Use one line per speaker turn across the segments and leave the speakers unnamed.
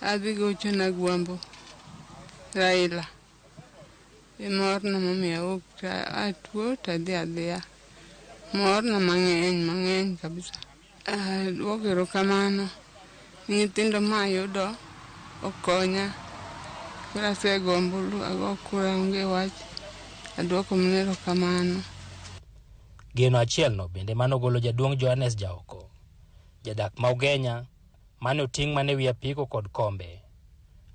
Adhi gocho ne Agwambo Raila. E morna momiyo awuok to atuo to adhi adhiya. Morna mang'eny mang'eny kabisa. Aduoko erokamano ni nyithindo mayudo okonya. Koro asego ombulu ago kura onge wach. Aduoko mana erokamano.
Geno achielno bende manogolo jaduong' Johannes Jaoko, jadak ma Ugenya mane oting' mana ewi apiko kod kombe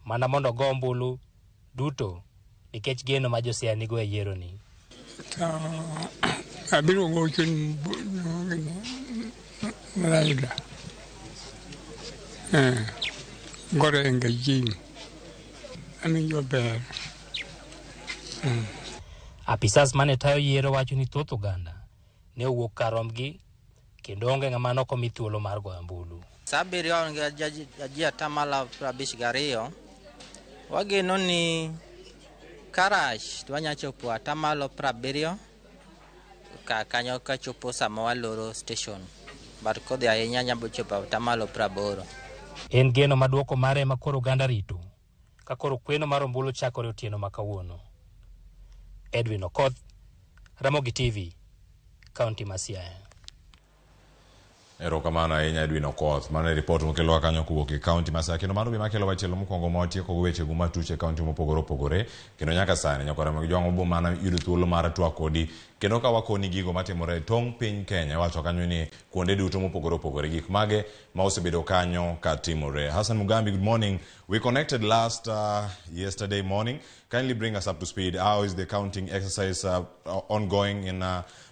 mana mondo ogo ombulu duto nikech geno ma Josiaya nigo e yieroni.
To abiro gocho ni Raila. Gorenga jim. Awinjo ber.
Apisas mane tayo yiero wacho ni thoth oganda ne owuok kar rombgi kendo onge ng'ama nokomi thuolo mar goyo ombulu.
Sa 7 gi ji 52% wageno ni karach to wanya chopo 70% ka kanyo kachopo sama waloro station, but kodhi ahinya nyalo chopo 80%.
En geno ma duoko mare ema koro oganda rito ka koro kweno mar ombulu chakore otieno ma kawuono. Edwin Okoth, Ramogi TV, Kaunti ma Siaya.
Erokamano ahinya, Edwin Okoth. Mano e ripot mokelowa kanyo kowuok e kaunti ma Siaya. Kendo mano gima kelo wach mokwongo ma watieko go wechego matuch e kaunti mopogore opogore. Kendo nyaka sani nyaka Ramogi Jwang' obo mana yudo thuolo mar twak kodi. Kendo ka wakoni gigo matimore e tong' piny Kenya, iwacho kanyo ni kuonde duto mopogore opogore gik mage ma osebedo kanyo ka timore. Hassan Mugambi, good morning. We connected last yesterday morning. Kindly bring us up to speed. How is the counting exercise ongoing in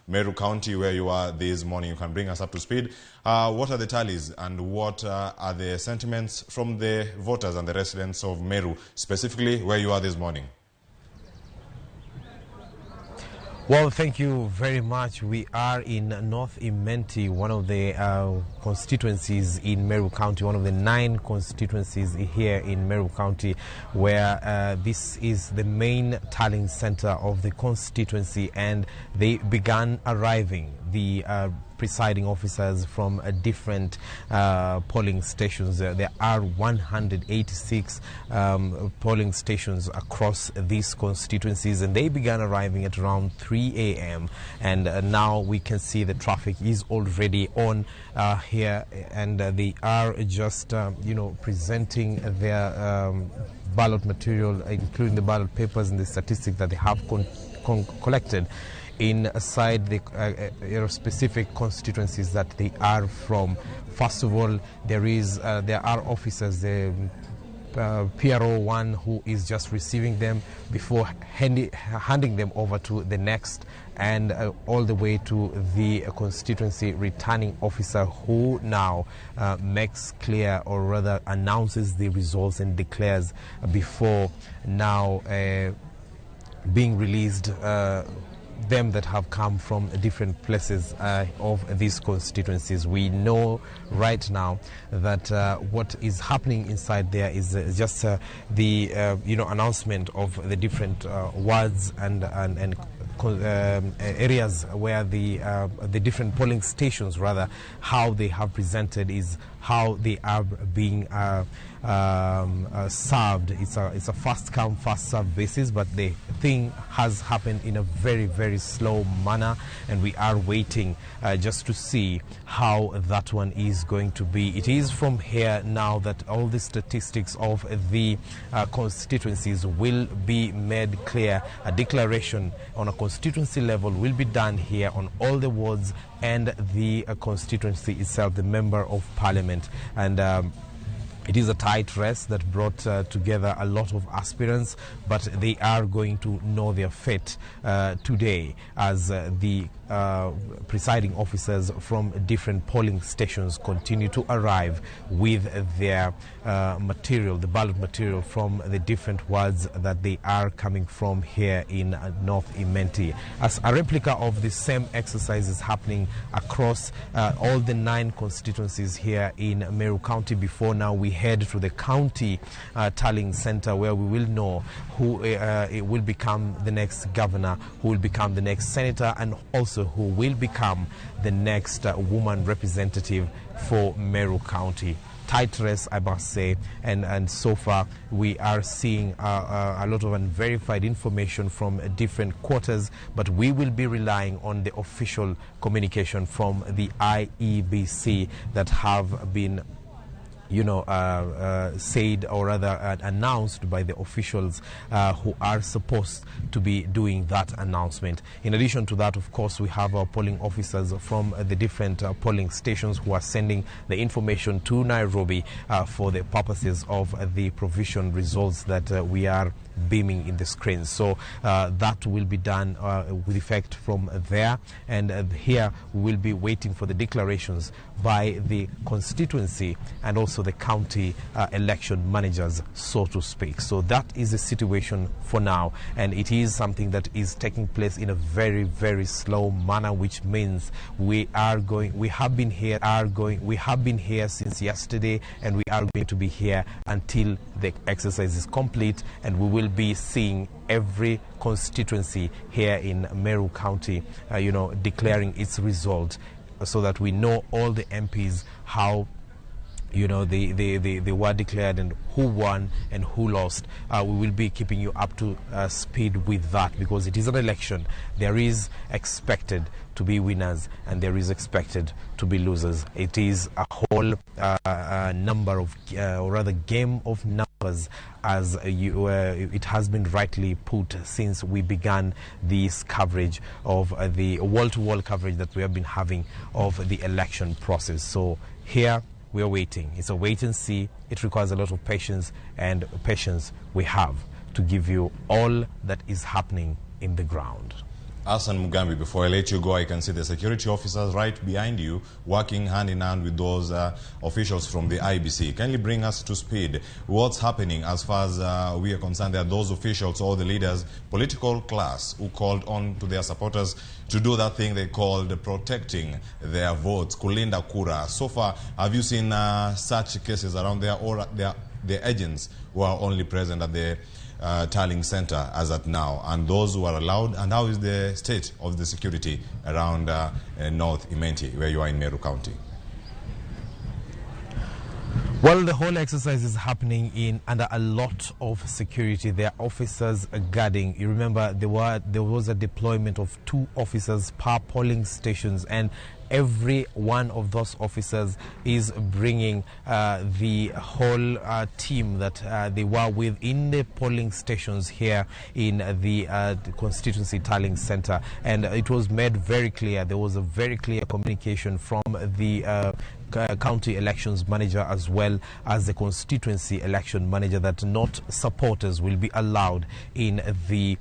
Meru County, where you are this morning? You can bring us up to speed. What are the tallies and what are the sentiments from the voters and the residents of Meru, specifically where you are this morning?
Well, thank you very much. We are in North Imenti, one of the constituencies in Meru County, one of the 9 constituencies here in Meru County, where this is the main tallying center of the constituency, and they began arriving, the presiding officers from different polling stations. There are 186 polling stations across these constituencies, and they began arriving at around 3 a.m. And now we can see the traffic is already on here, and they are just presenting their ballot material, including the ballot papers and the statistics that they have collected inside the specific constituencies that they are from. First of all, there are officers, the PRO1 who is just receiving them before handing them over to the next, and all the way to the constituency returning officer, who now makes clear, or rather announces the results and declares before now being released them that have come from different places of these constituencies. We know right now that what is happening inside there is just the announcement of the different wards and areas where the different polling stations, rather, how they have presented is how they are being served. It's a first come, first served basis, but the thing has happened in a very, very slow manner, and we are waiting just to see how that one is going to be. It is from here now that all the statistics of the constituencies will be made clear. A declaration on a constituency level will be done here on all the wards and the constituency itself, the member of parliament. And it is a tight race that brought together a lot of aspirants, but they are going to know their fate today as the presiding officers from different polling stations continue to arrive with their material, the ballot material from the different wards that they are coming from here in North Imenti. As a replica of the same exercise is happening across all the 9 constituencies here in Meru County. Before now we head to the county tallying center, where we will know who will become the next governor, who will become the next senator, and also who will become the next woman representative for Meru County. tight race, I must say, and so far we are seeing a lot of unverified information from different quarters, but we will be relying on the official communication from the IEBC that have been said, or rather announced by the officials who are supposed to be doing that announcement. In addition to that, of course, we have our polling officers from the different polling stations who are sending the information to Nairobi for the purposes of the provision results that we are beaming in the screen. So that will be done with effect from there, and here we will be waiting for the declarations by the constituency and also the county election managers, so to speak. So that is the situation for now, and it is something that is taking place in a very, very slow manner, which means we have been here since yesterday, and we are going to be here until the exercise is complete, and we will be seeing every constituency here in Meru County, declaring its result, so that we know all the MPs, how they were declared and who won and who lost. We will be keeping you up to speed with that, because it is an election. There is expected to be winners and there is expected to be losers. It is a whole number of, or rather game of numbers, as you, it has been rightly put since we began this coverage of the wall-to-wall coverage that we have been having of the election process. So here we are waiting. It's a wait and see. It requires a lot of patience, and patience we have to give you all that is happening in the ground.
Hassan Mugambi, before I let you go, I can see the security officers right behind you working hand in hand with those officials from the IBC. Kindly bring us to speed. What's happening as far as we are concerned? There are those officials or the leaders, political class, who called on to their supporters to do that thing they called protecting their votes, kulinda kura. So far, have you seen such cases around there, or their agents who are only present at the tallying center as at now, and those who are allowed, and how is the state of the security around North Imenti, where you are in Meru County?
Well, the whole exercise is happening in under a lot of security. There are officers guarding. You remember there was a deployment of 2 officers per polling stations, and every one of those officers is bringing the whole team that they were with in the polling stations here in the constituency tallying center. And it was made very clear, there was a very clear communication from the county elections manager as well as the constituency election manager that not supporters will be allowed in the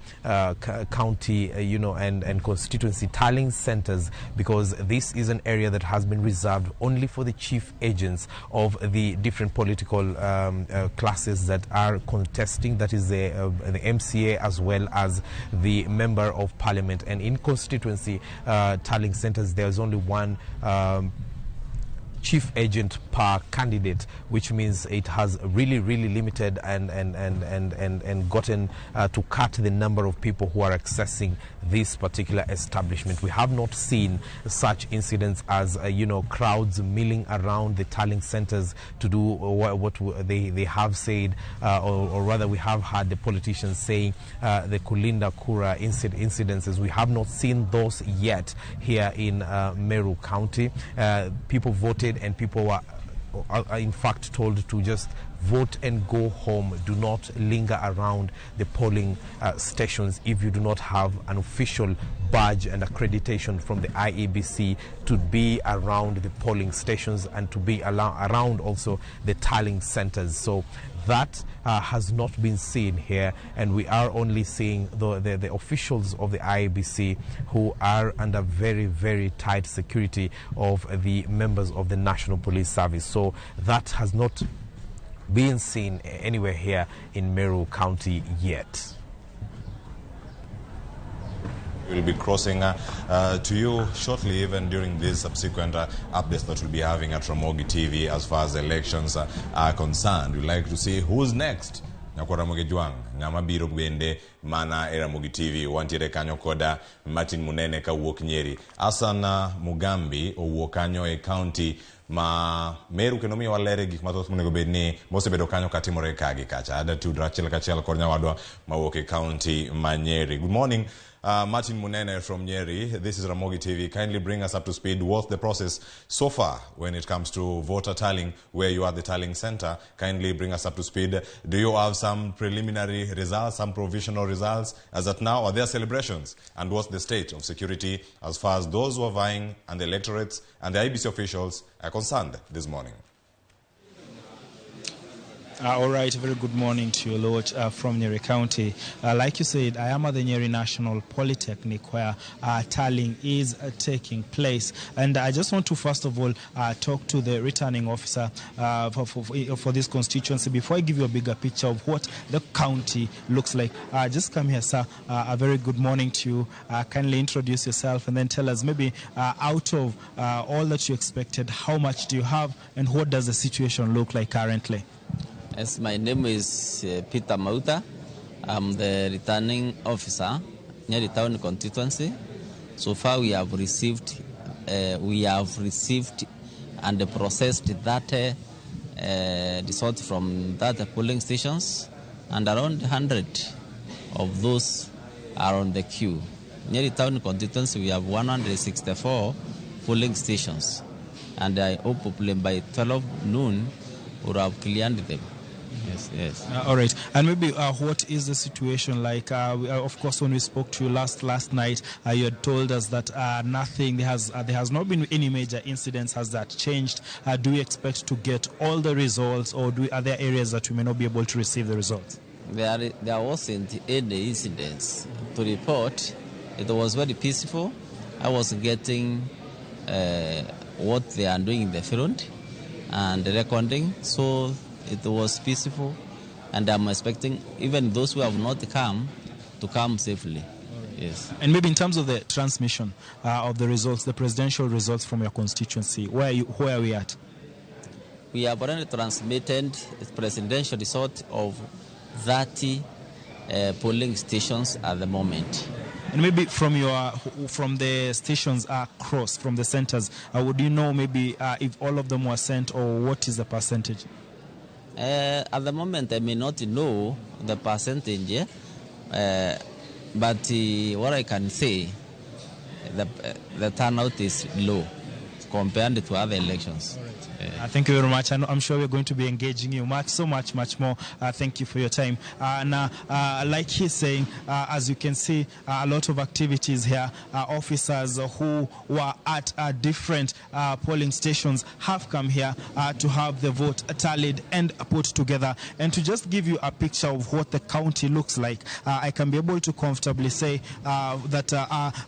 county, and constituency tallying centers, because this is an area that has been reserved only for the chief agents of the different political classes that are contesting, that is the MCA as well as the member of parliament. And in constituency tallying centers, there is only one chief agent per candidate, which means it has really, really limited and gotten to cut the number of people who are accessing this particular establishment. We have not seen such incidents as crowds milling around the tallying centers to do what they have said, or rather we have had the politicians saying the Kulinda Kura incidences. We have not seen those yet here in Meru County. People voted, and people were in fact told to just vote and go home. Do not linger around the polling stations if you do not have an official badge and accreditation from the IEBC to be around the polling stations and to be around also the tallying centers. So that has not been seen here, and we are only seeing the officials of the IEBC who are under very, very tight security of the members of the National Police Service. So that has not been seen anywhere here in Meru County yet.
We'll be crossing to you shortly, even during these subsequent updates that we'll be having at Ramogi TV as far as elections are concerned. We'd like to see who's next. Nyakwa Ramogi Jwang, ng'ama biro bende mana e Ramogi TV. Wantiere kanyo koda Martin Munene kawuok Nyeri. Hassan Mugambi owuok kanyo e county Ma Meru kendo miyo walere gik mathoth monego bed ni mosebedo kanyo katimore ka gi kacha. Ada tudra achiel kachiel kod nyawadwa mawuok e kaunti ma Nyeri. Good morning. Martin Munene from Nyeri. This is Ramogi TV. Kindly bring us up to speed. What's the process so far when it comes to voter tallying, where you are the tallying center? Kindly bring us up to speed. Do you have some preliminary results, some provisional results? As at now, are there celebrations? And what's the state of security as far as those who are vying and the electorates and the IEBC officials are concerned this morning?
All right, very good morning to you, Lord, from Nyeri County. Like you said, I am at the Nyeri National Polytechnic where tallying is taking place. And I just want to, first of all, talk to the returning officer for this constituency before I give you a bigger picture of what the county looks like. Just come here, sir. A very good morning to you. Kindly introduce yourself and then tell us maybe out of all that you expected, how much do you have and what does the situation look like currently?
Yes, my name is Peter Mauta. I'm the returning officer, Nyeri Town constituency. So far, we have received and processed that result from that polling stations, and around 100 of those are on the queue. Nyeri Town constituency, we have 164 polling stations, and I hope by 12 noon we would have cleared them. Yes, yes.
All right. And maybe what is the situation like? Of course, when we spoke to you last night, you had told us that nothing, there has not been any major incidents. Has that changed? Do we expect to get all the results, or are there areas that we may not be able to receive the results?
There wasn't any incidents to report. It was very peaceful. I was getting what they are doing in the front and recording, so it was peaceful, and I'm expecting even those who have not come to come safely. Right. Yes.
And maybe in terms of the transmission of the results, the presidential results from your constituency, where are we at?
We have already transmitted the presidential result of 30 polling stations at the moment.
And maybe from the stations across, from the centers, would you know maybe if all of them were sent, or what is the percentage?
At the moment, I may not know the percentage, but what I can say, the turnout is low compared to other elections.
All right. Thank you very much. I'm sure we're going to be engaging you much more. Thank you for your time. Now, like he's saying, as you can see, a lot of activities here. Officers who were at different polling stations have come here to have the vote tallied and put together. And to just give you a picture of what the county looks like, I can be able to comfortably say that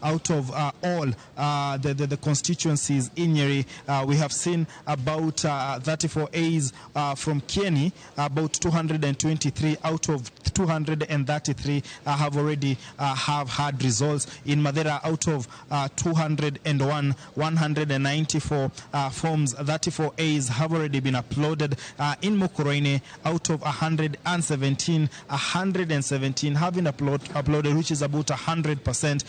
out of all the constituencies in Nyeri, we have seen about 34 A's from Kieni, about 223 out of 233 have already have had results. In Mathira, out of 201, 194 forms, 34 A's have already been uploaded. In Mukurweini, out of 117, 117 have been uploaded, which is about 100%.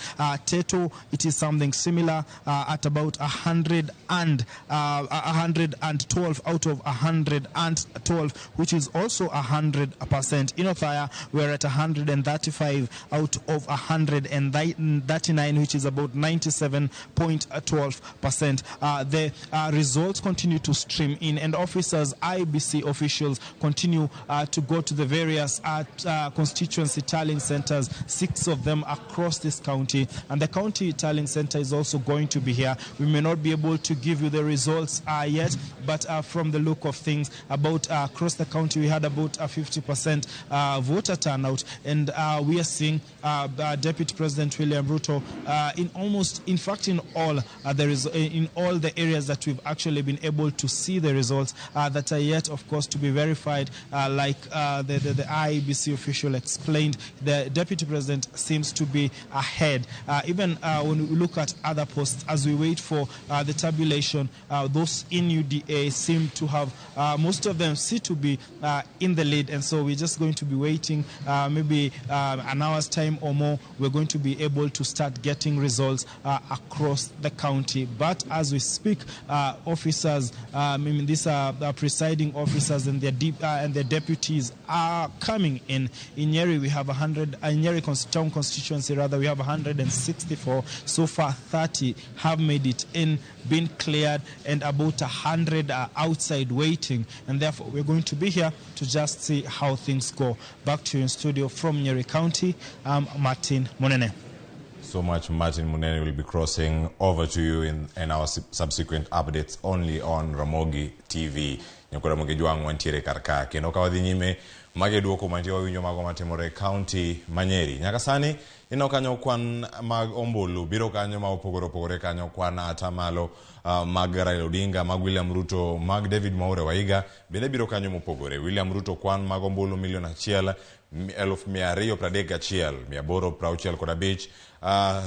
Tetu, it is something similar at about 112 out of 112, which is also 100%. In Othaya, we're at 135 out of 139, which is about 97.12%. The results continue to stream in, and officers, IEBC officials, continue to go to the various constituency tallying centers, 6 of them across this county, and the county tallying center is also going to be here. We may not be able to give you the results yet, but from the look of things, about across the county we had about a 50% voter turnout, and we are seeing Deputy President William Ruto in all in all the areas that we've actually been able to see the results that are yet, of course, to be verified. Like the IEBC official explained, the Deputy President seems to be ahead. Even when we look at other posts, as we wait for the tabulation, those in UDA seem to have, most of them seem to be in the lead, and so we're just going to be waiting waiting maybe an hour's time or more, we're going to be able to start getting results across the county. But as we speak, officers, I mean, these are presiding officers and their deputies are coming in. In Nyeri, we have 100, in Nyeri town constituency rather, we have 164. So far, 30 have made it in, been cleared, and about 100 are outside waiting. And therefore, we're going to be here to just see how things go. Back to you in studio from Nyeri County, I'm Martin Munene.
So much, Martin Munene. Will be crossing over to you in our subsequent updates only on Ramogi TV. Nyakora Ramogi Jwang wantiere karka. Kendo ka wadhi nyime mage duoko mantie wawinjo mago matimore county Manyeri. Nyaka sani ineno kanyo kwan mag ombulu biro kanyo ma opogore opogore kanyo kwan atamalo mag Raila Odinga, mag William Ruto, mag David Mwaure Waiga bende biro kanyo mopogore. William Ruto kwan mag ombulu 1,231,865.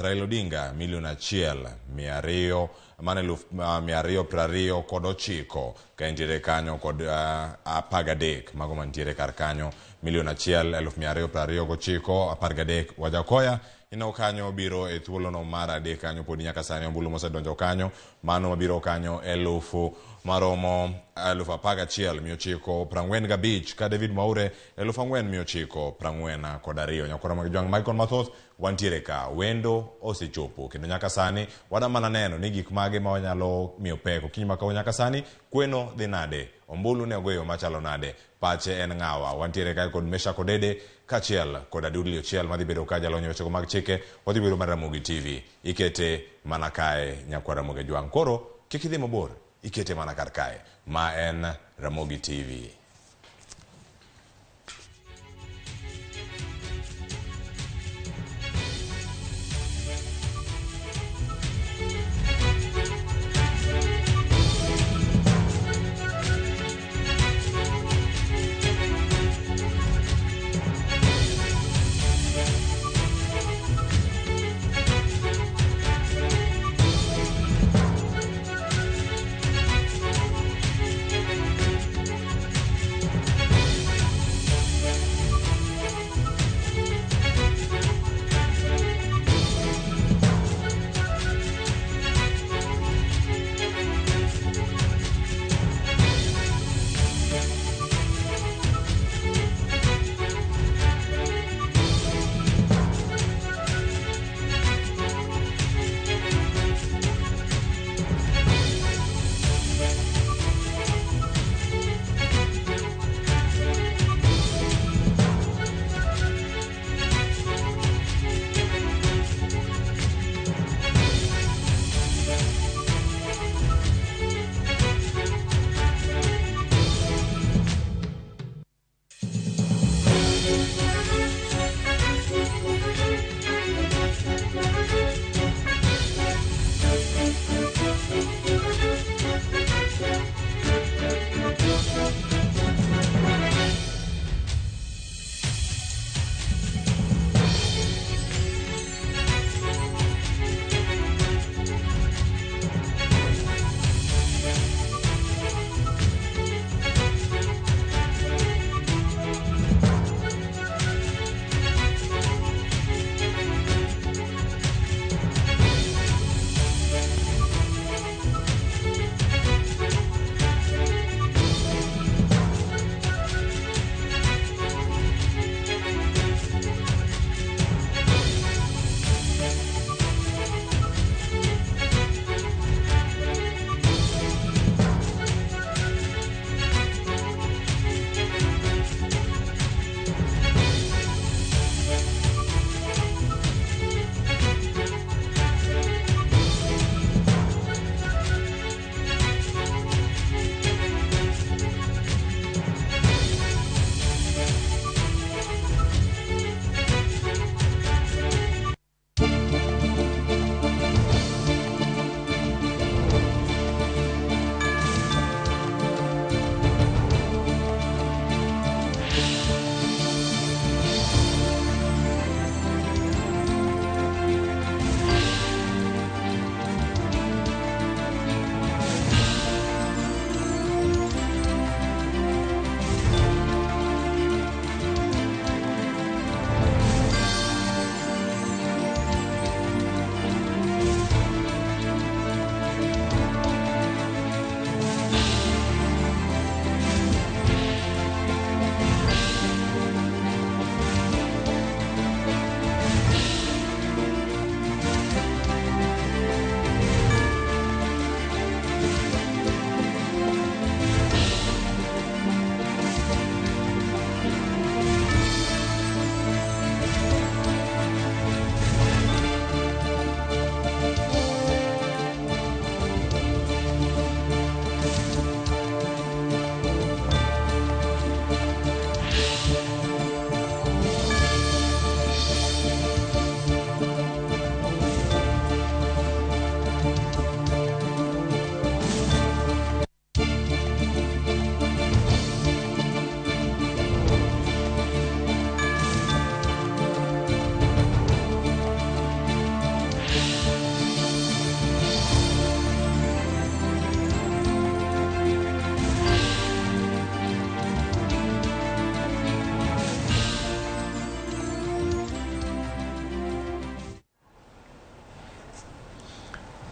Raila Odinga 1,229,229 ka entiere kanyo kod 13 mago mantiere kar kanyo 1,229 13. Wajakoya ineno kanyo biro e thuolono mar adek kanyo podi nyaka sani ombulu mosedonjo kanyo mano mabiro kanyo elufu maromo 11,945 ka David Mwaure 4,942. Nyakora mag Jwang' Michael mathoth wantiere ka wendo osechopo kendo nyaka sani wadwa mana neno ni gik mage ma wanyalo miyo pek okinyi ma kawuono. Nyaka sani kweno dhi nade, ombulu ne ogoyo machalo nade, pache en ng'awa. Wantiere kae kod Mesha Kodede kaachiel kod Adudli Ochiel madhi bedo ka jalony wechego mag chike. Wadhi bedo mar Ramogi TV ikete mana kae nyakwar Ramogi Jwang'. Koro kik idhi mabor, ikete mana kar kae ma en Ramogi TV.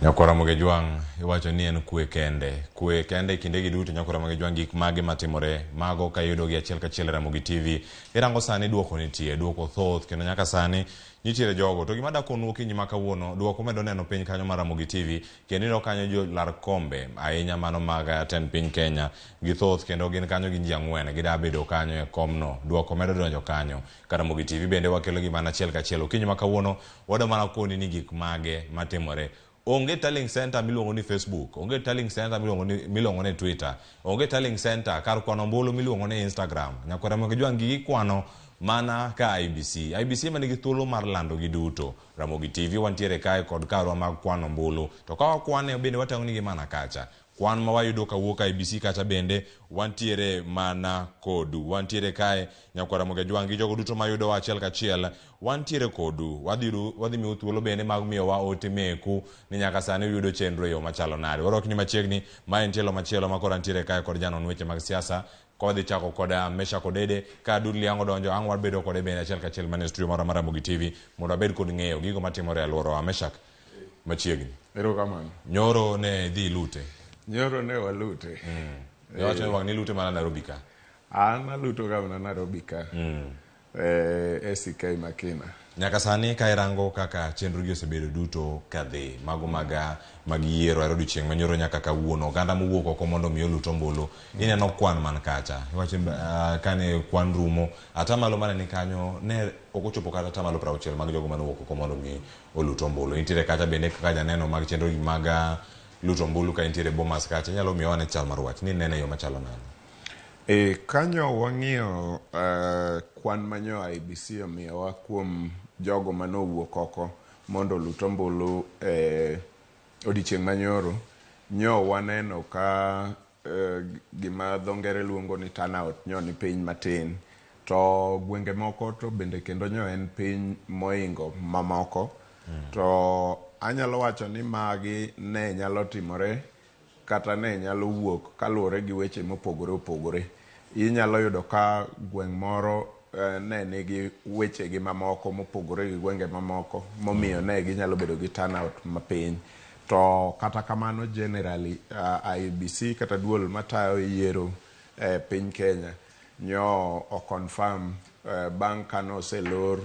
Nyakwar Ramogi Jwang' iwacho ni en kwe kende. Kwe kende e kindegi duto Nyakwar Ramogi Jwang' gik mage matimore mago ka iyudogi achiel kachiel e Ramogi TV. Irango sani duoko nitie, duoko thoth kendo nyaka sani nitiere jogo. To gima dakonu okinyi ma kawuono, duoko medo neno piny kanyo mar Ramogi TV kendo ineno kanyo jolar kombe ahinya mano mag tend piny Kenya githoth kendo gin kanyo gin ji ang'wen gida bedo kanyo e komno. Duoko medo donjo kanyo. Ka Ramogi TV bende wakelo gi mana achiel kachiel. Okinyi ma kawuono wadwa mana koni ni gik mage matimore. Onge tallying center miluongo ni Facebook, onge tallying center miluongo ni Twitter, onge tallying center kar kwano ombulu miluongo ni Instagram. Nyakwar Ramogi Jwang' gigi kwano mana ka IEBC. IEBC ema nigi thuolo mar lando gi duto. Ramogi TV wantiere kae kod karwa mag kwano ombulu. To ka wakwane bende watang'o nigi mana kacha. Kwan ma wayudo kawuok IEBC kacha bende wantiere mana kodu. Wantiere kae Nyakwar Ramogi Jwang' gi jogo duto mayudowa achiel kachiel wantiere kodu. Wadhi miyo thuolo bende mag miyowa ote meku ni nyaka sani uyudo chenro e yo machalo nade. Warwakni machiegni, ma en tielo machielo ma koro antiere kae kod janon weche mag siasa. Kodhi chako koda Meshack Odede ka Dudley ang' odonjo ang' wabedo kode bende achiel kachiel mana e studio marwa mar Ramogi TV mondo wabed kod ng'eyo gigo matimore e alworawa. Meshack, machiegni.
Erokamano.
Nyoro ne idhi ilute.
Nyoro ne walute.
Iwacho ni wang' nilute mana Nairobi ka.
An aluto ga mana Nairobi ka. ACK Makina.
Nyaka sani ka irango kaka chenro gi osebedo duto kadhi mago mag yiero e odiochieng' manyoro nyaka kawuono oganda mowuok oko mondo mi olut ombulu ineno kwan man kacha iwacho kane kwan rumo atamalo mane ni kanyo ne ok ochopo kata atamalo 60 mag jogo mane owuok oko mondo mi olut ombulu. Intiere kacha bende kaka janeno mag chenro gi mag luto ombulu ka intiere Bomas kacha inyalo miyo wane chal mar wach ni inene e yo machalo nade?
Kanyo wang'iyo kwan manyo IEBC omiyowa kuom jogo manowuok oko mondo olut ombulu odiochieng' manyoro. Nyo waneno ka gima dho ngere luongo ni turnout nyo ni piny matin. To gwenge moko to bende kendo nyo en piny moingo mamoko. To anyalo wacho ni magi ne nyalo timore kata ne nyalo wuok kaluwore gi weche mopogore opogore. Inyalo yudo ka gweng' moro ne nigi weche gi mamoko mopogore gi gwenge mamoko momiyo ne ginyalo bedo gi turnout mapiny. To kata kamano generally IEBC kata duol matayo yiero e piny Kenya nyo o confirm bang' kane oselor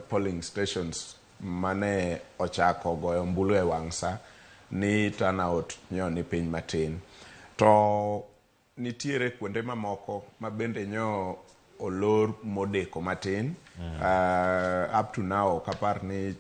polling stations mane ochako goyo ombulu e wang' sa ni turnout nyo ni piny matin. To nitiere kuonde mamoko ma bende nyo olor modeko matin. Up to now ok apar ni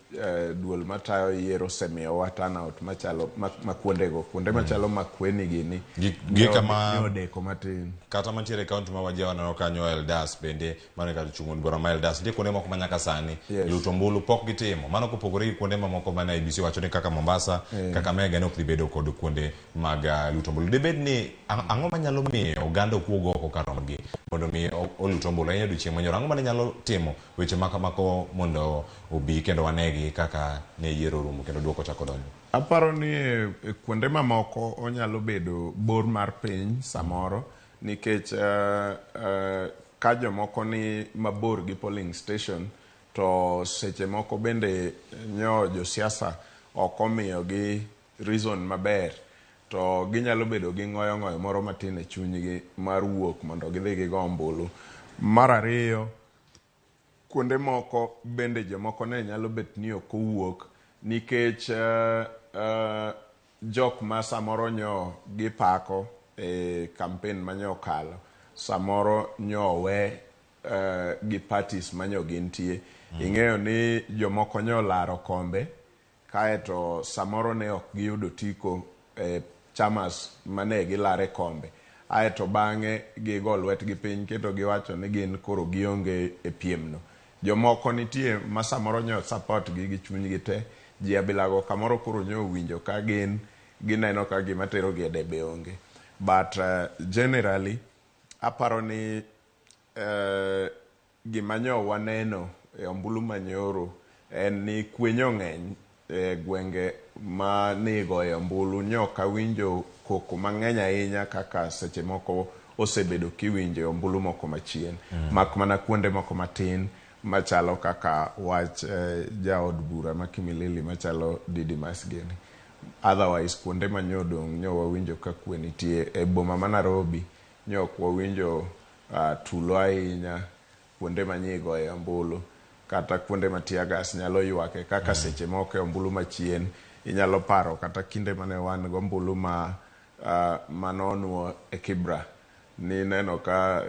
duol matayo yiero osemiyowa turnout machalo ma kuondego. Kuonde machalo Makueni gini nyo odeko matin.
Kata mantiere e kaunti ma Wajir waneno kanyo Eldas bende mano kar chung' od bura ma Eldas nitie kuonde moko ma nyaka sani luto ombulu pok gitimo. Mano kopogore gi kuonde mamoko mane IEBC wacho ni kaka Mombasa, Kakamega ne ok dhi bedo kod kuonde mag luto ombulu. Dibed ni ang'o manyalo miyo oganda ok wuog oko kar rombgi mondo mi olut ombulu ahinya odiochieng' manyoro? Ang'o mane nyalo timo weche ma kamago mondo obi kendo wanegi kaka ne yiero orumo kendo duoko chako donjo?
Aparo ni e kuonde mamoko onyalo bedo bor mar piny samoro nikech ka jomoko ni mabor gi polling station to seche moko bende nyo josiasa ok omiyogi reason maber to ginyalo bedo gi ng'oyo ng'oyo moro matin e chunygi mar wuok mondo gidhi gigo ombulu. Mar ariyo, kuonde moko bende jomoko ne nyalo bet ni ok owuok nikech jok ma samoro nyo gipako e campaign manyo okalo samoro nyo owe gi parties manyo gintie. Ing'eyo ni jomoko nyo laro kombe kaeto samoro ne ok giyudo otiko e chamas mane gilare kombe. Aeto bang'e gigo lwetgi piny kendo giwacho ni gin koro gionge e piem no. Jomoko nitie ma samoro nyo support gi gi chunygi te. Ji abilago kamoro koro nyo owinjo ka gin gineno ka gima terogi e debe onge. But generally aparo ni gima nyo waneno e ombulu manyoro en ni kwe nyo ng'eny e gwenge ma nigoye ombulu. Nyo ok awinjo koko mang'eny ahinya kaka seche moko osebedo kiwinjo e ombulu moko machien. Mak mana kuonde moko matin machalo kaka wach jaod bura ma Kimilili machalo Didmus gini. Otherwise kuonde ma nyo odong' nyo wawinjo ka kwe nitie. E boma ma Nairobi nyo ok wawinjo tulo ahinya kuonde ma nyigoye ombulu kata kuonde ma tear gas nyalo ywake kaka seche moko e ombulu machien inyalo paro kata kinde mane wan go ombulu ma manonuo e Kibra ni neno ka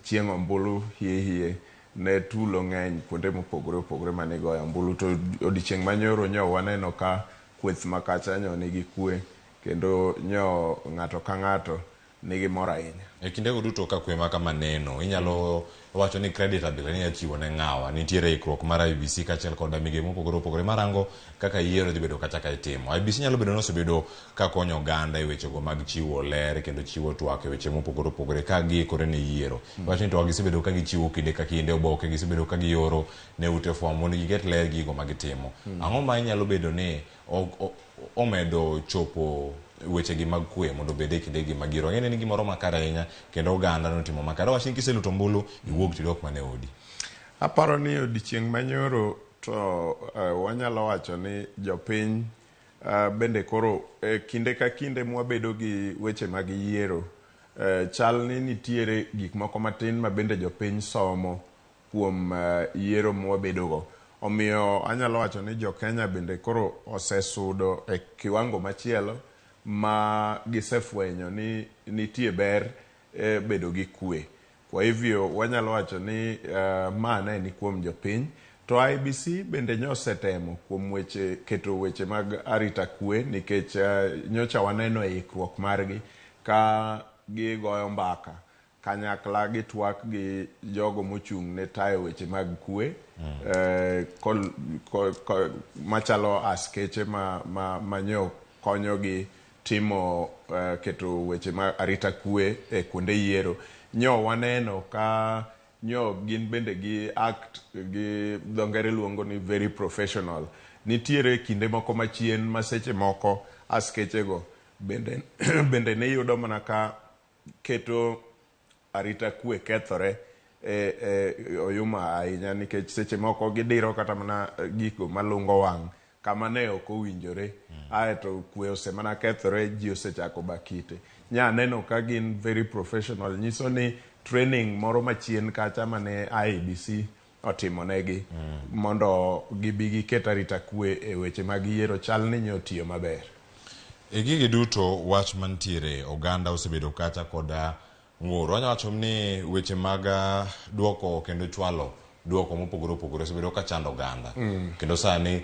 chieng' ombulu hie hie ne tulo ng'eny kuonde mopogore opogore mane igoye ombulu. To odiochieng' manyoro nyo waneno ka kweth makacha nyo nigi kwe kendo nyo ng'ato ka ng'ato nigi mor ahinya.
E kindego duto ka kwe ma kama neno, inyalo wacho ni creditability ni chiwo ne ng'awa. Nitiere ikruok mar IEBC kaachiel kod migepe mopogore opogore marango kaka yiero dhi bedo kata ka itimo. IEBC nyalo bedo ni osebedo ka konyo oganda e wechego mag chiwo ler kendo chiwo twak e weche mopogore opogore ka giikore ne yiero. Wacho ni twak gisebedo ka gichiwo kinde ka kinde, oboke gisebedo ka gioro ne ute fwambo mondo giket ler gigo ma gitimo. Ang'o ma inyalo bedo ni omedo chopo wechegi mag kwe mondo obed e kindegi mag yiero? Ang'e ni gimoro makare ahinya kendo oganda notimo makare. Wach ni kiseluto ombulu, iwuok tidok mana e odi.
Aparo ni odiochieng' manyoro to wanyalo wacho ni jopiny bende koro kinde ka kinde mwabedo gi weche mag yiero, chal ni nitiere gik moko matin ma bende jopiny somo kuom yiero mwabedo go. Omiyo anyalo wacho ni jo Kenya bende koro osesudo e kiwango machielo ma gisefwenyo ni nitie ber bedo gi kwe. Kwa hivyo wanyalo wacho ni ma ne ni kuom jopiny. To IEBC bende nyosetemo kuom weche keto weche mag arita kwe nikech nyocha waneno e ikruok margi ka gigoyo mbaka kanyakla gitwak gi jogo mochung' ne tayo weche mag kwe machalo askeche ma nyo konyogi timo keto weche mag arita kwe e kuonde yiero. Nyo waneno ka nyo gin bende gi act gi dho ngere luongo ni very professional. Nitiere kinde moko machien ma seche moko askechego bende ne yudo mana ka keto arita kwe kethore e oyuma ahinya nikech seche moko gidiro kata mana gigo malungo wang' kama ne ok owinjore. Aeto kwe osemana kethore, ji osechako bakite. Nya neno ka gin very professional, nyiso ni training moro machien kacha mane IEBC otimonegi mondo gibi giket arita kwe e weche mag yiero chal ni nyotiyo maber.
E gigi duto wach mantiere oganda osebedo kacha koda ng'ur. Wanyalo wacho ni weche mag duoko kendo chwalo duoko mopogore opogore osebedo ka chando oganda. Kendo sani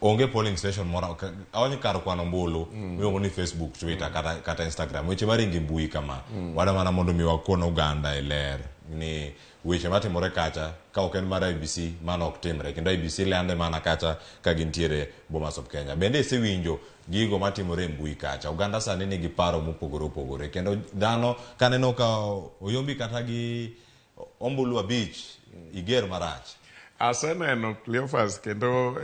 onge polling station moro awach kar kwano ombulu miluongo ni Facebook, Twitter kata Instagram. Weche maringo e mbui kama. Wadwa mana mondo mi wakon oganda e ler ni weche matimore kacha ka ok en mar IEBC mano ok timre kendo IEBC lande mana kacha ka gintiere Bomas of Kenya. Bende isewinjo gigo matimore e mbui kacha. Oganda sani nigi paro mopogore opogore kendo dhano kaneno ka oyombi kata gi ombulu 5 iger marach.
Aseneno Cleophas kendo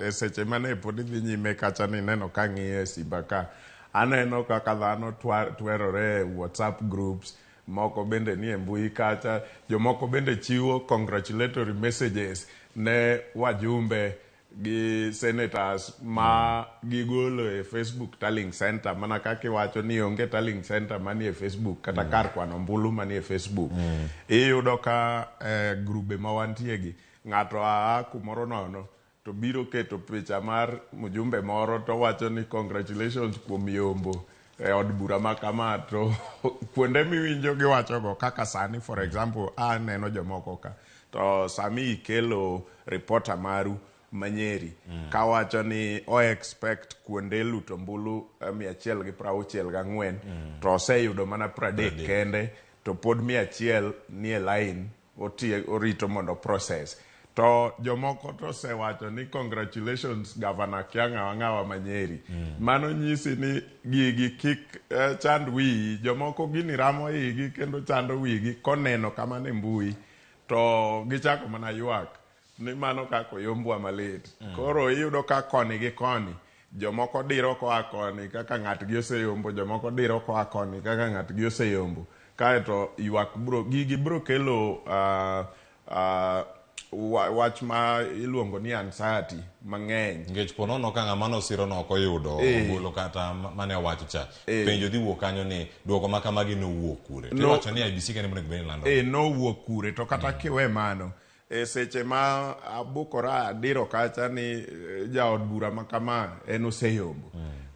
e seche mane pod idhi nyime kacha ni neno ka ng'iyo e simba ka. Aneno kaka dhano twerore e WhatsApp groups, moko bende nie mbui kacha, jomoko bende chiwo congratulatory messages ne wajumbe gi senators ma gigolo e Facebook tallying center mana kaka iwacho ni onge tallying center manie Facebook kata kar kwano ombulu manie Facebook. Iyudo ka grube ma wantie gi ng'ato aa kumoro nono to biro keto picha mar mjumbe moro to wacho ni congratulations kuom yombo e od bura ma kama to kuonde miwinjo giwachogo kaka sani for example aneno jomoko ka to sami ikelo reporter maru manyeri kawacho ni o expect kuonde luto ombulu 164 to oseyudo mana 30 kende to pod 100 nie line orito mondo process. To jomoko to osewacho ni congratulations Governor kia ng'awa ng'awa manyeri. Mano nyisi ni gigi kik chand wiyi. Jomoko gini ramo igi kendo chando wigi koneno kamano e mbui to gichako mana ywak ni mano kaka oyombwa malit. Koro iyudo ka koni gi koni jomoko diro koa koni kaka ng'atgi oseyombo, jomoko diro koa koni kaka ng'atgi oseyombo. Kaeto ywak bro gigi bro kelo wach ma iluongo ni anxiety mang'eny.
Nikech po nono ka ng'ama nosiro no ok oyudo ombulu kata mane owacho cha, penjo dhi wuok kanyo ni duoko ma kamagi nowuok kure. To iwacho ni IEBC kende monego bed ni lando.
Nowuok kure to kata kiwe mano e seche ma abukora adiro kacha ni jaod bura ma kama en oseyombo.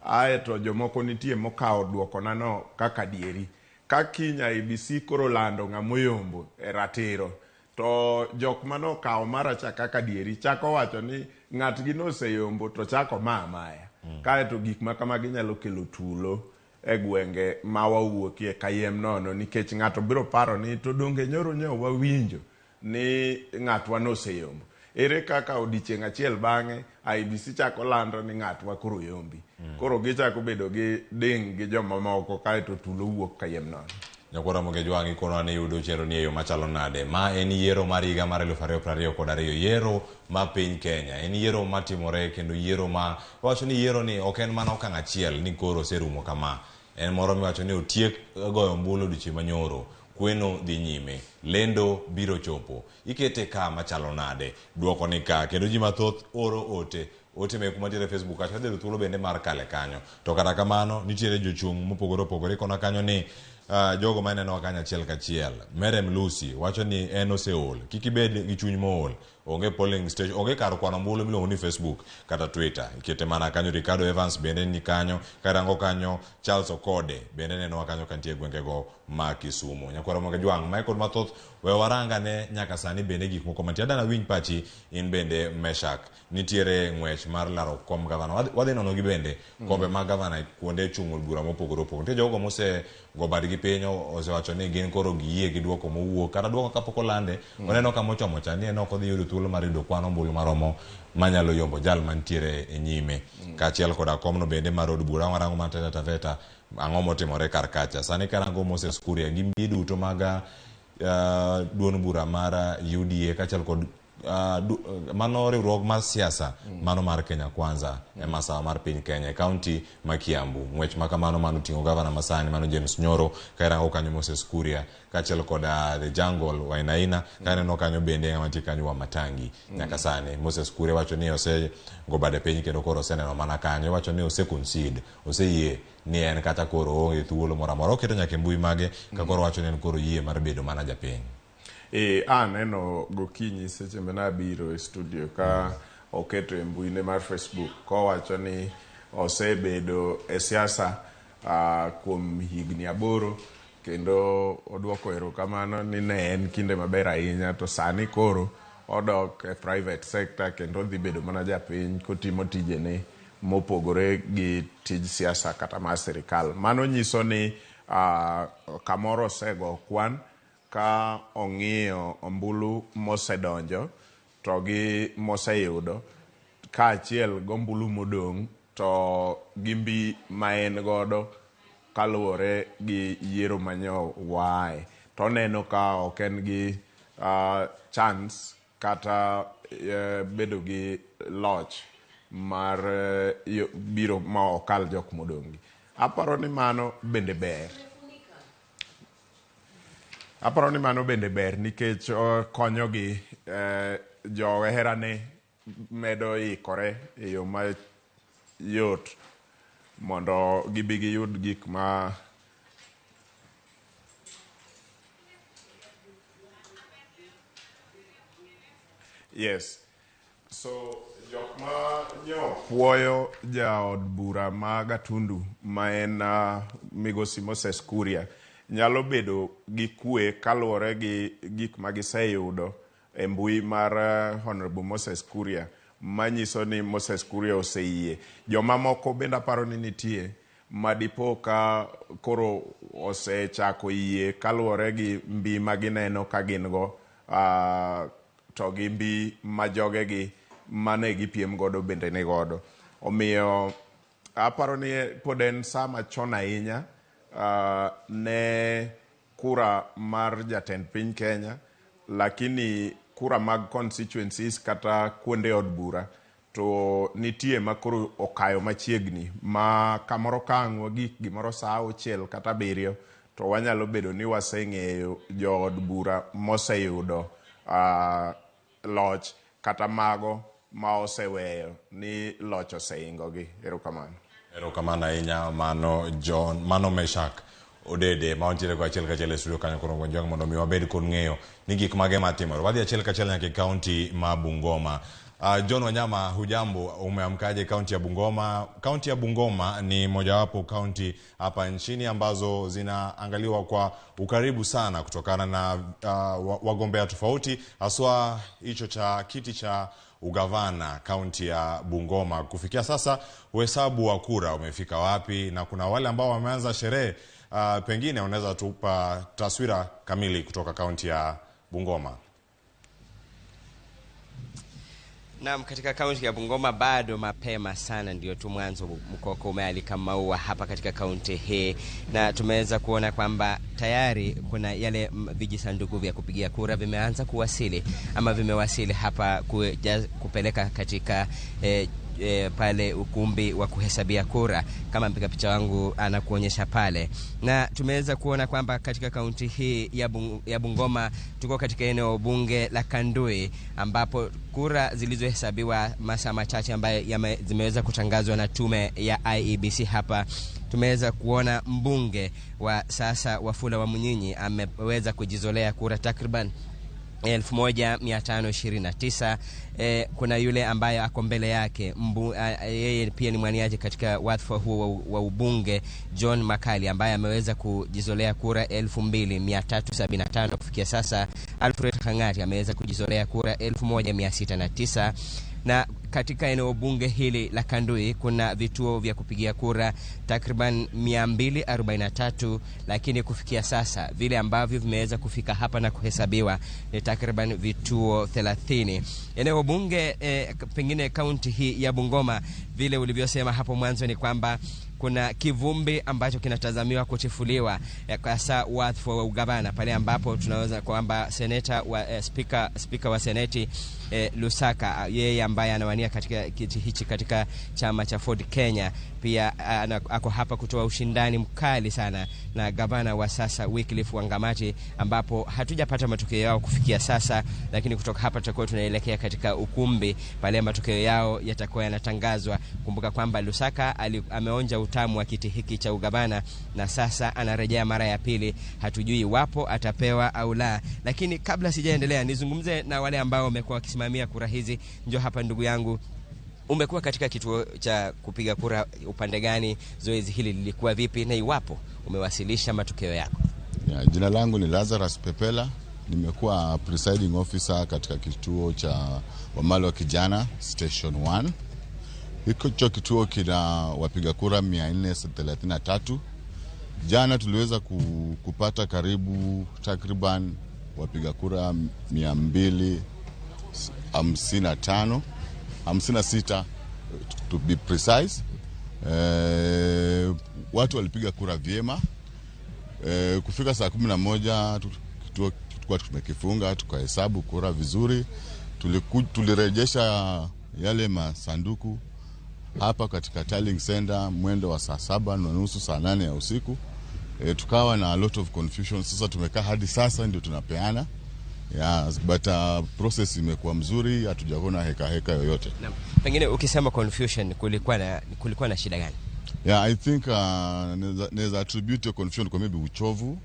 Ae to jomoko nitie mokawo duokona no kaka dieri. Ka kiny IEBC koro lando ng'amoyombo e ratiro, to jok manokawo maracha kaka dieri chako wacho ni ng'atgi noseyombo to chako ma amaya. Kaeto gik ma kamagi nyalo kelo tulo e gwenge ma wawuokie kayiem nono, nikech ng'ato biro paro ni to donge nyoro nyo wawinjo ni ng'atwa noseyombo. Ere kaka odiechieng' achiel bang'e IEBC chako lando ni ng'atwa koro yombi. Koro gichako bedo gi ding' gi jomamoko kaeto tulo wuok kayiem nono.
Nyakwara Mogejwang' ikono ni yudo chenro ni e yo machalo nade. Ma en yiero mar higa mar 2022, yiero ma piny Kenya. En yiero matimore kendo yiero ma wacho ni yiero ni ok en mana okang' achiel ni koro oserumo kama. En moro miwacho ni otiek goyo ombulu odiochieng' manyoro. Kweno dhi nyime, lendo biro chopo. Ikete ka machalo nade, duoko ni ka, kendo ji mathoth oro ote. Ote mek mantiere Facebook kacha wadhi yudo thuolo bende mar kale kanyo. To kata kamano, nitiere jochung' mopogore opogore. Ikona kanyo ni jogo ma ineno kanyo achiel kachiel. Merem Lucy wacho ni en oseol. Kik ibed gi chuny mool. Onge polling station, onge kar kwano ombulu miluongo ni Facebook kata Twitter. Ikete mana kanyo. Ricardo Evans bende ni kanyo. Karango kanyo Charles Okode bende nenowa kanyo kantie gwengego ma Kisumu. Nyakwara Mogejwang', Michael mathoth we warangane nyaka sani bende gik moko mantie. Adana winj pachi in bende Meshak. Nitiere ng'wech mar laro kom gavana. Wadhi nono gi bende kombe mag gavana kuonde chung' bura mopogore opogore. Nitie jogo mose go badgi piny osewacho ni gin koro giyie gi duoko mowuok kata duoko kapok olande. Oneno kama ochomo cha ni en ok odhi yudo thuolo mar yudo kwan ombulu maromo manyalo yombo jal mantiere e nyime. Kaachiel koda komno bende mar od bura warango mar Taita Taveta ang'o motimore kar kacha. Sani karango Moses Kuria gi mbi duto mag duond bura mar UDA kaachiel kod mano riwruok mar siasa mano mar Kenya Kwanza e masawa mar piny Kenya e kaunti ma Kiambu. Ng'wech ma kamano mano oting'o gavana masani mano James Nyoro, ka irango kanyo Moses Kuria kaachiel kod The Jungle Wainaina, ka ineno kanyo bende ng'ama nitie kanyo Wamatangi. Nyaka sani Moses Kuria wacho ni osego bade piny kendo koro oseneno mana kanyo. Wacho ni ose concede, oseyie ni en kata koro oonge thuolo moro amora. Oketo nyaka e mbui mage ka koro wacho ni en koro yie mar bedo mana japiny.
Aneno gokinyi seche mane abiro e studio ka oketo e mbuine mar Facebook kowacho ni osebedo e siasa kuom higni 8 kendo oduoko erokamano ni ne en kinde maber ahinya to sani koro odok e private sector kendo odhi bedo mana japiny kotimo tijene mopogore gi tij siasa kata mar sirikal. Mano nyiso ni kamoro osego kwan ka ong'iyo ombulu mosedonjo to gi moseyudo kaachiel gombulu modong' to gi mbi ma en godo kaluwore gi yiero manyo waaye to oneno ka ok en gi chance kata bedo gi loch mar biro ma okal jok modong' gi. Aparo ni mano bende ber. Aparo ni mano bende ber nikech konyogi joherane medo ikore e yo mayot mondo gibi giyud gik ma Yes. So jok ma nyo puoyo jaod bura ma Gatundu ma en Migosi Moses Kuria nyalo bedo gi kwe kaluwore gi gik ma giseyudo e mbui mar Honorable Moses Kuria manyiso ni Moses Kuria oseyie. Jomamoko bende aparo ni nitie madipo ka koro osechako yie kaluwore gi mbi ma gineno ka gin go to gi mbi ma jogegi mane gipiem godo bende ni godo. Omiyo aparo ni pod en sa machon ahinya ne kura mar jatend piny Kenya, lakini kura mag constituencies kata kuonde od bura to nitie ma koro okayo machiegni ma kamoro ka ang' wagik gimoro sa 6 kata 7 to wanyalo bedo ni waseng'eyo jood bura moseyudo loch kata mago ma oseweyo ni loch oseingogi. Erokamano.
Erokamano ahinya mano John, mano Meshak Odede ma wantiere go achiel kachiel e studio kanyo koro Ojwang mondo mi wabed kod ng'eyo ni gik mage matimore. Wadhi achiel kachiel nyaka e kaunti ma Bungoma. John Wanyama, hujambo, umeamkaje kaunti ya Bungoma? Kaunti ya Bungoma ni mojawapo kaunti hapa nchini ambazo zinaangaliwa kwa ukaribu sana kutokana na wagombea tofauti, haswa hicho cha kiti cha ugavana kaunti ya Bungoma. Kufikia sasa uhesabu wa kura umefika wapi, na kuna wale ambao wameanza sherehe? Pengine unaweza tupa taswira kamili kutoka kaunti ya Bungoma.
Naam, katika kaunti ya Bungoma bado mapema sana, ndio tu mwanzo mkoko umealika maua hapa katika kaunti hii, na tumeweza kuona kwamba tayari kuna yale vijisanduku vya kupigia kura vimeanza kuwasili ama vimewasili hapa kupeleka katika pale ukumbi wa kuhesabia kura kama mpiga picha wangu anakuonyesha pale. Na tumeweza kuona kwamba katika kaunti hii ya Bungoma tuko katika eneo bunge la Kandui ambapo kura zilizohesabiwa masaa machache ambayo zimeweza kutangazwa na tume ya IEBC hapa, tumeweza kuona mbunge wa sasa Wafula wa Munyinyi ameweza kujizolea kura takriban 1529. Kuna yule ambaye ako mbele yake yeye pia ni mwaniaji katika wadhifa huo wa ubunge John Makali ambaye ameweza kujizolea kura 2375 kufikia sasa. Alfred Khangati ameweza kujizolea kura 1609. Na katika eneo bunge hili la Kandui kuna vituo vya kupigia kura takriban 243, lakini kufikia sasa vile ambavyo vimeweza kufika hapa na kuhesabiwa ni takriban vituo 30. Eneo bunge pengine kaunti hii ya Bungoma, vile ulivyosema hapo mwanzo ni kwamba kuna kivumbi ambacho kinatazamiwa kutifuliwa hasa wadhifa wa ugavana pale ambapo tunaweza kwamba seneta wa spika wa seneti Lusaka, yeye ambaye anawania katika kiti hichi katika chama cha Ford Kenya, pia ako hapa kutoa ushindani mkali sana na gavana wa sasa Wycliffe Wangamati, ambapo hatujapata matokeo yao kufikia sasa, lakini kutoka hapa tutakuwa tunaelekea katika ukumbi pale matokeo yao yatakuwa yanatangazwa. Kumbuka kwamba Lusaka ameonja utamu wa kiti hiki cha ugavana na sasa anarejea mara ya pili. Hatujui iwapo atapewa au la, lakini kabla sijaendelea nizungumze na wale ambao wamekuwa wakisimamia kura hizi. Njoo hapa ndugu yangu, umekuwa katika kituo cha kupiga kura upande gani? Zoezi hili lilikuwa vipi na iwapo umewasilisha matokeo yako?
Ya, jina langu ni Lazarus Pepela, nimekuwa presiding officer katika kituo cha Wamalo Kijana Station 1. Hicho kituo kina wapiga kura 433. Jana tuliweza kupata karibu takriban wapiga kura 255, 56 to be precise. Watu walipiga kura vyema. Kufika saa 11 kituo tulikuwa tumekifunga, tukahesabu kura vizuri. Tulirejesha yale masanduku hapa katika tallying center mwendo wa saa 7:30, saa 8 ya usiku. Tukawa na a lot of confusion. Sasa tumekaa hadi sasa ndio tunapeana. Yeah, but process imekuwa mzuri, hatujaona heka heka yoyote.
Na pengine ukisema confusion, kulikuwa na shida gani?
Yeah, I think naweza attribute confusion kwa maybe uchovu.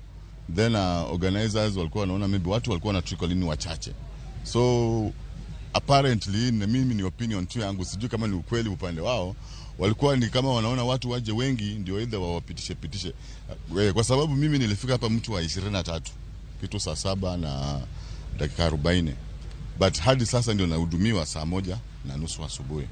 Then organizers walikuwa wanaona maybe watu walikuwa na trickle in wachache. So apparently, na mimi ni opinion tu yangu, sijui kama ni ukweli upande wao, walikuwa ni kama wanaona watu waje wengi ndio either wawapitishe pitishe. Kwa sababu mimi nilifika hapa mtu wa 23 kitu saa 7:40, but hadi sasa ndio nahudumiwa saa 1:30 asubuhi.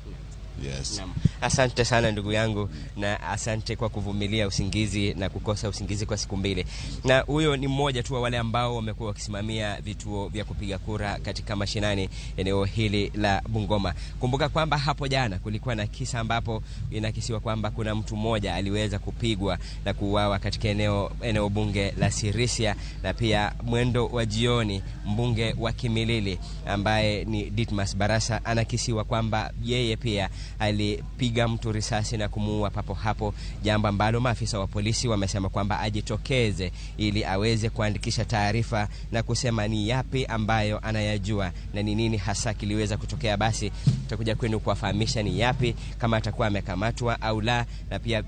Yes.
Asante sana ndugu yangu, na asante kwa kuvumilia usingizi na kukosa usingizi kwa siku mbili. Na huyo ni mmoja tu wa wale ambao wamekuwa wakisimamia vituo vya kupiga kura katika mashinani eneo hili la Bungoma. Kumbuka kwamba hapo jana kulikuwa na kisa ambapo inakisiwa kwamba kuna mtu mmoja aliweza kupigwa na kuuawa katika eneo bunge la Sirisia, na pia mwendo wa jioni mbunge wa Kimilili ambaye ni Ditmas Barasa anakisiwa kwamba yeye pia alipiga mtu risasi na kumuua papo hapo, jambo ambalo maafisa wa polisi wamesema kwamba ajitokeze ili aweze kuandikisha taarifa na kusema ni yapi ambayo anayajua na ni nini hasa kiliweza kutokea. Basi tutakuja kwenu kuwafahamisha ni yapi, kama atakuwa amekamatwa au la, na pia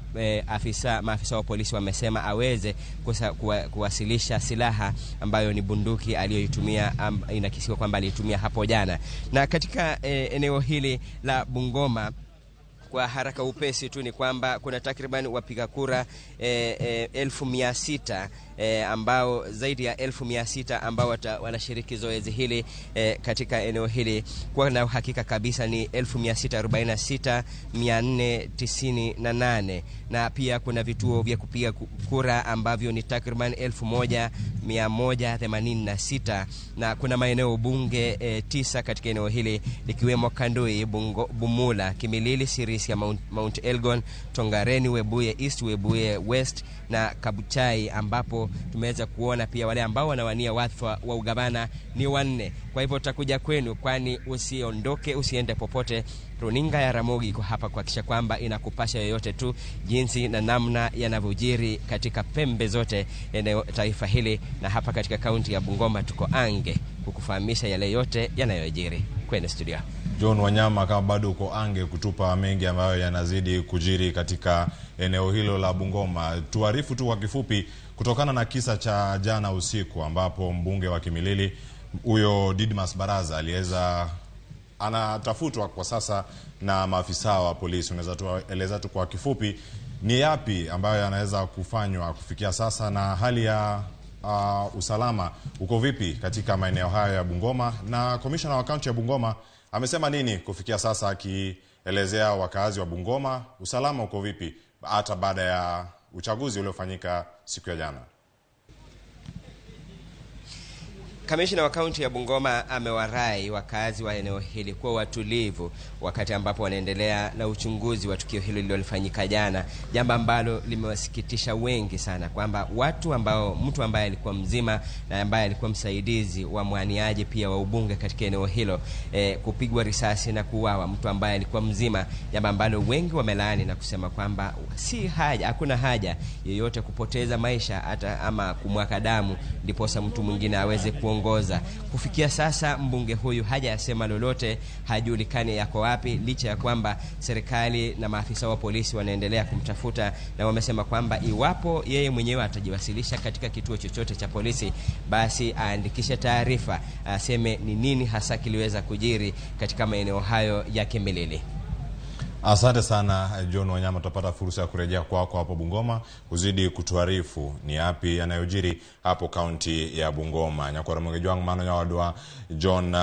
maafisa wa polisi wamesema aweze kuwasilisha silaha ambayo ni bunduki aliyoitumia, inakisiwa kwamba aliitumia hapo jana. Na katika eneo hili la Bungoma, kwa haraka upesi tu ni kwamba kuna takriban wapiga kura 600,000 ambao zaidi ya 600,000 ambao wanashiriki zoezi hili katika eneo hili. Kwa na uhakika kabisa ni 646,498, na pia kuna vituo vya kupiga kura ambavyo ni takriban 1186, na kuna maeneo bunge 9 katika eneo hili likiwemo Kandui, Bumula, Kimilili, Sirisia, Mount Elgon, Tongareni, Webuye East, Webuye West na Kabuchai, ambapo tumeweza kuona pia wale ambao wanawania wadhifa wa ugavana ni 4. Kwa hivyo tutakuja kwenu, kwani usiondoke, usiende popote. Runinga ya Ramogi iko hapa kuhakikisha kwamba inakupasha yoyote tu jinsi na namna yanavyojiri katika pembe zote eneo taifa hili, na hapa katika kaunti ya Bungoma tuko ange kukufahamisha yale yote yanayojiri. Kwenye studio
John Wanyama, kama bado uko ange kutupa mengi ambayo yanazidi kujiri katika eneo hilo la Bungoma, tuarifu tu kwa kifupi kutokana na kisa cha jana usiku ambapo mbunge wa Kimilili huyo Didmas Baraza aliweza anatafutwa kwa sasa na maafisa wa polisi. Unaweza tueleza tu kwa kifupi ni yapi ambayo yanaweza kufanywa kufikia sasa na hali ya usalama uko vipi katika maeneo hayo ya Bungoma, na komishona wa kaunti ya Bungoma amesema nini kufikia sasa akielezea wakazi wa Bungoma usalama uko vipi hata baada ya uchaguzi uliofanyika siku ya jana?
Kamishna wa kaunti ya Bungoma amewarai wakazi wa eneo hili kuwa watulivu wakati ambapo wanaendelea na uchunguzi wa tukio hilo lililofanyika jana, jambo ambalo limewasikitisha wengi sana, kwamba watu ambao mtu ambaye alikuwa mzima na ambaye alikuwa msaidizi wa mwaniaji pia wa ubunge katika eneo hilo kupigwa risasi na kuuawa, mtu ambaye alikuwa mzima, jambo ambalo wengi wamelaani na kusema kwamba si haja, hakuna haja yeyote kupoteza maisha hata ama kumwaga damu ndiposa mtu mwingine aweze kuongoza. Kufikia sasa mbunge huyu hajasema lolote, hajulikani yako wapi, licha ya kwamba serikali na maafisa wa polisi wanaendelea kumtafuta na wamesema kwamba iwapo yeye mwenyewe atajiwasilisha katika kituo chochote cha polisi, basi aandikishe taarifa, aseme ni nini hasa kiliweza kujiri katika maeneo hayo ya Kimilili.
Asante sana John Wanyama, tutapata fursa ya kurejea kwako hapo Bungoma kuzidi kutuarifu ni yapi yanayojiri hapo kaunti ya Bungoma. Nyakwara Mwenge mano nyawadwa John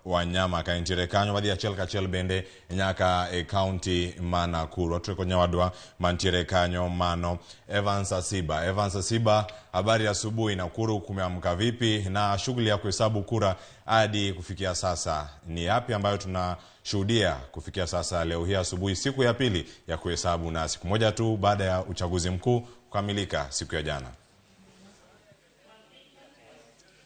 Wanyama ka entiere kanyo wadhi achiel kachiel bende nyaka e kaunti ma Nakuru. Watweko nyawadwa mantiere kanyo mano Evans Asiba. Evans Asiba, habari ya asubuhi. Nakuru kumeamka vipi na shughuli ya kuhesabu kura hadi kufikia sasa ni yapi ambayo tunashuhudia kufikia sasa leo hii asubuhi, siku ya pili ya kuhesabu na siku moja tu baada ya uchaguzi mkuu kukamilika siku ya jana?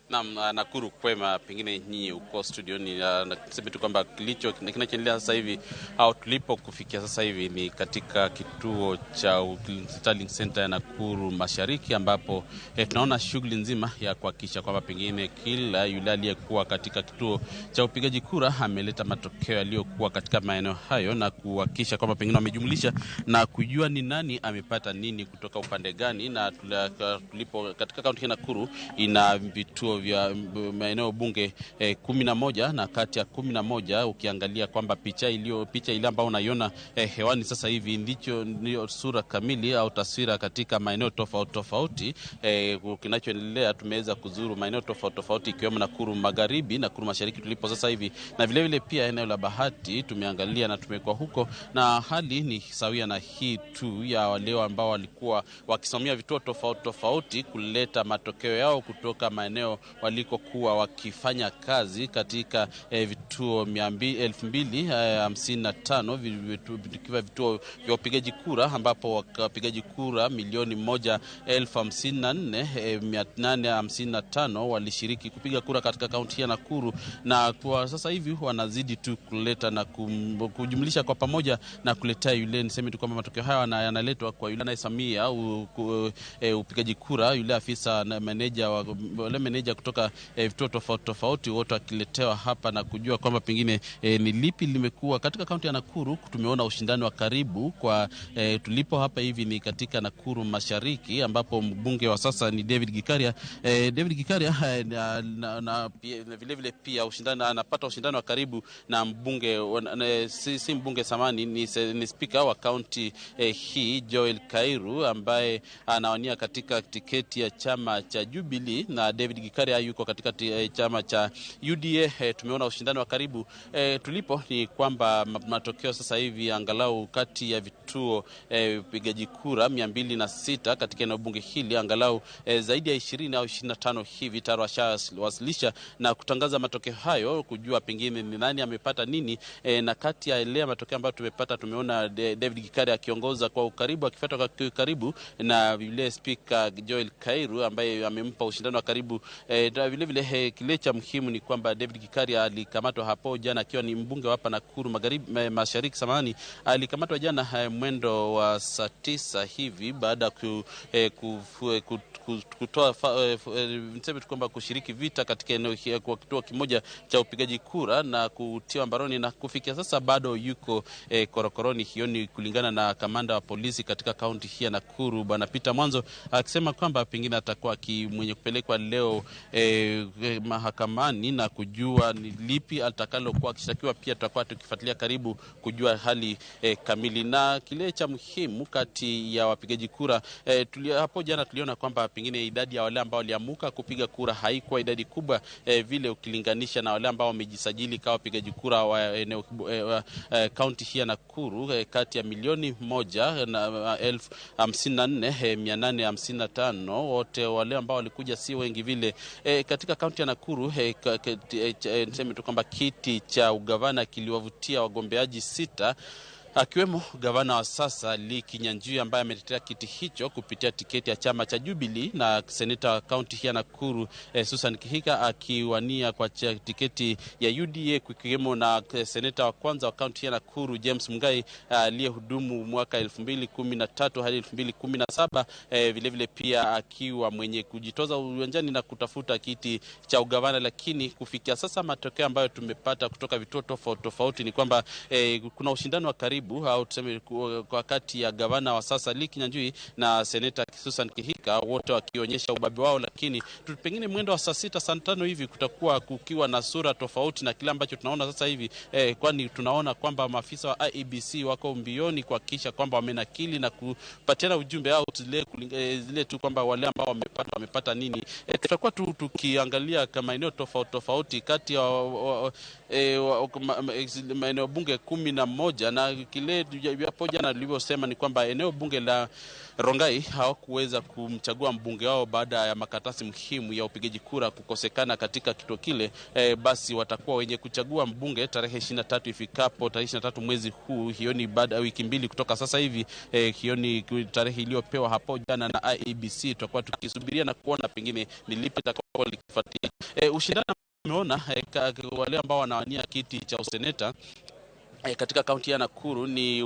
Naam, Nakuru kwema, pengine nyinyi uko studio ni nasema tu kwamba kinachoendelea sasa hivi au tulipo kufikia sasa hivi ni katika kituo cha Tallying Center ya Nakuru Mashariki, ambapo tunaona shughuli nzima ya kuhakikisha kwamba pengine kila yule aliyekuwa katika kituo cha upigaji kura ameleta matokeo yaliyokuwa katika maeneo hayo na kuhakikisha kwamba pengine wamejumlisha na kujua ni nani amepata nini kutoka upande gani. Na tulipo katika kaunti ya Nakuru ina vituo vya maeneo bunge 11, na kati ya 11 ukiangalia kwamba picha ile ambayo unaiona hewani sasa hivi ndicho sura kamili au taswira katika maeneo tofauti tofauti. Kinachoendelea, tumeweza kuzuru maeneo tofauti tofauti ikiwemo Nakuru Magharibi, Nakuru Mashariki tulipo sasa hivi, na vile vile pia eneo la Bahati tumeangalia na tumekuwa huko, na hali ni sawia na hii tu ya wale ambao walikuwa wakisimamia vituo tofauti tofauti kuleta matokeo yao kutoka maeneo walikokuwa wakifanya kazi katika vituo vituo 2,055 vikiwa vituo vya upigaji kura, ambapo wapigaji kura 1,054,855 walishiriki kupiga kura katika kaunti ya Nakuru, na kwa sasa hivi wanazidi tu kuleta na kujumlisha kwa pamoja na kuletea yule, niseme tu kwamba matokeo haya yanaletwa kwa yule anayesimamia upigaji kura, yule afisa na meneja wale meneja kutoka vituo tofauti tofauti, wote wakiletewa hapa na kujua kwamba pengine ni lipi limekuwa katika kaunti ya Nakuru. Tumeona ushindani wa karibu kwa tulipo hapa hivi ni katika Nakuru Mashariki, ambapo mbunge wa sasa ni David Gikaria. David Gikaria na vile vile pia ushindani, anapata ushindani wa karibu na mbunge si mbunge samani, ni spika wa kaunti hii Joel Kairu, ambaye anawania katika tiketi ya chama cha Jubilee, na David Gikaria yuko katika chama cha UDA. Tumeona ushindani wa karibu. Tulipo ni kwamba matokeo sasa hivi angalau kati ya vituo upigaji kura 206 katika eneo bunge hili, angalau zaidi ya 20 au 25 hivi tayari washawasilisha na kutangaza matokeo hayo, kujua pengine ni nani amepata nini. Na kati ya ile matokeo ambayo tumepata, tumeona David Gikaria akiongoza kwa ukaribu, akifuatwa kwa karibu na yule spika Joel Kairu ambaye amempa ushindani wa karibu. Vile vile kile cha muhimu ni kwamba David Gikaria alikamatwa hapo jana akiwa ni mbunge hapa Nakuru Magharibi, Mashariki samahani, alikamatwa jana mwendo wa saa 9 hivi baada kutoa niseme tu kwamba kushiriki vita katika eneo hili kwa kituo kimoja cha upigaji kura na kutiwa mbaroni, na kufikia sasa bado yuko korokoroni. Hiyo ni kulingana na kamanda wa polisi katika kaunti hii ya Nakuru Bwana Peter Mwanzo, akisema kwamba pengine atakuwa mwenye kupelekwa leo mahakamani na kujua ni lipi atakalokuwa akishtakiwa. Pia tutakuwa tukifuatilia karibu kujua hali kamili. Na kile cha muhimu kati ya wapigaji kura hapo jana tuliona kwamba pengine idadi ya wale ambao waliamuka kupiga kura haikuwa idadi kubwa vile ukilinganisha na wale ambao wamejisajili kama wapigaji kura wa eneo kaunti hii ya Nakuru, kati ya 1,054,855 wote wale ambao walikuja si wengi vile. Katika kaunti ya Nakuru niseme tu kwamba kiti cha ugavana kiliwavutia wagombeaji 6, akiwemo gavana wa sasa Lee Kinyanjui ambaye ametetea kiti hicho kupitia tiketi ya chama cha Jubilee, na seneta wa kaunti hii ya Nakuru Susan Kihika akiwania kwa tiketi ya UDA, kukiwemo na seneta wa kwanza wa kaunti hii ya Nakuru James Mungai aliyehudumu mwaka 2013 hadi 2017, vile vile pia akiwa mwenye kujitoza uwanjani na kutafuta kiti cha ugavana. Lakini kufikia sasa matokeo ambayo tumepata kutoka vituo tofauti tofauti ni kwamba kuna ushindani wa karibu, au tuseme kwa kati ya gavana wa sasa Lee Kinyanjui na seneta Susan Kihika, wote wakionyesha ubabe wao. Lakini pengine mwendo wa saa 6 saa 5 hivi kutakuwa kukiwa na sura tofauti na kile ambacho tunaona sasa hivi, kwani tunaona kwamba maafisa wa IEBC wako mbioni kuhakikisha kwamba wamenakili na kupatiana ujumbe au zile tu kwamba wale ambao wamepata nini. Tutakuwa tu tukiangalia kama eneo tofauti tofauti kati ya maeneo bunge 11, na kile hapo jana nilivyosema ni kwamba eneo bunge la Rongai hawakuweza kumchagua mbunge wao baada ya makaratasi muhimu ya upigaji kura kukosekana katika kituo kile. Basi watakuwa wenye kuchagua mbunge tarehe 23 ifikapo tarehe 23 mwezi huu. Hiyo ni baada ya wiki 2 kutoka sasa hivi. Hiyo ni tarehe iliyopewa hapo jana na IEBC. Tutakuwa tukisubiria na kuona pengine ni lipi litakalo likifuatia. Ushindani tumeona wale ambao wanawania kiti cha useneta katika kaunti ya Nakuru ni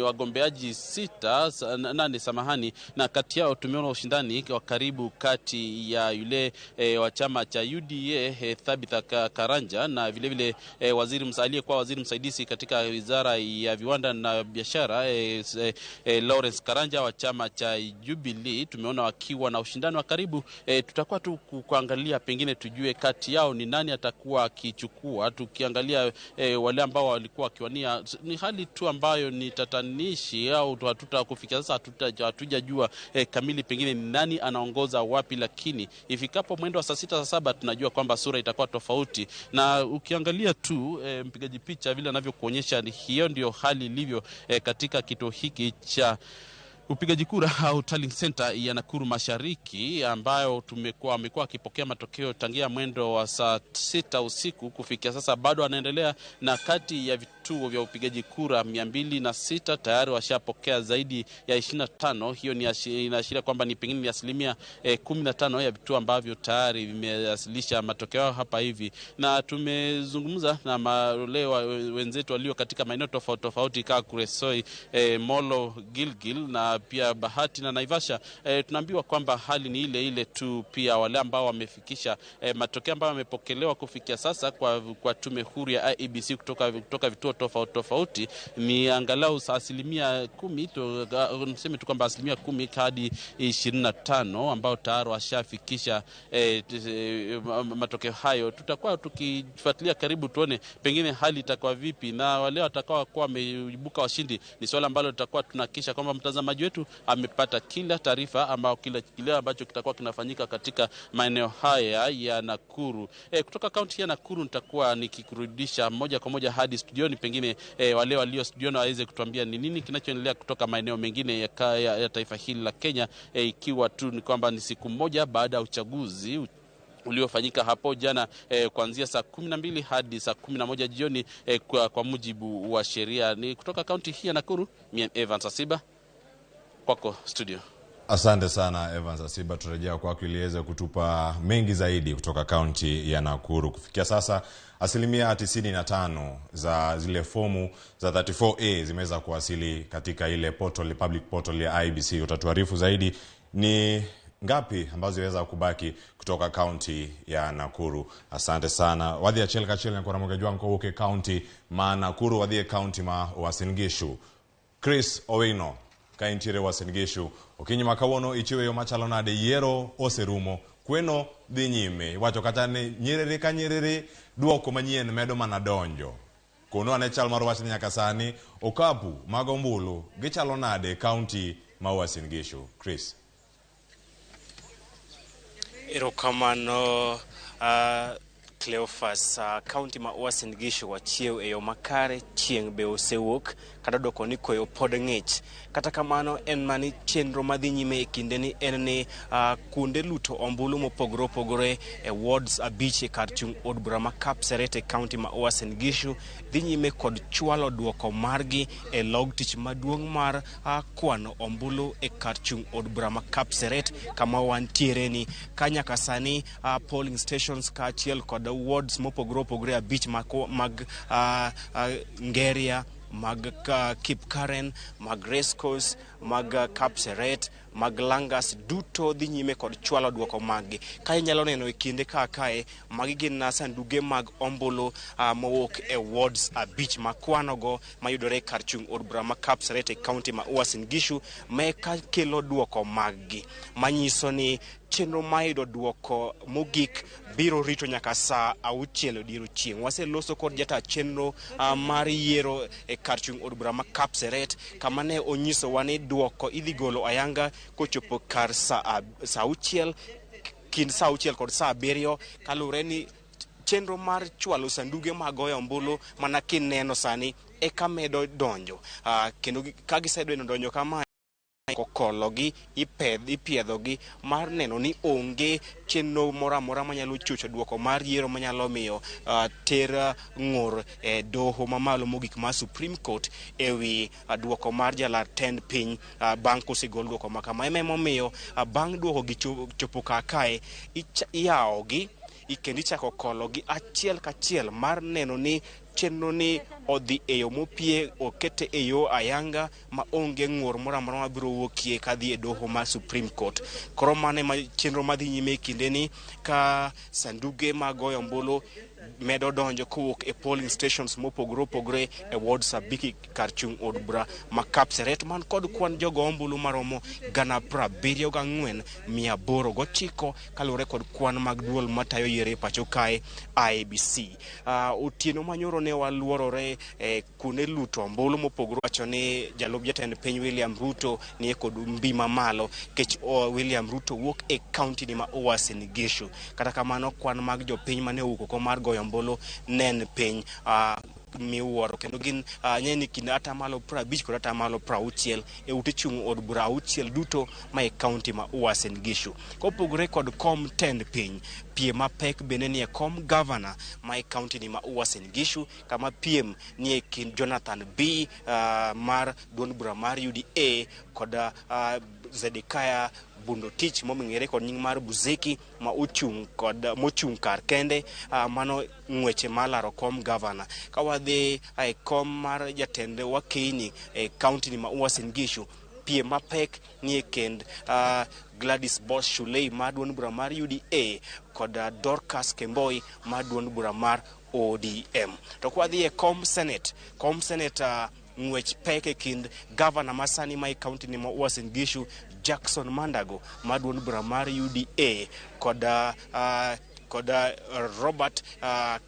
wagombeaji 8 samahani, na kati yao tumeona ushindani wa karibu kati ya yule wa chama cha UDA Thabitha Karanja na vile vile aliyekuwa waziri msaidizi katika wizara ya viwanda na biashara Lawrence Karanja wa chama cha Jubilee. Tumeona wakiwa na ushindani wa karibu. Tutakuwa tu kuangalia pengine tujue kati yao ni nani atakuwa akichukua. Tukiangalia wale ambao walikuwa wakiwania, ni hali tu ambayo ni tatanishi, au kufikia sasa hatujajua kamili pengine ni nani anaongoza wapi, lakini ifikapo mwendo wa saa 6 saa 7 tunajua kwamba sura itakuwa tofauti. Na ukiangalia tu mpigaji picha vile anavyokuonyesha, hiyo ndio hali ilivyo katika kituo hiki cha upigaji kura au tallying center ya Nakuru Mashariki ambayo wamekuwa wakipokea matokeo tangia mwendo wa saa 6 usiku kufikia sasa bado anaendelea, na kati ya vituo vya upigaji kura 206 tayari washapokea zaidi ya 25. Hiyo ni inaashiria kwamba ni pengine ni asilimia 15 ya vituo ambavyo tayari vimewasilisha matokeo hapa hivi. Na tumezungumza na wenzetu walio katika maeneo tofauti tofauti kama Kuresoi, Molo, Gilgil na pia Bahati na Naivasha. Tunaambiwa kwamba hali ni ile ile tu. Pia wale ambao wamefikisha matokeo ambayo yamepokelewa kufikia sasa kwa tume huru ya IEBC kutoka vituo tofauti tofauti ni angalau asilimia 10, niseme tu kwamba asilimia 10 hadi 25 ambao tayari washafikisha matokeo hayo. Tutakuwa tukifuatilia karibu tuone pengine hali itakuwa vipi na wale watakao kuwa wameibuka washindi. Ni swala ambalo tutakuwa tunahakikisha kwamba mtazamaji wetu amepata kila taarifa ambao kile ambacho kitakuwa kinafanyika katika maeneo haya ya Nakuru. Kutoka kaunti ya Nakuru nitakuwa nikikurudisha moja kwa moja hadi studioni, pengine wale walio studioni waweze kutuambia ni nini kinachoendelea kutoka maeneo mengine ya taifa hili la Kenya, ikiwa tu ni kwamba ni siku moja baada ya uchaguzi uliofanyika hapo jana kuanzia saa 12 hadi saa 11 jioni kwa mujibu wa sheria. Ni kutoka kaunti hii ya Nakuru, mimi Evans Asiba, kwako studio.
Asante sana Evans Asiba, turejea kwako ili iweze kutupa mengi zaidi kutoka kaunti ya Nakuru. Kufikia sasa asilimia 95 za zile fomu za 34A zimeweza kuwasili katika ile portal, public portal ya IEBC. Utatuarifu zaidi ni ngapi ambazo ziweza kubaki kutoka kaunti ya Nakuru. Asante sana. Wadhi ya Chelka Chel na kwa Jwanko uke kaunti ma Nakuru, wadhi kaunti ma Uasin Gishu. Chris Owino kaintire Uasin Gishu. Okinyi makawuono ichiwe yo machalo nade yiero oserumo kweno dhi nyime. Iwacho kata ni nyiriri ka nyiriri duoko manyien medo mana donjo. Kono ane chal mar wachni nyaka sani okapu mag ombulu gichalo nade kaunti ma Uasin Gishu. Chris.
Erokamano Cleophas. Kaunti ma Uasin Gishu wachiew e yo makare, chieng' be osewuok kata doko ni koyo pod ng'ich. Kata kamano en mani chenro madhi nyime e kinde ni en ni kuonde luto ombulu mopogore opogore e wards 5 e kar chung' od bura ma Kapseret e kaunti ma Uasin Gishu dhi nyime kod chwalo duoko margi e log tich maduong' mar kwano ombulu e kar chung' od bura ma Kapseret kama wantiere ni. Ka nyaka sani polling stations kaachiel kod wards mopogore opogore 5 mag Ngeria, mag Kipkaren, mag Racecourse, mag Kapseret, mag Langas duto dhi nyime kod chwalo duoko maggi. Ka inyalo neno e kinde ka kae, magi gin sanduge mag ombulu mowuok e wards 5 makwanogo mayudore kar chung' od bura ma Kapseret e kaunti ma Uasin Gishu, meka kelo duoko maggi manyiso ni chenro mar yudo duoko mogik biro rito nyaka saa 6 odiechieng'. Waseloso kod jata chenro mar yiero e kar chung' od bura ma Kapseret kama ne onyisowa ni duoko idhi golo ayanga kochopo kar saa 6, kind saa 6 kod saa 7, kaluwore ni chenro mar chwalo sanduge mag goyo ombulu mana kineno sani eka medo donjo. Kendo ka gisebedo donjo kama kokologi ipiedhogi mar neno ni onge chenro moro amora manyalo chocho duoko mar yiero manyalo miyo ter ng'ur e doho mamalo mogik mar Supreme Court ewi duoko mar jalar tend piny bang' kosegol duoko ma kama. Ema emomiyo bang' duoko gi chopo kakae iyawogi kendo ichako kologi achiel kachiel mar neno ni chenro ni odhi e yo mopie, okete e yo ayanga ma onge ng'ur moro amora mabiro wuokie kadhi e doho mar Supreme Court. Koro mano ema chenro madhi nyime e kinde ni ka sanduge mag goyo ombulu medo donjo kowuok e polling stations mopogore opogore e wards 5 kar chung' od bura ma Kapseret man kod kwan jogo ombulu maromo 74,809 kaluwore kod kwan mag duol matayo yiero e pacho kae IEBC. Otieno manyoro ne waluorore kuonde luto ombulu mopogore, wacho ni jalup jatend piny William Ruto nie kod mbi mamalo kech William Ruto wuok e kaunti ni ma Uasin Gishu. Kata kamano kwan mag jopiny mane owuok oko mar goyo ombulu nen piny. miwuoro kendo gin nyeni kind atamalo 50 kod atamalo 60 e ute chung' od bura auchiel duto ma e kaunti ma Uasin Gishu. Kopogore kod kom tend piny, piem mapek bende nie kom gavana ma e kaunti ni ma Uasin Gishu, kama piem nie kind Jonathan B mar duond bura mar UDA kod Zedekiah Bundotich mong'ere kod nying mar Buzeki ma ochung' kod mochung' kar kende. Mano ng'weche mar laro kom gavana. Ka wadhi e kom mar jatend wakeyni e kaunti ni ma Uasin Gishu, piem mapek nie kind Gladys Boss Shulei mar duond bura mar UDA kod Dorcas Kemboi mar duond bura mar ODM. To kwadhi e kom Senate, kom Senate ng'wech pek e kind gavana masani ma e kaunti ni ma Uasin Gishu Jackson Mandago mar duond bura mar UDA kod Robert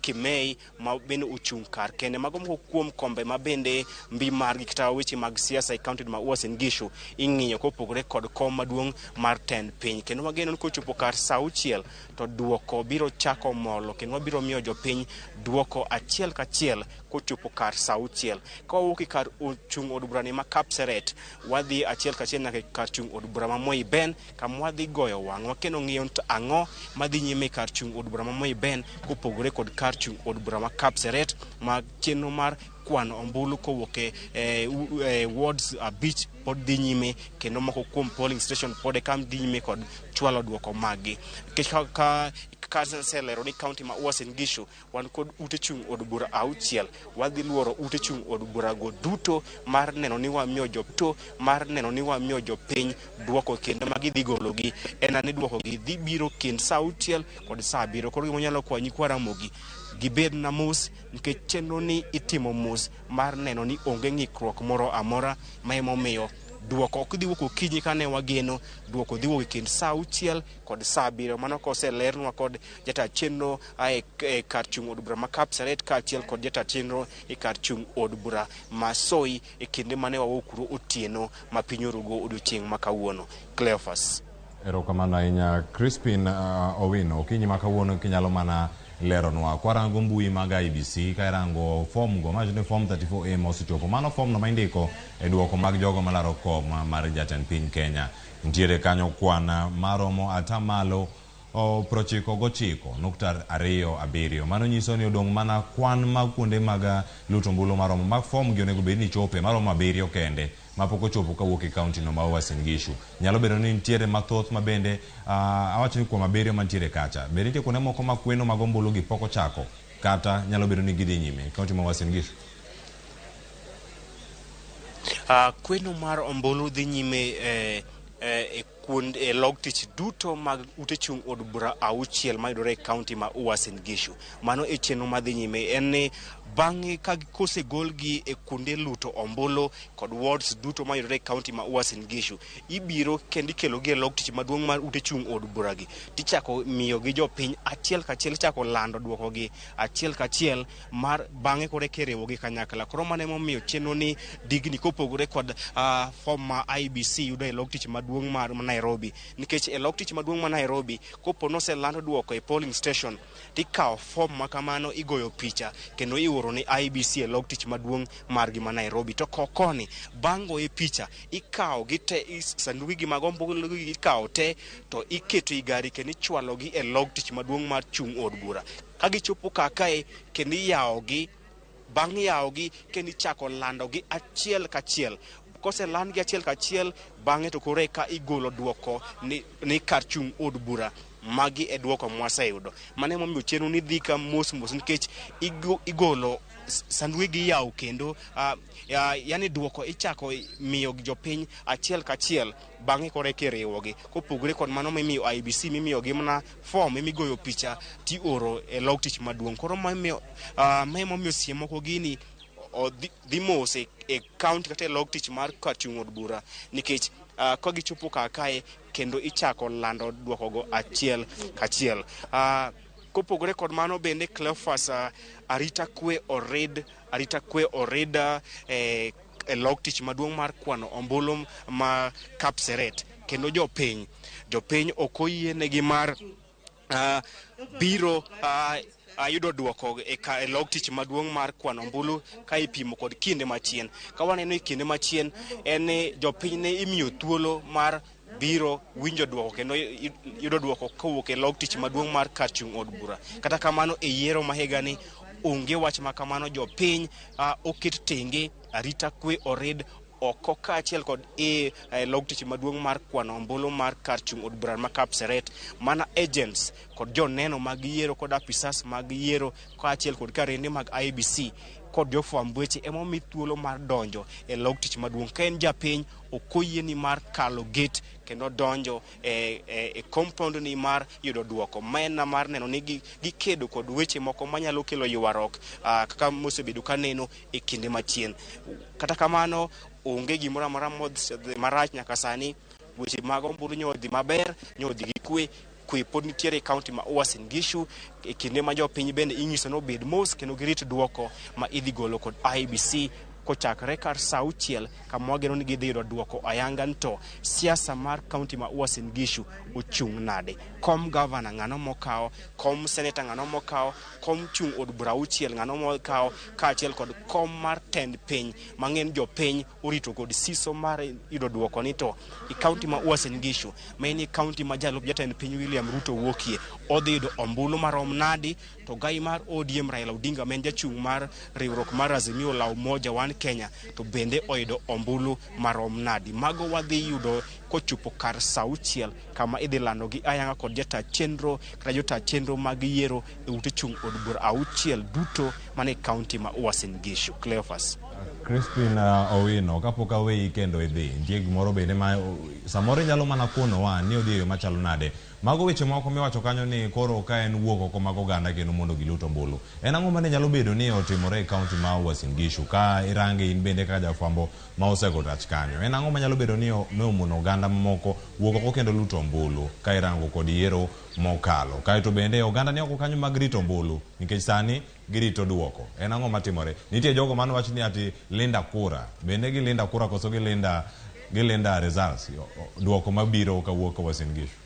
Kimei ma bende ochung' kar kende. Mago moko kuom kombe ma bende mbi margi kata weche mag siasa e kaunti ma Uasin Gishu ing'iyo kopogore kod kom maduong' mar tend piny. Kendo wageno ni kochopo kar saa auchiel to duoko biro chako molo kendo wabiro miyo jopiny duoko achiel kachiel kochopo kar saa auchiel. Ka wawuok e kar chung' od bura ni ma Kapseret, wadhi achiel kachiel nyaka kar chung' od bura ma Moi Ben, kama wadhi goyo wang'wa kendo ng'iyo to ang'o madhi nyime kar chung' od bura ma Moi Ben kopogore kod kar chung' od bura ma Kapseret ma chenro mar kwano ombulu kowuok e wards 5 pod dhi nyime kendo moko kuom polling station pod eka dhi nyime kod chwalo duoko maggi. Nikech ka aselero ni kaunti ma Uasin Gishu wan kod ute chung' od bura auchiel, wadhi luoro ute chung' od bura go duto mar neno ni wamiyo jopto mar neno ni wamiyo jopiny duoko kendo ma gidhi gologi en ni duoko gi dhi biro kind saa auchiel kod saa abiriyo. Koro gima nyalo kwayo nyikwa Ramogi gibed na mos nikech chenro ni itimo mos mar neno ni onge ng'ikruok moro amora ma emomiyo duoko ok dhi wuok okinyi kane wageno, duoko dhi wuok e kind saa auchiel kod saa abiriyo. Mano koselernwa kod jata chenro e kar chung' od bura ma Kapseret kaachiel kod jata chenro e kar chung' od bura ma Soi e kinde mane wawuok kuro otieno ma piny orugo odiochieng' ma kawuono. Cleophas.
Erokamano ahinya Crispin Owino. Okinyi ma kawuono kinyalo mana leronwa kwarango mbui mag IEBC ka irango form go mawacho ni form 34A mosechopo, mano form no ma indiko e duoko mag jogo malaro kom mar jatend piny Kenya. Nitiere kanyo kwan maromo atamalo 99.27. Mano nyiso ni odong' mana kwan mag kuonde mag luto ombulu maromo mag form gi onego bed ni chope maromo 7 kende mapok ochopo kawuok e kaunti no ma Uasin Gishu. Nyalo bedo ni nitiere mathoth ma bende awacho ni kuom 7 mantiere kacha bende nitie kuonde moko ma kweno mag ombulu gi pok ochako kata nyalo bedo ni gidhi nyime e kaunti ma Uasin Gishu.
Kweno mar ombulu dhi nyime e kuond e log tich duto mag ute chung' od bura auchiel mayudore e kaunti ma Uasin Gishu. Mano e chenro madhi nyime en ni bang'e ka kosegolgi e kuonde luto ombulu kod wards duto mayudore e kaunti ma Uasin Gishu, ibiro kendo ikelogi e log tich maduong' mar ute chung' od bura gi tichako miyogi jopiny achiel kachiel, ichako lando duokogi achiel kachiel mar bang'e koro eka iriwogi kanyakla. Koro mano emomiyo chenro ni digni kopogore kod form ma IEBC yudo e log tich maduong' mar Nairobi, nikech e log tich maduong' ma Nairobi kopo noselando duoko e polling station tikawo form ma kamano igoyo picha kendo ioro ne IEBC e log tich maduong' margi ma Nairobi. To koni bang' goye picha ikawo gi te sandugi gi mag ombulu gi ikawo te to iketo e gari kendo ichwalogi e log tich maduong' mar chung' od bura. Ka gichopo kakae kendo iyawogi, bang' yawogi kendo ichako landogi achiel kachiel. Koselandgi achiel kachiel bang'e to koro eka igolo duoko ni kar chung' od bura. Magi e duoko mwaseyudo. Mano emomiyo chenro ni dhi ka mos mos nikech igolo sanduge gi iyawo kendo yani duoko ichako miyo jopiny achiel kachiel bang'e koro eka iriwogi. Kopogore kod mano mimiyo IEBC mimiyogi mana form emigoyo picha tioro e log tich maduong'. Koro ma emomiyo seche moko gini dhi mos e kaunti kata e log tich mar kar chung' od bura nikech ka gichopo kar kae kendo ichako lando duokogo achiel kachiel. Kopogore kod mano bende Cleophas, arita kwe orid e log tich maduong' mar kwano ombulu ma Kapseret kendo jopiny ok oyienegi mar biro yudo duoko e log tich maduong' mar kwano ombulu ka ipimo kod kinde machien. Ka waneno e kinde machien en ni jopiny ne imiyo thuolo mar biro winjo duoko kendo yudo duoko kowuok e log tich maduong' mar kar chung' od bura. Kata kamano e yiero ma higani onge wach ma kamano, jopiny oket tenge, arita kwe orid oko kaachiel kod e log tich maduong' mar kwano ombulu mar kar chung' od bura ma Kapseret. Mana agents kod joneno mag yiero kod apisas mag yiero kaachiel kod karende mag IEBC kod jofwamb weche ema omi thuolo mar donjo e log tich maduong'. Ka en japiny ok oyieni mar kalo gate kendo donjo e compound ni mar yudo duoko. Ma en mar neno ni gikedo kod weche moko manyalo kelo ywaruok kaka mosebedo kaneno e kinde machien. Kata kamano onge gimoro amora modhi marach nyaka sani. Weche mag ombulu nyo dhi maber, nyo dhi gi kwe. Kwe pod nitiere e kaunti ma Uasin Gishu e kinde ma jopiny bende inyiso ni obed mos kendo girit duoko ma idhi golo kod IEBC kochakore kar saa 6 kama wageno ni gidhi yudo duoko ayanga to siasa mar kaunti ma Uasin Gishu ochung' nade. Kom gavana ng'ano mokawo, kom seneta ng'ano mokawo, kom chung' od bura 6 ng'ano mokawo, kaachiel kod kom mar tend piny mang'eny jopiny orito kod siso mar yudo duoko ni to e kaunti ma Uasin Gishu ma en e kaunti ma jalup jatend piny William Ruto wuokie odhi yudo ombulu marom nadi, to gai mar ODM Raila Odinga ma en jachung' mar riwruok mar Azimio la Umoja One Kenya to bende oyudo ombulu marom nadi. Mago wadhi yudo kochopo kar saa 6 kama idhi lando gi ayanga kod jata chenro kata jota chenro mag yiero e ute chung' od bura 6 duto mane kaunti ma Uasin Gishu. Cleophas.
Crispin Owino, kapok aweyi kendo idhi, nitie gimoro bende ma samoro inyalo mana konowa ni odhi e yo machalo nade. Mago weche moko miwacho kanyo ni koro ka en wuok oko mag oganda kendo mondo gilut ombulu. En ang'o mane nyalo bedo ni otimore e kaunti ma Uasin Gishu ka irange in bende kaka jafwambo ma osego tach kanyo? En ang'o manyalo bedo ni ne omono oganda mamoko wuok oko kendo luto ombulu ka irango kod yiero mokalo? Kaeto bende oganda ni oko kanyo mag rito ombulu nikech sani girito duoko. En ang'o matimore? Nitie jogo mane wach ni ati linda kura. Bende gilinda kura koso gilinda results, duoko mabiro kawuok Uasin Gishu?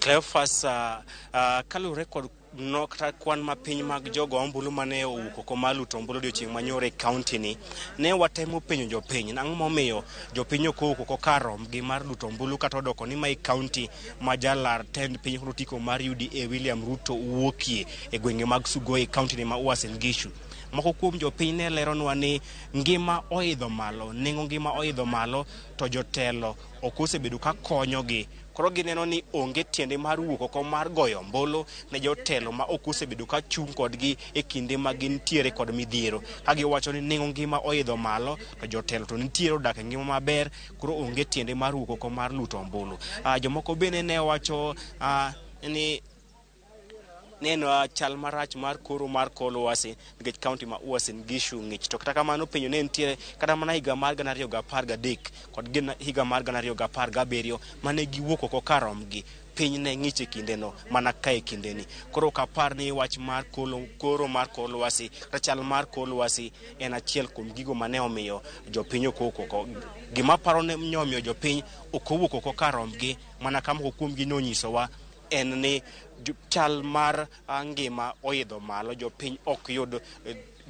Cleophas, kaluwore kod nok kata kwan mapiny mag jogo ombulu mane owuok oko mar luto ombulu odiochieng' manyoro e kaunti ni, ne watemo penjo jopiny nang'o momiyo jopiny ok owuok oko kar rombgi mar luto ombulu kata odoko ni mae kaunti ma jalar tend piny kod otiko mar UDA William Ruto wuokie e gwenge mag Sugoi e kaunti ni ma Uasin Gishu. Moko kuom jopiny ne leronwa ni ngima oidho malo, nengo ngima oidho malo, to jotelo ok osebedo ka konyogi. Koro gineno ni onge tiende mar wuok oko mar goyo ombulu ne jotelo ma ok osebedo ka chung' kodgi e kinde ma gintiere kod midhiero. Ka giwacho ni nengo ngima oidho malo, to jotelo to nitiere odak e ngima maber, koro onge tiende mar wuok oko mar luto ombulu. Jomoko bende ne wacho ni neno chal marach mar koro mar kor lwasi nikech kaunti ma Uasin Gishu ng'ich. To kata kamano penjo ne nitiere kata mana higa mar 2013 kod higa mar 2017 mane giwuok oko kar rombgi. Piny ne ng'ich e kindeno mana ka e kindeni. Koro ok apar ni wach mar koro mar kor lwasi kata chal mar kor lwasi en achiel kuom gigo mane omiyo jopiny ok owuok oko. Gima aparo ni omiyo jopiny ok owuok oko kar rombgi mana ka moko kuomgi nonyisowa en ni chal mar ngima oidho malo, jopiny ok yud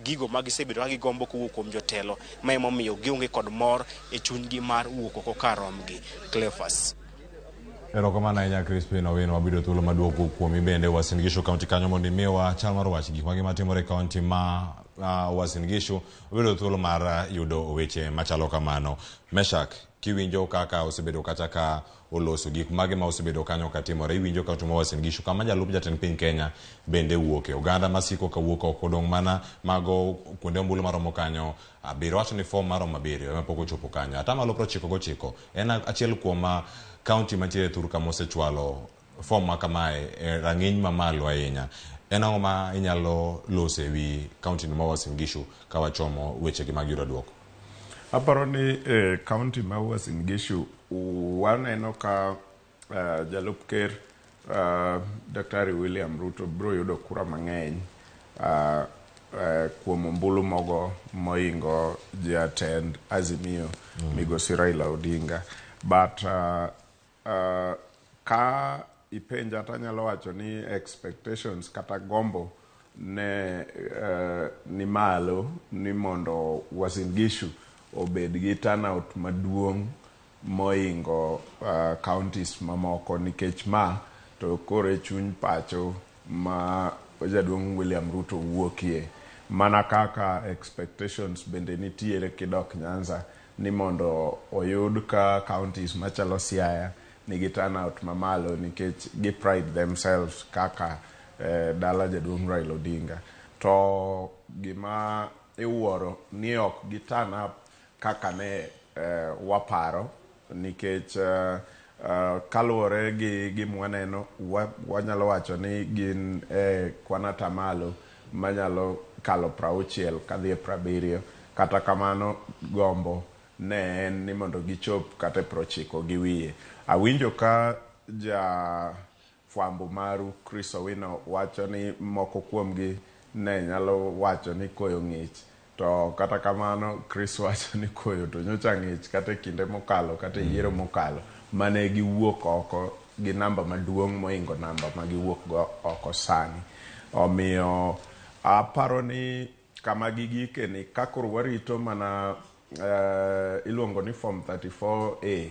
gigo ma gisebedo ka gigombo kowuok kuom jotelo, ma emomiyo gionge kod mor e chunygi mar wuok oko kar rombgi. Cleophas.
Erokamano ahinya Crispin Owino, wabiro thuolo maduoko kuomi bende Uasin Gishu kaunti kanyo mondo imiwa chal mar wach gik mage matimore e kaunti ma Uasin Gishu. Wabiro thuolo mar yudo weche machalo kamano. Meshak, kiwinjo kaka osebedo kata ka oloso gik mage ma osebedo kanyo katimore, iwinjo kaunti ma Uasin Gishu kama jalup jatend piny Kenya bende wuoke. Oganda masiko kawuok oko odong' mana mago kuonde ombulu maromo kanyo 7, wacho ni fom maromo 7 ema pok ochopo kanyo. Atamalo 99 en achiel kuom kaunti mantiere thur kama osechwalo fom ma kamae e rang'iny mamalo ahinya. En ang'o ma inyalo loso e wi kaunti ma Uasin Gishu ka wachomo wechegi mag yudo duoko?
Aparo ni e kaunti ma Uasin Gishu waneno ka jalup ker Daktari William Ruto biro yudo kura mang'eny kuom ombulu mogo moingo jatend Azimio migosi Raila Odinga. But ka ipenja to anyalo wacho ni expectations kata gombo ne ni malo ni mondo Uasin Gishu obed gi turnout maduong' moingo counties mamoko nikech ma to koro e chuny pacho ma jaduong' William Ruto wuokie. Mana kaka expectations bende nitiere kidok Nyanza ni mondo oyud ka counties machalo Siaya nigi turnout mamalo nikech gi pride themselves kaka dala jaduong' Raila Odinga. To gima iwuoro ni ok gi turn up kaka ne waparo nikech kaluwore gi gima waneno wanyalo wacho ni gin e kwan atamalo manyalo kalo 60 kadhi e 70. Kata kamano gombo ne en ni mondo gichop kata e 90 gi wiye. Awinjo ka ja fwambo maru Chris Owino wacho ni moko kuomgi ne nyalo wacho ni koyo ng'ich, to kata kamano Chris wacho ni koyo to nyocha ng'ich kata e kinde mokalo kata e yiero mokalo mane giwuok oko gi namba maduong' moingo namba ma giwuok go oko sani. Omiyo aparo ni kama gigike ni ka koro warito mana iluongo ni form 34A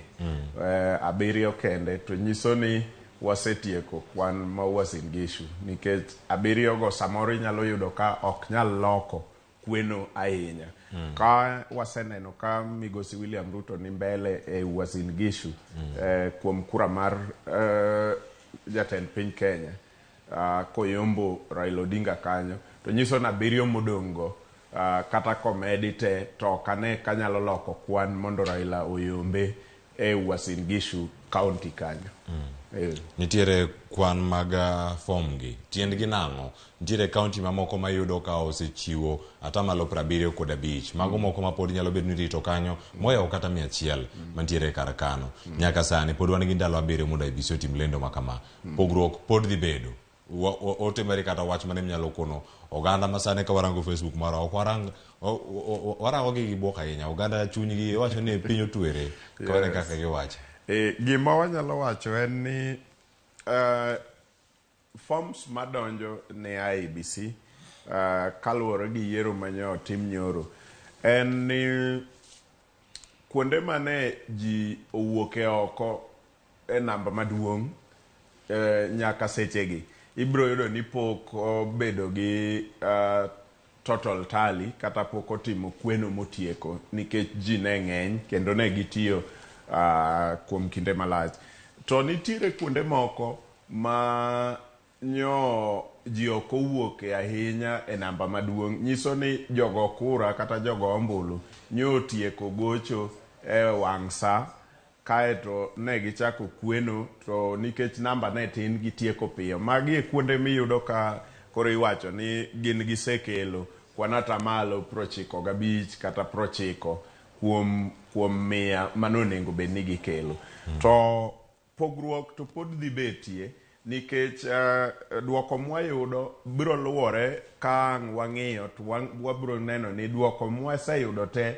7 kende, to nyiso ni wasetieko kwan ma Uasin Gishu nikech 7 go samoro inyalo yudo ka ok nyal loko kweno ahinya. Ka waseneno ka migosi William Ruto ni mbele e Uasin Gishu kuom kura mar jatend piny Kenya koyombo Raila Odinga kanyo, to nyiso ni 7 modong' go kata komedi te to ok ane kanyalo loko kwan mondo Raila oyombe e Uasin Gishu county kanyo.
Nitiere kwan mag form gi, tiendgi nang'o? Nitiere county mamoko mayudo ka osechiwo atamalo 75, mago moko ma pod nyalo bedo ni rito kanyo moyawo kata 100 mantiere kar kano. Nyaka sani pod wan gi ndalo 7 mondo IEBC otim lendo ma kama. Pogruok pod dhi bedo. Ote mari kata wach mane minyalo kono oganda ma sani ka warango Facebook marwa ok warang warango gi buok ahinya. Oganda chunygi wacho ni piny otwere kone kaka giwacho.
Gima wanyalo wacho en ni forms madonjo ne IEBC kaluwore gi yiero mane otim nyoro en ni kuonde mane ji owuok e oko e namba maduong' nyaka sechegi ibiro yudo ni pok obedo gi total tally kata pok otimo kweno motieko nikech ji ne ng'eny kendo ne gitiyo kuom kinde malach. To nitiere kuonde moko ma nyo ji ok owuok ahinya e namba maduong', nyiso ni jogo kura kata jogo ombulu nyo otieko gocho e wang' sa kaeto ne gichako kweno, to nikech namba ne tin gitieko piyo. Magi e kuonde miyudo ka koro iwacho ni gin gisekelo kwan atamalo 95 kata 90 kuom 100 mane onego bed ni gikelo. To pogruok to pod dhi betie nikech duoko mwayudo biro luwore ka ang' wang'iyo to wabiro neno ni duoko mwaseyudo te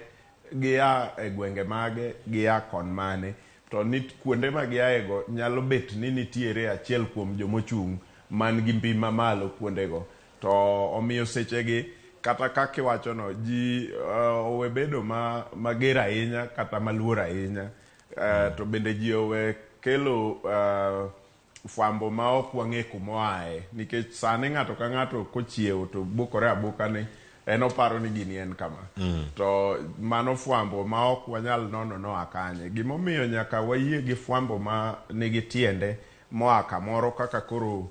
gia e gwenge mage, gia kon mane, to ni kuonde ma giaego nyalo bet ni nitiere achiel kuom jomochung' man gi mbi mamalo kuondego. To omiyo sechegi kata kaka iwachono ji owe bedo mager ahinya kata maluor ahinya, to bende ji owe kelo fwambo ma ok wang'e kumoaye, nikech sani ng'ato ka ng'ato kochiewo to bukore abuka ni en oparo ni gini en kama. To mano fwambo ma ok wanyal nono noa kanye. Gimomiyo nyaka wayie gi fwambo ma nigi tiende moa kamoro kaka koro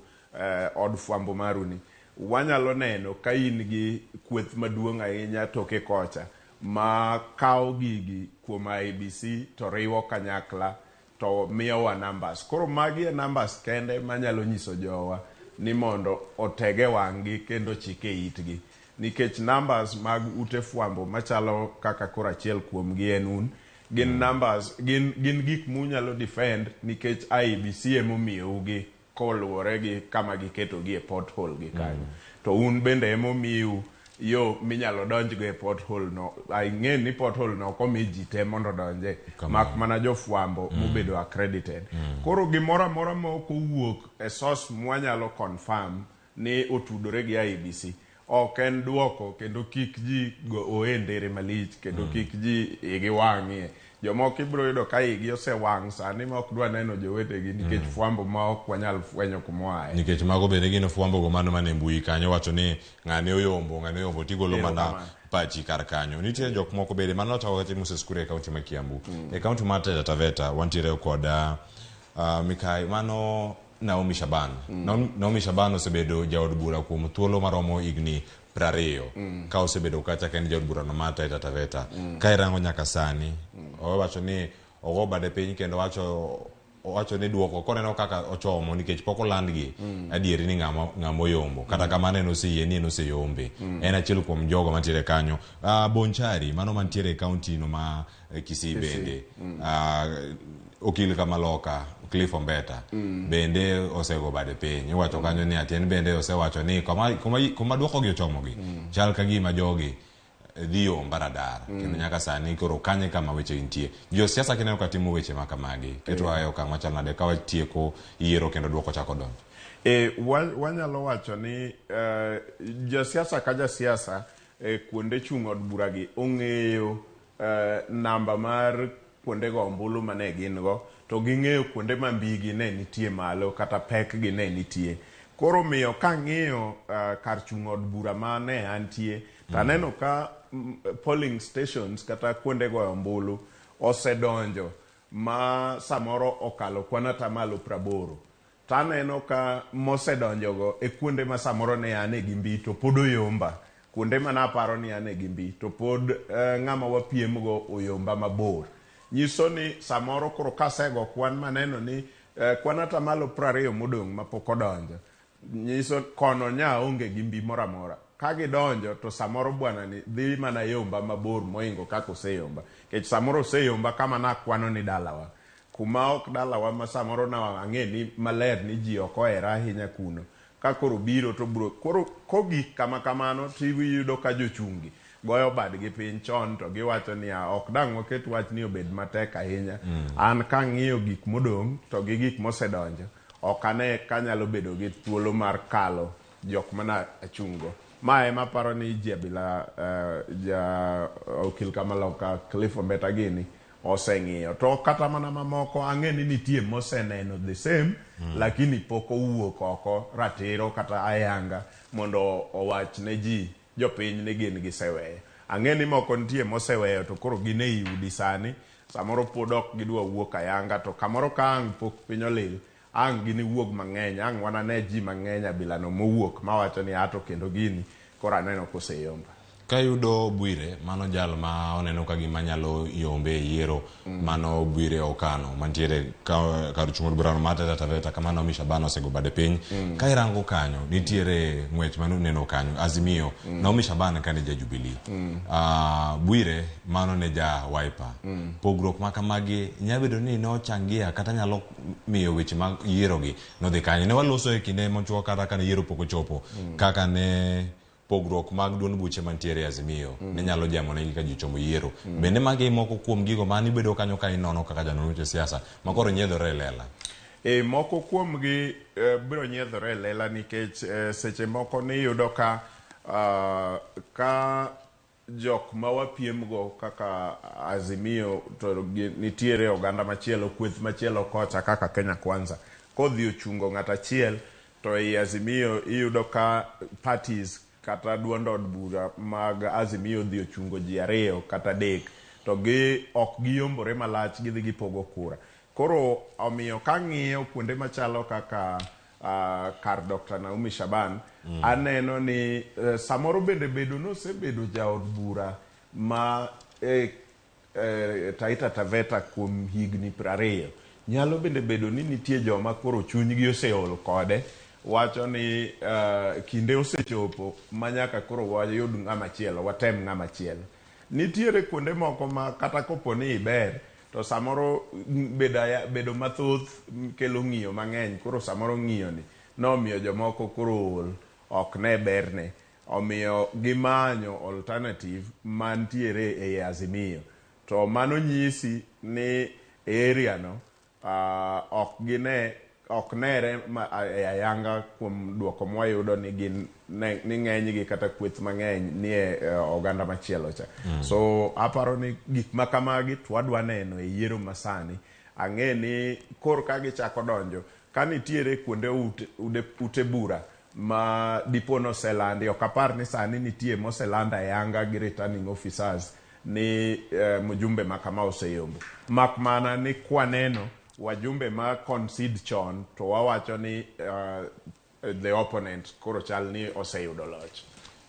od fwambo maruni, wanyalo neno ka in gi kweth maduong' ahinya toke kocha ma kawo gigi kuom IEBC to riwo kanyakla to miyowa numbers. Koro magi e numbers kende manyalo nyiso jowa ni mondo otege wang'gi kendo chike itgi, nikech numbers mag ute fwambo machalo kaka koro achiel kuomgi en un, gin numbers, gin gik munyalo defend nikech IEBC emomiyougi koluwore gi kama giketogi e pothole gi kanyo. To un bende emomiu yo minyalo donjgo e pothole no. Ing'e ni pothole no ok omi ji te mondo odonje, mak mana jofwambo mobedo accredited. Koro gimoro amora ma ok owuok e source mwanyalo confirm ni otudore gi IEBC ok en duoko, kendo kik ji go oe ndere malich, kendo kik ji igi wang'ie. Jomoko ibiro yudo ka igi osewang' sani ma ok dwa neno jowetegi nikech fwambo ma ok wanyal fwenyo kumoaye.
Nikech mago bende gin fwambo go mano mane mbui kanyo wacho ni ng'ane oyombo, ng'ane oyombo, tigolo mana pachi kar kanyo. Nitie jok moko bende mano ochako kata Moses Kuria e kaunti ma Kiambu. E kaunti mar Taita Taveta wantiere kod Mikai mano Naomi Shaban. Naomi Shaban osebedo jaod bura kuom thuolo maromo higni 20 ka osebedo kacha ka en jaod bura no mar Taita Taveta. Ka irango nyaka sani, owacho ni ogo bade piny kendo owacho ni duoko koneno kaka ochomo nikech pok olandgi adieri ni ng'ama oyombo. Kata kamano en oseyie ni en oseyombe. En achiel kuom jogo mantiere kanyo. Bonchari mano mantiere e kaunti no ma Kisii bende. Okil Kamaloka Cliff Ombeta bende osego bade piny. Iwacho kanyo ni ati en bende osewacho ni kuma duoko gi ochomogi chal ka gima jogi dhi yomba radar. Kendo nyaka sani koro kanye kama weche nitie. Josiasa kineno ka timo weche ma kamagi, keto e okang' machal nade ka watieko yiero kendo duoko chako donjo?
Wanyalo wacho ni josiasa ka jasiasa kuonde chung' od bura gi ong'eyo namba mar kuonde go ombulu mane gin go, to ging'eyo kuonde ma mbigi ne nitie malo kata pek gi ne nitie. Koro miyo kang'iyo kar chung' od bura ma ne antie, to aneno ka polling stations kata kuonde goyo ombulu osedonjo ma samoro okalo kwan atamalo 80. To aneno ka mosedonjogo e kuonde ma samoro ne ane gi mbi to pod oyomba. Kuonde ma naparo ni ane gi mbi to pod ng'ama wapiemgo oyomba mabor. Nyiso ni samoro koro kasego kwan maneno ni kwan atamalo 20 modong' mapok odonjo, nyiso kono nya onge gi mbi moro amora. Ka gidonjo to samoro bwana ni dhi mana yomba mabor moingo kaka oseyomba. Nikech samoro oseyomba kama nakwano ni dalawa. Kuma ok dalawa ma samoro na ang'e ni maler ni ji ok ohera ahinya kuno. Ka koro biro to bro koro kogik kama kamano to iyudo ka jochungi goyo badgi piny chon to giwacho ni ok dang' waket wach ni obed matek ahinya. An kang'iyo gik modong' to gi gik mosedonjo ok ane kanyalo bedo gi thuolo mar kalo jok mana achungo. Ma ema paro ni Jabila ja okil Kamaloka Cliff Ombeta gini oseng'iyo. To kata mana mamoko ang'e ni nitie moseneno the same, lakini pok owuok oko ratiro kata ayanga mondo owach ne ji jopiny ni gin giseweyo. Ang'e ni moko nitie moseweyo to koro gin ei udi sani, samoro pod ok gidwa wuok ayanga, to kamoro ka ang' pok piny olil, ang' giniwuog mang'eny, ang' wanane ji mang'eny abilano mowuok mawacho ni ato kendo gini koro aneno koseyomba.
Kayudo Bwire, mano jal ma oneno ka gima nyalo yombe e yiero, mano Bwire Okano mantiere kar chung' od burano mar Taita Taveta kama Naomi Shaban osego bade piny. Ka irango kanyo, nitiere ng'wech mane uneno kanyo, Azimio, Naomi Shaban ka ne ja Jubilee. Bwire mano ne ja Wiper. Pogruok ma kamagi nyalo bedo ni nochangia kata nyalo miyo weche mag yiero gi nodhi kanyo. Ne waloso e kinde mochuok kata kane yiero pok ochopo, kaka ne pogruok mag duond buche mantiere e Azimio ne nyalo jamonegi ka ji chomo yiero. Bende magi moko kuom gigo mane ibedo kanyo ka inono kaka janon weche siasa ma koro nyiedhore e lela.
Moko kuomgi biro nyiedhore e lela nikech seche moko niyudo ka ka jok ma wapiemgo kaka Azimio to nitiere oganda machielo, kweth machielo kocha kaka Kenya Kwanza kodhi ochungo ng'at achiel to ei Azimio iyudo ka parties kata duond od bura mag Azimio dhi ochungo ji 2 kata 3 to gi ok giyombore malach, gidhi gipogo kura. Koro omiyo kang'iyo kuonde machalo kaka kar Dr. Naomi Shaban, aneno ni samoro bende bedo nosebedo jaod bura ma Taita Taveta kuom higni 20. Nyalo bende bedo ni nitie joma koro chunygi oseol kode, wacho ni kinde osechopo ma nyaka koro wayud ng'ama chielo, watem ng'ama chielo. Nitiere kuonde moko ma kata kopo ni iber to samoro bedo mathoth kelo ng'iyo mang'eny, koro samoro ng'iyo ni nomiyo jomoko koro ol, ok ne berne. Omiyo gimanyo alternative mantiere ei Azimio. To mano nyisi ni area no ok gine ok nere e ayanga kuom duoko mwayudo ni gin ni ng'enygi kata kweth mang'eny nie oganda machielo cha. So aparo ni gik ma kamagi to wadwa neno e yiero masani. Ang'e ni kor ka gichako donjo ka nitiere kuonde ute bura ma dipo noselandi, ok apar ni sani nitie moseland ayanga gi returning officers ni mjumbe ma kama oseyombo. Mak mana ni kwaneno wajumbe ma concede chon to wawacho ni the opponent koro chal ni oseyudo loch.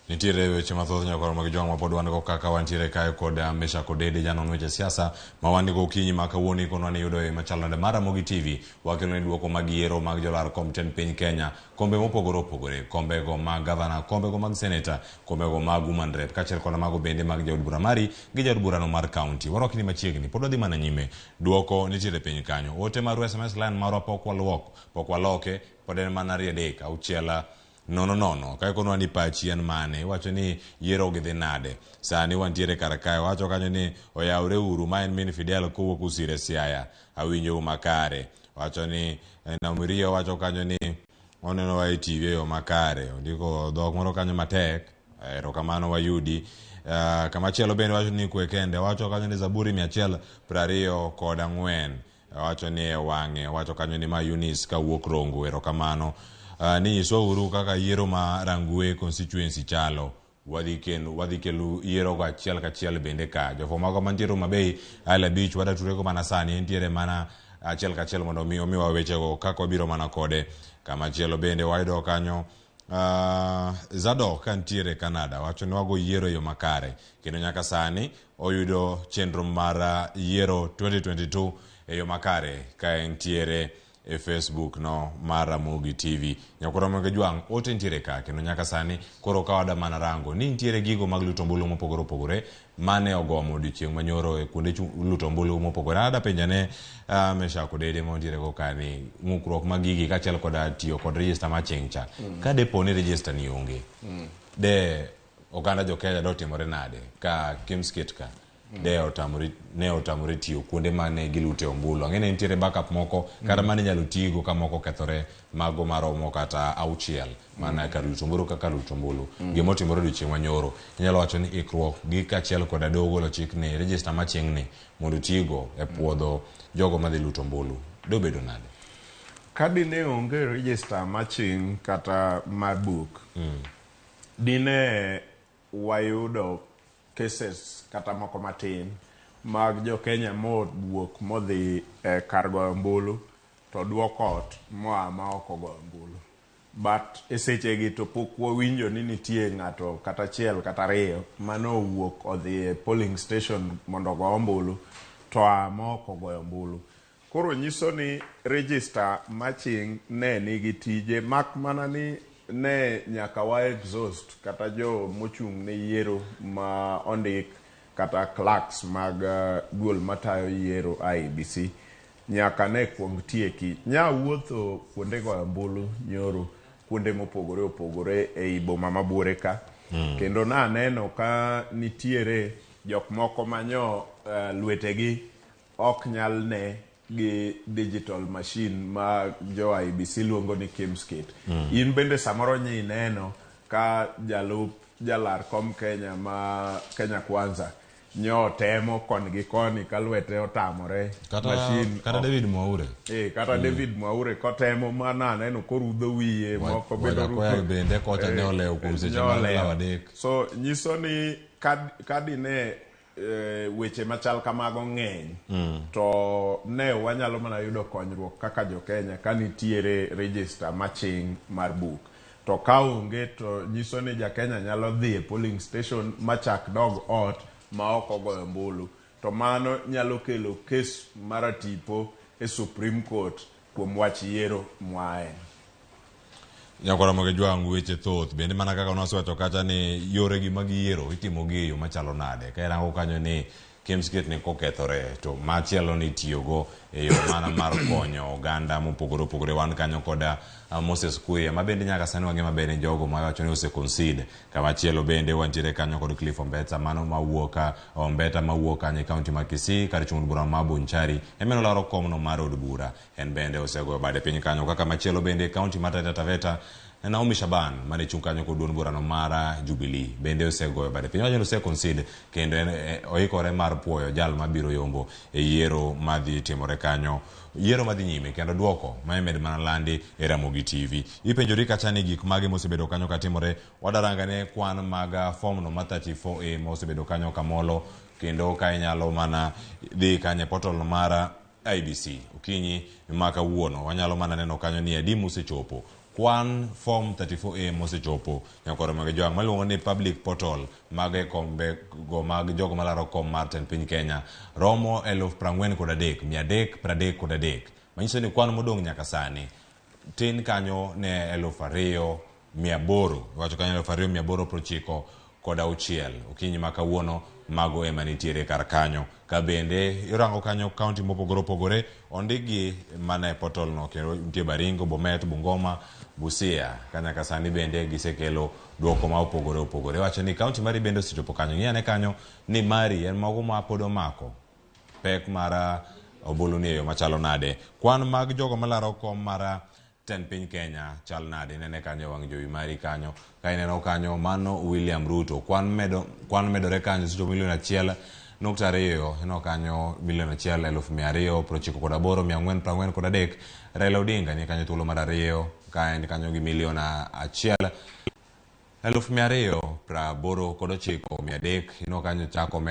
Nitiere weche mathoth nyakoro mag jwang' mapod wan go kaka wantiere kae kod Meshack Odede, janon weche siasa ma wan go okinyi ma kawuono ikonwa ni yudo e machalo nade mar Ramogi TV. Wakelo ni duoko mag yiero mag jolar kom tend piny Kenya, kombe mopogore opogore, kombego mag gavana, kombego mag seneta, kombego mag woman rep, kaachiel kod mago bende mag jaod bura mari gi jaod burano mar kaunti. Warwaki ni machiegni, pod wadhi mana nyime. Duoko nitiere piny kanyo. Ote maru SMS line marwa pok waluok, pok waloke, pod en mana 3 6 0 0. Ka ikonwa ni pachi en mane, iwacho ni yiero gi dhi nade. Sani wantiere kar kae, wacho kanyo ni oyawre uru, ma en min Fidel kowuok Usire Siaya, awinjou makare. Wacho ni Namurio wacho kanyo ni oneno wa e TV e yo makare, ondiko dhok moro kanyo matek, erokamano wayudi. Kamachielo bende wacho ni kwe kende, wacho kanyo ni Zaburi 124, wacho ni e wang'e, wacho kanyo ni ma Eunice kawuok Rongo, erokamano. Ni nyiswa uru kaka yiero ma Rangwe constituency chalo. Wadhi kelo yiero go achiel kachiel bende ka. Jofwambo mago mantiere Homa Bay, Isle Beach, wadaturego mana sani, entiere mana achiel kachiel mondo mi omiwa wechego kaka wabiro mana kode. Kamachielo bende wayudo kanyo Zadok kantiere Canada wacho ni wago yiero e yo makare kendo nyaka sani oyudo chenro mar yiero 2022 e yo makare ka entiere e Facebook no mar Ramogi TV. Nyakwar Ramogi Jwang' ote nitiere ka kendo nyaka sani koro ka wada mana rango ni nitiere gigo mag luto ombulu mopogore opogore mane ogomo odiochieng' manyoro e kuonde luto ombulu mopogore. Ada penjane Meshack Odede ma wantiere go ka ni ng'ukruok mag gigi kaachiel koda tiyo kod register ma chieng' cha. Ka depo ni register ni onge, de oganda jo Kenya dotimore nade ka Kimsket ka de ne otamore tiyo kuonde mane gilute ombulu. Ang'e ni nitiere backup moko kata mane inyalo tigo ka moko okethore mago maromo kata 6 mana kar luto ombulu kaka luto ombulu. Gima otimore odiochieng' manyoro inyalo wacho ni ikruok gi kaachiel koda doho golo chik ni register machieng' ni mondo otigo e puodho jogo madhi luto ombulu. Dobedo nade?
Ka dine onge register maching' kata mar buk, dine wayudo cases kata moko matin mag jo Kenya mowuok modhi kar goyo ombulu to duoko ot moa ma ok ogoyo ombulu. But e sechegi to pok wawinjo ni nitie ng'ato kata achiel kata ariyo manowuok odhi e polling station mondo ogo ombulu to a ma ok ogoyo ombulu. Koro nyiso ni register maching' ne nigi tije mak mana ni ne nyaka wa exhaust kata jo mochung' ne yiero ma ondik kata clerks mag duol matayo yiero IEBC nyaka ne kuong tieki. Nya wuotho kuonde goyo ombulu nyoro kuonde mopogore opogore ei boma ma Buore ka. Kendo naneno ka nitiere jok moko manyo lwetegi ok nyal ne gi digital machine ma jo IEBC luongo ni Kimskit. In bende samoro nyi neno ka jalup jalar kom Kenya ma Kenya Kwanza nyo temo koni gi koni ka lwete otamore machine
kata David Mwaure.
Kata David Mwaure kotemo mana aneno korudho wiye moko bedo
ruko bende kocha ne olewo kuom seche mag adek.
So nyiso ni kadine weche machal kamago ng'eny to ne wanyalo mana yudo konyruok kaka jo Kenya ka nitiere register maching' mar buk. To ka onge to nyiso ni ja Kenya nyalo dhi e polling station machak dog ot ma ok ogoyo ombulu. To mano nyalo kelo kes mar tipo e Supreme Court kuom wach yiero mwae.
Nyakwar Ramogi Jwang' weche thoth bende mana kaka nwasewacho kacha ni yore gi mag yiero itimo gi e yo machalo nade. Ka irango kanyo ni KIEMS kit ni kokethore to machielo ni itiyogo e yo mana mar konyo oganda mopogore opogore. Wan kanyo koda Moses Kuria ma bende nyaka sani wang'e maber ni jogo mawacho ni ose concede. Kamachielo bende wantiere kanyo kod Cliff Ombeta mano mawuok Ombeta mawuok kanyo e kaunti ma Kisii kar chung' od bura ma Bonchari ema olaro komno mar od bura. En bende osegoyo bade piny kanyo. Kaka machielo bende e kaunti ma Taita Taveta Naomi Shaban mane chung' kanyo kod duond burano mar Jubilee bende osegoyo bade piny. Owacho ni ose concede kendo en oikore mar puoyo jal mabiro yombo e yiero madhi timore kanyo. Yiero madhi nyime kendo duoko ma imed mana landi e Ramogi TV. Ipenjori kacha ni gik mage mosebedo kanyo katimore. Wadarangane kwan mag form no ma 34A mosebedo kanyo kamolo kendo ka inyalo mana dhi kanyo e portal no mar IEBC. Okinyi ma kawuono wanyalo mana neno kanyo ni adi mosechopo. Kwan form 34A mosechopo nyakwar mag jwang' maluongo ni public portal mag e kombe go mag jogo malaro kom mar tend piny Kenya romo 43,333. Manyiso ni kwan modong' nyaka sani tin kanyo ne 2,800. Iwacho kanyo 2,896. Okinyi ma kawuono mago ema nitiere kar kanyo. Ka bende irango kanyo kaunti mopogore opogore ondikgi mana e portal no kendo nitie Baringo, Bomet, Bungoma, Busia. Ka nyaka sani bende gisekelo duoko ma opogore opogore. Iwacho ni kaunti mari bende osechopo kanyo. Ng'i ane kanyo ni mari en mago ma pod omako pek mar ombulu ni e yo machalo nade. Kwan mag jogo malaro kom mar tend piny Kenya chal nade? Inene kanyo e wang' jowi mari kanyo. Ka ineno kanyo mano William Ruto. Kwan medore kanyo osechopo milion 1.2. Ineno kanyo milion 1,298,443. Raila Odinga ni kanyo thuolo mar 2 ka en kanyo gi milion 1,289,300. Ineno kanyo chako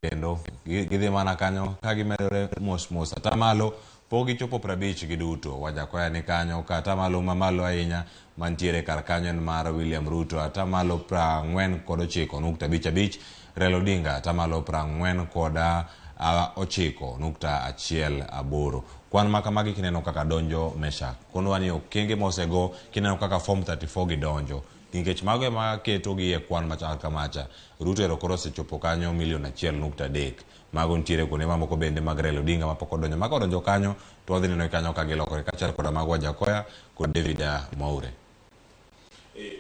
kendo gidhi mana kanyo ka gimedore mos mos. Atamalo pok gichopo 50 giduto. Wajakoya ni kanyo ka atamalo mamalo ahinya mantiere kar kanyo en mar William Ruto atamalo 49.55. Raila Odinga atamalo 49.18. Kwan ma kamagi kineno kaka donjo Meshack. Konwa ni okenge mosego kineno kaka form 34 gidonjo. Nikech mago ema ketogi e kwan machal kamacha. Ruto ero koro osechopo kanyo milion 1.3. Mago nitiere kuonde mamoko bende mag Raila Odinga mapok odonjo. Mago odonjo kanyo to wadhi neno kanyo ka gilokore kaachiel koda mag Wajakoya kod David Mwaure.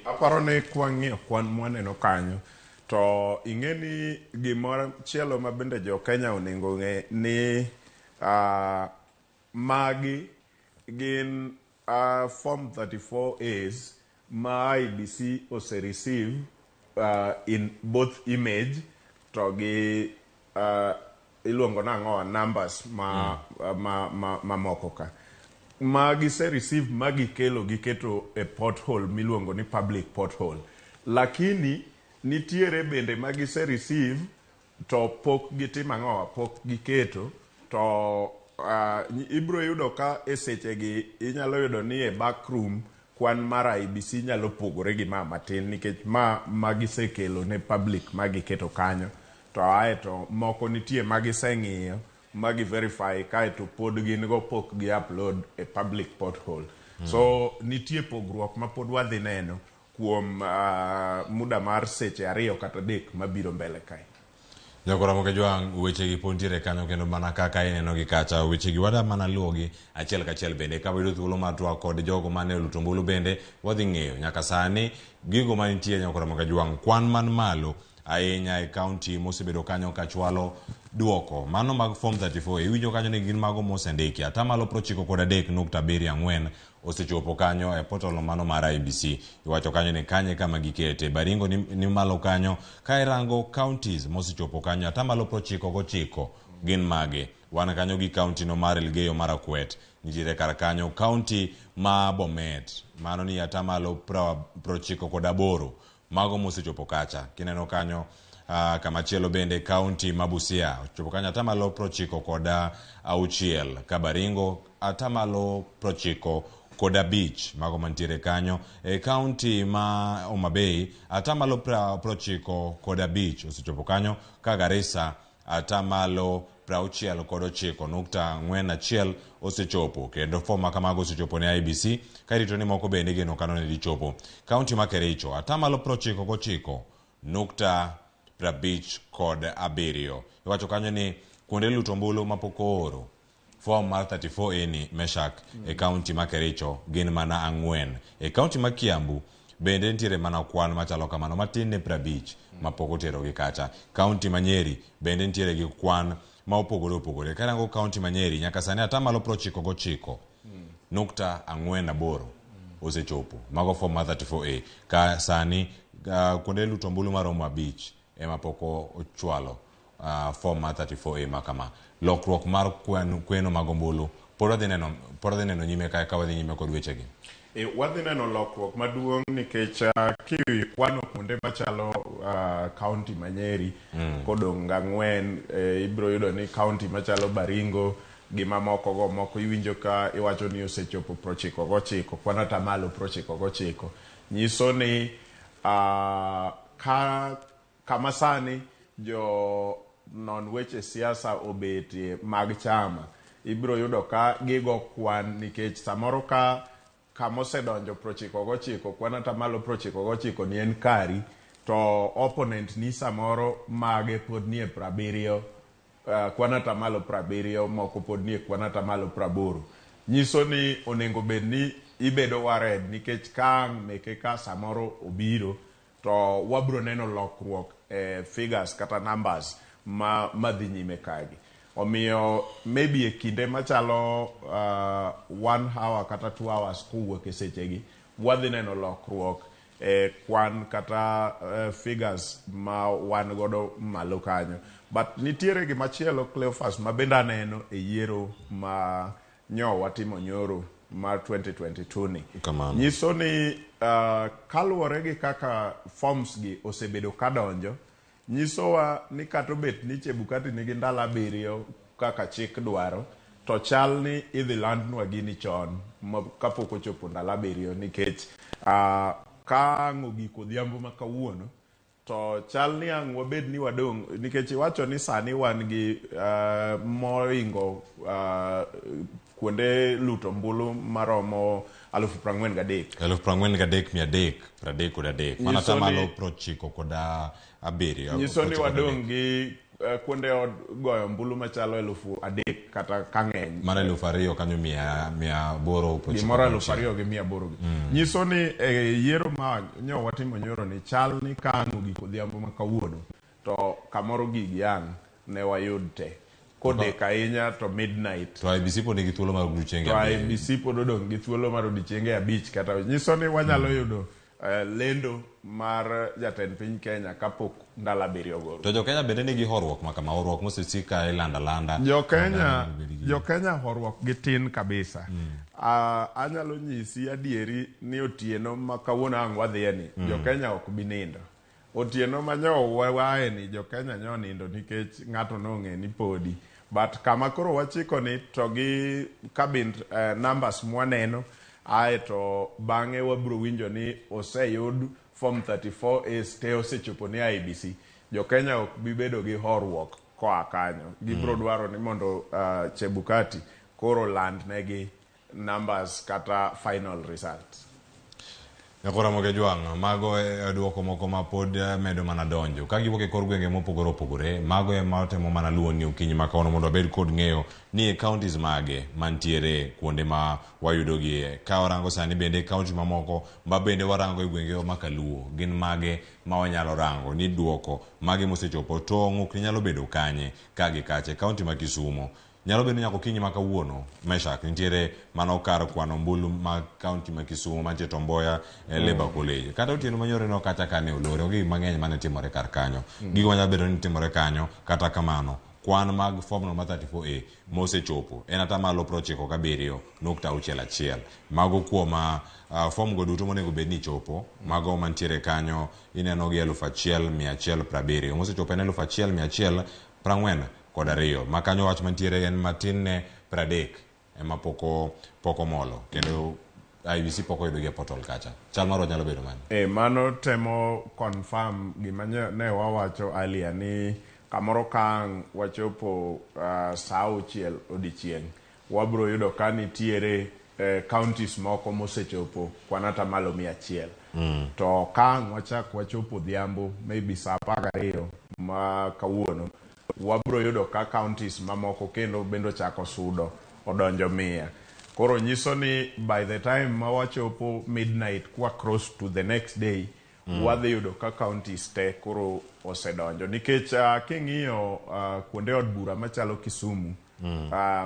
Aparo ni kwang'iyo kwan mwaneno kanyo to ing'e ni gimoro chielo ma bende jo Kenya onego ng'e ni magi gin form 34As ma IEBC ose receive in both image to gi iluongo nang'o numbers ma mamoko ka ma gise receive ma gikelo giketo e pothole miluongo ni public pothole, lakini nitiere bende ma gise receive to pok gitimo ang'o, pok giketo to ibro yudo ka e sechegi inyalo yudo ni e back room kwan mar IEBC nyalo pogore gi ma matin nikech ma gisekelo ne public ma giketo kanyo to ae to moko nitie ma giseng'iyo ma gi verify kae to pod gin go pok gi upload e public pothole. So nitie pogruok ma pod wadhi neno kuom muda mar seche 2 kata 3 mabiro mbele kae.
Jokora moke jwang' wechegi pod nitiere kanyo kendo mana kaka ineno gi kacha wechegi wada mana luwogi achiel kachiel bende ka wayudo thuolo mar twak kod jogo mane oluto ombulu bende wadhi ng'eyo nyaka sani gigo manitie nyakora moke jwang' kwan man malo ahinya e kaunti mosebedo kanyo kachwalo duoko mano mag form 34. Iwinjo kanyo ni gin mago mosendiki atamalo 93.74 osechopo kanyo e portal mano mar IEBC. Iwacho kanyo ni kanye kama gikete. Baringo ni malo kanyo ka irango counties mosechopo kanyo atamalo 99 gin mage. Wan kanyo gi county no mar Elgeyo Marakwet nitiere kar kanyo, county ma Bomet mano ni atamalo 98 mago mosechopo kacha. Kineno kanyo kamachielo bende county ma Busia ochopo kanyo atamalo 96, ka Baringo atamalo 95 mago mantiere kanyo. E county ma Homa Bay atamalo 95 osechopo kanyo, ka Garissa atamalo 69.41 osechopo kendo fom ma kamago osechopo ne IEBC ka irito ni moko bende igeno kano ne gichopo. County ma Kericho atamalo 99.99 57. Iwacho kanyo ni kuonde luto ombulu mapok ooro form mar 34A ni Meshak e kaunti ma Kericho gin mana 4. E kaunti ma Kiambu bende nitiere mana kwan machalo kamano matin ne 50 mapok oterogi kacha. Kaunti ma Nyeri bende nitiere gi kwan ma opogore opogore. Karango kaunti ma Nyeri nyaka sani atamalo 99.48 osechopo. Mago form mar 34A. Ka sani kuonde luto ombulu maromo 5 ema pok ochwalo form mar 34A ma kama. Lokruok mar kweno mag ombulu pod wadhi neno nyime ka wadhi nyime kod wechegi.
Wadhi neno lokruok maduong' nikech kikwano kuonde machalo kaunti ma Nyeri kodong' 4, ibiro yudo ni kaunti machalo Baringo gi mamoko go moko iwinjo ka iwacho ni osechopo 99, kwan atamalo 99. Nyiso ni kama sani jo non weche siasa obetie mag chama ibiro yudo ka gigo kwan nikech samoro ka kamosedonjo 99 kwan atamalo 99 ni en kari to opponent ni samoro mage pod nie 70, kwan atamalo 70, moko pod nie kwan atamalo 80. Nyiso ni onego bed ni ibedo worried nikech ka ang' meke ka samoro obiro to wabro neno lokruok e figures kata numbers ma dhi nyime kagi. Omiyo maybe e kinde machalo 1 hour kata 2 hours kowuok e sechegi wadhi neno lokruok e kwan kata figures ma wan godo malo kanyo. But nitiere gimachielo Cleophas ma bende aneno e yiero ma nyo watimo nyoro mar 2022 ni. Nyiso ni kaluwore gi kaka forms gi osebedo kadonjo, nyisowa ni kata obet ni Chebukati nigi ndalo 7 kaka chik dwaro, to chal ni idhi landnwa gini chon kapok ochopo ndalo 7 nikech ka ang' ogik odhiambo ma kawuono to chal ni ang' wabed ni wadong' nikech iwacho ni sani wan gi moingo kuonde luto ombulu maromo 43,000.
43,333. Mana atamalo 97.
Nyiso ni wadong' gi kuonde od goyo ombulu machalo 3,000 kata kang'eny.
Mana 2,000 kanyo 800.
Gimoro 2,800. Nyiso ni yiero ma nyo watimo nyoro ni chal ni ka ang' ogik odhiambo ma kawuono to kamoro gigi ang' ne wayud te. Kodek ahinya to midnight.
To IEBC pod nigi thuolo mar odiechienge 5.
To IEBC pod odong' gi thuolo mar odiechienge 5 kata nyiso ni wanyalo yudo lendo mar jatend piny Kenya kapok ndalo 7 goro.
To jo Kenya bende nigi horuok ma kama, horuok mosesik ka ilando alanda.
Jo Kenya horuok gi tin kabisa. Anyalo nyisi adieri ni otieno ma kawuono ang' wadhiye ni jo Kenya ok bi nindo. Otieno ma nyo wae ni jo Kenya nyo nindo nikech ng'ato nong'e ni podi. But kama koro wachiko ni to gi kabind numbers mwaneno ae to bang'e wabro winjo ni oseyud form 34A te osechopo ne IEBC. Jo Kenya ok bi bedo gi horuok koa kanyo. Gibro dwaro ni mondo Chebukati koro land negi numbers kata final results.
Nyakora Mogejwang', mago e duoko moko ma pod medo mana donjo. Ka giwuok e kor gwenge mopogore opogore, mago ema otemo mana luwo ni okinyi ma kawuono mondo wabed kod ng'eyo ni e counties mage mantiere kuonde ma wayudogie. Ka warango sani bende county mamoko ma bende warango e gwenge ma Kaluo, gin mage ma wanyalo rango ni duoko mage mosechopo to ng'ukni nyalo bedo kanye ka gi kache. County ma Kisumo nyalo bedo nyaka okinyi ma kawuono. Meshak nitiere mano kar kwano ombulu ma county ma Kisumo mantie Tomboya e Labour College. Kata otieno manyoro no kata kane olore, onge gik mang'eny mane timore kar kanyo. Gigo manyalo bedo ni timore kanyo, kata kamano kwan mag form no mar 34A mosechopo en atamalo 97.61. Mago kuom form go duto monego bed ni chopo, mago mantiere kanyo ineno gi 1170. Mosechopo en 1142. Ma kanyo wach mantiere en matin ne 30 ema pok omolo kendo IEBC pok oyudo gi e portal kacha. Chal mar wach nyalo bedo mane?
Mano temo confirm gima ne wawacho earlier ni kamoro ka ang' wachopo saa 6 odiechieng' wabro yudo ka nitiere counties moko mosechopo kwan atamalo 100. To ka ang' wachak wachopo odhiambo maybe saa 12 ma kawuono, wabro yudo ka counties mamoko kendo bende ochako sudo odonjo 100. Koro nyiso ni by the time ma wachopo midnight kwa cross to the next day, wadhi yudo ka counties te koro osedonjo. Nikech king'iyo kuonde od bura machalo Kisumu,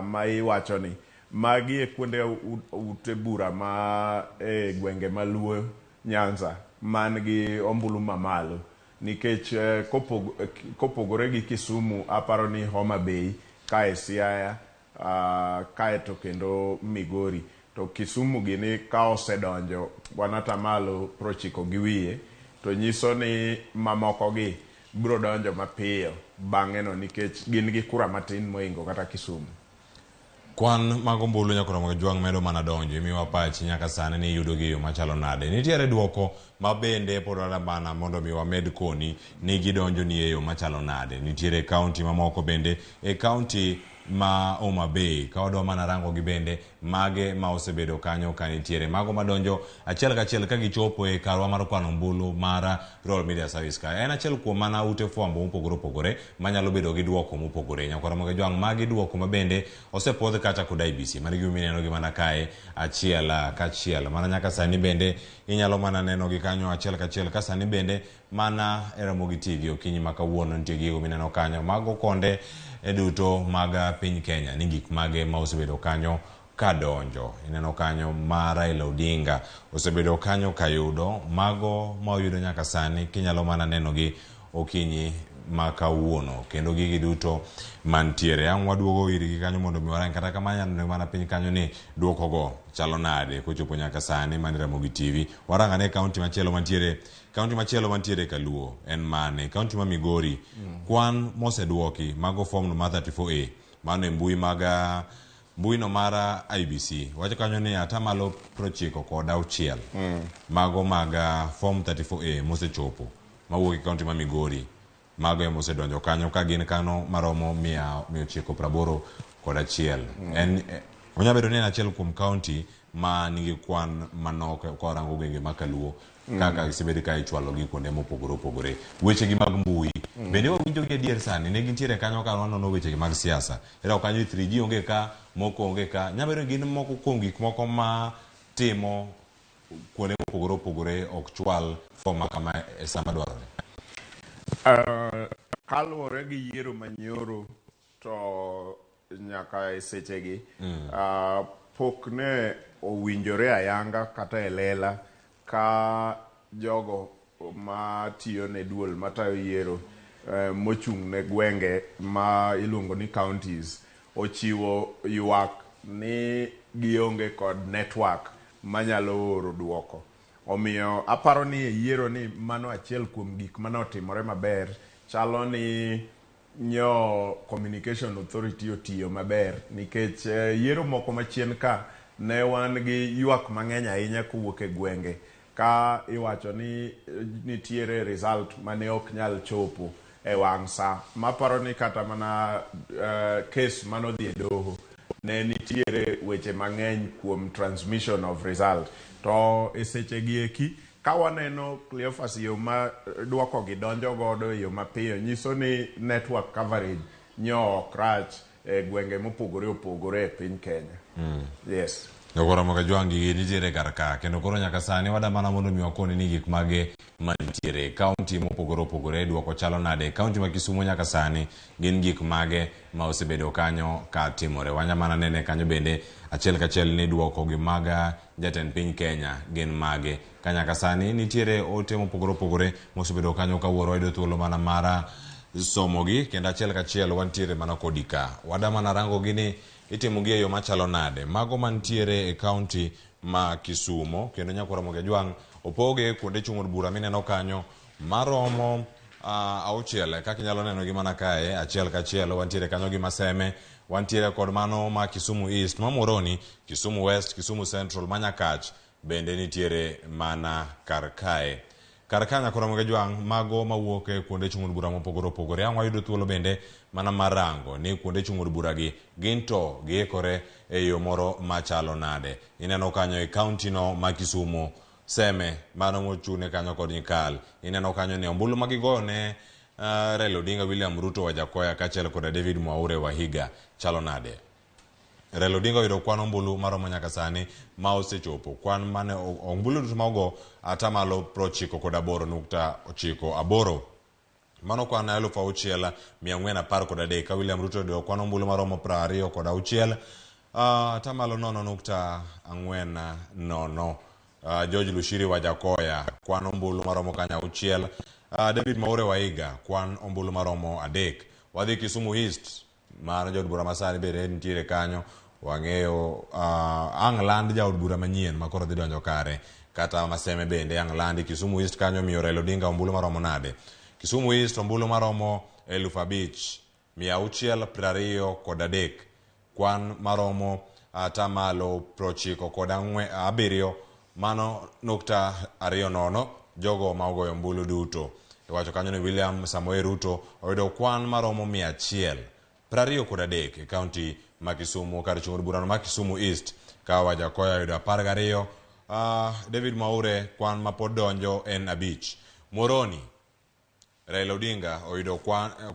ma iwacho ni magi e kuonde ute bura ma e gwenge ma Luo Nyanza man gi ombulu mamalo. Nikech kopogore gi Kisumu, aparo ni Homa Bay, kae Siaya, kae to kendo Migori. To Kisumu gini ka osedonjo wan atamalo 90 gi wiye, to nyiso ni mamoko gi biro donjo mapiyo bang'e no nikech gin gi kura matin moingo kata Kisumu.
Kwan mag ombulu nyaka mag jwang' medo mana donjo, imiwa pachi nyaka sani ni iyudo gi e yo machalo nade. Nitiere duoko ma bende pod mana mondo mi wamed koni ni gidonjo ni e yo machalo nade. Nitiere kaunti mamoko bende e kaunti ma Homa Bay, ka wadwa mana rango gi bende mage ma osebedo kanyo ka nitiere mago madonjo achiel kachiel ka gichopo e karwa mar kwano ombulu mar Royal Media Service ka. En achiel kuom mana ute fwambo mopogore opogore manyalo bedo gi duoko mopogore. Nyakwara mag jwang' magi duoko ma bende osepuodh kata kod IEBC. Mano gima ineno gi mana kae achiel kachiel. Mana nyaka sani bende inyalo mana neno gi kanyo achiel kachiel ka sani bende mana e Ramogi TV okinyi ma kawuono nitie gigo mineno kanyo. Mago konde e duto mag piny Kenya ni gik mage ma osebedo kanyo kadonjo. Ineno kanyo ma Raila Odinga osebedo kanyo kayudo mago ma oyudo nyaka sani kinyalo mana neno gi okinyi ma kawuono kendo gigi duto mantiere. Ang' waduogo irgi kanyo mondo mi warang kata kamano nyalo mana piny kanyo ni duokogo chalo nade kochopo nyaka sani mane Ramogi TV. Warang ane kaunti machielo mantiere, kaunti machielo mantiere Kaluo en mane? Kaunti ma Migori. Kwan moseduoki mago form no mar 34A mano e mbui mag mbui no mar IEBC wacho kanyo ni atamalo 96 mago mag form 34A mosechopo mawuok e kaunti ma Migori mago ema osedonjo kanyo ka gin kano maromo 981. En onyalo bedo ni en achiel kuom kaunti ma nigi kwan manok korango gwenge ma Kaluo kaka gisebed ka ichwalo gi kuonde mopogore opogore. Weche gi mag mbui bende wawinjo gi adier sani ne gintiere kanyo ka wanono weche gi mag siasa. Ero kanyo 3G onge ka, moko onge ka. Nyalo bedo ni gin moko kuom gik moko ma timo kuonde mopogore opogore ok chwal fom ma kama e sama dwarore.
Kaluwore gi yiero manyoro to nyaka e sechegi, pok ne owinjore ayanga kata e lela ka jogo matiyo ne duol matayo yiero mochung' ne gwenge ma iluongo ni counties ochiwo ywak ni gionge kod network manyalo oro duoko. Omiyo aparo ni e yiero ni mano achiel kuom gik mane otimore maber. Chalo ni nyo Communication Authority otiyo maber nikech yiero moko machien ka ne wan gi ywak mang'eny ahinya kowuok e gwenge ka iwacho ni nitiere result mane ok nyal chopo e wang' sa. Maparo ni kata mana case manodhi e doho ne nitiere weche mang'eny kuom transmission of result. To e seche gi eki ka waneno Cleophas yo ma duoko gi donjo godo e yo mapiyo nyiso ni network coverage nyo ok rach e gwenge mopogore opogore e piny Kenya. Yes.
Koro Ramogi gigi nitiere kar ka kendo koro nyaka sani wada mana mondo mi wakoni ni gik mage mantiere kaunti mopogore opogore duoko chalo nade. Kaunti ma Kisumu nyaka sani gin gik mage ma osebedo kanyo ka timore. Wanya mana nene kanyo bende achiel kachiel ni duoko gi mag jatend piny Kenya gin mage. Ka nyaka sani nitiere ote mopogore opogore mosebedo kanyo ka wuoro wayudo thuolo mana mara somogi kendo achiel kachiel wantiere mana kodi ka. Wada mana rango gi ni itimo gi e yo machalo nade. Mago mantiere e kaunti ma Kisumo kendo nyakwar Ramogi Ajwang' opoge kuonde chung' od bura mineno kanyo maromo 6 kaka inyalo neno gi mana kae achiel kachiel. Wantiere kanyo gi Maseme, wantiere kod mano ma Kisumu East, ma Muhoroni, Kisumu West, Kisumu Central, ma Nyakach bende nitiere mana kar kae. Kar ka nyakwar Ramogi Ajwang' mago mawuok e kuonde chung' od bura mopogore opogore. Ang' wayudo thuolo bende mana mar rango ni kuonde chung' od bura gi gin to giikore e yo moro machalo nade. Ineno kanyo e kaunti no ma Kisumu, Seme mano mochung'ne kanyo kod Nyikal. Ineno kanyo ni ombulu ma gigoyo ne Raila Odinga, William Ruto, Wajackoyah kaachiel koda David Mwaure Wahiga chalo nade? Raila Odinga oyudo kwan ombulu maromo nyaka sani ma osechopo kwan mane ombulu duto ma ogo atamalo 98.98. Mano kwan 6,413 ka William Ruto oyudo kwan ombulu maromo 26 atamalo 0.40. George Lushiri Wajackoyah kwan ombulu maromo kanyo 6. David Mwaure Waiga kwan ombulu maromo 3. Wadhi Kisumu East mar jaod bura masani bende nitiere kanyo. Wang'eyo ang' land jaod bura manyien ma koro dhi donjo kare kata Maseme bende ang' landi. Kisumu East kanyo miyo Raila Odinga ombulu maromo nade? Kisumu East ombulu maromo 5,623, kwan maromo atamalo 97 mano .20 jogo ma ogoyo ombulu duto. Iwacho kanyo ni William Samoei Ruto oyudo kwan maromo 123 e kaunti ma Kisumu kar chung' od burano ma Kisumu East ka Wajackoyah oyudo 12. David Mwaure kwan ma pod donjo en 5. Muhoroni Raila Odinga oyudo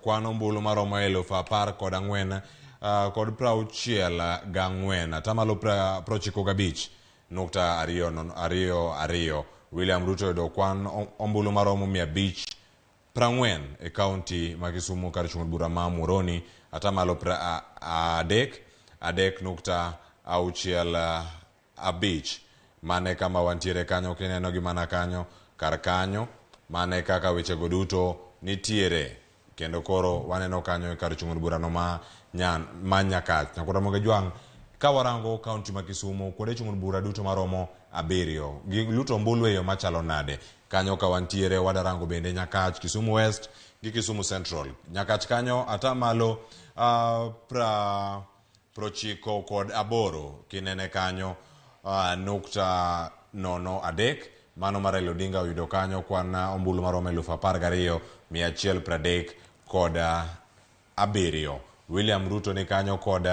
kwan ombulu maromo 14,064 atamalo 95.22. William Ruto oyudo kwan ombulu maromo 540 e kaunti ma Kisumu kar chung' od bura ma Muhoroni atamalo 3.3.65. Mane kama wantiere kanyo kineno gi mana kanyo kar kanyo mane kaka wechego duto nitiere kendo koro waneno kanyo e kar chung' od burano ma Nyakach. Nyakoro Jwang' ka warango kaunti ma Kisumu kuonde chung' od bura duto maromo 7 giluto ombulu e yo machalo nade kanyo ka wantiere wadarango bende Nyakach, Kisumu West gi Kisumu Central. Nyakach kanyo atamalo 98 kinene kanyo .03 mano mar Raila Odinga oyudo kanyo kwan ombulu maromo 12,137. William Ruto ni kanyo kod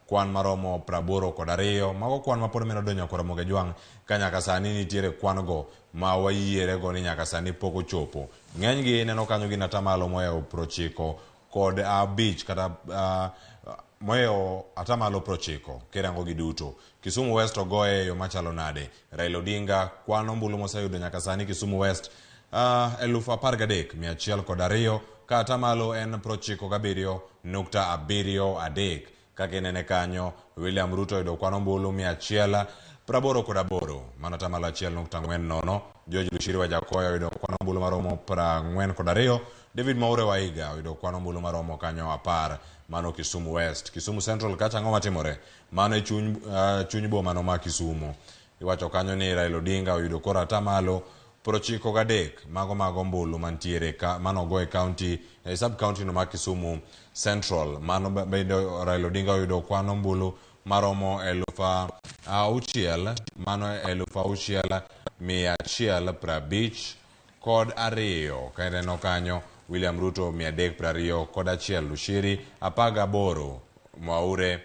kwan maromo 82. Mago kwan ma pod medo donjo kod Ramogi Jwang' ka nyaka sani nitiere kwan go ma wayierego ni nyaka sani pok ochopo. Ng'enygi ineno kanyo gin atamalo mohewo 95 kata mohewo atamalo 90 kirango gi duto. Kisumu West ogoye e yo machalo nade? Raila Odinga kwan ombulu moseyudo nyaka sani Kisumu West 13,102 ka atamalo en 97.73. Kaka inene kanyo William Ruto oyudo kwan ombulu 188 mano atamalo 1.40. George Luchiri Wajackoyah oyudo kwan ombulu maromo 42. David Mwaure Waiga oyudo kwan ombulu maromo kanyo 10 mano Kisumu West. Kisumu Central kacha ang'o matimore? Mano e chuny boma no ma Kisumu. Iwacho kanyo ni Raila Odinga oyudo koro atamalo 93 mago ombulu mantiere ka mano go e county e sub county no ma Kisumu Central. Mano bende Raila Odinga oyudo kwan ombulu maromo 6,000 mano 6,152. Ka ineno kanyo William Ruto 321, Luchiri 18, Mwaure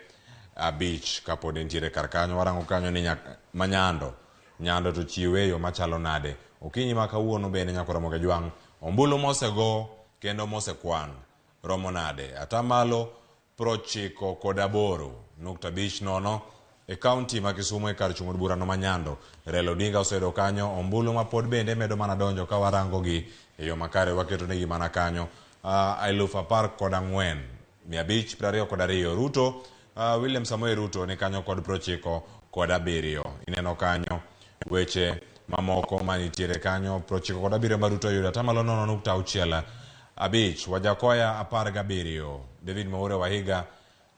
5 kapod nitiere kar kanyo. Warango kanyo ni Manyando Nyando to chiwe yo machalo nade? Okinyi ma kawuono bende nyaka Ramogi Jwang' ombulu mosego kendo mosekwan romo nade? Atamalo 98.50 e kaunti ma Kisumu e kar chung' od burano ma Nyando. Raila Odinga oseyudo kanyo ombulu ma pod bende medo mana donjo ka warango gi e yo makare waketo negi mana kanyo 14,522. Ruto William Samoei Ruto ni kanyo kod 97. Ineno kanyo weche mamoko manitiere kanyo 97 ma Ruto oyudo atamalo 0.65. Wajackoyah 17, David Mwaure Waiga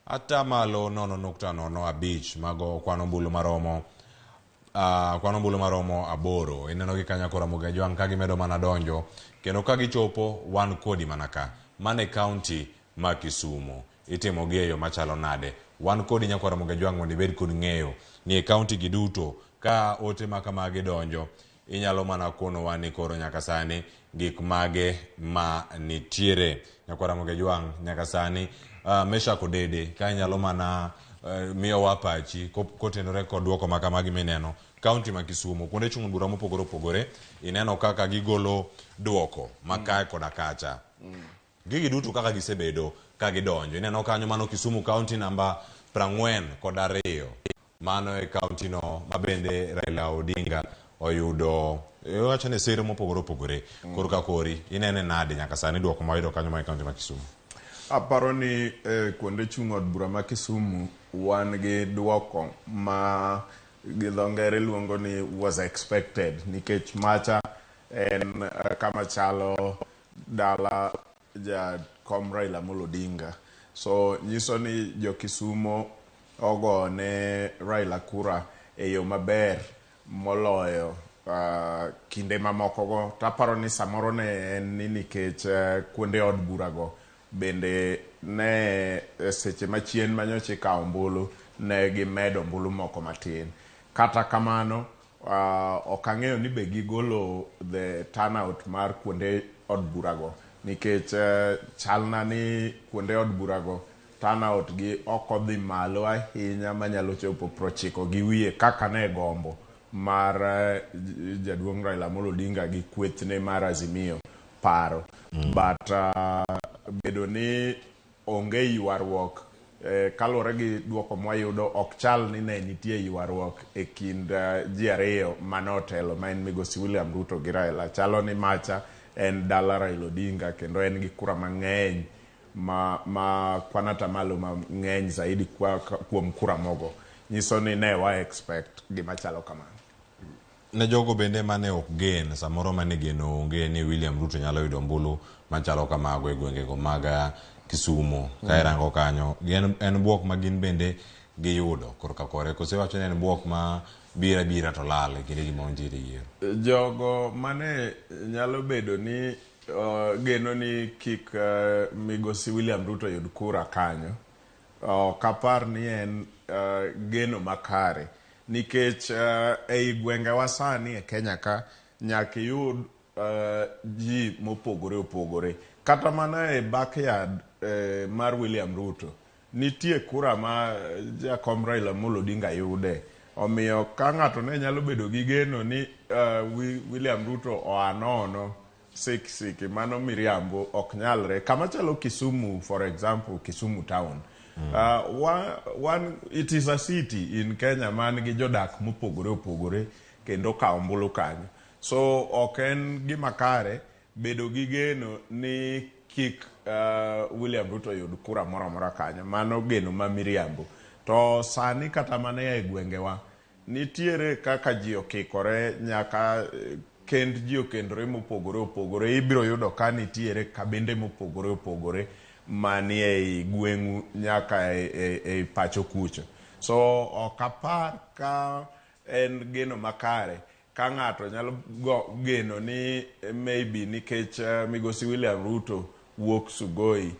atamalo 0.05 mago kwan ombulu maromo 8. Ineno gi kanyo koro Ramogi Jwang' ka gimedo mana donjo kendo ka gichopo wan kodi mana ka mane kaunti ma Kisumu itimo gi e yo machalo nade? Wan kodi nyaka Ramogi Jwang' mondo ibed kod ng'eyo ni e kaunti gi duto ka ote ma kamagi donjo inyalo mana konowa ni koro nyaka sani gik mage ma nitiere. Nyaka Ramogi Jwang' nyaka sani Meshack Odede ka inyalo mana miyowa pachi kotenore kod duoko ma kamagi mineno kaunti ma Kisumu kuonde chung' bura mopogore opogore ineno kaka gigolo duoko ma kae koda kacha. Gigi duto kaka gisebedo ka gidonjo. Ineno kanyo mano Kisumu County namba 42. Mano e county no ma bende Raila Odinga oyudo iwacho ni siro mopogore opogore. Koro ka kori inene nade nyaka sani duoko ma wayudo kanyo ma e county ma Kisumu?
Aparo ni kuonde chung' od bura ma Kisumu wan gi duoko ma gi dho ngere luongo ni was expected nikech macha en kama chalo dala jakom Raila Amolo Odinga. So nyiso ni jo Kisumo ogo ne Raila kura e yo maber moloyo kinde mamoko go. Taparo ni samoro ne en ni nikech kuonde od bura go bende ne seche machien manyocha ikawo ombulu ne gimedo ombulu moko matin. Kata kamano ok ang'eyo ni be gigolo the turnout mar kuonde od bura go nikech chalna ni kuonde od bura go turnout gi ok odhi malo ahinya manyalo chopo 90 gi wiye kaka ne gombo mar jaduong' Raila Amolo Odinga gi kwethne mar Azimio paro. But bedo ni onge ywaruok kaluwore gi duoko mwayudo ok chal ni ne nitie ywaruok e kind ji ariyo manotelo ma en migosi William Ruto gi Raila. Chalo ni macha en dala Raila Odinga kendo en gi kura mang'eny ma kwan atamalo mang'eny zaidi kuom kura mogo. Nyiso ni ne wa expect gima chalo kamano.
Ne jogo bende mane ok gen, samoro mane geno onge ni William Ruto nyalo yudo ombulu machalo kamago e gwengego mag Kisumu. Ka irango kanyo, en buok ma gin bende giyudo korka kore. Koso iwacho ni en buok ma bira bira to lal e kinde gi ma wantiere yiero.
Jogo mane nyalo bedo ni geno ni kik migosi William Ruto yud kura kanyo, ok apar ni en geno makare. Nikech ei gwengewa sani e Kenya ka nyaka iyud ji mopogore opogore. Kata mana e backyard mar William Ruto nitie kura ma jakom Raila Amolo Odinga yude. Omiyo ka ng'ato ne nyalo bedo gi geno ni William Ruto oa nono sik siki, mano miriambo, ok nyalre. Kama chalo Kisumu, for example, Kisumu town. It is a city in Kenya man gi jodak mopogore opogore kendo kawo ombulu kanyo. So ok en gima kare bedo gi geno ni kik William Ruto yud kura moro amora kanyo. Mano geno ma miriambo. To sani kata mana e gwengewa nitiere kaka ji okikore nyaka kend ji okendore mopogore opogore. Ibiro yudo ka nitiere kabinde mopogore opogore manie ei gweng'u nyaka e pacho kucho. So ok apar ka en geno makare ka ng'ato nyalo geno ni maybe nikech migosi William Ruto wuok Sugoi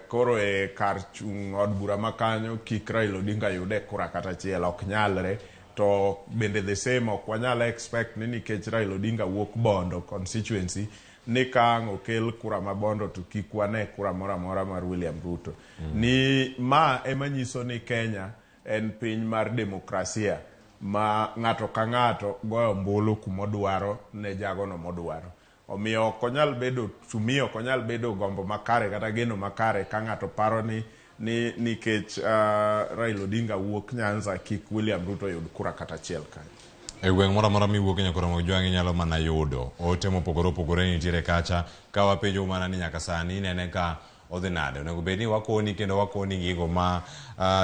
koro e kar chung' od bura ma kanyo kik Raila Odinga yude kura kata achiel, ok nyalre. To bende the same ok wanyal expect ni nikech Raila Odinga wuok Bondo constituency ni ka ang' okel kura ma Bondo to kik wane kura moro amora mar William Ruto. Ni ma ema nyiso ni Kenya en piny mar demokrasia ma ng'ato ka ng'ato goyo ombulu kumodwaro ne jagono modwaro. Omiyo ok onyal bedo, to me ok onyal bedo gombo makare kata geno makare ka ng'ato paro ni nikech Raila Odinga wuok Nyanza kik William Ruto yud kura kata achiel kanyo.
E gweng' moro amora miwuoke nyaka Ramogi Jwang' inyalo mana yudo ote mopogore opogore nitiere kacha. Ka wapenjo mana ni nyaka sani inene ka odhi nade, onego bed ni wakoni kendo wakoni gigo ma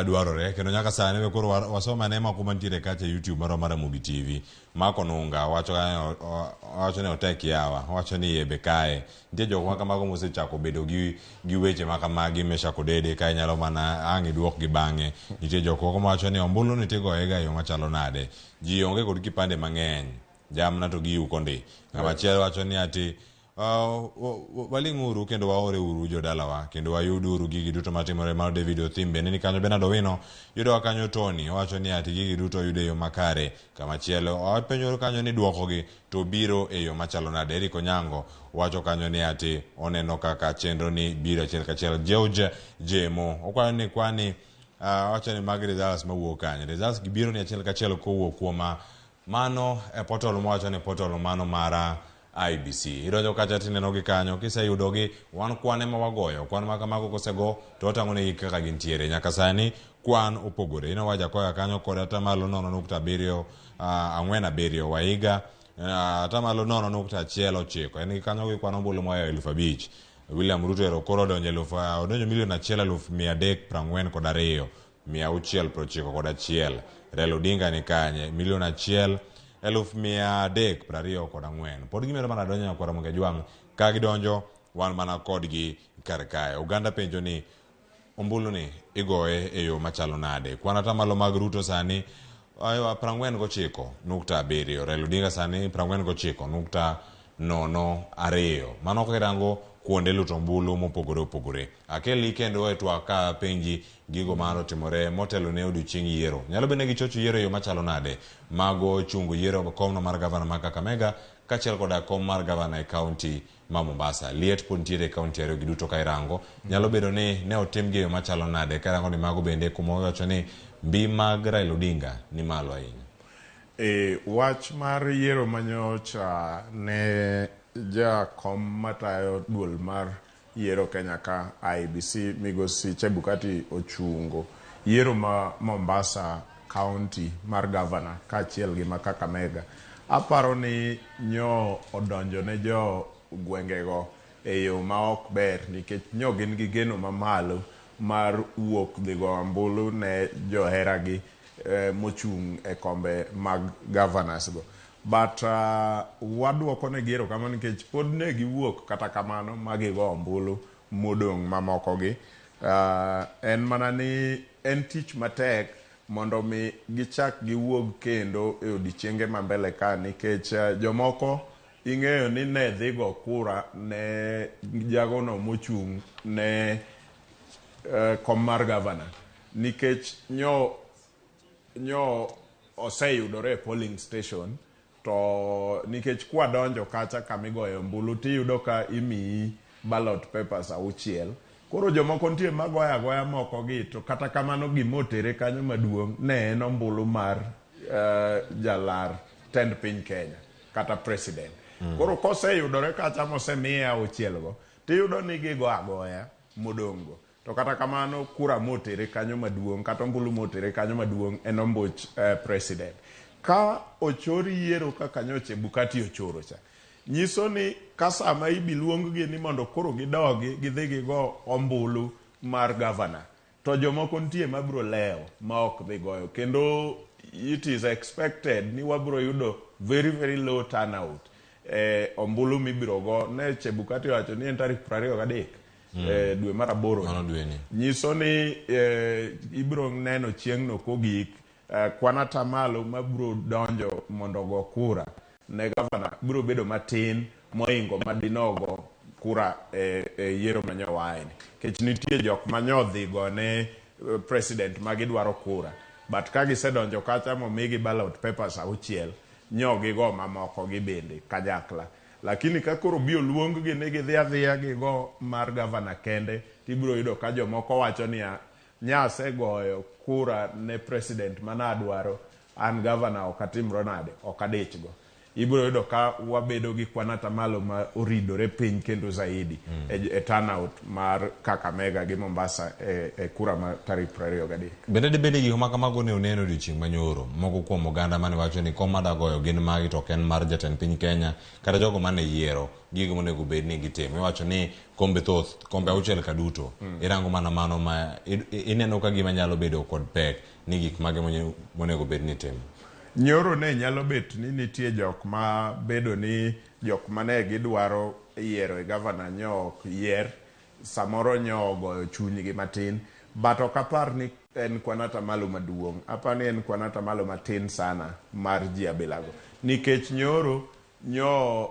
dwarore kendo nyaka sani we koro wasome ane moko mantiere kacha e YouTube marwa mar Ramogi TV. Mark Onunga wacho ni otek yawa, wacho ni yebe kae. Nitie jok ma kamago mosechako bedo gi weche ma kamagi Meshack Odede ka inyalo mana ang' iduok gi bang'e. Nitie jok moko mawacho ni ombulu ni tigoye ga e yo machalo nade. Ji onge kod kipande mang'eny, jamna to giyuko ndi. Ng'ama chielo wacho ni ati waling'uru kendo waore uru jodalawa kendo wayud uru gigi duto matimore. Mano David Othim bende ni kanyo. Bernard Owino yudowa kanyo. Tony owacho ni ati gigi duto oyudo e yo makare. Kama chielo wapenjo kanyo ni duokogi to biro e yo machalo nade. Eric Onyango wacho kanyo ni ati oneno kaka chenro ni biro achiel kachiel. George Jemo okwayo ni kwani wacho ni mag results mawuok kanye. Results gi biro ni achiel kachiel kowuok kuom mano e portal mwacho ni portal mano mara IEBC. Idonjo kacha tinenogi kanyo, kiseyudogi wan kwan ema wagoyo, kwan ma kamago kosego to watang'o negi kaka gintiere. Nyaka sani kwan opogore. Ineno Wajakoya kanyo kod atamalo 0.7 47 Waiga atamalo 0.19. En gi kanyo gi kwan ombulu moa 5,000. William Ruto ero koro odonjo odonjo 1,342,691. Raila Odinga ni kanye 1,324,000. Pod gimedo mana donjo nyakwara Ramogi Ajwang'. Ka gidonjo wan mana kodgi kar kae. Oganda penjo ni ombulu ni igoye e yo machalo nade? Kwan atamalo mag Ruto sani 49.7. Raila Odinga sani 49.02. Mano kirango kuonde luto ombulu mopogore opogore. Akeli kendo e twak ka penji gigo mano timore motelo ne odiochieng' yiero. Nyalo bende gichocho yiero e yo machalo nade? Mago chungo yiero komno mar gavana ma Kakamega kaachiel koda kom mar gavana e kaunti ma Mombasa. Liet pod nitiere e kaunti ariyo gi duto ka irango. Nyalo bedo ni ne otimgi e yo machalo nade? Ka irango ni mago bende kuma owacho ni mbi mag Raila Odinga ni malo ahinya.
Wach mar yiero manyocha ne jakom matayo duol mar yiero Kenya ka IEBC migosi Chebukati ochungo yiero ma Mombasa County mar gavana kaachiel gi ma Kakamega. Aparo ni nyo odonjo ne jo gwengego e yo ma ok ber nikech nyo gin gi geno mamalo mar wuok dhi go ombulu ne joheragi mochung' e kombe mag governors go. But waduoko negi erokamano nikech pod ne giwuok kata kamano ma gigo ombulu modong' mamoko gi. En mana ni en tich matek mondo mi gichak giwuog kendo e odiochienge ma mbele ka nikech jomoko ing'eyo ni ne dhi go kura ne jagono mochung' ne kom mar gavana nikech nyo oseyudore e polling station to nikech kwadonjo kacha kamigoyo ombulu tiyudo ka imiyi ballot papers 6. Koro jomoko nitie magoyo agoya moko gi to kata kamano gimotere kanyo maduong' ne en ombulu mar jalar tend piny Kenya kata president. Koro koseyudore kacha mosemiye 6 go tiyudo ni gigo agoya modong' go. To kata kamano kura motere kanyo maduong' kata ombulu motere kanyo maduong' en ombuch president. Ka ochor yiero kaka nyocha Chebukati ochoro cha, nyiso ni ka sama ibi luong gi ni mondo koro gidogi gidhi gigo ombulu mar gavana to jomoko nitie mabiro lewo ma ok dhi goyo kendo it is expected ni wabiro yudo very very low turnout ombulu mibiro go. Ne Chebukati owacho ni en tarik 23 dwe mar 8. Nyiso ni ibiro neno chieng'no kogik kwan atamalo mabiro donjo mondo ogo kura ne gavana biro bedo matin moingo madinogo kura e yiero manyowaeni. Nikech nitie jok manyodhi go ne president magidwaro kura but ka gisedonjo kacha momigi ballot papers 6 nyo gigo mamoko gi bende kanyakla. Lakini ka koro bi oluong gi ni gidhi adhiya gigo mar gavana kende tibiro yudo ka jomoko wacho niya nyasegoyo kura ne president manadwaro an gavana ok atimro nade ok adichgo. Ibiro yudo ka wabedo gi kwan atamalo ma oridore piny kendo zaidi e turnout mar Kakamega gi Mombasa e kura ma tarik 23.
Bende dibed ni gik ma kamago ne uneno odiochieng' manyoro moko kuom oganda mane wacho ni kom madagoyo gin magi to ok en mar jatend piny Kenya kata jogo mane yiero gigo monego bed ni gitimo. Iwacho ni kombe thoth, kombe 6 ka duto. Irango mana mano ma ineno ka gima nyalo bedo kod pek ni gik mage monego bed ni timo.
Nyoro ne nyalo bet ni nitie jok ma bedo ni jok mane gidwaro yiero e gavana nyo ok yier, samoro nyo ogoyo chunygi matin, but ok apar ni en kwan atamalo maduong', apar ni en kwan atamalo matin sana mar ji abilago. Nikech nyoro nyo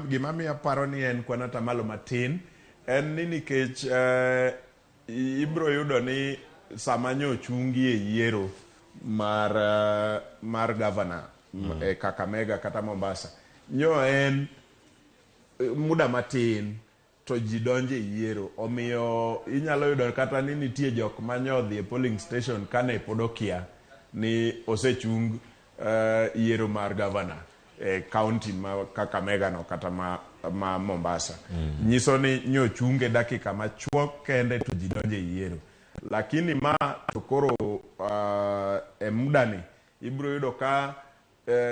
gima miyo aparo ni en kwan atamalo matin en ni nikech ibiro yudo ni sama nyo chungi e yiero mar gavana e Kakamega kata Mombasa nyo en muda matin to ji donjo e yiero, omiyo inyalo yudo kata ni nitie jok manyo dhi e polling station kane pod okia ni osechung yiero mar gavana e kaunti ma Kakamega no kata ma Mombasa. Nyiso ni nyochunge dakika machuok kende to ji donjo e yiero. Lakini ma to koro e muda ni ibiro yudo ka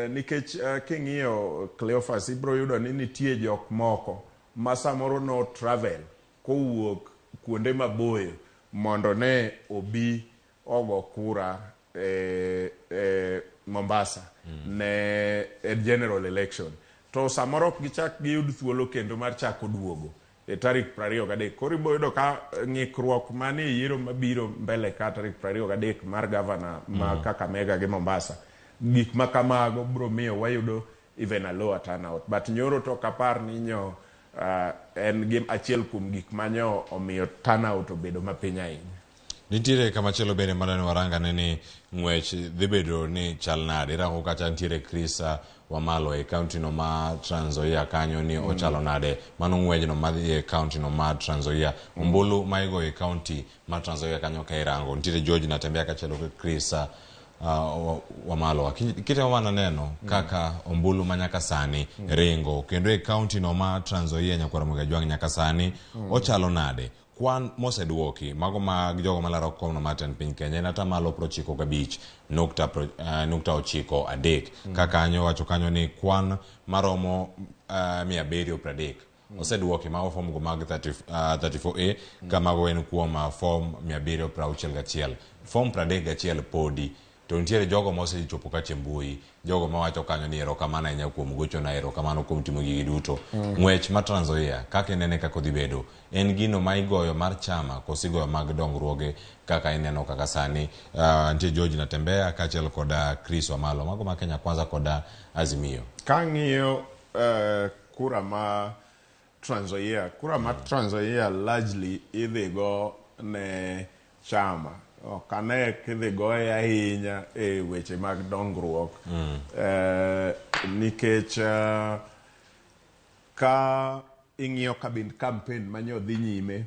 nikech king'iyo Cleophas, ibiro yudo ni nitie jok moko ma samoro no travel kowuok kuonde maboyo mondo ne obi ogo kura e Mombasa ne e general election, to samoro ok gichak giyud thuolo kendo mar chako duogo e tarik 23. Koro ibiro yudo ka ng'ikruok manie yiero mabiro mbele ka tarik 23 mar gavana ma Kakamega gi Mombasa, gik ma kamago biro miyo wayudo even a lower turnout. But nyoro to ok apar ni nyo en gim achiel kuom gik manyo omiyo turnout obedo mapiny ahinya.
Nitiere kamachielo bende madani warangane ni ng'wech dhi bedo ni chal nade. Irango kacha nitiere Chris Wamalo e kaunti no ma Trans Nzoia kanyo ni ochalo nade. Mano ng'wejno madhi e kaunti no ma Trans Nzoia. Ombulu ma igoyo e kaunti ma Trans Nzoia kanyo ka irango. Nitiere George Natembeya kaachiel kod Chris Wamalo. Kitemo mana neno kaka ombulu ma nyaka sani ringo kendo e kaunti no ma Trans Nzoia, Nyakwar Ramogi Ajwang', nyaka sani ochalo nade. Kwan moseduoki mago mag jogo malaro kom no mar tend piny Kenya en atamalo 95.93. Ka kanyo wacho kanyo ni kwan maromo 730 oseduoki mago fom go mag 30, 34A ka mago en kuom fom 761, fom 31 podi to nitiere jogo mosechopo kacha e mbui, jogo mawacho kanyo ni erokamano ahinya kuom gochona, erokamano kuom timo gigi duto. Ng'wech ma Trans Nzoia kaka inene kaka odhi bedo, en gino ma igoyo mar chama koso igoyo mag dongruoge? Kaka ineno kaka sani nitie George Natembeya kaachiel kod Chris Wamalo, mago ma Kenya Kwanza kod Azimio.
Kang'iyo kura ma Trans Nzoia, kura ma Trans Nzoia largely idhi go ne chama. Ok ane kidhi goye ahinya e weche mag dongruok nikech ka ing'iyo kabind campaign manyo dhi nyime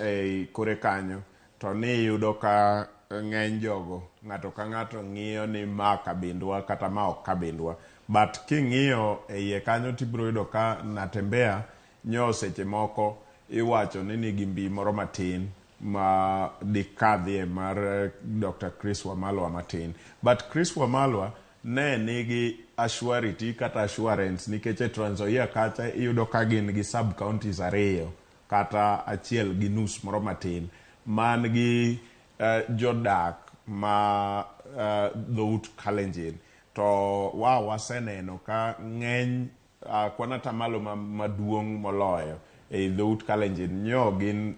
e kore kanyo, to ni iyudo ka ng'eny jogo, ng'ato ka ng'ato ng'iyo ni ma kabindwa kata ma ok kabindwa. But king'iyo e iye kanyo, tibiro yudo ka Natembeya nyo seche moko iwacho ni nigi mbi moro matin ma dikadhie mar Dr. Chris Wamalwa matin. But Chris Wamalwa ne nigi assurity kata assurance nikech e Trans Nzoia kacha iyudo ka gin gi sub counties ariyo kata achiel gi nus moro matin man gi jodak ma dhout Kalenjin, to wa waseneno ka ng'eny kwan atamalo maduong' moloyo ei dhout Kalenjin nyo gin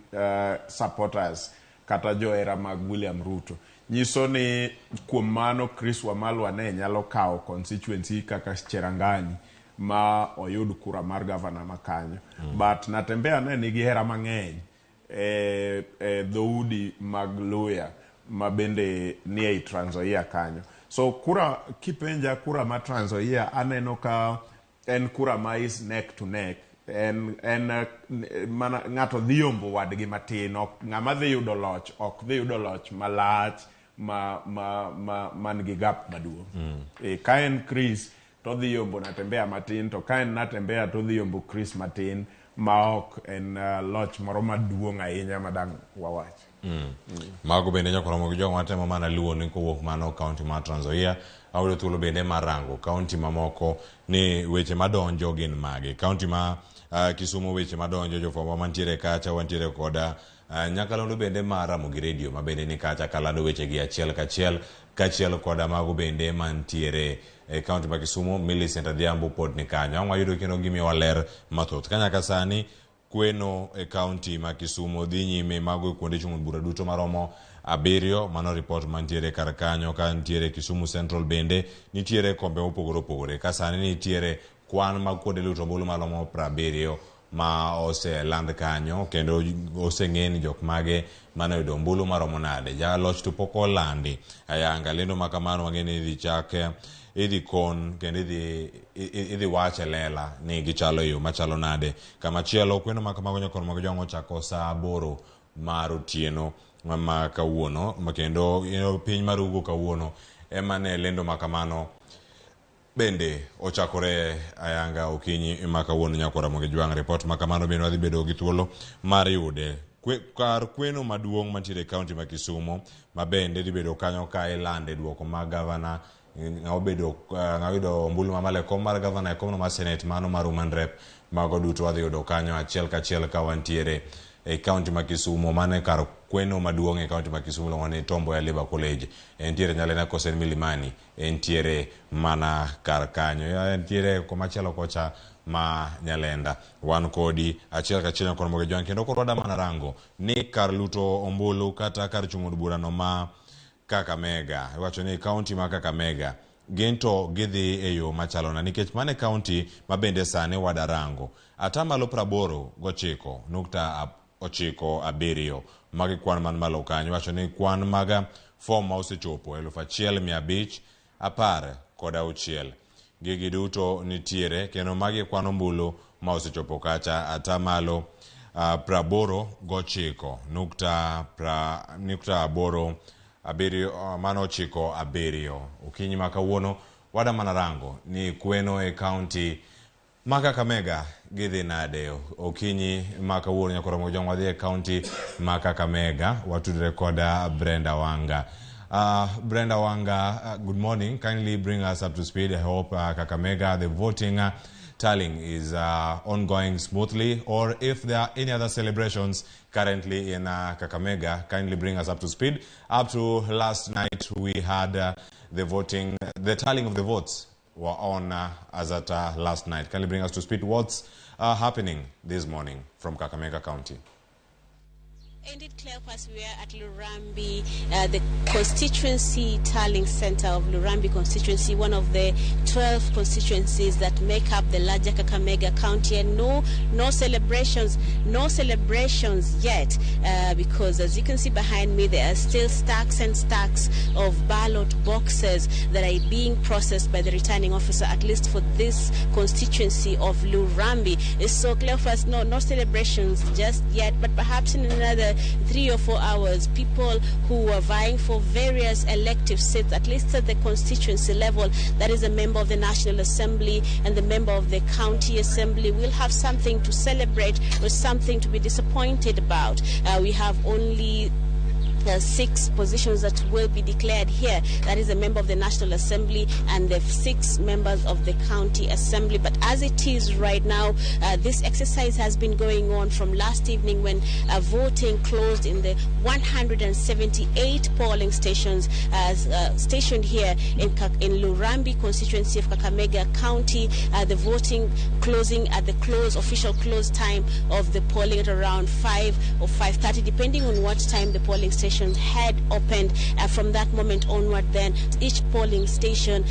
supporters kata johera mag William Ruto. Nyiso ni kuom mano Chris Wamalwa ne nyalo kawo constituency kaka Cherangany ma oyud kura mar gavana ma kanyo. But Natembeya ne nigi hera mang'eny e dhoudi mag Luya ma bende nie ei Trans Nzoia kanyo. So kura kipenja, kura ma Trans Nzoia aneno ka en kura ma is neck to neck. En mana ng'ato dhi yombo wadgi matin, ok ng'ama dhi yudo loch ok dhi yudo loch malach ma man gi gap maduong'. Ka en Chris to odhi yombo Natembeya matin, to ka en Natembeya to odhi yombo Chris matin, ma ok en loch moro maduong' ahinya ma dang' wawach.
Mago bende nyaka gi jogo matemo mana luwo ni kowuok mano kaunti mar Trans Nzoia, ayudo thuolo bende mar rango kaunti mamoko ni weche madonjo gin mage. Kaunti ma Kisumu, weche madonjo, jofwambo mantiere kacha, wantiere koda nyakalondo bende mar Ramogi Radio ma bende ni kacha kalando wechegi achiel kachiel, kaachiel koda mago bende mantiere e kaunti ma Kisumu. Millicent Adhiambo pod ni kanyo, ang' wayudo kendo gimiyowa ler mathoth ka nyaka sani kweno e kaunti ma Kisumu dhi nyime, mago e kuonde chung' bura duto maromo abiriyo. Mano ripot mantiere kar kanyo. Ka nitiere Kisumu Central bende nitiere kombe mopogore opogore ka sani nitiere kwan mag kuonde luto ombulu maromo 70 ma oseland kanyo, kendo oseng'e ni jok mage mane oyudo ombulu maromo nade. Jaloch to pok olandi ayanga. Lendo ma kamano wang'e ni idhi chak, idhi kon kendo idhi wach e lela ni gichalo e yo machalo nade. Kamachielo, kweno ma kamago nyakor mag jong'o chako saa 8 mar otieno ma kawuono, ma kendo piny mar Ugo kawuono ema ne lendo ma kamano. Bende ochakore ayanga okinyi ma kawuono nyakwa Ramogi Jwang'. Ripot ma kamano bende wadhi bedo gi thuolo mar yude. Kar kweno maduong' mantiere e kaunti ma Kisumo ma bende dhi bedo kanyo ka ilande duoko mag gavana ng'ama obedo ng'ama oyudo ombulu mamalo e kom mar gavana e komno mar senet mano mar woman rep mago duto wadhi yudo kanyo achiel kachiel ka wantiere e kaunti ma Kisumo. Mano e kar kweno maduong' e kaunti ma Kisumo iluongo ni Tom Mboya Labour College. Entiere Nyalenda kose en Milimani, entiere mana kar kanyo. Entiere kumachielo kocha ma Nyalenda. Wan kodi achiel kachiel nyakwa Ramogi Jwang' kendo koro wadwa mana rango ni kar luto ombulu kata kar chung' od burano ma Kakamega. Iwacho ni kaunti ma Kakamega gin to gidhi e yo machalo nade nikech mano e kaunti ma bende sani wadarango. Atamalo 89.97 magi kwan man malo kanyo. Iwacho ni kwan mag fom ma osechopo 1516. Gigi duto nitiere kendo magi kwan ombulu ma osechopo kacha atamalo 89.87 mano 97. Okinyi ma kawuono wada mana rango ni kweno e kaunti ma Kakamega gidhi nade. Okinyi ma kawuono nyakwa Ramogi Jwang' wadhi e kaunti ma Kakamega watudre koda Brenda Wanga. Brenda Wanga, good morning. Kindly bring us up to speed. I hope Kakamega, the voting tallying is ongoing smoothly, or if there are any other celebrations currently in Kakamega, kindly bring us up to speed. Up to last night, we had the voting, the tallying of the votes were on as at last night. Kindly bring us to speed what's happening this morning from Kakamega County.
Indeed, Cleopas, we are at Lurambi, the constituency tallying center of Lurambi constituency, one of the 12 constituencies that make up the larger Kakamega County. And no celebrations yet, because as you can see behind me, there are still stacks and stacks of ballot boxes that are being processed by the returning officer, at least for this constituency of Lurambi. So, Cleopas, no celebrations just yet, but perhaps in another 3 or 4 hours, people who are vying for various elective seats, at least at the constituency level, that is a member of the National Assembly and the member of the County Assembly, will have something to celebrate or something to be disappointed about. We have only 6 positions that will be declared here. That is a member of the National Assembly and the 6 members of the County Assembly. But as it is right now, this exercise has been going on from last evening when voting closed in the 178 polling stations stationed here in Lurambi constituency of Kakamega County. The voting closing at the official close time of the polling at around 5 or 5:30, depending on what time the polling station had opened. From that moment onward, then each polling station,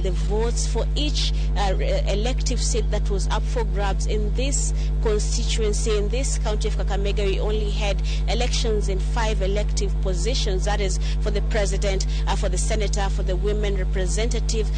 the votes for each elective seat that was up for grabs in this constituency, in this county of Kakamega, we only had elections in 5 elective positions. That is for the president, for the senator, for the women representative,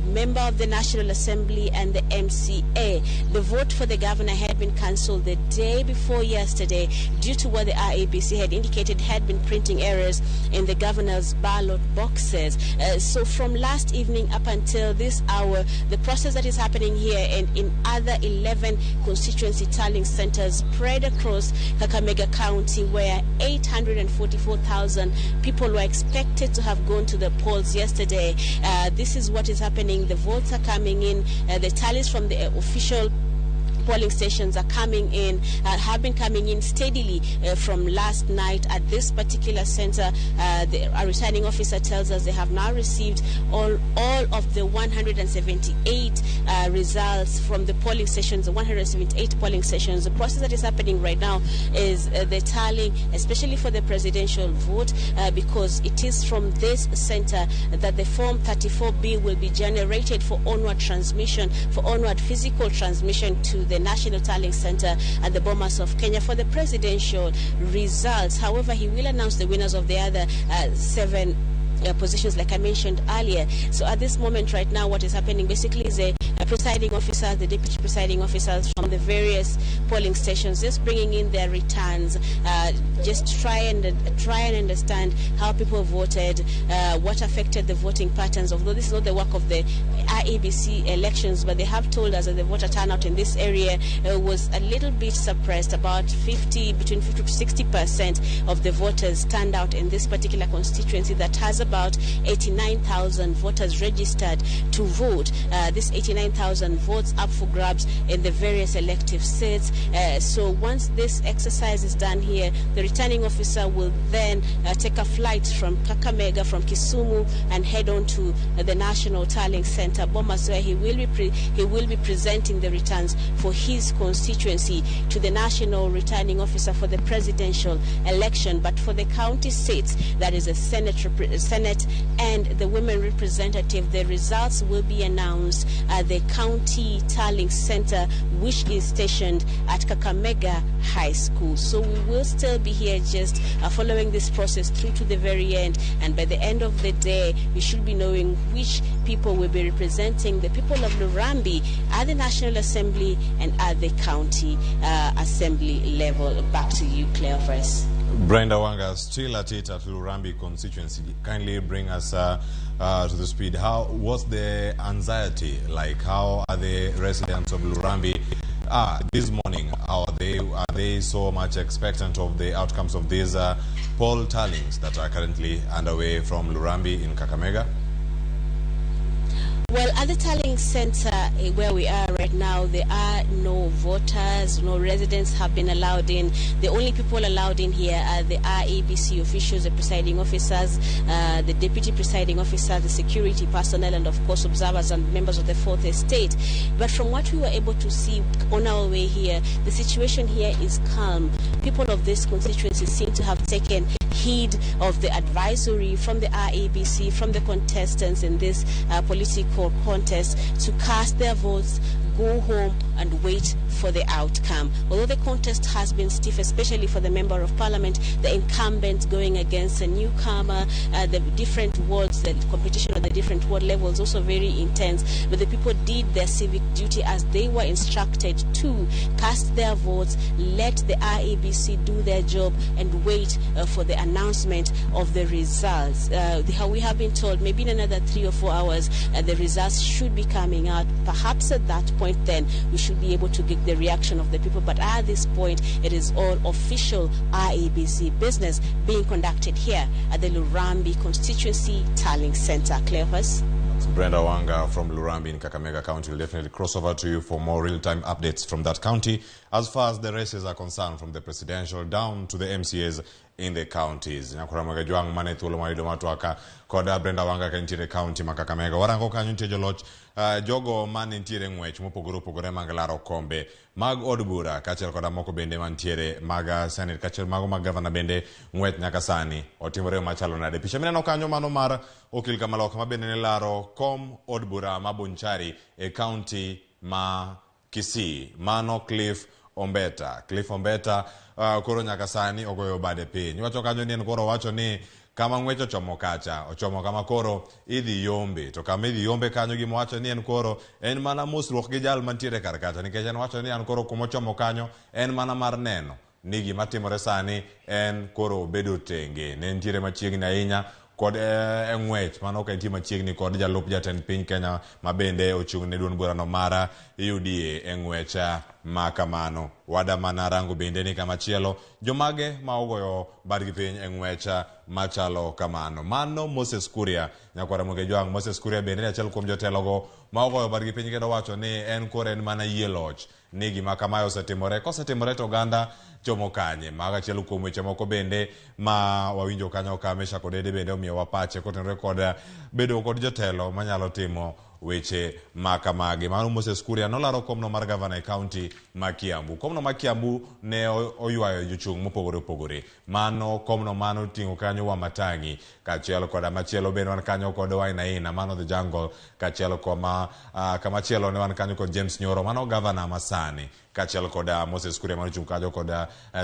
member of the National Assembly, and the MCA. The vote for the governor had been cancelled the day before yesterday due to what the IEBC had indicated had been printing errors in the governor's ballot boxes. So from last evening up until this hour, the process that is happening here and in other 11 constituency tallying centers spread across Kakamega County, where 844,000 people were expected to have gone to the polls yesterday. This is what is happening. The votes are coming in. The tallies from the official polling stations are coming in, have been coming in steadily from last night at this particular center. The returning officer tells us they have now received all of the 178 results from the polling stations, the 178 polling stations. The process that is happening right now is the tallying, especially for the presidential vote, because it is from this center that the Form 34B will be generated for onward transmission, for onward physical transmission to the National Tallying Center at the Bomas of Kenya for the presidential results. However, he will announce the winners of the other 7 positions, like I mentioned earlier. So at this moment right now, what is happening basically is a presiding officers, the deputy presiding officers from the various polling stations, just bringing in their returns, just try and understand how people voted, what affected the voting patterns. Although this is not the work of the IEBC elections, but they have told us that the voter turnout in this area was a little bit suppressed. About between 50 to 60% of the voters turned out in this particular constituency that has about 89,000 voters registered to vote. This 89,000 votes up for grabs in the various elective seats. So once this exercise is done here, the returning officer will then take a flight from Kakamega, from Kisumu, and head on to the National Tallying Center, Bomas, where he will be presenting the returns for his constituency to the National Returning Officer for the presidential election. But for the county seats, that is the Senate and the women representative, the results will be announced at the County Tallying Center, which is stationed at Kakamega High School. So we will still be here just following this process through to the very end, and by the end of the day, we should be knowing which people will be representing the people of Lurambi at the National Assembly and at the county assembly level. Back to you, Cleophas.
Brenda Wanga, still at it at Lurambi constituency. Kindly bring us to the speed. How was the anxiety like? How are the residents of Lurambi this morning? How are they? Are they so much expectant of the outcomes of these poll tallings that are currently underway from Lurambi in Kakamega?
Well, at the tallying center where we are right now, there are no voters, no residents have been allowed in. The only people allowed in here are the IEBC officials, the presiding officers, the deputy presiding officers, the security personnel, and of course observers and members of the Fourth Estate. But from what we were able to see on our way here, the situation here is calm. People of this constituency seem to have taken heed of the advisory from the IEBC, from the contestants in this political contest, to cast their votes, go home and wait for the outcome. Although the contest has been stiff, especially for the Member of Parliament, the incumbent going against a newcomer, the different wards, the competition at the different ward levels also very intense. But the people did their civic duty as they were instructed to cast their votes, let the IEBC do their job and wait for the announcement of the results. We have been told maybe in another 3 or 4 hours the results should be coming out. Perhaps at that point then we should be able to get the reaction of the people, but at this point it is all official IEBC business being conducted here at the Lurambi Constituency Tallying Center. Cleophas.
Brenda Wanga from Lurambi in Kakamega County will definitely cross over to you for more real-time updates from that county as far as the races are concerned, from the presidential down to the MCAs in the counties. Nyakuramaga Jwang mane thuolo mar yudo matwaka koda Brenda Wanga ka nitiere county ma Kakamega. Warango kanyo nitie joloch jogo mane nitiere ng'wech mopogore opogore mag laro kombe mag od bura kaachiel koda moko bende mantiere mag senate kaachiel mago mag gavana bende ng'wech nyaka sani otimore machalo nade. Picha mineno kanyo mano mar okil Kamaloka ma bende ne laro kom od bura ma Bonchari e county ma Kisii. Mano Cliff Ombeta. Cliff Ombeta koro nyaka sani ogoyo bade piny. Iwacho kanyo ni en koro wacho ni kama ng'wech ochomo kacha, ochomo kama koro idhi yombe. To kama idhi yombe kanyo gima wacho ni en koro en mana mosruok gi jal mantiere kar kacha, nikech en wacho ni an koro kumochomo kanyo en mana mar neno ni gima timore sani en koro bedo tenge. Ne nitiere machiegni ahinya kod ng'wech mano ka nitie machiegni kod jalup jatend piny Kenya ma bende ochung' ne duond burano mara UDA e ng'wech ma kamano. Wada mana rango bende ni kamachielo jomage ma ogoyo badgi piny e ng'wech machalo kamano. Mano Moses Kuria, nyakwara Muge Jwang. Moses Kuria bende ni achiel kuom jotelogo ma ogoyo badgi piny kendo wacho ni en koro en mana yie loch ni gima kamae osetimore. Kosetimore to oganda chomo kanye. Mago achiel kuom weche moko bende ma wawinjo kanyo ka Mesha Kodede bende omiyowa pache kotenore kod bedo kod jotelo manyalo timo weche ma kamagi. Mano Moses Kuria nolaro komno mar gavana e county ma Kiambu. Komno ma Kiambu ne oywayo jochung' mopogore opogore. Mano komno mano oting'o kanyo Wamatangi kaachiel koda machielo bende wan kanyo kod Wainaina mano The Jungle, kaachiel koma kamachielo ne wan kanyo kod James Nyoro mano gavana masani, kaachiel koda Moses Kuria manochung' kanyo kod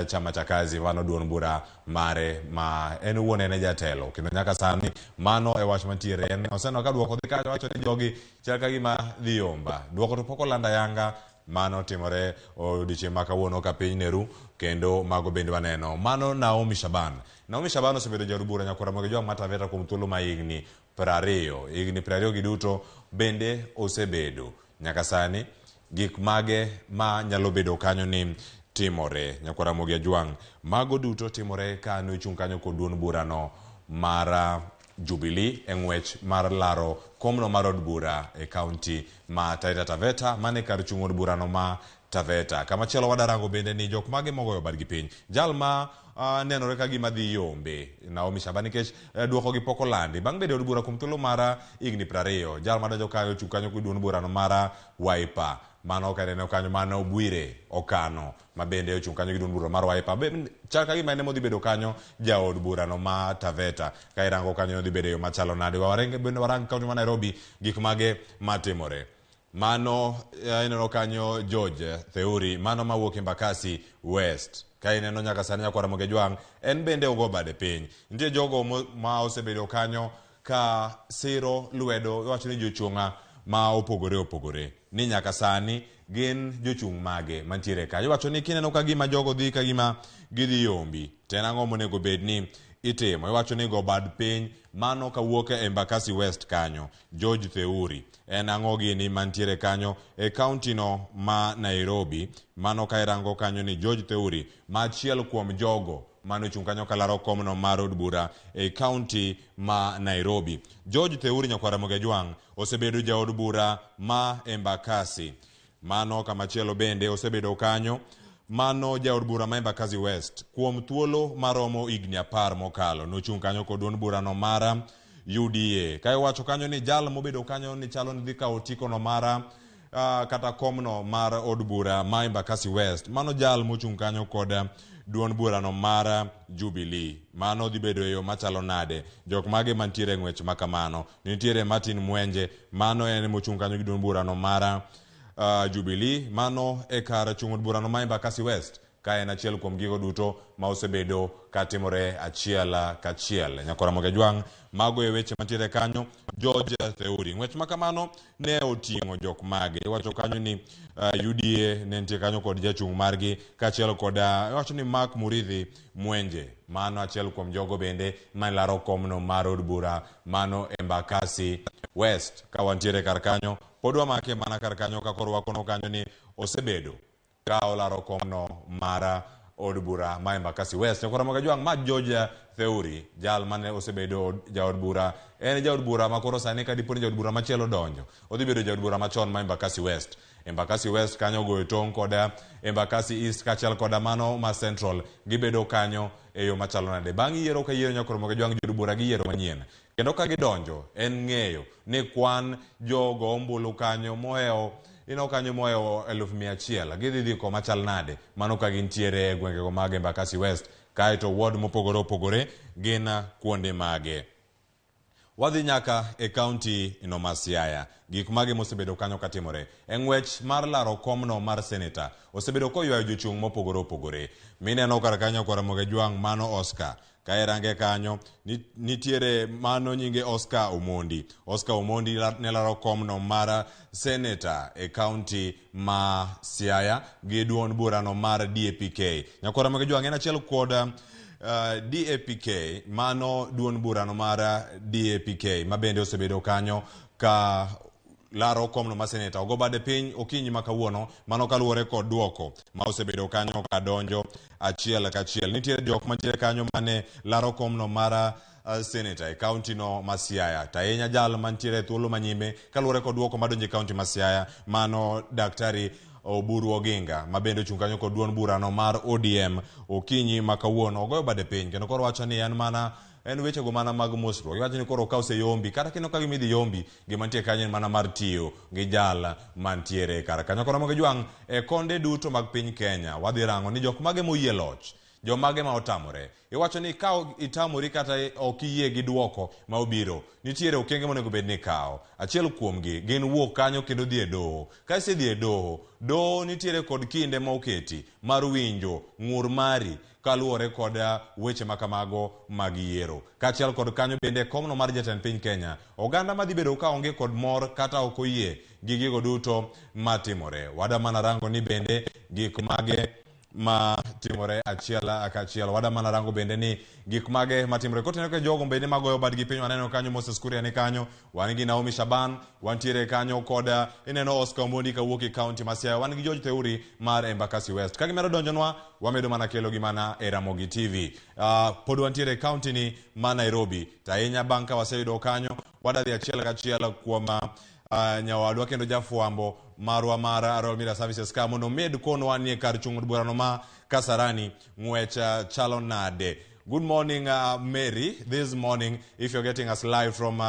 chama cha kazi mano duond bura mare ma en owuon en e jatelo. Kendo nyaka sani mano e wach mantiere. En oseneno ka duoko dhi kanyo wacho ni jogi chal ka gima dhi yomba. Duoko to pok oland ayanga mano timore odiochieng' ma kawuono ka piny neru kendo mago bende waneno. Mano Naomi Shaban. Naomi Shaban osebedo jaod bura nyakwar Ramogi Ojwang' ma Taveta kuom thuolo ma higni 20. Higni 20 gi duto bende osebedo. Nyaka sani gik mage ma nyalo bedo kanyo ni timore nyakwar Ramogi Ajwang'. Mago duto timore ka nochung' kanyo kod duond burano mar Jubilee e ng'wech mar laro komno mar od bura e kaunti ma Taita Taveta mane kar chung' od burano ma Taveta. Kamachielo wadarango bende ni jok mage mogoyo badgi piny. Jal ma nenore ka gima dhi yombe Naomi Shaban nikech duoko gi pok olandi. Bang' bedo e od bura kuom thuolo mar higni 20, jal madonjo kae ochung' kanyo gi duond burano mar Wiper. Mano ka ineno kanyo mano Bwire Okano ma bende ochung' kanyo gi duond bura mar Wiper. Chal ka gima en ema odhi bedo kanyo jaod burano ma Taveta. Ka irango kanyo odhi bedo e yo machalo nade. Warenge bende warang kaunti ma Nairobi gik mage matimore. Mano ineno kanyo George Theuri, mano mawuok Embakasi West. Ka ineno nyaka sani nyakwar Ramogi Ojwang', en bende ogo bade piny. Nitie jogo ma osebedo kanyo ka siro lwedo, iwacho ni jochung'a ma opogore opogore. Ni nyaka sani gin jochung' mage mantiere kanyo. Iwacho ni kineno ka gima jogo dhi ka gima gidhi yombi, to en ang'o monego bed ni itimo? Iwacho ni go bad piny, mano kawuok e Embakasi West kanyo, George Theuri. En ang'o gini mantiere kanyo e kaunti no ma Nairobi? Mano ka irango kanyo ni George Theuri, ma achiel kuom jogo mane ochung' kanyo kalaro komno mar od bura e kaunti ma Nairobi. George Theuri nyakwar Ramogi Ojwang' osebedo jaod bura ma Embakasi. Mano kamachielo bende osebedo kanyo mano jaod bura ma Embakasi West kuom thuolo maromo higni 10 mokalo. Nochung' kanyo kod duond burano mar UDA. Ka iwacho kanyo ni jal mobedo kanyo ni chalo ni dhi kawo otikono mar kata komno mar od bura ma Embakasi West. Mano jal mochung' kanyo kod duond burano mar Jubilee. Mano dhi bedo e yo machalo nade? Jok mage mantiere e ng'wech makamano? Nitiere Martin Mwenje, mano en mochung' kanyo gi duond burano mar Jubilee. Mano e kar chung' od burano ma Embakasi West. Ka en achiel kuom gigo duto ma osebedo katimore achiel kachiel. Nyakwar Ramogi Ojwang', mago e weche mantiere kanyo. George Theuri. Ng'wech ma kamano ne oting'o jok mage. Iwacho kanyo ni UDA ne nitie kanyo kod jachung' margi kaachiel kod iwacho ni Mark Murithi Mwenje. Mano achiel kuom jogo bende mane laro komno mar od bura mano Embakasi West. Ka wantiere kar kanyo, pod wamake mana kar kanyo ka koro wakono kanyo ni osebedo ka olaro komno mar od bura ma Embakasi West. Nyakwar Ramogi Ojwang' ma George Theuri, jal mane osebedo jaod bura, en jaod bura ma koro sani ka dipo ni jaod bura machielo donjo, odhi bedo jaod bura machon ma Embakasi West. Embakasi West kanyo ogoyo tong' kod Embakasi East kaachiel koda mano ma Central, gibedo kanyo e yo machalo nade. Bang' yiero ka yiero nyakwar Ramogi Ojwang' jood bura giyiero manyien. Kendo ka gidonjo, en ng'eyo ni kwan jogo ombulu kanyo mohewo ineno kanyo mohewo 100,000 gidhi dhi koma chal nade mano ka gintiere e gwengego mag Embakasi West kaeto ward mopogore opogore gin kuonde mage. Wadhi nyaka e kaunti no ma Siaya. Gik mage mosebedo kanyo katimore. E ng'wech mar laro komno mar seneta osebedo koywayo jochung' mopogore opogore. Mineno kar kanyo nyakwar Ramogi Ojwang' mano Oscar. Ka irange kanyo nitiere mano nyinge Oscar Omondi. Oscar Omondi ne laro komno mar seneta e kaunti ma Siaya gi duond burano mar DAPK. Nyakwar Ramogi Ojwang' en achiel kod DAPK, mano duond burano mar DAPK ma bende osebedo kanyo ka laro komno ma seneta. Ogo bade piny okinyi ma kawuono, mano kaluwore kod duoko ma osebedo kanyo ka donjo achiel kachiel. Nitiere jok mantiere kanyo mane laro komno mar seneta e kaunti no ma Siaya. To ahinya jal mantiere e thuolo manyime kaluwore kod duoko madonjo e kaunti ma Siaya, mano Daktari Oburu Oginga ma bende ochung' kanyo kod duond burano mar ODM okinyi ma kawuono ogoyo bade piny kendo koro wacho ni en mana en wechego mana mag mosruok. Iwacho ni koro ka oseyombi kata kineno ka gima idhi yombi gima nitie kanyo en mana mar tiyo gi jal mantiere kar kanyo. Koro Ramogi Ojwang' e konde duto mag piny Kenya wadhi rango ni jok mage moyie loch. Jomage ma otamore. Iwacho ni ka itamori kata ok iyie gi duoko ma obiro, nitiere okenge monego bed ni ikawo. Achiel kuomgi gin wuok kanyo kendo dhi e doho. Ka isedhi e doho, doho nitiere kod kinde ma oketi mar winjo ng'ur mari kaluwore kod weche makamago mag yiero. Kaachiel kod kanyo bende komno mar jatend piny Kenya, oganda madhi bedo ka onge kod mor kata ok oyie gi gigo duto matimore. Wada mana rango ni bende gik mage matimore achiel kachiel. Wada mana rango bende ni gik mage matimore. Kotenore ka jogo bende magoyo badgi piny, waneno kanyo Moses Kuria ni kanyo, wan gi Naomi Shaban, wantiere kanyo kod ineno Oscar Omondi kawuok e kaunti ma Siaya, wan gi George Theuri mar Embakasi West. Ka gimedo donjonwa, wamedo mana kelo gi mana e Ramogi TV. Pod wantiere e kaunti ni ma Nairobi, to ahinya bang' ka waseyudo kanyo, wadadhi achiel kachiel kuom nyawadwa kendo jafwambo marwa mar Royal Media Services ka mondo omed konwa ni e kar chung' od burano ma Kasarani ng'wech chalo nade. Good morning, Mary. This morning, if you're getting us live from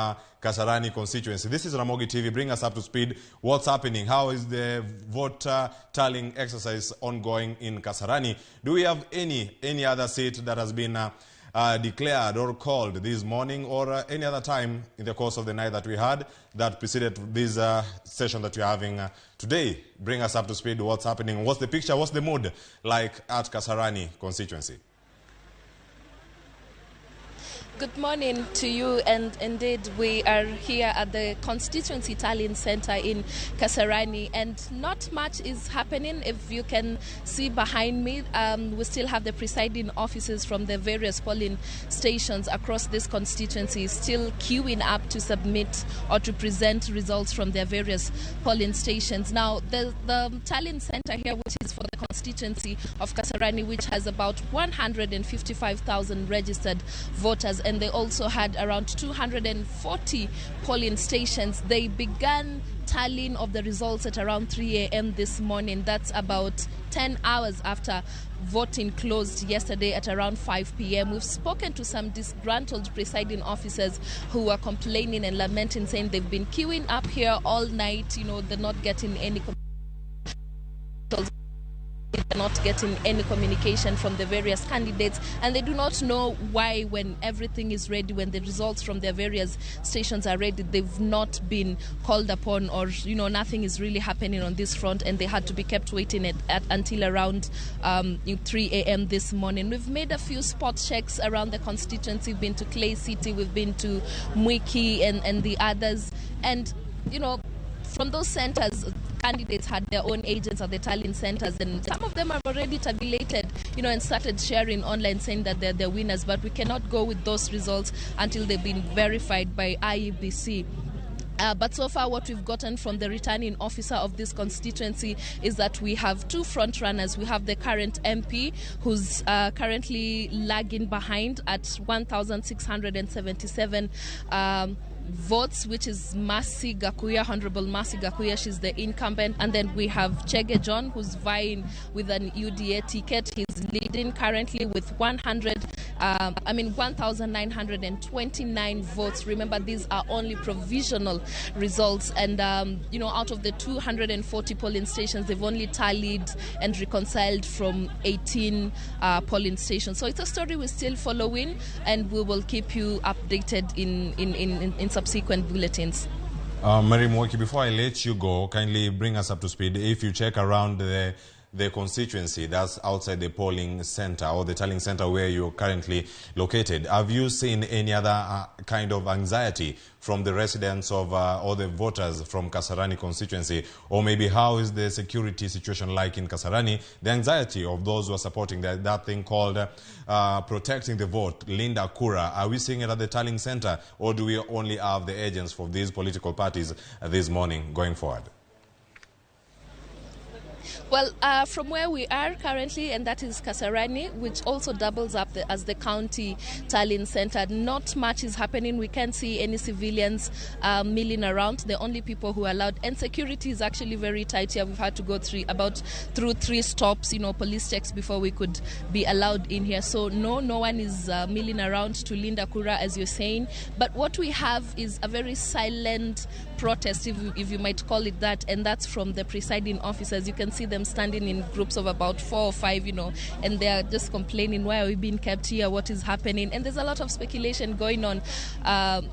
Kasarani constituency. This is Ramogi TV. Bring us up to speed. What's happening? How is the vote tallying exercise ongoing in Kasarani? Do we have any other seat that has been declared or called this morning or any other time in the course of the night that we had that preceded this session that we're having today? Bring us up to speed. What's happening? What's the picture? What's the mood like at Kasarani constituency?
Good morning to you, and indeed we are here at the Constituency Tallying Center in Kasarani, and not much is happening. If you can see behind me, we still have the presiding officers from the various polling stations across this constituency still queuing up to submit or to present results from their various polling stations. Now, the tallying center here, which is for the constituency of Kasarani, which has about 155,000 registered voters, and they also had around 240 polling stations. They began tallying of the results at around 3 a.m. this morning. That's about 10 hours after voting closed yesterday at around 5 p.m. We've spoken to some disgruntled presiding officers who are complaining and lamenting, saying they've been queuing up here all night. You know, they're not getting any communication from the various candidates, and they do not know why, when everything is ready, when the results from their various stations are ready, they've not been called upon, or, you know, nothing is really happening on this front, and they had to be kept waiting until around 3 a.m. this morning. We've made a few spot checks around the constituency. We've been to Clay City, we've been to Mwiki and the others, and, you know, from those centers, candidates had their own agents at the tallying centers, and some of them have already tabulated, you know, and started sharing online saying that they're the winners, but we cannot go with those results until they've been verified by IEBC. But so far, what we've gotten from the returning officer of this constituency is that we have two front runners. We have the current MP, who's currently lagging behind at 1,677 votes, which is Mercy Gakuya, Honorable Mercy Gakuya. She's the incumbent. And then we have Chege John, who's vying with an UDA ticket. He's leading currently with 1,929 votes. Remember, these are only provisional results. And, you know, out of the 240 polling stations, they've only tallied and reconciled from 18 polling stations. So it's a story we're still following, and we will keep you updated in subsequent bulletins.
Mary Mwoki, before I let you go, kindly bring us up to speed. If you check around the constituency that's outside the polling center or the tallying center where you're currently located, have you seen any other kind of anxiety from the residents of or the voters from Kasarani constituency? Or maybe how is the security situation like in Kasarani? The anxiety of those who are supporting that thing called protecting the vote, Linda Kura, are we seeing it at the tallying center, or do we only have the agents for these political parties this morning going forward?
Well, from where we are currently, and that is Kasarani, which also doubles up as the county tallying center, not much is happening. We can't see any civilians milling around. The only people who are allowed, and security is actually very tight here. We've had to go through three stops, you know, police checks before we could be allowed in here. So no one is milling around to Linda Kura, as you're saying. But what we have is a very silent protest, if you might call it that, and that's from the presiding officers. You can see see them standing in groups of about 4 or 5, you know, and they are just complaining, why are we being kept here? What is happening? And there's a lot of speculation going on,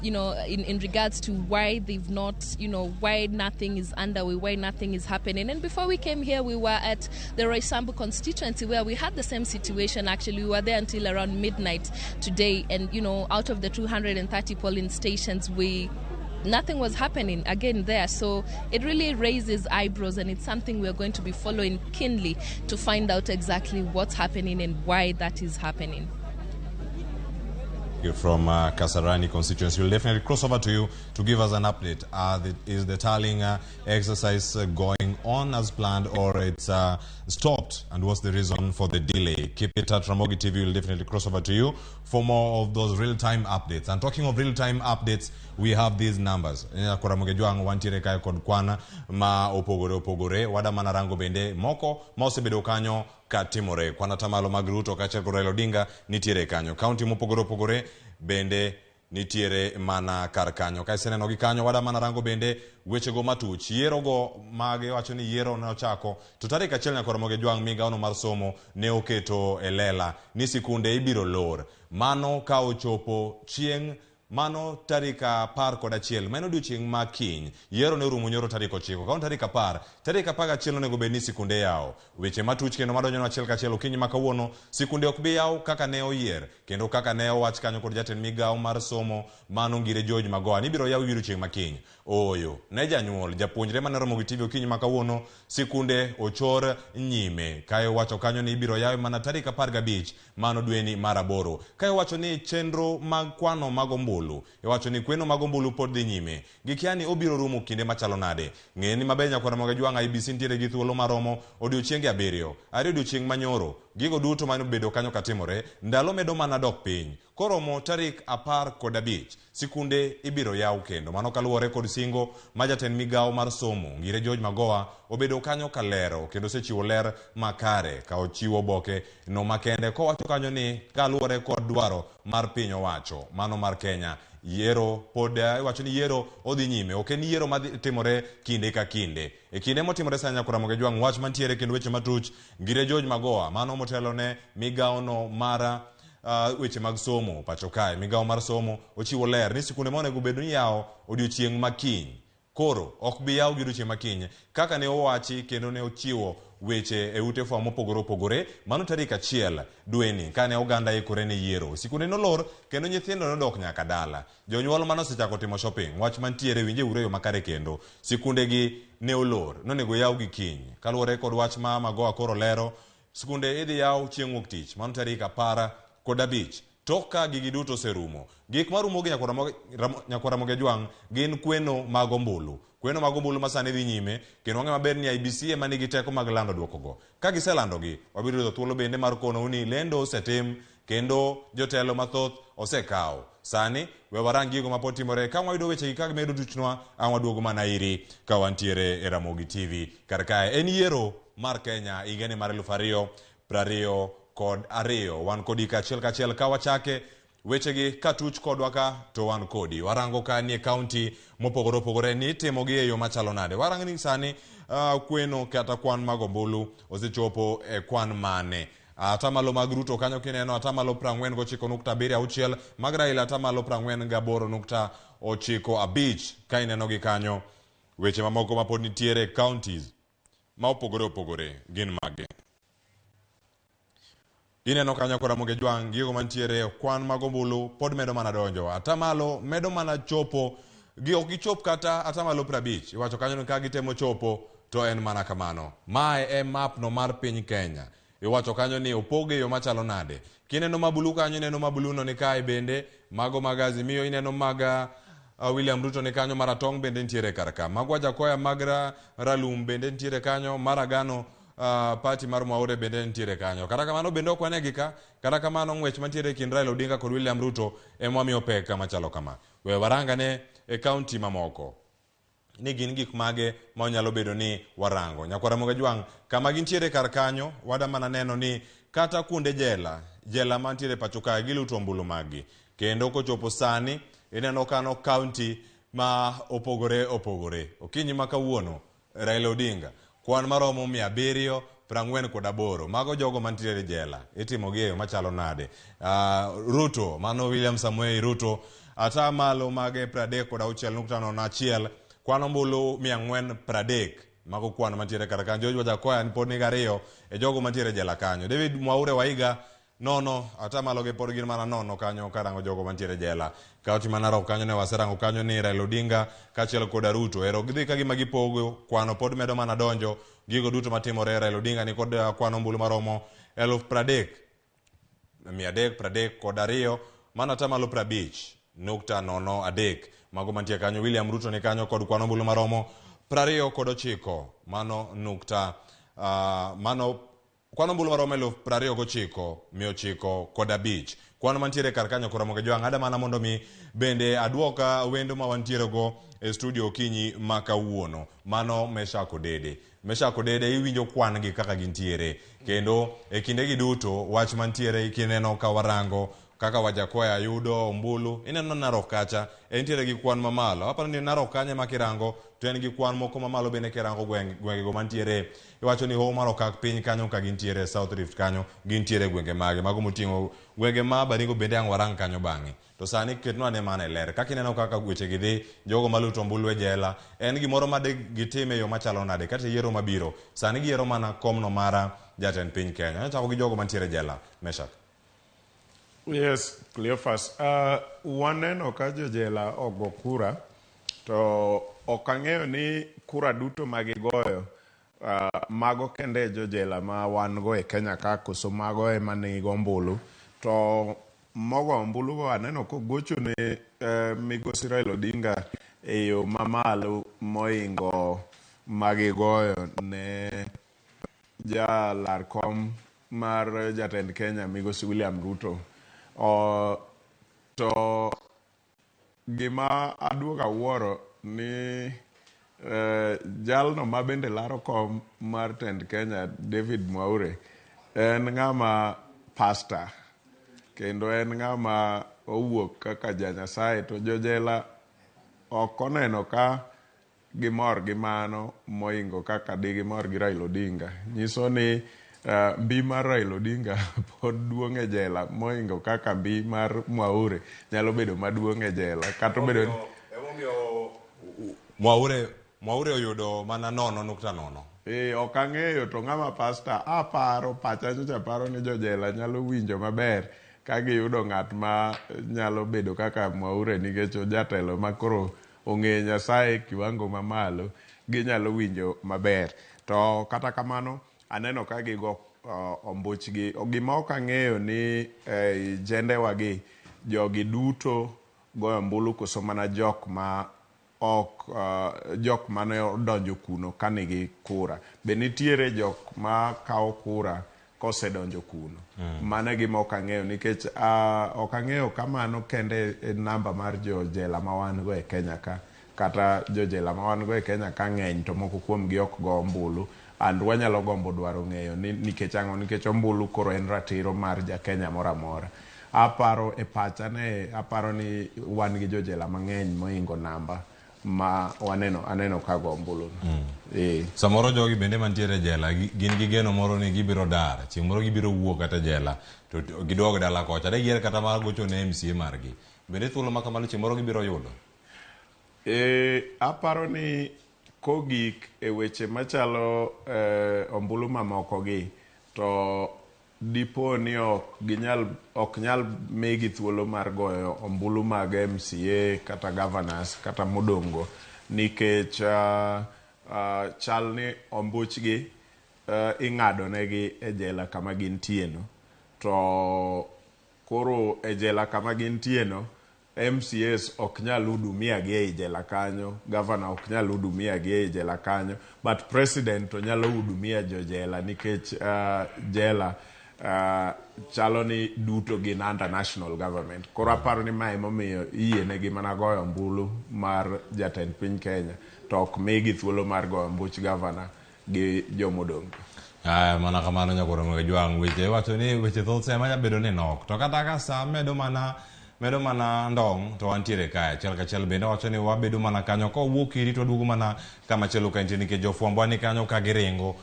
you know, in regards to why they've not, you know, why nothing is underway, why nothing is happening. And before we came here, we were at the Roysambu constituency where we had the same situation. Actually, we were there until around midnight today, and, you know, out of the 230 polling stations, nothing was happening again there. So it really raises eyebrows, and it's something we're going to be following keenly to find out exactly what's happening and why that is happening.
From Kasarani constituency. We'll definitely cross over to you to give us an update. Is the tallying exercise going on as planned, or it's stopped? And what's the reason for the delay? Keep it at Ramogi TV. We'll definitely cross over to you for more of those real-time updates. And talking of real-time updates, we have these numbers. Ramogi Jwang wantiere kae kod kwana ma opogore opogore wada mana rango bende moko ma osebedo kanyo katimore. Kwan atamalo mag Ruto kaachiel kod Raila Odinga nitiere kanyo. Kaunti mopogore opogore bende nitiere mana kar kanyo. Ka iseneno gi kanyo wada mana rango bende wechego matuch. Yiero go mage wacho ni yiero ne ochako to tarik 1 nyaka Ramogi Jwang' migawono mar somo ne oketo e lela ni sikunde ibiro lor. Mano ka ochopo chieng' mano tarik 11 mano odiochieng' ma kiny. Yiero ne orumo nyoro tarik 9 kaon tarik 10 tarik 11 onego bed ni sikunde yawo. Weche matuch kendo madonjo achiel kachiel okinyi ma kawuono, sikunde ok bi yaw kaka ne oyier kendo kaka ne owach kanyo kod jatend migawo mar somo mano Ngire George Magoha ni ibiro yaw odiochieng' ma kiny. Ooyo ne janyuol japuonjre mane Ramogi TV okinyi ma kawuono, sikunde ochor nyime. Kae owacho kanyo ni ibiro yawe mana tarik 15 mano dweni mar 8. Kae owacho ni chenro mag kwano mag ombulu, iwacho ni kweno mag ombulu pod dhi nyime. Gikia ni obiro rumo kinde machalo nade. Ng'e ni maber nyakwa Ramogi Jwang' IEBC nitiere gi thuolo maromo odiochienge 7, 2 odiochieng' manyoro. Gigo duto mane obedo kanyo katimore, ndalo medo mana dok piny. Koromo tarik 15, sikunde ibiro yaw kendo. Mano kaluwore kod singo ma jatend migawo mar somo Ngire George Magoha obedo kanyo kalero kendo osechiwo ler makare ka ochiwo oboke no makende kowacho kanyo ni kaluwore kod dwaro mar piny owacho mano mar Kenya, yiero pod iwacho ni yiero odhi nyime, ok en yiero madhi timore kinde ka kinde. E kinde motimore sani nyakwa Ramogi Jwang' wach mantiere kendo weche matuch Ngire George Magoha mano motelo ne migawo no mar weche mag somo pacho kae. Migawo mar somo ochiwo ler ni sikunde ma onego bed ni yawo odiochieng' ma kiny koro ok bi yaw gi odiochieng' ma kiny kaka ne owachi kendo ne ochiwo weche e ute fwambo mopogore opogore mano tarik 1 dweni kane oganda ikore ne yiero. Sikunde nolor kendo nyithindo nodok nyaka dala. Jonyuol mano osechako timo shopping. Wach mantiere winje uru e yo makare kendo sikunde gi ne olor nonego yaw gi kiny. Kaluwore kod wach ma Magoha koro lero, sikunde idhi yaw chieng' wuok tich mano tarik 15. Tok ka gigi duto oserumo, gik marumo gi nyakwa Ramogi Jwang' gin kweno mag ombulu. Kweno mag ombulu ma sani dhi nyime kendo wang'e maber ni IEBC ema nigi teko mag lando duokogo. Ka giselandogi, wabiro yudo thuolo bende mar konou ni lendo osetim kendo jotelo mathoth osekawo. Sani we warang gigo mapod timore. Ka wayudo wechegi ka gimedo tuchnwa, ang' waduogo mana iri ka wantiere e Ramogi TV. Kar kae en yiero mar Kenya higani mar 2022. Wan kodi kachiel kachiel ka wachake wechegi katuch kodwa ka to wan kodi. Warango ka nie kaunti mopogore opogore ni itimogi e yo machalo nade. Warango ni sani kweno kata kwan mag ombulu osechopo e kwan mane. Atamalo mag Ruto kanyo kineno atamalo 49.76, mag Raila atamalo 48.95. Ka ineno gi kanyo weche mamoko mapod nitiere counties ma opogore opogore gin mage. Ineno kanyo kod Ramogi Jwang' gigo mantiere kwan mag ombulu pod medo mana donjo. Atamalo medo mana chopo gi ok gichop kata atamalo 50. Iwacho kanyo ni ka gitemo chopo to en mana kamano. Mae e map no mar piny Kenya. Iwacho kanyo ni opoge yo machalo nade. Kineno mabulu kanyo, ineno mabulu no ni kae bende, mago mag Azimio, ineno mag William Ruto ni kanyo, maratong' bende nitiere kar ka. Mag Wajakoya mag Ralum bende nitiere kanyo, mar Agano party mar Mwaure bende nitiere kanyo. Kata kamano bende ok wanegi ka, kata kamano ng'wech mantiere e kind Raila Odinga kod William Ruto ema wamiyo pek machalo kama. We warangane e kaunti mamoko ni gin gik mage ma onyalo bedo ni warango. Nyakwa Ramogi Jwang' kama gintiere kar kanyo, wada mana neno ni kata kuonde jela, jela mantiere pacho kae giluto ombulu maggi. Kendo kochopo sani ineno kano kaunti ma opogore opogore. Okinyi ma kawuono Raila Odinga Kwan maromo 748. Mago jogo mantiere e jela. Itimogi e yo machalo nade? Ruto, mano William Samoei Ruto, ata malo mage 36.01, kwan ombulu 430. Mago kwan mantiere kar kanyo. George Wajackoyah ni pod nigi 2 e jogo mantiere e jela kanyo. David Mwaure Waiga 0, ata malo gi pod gin mana 0 kanyo karango jogo mantiere e jela. Kaunti ma Narok kanyo ne waserango kanyo ni Raila Odinga kaachiel koda Ruto. Ero gidhi ka gima gipogo, kwano pod medo mana donjo. Gigo duto matimore, Raila Odinga ni kod kwan ombulu maromo 30,332, mano ata malo 50.03. Mago mantie kanyo. William Ruto ni kanyo kod kwan ombulu maromo 29, mano nukta, mano kwan ombulu maromo 29,905. Kwan mantiere kar kanyo koro Ramogi Jwang'. Ada mana mondo mi bende aduoka wendo ma wantiere go e studio okinyi ma kawuono. Mano Meshack Odede. Meshack Odede iwinjo kwan gi kaka gintiere. Kendo e kindegi duto wach mantiere kineno ka warango kaka Wajackoyah yudo ombulu, ineno Narok kacha entiere gi kwan mamalo. Aparo ni Narok kanyo ema kirango to en gi kwan moko mamalo bende kirango gwengego mantiere. Iwacho ni Hoho mar Okak piny kanyo ka gintiere, South Rift kanyo gintiere gwenge mage. Mago moting'o gwenge ma Baringo bende ang' warang kanyo bang'e. To sani ketnwa ane mana e ler. Kaka ineno kaka weche gi dhi, jogo maluto ombulu e jela, en gimoro ma de gitime e yo machalo nade kata yiero mabiro. Sani giyiero mana komno mara jatend piny Kenya. Anyachako gi jogo mantiere e jela, Meshack.
Yes, Cleophas. Waneno ka jojela ogo kura, to ok ang'eyo ni kura duto ma gigoyo, mago kende e jojela ma wan go e Kenya ka, koso mago ema nigo ombulu. To mogo ombulu go aneno kogocho ne migosi Raila Odinga e yo mamalo moingo magigoyo ne jalar kom mar jatend Kenya migosi William Ruto. To gima aduogo awuoro ni jalno ma bende laro kom mar tend Kenya David Mwaure en ng'ama pastor kendo en ng'ama owuok kaka ja Nyasaye, to jojela ok oneno ka gimor gi mano moingo kaka digimor gi Raila Odinga. Nyiso ni mbi mar Raila Odinga pod duong' e jela moingo kaka mbi mar Mwaure nyalo bedo maduong' e jela. Kata obedo
Mwaure oyudo mana 0.0.
Ok ang'eyo to ng'ama pastor aparo pacha nyocha paro ni jojela nyalo winjo maber ka giyudo ng'at ma nyalo bedo kaka Mwaure nikech ojatelo ma koro ong'eyo Nyasaye kiwango mamalo, ginyalo winjo maber. To kata kamano aneno ka gigo ombuchgi. Gima ok ang'eyo ni jendewagi jogi duto goyo ombulu koso mana jok ma ok jok mane odonjo kuno ka nigi kura. Be nitiere jok ma kawo kura kosedonjo kuno? Mano e gima ok ang'eyo nikech ok ang'eyo ka mano kende e namba mar jojela ma wan go e Kenya ka, kata jojela ma wan go e Kenya ka ng'eny to moko kuomgi ok go ombulu. And wanyalo gombo dwaro ng'eyo ni nikech ang'o, nikech ombulu koro en ratiro mar ja Kenya moro amora. Aparo e pacha ne aparo ni wan gi jojela mang'eny moingo namba ma waneno aneno ka go ombulu no.
Samoro jogi bende mantiere e jela gin gi geno moro ni gibiro dar, chieng' moro gibiro wuok kata e jela to giduog dala kocha. De giyier kata mar gocho ne MCA margi. Bende thuolo ma kamano chieng' moro gibiro yudo?
Aparo ni kogik e weche machalo ombulu mamoko gi, to dipo ni ok nyal migi thuolo mar goyo ombulu mag MCA kata governors kata modong'go, nikech chal ni ombuchgi ing'ado negi e jela kama gintie no. To koro e jela kama gintie no, MCAs ok nyal hudumia gi ei jela kanyo, governor ok nyal hudumia gi ei jela kanyo, but president to nyalo hudumia jojela nikech jela chalo ni duto gin under national government. Koro aparo ni mae emomiyo iyienegi mana goyo ombulu mar jatend piny Kenya to ok migi thuolo mar goyo ombuch governor gi jomodong'.
Aya, mana kamano nyakwar Ramogi Jwang', weche iwacho ni weche thoth ema nyalo bedo ni nok. To kata ka sa medo mana Medo mana ndong' to wantiere kae. Achiel kachiel bende wacho ni wabedo mana kanyo. Kowuok iri to waduogo mana kama chielo ka nitie nikech jofwambo ni kanyo ka giringo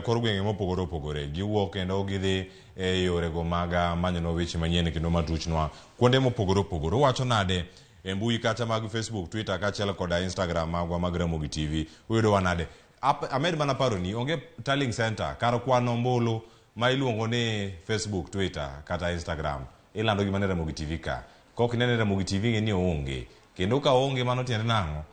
kor gwenge mopogore opogore. Giwuok kendo gidhi e yorego mag manyonwa weche manyien kendo matuchnwa kuonde mopogore opogore. Uwacho nade e mbui kata mag Facebook, Twitter kaachiel koda Instagram magwa mag Ramogi TV. Uyudowa nade? Amed mana paroni, onge tallying center kar kwano ombulu ma iluongo ni Facebook, Twitter kata Instagram. Ilando gi mana Ramogi TV ka. Kok inene Ramogi TV ng'e ni oonge. Kendo ka oonge mano tiende nang'o?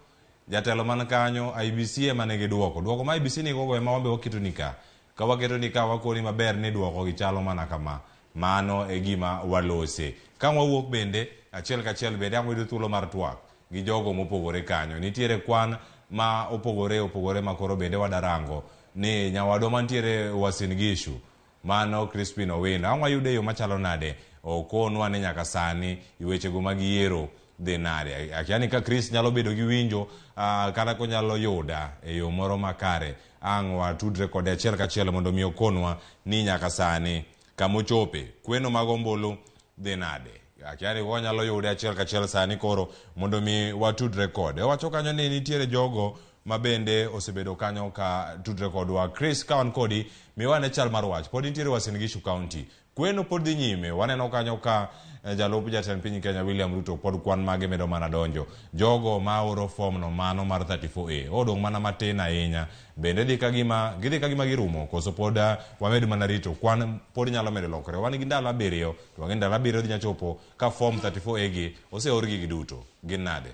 Jatelo man kanyo IBC ema nigi duoko. Duoko ma IBC nigo ema wambe waketo ni ka. Ka waketo ni ka wakoni maber ni duoko gi chalo mana kama. Mano e gima walose. Ka wawuok bende, achiel kachiel bende ang' wayudo thuolo mar twak gi jogo mopogore kanyo. Nitiere kwan ma opogore opogore ma koro bende wadarango ni nyawadwa mantiere Uasin Gishu mano Crispin Owino ang' wayude e yo machalo nade okonwa ni nyaka sani wechego mag yiero dhi nade. Akia ni ka Chris nyalo bedo gi winjo kata konyalo yuda e yo moro makare ang' watudre kode achiel kachiel mondo mi okonwa ni nyaka sani kamochope kweno mag ombulu dhi nade. Akia ni wanyalo yude achiel kachiel sani koro mondo mi watudre kode. Owacho kanyo ni nitiere jogo ma bende osebedo kanyo ka tudre kodwa. Chris, ka wan kodi, miwa ane chal mar wach. Pod nitiere Uasin Gishu County. Kweno pod dhi nyime. Waneno kanyo ka jalup jatend piny Kenya William Ruto pod kwan mage medo mana donjo. Jogo ma oro form no mano mar 34A odong' mana matin ahinya. Bende dhi ka gima gidhi ka gima girumo koso pod wamed mana rito kwan pod nyalo medo lokore. Wan gi ndalo 7 to wang'e ndalo 7 dhi nyachopo ka form 34A gi oseorgi giduto. Gin nade?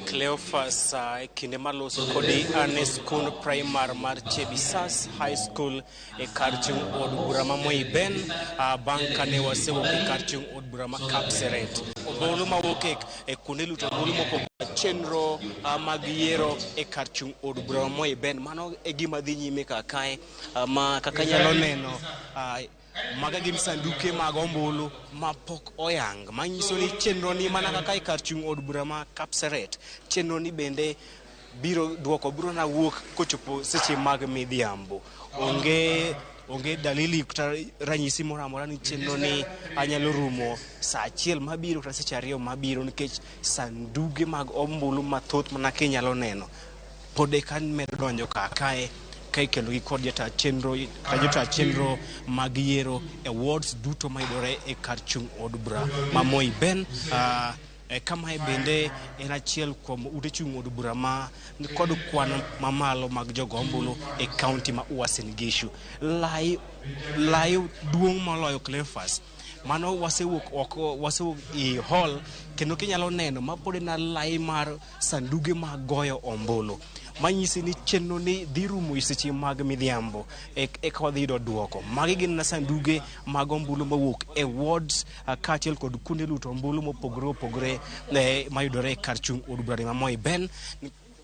Cleophas, kinde maloso kodi an e skund primar mar Chebisas High School e kar chung' od bura ma Moi Ben, bang' kane wasewuok e kar chung' od bura ma Kapseret. Ombulu mawuok e kuonde luto ombulu mopogore chenro mag yiero e kar chung' od bura ma Moi Ben. Mano e gima dhi nyime kar kae, ma kaka inyalo neno, maga gin sanduke mag ombulu ma pok oyang, manyiso ni chenro ni mana kaka e kar chung' od bura ma Kapseret, chenro ni bende biro duoko biro na wuok kochopo seche mag midhiambo. Onge dalili kata ranyisi moro amora ni chenro ni anyalo rumo saa 1 mabiro kata seche 2 mabiro, nikech sanduge mag ombulu mathoth mana kinyalo neno pod eka medo donjo kar kae ka ikelo gi kod jata chenro kata jota chenro mag yiero e wards duto mayudore e kar chung' od bura ma Moi Ben. Kamae bende en achiel kuom ute chung' od bura ma kod kwan mamalo mag jogo ombulu e kaunti ma Uasin Gishu. Lai duong' moloyo Cleophas. Mano wasewuok oko, wasewuok e hall kendo kinyalo neno ma pod en lai mar sanduge mag goyo ombulu. Manyisi ni chenro ni dhi rumo e seche mag midhiambo eka wadhi yudo duoko. Magi gin na sanduge mag ombulu mowuok e wards kaachiel kod kuonde luto ombulu mopogore opogore mayudore e kar chung' od bura ma Moi Ben.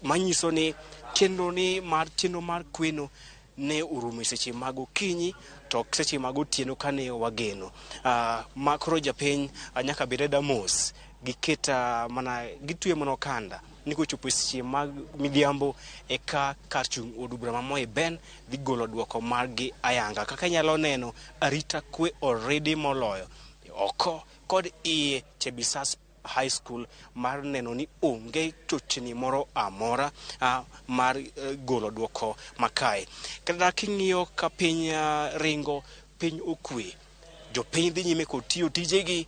Manyiso ni chenro ni mar chenro mar kweno ne orumo e seche mag okinyi to ok seche mag otieno kane wageno. Ma koro japiny nyaka bed ada mos giket mana gitwe mana okanda ni kochopo e seche mag midhiambo eka kar chung' od bura ma Moi Ben dhi golo duoko margi ayanga. Kaka inyalo neno, arita kwe oridi moloyo oko kod iye Chebisas High School mar neno ni onge chochni moro amora mar golo duoko makae. Kata king'iyo ka piny ringo, piny okwe, jopiny dhi nyime kod tiyo tijegi,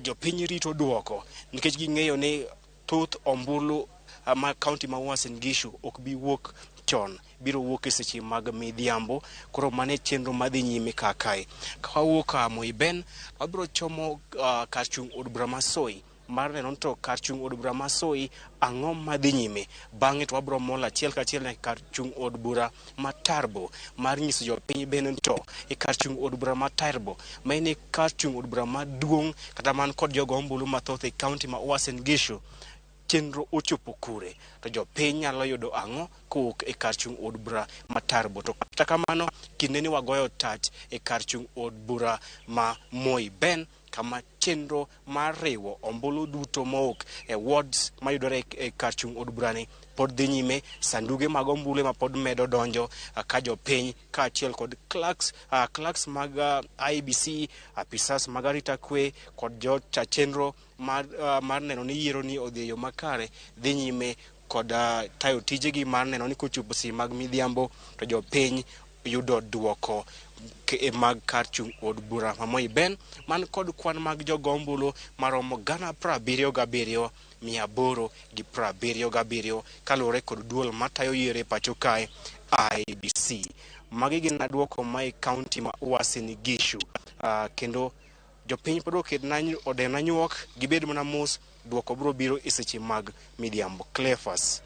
jopiny rito duoko nikech ging'eyo ni thoth ombulu ma kaunti ma Uasin Gishu ok bi wuok chon, biro wuok e seche mag midhiambo. Koro mano e chenro madhi nyime kar kae. Ka wawuok Moi Ben, wabiro chomo kar chung' od bura ma Soi mar neno to kar chung' od bura ma Soi ang'o madhi nyime. Bang'e to wabiro mol achiel kachiel nyaka kar chung' od bura ma Turbo mar nyiso jopiny bende to e kar chung' od bura ma Turbo ma en e kar chung' od bura maduong' kata man kod jogo ombulu mathoth e kaunti ma Uasin Gishu. Chenro ochopo kure to jopiny nyalo yudo ang'o kowuok e kar chung' od bura ma Turbo. To kata kamano kinde ni wagoyo tach e kar chung' od bura ma Moi Ben kama chenro mar riwo ombulu duto mowuok e wards mayudore e kar chung' od burani pod dhi nyime. Sanduge mag ombulu ma pod medo donjo ka jopiny kaachiel kod clerks mag IEBC, apisas mag arita kwe kod jocha chenro mar neno ni yiero ni odhi e yo makare dhi nyime kod tayo tijegi mar neno ni kochopo seche mag midhiambo to jopiny yudo duoko mag kar chung' od bura ma Moi Ben man kod kwan mag jogo ombulu maromo 77,877 kaluwore kod duol matayo yiero e pacho kae IEBC. Magi gin duoko ma e kaunti ma Uasin Gishu, kendo jopiny pod oket oden anyuok gibed mana mos, duoko biro biro e seche mag midhiambo. Cleophas.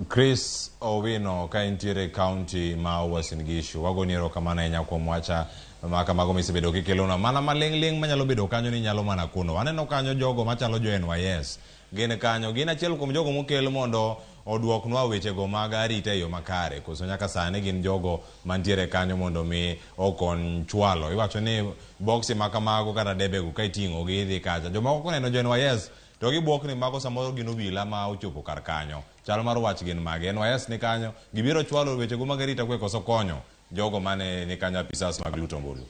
Chris Owino ka intiere kaunti ma Uasin Gishu, wagoni erokamano ahinya kuom wacha ma kamago misebedo kikelonwa mana maling' ling' manyalo bedo kanyo ni nyalo mana kuno. Aneno kanyo jogo machalo jo NYS gin kanyo, gin achiel kuom jogo mokel mondo oduoknwa wechego mag arita e yo makare, koso nyaka sani gin jogo mantiere kanyo mondo mi okony chwalo. Iwacho ni boksi ma kamago kata debego ka iting'o gi idhi kacha, jomoko koneno jo NYS to gibuok ni mago samoro gin obila ma ochopo kar kanyo. Chal mar wach gin mage? NYS ni kanyo, gibiro chwalo wechego mag arita kwe koso konyo jogo mane ni kanyo, apisas mag luto ombulu?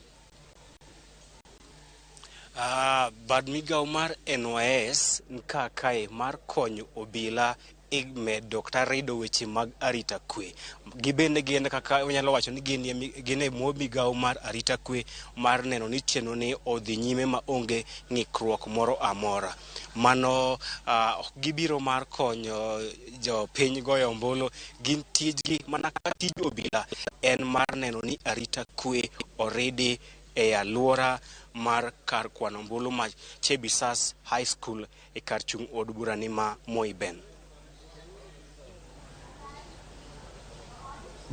Bad migawo mar NYS nika kae mar konyo obila e medo kata rido weche mag arita kwe. Gibende gin kaka wanyalo wacho ni gin e migawo mar arita kwe mar neno ni chenro ni odhi nyime ma onge ng'ikruok moro amora. Mano ok gibiro mar konyo jopiny goyo ombulu, gin tijgi mana kaka tij obila en mar neno ni arita kwe oridi e alwora mar kar kwano ombulu ma Chebisas High School e kar chung' od bura ni ma Moi Ben.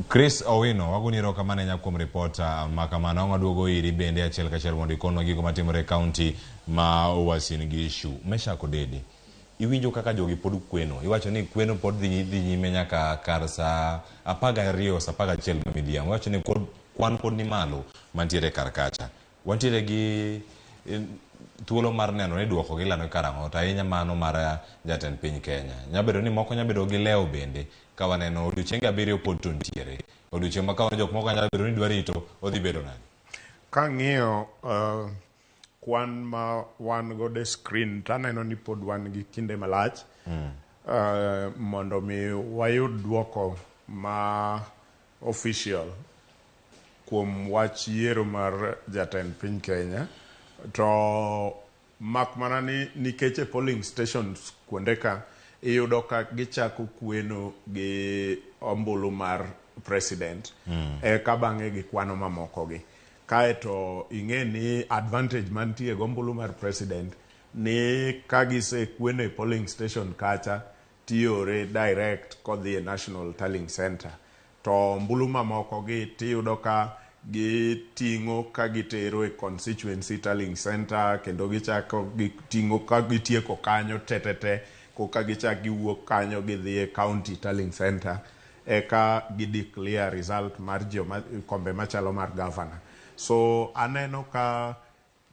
Chris Owino, wagoni erokamano ahinya kuom ripot ma kamano. Ang' waduogo iri bende achiel kachiel mondo ikonwa gigo matimore e kaunti ma Uasin Gishu. Meshak Odede, iwinjo kaka jogi pod kweno. Iwacho ni kweno pod dhi nyime nyaka kar saa 12, saa 11 ma midhiambo. Iwacho ni kwan pod ni malo mantiere kar kacha. Wantiere gi thuolo mar neno ni duoko gilando karang'o, to ahinya mano mar jatend piny Kenya. Nyalo bedo ni moko nyalo bedo gi lewo bende ka waneno odiochienge 7 pod to nitiere. Odiochieng' ma kawuono jok moko nyalo bedo ni dwa rito, odhi bedo nade?
Kang'iyo kwan ma wan godo e screen to aneno ni pod wan gi kinde malach mondo mi wayud duoko ma official kuom wach yiero mar jatend piny Kenya. To mak mana ni nikech e polling stations kuonde ka iyudo ka gichako kweno gi ombulu mar president, eka bang'e gikwano mamoko gi. Kaeto ing'e ni advantage mantie gi ombulu mar president ni ka gisekweno e polling station kacha tiore direct kodhi e National Tallying Center. To ombulu mamoko gi tiyudo ka giting'o ka gitero e constituency tallying center, kendo gichako giting'o ka gitieko kanyo tetete, koka gichak giwuok kanyo gidhi e county tallying center, eka gi declare result mar joma kombe machalo mar governor. So aneno ka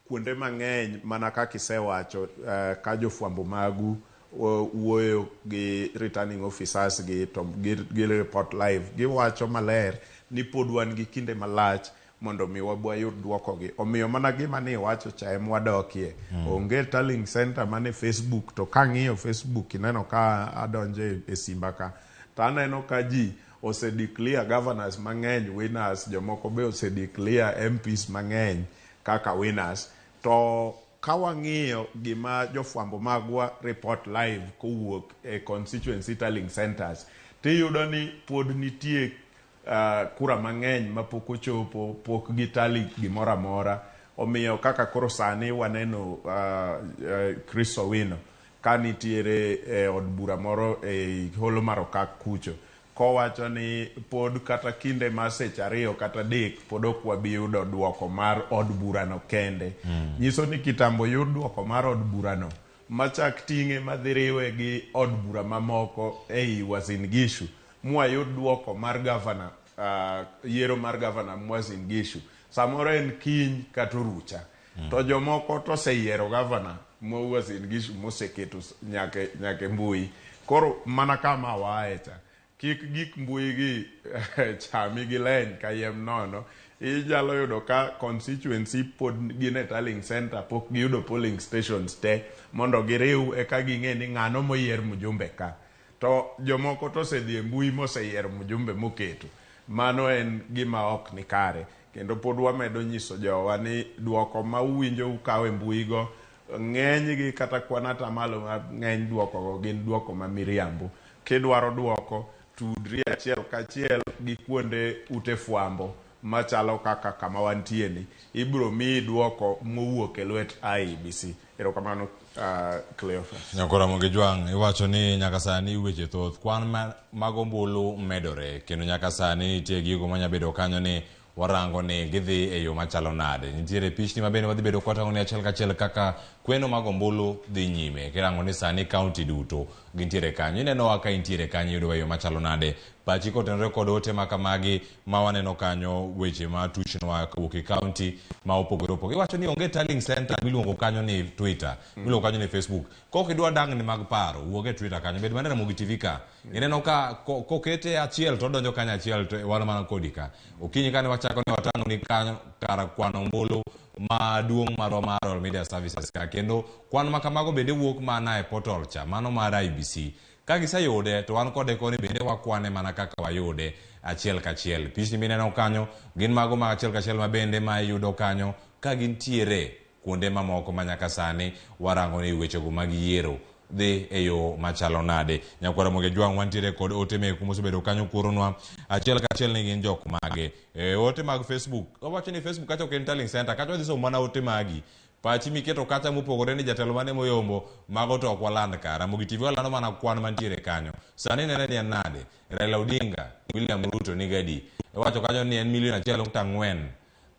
kuonde mang'eny mana kaka isewacho, ka jofwambo magu wuoyo gi returning officers gi to gi report live, giwacho maler ni pod wan gi kinde malach mondo mi wayud duoko gi. Omiyo mana gima ni iwacho cha ema wadokie. Onge tallying center mane Facebook, to kang'iyo Facebook ineno ka adonjo e simba ka to aneno ka ji ose declare governors mang'eny winners, jomoko be ose declare MPs mang'eny kaka winners. To ka wang'iyo gima jofwambo magwa report live kowuok e constituency tallying centers, tiyudo ni pod nitie kura mang'eny mapok ochopo, pok gitally gimoro amora. Omiyo kaka koro sani waneno Chris Owino ka nitiere e od bura moro e holo mar Okak kucho, kowacho ni pod kata kinde mar seche 2 kata 3 pod ok wabi yudo duoko mar od burano kende. Nyiso ni kitambo yud duoko mar od burano machak ting'e madhi riwe gi od bura mamoko ei Uasin Gishu mwayud duoko mar gavana, yiero mar gavana Uasin Gishu. Samoro en kiny kata orucha. To jomoko to oseyiero gavana ma Uasin Gishu moseketo nyaka nyaka e mbui. Koro mana kama waaye cha. Kik gik mbui gi chami gi leny kayiem nono. Inyalo yudo ka constituency pod gin e tallying center pok giyudo polling stations te mondo giriw eka ging'e ni ng'ano moyier mjumbe ka. To jomoko to osedhi e mbui moseyiero mjumbe moketo. Mano en gima ok ni kare. Kendo pod wamedo nyiso jowa ni duoko ma uwinjo ukawo e mbui go ng'enygi kata kwan atamalo mar ng'eny duoko go gin duoko ma miriambo. Kidwaro duoko, tudri achiel kachiel gi kuonde ute fwambo machalo kaka kama wantie ni. Ibiro miyi duoko mowuok e lwet IEBC. Erokamano Cleophas.
Nyakora Ramogi Jwang', iwacho ni nyaka sani weche thoth, kwan mag ombulu medore kendo nyaka sani nitie gigo manya bedo kanyo ni warango ni gidhi e yo machalo nade. Nitiere pichni ma bende wadhi bedo kwatang'o ni achiel kachiel kaka kweno mag ombulu dhi nyime. Kirango ni sani kaunti duto gintiere kanyo. Inenowa ka intiere kanyo iyudowa e yo machalo nade. Pachi kotenore kod ote ma kamagi ma waneno kanyo weche ma tuchnwa kowuok e kaunti ma opogore opogore. Iwacho ni onge tallying center miluongo kanyo ni Twitter, miluongo kanyo ni Facebook. Kok idwa dangni mag paro, wuog e Twitter kanyo. Bed mana Ramogi TV ka. Ineno ka kokete achiel to odonjo kanyo achiel to wan mana kodi ka. Okinyi kane wachako ne watang'o ni kanyo kar kwano ombulu maduong' marwa mar Royal Media Services ka. Kendo kwan ma kamago bende wuok mana e portal cha, mano mar IEBC. Ka giseyude to wan kode koni bende wakwane mana kaka wayude achiel kachiel. Pichni mineno kanyo gin mago ma achiel kachiel ma bende ma iyudo kanyo ka gintiere kuonde mamoko ma nyaka sani warango ni wechego mag yiero dhi e yo machalo nade. Nyakwar Ramogi Ajwang' wantiere kod ote meku mosebedo kanyo kuoronwa achiel kachiel ni gin jok mage. E, ote mag Facebook, wawacho ni Facebook kacha ok en tallying center, kacha wadhi somo mana ote magi. Pachi miketo kacha mopogore ni jatelo mane moyombo, mago to ok waland ka. Ramogi TV walando mana kwan mantiere kanyo. Sani nene ni en nade? Raila Odinga, William Ruto ni gadi. Iwacho kanyo ni en milion 1.4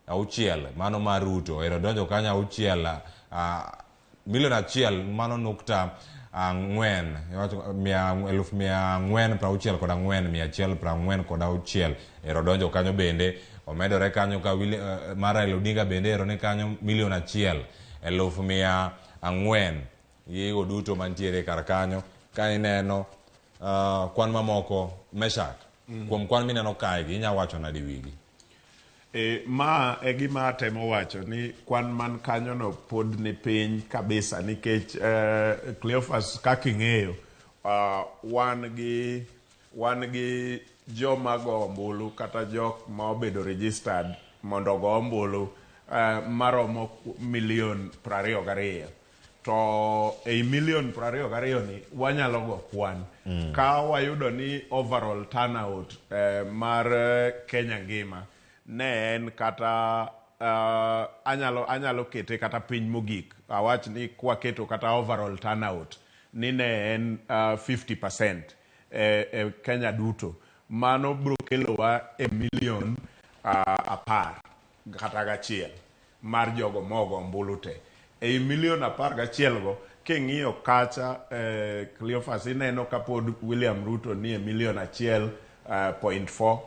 auchiel, mano mar Ruto. Ero donjo kanyo auchiel, milion 1 mano nukta ang'wen, iwacho 464,146. Ero donjo kanyo bende, omedore kanyo ka mar Raila Odinga bende ero ni kanyo milion 1,400,000. Gigo duto mantiere kar kanyo, ka ineno kwan mamoko, Meshak, kuom kwan mineno kae gi, inya wacho nade wigi?
Ma e gima atemo wacho ni kwan man kanyo no pod ni piny kabisa nikech Cleophas kaka ing'eyo wan gi joma go ombulu kata jok ma obedo registered mondo ogo ombulu maromo milion 22. To ei milion 22 ni wanyalo go kwan. Ka wayudo ni overall turnout mar Kenya ngima ne en kata anyalo kete kata piny mogik. Awach ni kwaketo kata overall turnout ni ne en 50% e Kenya duto. Mano biro kelowa e milion 10 kata gachiel mar jogo mogo ombulu te. Ei milion 11 go, king'iyo kacha Cleophas ineno kapod William Ruto nie milion 1.4,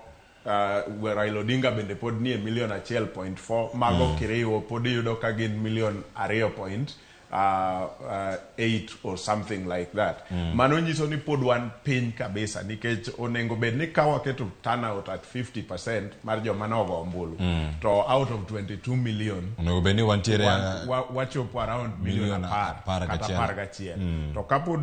Raila Odinga bende pod nie milion 1.4, mago kiriwo pod iyudo ka gin milion 2.8 or something like that. Mano nyiso ni pod wan piny kabisa nikech onego bed ni ka waketo turnout at 50% mar joma nogo ombulu to out of 22 million
onego bed ni wantiere
wachopo around milion 10 kata 11. To kapod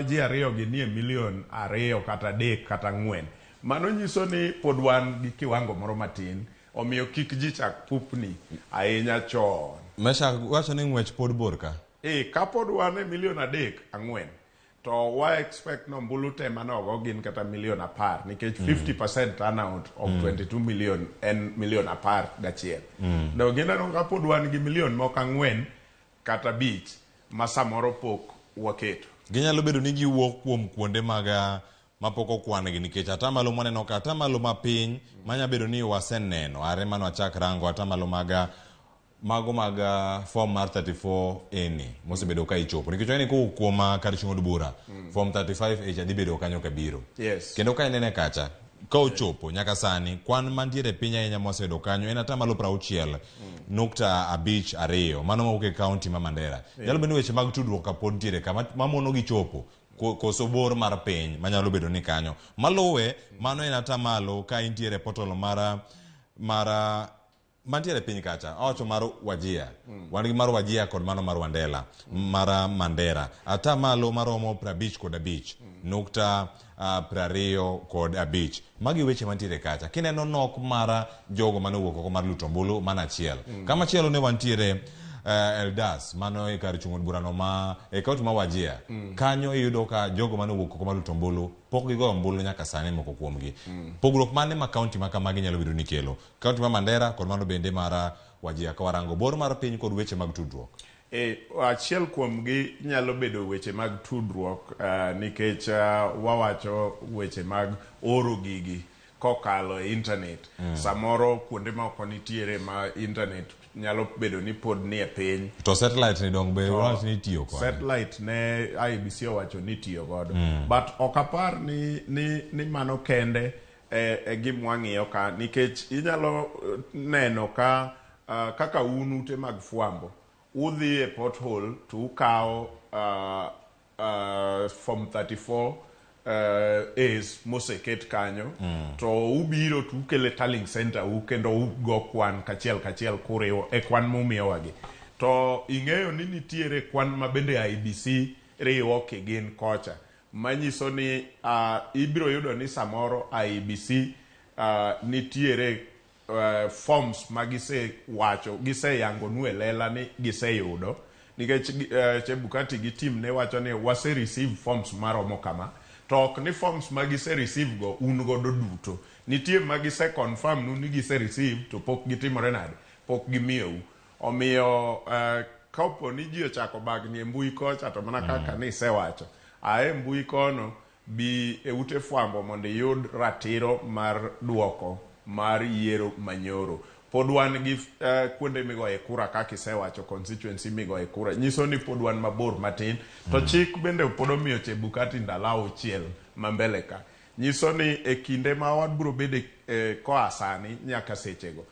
ji ariyo gi nie milion 2 kata 3 kata 4, mano nyiso ni pod wan gi kiwango moro matin, omiyo kik ji chak pupni ahinya chon.
Meshak wacho ni ng'wech pod bor ka.
Kapod wan e milion 3 4 to wa expect no ombulu te manogo gin kata milion 10 nikech 50% turnout of 22 million en milion 11. Do gineno kapod wan gi milion moko 4 kata 5 ma samoro pok waketo.
Ginyalo bedo ni giwuok kuom kuonde mag mapok okwan-gi nikech atamalo mwaneno ka atamalo mapiny manya bedo ni waseneno are mano achak rango atamalo mag mago mag form mar 34A ni mosebedo ka ichopo nikech wang'e ni kowuok kuom kar chung' od bura form 35A cha dhi bedo kanyo kabiro.
Yes.
Kendo ka inene kacha Ka ochopo nyaka sani, kwan mantiere piny ahinya mwaseyudo kanyo en atamalo 60.52, mano mawuok e kaunti ma Mandera. Nyalo bedo ni weche mag tudruok ka pod nitiere ka mamono gi chopo koso bor mar piny manyalo bedo ni kanyo. Maluwe, mano en atamalo ka intiere portal mara mantiere piny kacha, awacho mar Wajir. Wan gi mar Wajir kod mano mar Wandela, mar Mandera. Atamalo maromo 55.25. Magi weche mantiere kacha. Kineno nok mar jogo mane owuok oko mar luto ombulu, mano achiel. Kama chielo ne wantiere Eldas, mano e kar chung' od burano ma e kaunti ma Wajir. Kanyo iyudo ka jogo mane owuok oko mar luto ombulu pok gigoyo ombulu nyaka sani moko kuomgi. Pogruok mane ma kaunti ma kamagi nyalo bedo ni kelo? Kaunti ma Mandera kod mano bende mar Wajir ka warango bor mar piny kod weche mag tudruok.
Achiel kuomgi nyalo bedo weche mag tudruok, nikech wawacho weche mag oro gigi kokalo e internet. Samoro kuonde moko nitiere ma internet nyalo bedo ni pod nie piny.
To satellite ni dong be wach ni itiyo kode?
Satellite ne IEBC owacho ni itiyo godo. But ok apar ni mano kende e gima wang'iyo ka, nikech inyalo neno ka kaka un ute mag fwambo udhi e pothole to ukawo form 34 A's moseket kanyo, to ubiro to ukele tallying center u kendo ugo kwan kachiel kachiel kuriwo e kwan mumiyowagi. To ing'eyo ni nitiere kwan ma bende IEBC riwo kigin kocha, manyiso ni ibiro yudo ni samoro IEBC nitiere forms ma gisewacho, giseyangonu e lela ni giseyudo, nikech Chebukati gi team ne wacho ni wase receive forms maromo kama, to ok ni forms ma gise receive go un godo duto. Nitie ma gise confirm nu ni gise receive to pok gitimore nade, pok gimiyou. Omiyo kapo ni ji ochako bagni e mbui kocha, to mana kaka nisewacho, ae mbui kono bi e ute fwambo mondo iyud ratiro mar duoko mar yiero manyoro. Pod wan gi kuonde migoye kura kaka isewacho, constituency migoye kura, nyiso ni pod wan mabor matin. To chik bende pod omiyo Chebukati ndalo 6 ma mbele ka, nyiso ni e kinde ma wabiro bede koa sani nyaka sechego,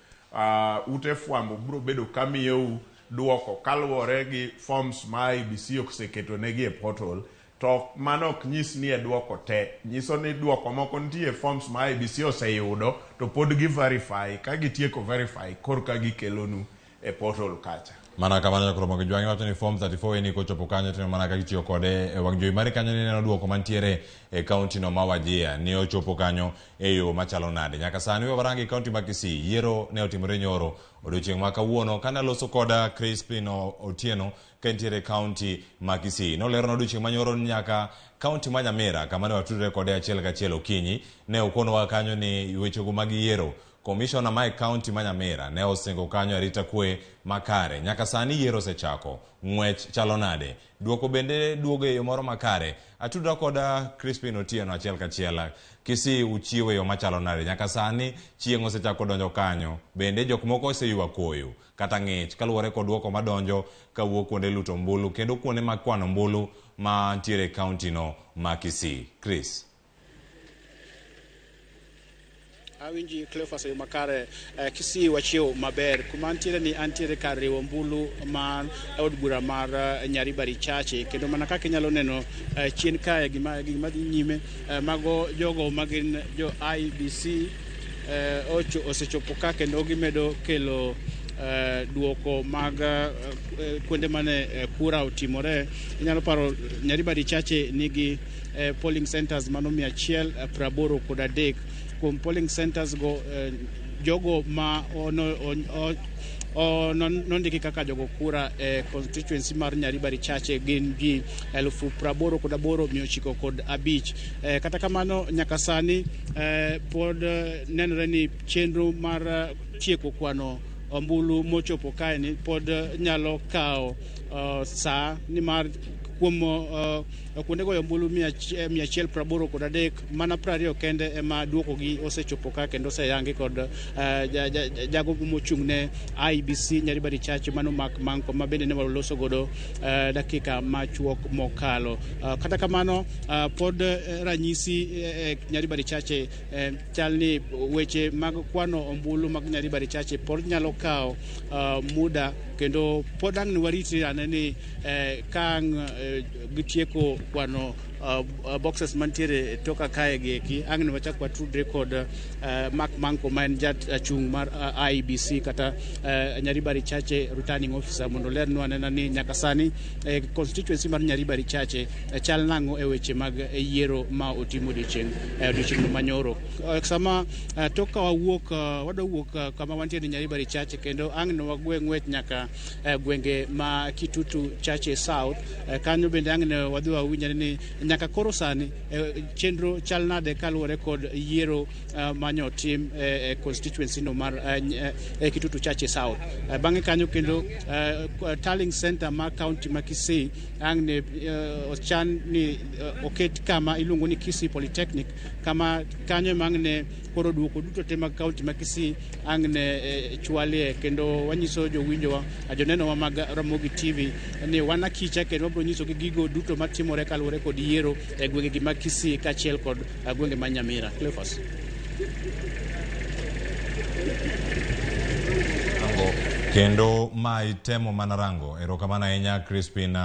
ute fwambo biro bedo kamiyou duoko kaluwore gi forms ma IEBC oseketo negi e portal. To mano ok nyis ni e duoko te, nyiso ni duoko moko nitie forms ma IEBC oseyudo to pod gi verify, ka gitieko verify korka gikelonu e portal kacha.
Mana kamano nyakoro Jwang'e wacho ni form 34 ni kochopo kanyo timo mana kaka itiyo kode e wang' jowi mari kanyo nineno duoko mantiere e kaunti no ma Wajir ni ochopo kanyo e yo machalo nade. Nyaka sani we warangi kaunti ma Kisii, yiero ne otimore nyoro odiochieng' ma kawuono kane aloso koda Crispin Otieno ka entiere kaunti ma Kisii. Nolero odiochieng' ma nyoro nyaka kaunti ma Nyamira kama ne watudore kode achiel kachiel okinyi. Ne okonowa kanyo ni wechego mag yiero Komishona ma e kaunti ma Nyamira ne osingo kanyo arita kwe makare. Nyaka sani yiero osechako. Ng'wech chalo nade? Duoko bende duogo e yo moro makare. Atudra koda Crispin Otieno achiel kachiel. Kisii uchiwo e yo machalo nade? Nyaka sani chieng' osechako donjo kanyo. Bende jok moko oseywa koyo kata ng'ich kaluwore kod duoko madonjo kawuok kuonde luto ombulu kendo kuonde mag kwano ombulu mantiere e kaunti no ma Kisii. Chris.
Awinji Cleophas e yo makare. Kisii wachiew maber. Kuma antiere ni antiere kar riwo ombulu mar od bura mar Nyaribari Chache, kendo mana kaka inyalo neno chien kae gima dhi nyime, mago jogo magin jo IEBC osechopo ka kendo gimedo kelo duoko mag kuonde mane kura otimore. Inyalo paro Nyaribari Chache nigi polling centers mano 183. Kuom polling centers go jogo ma nondiki kaka jogo kura e constituency mar Nyaribari Chache gin ji 88,905. Kata kamano nyaka sani pod nenore ni chenro mar tieko kwano ombulu mochopo kae ni pod nyalo kawo saa, nimar Kuom kuonde goyo ombulu 183, mana 20 kende ema duokogi osechopo ka kendo oseyangi kod jago mochung' ne IEBC Nyaribari Chache, mano Mark Manko, ma bende ne waloso godo dakika machuok mokalo. Kata kamano, pod ranyisi Nyaribari Chache chal ni weche mag kwano ombulu mag Nyaribari Chache pod nyalo kawo muda, kendo pod ang' warit ane ni ka ang' gitieko kwano boxes mantiere toka kae gi eki, ang' ne wachak watudre kod Mark Manko, ma en jachung' mar IEBC kata Nyaribari Chache returning officer, mondo olernwa anena ni nyaka sani constituency mar Nyaribari Chache chal nang'o e weche mag yiero ma otim odiochieng' manyoro. Sama tok ka wawuok, wadwa wuok kama wantie ni Nyaribari Chache, kendo ang' ne wagwe ng'wech nyaka gwenge ma Kitutu Chache South. Kanyo bende ang' ne wadhi wawinjane ni nyaka koro sani chenro chal nade kaluwore kod yiero manyo tim e constituency no mar Kitutu Chache South. Bang'e kanyo kendo tallying center mar county ma Kisii ang' ne ochan ni oket kama iluongo ni Kisii Polytechnic, kama kanyo ema ang' ne koro duoko duto te mag county ma Kisii ang' ne chwalie. Kendo wanyiso jowinjowa, jonenowa mag Ramogi TV ni wan akicha, kendo wabiro nyisogi gigo duto matimore kaluwore kod yiero e gwengegi mag Kisii kaachiel kod gwenge ma Nyamira. Cleophas.
Kendo ma itemo mana rango. Erokamano ahinya, Crispin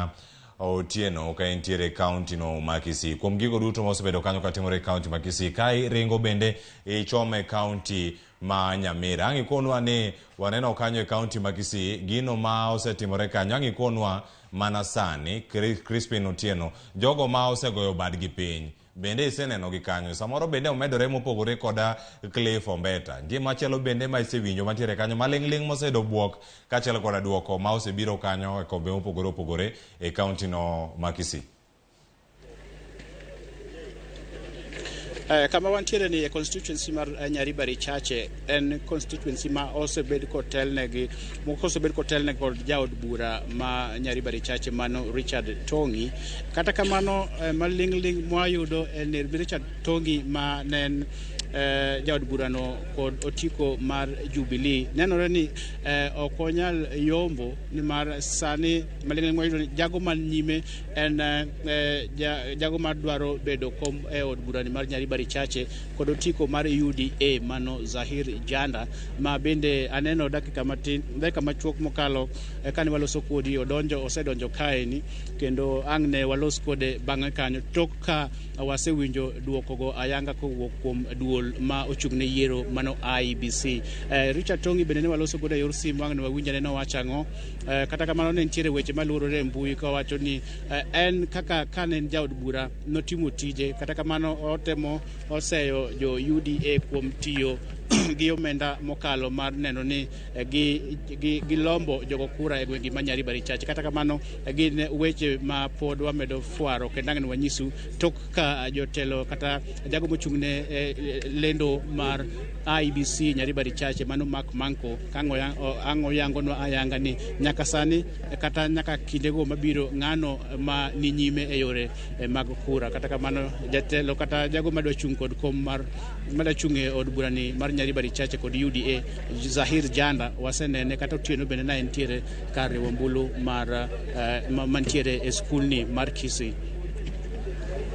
Otieno, ka entiere e county no ma Kisii. Kuom gigo duto mosebedo kanyo katimore e county ma Kisii, ka iringo bende ichome county ma Nyamira. Ang' ikonwa ni waneno kanyo e county ma Kisii gino ma osetimore kanyo. Ang' ikonwa mana sani, Crispin Otieno, jogo ma osegoyo badgi piny bende iseneno gi kanyo, samoro bende omedore mopogore koda Cliff Ombeta. Nitie machielo bende ma isewinjo mantiere kanyo maling'ling' moseyudo buok kaachiel koda duoko ma osebiro kanyo e kombe mopogore opogore e county no ma Kisii.
Kama wantiere ni e constituency mar Nyaribari Chache en constituency ma osebed kotelne moko osebed kotelne kod jaod bura ma Nyaribari Chache, mano Richard Tongi. Kata kamano, maling'ling' mwayudo en ni Richard Tongi, ma ne en jaod burano kod otiko mar Jubilee, nenore ni ok onyal yombo, nimar sani maling'ling' mwayudo ni jago man nyime en jago madwaro bedo kom e od burani mar Nyaribari Chache kod otiko mar UDA, mano Zahir Janda, ma bende aneno dakika matin, dakika machuok mokalo kane waloso kodi, odonjo, osedonjo kaeni, kendo ang' ne walos kode bang'e kanyo tok ka wasewinjo duokogo ayanga kowuok kuom duol ma ochung' ne yiero, mano IEBC. Richard Tongi bende ne waloso godo e yor simu, ang' ne wawinjo ne nowacho ang'o. Kata kamano, ne nitiere weche maluorore e mbui kawacho ni en kaka kane en jaod bura notimo tije, kata kamano otemo oseyo jo UDA kuom tiyo gi omenda mokalo mar neno ni gilombo jogo kura e gwenge ma Nyaribari Chache. Kata kamano, gin weche ma pod wamedo fwaro, kendo ang' ne wanyisu tok ka jotelo kata jago mochung' ne lendo mar IEBC Nyaribari Chache, mano Mark Manko, ang' oyangonwa ayanga ni nyaka sani kata nyaka kindego mabiro ng'ano ma ni nyime e yore mag kura. Kata kamano, jatelo kata jago madwa chung' kod kom mar madwa chung' e od burani mar Nyaribari Chache kod UDA, Zahir Janda, wasenene kata otieno bende ne entiere kar riwo ombulu mar mantiere e skulni mar Kisii.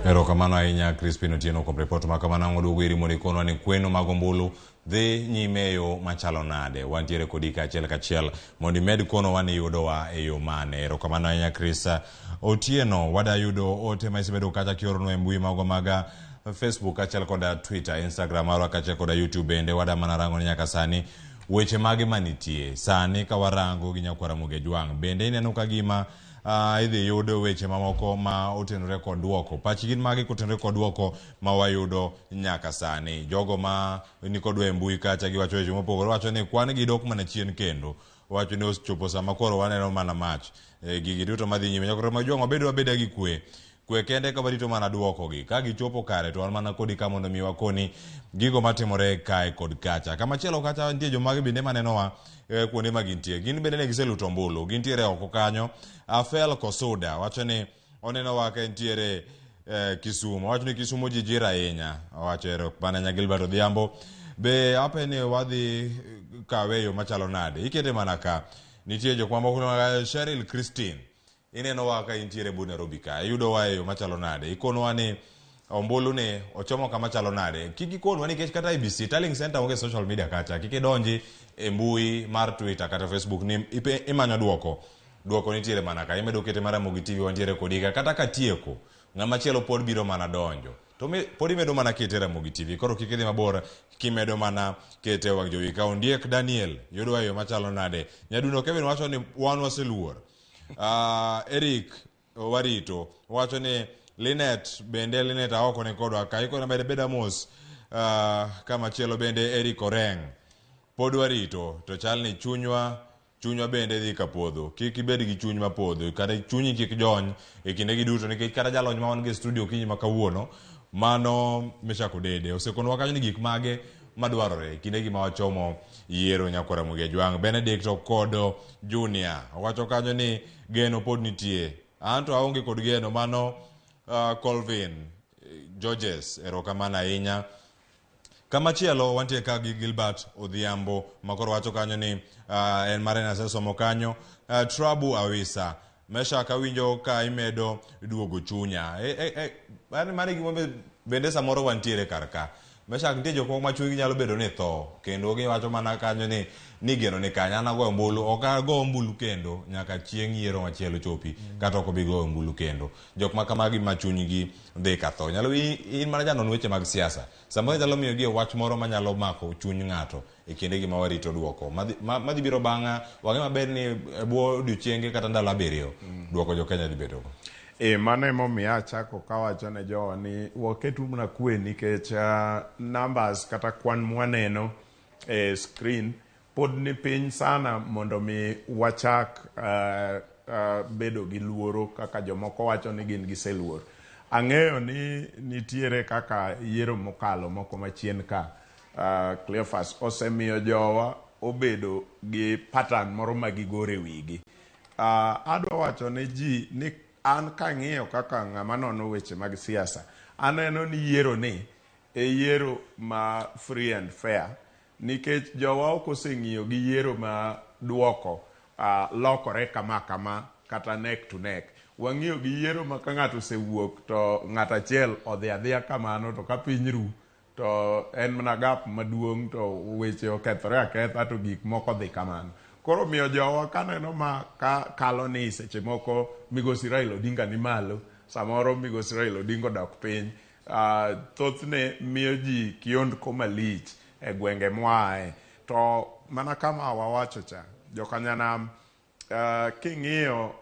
Erokamano ahinya, Crispin Otieno, kuom ripot ma kamano. Ang' oduogo iri mondo ikonwa ni kweno mag ombulu dhi nyime e yo machalo nade. Wantiere kodi kaachiel kachiel mondo imed konowa ni yudowa e yo mane. Erokamano ahinya, Chris Otieno. Wada yudo ote ma isebedo kacha kioronwa e mbui magwa mag Facebook kaachiel koda Twitter, Instagram marwa kaachiel koda YouTube bende. Wada mana rango ni nyaka sani weche mage manitie sani ka warango gi nyakwara Ramogi Ajwang'. Bende ineno ka gima idhi yud weche mamoko ma otenore kod duoko? Pach gin mage kotenore kod duoko ma wayudo nyaka sani? Jogo ma nikodwa e mbui kacha giwacho weche mopogore, wacho ni kwan gi dok mana chien, kendo wacho ni osechopo sama koro waneno mana mach. Gigi duto madhi nyime, nyakwara Ramogi Ajwang', wabedo abeda gi kwe kwe kende ka warito mana duoko gi. Ka gichopo kare to wan mana kodi ka mondo mi wakoni gigo matimore kae kod kacha. Kamachielo kacha nitie jomage bende manenowa kuonde ma gintie, gin bende ne giseluto ombulu, gintiere oko kanyo. Afel Kosuda wacho ni Oneno ka entiere Kisumu. Owacho ni Kisumu ji jir ahinya. Owacho erokamano ahinya Gilbert Odhiambo. Be ape ni wadhi kawe e yo machalo nade? Ikete mana ka. Nitie jok mamoko kaka Cheryl Christine. Ineno wa ka intiere but Nairobi ka. Iyudo wa e yo machalo nade? Ikonwa ni ombulu ni ochomo kama chalo nade? Kik ikonwa nikech kata IEBC Tallying Center onge social media kacha. Kik idonji e mbui mar Twitter kata Facebook ni imanyo duoko. Duoko nitiere mana ka. Imedo kete mar Ramogi TV wantiere kodi ka. Kata katieko, ng'ama chielo pod biro mana donjo. To pod imedo mana kete Ramogi TV. Koro kik idhi mabor kimedo mana kete wang' jowi ka. Ondiek Daniel yudowa e yo machalo nade? Nyadundo Kevin wacho ni wan waseluor. Eric Warito wacho ni Linet bende Linet Aoko ni kodwa ka. Ikona bende beda mos. Kamachielo bende Eric Oreng. Pod warito to chal ni chunywa bende dhi ka podho. Kik ibed gi chuny mapodho kata chunyi kik jony e kindegi duto nikech kata jalony ma wan go e studio okinyi ma kawuono mano Meshak Odede osekonwa kanyo ni gik mage madwarore e kindegi ma wachomo yiero nyakwar Ramogi Ajwang'. Benedict Okodo Junior owacho kanyo ni geno pod nitie. Anto aonge kod geno mano Colvin Georges erokamano ahinya. Kamachielo wantie ka gi Gilbert Odhiambo makoro wacho kanyo ni en mare nasesomo kanyo. Trabu Awisa Meshak awinjo ka imedo duogo chunya. Mano e gimomiyo bende samoro wantiere kar ka. Meshak nitie jok moko ma chunygi nyalo bedo ni tho kendo giwacho mana kanyo ni geno ni kanya an agoyo ombulu ok ago ombulu kendo nyaka chieng' yiero machielo chopi kata ok obi goyo ombulu kendo. Jok ma kamagi ma chunygi dhi ka tho. Nyalo in mana janon weche mag siasa. Samoro inyalo miyogi e wach moro manyalo mako chuny ng'ato e kindegi ma warito duoko. Madhi biro bang'a wang'e maber ni e bwo odiochienge kata ndalo 7 duoko jo Kenya dhi bedogo.
Mano emomiyo achako kawacho ne jowa ni waketu mana kwe nikech numbers kata kwan mwaneno e screen pod ni piny sana mondo mi wachak bedo gi luoro kaka jomoko wacho ni gin giseluor. Ang'eyo ni nitiere kaka yiero mokalo moko machien ka Cleophas osemiyo jowa obedo gi pattern moro ma gigoro e wigi. Adwa wacho ne ji ni an kang'iyo kaka ng'ama nono weche mag siasa, aneno ni yiero ni e yiero ma free and fair nikech jowa ok oseng'iyo gi yiero ma duoko lokore kama kama kata neck to neck. Wang'iyo gi yiero ma ka ng'ato osewuok to ng'ato achiel odhi adhiya kamano to ka piny ru to en mana gap maduong' to weche okethore aketha to gik moko dhi kamano. Koro miyo jowa kaneno ma ka kalo ni seche moko migosi Raila Odinga ni malo, samoro migosi Raila Odinga odok piny. Thothne miyo ji kiondko malich e gwenge mwaaye. To mana kama wawacho cha, jokanyanam king'iyo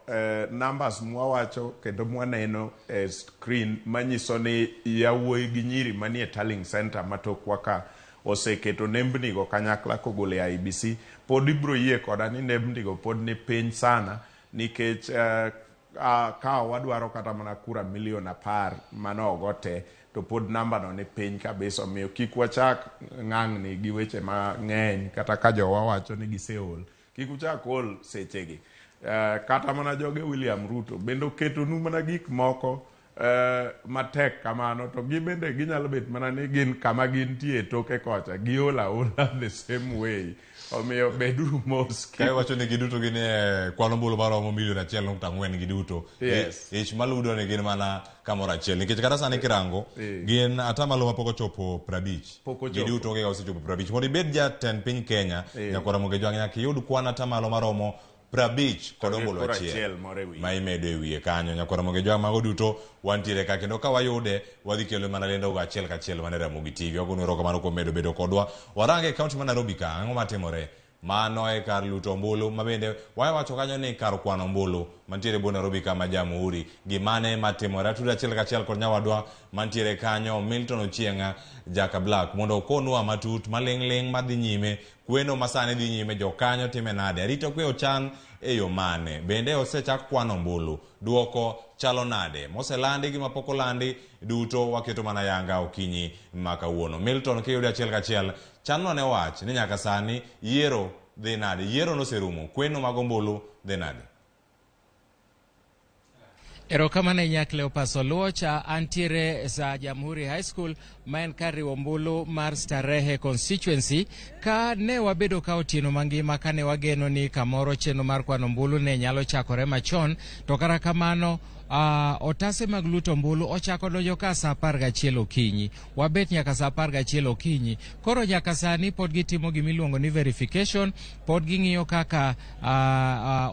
numbers mwawacho kendo mwaneno e screen manyiso ni yawuoyi gi nyiri manie tallying center matokwa ka oseketo nembni go kanyakla kogolo e IEBC, pod ibro yie koda ni nembni go pod ni piny sana nikech ka wadwaro kata mana kura milion 10 manogo te to pod namba no ni piny kabisa. Omiyo kik wachak ng'ang'ni gi weche mang'eny kata ka jowa wacho ni giseol, kik uchak ol sechegi. Kata mana joge William Ruto bende oketonu mana gik moko matek kamano to gibende ginyalo bet mana ni gin kama gintie e toke kocha giol aola the same way. Omiyo beduru mos.
Ka iwacho ni giduto gin e kwan ombulu maromo milion 1.4 giduto.
Yes.
Ich maludo ni gin mana kamoro achiel. Nikech kata sani kirango, gin atamalo mapok ochopo 50.
Pok ochopo.
Giduto gi osechopo 50. Mondo ibed jatend piny Kenya, nyakwar Ramogi Ajwang' nyaka iyud kwan atamalo maromo 50 kod
To gi
ombulu
kura
achiel
achiel moro e wiye.
ma imedo e wiye kanyo. Nyakwar Ramogi Ajwang' mago duto wantiere ka kendo ka wayude wadhi kelo mana lendo go achiel kachiel mana e Ramogi TV. Wagonu erokamano kuom medo bedo kodwa. Warange e kaunti ma Nairobi ka, ang'o matimore? Mano e kar luto ombulu ma bende wawacho kanyo ni kar kwano ombulu mantiere bwo Nairobi kama Jamhuri. Gimane matimore? Atudo achiel kachiel kod nyawadwa mantiere kanyo Milton Ochieng' Jaka Black mondo okonwa matut maling' ling' madhi nyime kweno masani dhi nyime jokanyo time nade arita kwe ochan e yo mane bende osechak kwano ombulu duoko chalo nade moselandi gi mapok olandi duto waketo mana yanga okinyi ma kawuono Milton kiyudo achiel kachiel chanwa ne wach ni nyaka sani yiero dhi nade yiero noserumo kweno mag ombulu dhi nade.
Erokamano ahinya Cleopas Oluocha, antiere sa Jamhuri High School ma en kar riwo ombulu mar Starehe constituency. Ka ne wabedo ka otieno mangima ka ne wageno ni kamoro chenro mar kwano ombulu ne nyalo chakore machon, to kata kamano otase mag luto ombulu ochako donjo ka saa 11 okinyi. Wabet nyaka saa 11 okinyi. Koro nyaka sani pod gitimo gimiluongo ni verification, pod ging'iyo kaka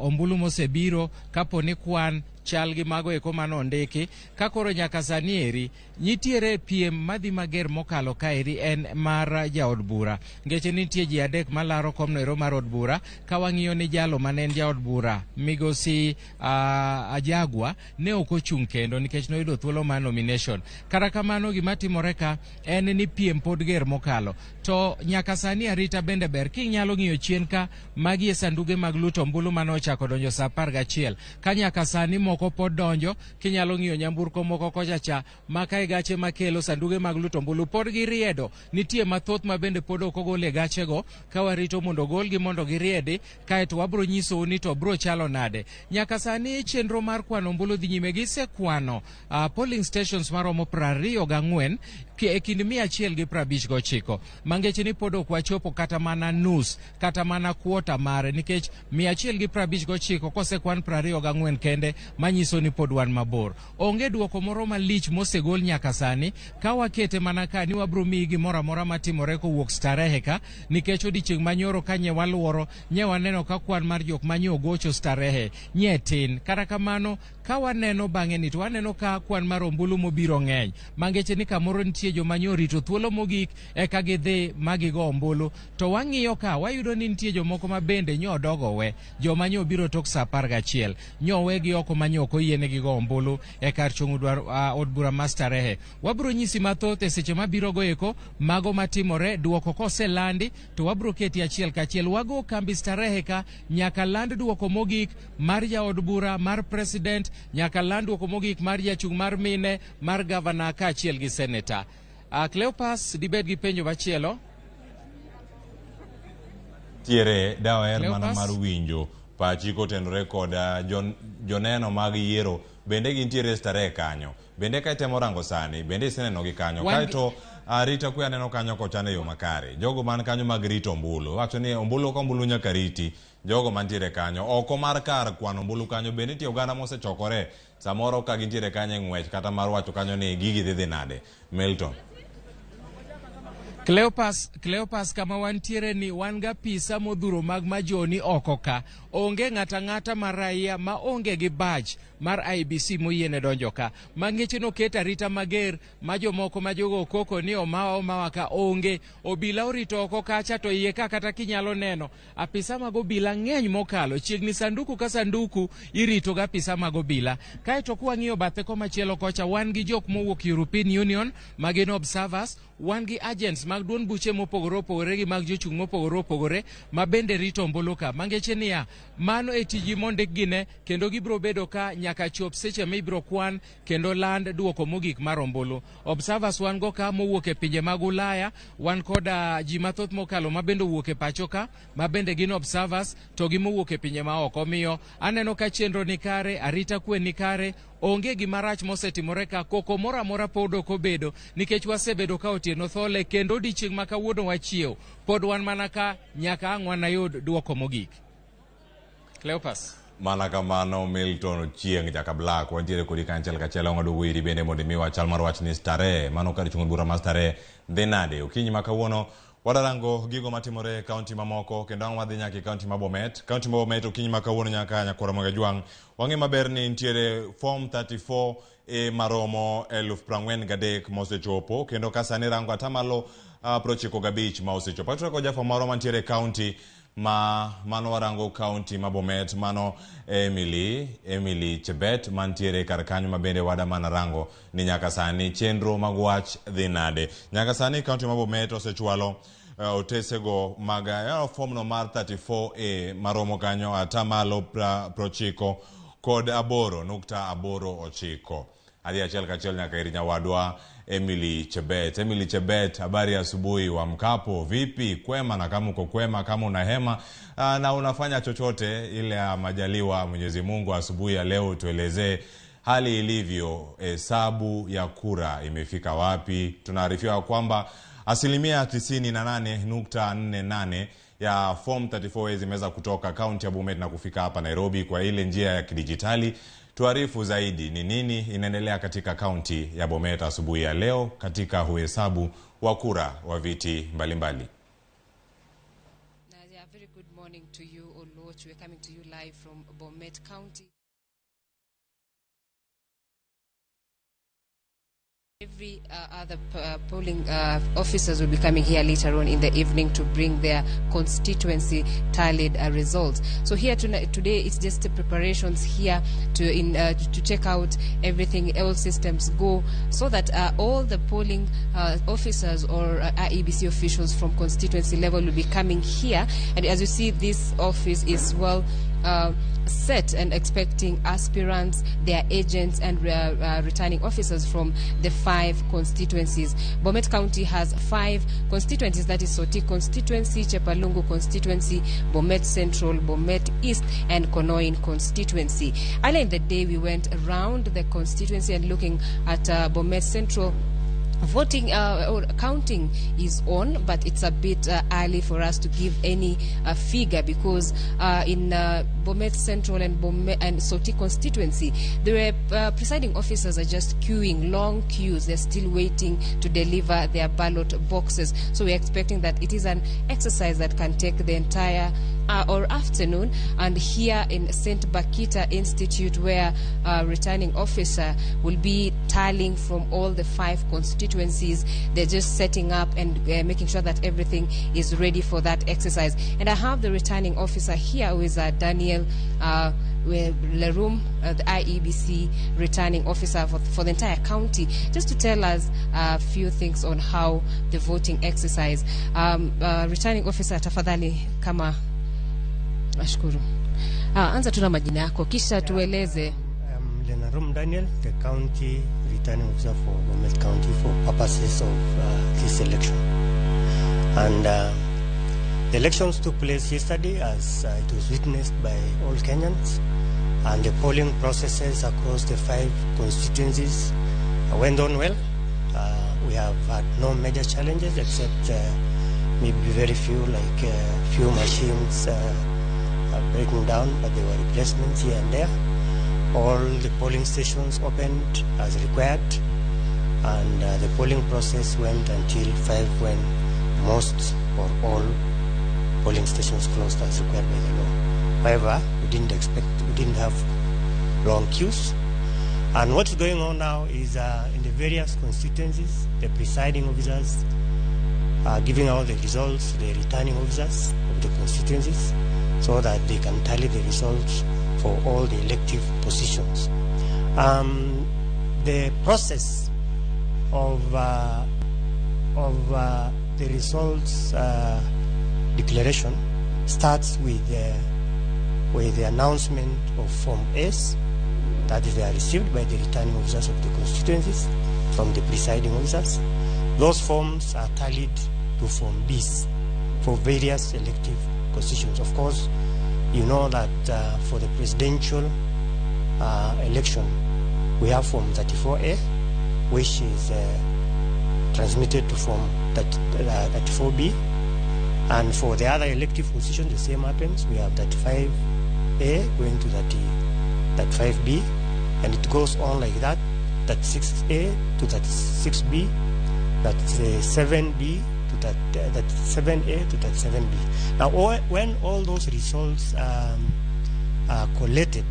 ombulu mosebiro kapo ni kwan chal gi mago eko mane ondiki. Ka koro nyaka sani eri nitiere piem madhi mager mokalo kaeri en mar jaod bura. Ngeche nitie ji adek malaro komno ero mar od bura. Ka wang'iyo ni jalo mane en jaod bura migosi Ajagwa ne ok ochung' kendo nikech noyudo thuolo mar nomination. Kata kamano gima timore ka en ni piem pod ger mokalo. To nyaka sani arita bende ber. Kinyalo ng'iyo chien ka magi e sanduge mag luto ombulu mane ochako donjo saa 11. Ka nyaka sani moko pod donjo, kinyalo ng'iyo nyamburko moko kocha cha maka e gache makelo sanduge mag luto ombulu pod giriedo. Nitie mathoth ma bende pod ok ogol e gachego ka warito mondo ogolgi mondo giriedi, kaeto wabro nyisou ni to bro chalo nade. Nyaka sani chenro mar kwano ombulu dhi nyime. Gisekwano polling stations maromo 24 e kind 159. Mangeche ni pod ok wachopo kata mana nus kata mana kwota mare, nikech 159 kosekwan 24 kende manyiso ni pod wan mabor. Onge duoko moro malich mosegol nyaka sani. Ka wakete mana ka ni wabro miyi gimoro amora matimore kowuok Starehe ka, nikech odiochieng' manyoro ka nye waluoro nye waneno ka kwan mar jok manye ogocho Starehe nye tin. Kata kamano ka waneno bang'e ni to waneno ka kwan mar ombulu mobiro ng'eny. Mangeche ni kamoro nitie joma nye orito thuolo mogik eka gidhi ma gigo ombulu. To wang'iyo ka wayudo ni nitie jomoko ma bende nye odogo we, joma nye obiro tok saa 11 nye owegi oko ma nye ok oyienegi go ombulu e kar chung' od bura ma Starehe. Wabro nyisi mathoth e seche mabiro go eko mago matimore. Duoko koselandi to wabro keti achiel kachiel. Wago kambi Starehe ka nyaka land duoko mogik mar jaod bura, mar president, nyaka land duoko mogik mar jachung' mar mine, mar gavana kaachiel gi seneta. Cleopas, dibed gi penjo machielo?
Tiere dawer mana mar winjo pachi kotenore kod joneno mag yiero bende gintiere Starehe kanyo, bende ka itemo rango sani bende iseneno gi kanyo. Kaeto arita kwe aneno kanyo kochane yo makare. Jogo man kanyo mag rito ombulu wacho ni ombulu ka ombulu nyaka riti. Jogo mantiere kanyo oko mar kar kwano ombulu kanyo bende nitie oganda mosechokore samoro ka gintiere kanyo e ng'wech kata mar wacho kanyo ni gigi dhi nade. Milton.
Cleopas, kama wantiere ni wan ga pisa modhuro mag majoni oko ka. Onge ng'ata ng'ata mar raia ma onge gi badge mar IBC moyiene donjo ka. Mangeche noket arita mager ma jomoko ma jogo koko ni omawa ka onge. Obila orito oko kacha to iye ka kata kinyalo neno apisa mag obila ng'eny mokalo. Chiegni sanduku ka sanduku irito ga apisa mag obila. Kaeto kwang'iyo bathe komachielo kocha wan gi jok mowuok European Union ma gin observers, wan gi agents mag duond buche mopogore opogore gi mag jochung' mopogore opogore ma bende rito ombulu ka. Mangeche niya, mano e tiji mondik gine kendo gibiro bedo ka nyaka chop seche ma ibiro kwan kendo land duoko mogik mar ombulu. Observers wan go ka mowuok e pinje mag Ulaya, wan koda ji mathoth mokalo ma bende owuok e pacho ka ma bende gin observers to gi mowuok e pinje ma oko. Omiyo aneno ka chenro ni kare, arita kwe ni kare, onge gima rach mosetimore ka. Koko moro amora pod ok obedo nikech wasebedo ka otieno thole kendo odiochieng' ma kawuono wachiew pod wan mana ka nyaka ang' wanayud duoko mogik. Cleopas.
Mana kamano Milton Ochieng' Jaka Black wantiere kodi kanchiel kachiel wang'ado iri bende mondo imiwa chal mar wach ni Starehe mano kar chung' bura mar Starehe dhi nade. Okinyi ma kawuono wadarango gigo matimore e kaunti mamoko kendo ang' wadhi nyaka e kaunti ma Bomet. Kaunti ma Bomet okinyi ma kawuono nyaka Nyakwar Jwang' wang'e maber ni nitiere form 34 e maromo 43,000 mosechopo kendo ka sani rango atamalo 95 ma osechopo. Atweko kod jafwambo moro mantiere e kaunti ma mano warango kaunti ma Bomet mano Emily Chebet mantiere kar kanyo ma bende wada mana rango ni nyaka sani chenro mag wach dhi nade. Nyaka sani kaunti ma Bomet osechwalo otesego mag form no mar 34A maromo kanyo atamalo 98.89. Adhi achiel kachiel nyaka ir nyawadwa Emily Chebet. Emily Chebet, habari asubuhi, wamkapo vipi? Kwema? Na kama uko kwema, kama una hema na unafanya chochote ile ya majaliwa Mwenyezi Mungu asubuhi ya leo, tuelezee hali ilivyo, hesabu ya kura imefika wapi. Tunaarifiwa kwamba asilimia 98.48 ya form 34A zimeweza kutoka kaunti ya Bomet na kufika hapa Nairobi kwa ile njia ya kidijitali. Tuarifu zaidi ni nini inaendelea katika kaunti ya Bomet asubuhi ya leo katika uhesabu wa kura wa viti mbalimbali.
Yeah, very good morning to you, Oluoch. We're coming to you live from Bomet County. Every other polling officers will be coming here later on in the evening to bring their constituency tallied results. So here today, it's just the preparations here to check out everything, all systems go, so that all the polling officers or IEBC officials from constituency level will be coming here. And as you see, this office is well set and expecting aspirants, their agents, and returning officers from the 5 constituencies. Bomet County has 5 constituencies, that is Sotik constituency, Chepalungu constituency, Bomet Central, Bomet East, and Konoin constituency. Earlier in the day, we went around the constituency and looking at Bomet Central. Voting or counting is on, but it's a bit early for us to give any figure because in Bomet Central and Bomet and Sotik constituency, the presiding officers are just queuing, long queues. They're still waiting to deliver their ballot boxes. So we're expecting that it is an exercise that can take the entire or afternoon. And here in St. Bakita Institute, where returning officer will be tallying from all the 5 constituencies, they're just setting up and making sure that everything is ready for that exercise. And I have the returning officer here, who is Daniel Lerum, the IEBC returning officer for the entire county, just to tell us a few things on how the voting exercise. Returning officer, tafadhali kama nashukuru. Anza tuna majina yako kisha tueleze.
I'm Lenarum Daniel, the county returning officer for Bomet County for purposes of this election. And the elections took place yesterday as it was witnessed by all Kenyans, and the polling processes across the 5 constituencies went on well. We have had no major challenges except maybe very few, like few machines breaking down, but there were replacements here and there. All the polling stations opened as required, and the polling process went until 5, when most or all polling stations closed as required by the law. However, we didn't have long queues. And what's going on now is in the various constituencies, the presiding officers are giving out the results to the returning officers of the constituencies so that they can tally the results for all the elective positions. The process of the results declaration starts with the announcement of Form S, that is, they are received by the returning officers of the constituencies from the presiding officers. Those forms are tallied to Form Bs for various elective positions. Of course, you know that for the presidential election, we have Form 34A, which is transmitted to Form 34B. And for the other elective position, the same happens. We have 35A going to 35B, and it goes on like that, 36A to 36B, 37B to 37A to 37B. Now, when all those results are collated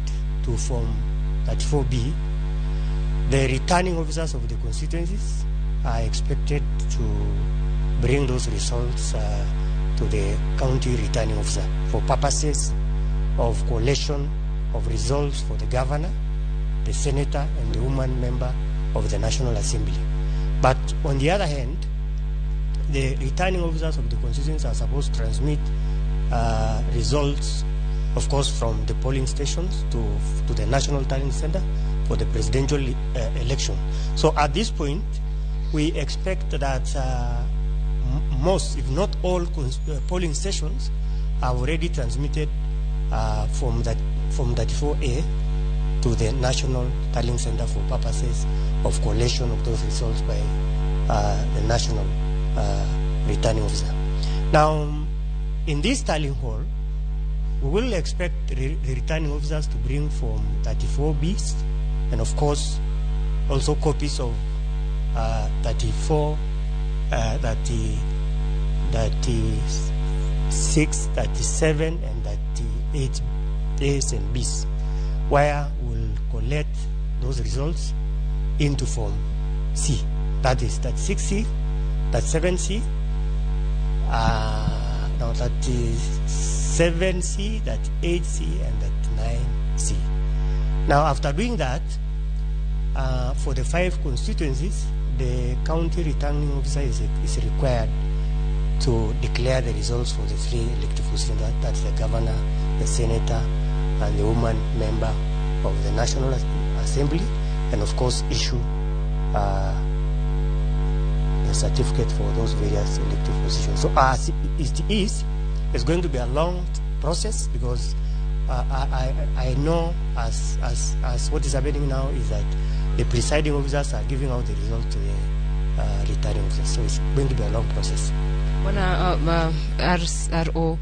to Form 34B, the returning officers of the constituencies are expected to bring those results to the county returning officer for purposes of collation of results for the governor, the senator, and the woman member of the National Assembly. But on the other hand, the returning officers of the constituencies are supposed to transmit results, of course, from the polling stations to the National Tallying Center for the presidential election. So at this point, we expect that most, if not all, polling stations have already transmitted from 34A to the National Tallying Center for purposes of collation of those results by the National Returning Officer. Now, in this tallying hall, we will expect the returning officers to bring Form 34Bs and, of course, also copies of 34, 30, 36, 37, and 38 A's and B's, where we'll collect those results into Form C. That is 36C, 37C, now 37C, 38C, and 39C. Now, after doing that, for the 5 constituencies, the county returning officer is required to declare the results for the 3 elective positions. That's the governor, the senator, and the woman member of the National Assembly, and of course issue the certificate for those various elective positions. So as it is, it's going to be a long process, because I know as what is happening now is that the presiding officers are giving out the results to the returning officers. So it's going to be a long process.
Bwana RO,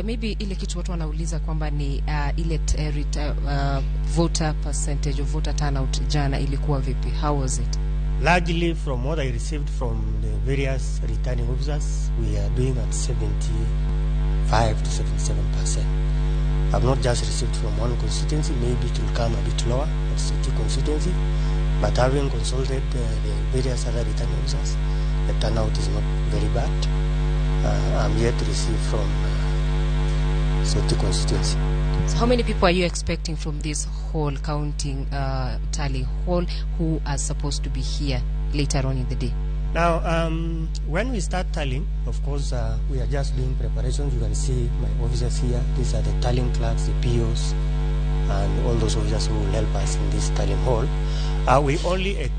maybe ile kitu watu wanauliza kwamba ni ile voter percentage or voter turnout jana ilikuwa vipi? How was it?
Largely from what I received from the various returning officers, we are doing at 75 to 77%. I've not just received from one constituency, maybe it will come a bit lower, that's the 2 constituency, but having consulted the various other returning officers, the turnout is not very bad. I'm yet to receive from Soti constituency.
So how many people are you expecting from this whole counting tally hall who are supposed to be here later on in the day?
Now, when we start tallying, of course, we are just doing preparations. You can see my officers here. These are the tallying clerks, the POs, and all those officers who will help us in this tallying hall. We only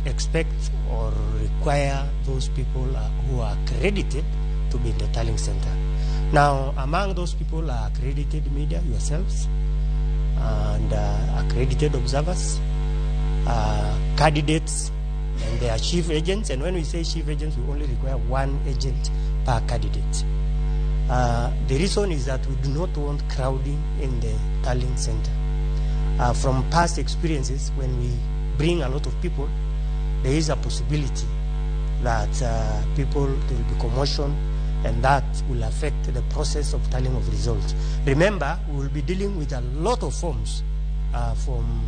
expect or require those people who are accredited to be in the tallying center. Now, among those people are accredited media, yourselves, and accredited observers, candidates, and they are chief agents. And when we say chief agents, we only require one agent per candidate. The reason is that we do not want crowding in the tallying center. From past experiences, when we bring a lot of people, there is a possibility that there will be commotion, and that will affect the process of tallying of results. Remember, we will be dealing with a lot of forms from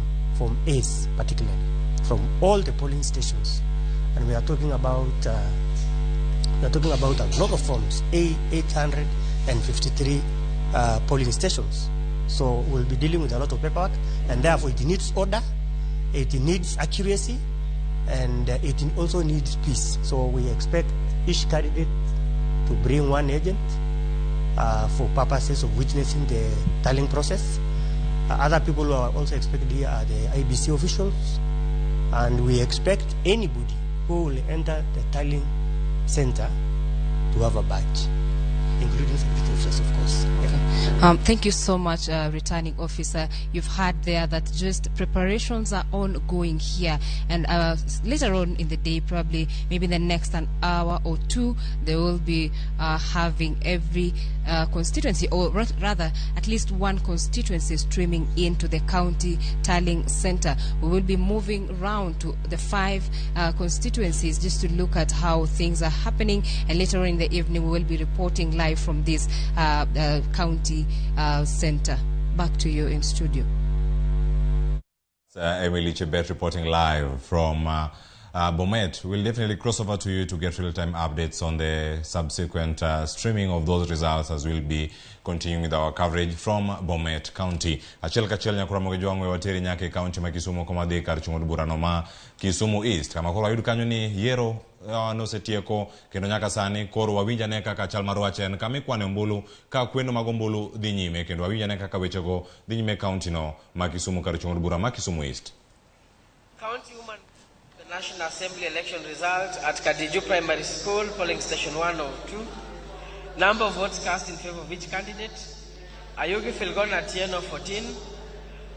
A's particularly, from all the polling stations, and we are talking about a lot of forms, 853 polling stations. So we'll be dealing with a lot of paperwork, and therefore it needs order, it needs accuracy, and it also needs peace. So we expect each candidate to bring one agent for purposes of witnessing the tallying process. Other people who are also expected here are the IBC officials, and we expect anybody who will enter the tallying center to have a badge, including security officers, of course.
Okay.
Yeah.
Thank you so much, returning officer. You've heard there that just preparations are ongoing here, and later on in the day, probably maybe in the next an hour or two, they will be having every constituency, or rather at least one constituency, streaming into the county tallying center. We will be moving round to the 5 constituencies just to look at how things are happening, and later on in the evening we will be reporting live from this county center. Back to you in studio.
Emily Chebet reporting live from Bomet. We'll definitely cross over to you to get real-time updates on the subsequent streaming of those results as we'll be continuing with our coverage from Bomet County. Achiel kachiel nyakura moge jwang'we wateri nyaka e county ma Kisumu koma dhi kar chung' od burano ma Kisumu East. Kama koro wayud kanyo ni yiero nosetieko kendo nyaka sani koro wawinj ane kaka chal mar wach en kama ikwane ombulu ka kweno mag ombulu dhi nyime kendo wawinj ane kaka wechego dhi nyime e county no ma Kisumu kar chung' od bura ma Kisumu East.
County Woman the National Assembly election result at Kadiju Primary School, polling station 1 of 2. Number of votes cast in favor of each candidate: Ayugi Filgona Atieno 14,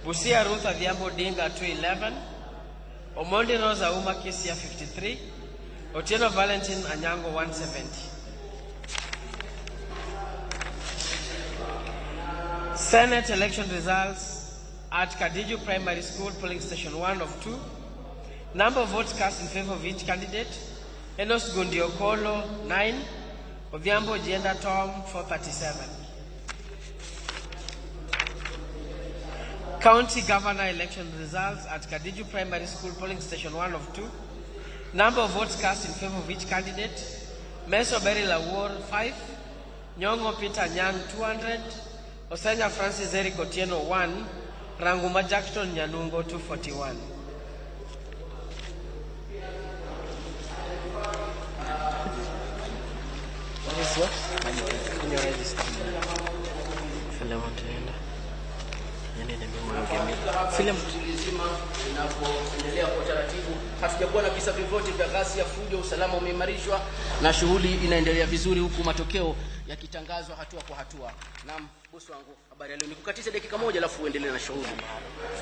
Busia Ruth Adhiambo Odinga 211, Omondi Rose Auma Kisia 53, Otieno Valentine Anyango 170. Senate election results at Kadiju Primary School, polling station 1 of 2. Number of votes cast in favor of each candidate: Enos Gundi Okolo, 9, Odhiambo Jienda Tom, 437. County Governor election results at Kadiju Primary School, polling station 1 of 2. Number of votes cast in favor of each candidate: Meso Berry Lawor, 5, Nyong'o Peter Nyang, 200, Osenya Francis Eric Otieno, 1, Ranguma Jackson Nyanungo, 241. What is what? Can you register?
Shughuli nzima inapoendelea kwa taratibu, hatujakuwa na visa vyovyote vya ghasia, fujo, usalama umeimarishwa na shughuli inaendelea vizuri, huku matokeo yakitangazwa hatua kwa hatua. Naam, bosi wangu, habari ya leo. Nikukatisha dakika moja alafu uendelee na shughuli.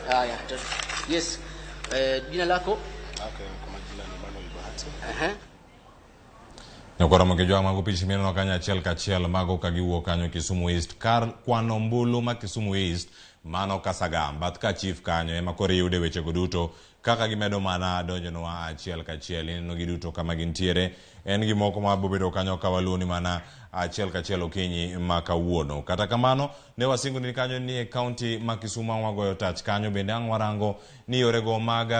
Haya, yes. Jina lako?
Okay, kwa majina ni Manuel Bahati.
Nyakwara Mokejwang' mago pichni mineno kanyo achiel kachiel mago ka giwuok kanyo Kisumu East kar kwano ombulu ma Kisumu East mano Kasagam bath ka chief kanyo ema koro iyude wechego duto kaka gimedo mana donjonwa achiel kachiel ineno giduto kama gintiere en gimoko ma bobedo kanyo ka waluwo ni mana achiel kachiel okinyi ma kawuono. Kata kamano ne wasingo ni kanyo ni e kaunti ma Kisumu ang' wagoyo tach kanyo bende ang' warango ni yorego mag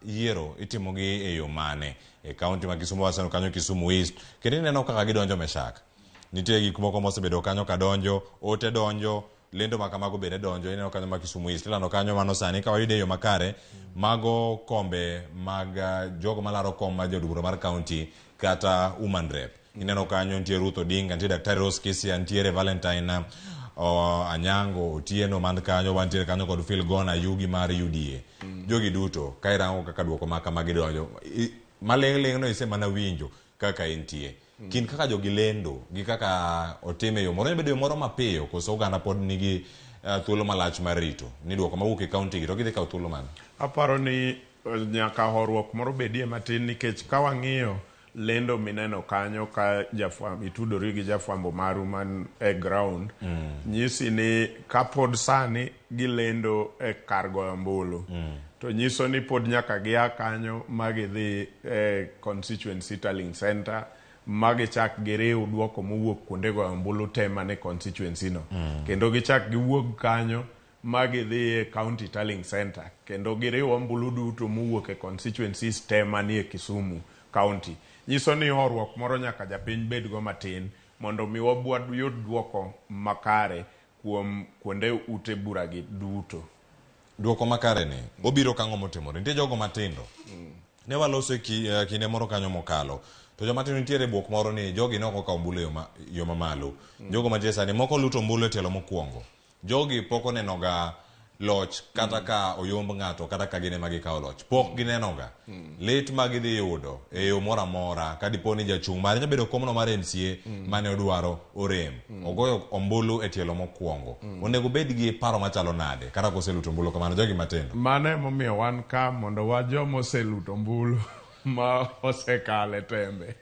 yiero itimogi e yo mane e kaunti ma Kisumu waseno kanyo Kisumu East kendo ineno kaka gidonjo Meshak nitie gik moko mosebedo kanyo kadonjo ote donjo lendo ma kamago bende donjo ineno kanyo ma Kisumu East ilando kanyo mano sani ka wayude e yo makare mago kombe mag jogo malaro kom mar jaod bura mar kaunti kata woman rep ineno kanyo nitie Ruth Odinga nitie Daktari Rose Kisia nitiere Valentine Anyango Otieno man kanyo wantiere kanyo kod Phil Gona Yugi mar UDA jogi duto ka irango kaka duoko ma kamagi donjo maling'ling' no isemana winjo kaka entie kind kaka jogi lendo gi kaka otime yo moro bedo yo moro mapiyo koso oganda pod nigi thuolo malach mar rito ni duoko mawuok e kaunti gi to gidhi kawo thuolo mane.
Aparo ni nyaka horuok moro bedie matin nikech ka wang'iyo lendo mineno kanyo ka jafwambo itudori gi jafwambo maru man e ground nyisi ni kapod sani gilendo e kar goyo ombulu to nyiso ni pod nyaka gia kanyo ma gidhi e constituency tallying center ma gichak giriw duoko mowuok kuonde goyo ombulu te mane constituency no kendo gichak giwuog kanyo ma gidhi e county tallying center kendo giriw ombulu duto mowuok e constituencies te manie Kisumu county. Nyiso ni horuok moro nyaka japiny bedgo matin mondo mi wayud duoko makare kuom kuonde ute bura gi duto.
Duoko makare ni obiro kang'o motimore nitie jogo matindo ne waloso kinde moro kanyo mokalo to joma tindo nitiere buok moro ni jogi ne ok okawo ombulu e yo mamalo jogo mantie sani moko luto ombulu e tielo mokwongo jogi pok onenoga loch kata ka oyomb ng'ato kata ka gin ema gikawo loch pok ginenoga lit ma gidhi yudo e yo moro amora ka dipo ni jachung' mare nyabedo komno mar MCA mane odwaro orem ogoyo ombulu e tielo mokwongo onego bed gi paro machalo nade kata koseluto ombulu kamano jogi matindo.
Mano emomiyo wan ka mondo wa joma oseluto ombulu ma osekale tembe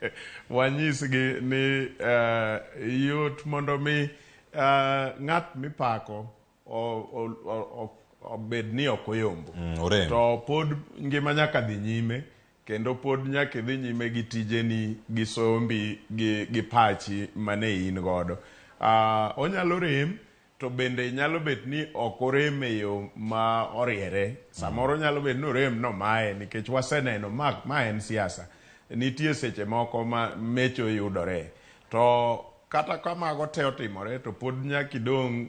wanyisgi ni yot mondo mi ng'at mipako obed ni ok oyombo to pod ngima nyaka dhi nyime kendo pod nyaka idhi nyime gi tijeni gi sombi gi pachi mane in godo. Onyalo rem to bende nyalo bet ni ok orem e yo ma oriere samoro nyalo bet ni orem no mae nikech waseneno ma en siasa nitie seche moko ma mecho yudore to kata ka mago te otimore to pod nyaka idong'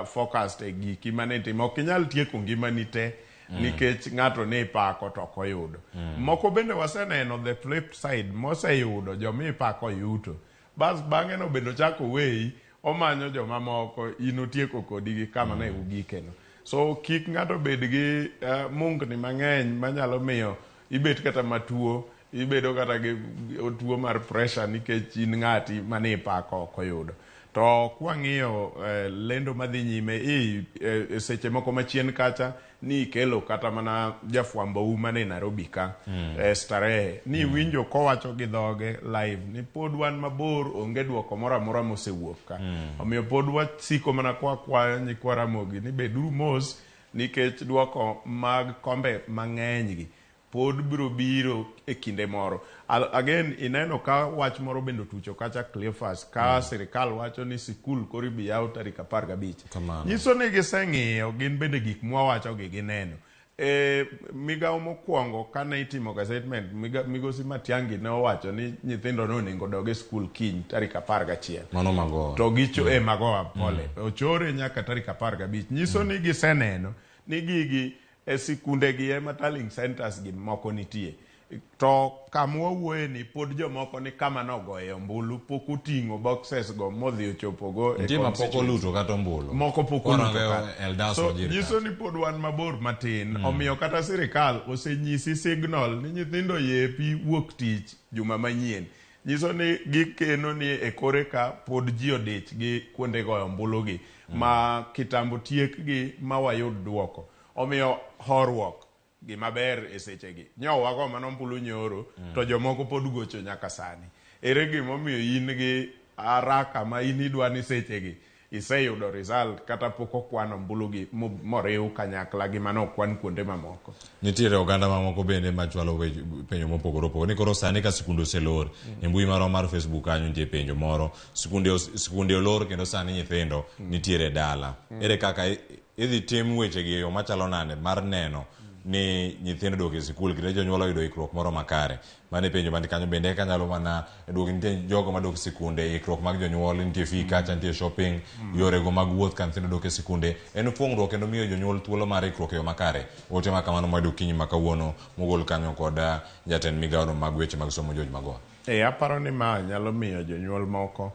focused e giki mane itimo. Ok inyal tieko ngimani te nikech ng'ato ne ipako to ok oyudo. Moko bende waseneno the flip side moseyudo joma ipako yuto bas bang'e no bende ochako weyi omanyo joma moko in otieko kodi gi kama ne ugikeno. So kik ng'ato bed gi mungni mang'eny manyalo miyo ibet kata matuo ibedo kata gi tuo mar pressure nikech in ng'ati mane ipako ok oyudo. To kwang'iyo lendo madhi nyime e seche moko machien kacha ni ikelo kata mana jafwambo u mane Nairobi ka Starehe ni winjo kowacho gi dhoge live ni pod wan mabor, onge duoko moro amora mosewuok ka. Omiyo pod wasiko mana kwakwayo nyikwa Ramogi ni beduru mos, nikech duoko mag kombe mang'eny gi pod biro biro e kinde moro. Again, ineno ka wach moro bende otucho kacha, Cleophas, ka sirikal wacho ni sikul koro ibi yaw tarik 15.
Kamano.
Nyiso ni giseng'iyo gin bende gik mwawacho gi gineno. Migawo mokwongo kane itimo gazettement, migosi Matiang'i ne owacho ni nyithindo ne onego dog e skul kiny tarik 11.
Mano Magoha.
To gicho e Magoha, pole. Ochore nyaka tarik 15. Nyiso ni giseneno ni gigi e sikunde gi ema tallying centers gi moko nitie. To kama wawuoye ni pod jomoko ni kama nogoye ombulu pok oting'o boxes go modhi ochopogo e
Nitie ma pok
constituency.
oluto kata ombulu.
Moko pok
Koro
oluto
onge
kata.
Eldas
So
Wajir
nyiso ni pod wan mabor matin. Omiyo kata sirikal osenyisi signal ni nyithindo yepi wuok tich juma manyien. Nyiso ni gikeno ni e kore ka pod ji odich gi kuonde goyo ombulu gi ma kitambo tiekgi ma wayud duoko. Omiyo horuok gima ber e sechegi. Nyo wago mana ombulu nyoro to jomoko pod gocho nyaka sani. Ere gimomiyo in gi haraka ma in idwa ni sechegi iseyudo result kata pok okwan ombulu gi moriw kanyakla gi mane okwan kuonde mamoko.
Nitiere oganda mamoko bende machwalo penjo mopogore opogore ni koro sani ka sikunde oselor e mbui marwa mar Facebook kanyo nitie penjo moro sikunde olor kendo sani nyithindo nitiere dala. Ere kaka idhi tim wechegi e yo machalo nade mar neno ni nyithindo dok e sikul kendo jonyuol oyudo ikruok moro makare? Mano e penjo man kanyo bende kanyalo mana duogo nitie jogo madok sikunde, ikruok mag jonyuol nitie fee kacha, nitie shopping, yorego mag wuoth ka nyithindo dok e sikunde en puongruok kendo miyo jonyuol thuolo mar ikruok e yo makare. Ote ma kamano mwayudo okinyi ma kawuono mogol kanyo kod jatend migawono mag weche mag somo George Magoha.
Aparo ni ma nyalo miyo jonyuol moko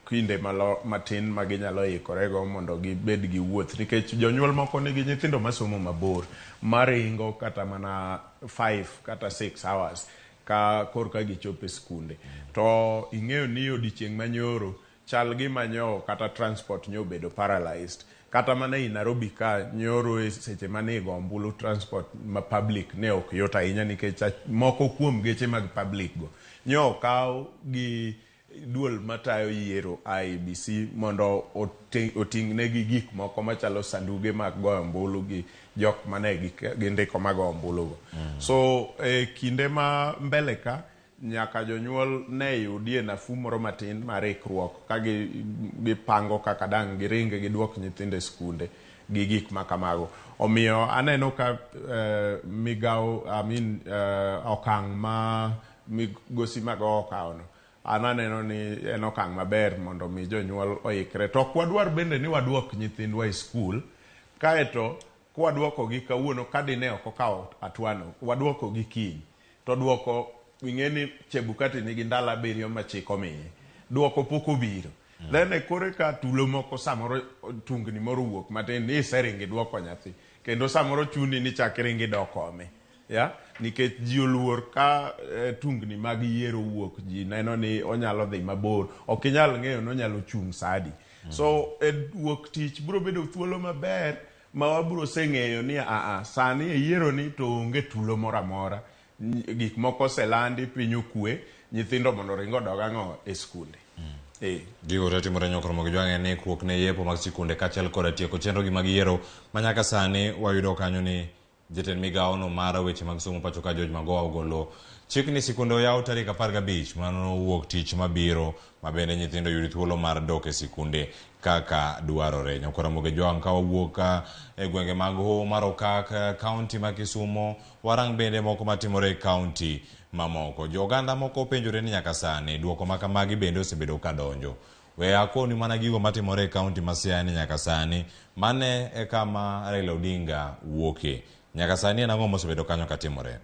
kinde matin ma ginyalo ikorego mondo gibed gi wuoth, nikech jonyuol moko nigi nyithindo masomo mabor maringo kata mana 5 kata 6 hours ka korka gichopo e skunde. To ing'eyo ni odiochieng' manyoro chal gima nyo kata transport nyo obedo paralyzed. Kata mana ei Nairobi ka nyoro e seche mane igo ombulu transport ma public ne ok yot ahinya, nikech moko kuom geche mag public go nyo okaw gi duol matayo yiero IEBC mondo oting'negi gik moko machalo sanduge mag goyo ombulu gi jok mane gindiko mag goyo ombulu go. So e kinde ma mbele ka nyaka jonyuol ne yudie nafuu moro matin mar ikruok ka gipango kaka dang' giring giduok nyithindo e skunde gi gik ma kamago. Omiyo aneno ka migawo, okang' ma migosi Magoha okawono, an aneno ni en okang' maber mondo mi jonyuol oikre. To ok wadwar bende ni waduok nyithindwa e skul, kaeto kwaduokogi kawuono ka dine ok okawo hatua no, waduokogi kiny. To duoko ing'e ni Chebukati nigi ndalo 7 ma chik omiye. Duoko pok obiro. Then e kore ka tulo moko samoro tungni moro owuok matin ni iseringo iduoko nyathi. Kendo samoro chuni ni chak iringo idok ome. Ya? Nikech ji oluor ka tungni mag yiero owuok, ji neno ni onyalo dhi mabor. Ok inyal ng'eyo ni onyalo chung' sa adi. So e wuok tich biro bedo thuolo maber ma wabiro seng'eyo ni sani e yiero ni to onge tulo moro amora. Gik moko oselandi, piny okwe, nyithindo mondo oring odog ang'o e skunde.
Gigo te timore nyokro mogi jwang'e ni ikruok ne yepo mag sikunde kaachiel koda tieko chenro gi mag yiero ma nyaka sani wayudo kanyo ni jatend migawono mar weche mag somo pacho ka George Magoha ogolo chik ni sikunde oyaw tarik 15 mano wuok tich mabiro ma bende nyithindo yud thuolo mar dok e sikunde kaka dwarore. Nyakwar Ramogi Jwang' ka wawuok e gwenge mag Hoho mar Okak, kaunti ma Kisumo, warang bende moko matimore e kaunti mamoko. Jo oganda moko openjore ni nyaka sani duoko ma kamagi bende osebedo ka donjo. We akoni mana gigo matimore e kaunti ma Siaya ni nyaka sani mane e kama Raila Odinga wuoke. Nyaka sani en ang'o mosebedo kanyo katimore?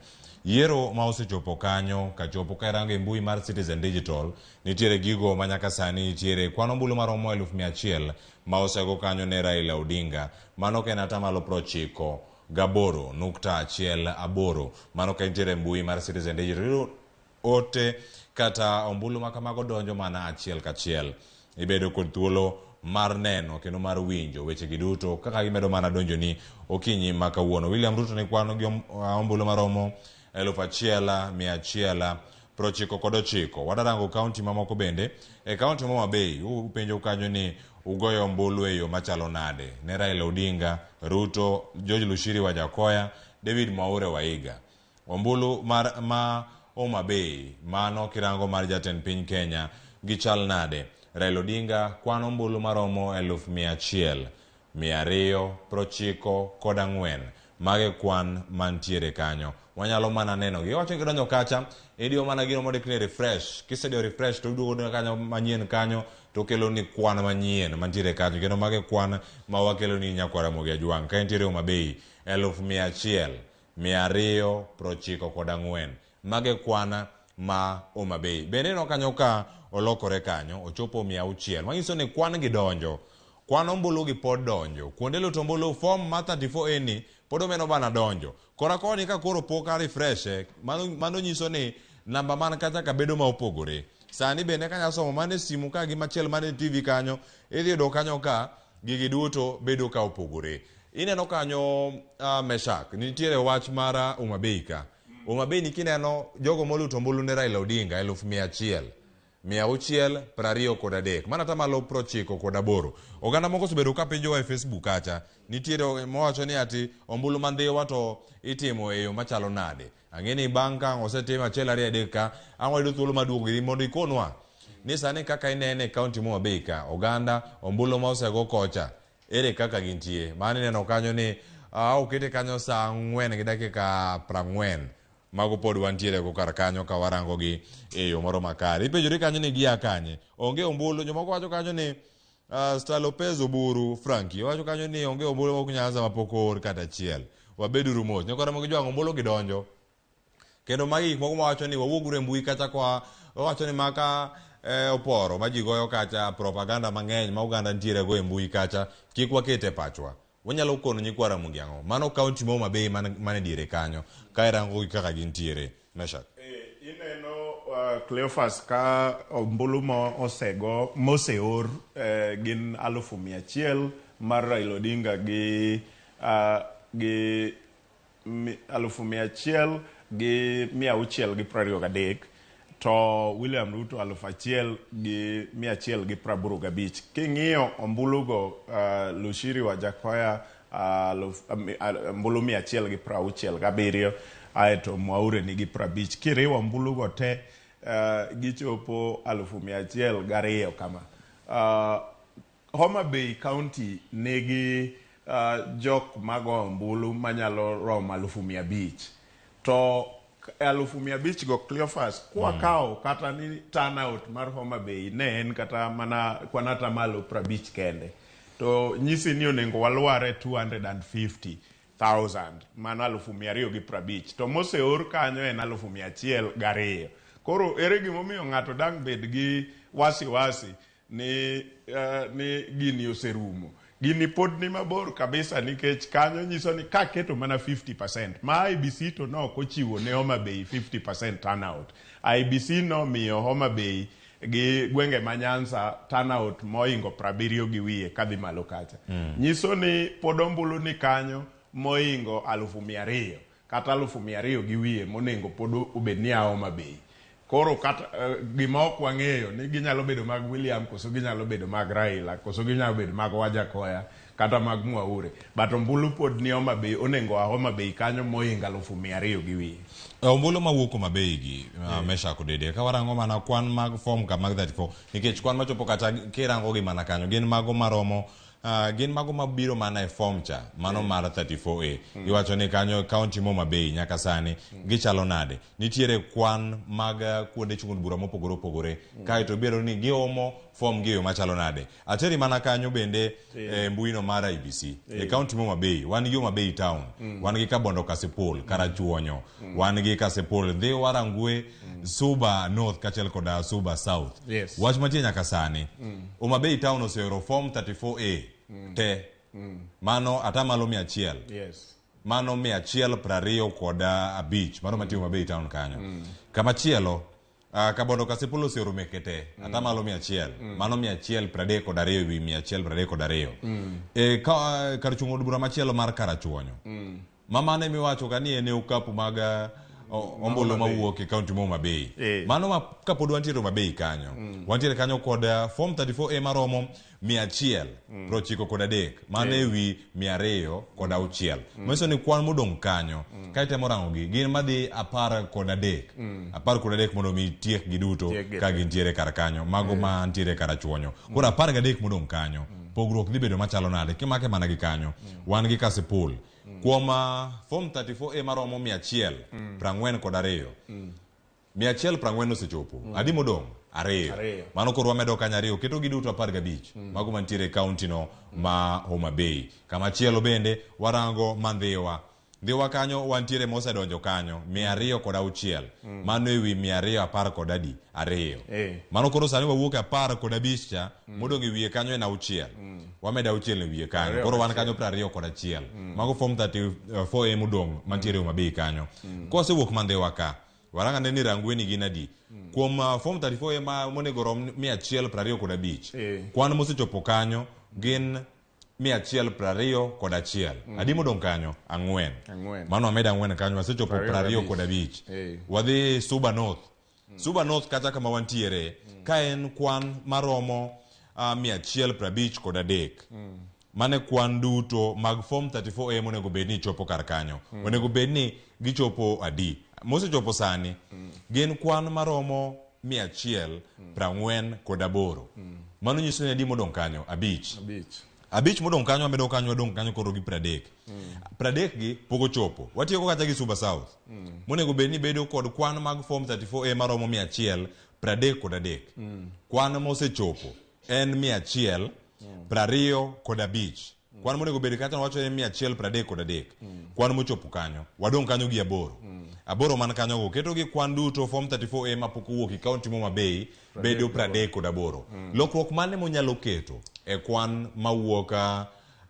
Yiero ma osechopo kanyo kachopo ka irango e mbui mar Citizen Digital nitiere gigo ma nyaka sani nitiere kwan ombulu maromo 100,000 ma osego kanyo ne Raila Odinga. Mano ka en atamalo 98.18 mano ka nitiere e mbui mar Citizen Digital. Ote kata ombulu ma kamago donjo mana achiel kachiel. Ibedo kod thuolo mar neno kendo mar winjo wechegi duto kaka gimedo mana donjoni okinyi ma kawuono. William Ruto ni kwan gi ombulu maromo 1199. Wadarango kaunti mamoko bende. E kaunti ma Homa Bay, upenjo kanyo ni ugoyo ombulu e yo machalo nade ne Raila Odinga, Ruto, George Lushiri Wajakoya, David Mwaure Waiga. Ombulu mar ma Homa Bay, mano kirango mar jatend piny Kenya, gichal nade? Raila Odinga kwan ombulu maromo 100,294. Mage kwan mantiere kanyo. Wanyalo mana neno gi. Iwacho ni kidonjo kacha, idiyo mana gino mondik ni refresh. Kisediyo refresh to iduogo kanyo manyien kanyo to okelo ni kwan manyien mantiere kanyo. Kendo mage kwan ma wakelo ni nyakwar Ramogi Ajwang'. Ka entiere Homa Bay, 100,294. Mage kwan ma Homa Bay. Bende ineno kanyo ka olokore kanyo, ochopo 600. Manyiso ni kwan gi donjo. Kwan ombulu gi pod donjo. Kuonde luto ombulu form ma 34A ni pod omeno bana donjo. Kora koni ka koro pok a refresh, mano nyiso ni namba man kacha ka bedo ma opogore. Sani bende kanya somo mane simu ka gi machielo mane TV kanyo, idhi yudo kanyo ka gigi duto bedo ka opogore. Ineno kanyo Meshak, nitiere wach mar Homa Bay ka. Homa Bay ni kineno jogo moluto ombulu ne Raila Odinga 100,623. Mano atamalo 98. Oganda moko osebedo ka penjowa e Facebook kacha. Nitiere mowacho ni ati ombulu ma Ndhiwa to itimo e yo machalo nade. Ang'e ni bang' ka osetim 1 2 3 ka, ang' wayudo thuolo mar duogo iri mondo ikonwa ni sani kaka inene e kaunti ma Homa Bay ka, oganda ombulu ma osego kocha, ere kaka gintie. Mano ineno kanyo ni okete kanyo saa 4:40. Mago pod wantiere go kar kanyo ka warango gi e yo moro makare. Ipenjori kanyo ni gia kanye. Onge ombulu, jomoko wacho kanyo ni Star Lopez Oburu Frankie wacho kanyo ni onge ombulu mok Nyanza mapok oor kata achiel. Wabeduru mos. Nyakwa Ramogi Jwang' ombulu gi donjo. Kendo magi gik moko mawacho ni wawuoguru e mbui kacha kwa wawacho ni maka oporo ma ji goyo kacha propaganda mang'eny ma oganda nitiere go e mbui kacha kik waket e pachwa. Wanyalo kono nyikwa Ramogi ang'o? Mano kaunti ma Homa Bay man e diere kanyo. Ka irango gi kaka gintiere. Meshak.
Ineno Cleophas ka ombulu ma osego moseor gin 100,000 mar Raila Odinga gi 100,623 to William Ruto 1,185. King'iyo ombulugo Lushiri Wajakoya ombulu 167 aeto Mwaure nigi 50. Kiriwo ombulugo te gichopo 102,000 kama. Homa Bay County nigi jok mago ombulu manyalo romo 500,000. To 500,000 go Cleophas kwa kawo kata ni turnout mar Homa Bay ne en kata mana kwan atamalo 50 kende. To nyisi ni onego walware 250,000 mano 250,000 to moseor kanyo en 102,000. Koro ere gimomiyo ng'ato dang' bed gi wasiwasi ni gini oserumo. Gini pod ni mabor kabisa nikech kanyo nyiso ni kaketo mana 50% ma IEBC to no ok ochiwo ne Homa Bay 50% turnout. IEBC nomiyo Homa Bay gi gwenge ma Nyanza turnout moingo 70 gi wiye kadhi malo kacha. Nyiso ni pod ombulu ni kanyo moingo 200,000 kata 200,000 gi wiye monengo pod obed ni Homa Bay. Koro kata gima ok wang'eyo ni ginyalo bedo mag William koso ginyalo bedo mag Raila koso ginyalo bedo mag Wajakoya kata mag Mwaure. But ombulu pod ni Homa Bay onengo a Homa Bay kanyo moingo 200,000 gi wiye.
Ombulu mawuok Homa Bay gi Meshak Odede ka warango mana kwan mag form ka mag 34 nikech kwan machopo kata kirango gi mana kanyo gin mago maromo gin mago mabiro mana e form cha mano mar 34A. Iwacho ni kanyo kaunti ma Homa Bay nyaka sani gichalo nade. Nitiere kwan mag kuonde chung' od bura mopogore opogore kaeto biro ni giomo form gi e yo machalo nade. Ateri mana kanyo bende e mbuino mar IEBC. E kaunti ma Homa Bay wan gi Homa Bay town, wan gi Kabondo Kasipul, Karachuonyo, wan gi Kasipul, Ndhiwa, Rangwe, Suba North kaachiel koda Suba South. Wach mantie nyaka sani, Homa Bay town oseoro form 34A te. Mano atamalo 100. Mano 125 mano mantie Homa Bay town kanyo. Kamachielo Kabondo Kasipul oserumo te atamalo 100 mano 132 ewi 132. Ka, kar chung' od bura machielo mar Karachuonyo ma mano emiwacho ka ni en e okapu mag ombulu mawuok e kaunti ma Homa Bay. Mano ma kapod wantiere Homa Bay kanyo, wantiere kanyo kod form 34A maromo 193 mano ewi 206. Manyiso ni kwan modong' kanyo ka itemo rango gi gin madhi 13. 13 mondo mi tiek gi duto ka gintiere kar kanyo mago ma ntiere Karachuonyo. Koro 13 modong' kanyo pogruok dhi bedo machalo nade kimake mana gi kanyo. Wan gi Kasipul kuom form 34A maromo 142. 140 osechopo. Adi modong'? 2. Mano koro wamedo kanyo 2 keto gi duto 15. Mago mantiere e kaunti no ma Homa Bay. Kama chielo bende warango Mandhiwa. Ndhiwa kanyo wantiere mosedonjo kanyo 206. Mano ewi 212. Mano koro sani wawuok e 15 cha modong' e wiye kanyo en 6. Wamedo 6 e wiye kanyo. Koro wan kanyo 21. Mago form 34A modong' mantiere Homa Bay kanyo. Kosewuok Mandhiwa ka, waranga ne ni Rangweni gin adi. Kuom form 34A ma monego rom 125. Kwan mosechopo kanyo gin 121. Adi modong' kanyo? 4. Mano wamedo 4 kanyo, wasechopo 25. Wadhi Suba North. Suba North kata kama wantiere, ka en kwan maromo 153. Mane kwan duto mag form 34A monego bed ni chopo kar kanyo. Onego bed ni gichopo adi? Mosechopo sani gin kwan maromo 148. Mano nyiso ni adi modong' kanyo? 5. 5 modong' kanyo, wamedo kanyo, wadong' kanyo koro gi 30. 30 gi pok ochopo. Watieko kacha gi Suba South. Monego bed ni bedo kod kwan mag form 34A maromo 133. Kwan mosechopo en 125. Kwan monego bed kacha wacho ni 133. Kwan mochopo kanyo, wadong' kanyo gi 8. 8 man kanyo go keto gi kwan duto form 34A mapok owuok e kaunti ma Homa Bay bedo 38. Lokruok mane monyalo keto e kwan mawuok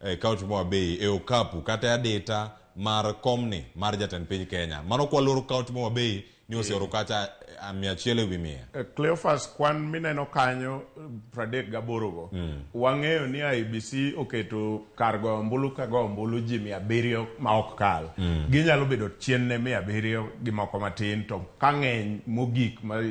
e kaunti ma Homa Bay e okapu kata e adita mar komni mar jatend piny Kenya? Mano kwaloro kaunti ma Homa Bay ni oseoro kacha 100 ewi 100.
Cleophas, kwan mineno kanyo 38 go, wang'eyo ni IEBC oketo kar goyo ombulu ka goyo ombulu ji 700 ma ok kal. Ginyalo bedo chien ne 700 gi moko matin, to ka ng'eny mogik ma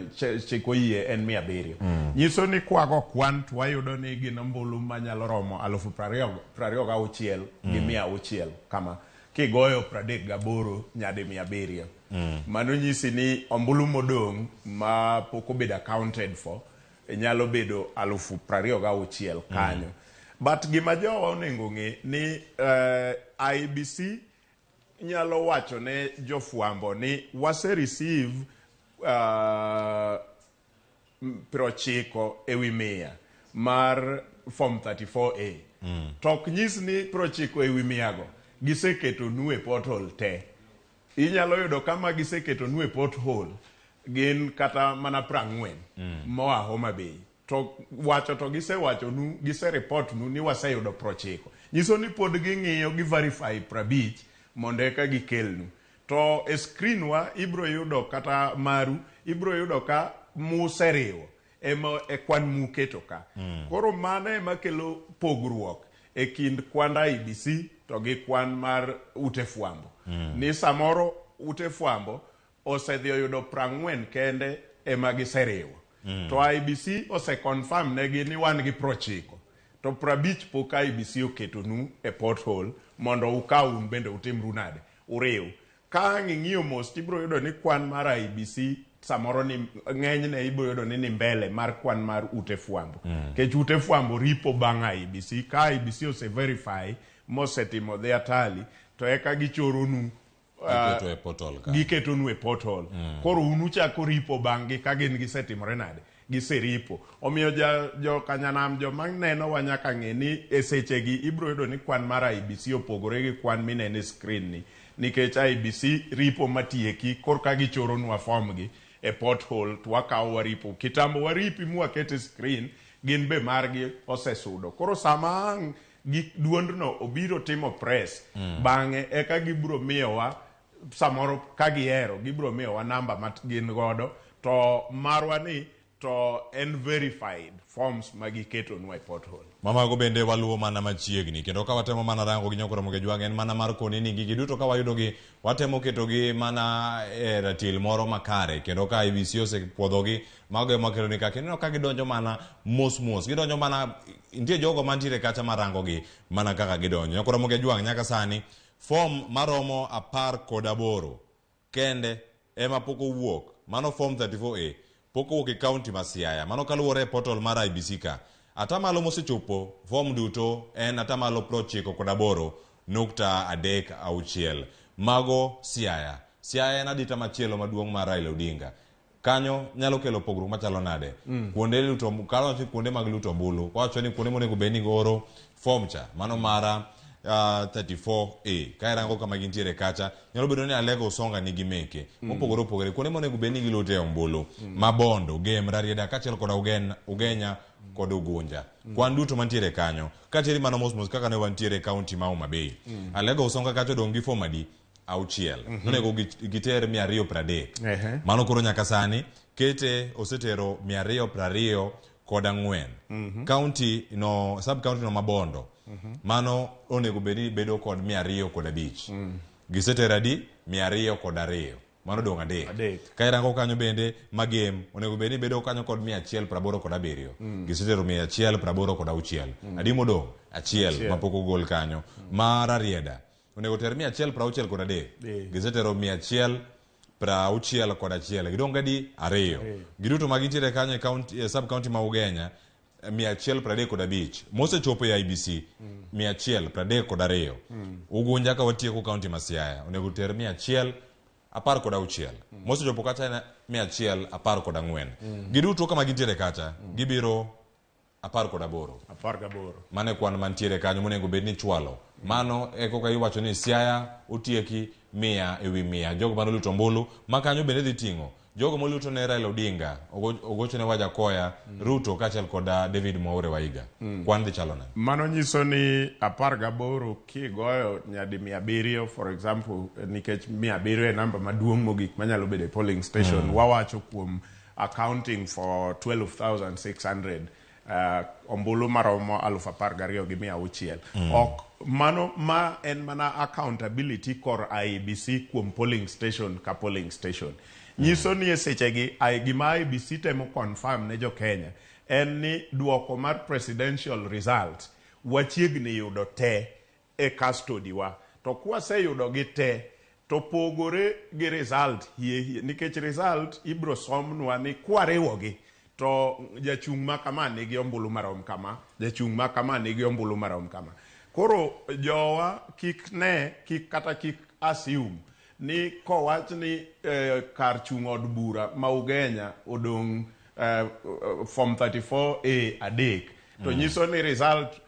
chik oyie en 700. Nyiso ni kwago kwan to wayudo ni gin ombulu manyalo romo 26,600 kama kigoyo 38 nyadi 700. Mano nyisi ni ombulu modong' ma pok obedo accounted for nyalo bedo 26,000 kanyo. But gima jowa onego ng'e ni IEBC nyalo wacho ne jofwambo ni wase receive 90 ewi 100 mar form 34A. To ok nyis ni 90 ewi 100 go giseketo nu e portal te. Inyalo yudo kama giseketo nu e portal gin kata mana 40 moa Homa Bay. To wacho to gisewacho nu, gise report nu ni waseyudo 90. Nyiso ni pod ging'iyo gi verify 50 mondo eka gikelnu. To e screen wa ibro yudo kata maru, ibro yudo ka museriwo ema e kwan muketo ka. Koro mano ema kelo pogruok e kind kwand IEBC to gi kwan mar ute fwambo. Ni samoro ute fwambo osedhi oyudo 40 kende ema giseriwo. To IEBC ose confirm negi ni wan gi 90. To 50 pok IEBC oketonu e portal mondo ukaw un bende utimru nade, uriw. Ka ang' ing'iyo mos tibiro yudo ni kwan mar IEBC samoro ni ng'enyne ibiro yudo ni ni mbele mar kwan mar ute fwambo. Nikech ute fwambo ripo bang' IEBC. Ka IEBC ose verify mosetimo their tally to eka gichoronu
Giketo e portal ka.
Giketonu e portal. Koro un uchako ripo bang' gi ka gin gisetimore nade, giseripo. Omiyo jo kanyanam joma neno wa nyaka ng'e ni e sechegi ibiro yudo ni kwan mar IEBC opogore gi kwan mineno e screen ni. Nikech IEBC ripo matieki korka gichoronwa form gi e portal to wakawo waripo. Kitambo waripi mwaket e screen gin be margi osesudo. Koro sama ang' gi duondno obiro timo press, bang'e eka gibiro miyowa samoro ka gihero gibiro miyowa namba ma gin godo To marwa ni to en verified forms magiketonwa e portal.
Mamago bende waluwo mana machiegni kendo ka watemo mana rango gi Nyakoro Jwang' en mana mar koni ni gigi duto ka wayudogi watemo ketogi mana e ratil moro makare kendo ka IEBC osepuodhogi mago ema kelo ni kaka ineno ka gidonjo mana mos mos gidonjo mana nitie jogo mantiere kacha marangogi mana kaka gidonjo. Nyakoro Jwang' nyaka sani form maromo 18 kende ema pok owuok, mano form 34A pok owuok e kaunti ma Siaya. Mano kaluwore e portal mar IEBC ka. Atamalo mosechopo form duto en 98.36%. Mago Siaya. Siaya en adita machielo maduong' mar Raila Odinga. Kanyo nyalo kelo pogruok machalo nade? Kuonde luto, kawacho kuonde mag luto ombulu, wacho ni kuonde monego bed ni goro form cha, mano mara 34A. Ka irango kama gintiere kacha, nyalo bedo ni Alego Usonga nigi meke. Mopogore opogore, kuonde monego bed ni gilute ombulu. Mabondo, Gem, Rarieda, kaachiel kod Ugenya kod Ugunja. Kwan duto mantiere kanyo. Kateri mano mos mos kaka ne wantiere e kaunti ma Homa Bay. Alego Usonga kacha odong' gi form adi? 6. Nonego giter 230. Mano koro nyaka sani kete osetero 224. County no, sub county no Mabondo. Mano onego bed ni bedo kod 205. Gisetero adi? 202. Mano dong' 3. Ka irango kanyo bende Magem onego bed ni bedo kanyo kod 187. Gisetero 186. Adi modong'? 1 mapok ogol kanyo. Ma Rarieda onego ter 163. Gisetero 161. Gidong' gadi 2. Giduto magintiere kanyo e county, e sub county ma Ugenya 135. Mosechopo e IEBC 132. Ugunja ka watieko kaunti ma Siaya onego ter 116. Mosechopo kacha en 114. Giduto kama gintiere kacha gibiro 18.
18.
Mano e kwan mantiere kanyo monego bed ni chwalo. Mano e koka iwacho ni Siaya otieki 100/100. Jogo manoluto ombulu ma kanyo bende dhi ting'o jogo moluto ne Raila Odinga, ogocho ne Wajakoya, Ruto kaachiel kod David Mwaure Waiga. Kwan dhi chalo nade?
Mano nyiso ni 18 kigoyo nyadi 700 for example, nikech 700 e namba maduong' mogik manyalo bedo e polling station. Wawacho kuom accounting for 12,600 ombulu maromo 12,600. Ok mano ma en mana accountability kor IEBC kuom polling station ka polling station. Nyiso ni e sechegi gima IEBC temo confirm ne jo Kenya en ni duoko mar presidential result wachiegni yudo te e custody wa. To kwaseyudo gi te to pogore gi result hie nikech result ibro somnwa ni kwariwogi to jachung' ma kama nigi ombulu marom kama, jachung' ma kama nigi ombulu marom kama. Koro jowa kik ne, kik kata kik assume ni kowach ni kar chung' od bura ma Ugenya odong' form 34A 3 to nyiso ni result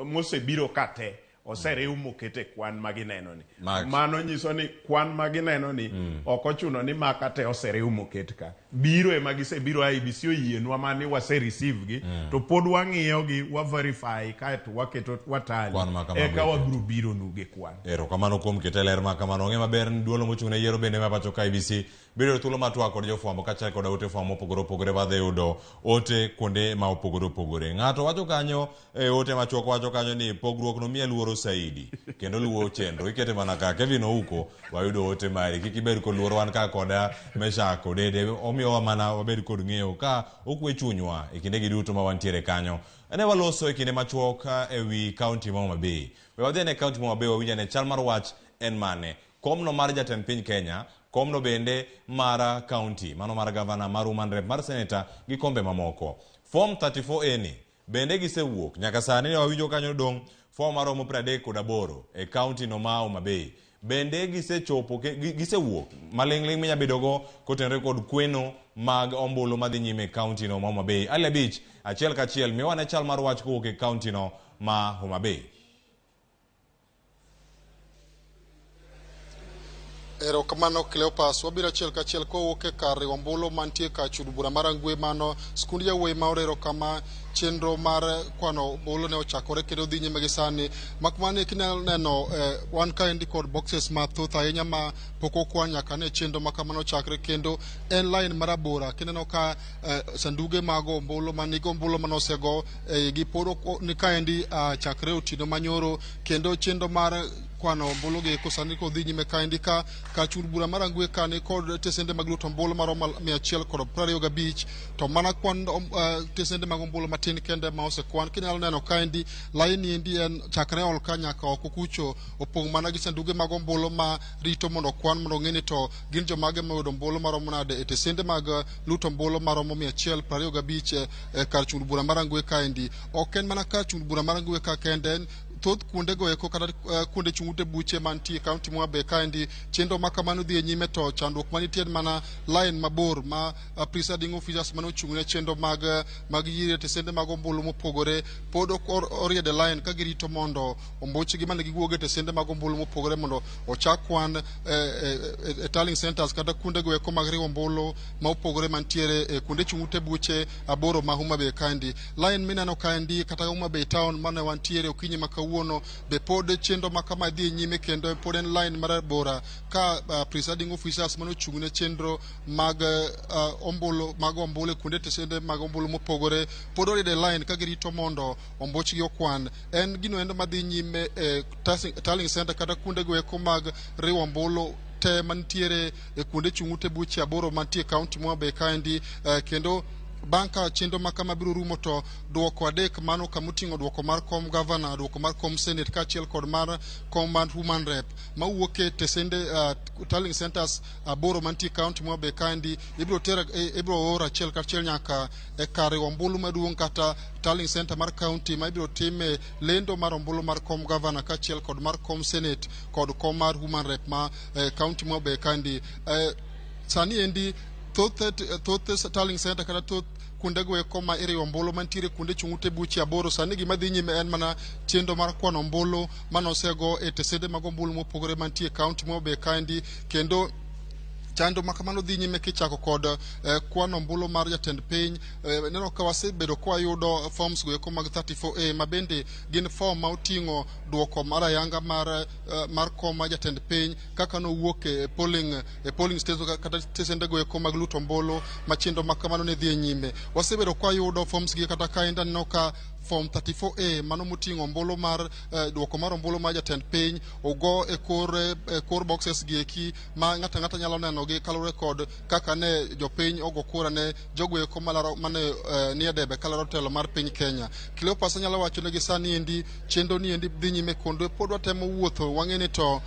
mosebiro ka te oseriw mokete kwan magineno ni. Mano nyiso ni kwan magineno ni ok ochuno ni maka te oseriw moket ka. Biro ema gisebiro IEBC oyienwa mani wase receive gi to pod wang'iyo gi wa verify kaeto waketo watali eka wabiro biro nu gi kwan.
Erokamano kuom keto ler ma kamano. Ong'e maber ni duolo mochung' ne yiero bende ma pacho ka IEBC bedo thuolo mar twak kod jofwambo kaachiel kod ote fwambo mopogore opogore wadhi yudo ote kuonde ma opogore opogore. Ng'ato wacho kanyo e ote machuok wacho kanyo ni pogruok no miya luoro saidi kendo luwo chenro ikete mana ka Kevin Ouko wayudo ote mari kik ibed kod luoro wan ka koda Meshak Odede omiyowa mana wabed kod ng'eyo ka okwe chunywa e kinde gi duto ma wantiere kanyo. Ne waloso e kinde machuok e wi kaunti ma Homa Bay. We wadhi ane kaunti ma Homa Bay wawinj ane chal mar wach en mane. Komno mar jatend piny Kenya, komno bende mar kaunti, mano mar gavana, mar woman rep, mar senator gi kombe mamoko. Form 34A ni bende gisewuok nyaka sani ne wawinjo kanyo dong' form maromo 38 e kaunti no ma Homa Bay. Bende gisechopo gisewuok maling'ling' minya bedogo kotenore kod kweno mag ombulu madhi nyime e kaunti no ma Homa Bay. Ali abich achiel kachiel miwa ne chal mar wach kowuok e kaunti no ma Homa Bay.
Erokamano Cleopas, wabiro achiel kachiel kowuok e kar riwo ombulu mantie kar chud bura mar Rangwe mano skund yawuoyi ma orero kama chenro mar kwano ombulu ne ochakore kendo dhi nyime gi sani. Makmana kinyalo neno wan kaendi kod boxes mathoth ahinya ma pok okwan nyaka ne chenro ma kamano ochakre, kendo en line marabora. Kineno ka sanduge mag ombulu manigi ombulu manosego gi pod ni kaendi chakre otieno manyoro, kendo chenro mar kwano ombulu gi eko sani kodhi nyime kaendi ka kachur bura mar Rangwe ka ni kod tesende mag luto ombulu maromo 125, to mana kwan tesende mag ombulu matin kende ma osekwan. Kinyalo neno kaendi line endi en chakre ol ka nyaka oko kucho opong' mana gi sanduge mag ombulu ma rito mondo kwan mondo ong'e ni to gin jomage moyudo ombulu maromo nade e tesende mag luto ombulu maromo 125 kar chung' bura mar Rangwe kaendi. Ok en mana kar chung' bura mar Rangwe ka kende, thoth kuondego eko kata kuonde chung' ute buche mantie e kaunti ma Homa kaendi chenro ma kamano dhi e nyime, to chandruok manitie en mana line mabor ma presiding officers mane ochung' ne chenro mag yiero tesende mag ombulu mopogore pod oriede line ka girito mondo ombuchgi mane giwuoge tesende mag ombulu mopogore mondo ochak kwan e tallying centers kata kuondego eko mag riwo ombulu ma opogore mantiere e kuonde chung' ute buche 8 ma Homa Bay kaendi. Line mineno kaendi kata Homa Bay town mane wantiere okinyi ma kawuono be pod chenro ma kama dhi nyime, kendo pod en line marabora ka presiding officers mane ochung' ne chenro mag ombulu mag ombulu kuonde tesende mag ombulu mopogore pod oriede line ka girito mondo ombuchgi okwan. En gino endo madhi nyime e tallying center kata kuonde go eko mag riwo ombulu te mantiere e kuonde chung' ute buche 8 mantie e kaunti ma Homa Bay kaendi, kendo bang' ka chenro ma kama biro rumo to duoko 3 mano kamoting'o duoko mar kom gavana, duoko mar kom senate kaachiel kod mar kom mar woman rep mawuok e tesende tallying centers 8 mantie e kaunti ma Homa Bay kaendi ibiro or achiel kachiel nyaka e kar riwo ombulu maduong' kata tallying center mar kaunti ma ibiro time lendo mar ombulu mar kom gavana kaachiel kod mar kom senate kod kom mar woman rep ma kaunti ma Homa Bay kaendi. Sani endi thoth tallying center kata thoth kuondego eko ma iriwo ombulu mantiere kuonde chung' ute buche 8 sani gima dhi nyime en mana chenro mar kwano ombulu manosego e tesende mag ombulu mopogore mantie e kaunti ma Homa Bay kaendi, kendo chenro ma kamano dhi nyime kichako kod kwano ombulu mar jatend piny. Neno ka wasebedo ka wayudo forms go eko mag 34A ma bende gin form ma oting'o duoko mar ayanga mar kom mar jatend piny kaka nowuok e polling station kata tesende go eko mag luto ombulu ma chenro ma kamano ne dhi e nyime. Wasebedo ka wayudo forms gi kata ka aneno ka form 34A mano moting'o ombulu mar duoko mar ombulu mar jatend piny ogo e kor boxes gi eki ma ng'ato ang'ata nyalo neno gi kaluwore kod kaka ne jopiny ogo kura ne jogo eko malaro mane nie debe kalaro telo mar piny Kenya. Cleopas nyalo wacho negi sani endi chenro ni endi dhi nyime kendo pod watemo wuotho wang'e ni to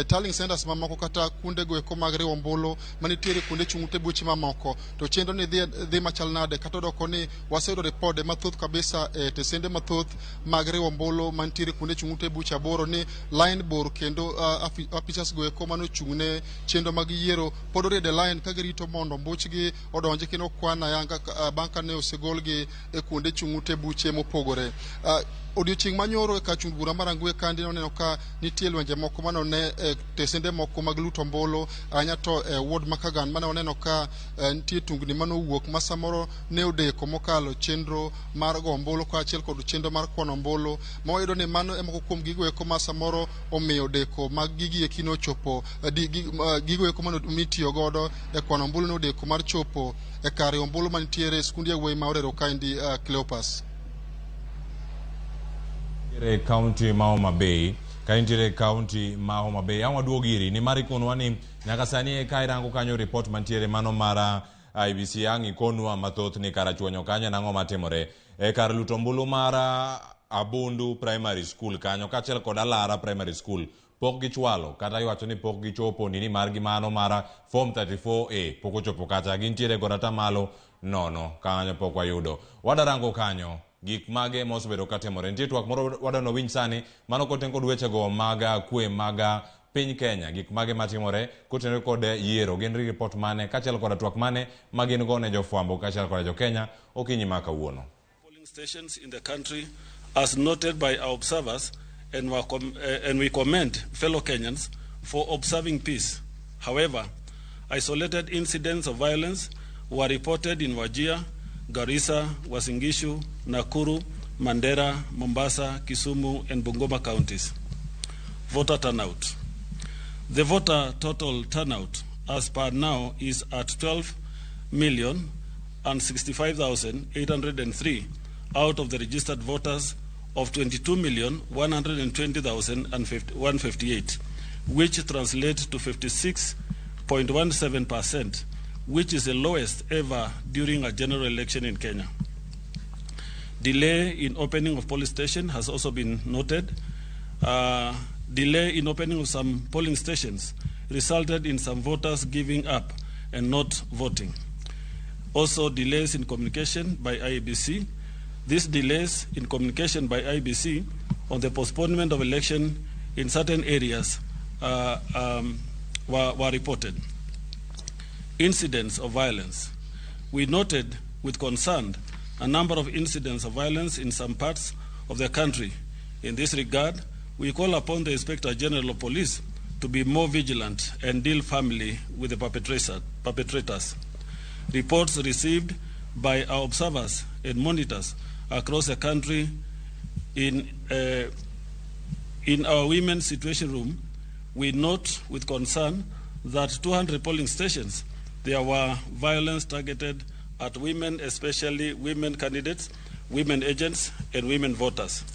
tallying centers mamoko kata kuonde go eko mag riwo ombulu manitiere kuonde chung' ute buche mamoko to chenro ni dhi machal nade, kata odoko ni waseyudo ripode mathoth kabisa e tesende mathoth mag riwo ombulu mantiere kuonde chung' ute buche 8 ni line bor kendo officers go eko mane ochung' ne chenro mag yiero pod oriede line ka girito mondo ombuchgi odonji kendo kwan ayanga bang' ka ne osegolgi e kuonde chung' ute buche mopogore. Odiochieng' manyoro e kar chung' bura mar Rangwe kandi noneno ka nitie lwenje moko manone e tesende moko mag luto ombulu ahinya to e ward ma Kagan mane waneno ka nitie tungni manowuok ma samoro ne odeko mokalo chenro mar go ombulu kaachiel kod chenro mar kwano ombulu ma wayudo ni mano e moko kuom gigo eko ma samoro omiyo deko mag gigi eki nochopo gigo eko mane mitiyo godo e kwano ombulu nodeko mar chopo e kar ombulu manitiere e skund yawuoyi ma Orero kaendi. Cleopas
e kaunti ma Homa Bay ka intiere e kaunti ma Homa Bay ang' waduog iri ni mar ikonwa ni nyaka sani ka irango kanyo report mantiere mano mar IEBC ang' ikonwa mathoth ni karachuonyo kanyo en ang'o matimore e kar luto ombulu mar Abundu Primary School kanyo kaachiel kod Alara Primary School pok gichwalo kata iwacho ni pok gichopo nini margi mano mar form 34A pok ochopo kacha gintiere kod atamalo 0 kanyo pok wayudo. Wadarango kanyo gik mage mosebedo katimore. Nitie twak moro wadwano winj sani mano koten kod wechego mag kwe mag piny Kenya, gik mage matimore kotenore kod yiero, gin report mane kaachiel kod twak mane ma gin go ne jofwambo kaachiel kod jokenya okinyi ma kawuono.
Polling stations in the country as noted by our observers, and we commend fellow Kenyans for observing peace. However, isolated incidents of violence were reported in Wajir, Garissa, Uasin Gishu, Nakuru, Mandera, Mombasa, Kisumu, and Bungoma counties. Voter turnout. The voter total turnout as per now is at 12,065,803 out of the registered voters of 22,120,158, which translates to 56.17%, which is the lowest ever during a general election in Kenya. Delay in opening of polling station has also been noted. Delay in opening of some polling stations resulted in some voters giving up and not voting. Also, delays in communication by IEBC. These delays in communication by IEBC on the postponement of election in certain areas were reported. Incidents of violence. We noted with concern a number of incidents of violence in some parts of the country. In this regard, we call upon the Inspector General of Police to be more vigilant and deal firmly with the perpetrators. Reports received by our observers and monitors across the country in our women's situation room, we note with concern that 200 polling stations, there were violence targeted at women, especially women candidates, women agents, and women voters.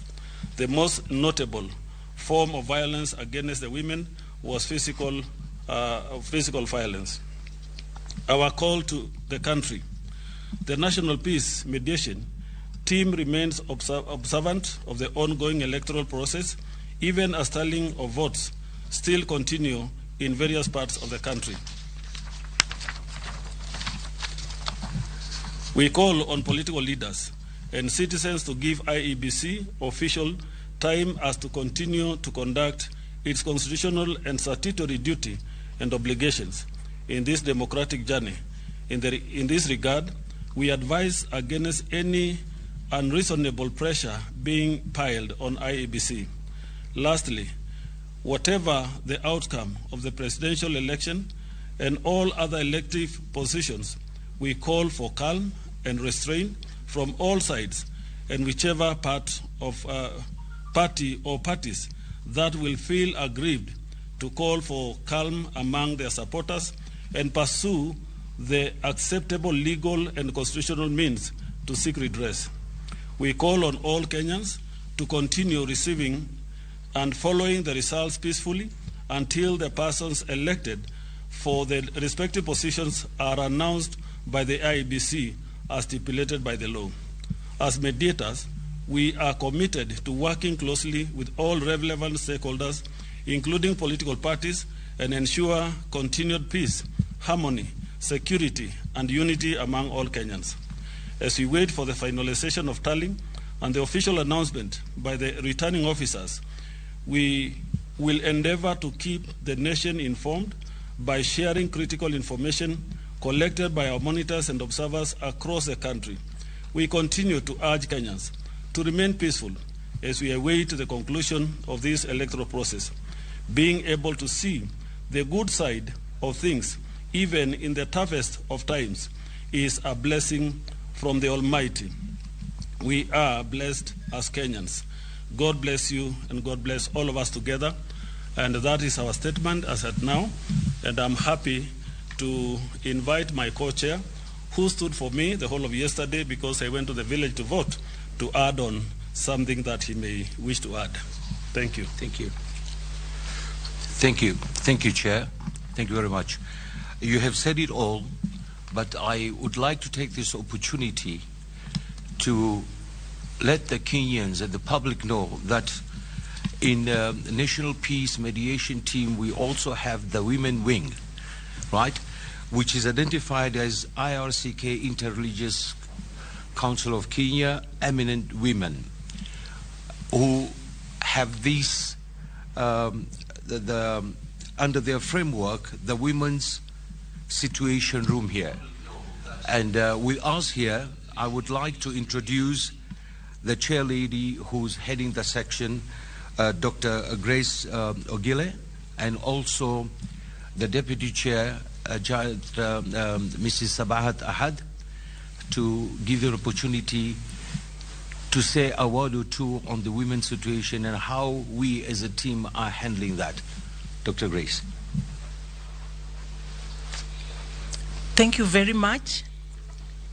The most notable form of violence against the women was physical violence. Our call to the country. The National Peace Mediation Team remains observant of the ongoing electoral process, even as tallying of votes still continue in various parts of the country. We call on political leaders and citizens to give IEBC official time as to continue to conduct its constitutional and statutory duty and obligations in this democratic journey. In this regard, we advise against any unreasonable pressure being piled on IEBC. Lastly, whatever the outcome of the presidential election and all other elective positions, we call for calm and restraint from all sides and whichever part of party or parties that will feel aggrieved to call for calm among their supporters and pursue the acceptable legal and constitutional means to seek redress. We call on all Kenyans to continue receiving and following the results peacefully until the persons elected for the respective positions are announced by the IEBC as stipulated by the law. As mediators, we are committed to working closely with all relevant stakeholders, including political parties, and ensure continued peace, harmony, security, and unity among all Kenyans. As we wait for the finalization of tallying and the official announcement by the returning officers, we will endeavor to keep the nation informed by sharing critical information collected by our monitors and observers across the country. We continue to urge Kenyans to remain peaceful as we await the conclusion of this electoral process. Being able to see the good side of things, even in the toughest of times, is a blessing from the Almighty. We are blessed as Kenyans. God bless you and God bless all of us together. And that is our statement as at now. And I'm happy to invite my co-chair, who stood for me the whole of yesterday because I went to the village to vote, to add on something that he may wish to add. Thank you.
Thank you. Thank you. Thank you, Chair. Thank you very much. You have said it all, but I would like to take this opportunity to let the Kenyans and the public know that in the National Peace Mediation Team, we also have the women wing, right, which is identified as IRCK, Interreligious Council of Kenya, Eminent Women, who have this, under their framework, the women's situation room here. And with us here, I would like to introduce the chair lady who's heading the section, Dr. Grace Ogile, and also the deputy chair, Mrs. Sabahat Ahad, to give you an opportunity to say a word or two on the women's situation and how we as a team are handling that. Dr. Grace.
Thank you very much.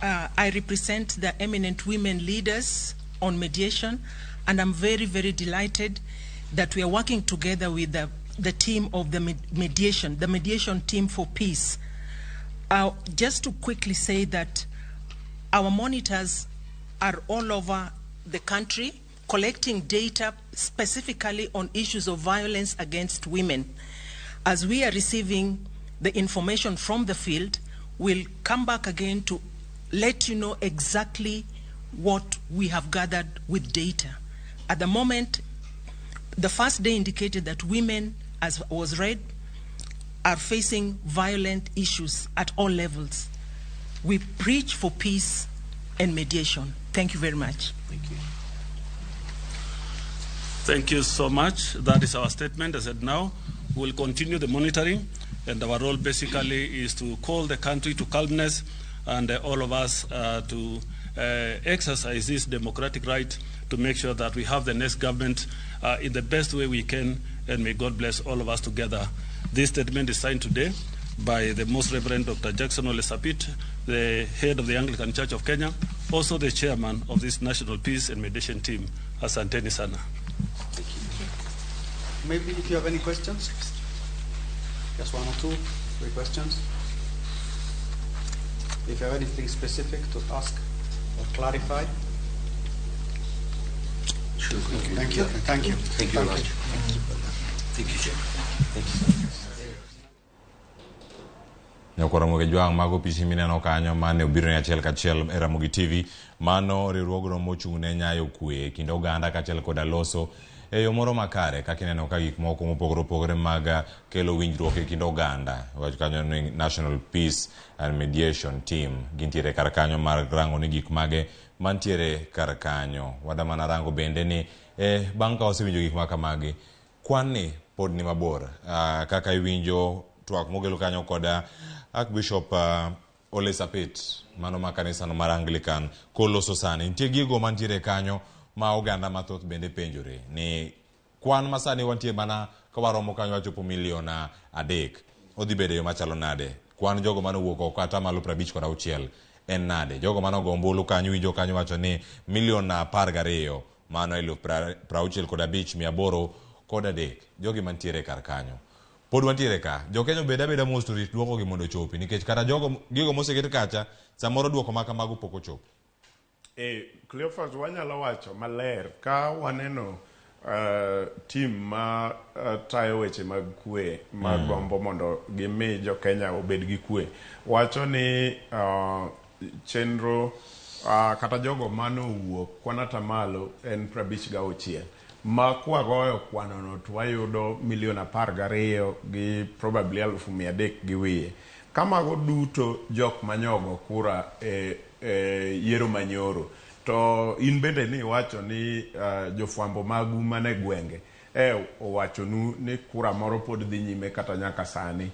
I represent the eminent women leaders on mediation, and I'm very, very delighted that we are working together with the team of the mediation team for peace. Just to quickly say that our monitors are all over the country collecting data specifically on issues of violence against women. As we are receiving the information from the field, we'll come back again to let you know exactly what we have gathered with data. At the moment, the first day indicated that women, as was read, are facing violent issues at all levels. We preach for peace and mediation. Thank you very much.
Thank you.
Thank you so much. That is our statement. As at now, we'll continue the monitoring, and our role basically is to call the country to calmness and all of us to exercise this democratic right to make sure that we have the next government in the best way we can, and may God bless all of us together. This statement is signed today by the Most Reverend Dr. Jackson Ole Sapit, the head of the Anglican Church of Kenya, also the chairman of this National Peace and Mediation Team. Asanteni sana.
Thank you.
Maybe if you have any questions, just one or two, three questions. If you have anything specific to ask or clarify.
Sure.
Thank you. Thank you.
Thank you very much. Thank you, Chair. Thank you.
Nyakwar Ramogi Jwang' mago pichni mineno kanyo mane obiro ne achiel kachiel e Ramogi TV. Mano riwruogno mochung' ne nyayo kwe e kind oganda kaachiel koda loso e yo moro makare kaka ineno ka gik moko mopogore opogore mag kelo winjruok e kind oganda. Wach kanyo ni National Peace and Mediation Team gintiere kar kanyo mar rango ni gik mage mantiere kar kanyo. Wadamana rango bende ni bang' ka wasewinjo gik makamagi, kwan ni pod ni mabor. Kaka iwinjo twak mogelo kanyo koda Archbishop Ole Sapit mano ma kanisano mar Anglican koloso sani. Nitie gigo mantiere kanyo ma oganda mathoth bende penjore ni kwan masani wantie mana ka waromo kanyo wachopo milion 3 odhi bedo yo machalo nade? Kwan jogo mane owuok oko 56% en nade? Jogo mane ogo ombulu kanyo winjo kanyo wacho ni milion 12 mano 65,803 jogi mantiere kar kanyo. Pod wantiere ka. Jo-Kenya obed abeda mos to rit duoko gi mondo ochopi nikech kata jogo gigo moseket kacha samoro duoko ma kamago pok ochopo.
Cleophas, wanyalo wacho maler ka waneno team ma tayo weche mag kwe ma gombo mondo gimi jo-Kenya obed gi kwe wacho ni chenro kata jogo manowuok kwan atamalo en 56 ma kwagoyo kwanono to wayudo milion 12 gi probably 300,000 gi wiye. Kamago duto jok manyogo kura e yiero manyoro. To in bende ni iwacho ni jofwambo magu mane gwenge owachonu ni kura moro pod dhi nyime kata nyaka sani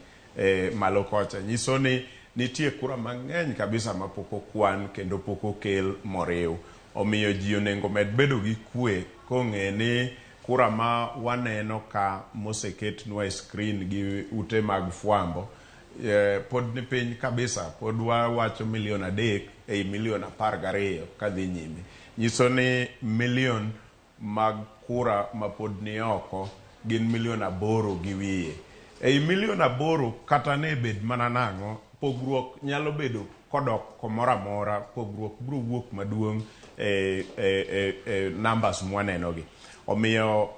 malo kocha. Nyiso ni nitie kura mang'eny kabisa mapok okwan kendo pok okel moriw. Omiyo ji onego med bedo gi kwe kong'e ni kura ma waneno ka moseketnwa e screen gi ute mag fwambo pod ni piny kabisa, pod wawacho milion 3 ei milion 12 kadhi nyime. Nyiso ni milion mag kura ma pod ni oko gin milion 8 gi wiye. Ei milion 8 kata ne bed mana nang'o, pogruok nyalo bedo kodok komoro amora, pogruok biro wuok maduong' e numbers mwanenogi. Omiyo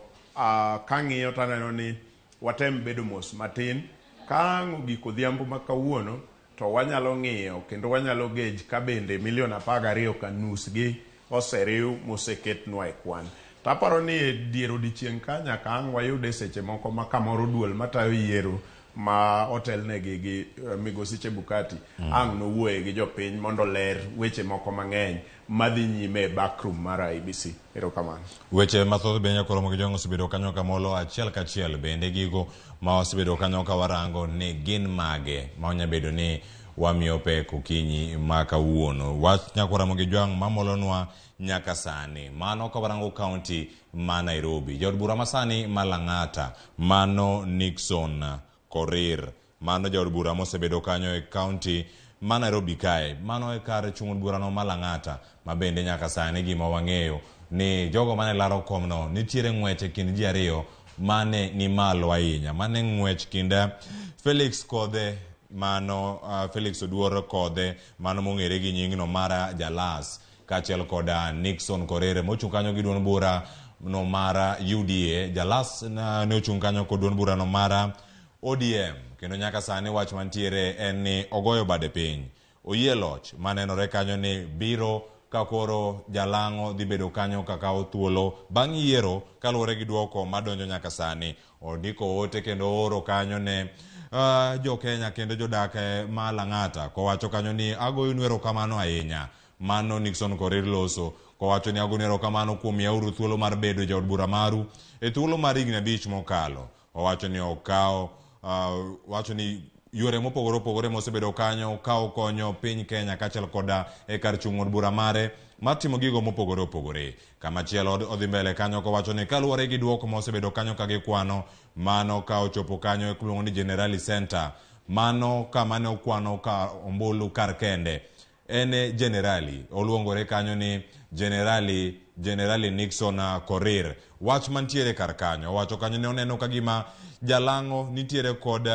kang'iyo taneno ni watem bedo mos matin. Ka ang' ogik odhiambo ma kawuono to wanyalo ng'iyo kendo wanyalo gauge ka bende milion 12.5 gi oseriw moseketnwa e kwan. To aparo ni e dier odiechieng' ka nyaka ang' wayude seche moko ma kamoro duol matayo yiero ma otelnegi gi Migosi Chebukati ang' nowuoye gi jopiny mondo ler weche moko mang'eny madhi nyime e backroom mar IEBC. Erokamano.
Weche mathoth bende Nyakwar Ramogi Jwang' osebedo kanyo kamolo achiel kachiel bende gigo ma osebedo kanyo ka warango ni gin mage ma onya bedo ni wamiyo pek okinyi ma kawuono. Wach Nyakwar Ramogi Jwang' mamolonwa nyaka sani. Mano ka warango kaunti ma Nairobi. Jaod bura masani ma Lang'ata, mano Nixon Korir. Mano jaod bura mosebedo kanyo e kaunti ma Nairobi kae. Mano e kar chung' od burano ma Lang'ata, ma bende nyaka sani gima wang'eyo ni jogo mane laro komno nitiere ng'wech e kind ji ariyo mane ni malo ahinya. Mane ng'wech kind Felix Kodhe mano Felix Oduor Kodhe mano mong'ere gi nyingno mar Jalas kaachiel kod Nixon Korir mochung' kanyo gi duond bura no mar UDA. Jalas ne ochung' kanyo kod duond bura no mar ODM kendo nyaka sani wach mantiere en ni ogoyo bade piny. Oyie loch manenore kanyo ni biro ka koro jalang'o dhi bedo kanyo ka kawo thuolo bang' yiero kaluwore gi duoko madonjo nyaka sani. Ondiko ote kendo ooro kanyo ne jo Kenya kendo jodak ma Lang'ata kowacho kanyo ni agoyonu erokamano ahinya. Mano Nixon Korir loso kowacho ni agoyonu erokamano kuom miyauru thuolo mar bedo jaod bura maru e thuolo mar higni 5 mokalo. Owacho ni okawo wacho ni yore mopogore opogore mosebedo kanyo ka okonyo piny Kenya kaachiel koda e kar chung' od bura mare mar timo gigo mopogore opogore. Kamachielo odhi mbele kanyo kowacho ni kaluwore gi duoko mosebedo kanyo ka gikwano, mano ka ochopo kanyo iluongo ni Generali Center, mano kama ne okwano ka ombulu kar kende. En Generali, oluongore kanyo ni Generali Nixon Korir. Wach mantiere kar kanyo, owacho kanyo ni oneno ka gima jalang'o nitiere kod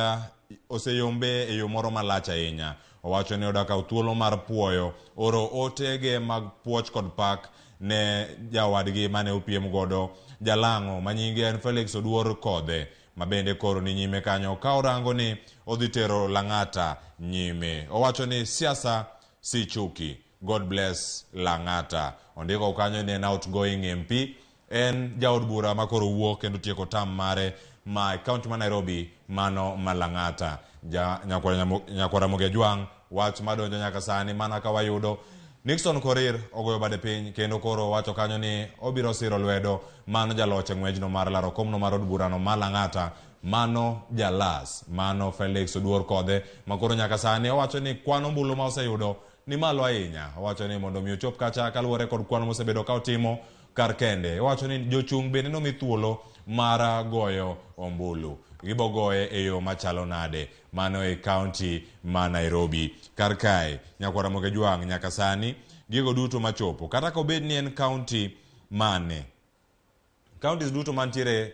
oseyombe e yo moro malach ahinya. Owacho ni odak kawo thuolo mar puoyo oro otege mag puoch kod pak ne jawadgi mane opiem godo jalang'o ma nyinge en Felix Oduor Kodhe ma bende koro ni nyime kanyo ka orango ni odhi tero Lang'ata nyime. Owacho ni siasa si chuki. God bless Lang'ata. Ondiko kanyo ni en outgoing MP, en jaod bura ma koro wuok kendo tieko tam mare ma e kaunti ma Nairobi mano ma Lang'ata. Nyakwar Ramogi Ajwang' wach madonjo nyaka sani mana ka wayudo Nixon Korir ogoyo bade piny kendo koro wacho kanyo ni obiro siro lwedo mano jaloch e ng'wechno mar laro komno mar od burano ma Lang'ata, mano Jalas, mano Felix Oduor Kodhe ma koro nyaka sani owacho ni kwan ombulu ma oseyudo ni malo ahinya. Owacho ni mondo mi ochop kacha kaluwore kod kwan mosebedo ka otimo kar kende. Owacho ni jochung' bende nomi thuolo mar goyo ombulu. Gibo goye e yo machalo nade? Mano e kaunti ma Nairobi. Kar kae, Nyakwar Ramogi Ajwang' nyaka sani gigo duto machopo. Kata kobed ni en kaunti mane, counties duto mantiere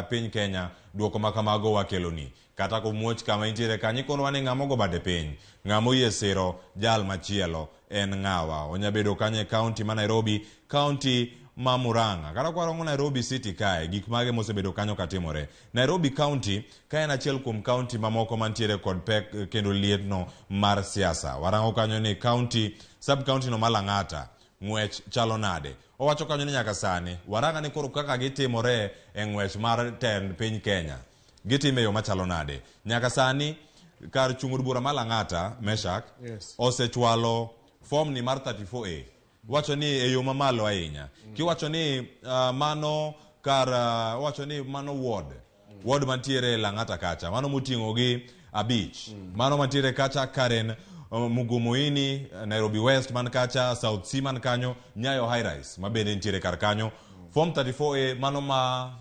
piny Kenya duoko ma kamago wakeloni. Kata komuoch kama intiere kanyo ikonwa ni ng'ama ogo bade piny, ng'ama oyie siro jal machielo en ng'awa. Onya bedo kanyo e kaunti ma Nairobi, kaunti ma Murang'a. Kata kwarango Nairobi City kae, gik mage mosebedo kanyo katimore. Nairobi County ka en achiel kuom kaunti mamoko mantiere kod pek kendo lietno mar siasa. Warango kanyo ni county, sub county no ma Lang'ata, ng'wech chalo nade. Owacho kanyo ni nyaka sani, waranga ni koro kaka gitimore e ng'wech mar tend piny Kenya. Gitime e yo machalo nade. Nyaka sani, kar chung' od bura ma Lang'ata, Meshak,
Yes.
osechwalo form ni mar 34A. Wacho ni e yo mamalo ahinya. Kiwacho ni mano kar wacho ni mano ward. Ward mantiere Lang'ata kacha. Mano moting'o gi 5. Mano mantiere kacha Karen Mugumoini, Nairobi West man kacha, South C man kanyo, Nyayo High Rise ma bende nitiere kar kanyo. Form 34A mano ma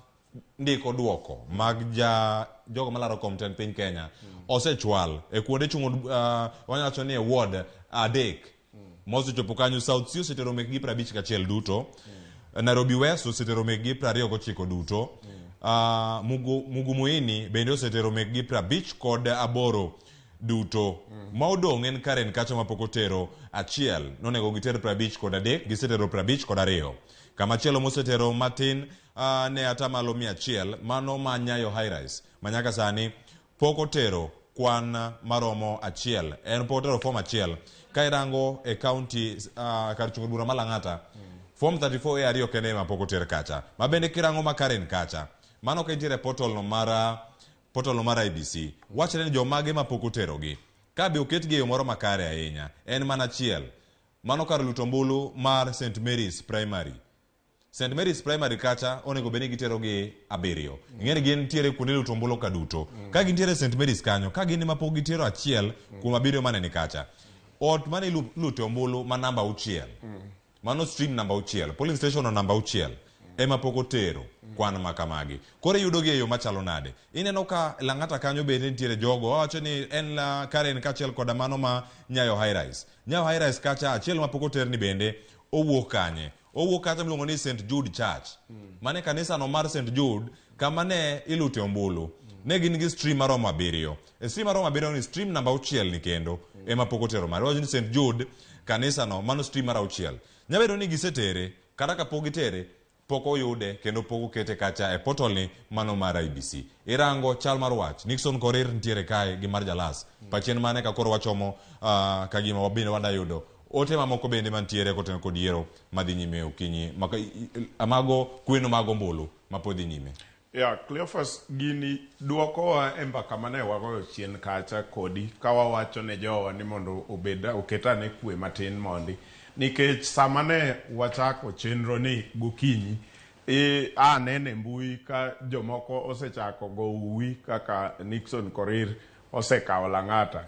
ndiko duoko mag jogo malaro kom tend piny Kenya osechwal e kuonde chung' wanyawacho ni e ward 3 mosechopo kanyo. South C osetero mekgi 51 duto, Nairobi West osetero mekgi 29 duto, Mugumoini bende osetero mekgi 58 duto. Ma odong' en Karen kacha mapok otero achiel, nonego giter 53, gisetero 52. Kamachielo mosetero matin ne atamalo 100, mano ma Nyayo High Rise ma nyaka sani pok otero kwan maromo achiel, en pok otero form achiel. Ka irango e county kar chung' bura ma Lang'ata, form 34A ariyo kende ema pok oter kacha. Ma bende kirango ma Karen kacha, mano ka intiere portal no mar IBC, wachre ni jomage ma pok oterogi. Ka be oketgi e yo moro makare ahinya, en mana achiel. Mano kar luto ombulu mar St Mary's Primary. St Mary's Primary kacha onego bed ni gitero gi 7. Ing'e ni gin ntiere kuonde luto ombulu ka duto. Ka gintiere St Mary's kanyo, ka gin ema pok gitero 1 kuom 7 mane ni kacha. Ot mane ilute ombulu ma namba 6. Mano stream namba 6, polling station no namba 6 ema pok otero kwan ma kamagi. Koro iyudo gi e yo machalo nade? Ineno ka Lang'ata kanyo bende nitiere jogo, wawacho ni en la Karen kaachiel koda mano ma Nyayo High Rise. Nyayo High Rise kacha achiel ma pok oter ni bende owuok kanye? Owuok kacha miluongo ni St Jude Church. Mane kanisa no mar St Jude kama ne ilute ombulu. Ne gin gi stream maromo 7. E stream maromo 7 ni stream namba 6 ni kendo ema pok otero mare. Wacho ni St Jude kanisa no mano stream mar 6. Nyalo bedo ni gisetere kata kapok gitere pok oyude kendo pok okete kacha e portal ni mano mar IEBC. Irango chal mar wach. Nixon Korir nitiere kae gi mar Jalas. Pachien mane ka koro wachomo ka gima wabende wadayudo ote mamoko bende mantiere kotenore kod yiero madhi nyime okinyi mago kweno mag ombulu mapod dhi nyime.
Ya, Cleophas, gini duokowa e mbaka mane wagoyo chien kacha kodi ka wawacho ne jowa ni mondo obed oket ane kwe matin mondi nikech sama ne wachako chenro ni gokinyi anene mbui ka jomoko osechako go uwi kaka Nixon Korir osekawo Lang'ata,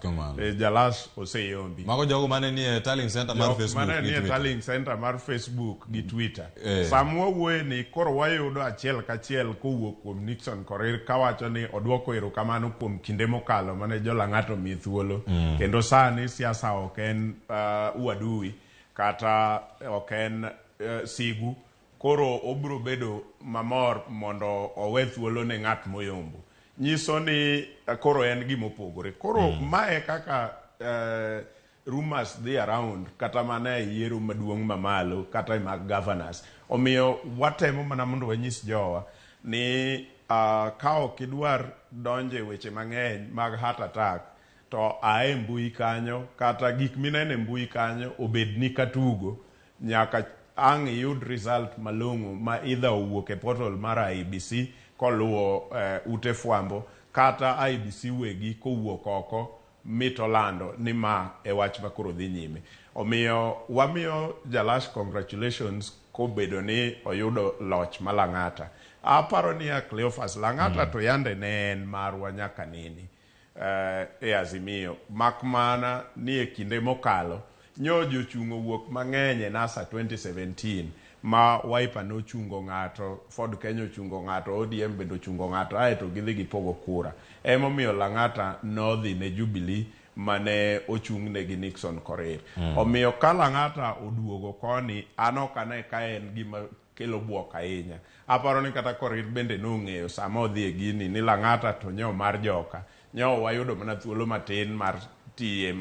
Jalas oseyombi.
Mago jogo mane nie tallying center mar Facebook
mane nie tallying center mar Facebook gi Twitter. Sama wawuoye ni koro wayudo achiel kachiel kowuok kuom Nixon Korir kawacho ni oduoko erokamano kuom kinde mokalo mane jo Lang'ata omiye thuolo. Kendo sani siasa ok en uadui kata ok en sigu. Koro obiro bedo mamor mondo owe thuolo ne ng'at moyombo. Nyiso ni koro en gimopogore. Koro mae kaka rumors dhi around kata mana e yiero maduong' mamalo kata e mag governors. Omiyo watemo mana mondo wanyis jowa ni ka ok idwar donjo e weche mang'eny mag heart attack to ae mbui kanyo kata gik mineno e mbui kanyo obedni katugo nyaka ang' iyud result malong'o ma either owuok e portal mar IEBC koluwo ute fwambo kata IEBC wegi kowuok oko mitolando ni ma e wach ma koro dhi nyime. Omiyo wamiyo Jalash congratulations kobedo ni oyudo loch ma Lang'ata. Aparo niya Cleophas, Lang'ata to yande ne en marwa nyaka nene e Azimio. Mak mana ni e kinde mokalo nyo jochung' owuok mang'eny e NASA 2017 ma Wiper nochungo ng'ato, Ford Kenya ochungo ng'ato, ODM bende ochungo ng'ato, aeto gidhi gipogo kura. Emomiyo Lang'ata nodhi ne Jubilee mane ochung'ne gi Nixon Korir. Omiyo ka Lang'ata oduogo koni, an ok ane ka en gima kelo buok ahinya. Aparo ni kata Korir bende nong'eyo sama odhi e gini ni Lang'ata to nyo mar joka. Nyo wayudo mana thuolo matin mar tiye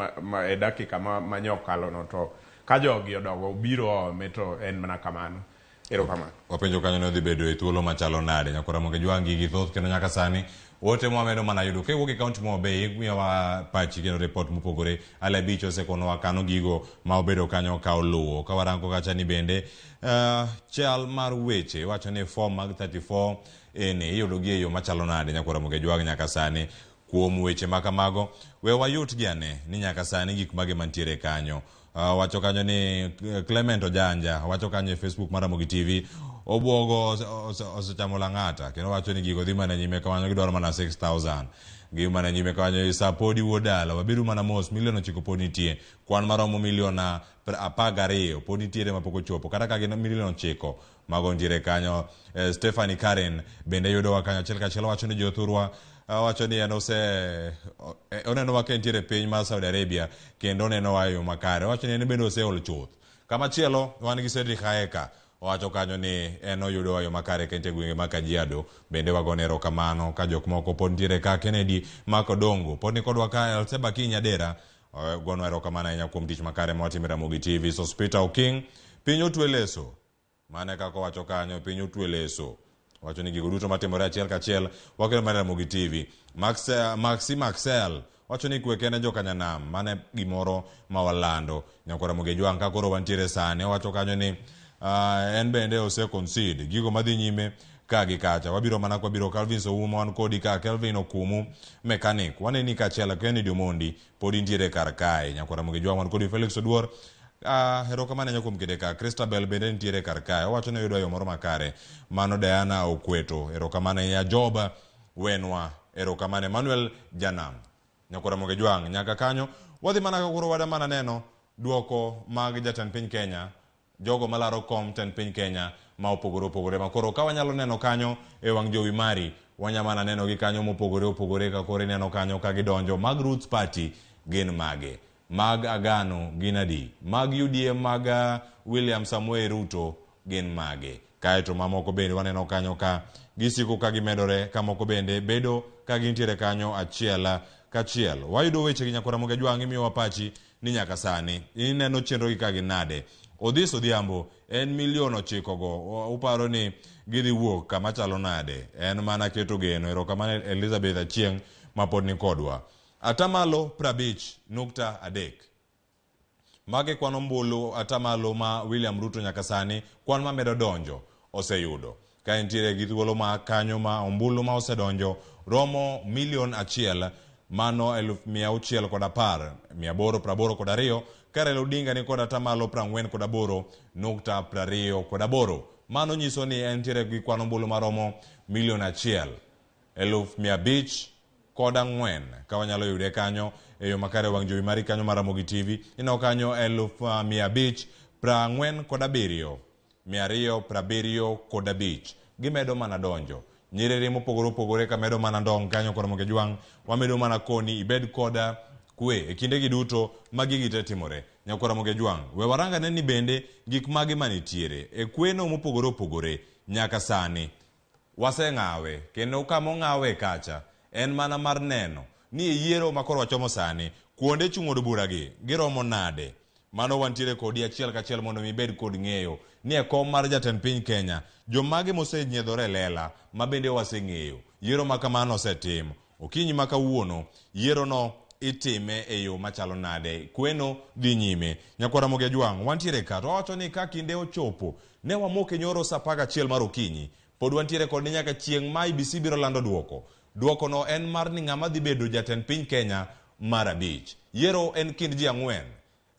e dakika ma nyo okalo no to ka jogi odogo biro ome to en mana kamano. Erokamano.
Wapenjo kanyo ni odhi bedo e thuolo machalo nade. Nyakora Ramogi Jwang' gigi thoth kendo nyaka sani ote mwamedo mana yudo. Kiwuok e kaunti ma Homa Bay imiyowa pachi kendo report mopogore. Ali Abich osekonowa kano gigo ma obedo kanyo ka oluwo. Ka warango kacha ni bende chal mar weche iwacho ni form mag 34 eni iyudo gi e yo machalo nade. Nyakora Ramogi Jwang' nyaka sani kuom weche ma kamago we wayut gi ane ni nyaka sani gik mage mantiere kanyo. Wacho kanyo ni Clement Ojanja wacho kanyo e Facebook mar Ramogi TV obwogo osechamo Lang'ata kendo wacho ni gigo dhi mana nyime kamano gidwaro mana 6000 gi mana nyime kanyo sa podi wuod dala wabedu mana mos milion 9 pod nitie kwan maromo milion 12 pod nitiere mapok ochopo kata ka gin milion 9 mago nitiere kanyo. Stephanie Karen bende yudowa kanyo achiel kachiel wacho ni jothurwa wacho ni en onenowa ka entiere piny mar Saudi Arabia kendo onenowa e yo makare. Owacho ni en bende oseol chuth. Kamachielo wan gi Cedric Aeka owacho kanyo ni en oyudowa e yo makare ka entie gwenge mag Kajiado bende wagone erokamano ka jok moko pod nitiere ka. Kennedy Mark Odongo pod ni kodwa ka. Elseba Akinyi Adera gonwa erokamano ahinya kuom tich makare mawatimo e Ramogi TV. Sospita Oking piny otwe leso. Mane kaka owacho kanyo piny otwe leso. Wacho ni gigo duto matimore achiel kachiel wakelo mana Ramogi TV. Maxi Maxel wacho ni kwe kende jokanyanam mane gimoro ma walando. Nyakwar Ramogi Jwang' ka koro wantiere sani owacho kanyo ni en bende ose concede gigo madhi nyime ka gi kacha. Wabiro mana kwa biro Calvin Souma wan kodi ka Kelvin Okumu mechanic waneni kaachiel Kennedy Omondi pod intiere kar kae. Nyakwar Ramogi Jwang' wan kodi Felix Oduor Erokamano ahinya kuom kinde ka. Christabel bende nitiere kar kae. Owacho ni oyudo yo moro makare. Mano Diana Okweto. Erokamano ahinya. Job Wenwa. Erokamano Emmanuel Janam. Nyakwar Ramogi Jwang'. Nyaka kanyo wadhi mana ka koro wada mana neno duoko mag jatend piny Kenya, jogo malaro kom tend piny Kenya ma opogore opogore ma koro ka wanyalo neno kanyo e wang' jowi mari wanya mana neno gi kanyo mopogore opogore ka koro ineno kanyo ka gidonjo mag Roots Party gin mage, mag Agano gin adi, mag UDA mag William Samoei Ruto gin mage. Kaeto mamoko bende waneno kanyo ka gisiko ka gimedore ka moko bende bedo ka gintiere kanyo achiel kachiel. Wayudo weche gi Nyakwar Ramogi Ajwang' imiyowa pachi ni nyaka sani ineno chenro gi ka gin nade. Odhis Odhiambo en milion 9 go uparo ni gidhi wuok kama chalo nade? En mana keto geno. Erokamano Elizabeth Achieng' ma pod ni kodwa. Atamalo 50.3. Magi kwan ombulu atamalo ma William Ruto nyaka sani kwan mamedo donjo oseyudo. Ka entiere gi thuolo ma kanyo ma ombulu ma osedonjo romo milion 1 mano 610, 882, ka Raila Odinga ni kod atamalo 48.28. Mano nyiso ni entiere gi kwan ombulu maromo milion 1 504,000. Ka wanyalo yude kanyo e yo makare wang' jowi mari kanyo mar Ramogi TV, ineno kanyo 547, 275. Gimedo mana donjo. Nyiriri mopogore opogore ka medo mana ndong' kanyo kod Ramogi Ajwang', wamedo mana koni ibed koda kwe e kindegi duto ma gigi te timore. Nyakwar Ramogi Ajwang', we warangane ni bende gik mage manitiere e kweno mopogore opogore nyaka sani. Waseng'awe kendo kama ong'awe kacha en mana mar neno ni e yiero ma koro wachomo sani kuonde chung' od bura gi giromo nade. Mano wantiere kodi achiel kachiel mondo mi ibed kod ng'eyo ni e kom mar jatend piny Kenya jomage mosenyiedhore e lela ma bende waseng'eyo. Yiero ma kamano osetim. Okinyi ma kawuono yiero no itime e yo machalo nade. Kweno dhi nyime. Nyakwar Ramogi Ajwang' wantiere ka to wawacho ni ka kinde ochopo ne wamoke nyoro sa 11 mar okinyi. Pod wantiere kod ni nyaka chieng' ma IEBC biro lando duoko. Duoko no en mar ni ng'ama dhi bedo jatend piny Kenya mar 5. Yiero en kind ji 4.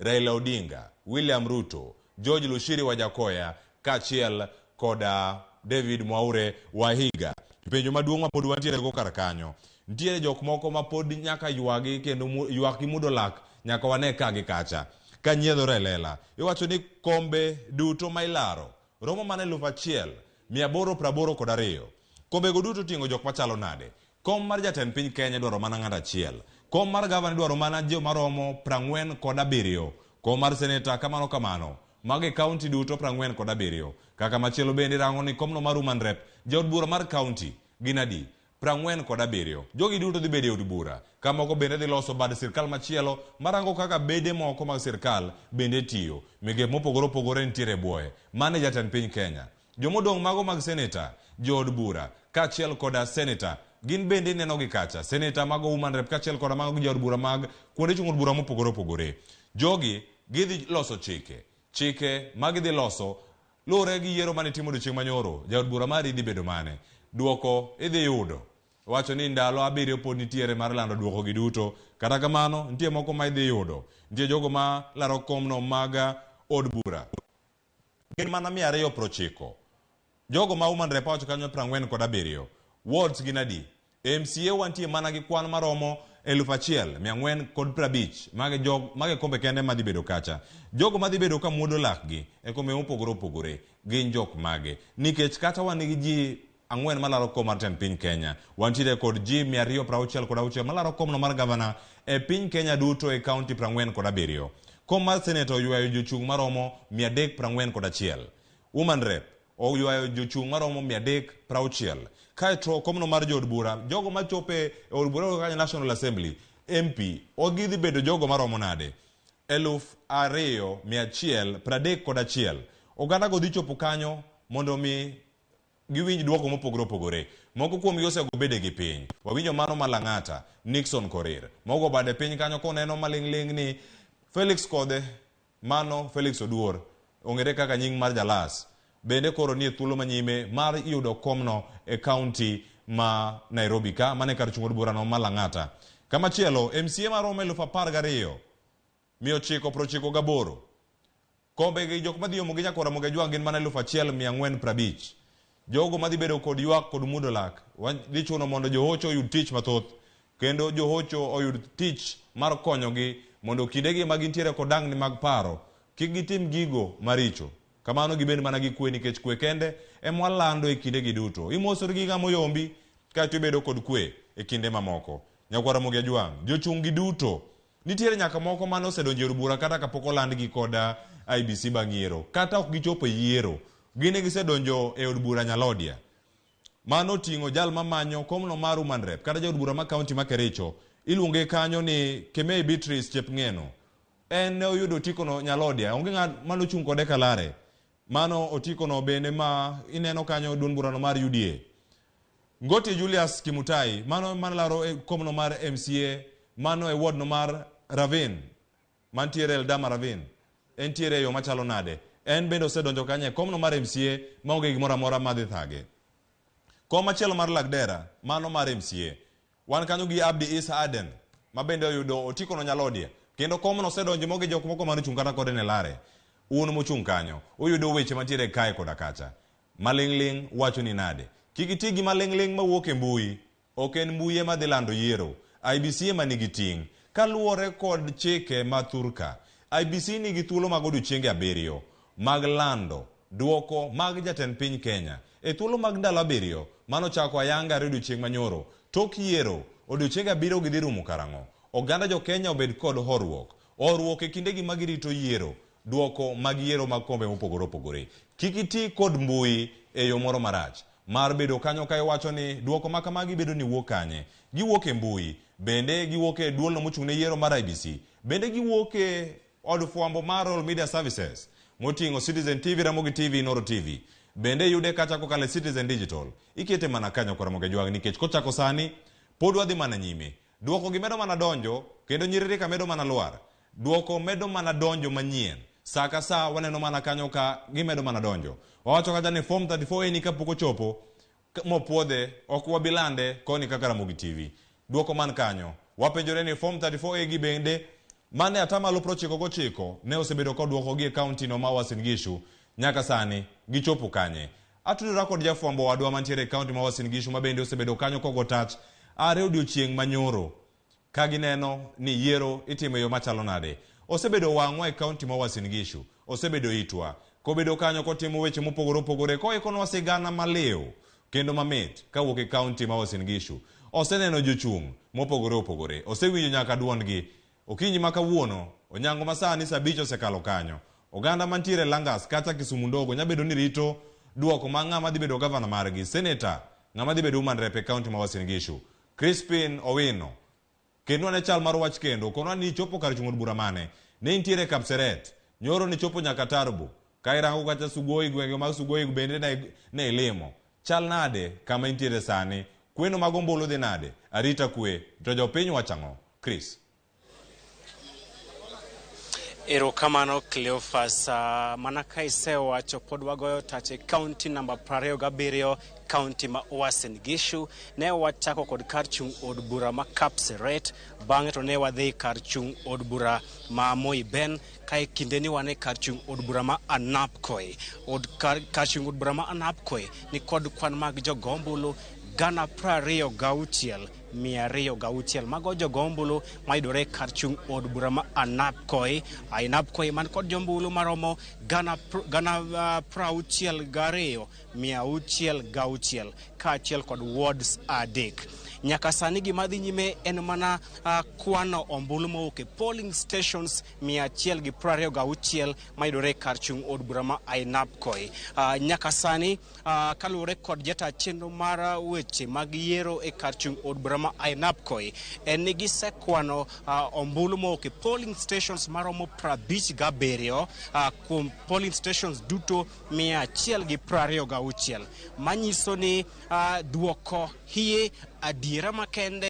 Raila Odinga, William Ruto, George Luchiri Wajackoyah kaachiel koda David Mwaure Waihiga. Penjo maduong' ma pod wantiere go kar kanyo. Nitiere jok moko ma pod nyaka ywagi kendo ywak gi mudo lak nyaka wane ka gi kacha. Ka nyiedhore e lela. Iwacho ni kombe duto ma ilaro romo mana 1882. Kombego duto oting'o jok machalo nade? Kom mar jatend piny Kenya dwaro mana ng'ato achiel. Kom mar gavana dwaro mana joma romo 47. Kom mar seneta kamano kamano. Mago e kaunti duto 47. Kaka machielo bende rango ni komno mar Woman Rep, jaod bura mar kaunti gin adi? 47. Jogi duto dhi bedo e od bura. Ka moko bende dhi loso bad sirkal machielo marango kaka bede moko mag sirkal bende tiyo. Migepe mopogore opogore nitiere e bwoye. Mano e jatend piny Kenya. Jomodong' mago mag seneta, jood bura, kaachiel koda seneta, gin bende ineno gi kacha. Seneta mago Woman Rep kaachiel koda mago jood bura mag kuonde chung' od bura mopogore opogore. Jogi gidhi loso chike. Chike ma gidhi loso luwore gi yiero mane itimo odiochieng' manyoro. Jaod bura mari dhi bedo mane? Duoko idhi yudo. Wacho ni ndalo 7 pod nitiere mar lando duoko gi duto. Kata kamano, nitie moko ma idhi yudo. Nitie jogo ma laro komno mag od bura. Gin mana 290. Jogo ma Woman Rep wacho kanyo 47. Wards gin adi? MCA wantie mana gi kwan maromo 1450. Mage jog, mage kombe kende madhi bedo kacha. Jogo madhi bedo ka muodo lakgi e kombe mopogore opogore gin jok mage. Nikech kata wan gi ji 4 malaro kom mar tend piny Kenya. Wantiere kod ji 266 malaro komno mar gavana e piny Kenya duto e kaunti 47. Kom mar seneta oywayo jochung' maromo 341. Woman Rep oywayo jochung' maromo 360. Kaeto komno mar jood bura, jogo machopo e od bura kaka National Assembly, MP, gidhi bedo jogo maromo nade? 2131. Oganda go dhi chopo kanyo mondo mi giwinj duoko mopogore opogore. Moko kuomgi osego bede gi piny. Wawinjo mano ma Lang'ata, Nixon Korir. Mogo bade piny kanyo koneno maling'ling' ni Felix Kodhe, mano Felix Oduor, ong'ere kaka nying mar Jalas, bende koro nie thuolo manyime mar yudo komno e kaunti ma Nairobi ka, mane kar chung' od burano ma Lang'ata. Kamachielo, MCA maromo 12,998. Kombe gi jok madhi yomo gi nyaka Ramogi Ajwang' gin mana 1450. Jogo madhi bedo kod ywak kod mudo lak, dhi chuno mondo johocho oyud tich mathoth, kendo johocho oyud tich mar konyogi mondo kindegi ma gintiere kod dangni mag paro, kik gitim gigo maricho. Kamano gibed mana gi kwe nikech kwe kende ema walando e kindegi duto. Imosori gi ng'ama oyombi, kaeto ibedo kod kwe e kinde mamoko. Nyakwar Ramogi Ajwang', jochung' gi duto nitiere nyaka moko mane osedonjo e od bura kata kapok olandgi kod IEBC bang' yiero, kata ok gichopo e yiero, gin e gisedonjo e od bura Nyalodia. Mano oting'o jal mamanyo komno mar Woman Rep kata jaod bura ma kaunti ma Kericho, iluonge kanyo ni Kemei Beatrice Chepng'eno. En ne oyudo otikono Nyalodia, onge ng'at mane ochung' kode kalare. Mano otikono bende ma ineno kanyo duond burano mar UDA. Ngoti Julius Kimutai, mano manlaro e komno mar MCA, mano e ward no mar Ravin, mantiere Eldama Ravin. Entiere e yo machalo nade? En bende osedonjo kanyo e komno mar MCA maonge gimoro amora madhi thage. Kom machielo mar Lagdera, mano mar MCA. Wan kanyo gi Abdi Isa Aden, ma bende oyudo otikono Nyalodia. Kendo komno osedonjo moge jok moko mane ochung' kata kode ne lare. Un mochung' kanyo, uyudo weche mantiere kae koda kacha. Maling'ling' wacho ni nade? Kik iti gi maling'ling' mawuok e mbui. Ok en mbui ema dhi lando yiero. IEBC ema nigi ting'. Kaluwore kod chike ma thurka, IEBC nigi thuolo mag odiochienge 7 mag lando duoko mag jatend piny Kenya. E thuolo mag ndalo 7 mano chako ayanga are odiochieng' manyoro. Tok yiero, odiochienge 7 gidhi rumo karang'o? Oganda jo Kenya obed kod horuok. Horuok e kindegi ma girito yiero, duoko mag yiero mag kombe mopogore opogore. Kik iti kod mbui e yo moro marach mar bedo kanyo ka iwacho ni duoko ma kamagi bedo ni wuok kanye. Giwuok e mbui, bende giwuok e duolno mochung' ne yiero mar IEBC, bende giwuok e od fwambo mar Royal Media Services moting'o Citizen TV, Ramogi TV, Inooro TV. Bende yude kacha kokalo e Citizen Digital. Ikete mana kanyo kod Ramogi Ajwang' nikech kochako sani pod wadhi mana nyime. Duoko gi medo mana donjo kendo nyiriri ka medo mana lwar. Duoko medo mana donjo manyien. Sa ka sa waneno mana kanyo ka gimedo mana donjo. Wawacho kacha ni form 34A ni kapok ochopo mopuodhe ok wabilande koni kaka Ramogi TV. Duoko man kanyo. Wapenjore ni form 34A gi bende mane atamalo 99 ne osebedo koduoko gi e kaunti no ma Uasin Gishu nyaka sani gichopo kanye. Atudora kod jafwambo wadwa mantiere e kaunti ma Uasin Gishu ma bende osebedo kanyo kogo tach are odiochieng' manyoro ka gineno ni yiero itimo e yo machalo nade. Osebedo wang'wa e kaunti ma Uasin Gishu, osebedo itwa, kobedo kanyo kotimo weche mopogore opogore, koikonwa sigana maliw kendo mamit kawuok e kaunti ma Uasin Gishu. Oseneno jochung' mopogore opogore, osewinjo nyaka duondgi. Okinyi ma kawuono, onyango ma sani saa 5 osekalo kanyo. Oganda mantiere Langas kata Kisumu ndogo nyabedo ni rito duoko ma ng'ama dhi bedo gavana margi, seneta, ng'ama dhi bedo woman rep e kaunti ma Uasin Gishu, Crispin Owino. Kendo ane chal mar wach kendo, konwa ni ichopo kar chung' od bura mane. Ne intiere Kapseret, nyoro ni chopo nyaka Tarbo. Ka irango kacha Sugoi, gwenge mag Sugoi bende ne ilimo. Chal nade kama intiere sani? Kweno mag ombulu dhi nade? Arita kwe, to jopiny wacho ang'o? Chris.
Erokamano Cleophas, mana ka isewacho pod wagoyo tach e kaunti namba 27, kaunti ma Uasin Gishu. Ne wachako kod kar chung' od bura ma Kapseret, bang'e to ne wadhi kar chung' od bura ma Moiben, kae kindeni wan e kar chung' od bura ma Ainabkoi. Kar chung' od bura ma Ainabkoi ni kod kwan mag jogo ombulu gana 26,206. Mago jogo ombulu mayudore kar chung' od bura ma Ainabkoi. Ainabkoi man kod jombulu maromo gana 62,606 kaachiel kod wards 3. Nyaka sani gima dhi nyime en mana kwano ombulu mowuok e polling stations 126 mayudore kar chung' od bura ma Ainabkoi. Nyaka sani kaluwore kod jata chenro mar weche mag yiero e kar chung' od bura ma Ainabkoi, en ni gisekwano ombulu mowuok e polling stations maromo 57 kuom polling stations duto 126, manyiso ni duoko hie adiera makende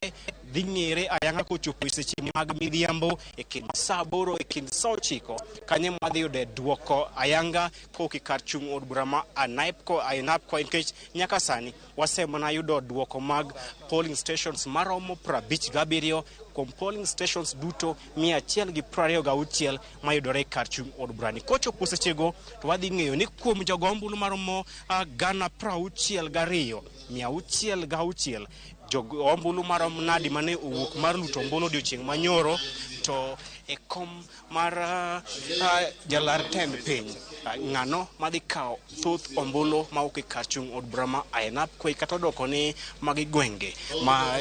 Dhi ng'ere ayanga kochopo e seche mag midhiambo e kind saa 8 e kind saa 9 kanyo madhi yude duoko ayanga kowuok e kar chung' od bura ma Ainabkoi nikech nyaka sani wasemana yudo duoko mag polling stations maromo 57 kuom polling stations duto 126 mayudore e kar chung' od burani. Kochopo sechego to wadhi ng'eyo ni kuom jogo ombulu maromo 62,606 jogo ombulu marom nadi mane owuok mar luto ombulu odiochieng' manyoro to e kom mar jalar tend piny ng'ano madhi kawo thoth ombulu mawuok e kar chung' od bura ma Ainabkoi kata odoko ni magi gwenge ma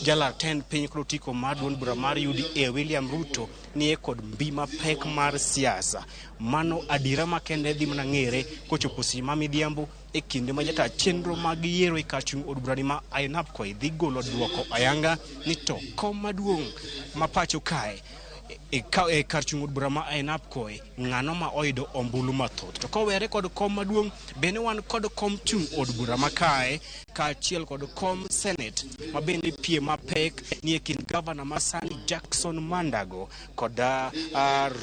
jalar tend piny kod otiko mar duond bura mar UDA William Ruto nie kod mbi mapek mar siasa. Mano adiera makende dhi mana ng'ere kochopo seche ma midhiambo e kinde ma jata chenro mag yiero e kar chung' od burani ma Ainabkoi dhi golo duoko ayanga ni to kom maduong' ma pacho kae e kar chung' od bura ma Ainabkoi ng'ano ma oyudo ombulu mathoth. To kowere kod kom maduong' bende wan kod kom chung' od bura ma kae kaachiel kod kom senate ma bende piem mapek ni e kind gavana masani Jackson Mandago kod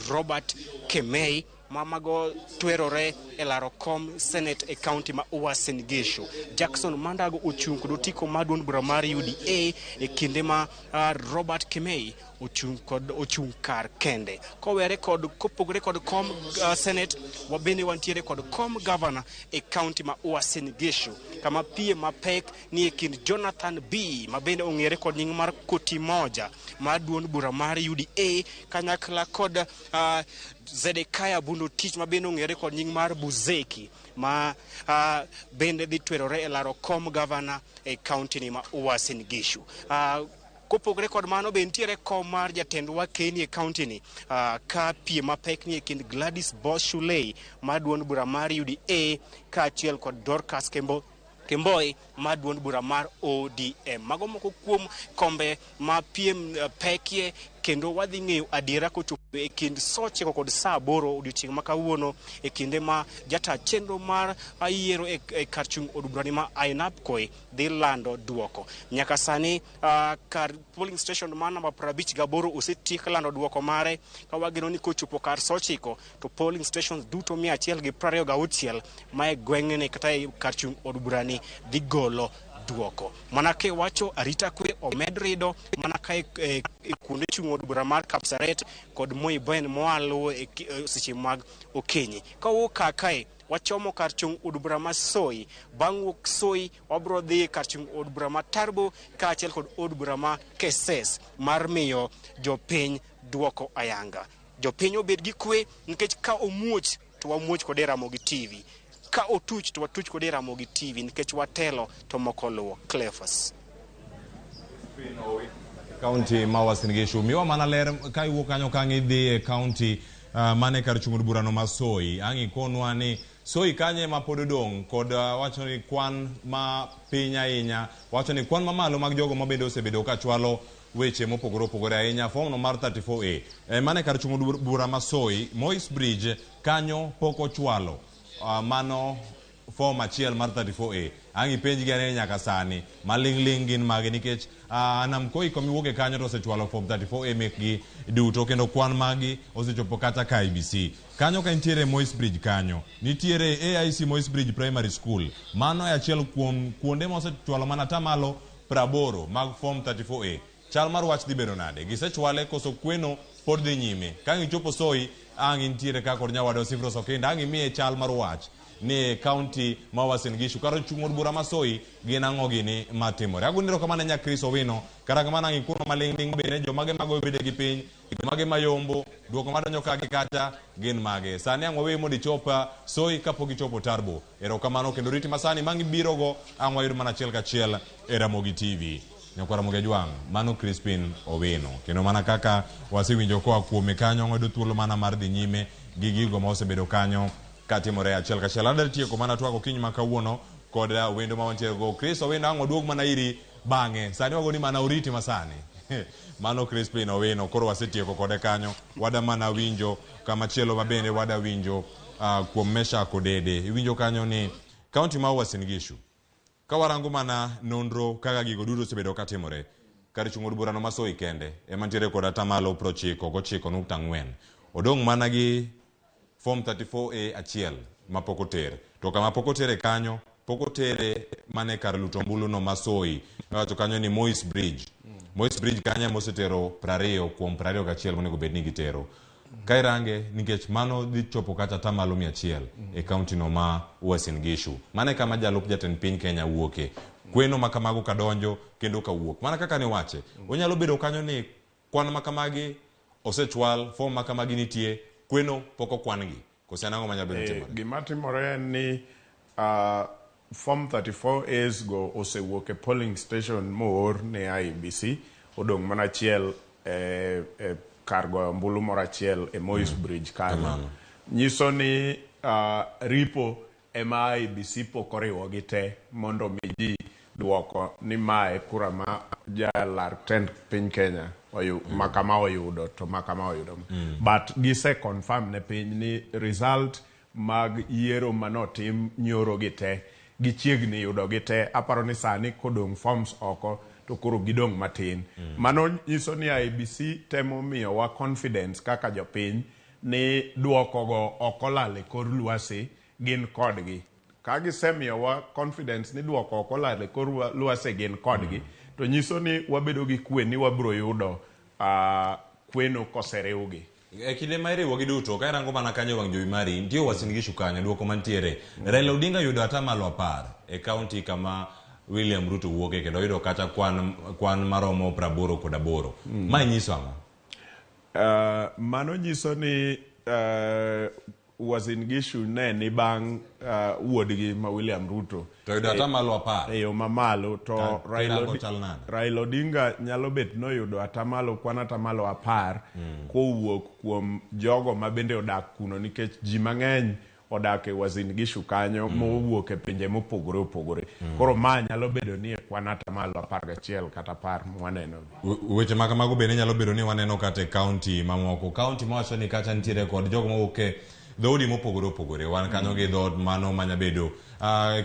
Robert Kemei mamago twerore e laro kom senate e county ma Uasin Gishu. Jackson Mandago ochung' kod otiko mar duond bura mar UDA e kinde ma Robert Kemei ochung' kar kende. Kowere kod kopogore kod kom senate, wabende wantiere kod kom governor e county ma Uasin Gishu kama piem mapek ni e kind Jonathan B ma bende ong'ere kod nying mar Koti Moja mar duond bura mar UDA kanyakla kod Zedekiah Bundo Tich ma bende ong'ere kod nying mar Buzeki ma bende dhi twerore e laro kom governor e county ni ma Uasin Gishu. Kopogore kod mano be nitiere kom mar jatend wakeni e county ni ka piem mapek ni e kind Gladys Boss Shulei mar duond bura mar UDA kaachiel kod Dorcas Kemboi mar duond bura mar ODM. Mago moko kuom kombe ma piem pekie kendo wadhi ng'eyo adiera kochopo e kind saa 9 kod saa 8 odiochieng' ma kawuono e kinde ma jata chenro mar yiero e kar chung' od burani ma Ainabkoi dhi lando duoko. Nyaka sani kar polling station mar namba 58 osetiek lando duoko mare ka wageno ni kochopo kar saa 9 to polling stations duto 126 ma e gweng'ni kata e kar chung' od burani dhi golo duoko. Mana kiwacho arita kwe omed rido mana ka e kuonde chung' od bura mar Kapsaret kod Moi Ben moaluwo e seche mag okinyi. Kawuok kae wachomo kar chung' od bura ma Soi. Bang' wuok Soi wabro dhi kar chung' od bura ma Tarbo kaachiel kod od bura ma Keses mar miyo jopiny duoko ayanga. Jopiny obed gi kwe nikech ka omuoch to wamuoch kode Ramogi TV. Ka otuch to watuch kode Ramogi TV nikech watelo to moko luwo. Cleophas.
County ma Uasin Gishu miwa mana ler ka iwuok kanyo ka ang' idhi e county mane kar chung' od burano ma Soi. Ang' ikonwa ni Soi kanye ma pod odong' kod wacho ni kwan ma piny ahinya, wacho ni kwan mamalo mag jogo ma bende osebedo ka chwalo weche mopogore opogore ahinya form no mar 34A mane kar chung' od bura ma Soi Moi's Bridge kanyo pok ochwalo mano form achiel mar 34A. Ang' ipenjgi ane nyaka sani maling'ling' gin mage nikech Ainabkoi komiwuoke kanyo to osechwalo form 34A mekgi duto kendo kwan magi osechopo kata ka IEBC. Kanyo ka nitiere Moi's Bridge kanyo nitiere AIC Moi's Bridge Primary School, mano e achiel kuom kuonde ma osechwalo mana atamalo 80 mag form 34A. Chal mar wach dhi bedo nade? Gisechwale koso kweno pod dhi nyime? Ka ang' ichopo Soi ang' intiere ka kod nyawadwa Sifros Okinda ang' imiye chal mar wach ni county ma Uasin Gishu kar chung' od bura ma Soi gin ang'o gini matimore. Agoni erokamano nya Chris Owino, kata kamano ang' ikuno maling'ling' bende jomage magoyo bedegi piny, jomage mayombo, duoko madonjo ka gi kacha gin mage. Sani ang' waweyi mondo ichop Soi kapok ichopo Tarbo. Erokamano kendo riti masani mang' ibirogo ang' wayud mana achiel kachiel e Ramogi TV. Nyakwar Ramogi Ajwang', mano Crispin Owino. Kendo mana kaka wasewinjo koa kuome kanyo, wayudo thuolo mana mar dhi nyime gi gigo ma osebedo kanyo katimore achiel kachiel. Adwa tieko mana twak okinyi ma kawuono kod wendo ma wantiere go. Chris Owino ang' waduog mana iri bang'e. Sani wagoni mana oriti masani. Mano Crispin Owino, koro wasetieko kode kanyo. Wada mana winjo kamachielo ma bende wada winjo kuom Meshack Odede. Iwinjo kanyo ni county ma Uasin Gishu ka warango mana nonro kaka gigo duto osebedo katimore, Kar chung' od burano ma Soy kende ema nitiere kod atamalo 99.4. Odong' mana gi form 34A achiel ma pok oter. To kama pok otere kanyo, pok otere mana e kar luto ombulu no ma Soy. Iwacho kanyo ni Moi's Bridge. Moi's Bridge kanyo ema osetero 20 kuom 21 monego bed ni gitero. Ka irange nikech mano dhi chopo kata atamalo 100 e kaunti no ma Uasin Gishu. Mano e kama jalup jatend piny Kenya wuoke. Kweno ma kamago kadonjo kendo kawuok. Mana kaka niwache, onyalo bedo kanyo ni kwan ma kamagi osechwal, form ma kamagi nitie, kweno pok okwan gi. Koso en ang'o manyalo bedo ni timore?
Gima timore en ni form 34 A's go osewuok e polling station moor ne IEBC, odong' mana achiel e kar goyo ombulu moro achiel e Moi's Bridge kanyo.
Kamano.
Nyiso ni ripo ema IEBC pok oriwogi te mondo mi ji duoko ni mae kura ma jalar tend piny Kenya ma kama oyudo to ma kama oyudo. But gise confirm ne piny ni result mag yiero manotim nyoro gi te gichiegni yudo gi te. Aparo ni sani kodong' forms oko to koro gidong' matin. Mano nyiso ni IEBC temo miyowa confidence kaka jopiny ni duokogo ok olal e kor lwasi, gin kodgi. Ka gisemiyowa confidence ni duoko ok olal e kor lwasi gin kodgi, to nyiso ni wabedo gi kwe ni wabiro yudo kweno koseriwgi.
E kinde ma iriwogi duto, ka irango mana kanyo wang' jowi mari, nitie Uasin Gishu kanyo, duoko mantiere. Raila Odinga yudo atamalo 10 e kaunti kama William Ruto wuoke, kendo oyudo kata kwan maromo 88. Mae nyiso ang'o?
Mano nyiso ni Uasin Gishu ne ni bang' wuodgi ma William Ruto.
To yudo atamalo 10.
E yo mamalo, to
chal nade?
Raila Odinga nyalo bet noyudo atamalo kwan atamalo 10 kowuok kuom jogo ma bende odak kuno, nikech ji mang'eny odak e Uasin Gishu kanyo mowuok e pinje mopogore opogore. Koro ma nyalo bedo ni e kwan atamalo 11 kata 10 mwaneno.
Weche ma kamago bende nyalo bedo ni waneno kata e kaunti mamoko. Kaunti mawacho ni kacha nitiere kod jogo mawuok e dhoudi mopogore opogore. Wan kanyo gi dhoot mano manyabedo.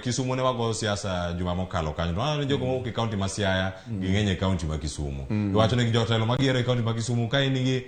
Kisumu ne wago siasa juma mokalo kanyo. To waneno ni jogo mawuok e kaunti ma Siaya ging'eny e kaunti ma Kisumu. Iwacho ni jotelo magiero e kaunti ma Kisumu ka in gi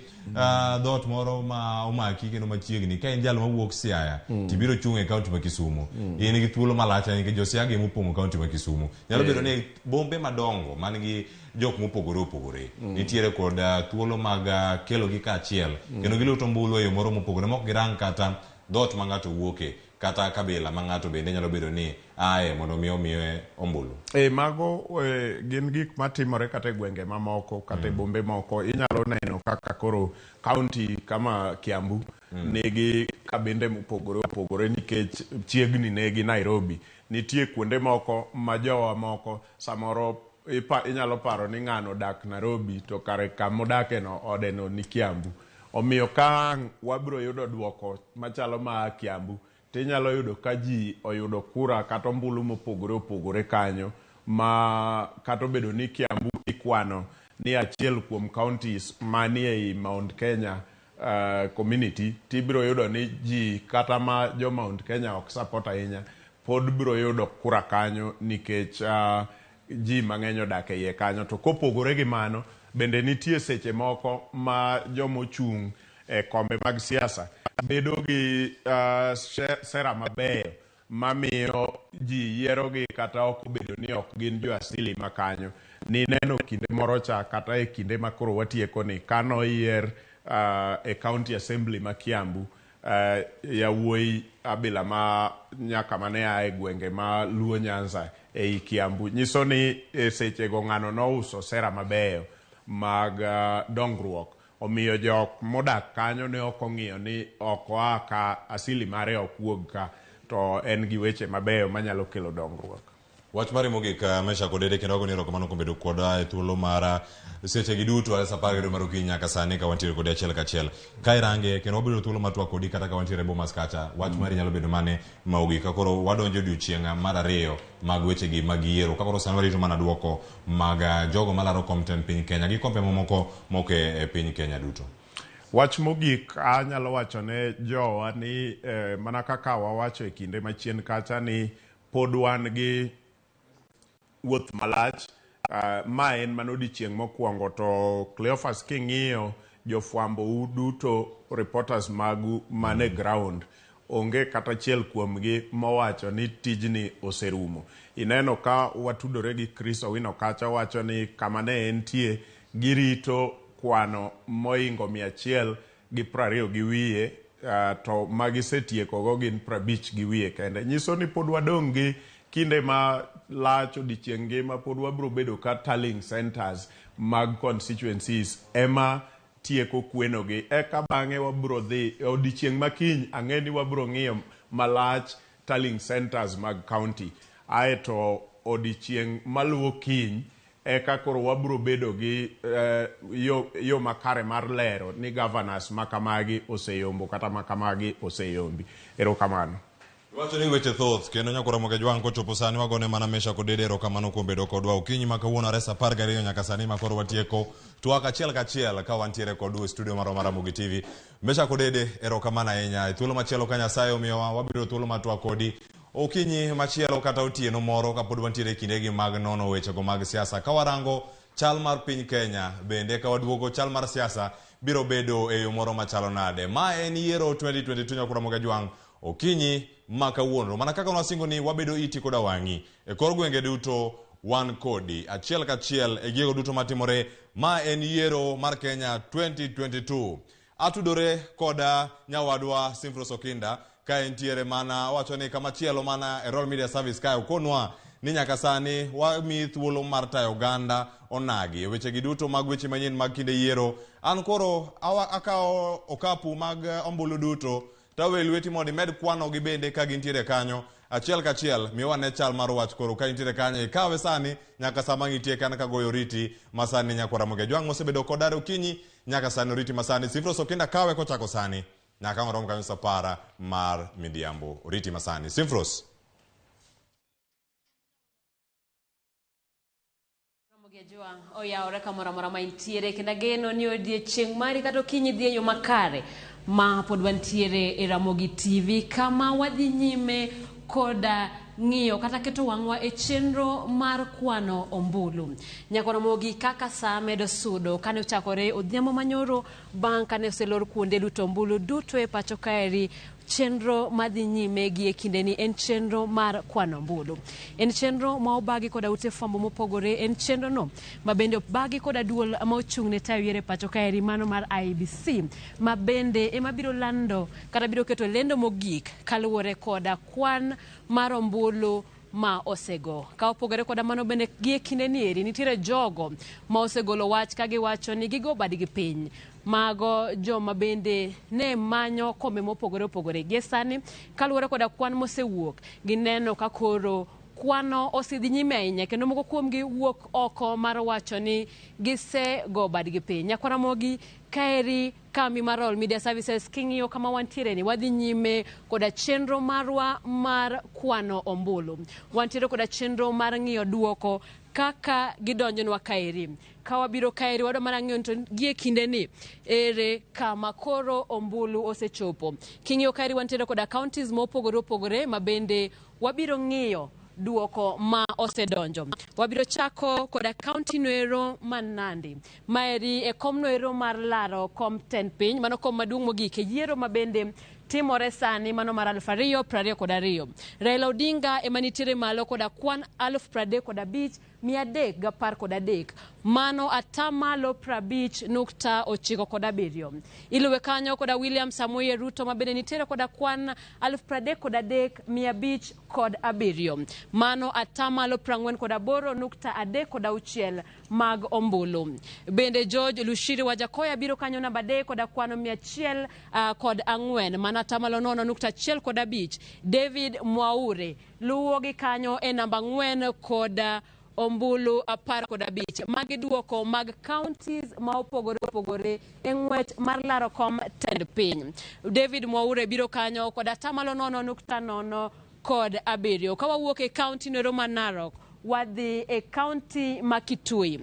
dhoot moro ma omaki kendo machiegni, ka in jal mawuok Siaya tibiro chung' e kaunti ma Kisumu, in gi thuolo malach ahinya nikech jo Siaya gi mopong'o kaunti ma Kisumu. Nyalo bedo ni bombe madongo man gi jok mopogore opogore nitiere kod thuolo mag kelo gi kaachiel kendo giluto ombulu e yo moro mopogore mok girang kata dhoot ma ng'ato wuoke kata kabila ma ng'ato bende nyalo bedo ni aye mondo mi omiye ombulu.
Mago gin gik matimore kata e gwenge mamoko kata e bombe moko. Inyalo neno kaka koro kaunti kama Kiambu nigi kabinde mopogore opogore nikech chiegni ne gi Nairobi. Nitie kuonde moko ma jowa moko samoro inyalo paro ni ng'ano odak Nairobi to kare kamodake no ode no ni Kiambu. Omiyo ka ang' wabiro yudo duoko machalo ma Kiambu, tinyalo yudo ka ji oyudo kura kata ombulu mopogore opogore kanyo, ma kata obedo ni Kiambu ikwano ni achiel kuom counties manie ei Mount Kenya community, tibiro yudo ni ji kata ma jo Mount Kenya ok support ahinya pod biro yudo kura kanyo nikech ji mang'eny odak e iye kanyo. To kopogore gi mano, bende nitie seche moko ma jomochung' e kombe mag siasa bedo gi sera mabeyo mamiyo ji yierogi kata ok obedo ni ok gin jo asili ma kanyo. Nineno kinde moro cha kata e kinde ma koro watieko ni kanoyier e county assembly ma Kiambu yawuoyi abila ma nyaka mane a e gwenge ma Luo Nyanza ei Kiambu, nyiso ni e sechego ng'ano nouso sera mabeyo mag dongruok. Omiyo jok modak kanyo ne ok ong'iyo ni ok oa ka asili mare ok wuog ka, to en gi weche mabeyo manyalo kelo dongruok.
Wach mari mogik, Meshack Odede, kendo wagoni erokamano kuom bedo kodwa e thuolo mar seche gi duto a sa 12 mar okinyi nyaka sani ka wantiere kodi achiel kachiel. Ka irange kendo wabedo thuolo mar twak kodi kata ka wantiere e Bomas kacha, wach mari nyalo bedo mane ma ogik ka koro wadonjo e odiochieng' mar 2 mag wechegi mag yiero. Ka koro sani warito mana duoko mag jogo malaro kom tend piny Kenya gi kombe mamoko mok e piny Kenya duto.
Wach mogik anyalo wacho ne jowa ni mana kaka wawacho e kinde machien kacha ni pod wan gi wuoth malach. Ma en mana odiochieng' mokwongo to Cleophas king'iyo jofwambo u duto reporters magu mane ground onge kata achiel kuomgi mowacho ni tijni oserumo. Ineno ka watudore gi Chris Owino kacha wacho ni kama ne entie girito kwano moingo 120 gi wiye to magisetieko gin 50 gi wiye kende. Nyiso ni pod wadong' gi kinde ma lach odiochieng' ngima pod wabro bedo ka tallying centers mag constituencies ema tieko kweno gi eka bang'e wabro dhi odiochieng' ma kiny ang'e ni wabro ng'iyo malach tallying centers mag county aeto odiochieng' maluwo kiny eka koro wabro bedo gi yo makare mar lero ni governors makamagi oseyombo kata makamagi oseyombi. Erokamano.
Iwacho ni weche thoth kendo nyakora Mogejwang' kochopo sani wagone mana Mesha kod Dede erokamano kuom bedo kodwa okinyi ma kawuono are saa 12 nyaka sani ma koro watieko twak achiel kachiel ka wantiere kodu e studio marwa mar Ramogi TV. Mesha kod Dede erokamano ahinya. E thuolo machielo ka Nyasaye omiyowa wabiro thuolo mar twak kodi okinyi machielo kata otieno moro kapod wantiere e kindegi mag nono wechego mag siasa. Ka warango chal mar piny Kenya bende ka waduogo chal mar siasa biro bedo e yo moro machalo nade. Ma en yiero 2022 nyakora Mogejwang' okinyi ma kawuono. Mana kaka nwasingo ni wabedo iti koda wang'i e kor gwenge duto wan kodi achiel kachiel e gigo duto matimore. Ma en yiero mar Kenya 2022. Atudore koda nyawadwa Simfros Okinda ka entiere mana wacho ni kamachielo mana e Royal Media Service kae okonwa ni nyaka sani wamiyi thuolo mar tayo oganda onagi e wechegi duto mag weche manyien mag kinde yiero. An koro akawo okapu mag ombulu duto tawe lweti mondo imed kwanogi bende ka gintiere kanyo achiel kachiel miwa ne chal mar wach koro ka intiere kanyo ikawe sani nyaka sama ngitie kan ka goyo oriti ma sani nyakwara Mogejwang' mosebedo kodare okinyi nyaka sani oriti ma sani Simfros Okinda kawe kochako sani nyaka ang' orom kanyo saa 10 mar midhiambo. Oriti ma sani Simfros.
Ramogi oyawore kamoro amora ma intiere kendo ageno ni odiechieng' mari kata okinyi dhi e yo makare ma pod wantiere e Ramogi TV kama wadhi nyime koda ng'iyo kata keto wang'wa e chenro mar kwano ombulu. Nyaka Ramogi kaka saa medo sudo kane ochakore odhiambo manyoro bang' kane oselor kuonde luto ombulu duto e pacho kaeri chenro madhi nyime gi e kindeni en chenro mar kwano ombulu. En chenro ma obagi koda ute fwambo mopogore, en chenro no ma bende obagi koda duol ma ochung' ne tayo yiero e pacho kaeri mano mar IEBC ma bende ema biro lando kata biro keto lendo mogik kaluwore koda kwan mar ombulu ma osego. Ka opogore koda mano bende gi e kinde ni eri nitiere jogo ma osegolo wach ka giwacho ni gigo badgi piny. Mago joma bende ne manyo kombe mopogore opogore. Gie sani kaluwore koda kwan mosewuok gineno ka koro kwano osedhi nyime ahinya kendo moko kuomgi wuok oko mar wacho ni gisego badgi piny. Nyakwar Ramogi kaeri kambi mar Royal Media Services king'iyo kama wantiere ni wadhi nyime koda chenro marwa mar kwano ombulu. Wantiere koda chenro mar ng'iyo duoko kaka gidonjonwa kaeri. Ka wabiro kaeri wadwa mana ng'iyo to gie kinde ni ere kama koro ombulu osechopo. King'iyo kaeri wantiere koda counties mopogore opogore ma bende wabiro ng'iyo duoko ma osedonjo. Wabiro chako koda county noero ma Nandi. Maeri e kom noero mar laro kom tend piny, mano kom maduong' mogik e yiero ma bende timore sani mano mar 2022. Raila Odinga ema nitiere malo koda kwan 35,313. Mano atamalo 50.97. Iluwe kanyo koda William Samoei Ruto ma bende nitiere koda kwan 33,507. Mano atamalo 48.36 mag ombulu. Bende George Lushiri Wajakoya biro kanyo namba 3 koda kwano 104, mano atamalo 0.15. David Mwaure luwo gi kanyo e namba 4 koda ombulu 15. Magi duoko mag counties ma opogore opogore e ng'wech mar laro kom tend piny. David Mwaure biro kanyo kod atamalo 0.07. Ka wawuok e county noero ma Narok, wadhi e county ma Kitui.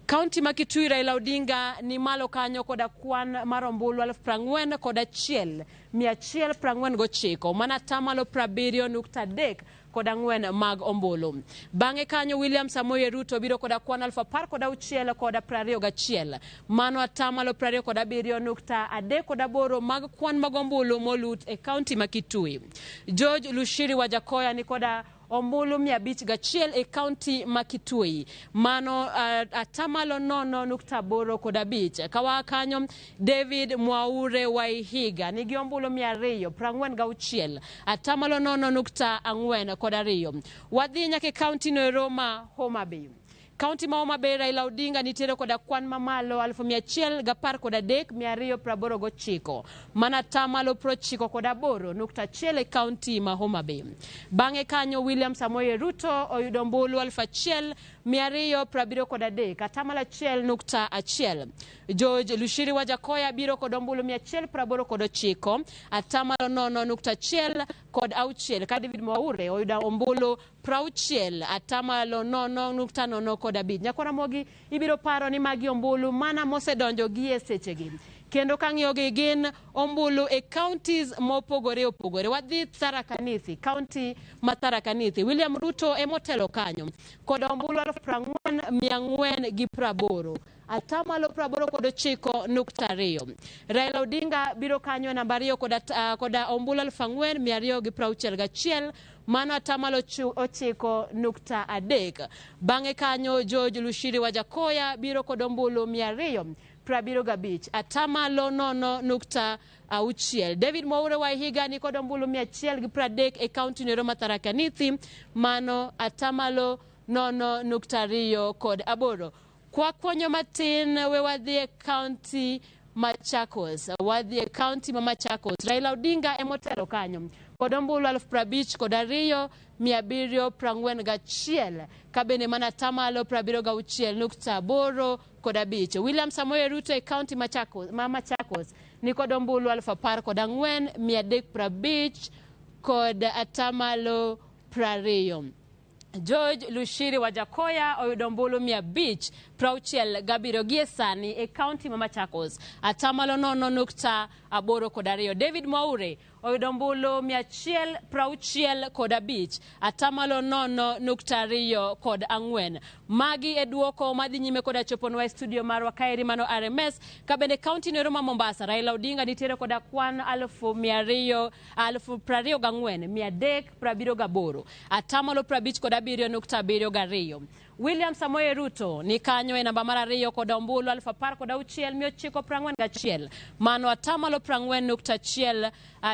County ma Kitui Raila Odinga ni malo kanyo koda kwan mar ombulu 41,149, mana atamalo 70.3 kod ang'wen mag ombulu. Bang'e kanyo William Samoei Ruto biro koda kwan 16,021, mano atamalo 27.38 mag kwan mag ombulu molut e kaunti ma Kitui. George Lushiri Wajakoya ni koda ombulu 501 e kaunti ma Kitui, mano atamalo 0.85. Kawa kanyo David Mwaure Waihiga nigi ombulu 246, atamalo 0.42. Wadhi nyaka e kaunti noero ma Homa Bay. Kaunti ma Homa Bay, Raila Odinga nitiere koda kwan mamalo 113,289, mana tamalo 98.1 e kaunti ma Homa Bay. Bang'e kanyo William Samoei Ruto oyudo ombulu 1273, atamalo 1.1. George Lushiri Wajakoya biro kod ombulu 189, atamalo 0.16. Ka David Mwaure oyudo ombulu 60, atamalo 0.05. Nyakora Mogi ibiro paro ni magi ombulu mana mosedonjo gi e sechegi, kendo kang'iyogi gin ombulu e counties mopogore opogore. Wadhi Tharaka Nithi, county ma Tharaka Nithi, William Ruto emotelo kanyo kod ombulu 40,480, atamalo 89.2. Raila Odinga biro kanyo namba 2 koda ombulu 4,261, mano atamalo 9.3. Bang'e kanyo George Lushiri Wajakoya biro kod ombulu 275, atamalo 0.6. David Mwaure Waihiga ni kod ombulu 130 e kaunti noero ma Tharaka Nithi, mano atamalo 0.28. Kwa kwonyo matin we wadhi e kaunti Machakos, wadhi e kaunti ma Machakos. Raila Odinga emotelo kanyo kod ombulu 52,741, kabende mana tamalo 76.85. William Samoei Ruto e kaunti Machakos, ma Machakos ni kod ombulu 14,350 kod atamalo 20. George Lushiri Wajakoya oyudo ombulu 567 gie sani e kaunti ma Machakos, atamalo 0.82. David Mwaure oyudo ombulu 165, atamalo 0.24. Magi e duoko madhi nyime koda choponwa e studio marwa kaeri mano RMS. Kabende kaunti noero ma Mombasa, Raila Odinga nitiere koda kwan 24,378, atamalo 57.72. William Samoei Ruto ni kanyo e namba mar 2 kod ombulu 16,941, mano atamalo 40.1.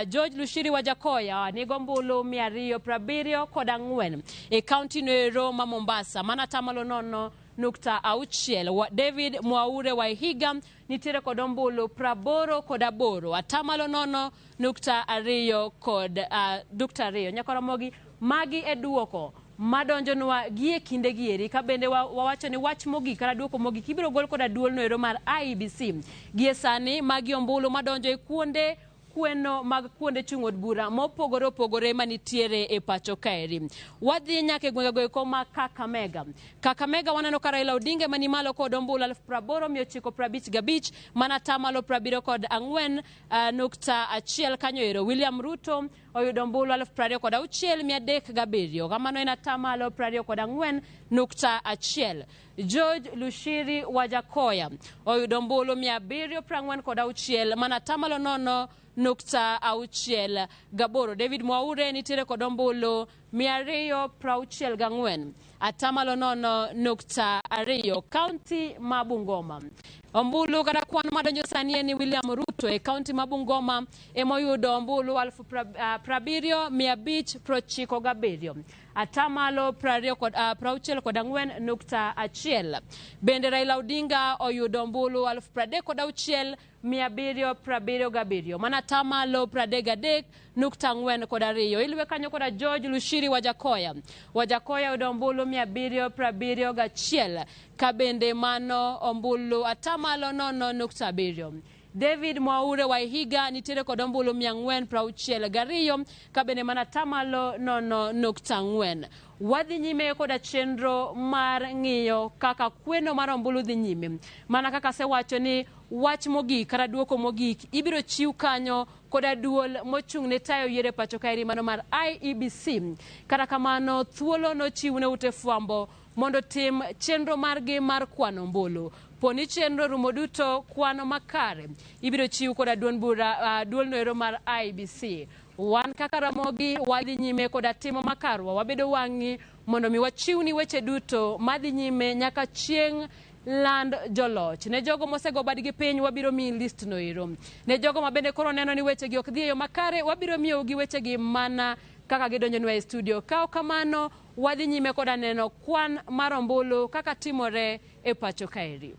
George Lushiri Wajakoya nigo ombulu 274 e kaunti noero ma Mombasa, mano atamalo 0.6. David Mwaure Waihiga nitiere kod ombulu 88, atamalo 0.2. Nyakora Mogi, magi e duoko madonjonwa gie kinde gieri, ka bende wawacho ni wach mogik kata duoko mogik ibiro gol koda duol noero mar IEBC. Gie sani magi ombulu madonjo e kuonde kweno mag kuonde chung' od bura mopogore opogore manitiere e pacho kaeri. Wadhi nyaka e gwengego eko ma Kakamega. Kakamega waneno ka Raila Odinga mani malo kod ombulu 80,955, mana tamalo 74.1 kanyo ero. William Ruto oyudo ombulu 26,307, kamano en atamalo 24.1. George Lushiri Wajakoya oyudo ombulu 746, mana tamalo 0.68. David Mwaure nitiere kod ombulu 264, atamalo 0.2. Kaunti ma Bungoma, ombulu kata kwan madonjo sani en ni William Ruto e kaunti ma Bungoma emoyudo ombulu 70,597, atamalo 64.1. Bende Raila Odinga oyudo ombulu 36,777, mana tamalo 33.42. Iluwe kanyo koda George Lushiri Wajakoya. Wajakoya oyudo ombulu 771, kabende mano ombulu atamalo 0.7. David Mwaure Waihiga nitiere kod ombulu 462, kabende mana tamalo 0.4. Wadhi nyime koda chenro mar ng'iyo kaka kweno mar ombulu dhi nyime. Mana kaka asewacho ni wach mogik kata duoko mogik ibiro chiw kanyo koda duol mochung' ne tayo yiero e pacho kaeri mano mar IEBC. Kata kamano thuolo nochiw ne ute fwambo mondo tim chenro margi mar kwano ombulu. Poni chenro rumo duto kwano makare ibiro chiw koda duond bura duolno ero mar IEBC. Wan kaka Ramogi wadhi nyime koda timo makarwa, wabedo wang'i mondo mi wachiwni weche duto madhi nyime nyaka chieng' land joloch. Ne jogo mosego badgi piny wabiro miyi list no ero. Ne jogo ma bende koro neno ni wechegi ok dhi e yo makare wabiro miyogi wechegi mana kaka gidonjonwa e studio. Ka ok kamano wadhi nyime koda neno kwan mar ombulu kaka timore e pacho kaeri.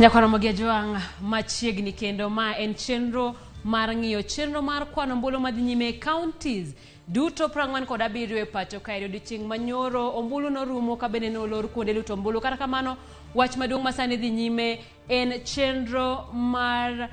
Nyakwar Ramogi Ajwang' machiegni kendo ma en chenro mar ng'iyo chenro mar kwano ombulu madhi nyime e counties duto 47 e pacho kae. Odiochieng' manyoro ombulu norumo ka bende nolor kuonde luto ombulu. Kata kamano wach maduong' masani dhi nyime en chenro mar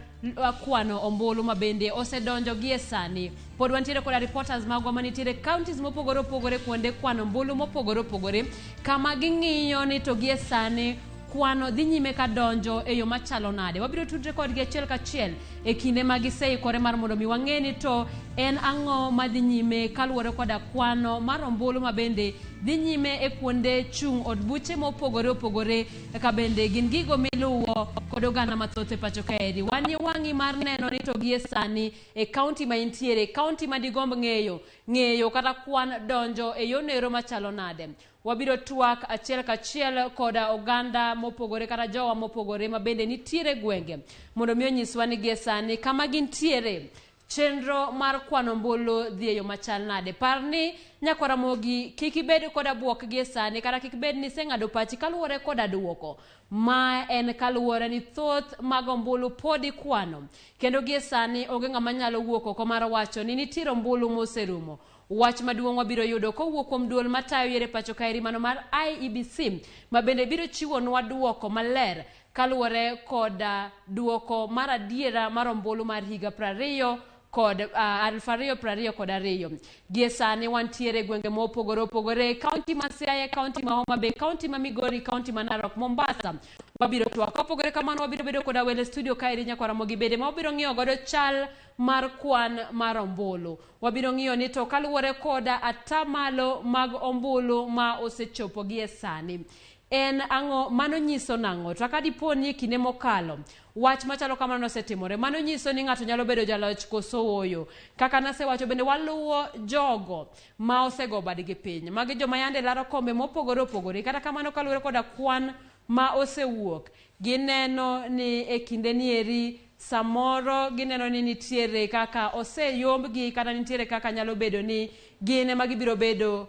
kwano ombulu ma bende osedonjo gie sani. Pod wantiere koda reporters magwa manitiere counties mopogore opogore kuonde kwano ombulu mopogore opogore kama ging'iyo ni to gie sani kwano dhi nyime ka donjo e yo machalo nade. Wabiro tudre kodgi achiel kachiel e kinde ma giseikore mar mondo mi wang'e ni to en ang'o madhi nyime kaluwore koda kwano mar ombulu ma bende dhi nyime e kuonde chung' od buche mopogore opogore ka bende gin gigo miluwo kod oganda mathoth e pacho kaeri. Wanie wang'i mar neno ni to gie sani e kaunti ma intiere, kaunti ma digomb ng'eyo kata kwan donjo e yo nero machalo nade. Wabiro twak achiel kachiel koda oganda mopogore kata jowa mopogore ma bende nitiere gwenge mondo mi onyiswa ni gie sani kama gintiere chenro mar kwano ombulu dhi e yo machal nade. Par ni nyakwar Ramogi kik ibed koda buok gie sani kata kik bed ni iseng'ado pachi kaluwore koda duoko. Ma en kaluwore ni thoth mag ombulu pod ikwano kendo gie sani onge ng'ama nyalo wuok oko mar wacho ni nitiere ombulu moserumo. Wach maduong' wabiro yudo kowuok kuom duol matayo yiero e pacho kaeri mano mar IEBC ma bende biro chiwonwa duoko maler kaluwore koda duoko mar adiera mar ombulu mar higa 20 kod 2022. Gie sani wantiere gwenge mopogore opogore, kaunti ma Siaya, kaunti ma Homa Bay, kaunti ma Migori, kaunti ma Narok, Mombasa. Wabiro twak. Kopogore kamano wabiro bedo koda welo e studio kaeri nyakwar Ramogi bende ma wabiro ng'iyo godo chal mar kwan mar ombulu. Wabiro ng'iyo ni to kaluwore koda atamalo mag ombulu ma osechopo gie sani. En ang'o mano nyiso nang'o? To ka dipo ni e kinde mokalo wach machalo kamano nosetimore, mano nyiso ni ng'ato nyalo bedo jaloch koso ooyo. Kaka nasewacho bende waluwo jogo ma osego badgi piny. Magi joma yande laro kombe mopogore opogore. Kata kamano kaluwore koda kwan ma osewuok, gineno ni e kinde nieri samoro gineno ni nitiere kaka oseyombgi kata nitiere kaka nyalo bedo ni gin ema gibiro bedo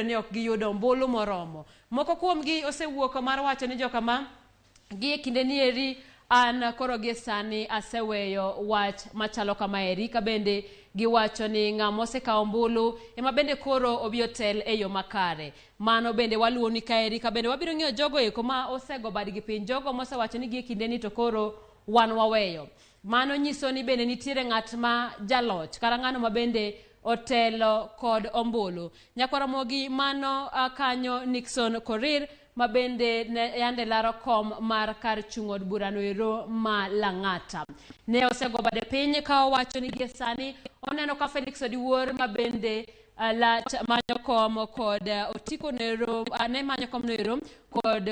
ni ok giyudo ombulu moromo. Moko kuomgi osewuok mar wacho ni jokama gi e kinde nieri an koro gie sani aseweyo wach machalo kamaeri, ka bende giwacho ni ng'ama osekawo ombulu ema bende koro obi otel e yo makare. Mano bende waluwo ni kaeri, ka bende wabiro ng'iyo jogo eko ma osego badgi piny, jogo mosewacho ni gie kinde ni to koro wan waweyo. Mano nyiso ni bende nitiere ng'at ma jaloch kata ng'ano ma bende otelo kod ombulu. Nyakwar Ramogi mano kanyo Nixon Korir ma bende yande laro kom mar kar chung' od burano ero ma Lang'ata. Ne osego bade piny ka owacho ni gie sani oneno ka Felix Odiwuor ma bende manyo kom kod otiko nero ne manyo kom nero kod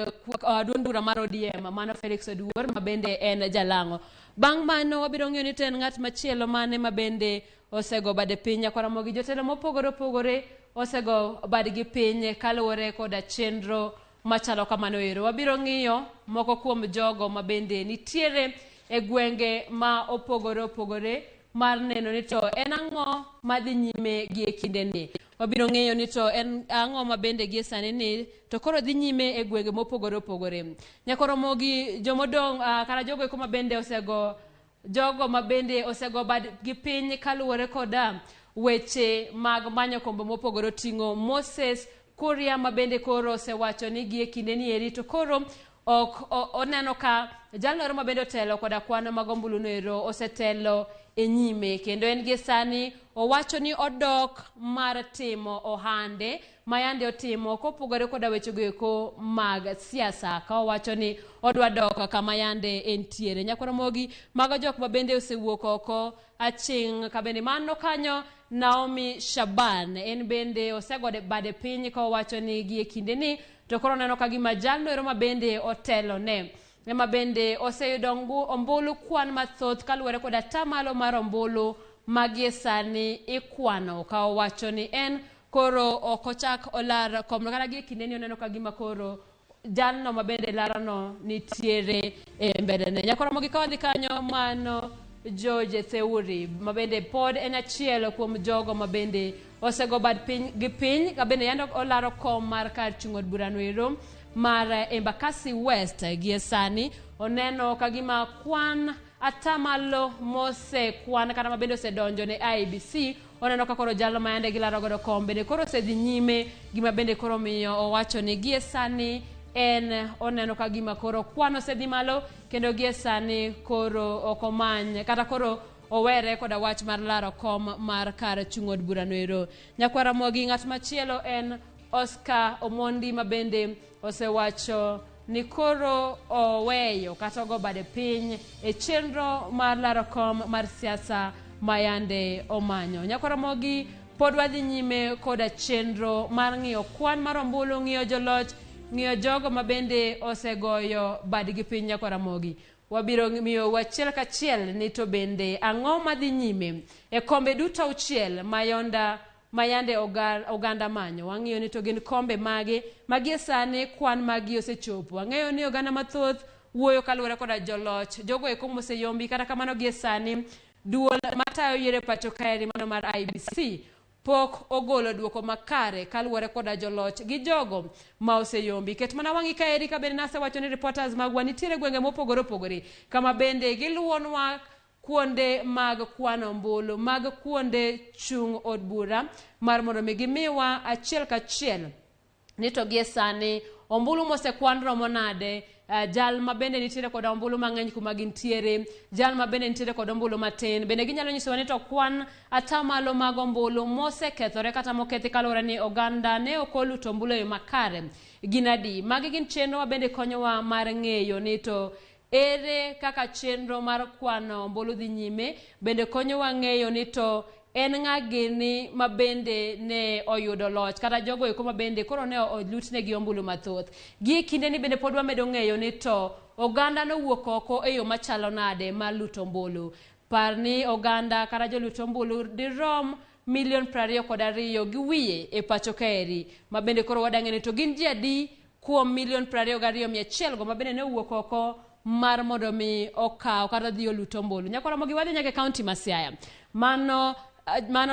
duond bura mar ODM mano Felix Odiwuor ma bende en jalang'o. Bang' mano wabiro ng'iyo ni to en ng'at machielo mane ma bende osego bade piny. Nyakwar Ramogi jotelo mopogore opogore osego badgi piny kaluwore koda chenro machalo kamano ero. Wabiro ng'iyo moko kuom jogo ma bende nitiere e gwenge ma opogore opogore mar neno ni to en ang'o madhi nyime gi e kinde ni. Wabiro ng'eyo ni to en ang'o ma bende gie sani ni to koro dhi nyime e gwenge mopogore opogore. Nyakwar Ramogi jomodong' kata jogo eko ma bende osego jogo ma bende osego badgi piny kaluwore koda weche mag manyo kombe mopogore oting'o Moses Kuria ma bende koro osewacho ni gie kinde ni eri to koro ok oneno ka jalno ero ma bende otelo koda kwan mag ombulu no ero osetelo e nyime kendo en gie sani owacho ni odok mar timo ohande ma yande otimo kopogore koda wechego eko mag siasa ka owacho ni odwa dok kama yande entiere. Nyakwar Ramogi mago jok ma bende osewuok oko aching' ka bende mano kanyo Naomi Shaban en bende osego bade piny ka owacho ni gie kinde ni to koro oneno ka gima jalno ero ma bende otelo ne ema bende oseyudo ombulu kwan mathoth kaluwore kod atamalo mar ombulu ma gie sani ikwano ka owacho ni en koro ok ochak olar komno kata gie kinde ni oneno ka gima koro jalno ma bende larono nitiere e mbelene. Nyakwar Ramogi ka wadhi kanyo mano George Theuri ma bende pod en achiel kuom jogo ma bende osego bad piny gi piny ka bende yande olaro kom mar kar chung' od burano ero mar Embakasi West. Gie sani oneno ka gima kwan atamalo mosekwan kata mabende osedonjo ne IEBC, oneno ka koro jalo mayande gilaro godo kom bende koro osedhi nyime. Gima bende koro miyo owacho ni gie sani en oneno ka gima koro kwan osedhi malo, kendo gie sani koro ok omany kata koro owere koda wach mar laro kom mar kar chung' od burano ero. Nyakwar Ramogi, ng'at machielo en Oscar Omondi, ma bende osewacho ni koro oweyo kata ogo bade piny e chenro mar laro kom mar siasa mayande omanyo. Nyakwar Ramogi, pod wadhi nyime koda chenro mar ng'iyo kwan mar ombulu, ng'iyo joloch, ng'iyo jogo ma bende osegoyo badgi piny. Nyakwar Ramogi, wabiro miyo achiel kachiel ni to bende ang'o madhi nyime e kombe duto 6 mayonda mayande oganda manyo. Wang'iyo ni to gin kombe mage magie sani kwan magi osechopo. Wang'eyo ni oganda mathoth wuoyo kaluwore koda joloch, jogo eko moseyombi. Kata kamano, gie sani duol matayo yiero pacho kaeri, mano mar IEBC, pok ogolo duoko makare kaluwore koda joloch gi jogo ma oseyombi. Ket mana wang'i kaeri, ka bende nasewacho ni reporters magwa nitiere gwenge mopogore opogore, kama bende giluwonwa kuonde mag kwano ombulu mag kuonde chung' od bura, mar mondo mi gimiwa achiel kachiel ni to gie sani ombulu mosekwan romo nade, jal ma bende nitiere kod ombulu mang'eny kuma gintiere, jal ma bende nitiere kod ombulu matin. Bende ginyalo nyisowa ni to kwan atamalo mag ombulu mosekethore kata mokethi kaluwore ni oganda ne ok oluto ombulu e yo makare gin adi. Magi gin chenro ma bende konyowa mar ng'eyo ni to ere kaka chenro mar kwano ombulu dhi nyime. Bende konyowa ng'eyo ni to en ng'a gini ma bende ne oyudo loch, kata jogo eko ma bende koro ne olutnegi ombulu mathoth. Gie kindeni bende pod wamedo ng'eyo ni to oganda nowuok oko e yo machalo nade mar luto ombulu. Par ni oganda kata jolut ombulu dirom milion 22 gi wiye e pacho kaeri, ma bende koro wadang'e ni to gin ji adi kuom milion 22,100 go ma bende ne owuok oko mar mondo mi okaw kata dhi olut ombulu. Nyakwar Ramogi, wadhi nyaka e kaunti ma Siaya. Mano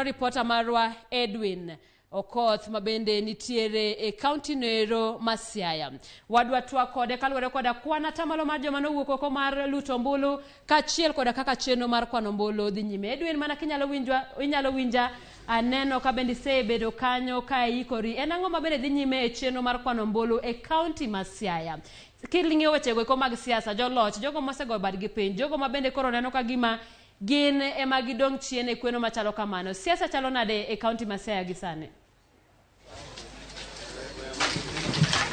ripota marwa Edwin Okoth ma bende nitiere e kaunti noero ma Siaya. Wadwa twak kode kaluwore koda kwan atamalo mar joma nowuok oko mar luto ombulu, kaachiel koda kaka chenro mar kwano ombulu dhi nyime. Edwin, mana kinyalo winjwa, inyalo winja, aneno ka bende isebedo kanyo ka iikori. En ang'o ma bende dhi nyime e chenro mar kwano ombulu e kaunti ma Siaya? King'iyo wechego eko mag siasa, joloch, jogo mosegoyo badgi piny, jogo ma bende koro neno ka gima gin ema gidong' chien e kweno machalo kamano. Siasa chalo nade e kaunti ma Siaya gi sani?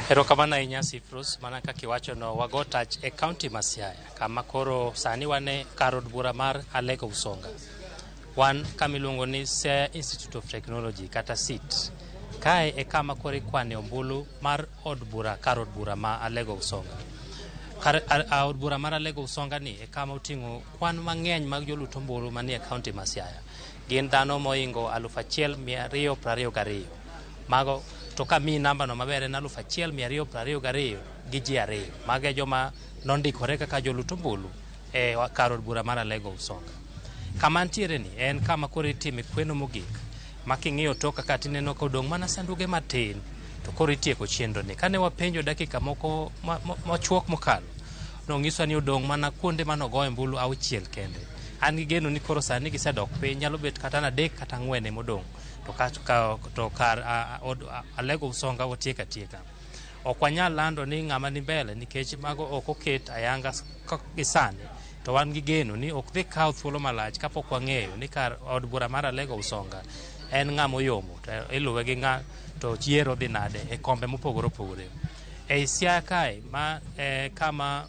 Erokamano ahinya Sifrus, mana kaka iwachono, wago tach e kaunti ma Siaya, kama koro sani wan e kar od bura mar Alego Usonga. Wan kama iluongo ni Siaya Institute of Technology kata SIT. Kae e kama koro ikwane ombulu mar od bura, kar od bura ma Alego Usonga. Kar od bura mar Alego Usonga ni e kama oting'o kwan mang'eny mag jolut ombulu manie kaunti ma Siaya. Gin dhano mohingo 1222. Mago to ka mi namba no maber en 1222 gi ji 2. Mago e joma nondikore kaka jolut ombulu e kar od bura mar Alego Usonga. Kama ntiere ni en kama koro itime kweno mogik, ma king'iyo tok kaka tineno ka odong' mana sanduge matin to koro itieko chenro ni. Kane wapenjo dakika moko machuok mokalo, nonyiswa ni odong' mana kuonde manogoye ombulu 6 kende. An gi geno ni koro sani gisedok piny, nyalo bet kata 3 kata 4 emodong', to kar Alego Usonga watieko atieka. Ok wanyal lando ni ng'ama ni mbele nikech mago ok oket ayanga gi sani, to wan gi geno ni ok dhi kawo thuolo malach kapok wang'eyo ni kar od bura mar Alego Usonga en ng'ama oyomo, to iluwe gi ng'a, to yiero dhi nade e kombe mopogore opogore. Ei Siaya kae ma kama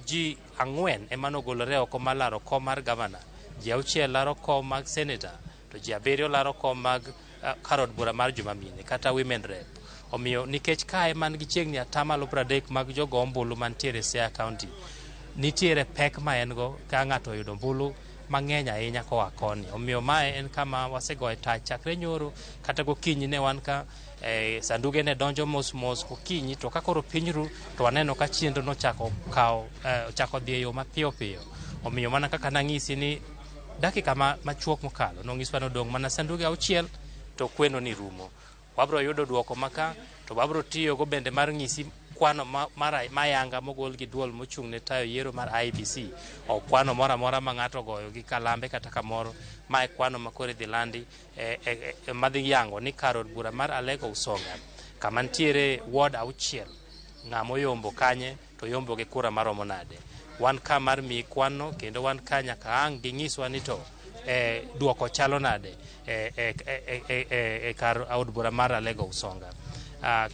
ji 4 ema nogolore oko mar laro kom mar gavana, ji 6 laro kom mag seneta, to ji 7 laro kom mag kar od bura mar joma mine kata women rep. Omiyo nikech kae man gi chiegni 30% mag jogo ombulu mantiere e Siaya County, nitiere pek ma en go ka ng'ato oyudo ombulu mang'eny ahinya koa koni. Omiyo mae en kama wasegoye tach chakre nyoro, kata gokinyi ne wan ka sanduge ne donjo mos mos gokinyi, to ka koro piny ru to waneno ka chenro nochako kawo ochako dhi e yo mapiyo piyo. Omiyo mana kaka nang'isi ni dakika machuok mokalo nonyiswa ni odong' mana sanduge 6 to kweno ni rumo. Wabro yudo duoko maka to wabro tiyo go bende mar ng'isi kwano ma, mar, mayanga mogol gi duol mochung' ne tayo yiero mar IEBC. Ok kwano moro amora ma ng'ato ogoyo gi kalambe kata kamoro. Mae kwano ma koro idhi landi madhi yango ni kar od bura mar Alego Usonga kama nitiere ward 6 ng'ama oyombo kanye to oyombo gi kura maromo nade. Wan ka mar miyi kwanno kendo wan ka nyaka ang' ginyiswa ni to duoko chalo nade e kar od bura mar Alego Usonga.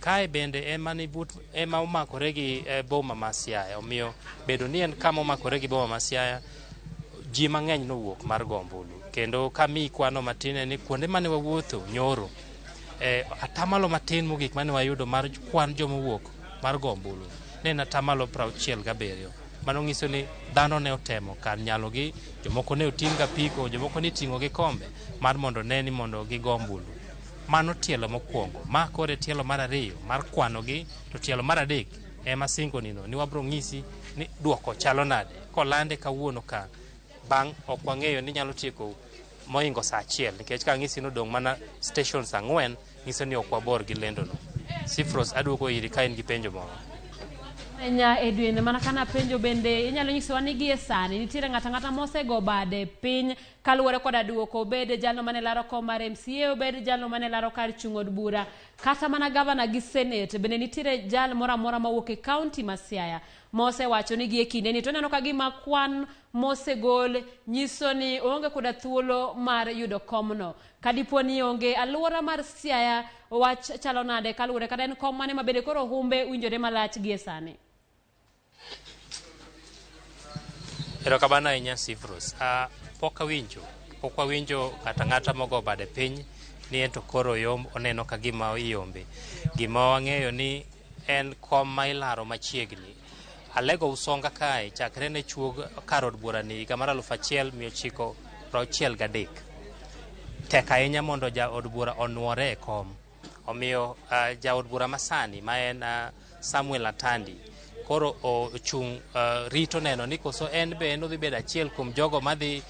Kae bende ema ni but ema omakore gi boma ma Siaya. Omiyo bedo ni en kama omakore gi boma ma Siaya, ji mang'eny nowuok mar go ombulu. Kendo kamiyi kwano matin en ni kuonde mane wawuotho nyoro, atamalo matin mogik mane wayudo mar kwan jomowuok mar go ombulu ne en atamalo 67. Mano nyiso ni dhano ne otemo kar nyalogi, jomoko ne oting' gapiko, jomoko ne iting'o gi kombe mar mondo ne ni mondo gigo ombulu. Mano tielo mokwongo. Ma koro e tielo mar ariyo mar kwanogi, to tielo mar adek ema singo nino ni wabro ng'isi ni duoko chalo nade kolande kawuono ka bang' ok wang'eyo ni nyalo tieko mohingo saa 1 nikech ka ng'isi nodong' mana stations 4 nyiso ni ok wabor gi lendono. Sifros, aduoko iri ka in gi penjo moro.
Nya Edwin, mana kana penjo bende inyalo nyisowa ni gie sani nitiere ng'ato ang'ata mosego bade piny kaluwore koda duoko, obed jalno mane laro kom mar MCA, obed jalno mane laro kar chung' od bura, kata mana gavana gi senate. Bende nitiere jal moro amora mawuok e kaunti ma Siaya mosewacho ni gie kindeni to ineno ka gima kwan mosegol nyiso ni oonge koda thuolo mar yudo komno. Kadipo ni onge, alwora mar Siaya wach chalo nade kaluwore kata en kom mane ma bende koro humbe winjore malach gie sani?
Erokamano ahinya Sifros. Pok wawinjo kata ng'ata mogo bade piny ni en to koro yom oneno ka gima iyombe. Gima wang'eyo ni en kom ma ilaro machiegni. Alego Usonga kae chakre ne chuog kar od bura ni higa mar 1963. Tek ahinya mondo jaod bura onuore e kom. Omiyo jaod bura masani ma en Samuel Atandi koro ochung' rito neno ni koso en be en odhi bedo achiel kuom jogo madhi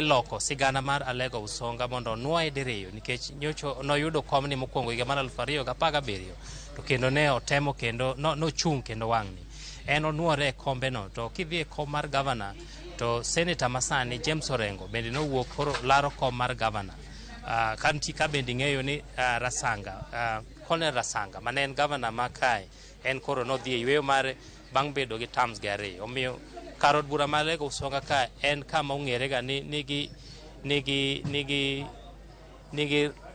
loko sigana mar Alego Usonga mondo onuoye diriyo, nikech nyocho noyudo komni mokwongo higa mar 2017 to kendo ne otemo kendo nochung' kendo wang'ni en onuore e kombeno. To kidhi e kom mar gavana to seneta masani James Orengo bende nowuok koro laro kom mar gavana. Ka bende ing'eyo ni Rasanga, Colonel Rasanga mane en gavana ma kae en koro nodhi e yweyo mare bang' bedo gi terms gi 2. Omiyo kar od bura mar Alego Usonga ka en kama ong'ere ga ni nigi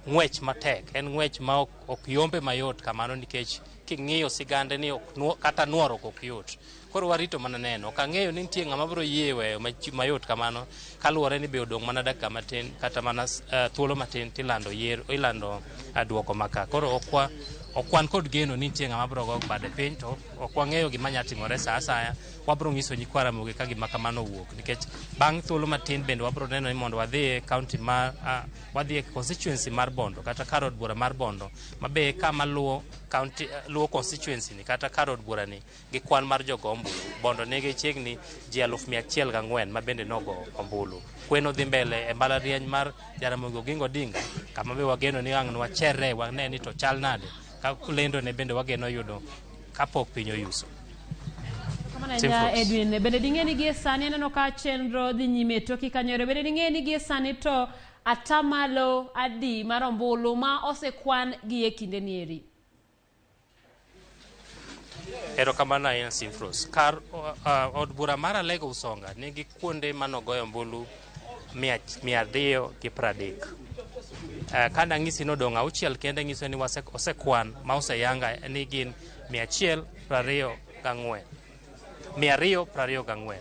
ng'wech matek. En ng'wech ma ok yombe mayot kamano, nikech king'iyo sigande ni kata nuoro ok yot. Koro warito mana neno. Ok ang'eyo ni nitie ng'ama biro yie weyo mayot kamano, kaluwore ni be odong' mana dakika matin kata mana thuolo matin tilando yiero, ilando duoko maka. Koro ok wan kod geno ni nitie ng'ama biro go bade piny, to ok wang'eyo gima nyalo timore sa asaya. Wabiro nyiso nyikwa Ramogi ka gima kamano owuok, nikech bang' thuolo matin bende wabiro neno ni mondo wadhi e county ma wadhi e constituency mar Bondo kata kar od bura mar Bondo ma be kama luwo county, luwo constituency ni kata kar od bura ni gi kwan mar jogo ombulu. Bondo nigi chiegni ji 104,000 ma bende nogo ombulu. Kweno dhi mbele e mbalariany mar Jaramogi Oginga Odinga kama be wageno ni ang' nwacherre wane ni to chal nade ka lendo ne bende wageno yudo kapok piny oyuso.
Nya Edwin, bende ding'e ni gie sani aneno ka chenro dhi nyime toki kanyore. Bende ding'e ni gie sani to atamalo adi mar ombulu ma osekwan gi e kinde nieri?
Erokamano ahinya Simfros. Kar od bura mar Alego Usonga nigi kuonde manogoyo ombulu 230. Ka nang'isi nodong' 6 kende, nyiso ni osekwan ma oseyanga ni gin 124. 224.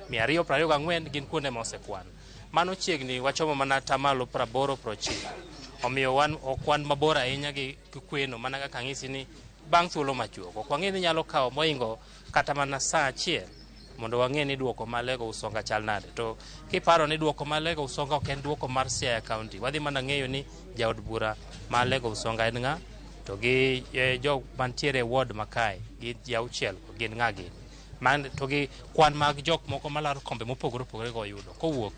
224 gin kuonde ma osekwan. Mano chiegni wachomo mana atamalo 80 90. Omiyo wan ok wan mabor ahinya gi kweno, mana kaka ang'isi ni bang' thuolo machuok ok wang'e ni nyalo kawo mohingo kata mana saa 1 mondo wang'e ni duoko mar Alego Usonga chal nade. To kiparo ni duoko mar Alego Usonga ok en duoko mar Siaya County, wadhi mana ng'eyo ni jaod bura ma Alego Usonga en ng'a, to gi jok mantiere e ward makae gi ji 6 gin ng'a gini. Man to gi kwan mag jok moko malaro kombe mopogore opogore go oyudo kowuok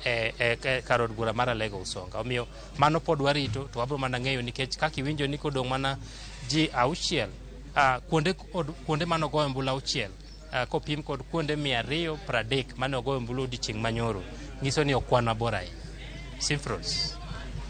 e kar od bura mar Alego Usonga. Omiyo mano pod warito, to wabiro mana ng'eyo nikech kaka iwinjo ni kodong' mana ji 6 Kuonde kuonde mane ogoyo ombulu 6 kopim kod kuonde 230 mane ogoyo ombulu odiochieng' manyoro, nyiso ni okwan mabor ahinya. Simfros.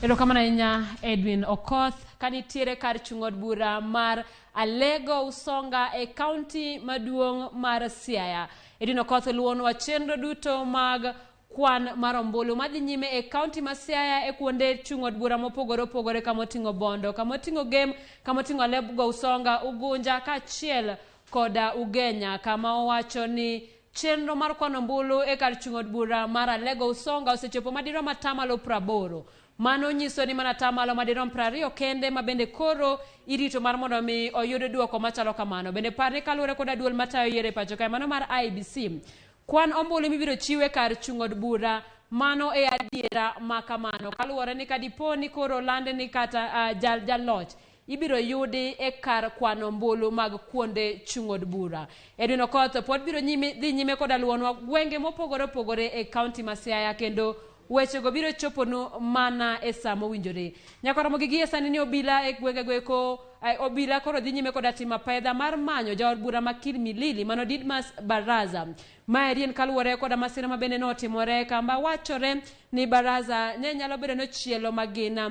Erokamano ahinya Edwin Okoth kanitiere kar chung' od bura mar Alego Usonga e kaunti maduong' mar Siaya. Edwin Okoth luwonwa chenro duto mag kwan mar ombulu madhi nyime e kaunti ma Siaya e kuonde chung' od bura mopogore opogore kamoting'o Bondo, kamoting'o Gem, kamoting'o Alego Usonga, Ugunja kaachiel koda Ugenya, kama owacho ni chenro mar kwano ombulu e kar chung' od bura mar Alego Usonga osechopo madirom atamalo 80. Mano nyiso ni mana atamalo madirom 20 kende ma bende koro irito mar mondo mi oyud duoko machalo kamano. Bende par ni kaluwore koda duol matayo yiero e pacho kae mano mar IEBC, kwan ombulu mibiro chiwe kar chung' od bura mano e adiera ma kamano. Kaluwore ni kadipo ni koro lande ni kata jaloch ibiro yudi e kar kwano ombulu mag kuonde chung' od bura. Edwin Okoth pod biro dhi nyime koda luwonwa gwenge mopogore opogore e kaunti ma Siaya kendo wechego biro choponu mana e sa mowinjore. Nyaka romo gi gie sani ni obila e gwenge goeko obila koro dhi nyime koda timo apedha mar manyo jaod bura ma Kimilili mano Didmas Baraza. Maeri en kaluwore koda masira ma bende notimore kama wachore ni Baraza ne nyalo bedo nochielo magina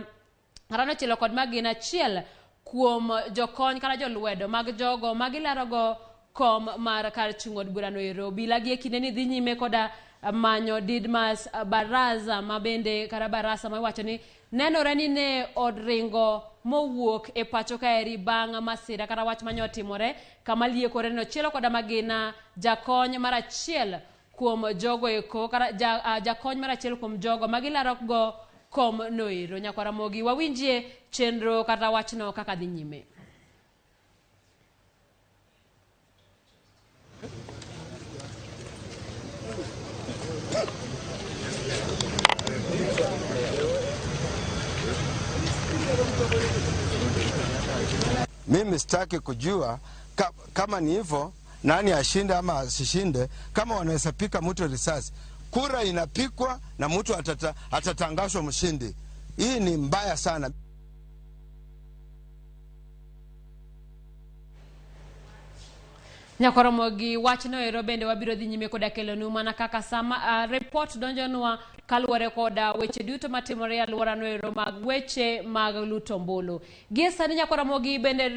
kata nochielo kod magina achiel kuom jokony kata jolwedo mag jogo magilarogo kom mar kar chung' od burano ero. Obila gi e kinde ni dhi nyime koda manyo Didmas Baraza ma bende kata Barasa ma iwacho ni nenore ni ne oringo mowuok e pacho kaeri bang' masira kata wach mane otimore kama liekore nochielo koda magina jakony mar achiel kuom jogo eko kata jakony mar achiel kuom jogo magilaro go kom noero. Nyakwar Ramogi wawinjie chenro kata wachno kaka dhi nyime.
Mimi sitaki kujua kama ni hivyo nani ashinde ama asishinde. Kama wanaweza pika mtu risasi, kura inapikwa na mtu atatangazwa mshindi. Hii ni mbaya sana.
Nyakoromogi wachno ero bende wabiro dhi nyime koda kelonu mana kaka sama report donjonwa kaluwore koda weche duto matimore e alworano ero mag weche mag luto ombulu. Gie sani Nyakoromogi bende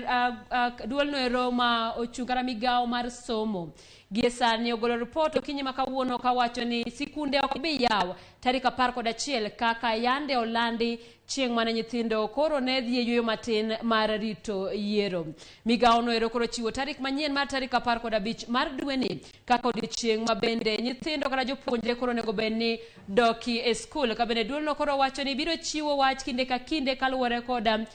duolno ero ma ochung' kata migawo mar somo gie sani ogolo report okinyi ma kawuono kawacho ni sikunde ok bi yaw tarik 11 kaka yande olandi chieng' mane nyithindo koro ne dhi e yueyo matin mar rito yiero. Migawo no ero koro chiwo tarik manyien mar tarik 15 mar dweni kaka odiochieng' ma bende nyithindo kata jopuonjre koro onego bed ni doki e skul. Ka bende duolno koro wacho ni biro chiwo wach kinde ka kinde kaluwore koda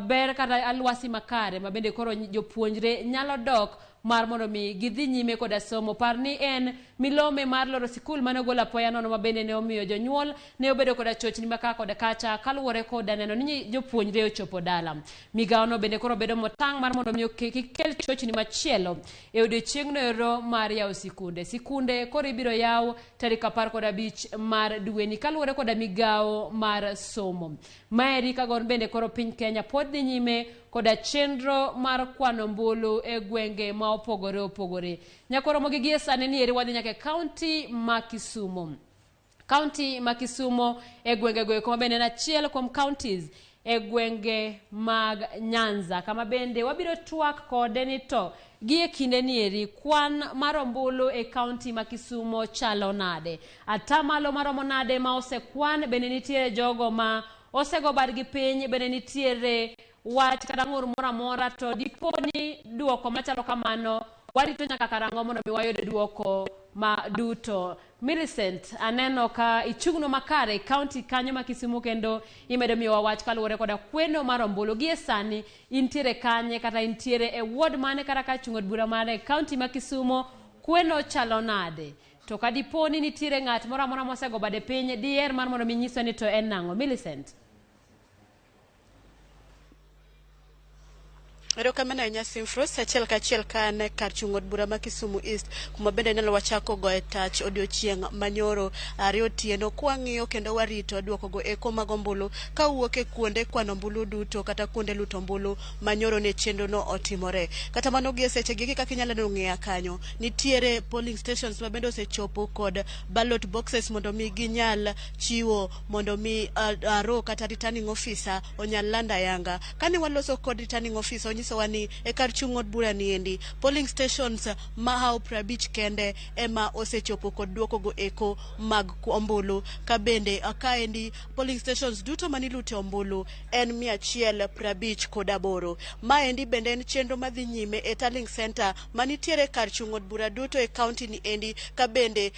ber kata alwasi makare ma bende koro jopuonjre nyalo dok mar mondo mi gidhi nyime koda somo. Par ni en milome mar loro sikul mane ogol apoya nono ma bende ne omiyo jonyuol ne obedo koda chochni ma koda kacha kaluwore koda neno ni jopuonjre ochopo dala. Migawo no bende koro bedo motang' mar mondo mi kik kel chochni machielo e odiochieng'no ero mar yawo sikunde. Sikunde koro ibiro yaw tarik 15 mar dweni kaluwore koda migawo mar somo. Maeri kagon bende koro piny Kenya pod dhi nyime koda chenro mar kwano ombulu e gwenge ma opogore opogore. Nyakoromogi gie sani ni eri wadhi nyaka e kaunti ma Kisumu. Kaunti ma Kisumu e gwenge goeko ma bende en achiel kuom counties e gwenge mag Nyanza kama bende wabiro twak kode ni to gie kinde ni eri kwan mar ombulu e kaunti ma Kisumu chalo nade. Atamalo maromo nade ma osekwan, bende nitiere jogo ma osego badgi piny, bende nitiere wach kata ng'ur moro amora, to dipo ni duoko machalo kamano warito nyaka karang'o mondo mi wayud duoko ma duto. Millicent, aneno ka ichung'no makare kaunti kanyo ma Kisumu kendo imedo miyowa wach kaluwore koda kweno mar ombulu. Gie sani intiere kanye kata intiere e ward mane kata ka chung' od bura mane kaunti ma Kisumu, kweno chalo nade? To ka dipo ni nitiere ng'at moro amora mosego bade piny, diher mar mondo mi nyiswa ni to en nang'o? Millicent.
Erokamano ahinya Simfros, achiel kachiel ka an e kar chung' od bura ma Kisumu East, kuma bende nelo wachako goye tach odiochieng' manyoro ariyo otieno kwang'iyo kendo warito duokogo eko mag ombulu kawuok e kuonde kwano ombulu duto kata kuonde luto ombulu manyoro ne chenro no otimore. Kata mano gie seche gi kaka inyalo neno ng'eya kanyo, nitiere polling stations ma bende osechopo kod ballot boxes mondo mi ginyal chiwo mondo mi RO kata returning officer onyal lando ayanga. Kane waloso kod returning officer onyisowa ni e kar chung' od bura niendi polling stations mahawo 50 kende ema osechopo kod duokogo eko mag ombulu, ka bende kaendi polling stations duto manilute ombulu en 158. Maendi bende en chenro madhi nyime e tallying center manitiere kar chung' od bura duto e county ni endi, ka bende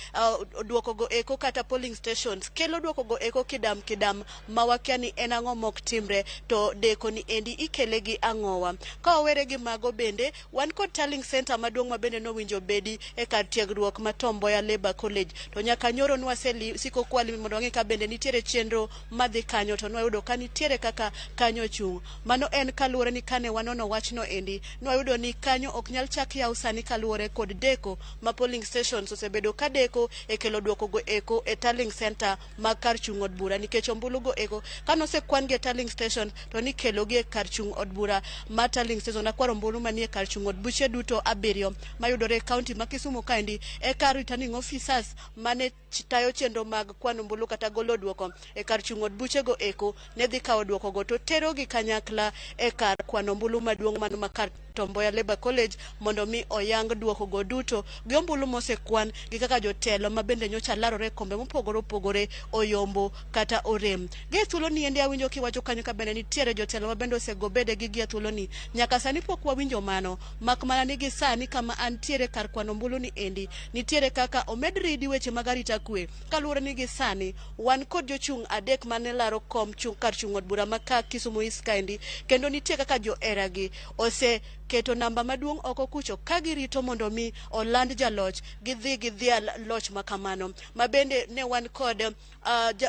duokogo eko kata polling stations kelo duokogo eko kidam kidam ma wakia ni en ang'o mok timre to deko ni endi ikele gi ang'owa. Ka wawere gi mago bende wan kod tallying center maduong' ma bende nowinjo bedi e kar tiegruok ma Tom Mboya Labour College, to nyaka nyoro nwasesiko kwalimi mondo wang'e ka bende nitiere chenro madhi kanyo, to nwayudo ka nitiere kaka kanyo ochung'. Mano en kaluwore ni kane wanono wachno endi nwayudo ni kanyo ok nyal chak yaw sani kaluwore kod deko ma polling stations osebedo ka deko e kelo duokogo eko e tallying center mag kar chung' od bura, nikech ombulugo eko kanosekwan gi e tallying station to nikelo gi e kar chung' od bura ma tallying station. Akwaro ombulu manie kar chung' od buche duto 7 mayudore e county ma Kisumu kaendi e kar returning officers mane tayo chenro mag kwano ombulu kata golo duoko e kar chung' od buchego eko ne dhi kawo duokogo to terogi kanyakla e kar kwano ombulu maduong' mano ma kar Tom Mboya Labour College mondo mi oyang duokogo duto gi ombulu mosekwan gi kaka jotelo ma bende nyocha larore e kombe mopogore opogore oyombo kata orem. Gi thuolo ni endi awinjo kiwacho kanyo ka bende nitiere jotelo ma bende osego bede gi gie thuolo ni nyaka sani pok wawinjo mano, mak mana ni gi sani kama antiere kar kwano ombulu ni endi nitiere kaka omed ridi weche mag arita kwe kaluwore ni gi sani wan kod jochung' 3 mane laro kom chung' kar chung' od bura ma ka Kisumu East kaendi, kendo nitie kaka johera gi ose keto namba maduong' oko kucho ka girito mondo mi oland jaloch gidhi gidhial loch makamano. Ma bende ne wan kod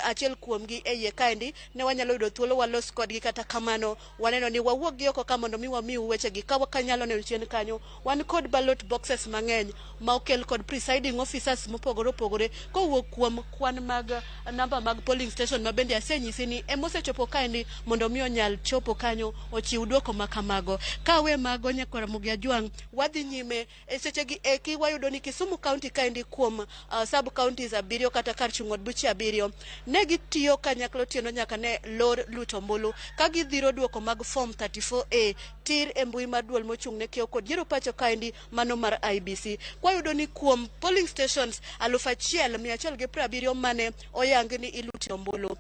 achiel kuomgi e iye kaendi ne wanyalo yudo thuolo walos kodgi, kata kamano waneno ni wawuok gi oko ka mondo mi wamiu wechegi ka wakanyalo neno chien kanyo wan kod ballot boxes mang'eny ma okel kod presiding officers mopogore opogore kowuok kuom kwan mag namba mag polling station ma bende asenyisi ni emosechopo kaendi mondo mi onyal chopo kanyo ochiw duoko makamago. Kawe mago nyakwar Ramogi Ajwang', wadhi nyime e sechegi eki wayudo ni Kisumu County kaendi kuom sub counties 7 kata kar chung' od buche 7 ne gitiyo kanyakla otieno nyaka ne lor luto ombulu ka gidhiro duoko mag form 34A tir e mbui mar duol mochung' ne kiewo kod yiero pacho kaendi mano mar IBC. Kwayudo ni kuom polling stations 1170 mane oyang ni ilute ombulu,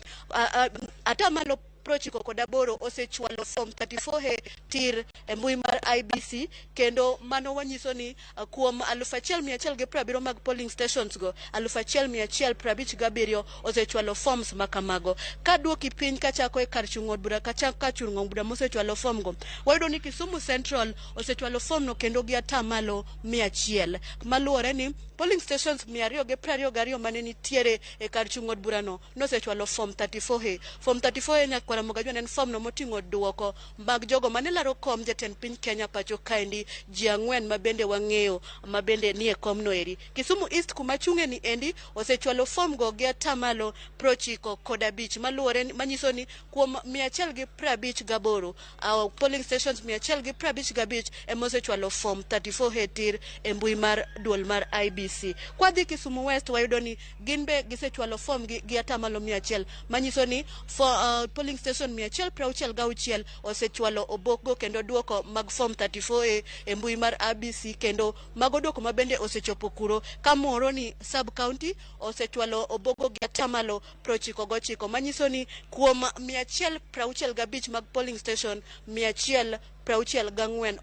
atamalo 98 osechwalo form 34A tir e mbui mar IBC, kendo mano wanyiso ni kuom 1170 mag polling stations go 1157 osechwalo forms makamago. Ka duoki piny kachako e kar chung' od bura kachako kar chung' od bura mosechwalo form go, wayudo ni Kisumu Central osechwalo form no kendo gi atamalo 100, maluwore ni polling stations 222 mane nitiere e kar chung' od bura no nosechwalo form 34A. Form 34A nyakwar Ramogi Ajwang' en form no moting'o duoko mag jogo mane laro kom jatend piny Kenya pacho kaendi ji 4 ma bende wang'eyo ma bende nie kom no eri. Kisumu East kuma chung'e ni endi osechwalo form go gi atamalo 95 maluwore manyiso ni kuom 158 polling stations 155 ema osechwalo form 34A tir e mbui mar duol mar IBC. Kwadhi Kisumu West wayudo ni gin be gisechwalo form gi atamalo 100 manyiso ni for polling station 166 osechwalo obokgo kendo duoko mag form 34A e mbui mar IBC, kendo mago duoko ma bende osechopo kuro. Kamoro ni sub county osechwalo obokgo gi atamalo 99 manyiso ni kuom 165 mag polling station 164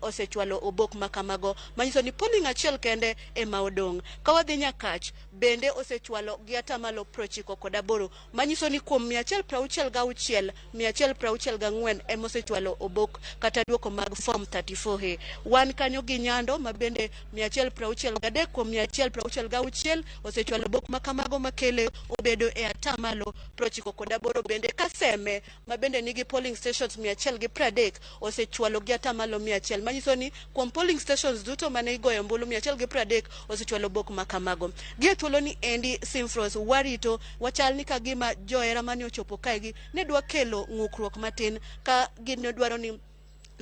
osechwalo obok makamago, manyiso ni polling achiel kende ema odong'. Ka wadhi Nyakach bende osechwalo gi atamalo 98 manyiso ni kuom 166 164 ema osechwalo obok kata duoko mag form 34A. Wan kanyo gi Nyando ma bende 163 kuom 166 osechwalo obok makamago makele obedo e atamalo 98. Bende Kaseme ma bende nigi polling stations 130 osechwalo gi 100%, manyiso ni kuom polling stations duto mane igoyo ombulu 130 osechwalo obok ma kamago. Gie thuolo ni endi Simfros warito wachal ni kagima johera mane ochopo kaegi ne dwa kelo ng'ukruok matin ka gin dwaro ni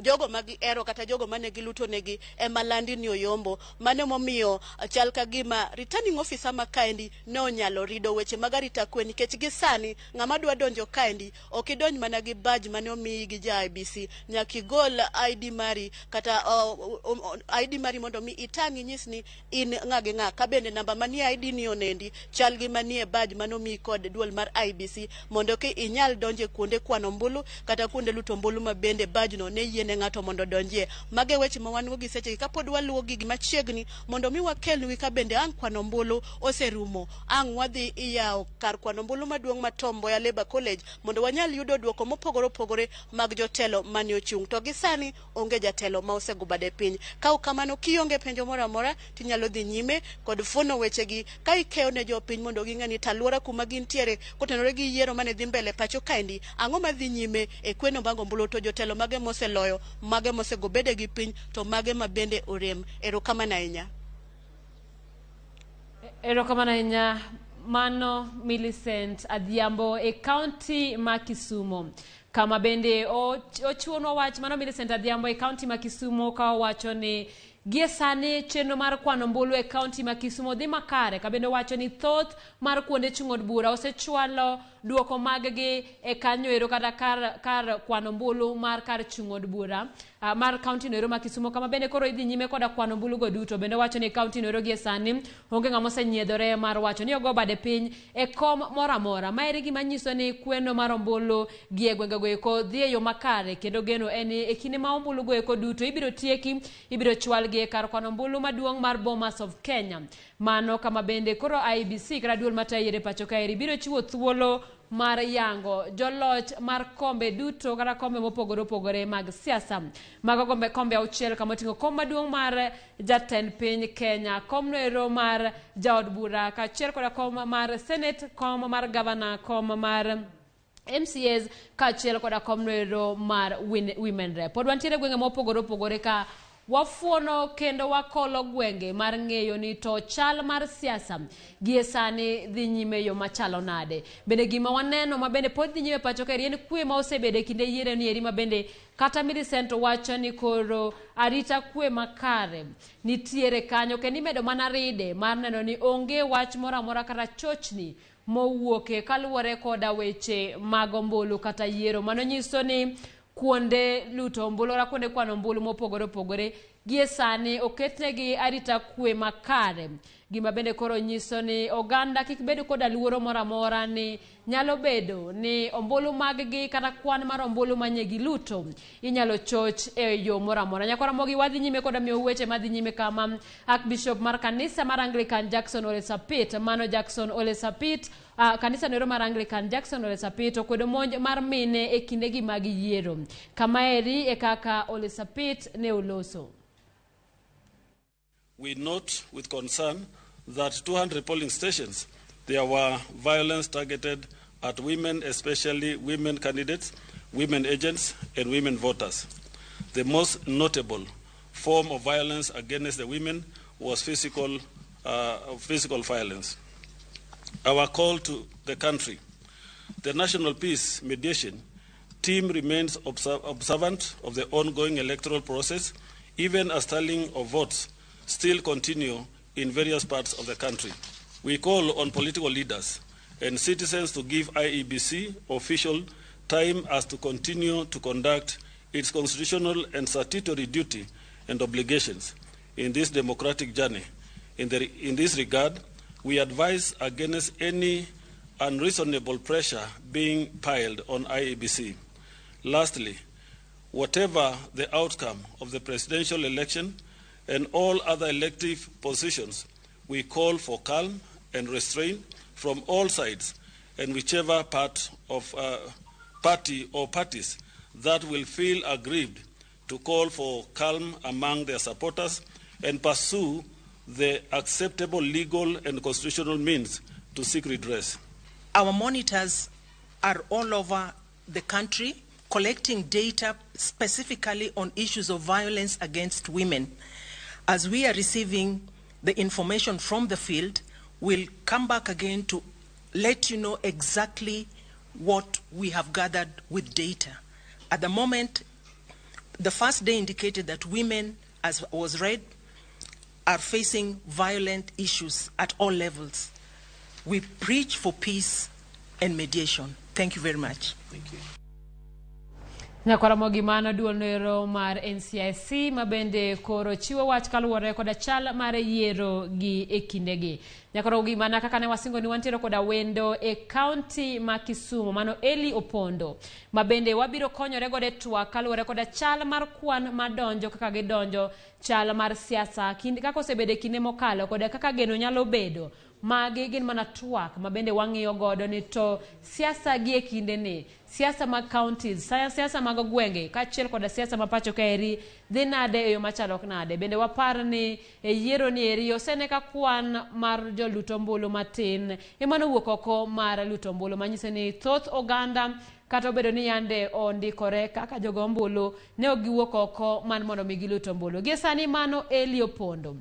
jogo ma gihero kata jogo mane giluto negi ema landi ni oyombo. Mano momiyo chal ka gima returning officer ma kaendi ne onyalo rido weche mag arita kwe, nikech gi sani ng'ama dwa donjo kaendi ok idonj mana gi badge mane omiyi gi ja IEBC, nyaka igol ID mari kata ID mari mondo mi itang' inyis ni in ng'a gi ng'a, ka bende namba manie ID ni onendi chal gi manie badge mane omiyi kod duol mar IEBC, mondo ki inyal donjo e kuonde kwano ombulu kata kuonde luto ombulu ma bende badge no ne yie ne ng'ato mondo odonjie. Mago e weche ma wan go gi sechegi kapod waluwo gigi machiegni mondo mi wakelnigi ka bende ang' kwano ombulu oserumo, ang' wadhi iyawo kar kwano ombulu maduong' ma Tom Mboya Labour College mondo wanyal yudo duoko mopogore opogore mag jotelo mane ochung'. To gi sani onge jatelo ma osego bade piny. Ka ok kamano, kionge penjo moro amora tinyalo dhi nyime kod fuono wechegi ka ikeyo ne jopiny mondo ging'e ni taluora kuma gintiere kotenore gi yiero mane dhi mbele pacho kaendi, ang'o madhi nyime e kweno mag ombulu, to jotelo mage moseloyo, mage mosego bedegi piny, to mage ma bende orem. Erokamano ahinya.
Erokamano ahinya. Mano Millicent Adhiambo e kaunti ma Kisumo, kama bende ochiwonwa wach. Mano Millicent Adhiambo e kaunti ma Kisumo ka owacho ni gie sani chenro mar kwano ombulu e kaunti ma Kisumo dhi makare, ka bende owacho ni thoth mar kuonde chung' od bura osechwalo duoko mag-gi e kanyo ero kata kar kwano ombulu mar kar chung' od bura mar kaunti no ero ma Kisumo, kama bende koro idhi nyime koda kwano ombulu go duto. Bende owacho ni kaunti no ero gie sani onge ng'ama osenyiedhore mar wacho ni ogo bade piny e kom moro amora. Maeri gima nyiso ni kweno mar ombulu gi e gwenge go eko dhi e yo makare, kendo geno en ni e kinde ma ombulu go eko duto ibiro tieki, ibiro chwalgi e kar kwano ombulu maduong' mar Bomas of Kenya. Mano kama bende koro IEBC kata duol matayo yiero e pacho kaeri biro chiwo thuolo mar yango joloch mar kombe duto kata kombe mopogore opogore mag siasa. Mago kombe 6 kama oting'o kom maduong' mar jatend piny Kenya, kom noero mar jaod bura, kaachiel koda kom mar Senate, kom mar gavana, kom mar MCAs kaachiel koda kom noero mar Women Rep. Pod wantiere gwenge mopogore opogore ka wafuono kendo wakolo gwenge mar ng'eyo ni to chal mar siasa gie sani dhi nyime yo machalo nade. Bende gima waneno ma bende pod dhi nyime pacho kaeri en kwe ma osebedo e kinde yiero ni eri, ma bende kata Millicent wacho ni koro arita kwe makare nitiere kanyo, kendo imedo mana ride mar neno ni onge wach moro amora kata chochni mowuoke kaluwore koda weche mag ombulu kata yiero. Mano nyiso ni kuonde luto ombulu kata kuonde kwano ombulu mopogore opogore gie sani oketnegi arita kwe makare. Gima bende koro nyiso ni oganda kik bed koda luoro moro amora ni nyalo bedo ni ombulu mag-gi kata kwan mar ombulu manye giluto inyalo choch e yo moro amora. Nyakwara Ramogi, wadhi nyime koda miyo weche madhi nyime kama Archbishop mar kanisa mar Anglican Jackson Ole Sapit, mano Jackson Ole Sapit, kanisa noero mar Anglican Jackson Ole Sapit okwedo monj mar mine e kindegi mag yiero. Kamaeri e kaka Ole Sapit ne oloso.
We note with concern that 200 polling stations, there were violence targeted at women, especially women candidates, women agents, and women voters. The most notable form of violence against the women was physical violence. Our call to the country, the National Peace Mediation Team remains observant of the ongoing electoral process, even as tallying of votes still continue in various parts of the country. We call on political leaders and citizens to give IEBC official time as to continue to conduct its constitutional and statutory duty and obligations in this democratic journey. In this regard, we advise against any unreasonable pressure being piled on IEBC. Lastly, whatever the outcome of the presidential election and all other elective positions, we call for calm and restraint from all sides and whichever part of party or parties that will feel aggrieved to call for calm among their supporters and pursue the acceptable legal and constitutional means to seek redress.
Our monitors are all over the country, collecting data specifically on issues of violence against women. As we are receiving the information from the field, we'll come back again to let you know exactly what we have gathered with data. At the moment, the first day indicated that women, as was read, are facing violent issues at all levels. We preach for peace and mediation. Thank you very much.
Thank you.
Nyakwaramogi mano duol nero mar NCIC ma bende koro chiwo wach kaluwore koda chal mar yiero gi e kindegi. Nyakwaramogi mana kaka ne wasingo ni wantiere koda wendo e kaunti ma Kisumu mano Eli Opondo ma bende wabiro konyore godo e twak kaluwore koda chal mar kwan madonjo kaka gidonjo chal mar siasa kinde kaka osebedo e kinde mokalo koda kaka geno nyalo bedo. Magi gin mana twak ma bende wang'iyo godo ni to siasa gi e kinde ni siasa mag counties, siasa mag gwenge kaachiel koda siasa ma pacho kaeri dhi nade e yo machalo nade. Bende wapar ni e yiero ni eri osene ka kwan mar jolut ombulu matin ema nowuok oko mar luto ombulu manyiso ni thoth oganda kata obedo ni yande ondikore kaka jogo ombulu ne ok giwuok oko man mondo mi gilut ombulu. Gie sani mano Eli Opondo.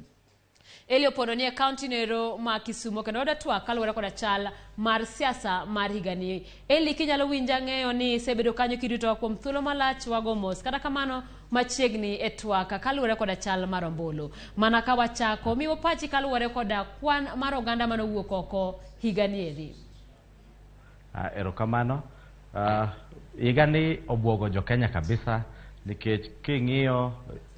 Eli Opondo ni e kaunti nero ma Kisumu kendo wadwa twak kaluwore koda chal mar siasa mar higani. Eli kinyalo winja ng'eyo ni isebedo kanyo kiritowa kuom thuolo malach wago mos. Kata kamano machiegni e twak kaluwore koda chal mar ombulu. Mana ka wachako miwo pachi kaluwore koda kwan mar oganda manowuok oko higani eri.
Erokamano. Higani obwogo jo Kenya kabisa nikech king'iyo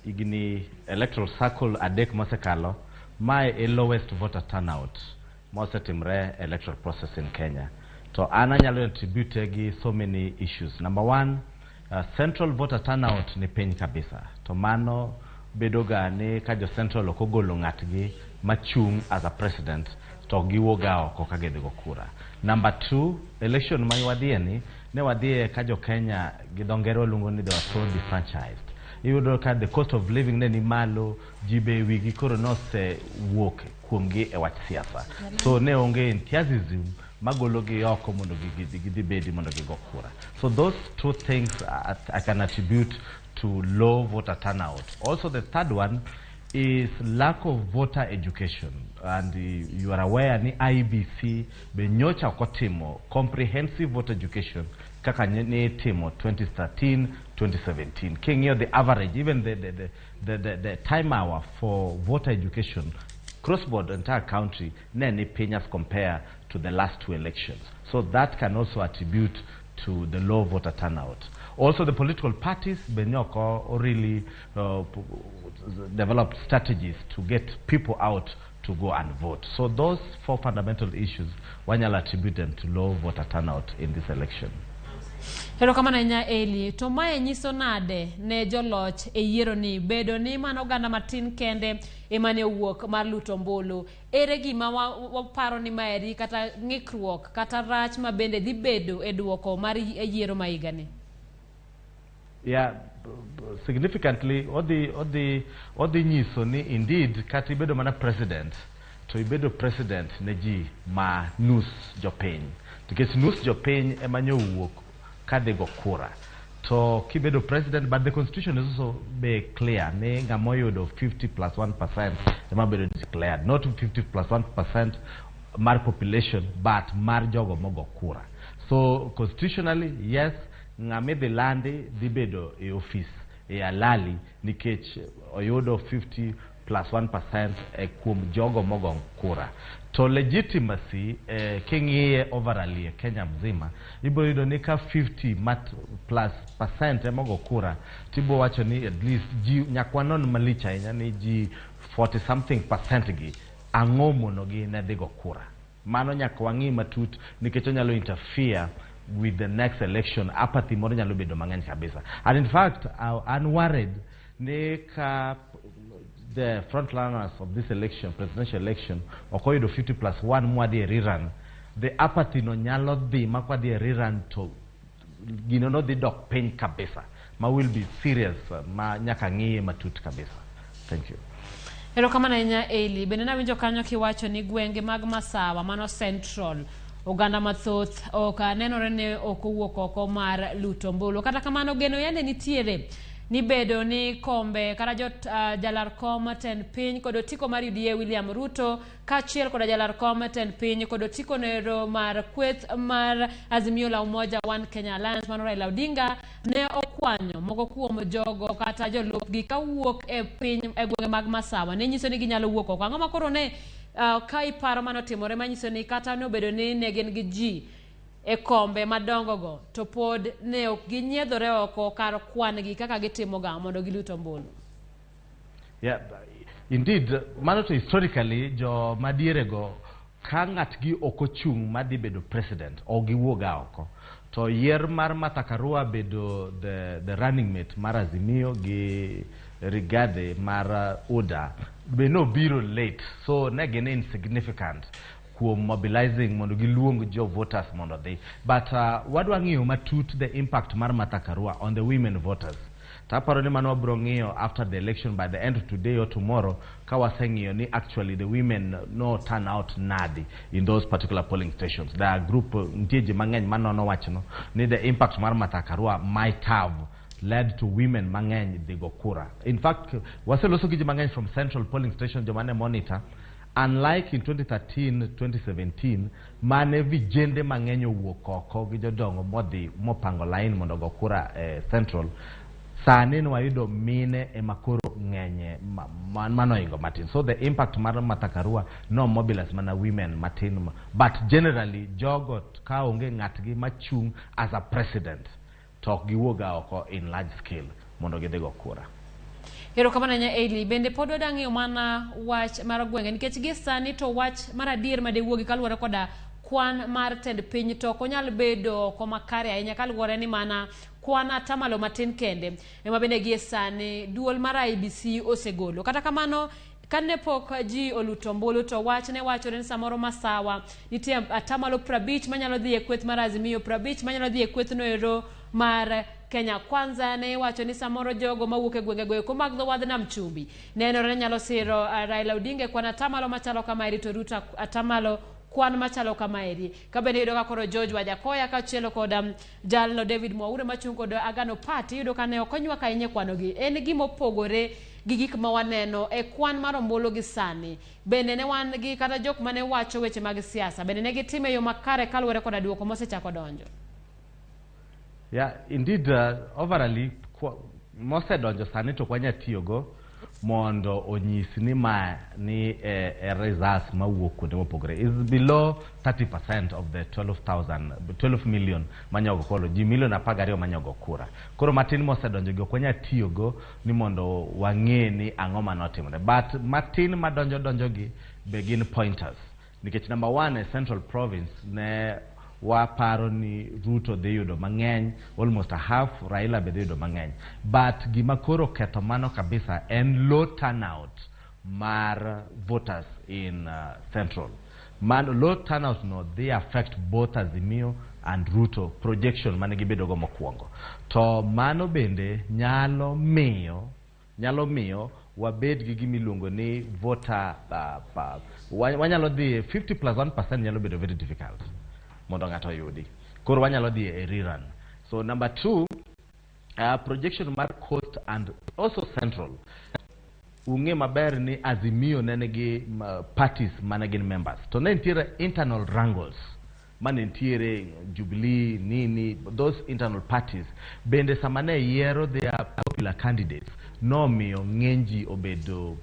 higni electoral cycle adek mosekalo, mae e lowest voter turnout mosetimre electoral process in Kenya. To an anyalo attribute gi so many issues. Number one, central voter turnout ni piny kabisa. To mano bedo ga ni ka jo central ok ogolo ng'atgi machung' as a president to giwuok ga oko ka gidhi go kura. Number two, election ma wadhiye ni, ne wadhiye ka jo Kenya gi dho ngere waluongo ni they were so disfranchised. Iyudo ka the cost of living ne ni malo, ji be wigi koro nosewuok kuomgi e wach siasa. So ne onge enthusiasm magologi oko mondo gidhi bedi mondo gigo kura. So those two things I can attribute to low voter turnout. Also the third one is lack of voter education. And you are aware ni IEBC be nyocha ok otimo comprehensive voter education kaka ne timo 2013, 2017. King'iyo the average, even the time hour for voter education cross-border entire country ne ni piny as compared to the last two elections. So that can also attribute to the low voter turnout. Also, the political parties, be ne ok really developed strategies to get people out to go and vote. So those four fundamental issues, wanyalo attribute them to low voter turnout in this election.
Erokamano ahinya Eli. To mae nyiso nade ne joloch e yiero ni bedo ni mano oganda matin kende ema ne owuok mar luto ombulu. Ere gima waparo ni maeri kata ng'ikruok kata rach ma bende dhi bedo e duoko mar yiero ma higani?
Yeah, significantly, odhi nyiso ni indeed kata ibedo mana president, to ibedo president ne ji ma nus jopiny. Nikech nus jopiny ema nyowuok kadhi go kura. To kibedo president, but the constitution is also very clear ni ng'ama oyudo 50 plus 1% ema bedo declared. Not 50 plus 1% mar population, but mar jogo mogo kura. So constitutionally, yes, ng'ama idhi landi dhi bedo e office e alali nikech oyudo 50 plus 1% e kuom jogo mogo kura. To legitimacy, king'iye overall e Kenya mzima, ibiro yudo ni ka 50 plus percent ema ogo kura, tibo wacho ni at least ji nyaka wanon malich ahinya ni ji 40 something percent gi ang'o monogi ne dhi go kura. Mano nyaka wang'i matut nikech onyalo interfere with the next election. Apathy moro nyalo bedo mang'eny kabisa. And in fact, I'm worried ni ka the front runners of this election, presidential election, ok oyudo 50 plus 1 mwadhi e rerun, the apathy no nyalo dhi ma kwadhi e rerun to gino no dhi dok piny kabisa, ma will be serious, ma nyaka ng'iye matut kabisa. Thank you.
Erokamano ahinya Eli. Bende nawinjo kanyo kiwacho ni gwenge mag Masawa mano Central Oganda mathoth ok nenore ni ok owuok oko mar luto ombulu. Kata kamano geno yande nitiere ni bedo ni kombe kata jot, jalar kom tend piny kod otiko mar UDA William Ruto kaachiel koda jalar kom tend piny kod otiko nero mar kweth mar Azimio la Umoja One Kenya Alliance mano Raila Odinga ne okwanyo moko kuom jogo kata jolupgi kawuok e piny e gwenge mag Masawa ne nyiso ni ginyalo wuok oko. Ang'o ma koro ne ka iparo manotimore manyiso ni kata nobedo ni ne gin gi ji e kombe madongo go to pod ne ok ginyiedhore oko kar kwan gi kaka gitimoga mondo gilut ombulu.
Yeah, indeed, mano to historically jo madierego ka ng'atgi ok ochung' madhi bedo president ok giwuoga oko. To yier mar Martha Karua bedo the running mate mar Azimio gi Rigathi mar UDA be nobiro late, so ne gin insignificant kuom mobilizing mondo giluong jo voters mondo odhi. But wadwa ng'iyo matut the impact mar Martha Karua on the women voters. To aparo ni mano wabiro ng'iyo after the election by the end of today or tomorrow ka waseng'iyo ni actually the women no turn out nadi in those particular polling stations. There are group nitie ji mang'eny manono wachno ni the impact mar Martha Karua might have led to women mang'eny dhi go kura. In fact, waseloso gi ji mang'eny from central polling station joma ne monitor. Unlike in 2013, 2017, mane vijende mang'eny owuok oko gi jodongo modhi mopango line mondo go kura central. Sani ne wayudo mine ema koro ng'enye manoingo matin. So the impact mar Martha Karua no mobilize mana women matin. But generally, jogo ka onge ng'atgi machung' as a president, to ok giwuoga oko in large scale mondo gidhi go kura.
Erokamano ahinya Eli. Bende pod wadwa ng'iyo mana wach mar gwenge nikech gi sani to wach mar adier madewuogi kaluwore koda kwan mar tend piny to ok onyal bedo oko makare ahinya kaluwore ni mana kwan atamalo matin kende ema bende gie sani duol mar IEBC osegolo. Kata kamano kane pok ji oluto ombulu to wach ne wachore ni samoro Masawa nitie atamalo 50 manyalo dhi e kweth mar Azimio, 50 manyalo dhi e kweth noero mar Kenya Kwanza. Ne iwacho ni samoro jogo mawuok e gwenge go eko mag dho wadh nam chumbi nenore ni nyalo siro Raila Odinga e kwan atamalo machalo kamaeri to Ruto atamalo kwan machalo kamaeri. Ka bende iyudo ka koro George Wajackoyah kaachiel kod jalno David Mwaure machung' kod Agano Party iyudo ka ne ok onywak ahinya e kwanogi. En gima opogore gi gik ma waneno e kwan mar ombulu gi sani. Bende ne wan gi kata jok mane wacho weche mag siasa. Bende ne gitime e yo makare kaluwore koda duoko mosechako donjo.
Yeah, indeed, overally, mosedonjo sani to ok wanyal tiyogo mondo onyis ni ma ni results mawuok kuonde mopogore is below 30% of the 12 million manyogo koro ji milion 12 manyogo kura. Koro matin mosedonjo gi ok wanyal tiyogo ni mondo wang'e ni ang'o manotimore, but matin madonjo donjo gi be gin pointers nikech number one e Central Province ne waparo ni Ruto dhi yudo mang'eny, almost a half, Raila be dhi yudo mang'eny, but gima koro ketho mano kabisa en low turnout mar voters in Central. Man low turnout no dhi affect both Azimio and Ruto projection mane gibedo go mokwongo. To mano bende nyalo miyo wabed gi gima iluongo ni voter wanyalo dhi 50 plus 1% nyalo bedo very difficult mondo ng'ato oyudi. Koro wanyalo dhi e rerun. So number two, projection mar Coast and also Central. Ung'e maber ni Azimio ne nigi parties mane gin members. To ne nitiere internal wrangles mane nitiere Jubilee, nini, those internal parties. Bende sama ne yiero their popular candidates, nomiyo ng'eny ji obedo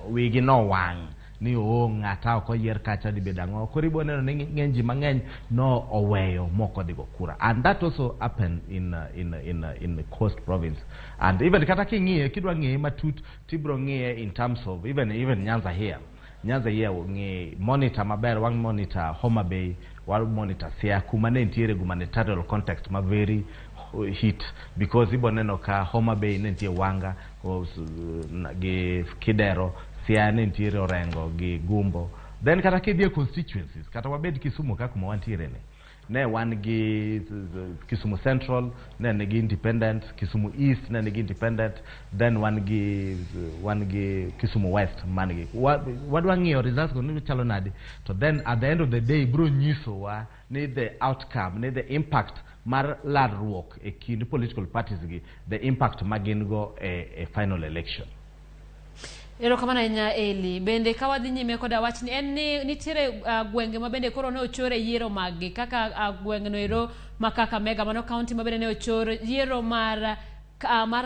wigi nowang' ni oo ng'ata ok oyier kacha dhi bedo ang'o. Koro ibo neno ni ng'eny ji mang'eny no oweyo mok odhi go kura. And that also happened in the Coast Province. And even kata king'iye, kidwa ng'iye matut, tibro ng'iye in terms of even Nyanza here. Nyanza here ng'i monitor maber, wang monitor Homa Bay, wang monitor Siaya, kuma ne nitiere humanitarian context ma very hit because ibo neno ka Homa Bay ne nitie Wanga gi Kidero, Siaya ne nitiere Orengo gi Gumbo. Then kata kidhi e constituencies, kata wabed Kisumu ka kuma wantiere ni, Ne wan gi Kisumu Central ne nigi independent, Kisumu East ne nigi independent, then wan gi Kisumu West man gi wadwa ng'iyo results go ni chalo nade. To then at the end of the day bro nyisowa ni the outcome, ni the impact mar lalruok e kind political parties gi, the impact ma gin go e final election.
Erokamano ahinya, Eli. Bende ka wadhi nyime koda wachni en ni nitiere gwenge ma bende koro ne ochor e yiero mag-gi kaka gweng'no ero ma Kakamega, mano county ma bende ne ochor yiero mar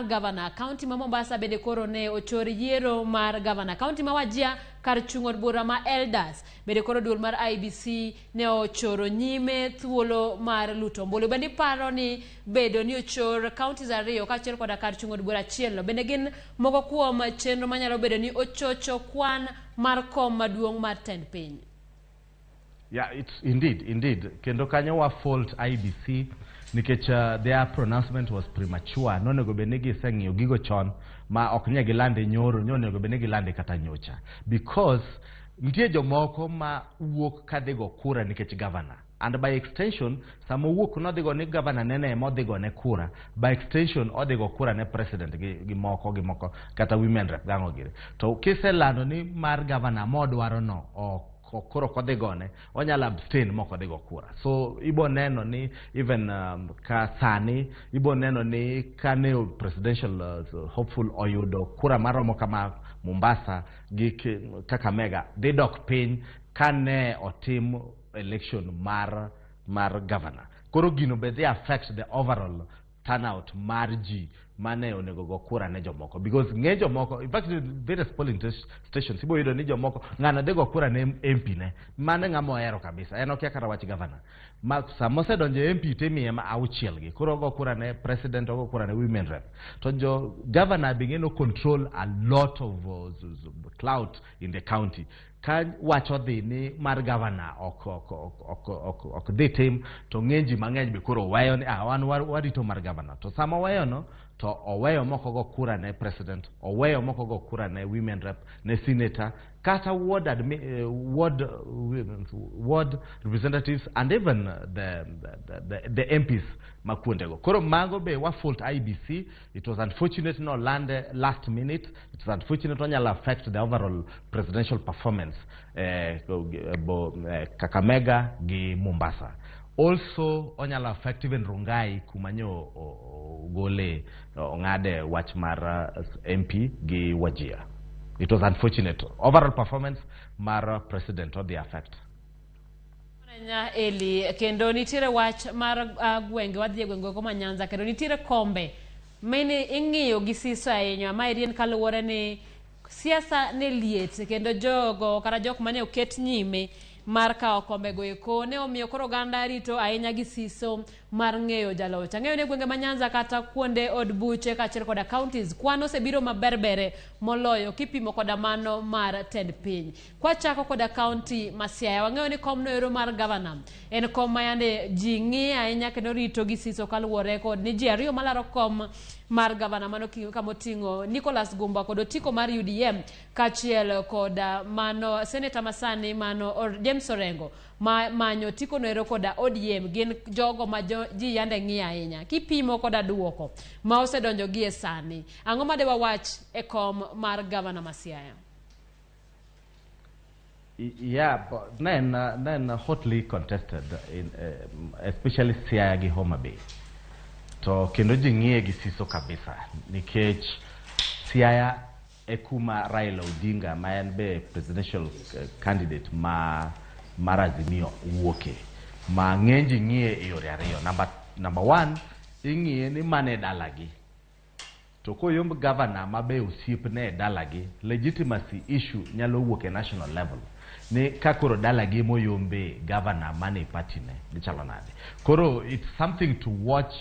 gavana. County ma Mombasa bende koro ne ochor yiero mar gavana. County ma Wajir, kar chung' od bura ma Elders bende koro duol mar IEBC ne ochoro nyime thuolo mar luto ombulu. Bende iparo ni bedo ni ochor counties ariyo kaachiel koda kar chung' od bura achiel no bende gin moko kuom chenro manyalo bedo ni ochocho kwan mar kom maduong' mar tend piny?
Yeah, it's indeed. Kendo kanyo wa fault IEBC nikech their pronouncement was premature. Nonego bed ni giseng'iyo gigo chon ma ok nye gilande nyoro, nonego bed ni gilande kata nyocha. Because nitie jomoko ma wuok kadhi go kura nikech governor. And by extension, sama owuok nodhi go ni governor nene ema odhi go ne kura. By extension, odhi go kura ne president gi moko kata women rep gang'o gire. To kiselando ni mar governor modwaro no ok koro ok odhi gone, onyalo abstain mok odhi go kura. So ibo neno ni even ka sani ibo neno ni kane presidential hopeful oyudo kura maromo kama Mombasa gi Kakamega dhi dok piny kane otim election mar governor. Koro gino be dhi affect the overall turnout mar ji mane onego go kura ne jomoko, because ng'e jomoko, in fact, various polling stations ibo yudo ni jomoko ng'ano dhi go kura ne MP ne mane ng'ama ohero kabisa, en okia kata wach governor. Ma sama osedonjo e MP timiye ma auchiel gi koro ogo kura ne president, ogo kura ne women rep, to jo governor be ng'e no control a lot of clout in the county. Ka wach odhi ni mar governor ok dhi tim, to ng'eny ji mang'eny be koro weyo ni ah, wan warito mar governor. To sama oweyo no, to oweyo moko go kura ne president, oweyo moko go kura ne women rep, ne senator, kata ward representatives and even the MPs ma kuondego. Koro mago be wa fault IEBC. It was unfortunate no lande last minute. It was unfortunate, onyalo affect the overall presidential performance bo Kakamega gi Mombasa. Also onyalo affect even Rongai kuma nyo ogole ong'ade wach mar MP gi Wajir. It was unfortunate. Overall performance mar president odhi affect.
Ahinya, Eli. Kendo nitiere wach mar gwenge, wadhi e gwenge go ma Nyanza, kendo nitiere kombe mane ing'iyo gi siso ahinya. Maeri en kaluwore ni siasa ne liet kendo jogo kata jok mane oket nyime mar kawo kombego eko ne omiyo koro oganda rito ahinya gi siso mar ng'eyo jaloch. Ang'eyo ni gwenge ma Nyanza kata kuonde od buche kaachiel koda counties kwan osebiro maberbere moloyo kipimo koda mano mar tend piny. Kwachako koda county ma Siaya, wang'eyo ni komno ero mar gavana en kom ma yande ji ng'iyo ahinya kendo rito gi siso kaluwore kod ni ji ariyo malaro kom mar gavana mano kamoting'o Nicholas Gumba kod otiko mar UDM kaachiel kod mano seneta masani mano James Orengo ma manyo otiko no ero koda ODM gin jogo ma ji yande ng'iyo ahinya. Kipimo koda duoko ma osedonjo gi e sani, ang'o ma de wawach e kom mar gavana ma Siaya?
Yeah, but then hotly contested in especially Siaya gi Homa Bay. To kendo ji ng'iye gi siso kabisa nikech Siaya e kuma Raila Odinga ma en be presidential candidate ma mar Azimio wuoke. Ma ng'eny ji ng'iye e yore ariyo. Number one, ing'iye ni mane dalagi. To koyomb governor ma be osiepne e dalagi, legitimacy issue nyalo wuok e national level ni ka koro dalagi moyombe governor mane party ne gichalo nade. Koro it's something to watch,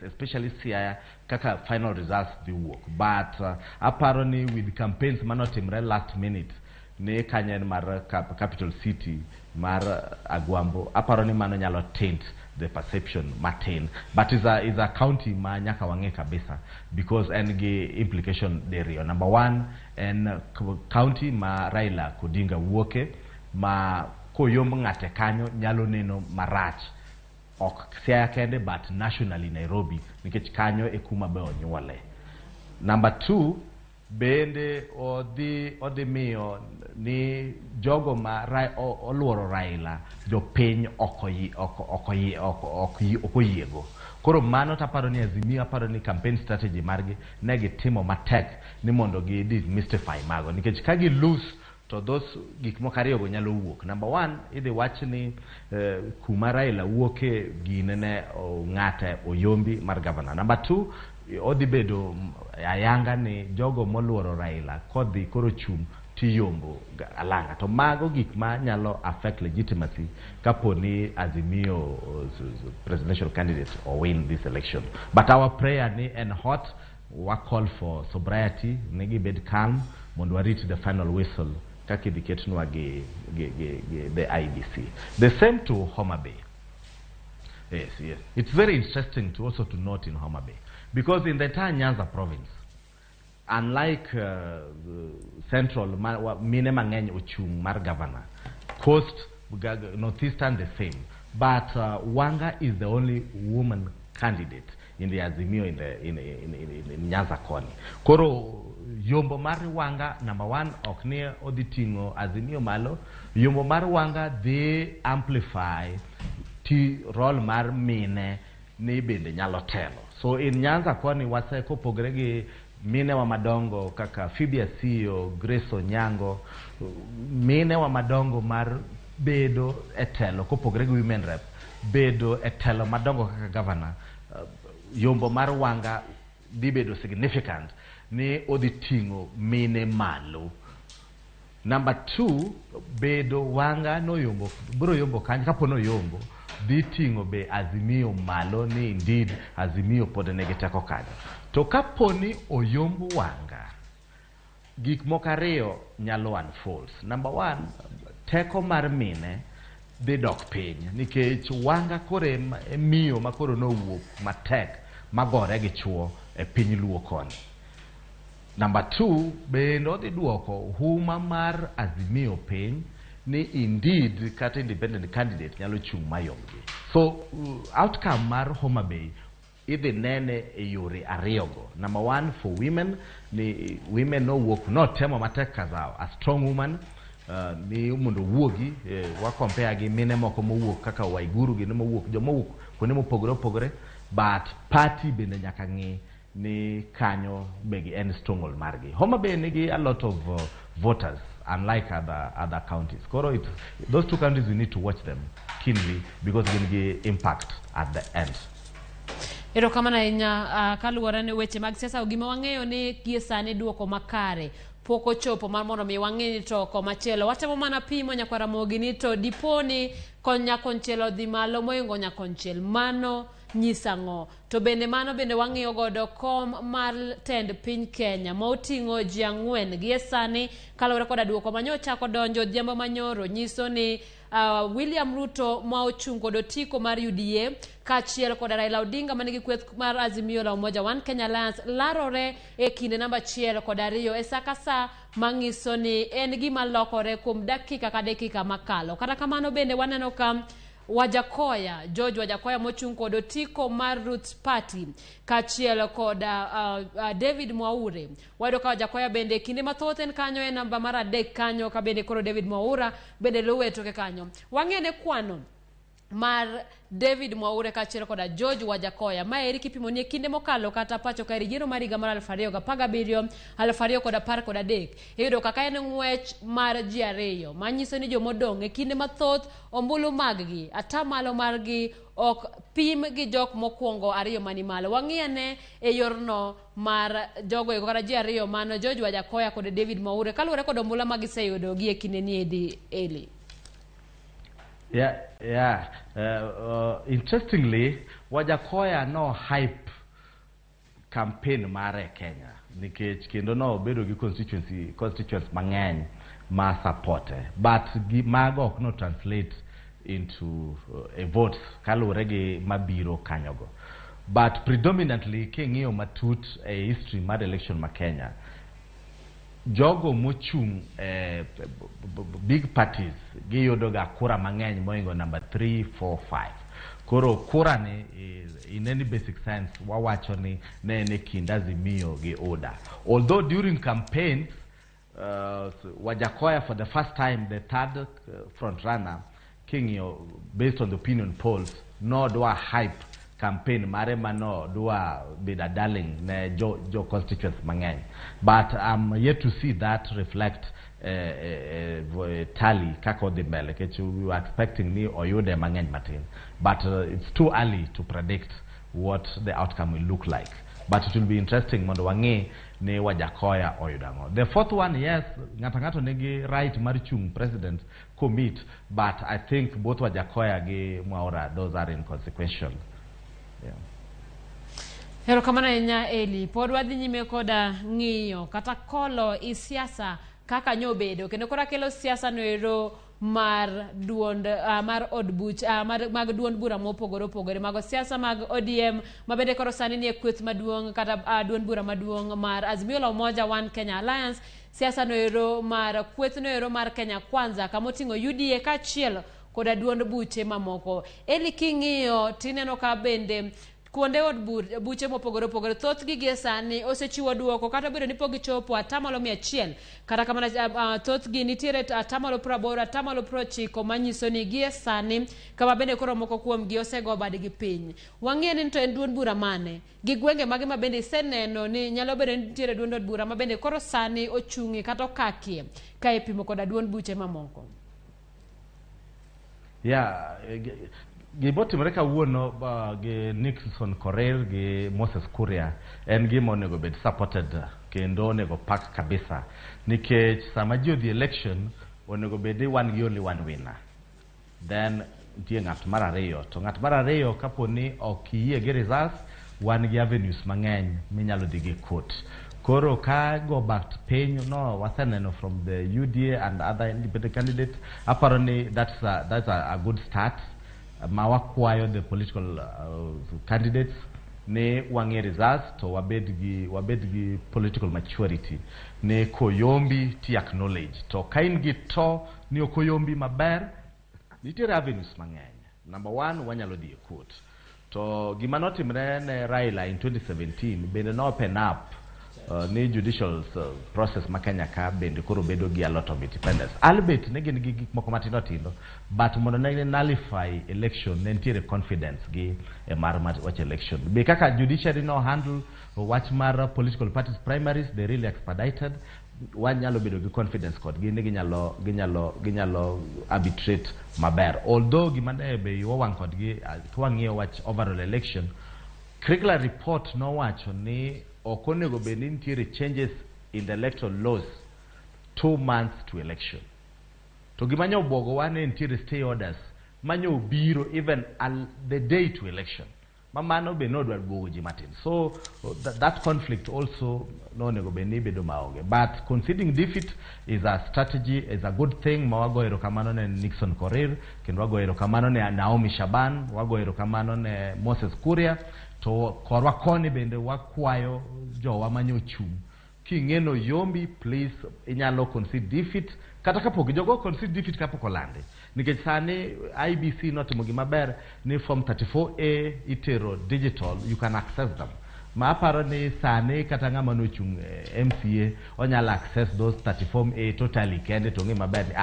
especially Siaya kaka final results dhi wuok. But aparo ni with campaigns manotimre last minute ni kanyo en mar capital city mar Agwambo, aparo ni mano nyalo taint the perception matin, but is a county ma nyaka wang'e kabisa because en gi implication diriyo. Number one, en county ma Raila Odinga wuoke, ma koyomb ng'ate kanyo nyalo neno marach. Ok Siaya kende, but nationally Nairobi, nikech kanyo e kuma be onyuole. Number 2, bende odhi miyo ni jogo ma oluoro Raila jopiny ok oyiego. Koro mano taparo ni Azimio, aparo ni campaign strategy margi ne gitimo matek ni mondo gi demystify mago, nikech ka gi lose to those gik moko ariyogo nyalo wuok. Number 1, idhi wach ni kuma Raila wuoke gine ne ng'ate oyombi mar governor. Number 2, odhi bedo ayanga ni jogo moluoro Raila kodhi koro chung' tiyombo alanga. To mago gik ma nyalo affect legitimacy kapo ni Azimio presidential candidate or win this election. But our prayer ni en hot, wa call for sobriety, ni gibed calm mondo warit the final whistle kaka idhi ketnwa gi the IEBC. The same to Homa Bay. Yes. It's very interesting to also to note in Homa Bay, because in the entire Nyanza province, unlike central, mine mang'eny ochung' mar governor, coast, northeastern the same, but Wanga is the only woman candidate in the Azimio in Nyanza koni. Koro yombo mar Wanga, number 1, ok ni odhi ting'o Azimio malo. Yombo mar Wanga dhi amplify ti role mar mine ni bende nyalo telo. So in Nyanza koni wase kopogre gi mine wa madongo kaka Phoebe Asiyo, Grace Onyango, mine wa madongo mar bedo e telo kopogre gi women rep, bedo e telo madongo kaka governor, yombo mar Wanga dhi bedo significant ni odhi ting'o mine malo. Number 2, bedo Wanga no yombo, bro yombo kanyo kapo no yombo dhi ting'o be Azimio malo ni indeed Azimio pod nigi teko kanyo. To kapo ni oyombo Wanga, gik moko ariyo nyalo unfold. Number 1, teko mar mine dhi dok piny, nikech Wanga koro e miyo ma koro nowuok matek magore gi chuo e piny Luo koni. Number 2, bende odhi duoko huma mar Azimio piny ni indeed kata independent candidate nyalo chung' mayomgi. So outcome mar Homa Bay idhi nene e yore ariyogo. Number 1, for women, ni women nowuok notemo matek kaza a strong woman, ni mondo wuogi, wa compare gi mine moko mowuok kaka Waiguru gi mowuok jomowuok kuonde mopogore opogore, but party bende nyaka ng'i ni kanyo be en stronghold margi. Homa Bay nigi a lot of voters, unlike other counties. Koro those two counties, we need to watch them keenly because gin gi impact at the end.
Erokamano ahinya. Kaluwore ni weche mag siasa, gima wang'eyo ni gie sani duoko makare pok ochopo mar mondo mi wang'e ni to komachielo watemo mana pimo nyakwar Ramogi ni to dipo ni nyakonchiel odhi malo moingo nyakonchiel, mano nyisa ang'o? To bende mano bende wang'iyo godo kom mar tend piny Kenya ma oting'o ji 4 gie sani kaluwore koda duoko manyochako donjo odhiambo manyoro nyiso ni William Ruto ma ochung' kod otiko mar UDA kaachiel kod Raila Odinga manigi kweth mar Azimio la Umoja One Kenya Alliance larore e kinde namba 1 kod 2 e sa ka sa mang'iso ni en gima lokore kuom dakika ka dakika makalo. Kata kamano bende waneno ka Wajackoyah, George Wajackoyah mochung' kod otiko mar Roots Party kaachiel kod David Mwaure. Wayudo ka Wajackoyah bende kinde mathoth en kanyo e namba mar 3 kanyo, ka bende koro David Mwaura bende luwe toke kanyo. Wang'e kwano mar David Mwaure kaachiel kod George Wajackoyah maeri kipimo ni e kinde mokalo kata pacho ka yiero mar higa mar 2017 2013 iyudo kaka en ng'wech mar ji 2 manyiso ni jomodong' e kinde mathoth ombulu mag-gi atamalo margi ok pim gi jok mokwongo 2 mani malo. Wang'iyane e yorno mar jogo eko kata ji 2 mano George Wajackoyah kod David Mwaure kaluwore kod ombulu ma giseyudo gi e kinde ni edi Eli.
Yeah. Interestingly, Wajackoyah no hype campaign mare Kenya nikech kendo no bedo gi constituents mang'eny ma supporte, but mago ok no translate into a votes kaluwore gi mabiro kanyogo. But predominantly king'iyo matut e history mar election ma Kenya, jogo mochung' big parties giyudo ga kura mang'eny moingo number 3, 4, 5. Koro kura ni in any basic sense wawacho ni ne en e kind Azimio gi UDA. Although during campaigns Wajackoyah for the first time, the third front runner, king'iyo based on the opinion polls, nodwa hype campaign mare mano dwa bedo a darling ne jo constituents mang'eny, but I'm yet to see that reflect tally kaka odhi mbele, nikech we were expecting ni oyude mang'eny matin, but it's too early to predict what the outcome will look like, but it will be interesting mondo wang'e ni Wajackoyah oyudo ang'o. The fourth one, yes, ng'ato ng'ato nigi right mar chung president commit, but I think both Wajackoyah gi Mwaura, those are inconsequential, yeah.
Erokamano ahinya Eli. Pod wadhi nyime koda ng'iyo kata kolo i siasa kaka nyobedo kendo koro akelo siasa no ero mar duond mar od buch mar, mag duond bura mopogore opogore, mago siasa mag ODM mabende koro sani nie kweth maduong' kata duond bura maduong' mar Azimio la Umoja One Kenya Alliance, siasa no ero mar kweth no ero mar Kenya Kwanza kamoting'o UDA kaachiel koda duond buche mamoko. Eli, king'iyo tineno ka bende kuonde od buche mopogore opogore thothgi gie sani osechiwo duoko kata obedo ni pok gichopo 100%. Kata kamano, thothgi nitiere 80%, 90 manyiso ni gie sani kama bende koro moko kuomgi osego badgi piny. Wang'e ni to en duond bura mane gi gwenge mage ma bende iseneno ni nyalo bedo ni nitiere duond od bura ma bende koro sani ochung'ie kata okakie ka ipimo koda duond buche mamoko?
Yeah, gimotimore kawuono gi Nixon Korir gi Moses Kuria en gima onego bed supported kendo onego pak kabisa, nikech sama ji odhi election onego bed ni wan gi only one winner, then nitie ng'at mar ariyo, to ng'at mar ariyo kapo ni ok iyie gi results, wan gi avenues mang'eny minyalo dhi gi court. Koro ka go back piny no waseneno from the UDA and other independent candidates, aparo ni that's a good start ma wakwayo the political candidates ni wang'e results to wabed gi political maturity ni koyombi ti acknowledge, to ka in gi to ni ok oyombi maber, nitiere avenues mang'eny. Number one, wanyalo dhi e court. To gima notimre ne Raila in 2017 bende no open up ni judicial process ma Kenya ka bende koro bedo gi a lot of independence, albeit ne gin gi gik moko matindo tindo, but mondo ne nullify election ne nitiere confidence gi e mar wach election be kaka judiciary no handle wach mar political parties primaries. They really expedited. Wanyalo bedo gi confidence kodgi ni ginyalo arbitrate maber, although gima ne be iwa wang' kodgi, ka wang'iyo wach overall election, Kriegler report nowacho ni ok onego bed ni nitiere changes in the electoral laws 2 months to election. To gima nyo obwogowa ne nitiere stay orders manyo obiro even the day to election, ma mano be nodwa bwogo ji matin. So that conflict also nonego bed ni bedo maonge, but conceding defeat is a strategy, is a good thing ma wago erokamano ne Nixon Korir, kendo wago erokamano ne Naomi Shaban, wago erokamano ne Moses Kuria. To korwa koni bende wakwayo jowa manyochung' king'eno yombi, please, inyalo concede defeat kata kapok jogo concede defeat kapok olandi, nikech sani IEBC notimo gima ber ni form 34A itero digital, you can access them, ma aparo ni sani kata ng'ama nochung' MCA onyalo access those 34A totally kende to ng'e maber ni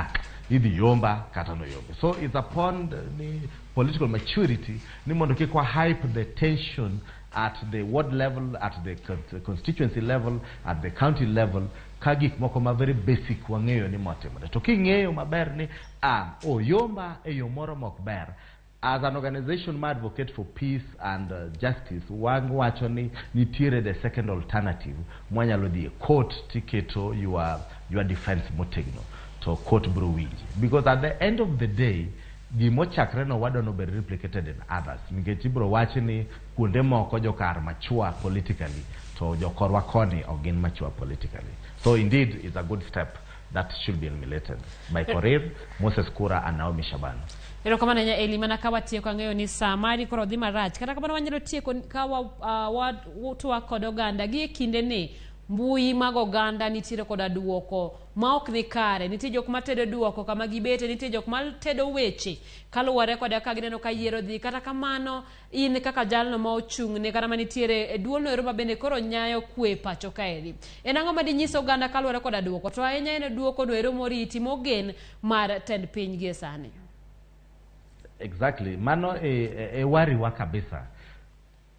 idhi yomba kata noyombe. So it's upon ni political maturity ni mondo kik wa hype the tension at the ward level, at the constituency level, at the county level, ka gik moko ma very basic wang'eyo ni motimore. To king'eyo maber ni oyomba e yo moro mok ber, as an organization ma advocate for peace and justice, wawacho ni nitiere the second alternative mwanyalo dhi e court tiketo your defense motegno to court bro winji, because at the end of the day gimochakre no wadwa nobed replicated in others, nikech ibro wach ni kuonde moko jokar mature politically to jokorwa koni ok gin mature politically. So indeed it's a good step that should be emulated by Korir, Moses Kuria and Naomi Shaban.
Erokamano ahinya Eli. Mana ka watieko, ang'eyo ni saa mari koro dhi marach, kata kamano wanyalo tieko ka wa twak kod oganda gi e kinde ni. mbui mag oganda nitiere koda duoko ma ok ni kare. Nitie jok matedo duoko kama gibete, nitie jok matedo weche kaluwore koda ka gineno ka yiero dhi. Kata kamano, in kaka jalno ma ochung'ne kata manitiere e duolno ero ma bende koro nyayo kwe pacho kaeri. En ang'o ma dinyis oganda kaluwore koda duoko? To ahinya en duoko no ero moriti mogen mar tend piny gie sani.
Exactly. Mano e wariwa kabisa.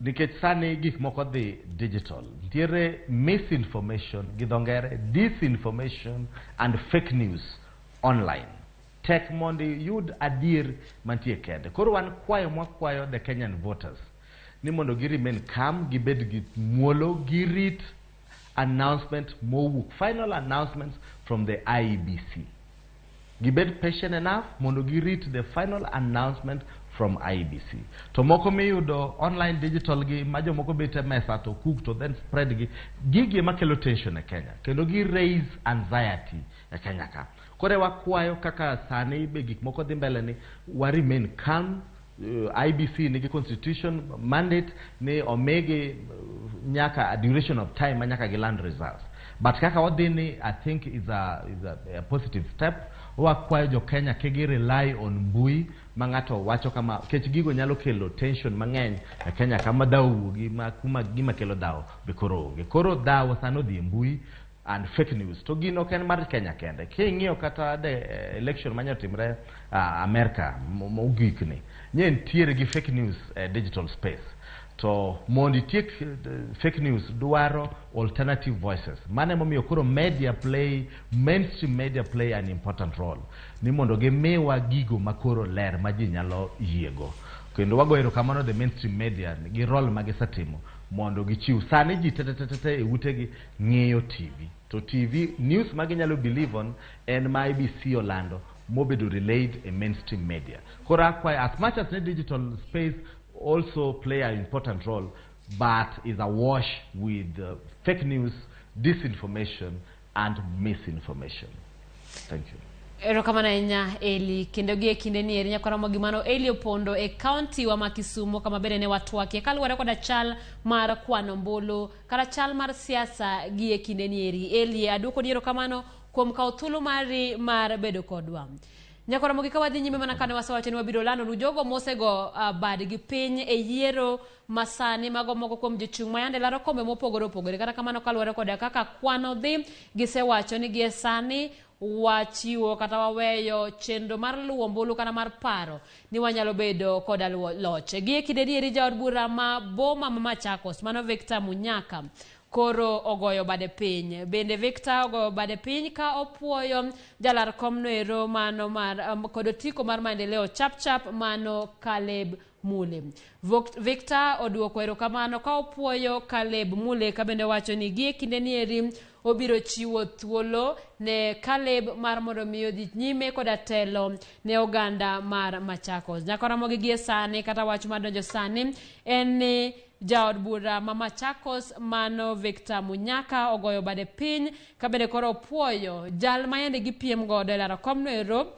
Nikech sani gik moko dhi digital. Nitiere misinformation gi dho ngere, disinformation and fake news online. Tek mondo iyud adier mantie kende. Koro wan kwayo mwakwayo the Kenyan voters ni mondo gi remain calm, gibed gi muolo, girit announcement mowuok, final announcements from the IEBC. Gibed patient enough mondo girit the final announcement from IEBC. To moko miyudo online digital gi ma jomoko bet e mesa to cook to then spread gi, gigi ema kelo tension e Kenya kendo gi raise anxiety e Kenya ka. Koro wakwayo kaka sani be gik moko dhi mbele ni wa remain calm. IEBC nigi constitution mandate ni omigi nyaka a duration of time ma nyaka giland results. But kaka wadhi ni I think is a positive step. Wakwayo jo Kenya kik rely on mbui ma ng'ato wacho kama kech gigo nyalo kelo tension mang'eny e Kenya kama dhawo wuogi ma kuma gima kelo dhawo be koro onge. Koro dhawo sani odhi e mbui and fake news. To gino ok en mar Kenya kende. King'iyo kata the election manyotimre America mogik ni, nye nitiere gi fake news e digital space. To mondo itiek fake news dwaro alternative voices. Mano emomiyo koro media play, mainstream media play an important role. Ni mondo gimiwa gigo makoro ler ma ji nyalo yiego. Kendo wago erokamano the mainstream media gi role ma gisetimo mondo gichiw. Sani ji te e utegi ng'iyo TV. To TV news ma ginyalo believe on en ma IEBC olando mobedo relayed e mainstream media. Koro akwayo as much as ne digital space also play an important role, but is awash with fake news, disinformation, and misinformation. Thank you.
Erokamano ahinya Eli, kendo gi e kinde ni eri nyaka romo gi mano Eli Opondo e kaunti wa ma Kisumu kama bende ne watwakie kaluwore koda chal mar kwano ombulu kata chal mar siasa gi e kinde ni eri. Eli, aduoko ni erokamano kuom kawo thuolo mari mar bedo kodwa. Nyaka romo gi ka wadhi nyime mana kane wasewacho ni wabiro lando nu jogo mosego badgi piny e yiero masani mago moko kuom jochung' ma yande laro kombe mopogore opogore. Kata kamano kaluwore koda kaka kwan odhi, gisewacho ni gie sani wachiwo kata waweyo chenro mar luwo ombulu kata mar paro ni wanyalo bedo koda loch. Gi e kinde ni eri jaod bura ma boma ma Machakos mano Victor Munyaka koro ogoyo bade piny. Bende Victor ogoyo bade piny ka opuoyo jalar komno ero mano mar kod otiko mar maendeleo chapchap mano Caleb Mule. Victor oduoko erokamano ka opuoyo Caleb Mule ka bende wacho ni gie kinde ni eri obiro chiwo thuolo ne Caleb mar mondo mi odhi nyime koda telo ne oganda mar Machakos. Nyaka Ramogi gie sani kata wach madonjo sani en ni jaod bura ma Machakos mano Victor Munyaka ogoyo bade piny ka bende koro opuoyo jal ma yande gipiem godo e laro komno ero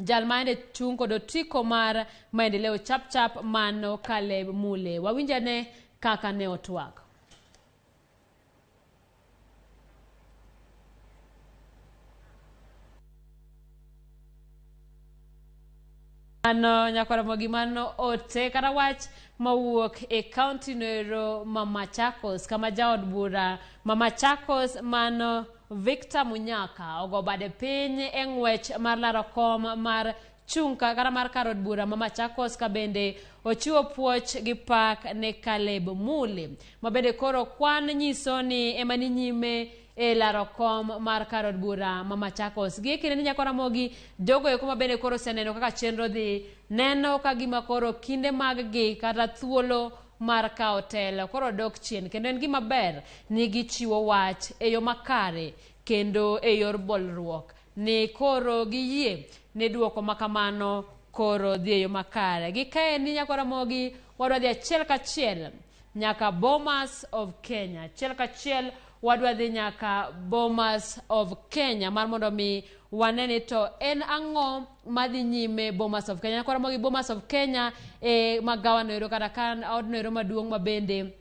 jal ma yande chung' kod otiko mar maendeleo chapchap mano Caleb Mule. Wawinjane kaka ne otwak. Mano nyaka Ramogi mano ote kata wach mawuok e kaunti noero ma Machakos kama jaod bura ma Machakos mano Victor Munyaka ogo bade piny e ng'wech mar laro kom mar chung' kata mar kar od bura ma Machakos ka bende ochiwo puoch gi pak ne Caleb Mule ma bende koro kwan nyiso ni ema ni nyime e laro kom mar kar od bura ma Machakos. Gi e kinde ni nyaka Ramogi jogo eko ma bende koro oseneno kaka chenro dhi neno ka gima koro kinde mag gi kata thuolo mar kawo telo koro dok chien kendo en gima ber ni gichiwo wach e yo makare kendo e yor bolruok ni koro giyie ni duoko makamano koro dhi e yo makare. Gi kae ni nyaka Ramogi wadwa dhi achiel kachiel nyaka Bomas of Kenya. Achiel kachiel wadwa dhi nyaka Bomas of Kenya mar mondo mi wane ni to en ang'o madhi nyime Bomas of Kenya. Nyaka Ramogi Bomas of Kenya e magawa noero kata kan odno ero maduong' ma bende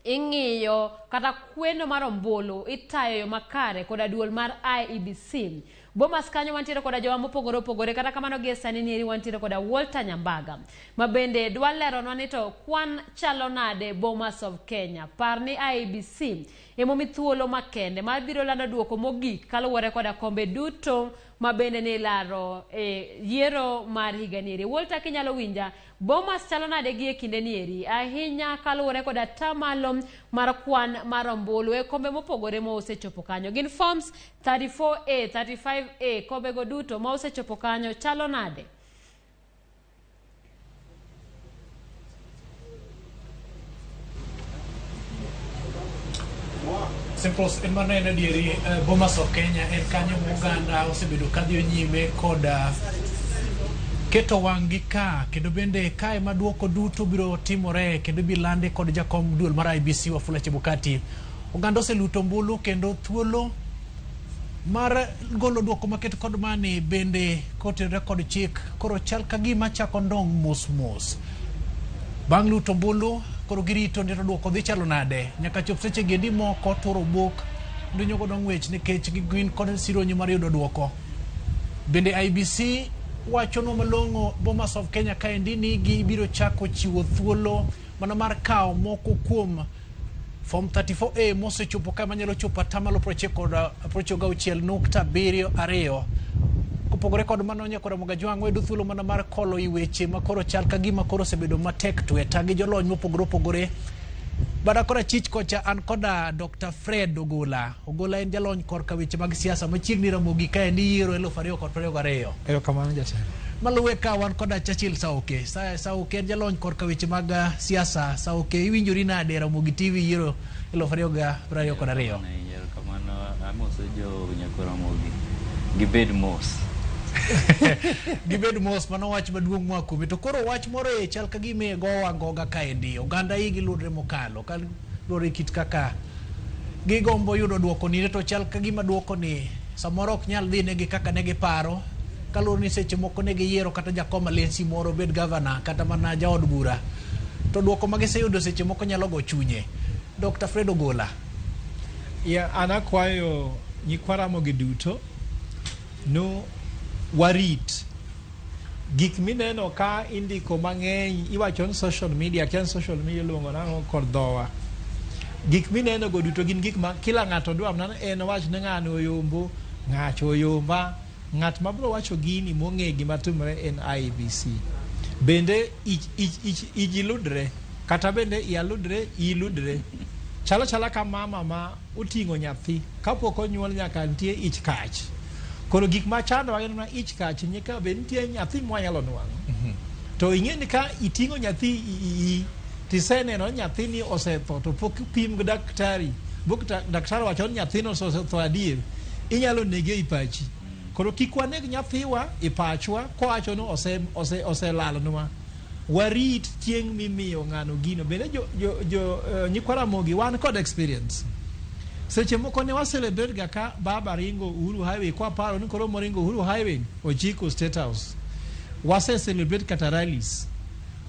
Ing'iyo kata kweno mar ombulu itayo yo makare koda duol mar IEBC. Bomas kanyo wantiere koda jowa mopogore opogore, kata kamano gie sani nieri wantiere koda Walter Nyambaga ma bende dwa leronwa ni to kwan chalo nade Bomas of Kenya. Par ni IEBC emomi thuolo makende mar biro lando duoko mogik kaluwore koda kombe duto ma bende nilaro e yiero mar higa nieri. Walter, kinyalo winja, Bomas chalo nade gi e kinde nieri ahinya kaluwore kod atamalo mar kwan mar ombulu e kombe mopogore ma osechopo kanyo. Gin forms 34A, 35A, kombego duto ma osechopo kanyo chalo nade?
Simples en mano en adieri Bomas of Kenya en kanyo ma oganda osebedo kadhiyo nyime kod keto wang'gi ka kendo bende kae ma duoko duto biro timore kendo ibi lande kod jakom duol mar IEBC Wafula Chebukati. Oganda oseluto ombulu kendo thuolo mar golo duoko maket kod mani bende kotenore kod chik koro chal ka gima chako ndong' mos mos. Bang' luto ombulu koro girito ni to duoko dhi chalo nade nyaka chop seche gi endi moko turo buk ndunyo godo ng'wech nikech gin kod sironyo mar yudo duoko. Bende IEBC wachonwa malong'o Bomas of Kenya kaendi ni gibiro chako chiwo thuolo mana mar kawo moko kuom Form 34A mosechopo ka manyalo chopo atamalo 96.72. Kopogore kod mano nyakora Mogajwang' wayudo thuolo mana mar kolo i weche ma koro chal ka gima koro osebedo matek tweta gi jolony mopogore opogore. Bada kora chich kocha an koda Dr. Fred Ogola. Ogola en jalony korka weche mag siasa machiegni Ramogi kaendi yiero 2022.
Erokamano jatelo.
Maluwe ka wan koda Churchill Saoke. Saoke en jalony korka weche mag siasa. Saoke, iwinjori nade Ramogi TV yiero 2022?
Erokamano, amoso jo nyakwa Ramogi. Gibed mos.
Gibed mos, mano wach maduong' moa kuomi. To koro wach moro e chal ka gima e gowa goga kaendi. Oganda igi luorre mokalo. Kaluwore kit kaka gigombo yudo duoko ni to chal ka gima duoko ni samoro ok nyal dhi negi kaka ne giparo. Kaluwore ni seche moko ne giyiero kata jakom alensi moro obed gavana kata mana jaod bura. To duoko ma giseyudo seche moko nyalo go chunye. Dr. Fred Ogola.
Ya, an akwayo nyikwa Ramogi duto no warit gik mineno ka indiko mang'eny iwacho ni social media, kia ni social media iluongo nang'o kod dhowa. Gik mineno go duto gin gik ma kila ng'ato dwa mana en owach ni ng'ano oyombo, ng'acho oyomba. Ng'at mabiro wacho gini mong'e gima timore en IEBC. Bende iji ludre kata bende iya ludre iyi ludre. Chalo chala ka mama ma oting'o nyathi kapok onyuol nyaka nitie ich kach. Koro gik machandowa en mana ich kach nyaka bed nitie nyathi mwanyalo nwang'o. To ing'e ni ka iting'o nyathi iyi tiseneno ni nyathini osetho to pok pim gi daktari, bok daktari owacho ni nyathino osetho adier, inyalo nege e pachi. Koro kik waneg nyathiwa e pachwa kowacho ni oselalnwa. Warit chieng' mimiyo ng'ano gino. Bende jo nyikwa Ramogi wan kod experience. Seche moko ne wa celebrate ga ka baba ringo Uhuru Highway kwa paro ni koro moringo Uhuru Highway ochiko State House. Wase celebrate kata rallies.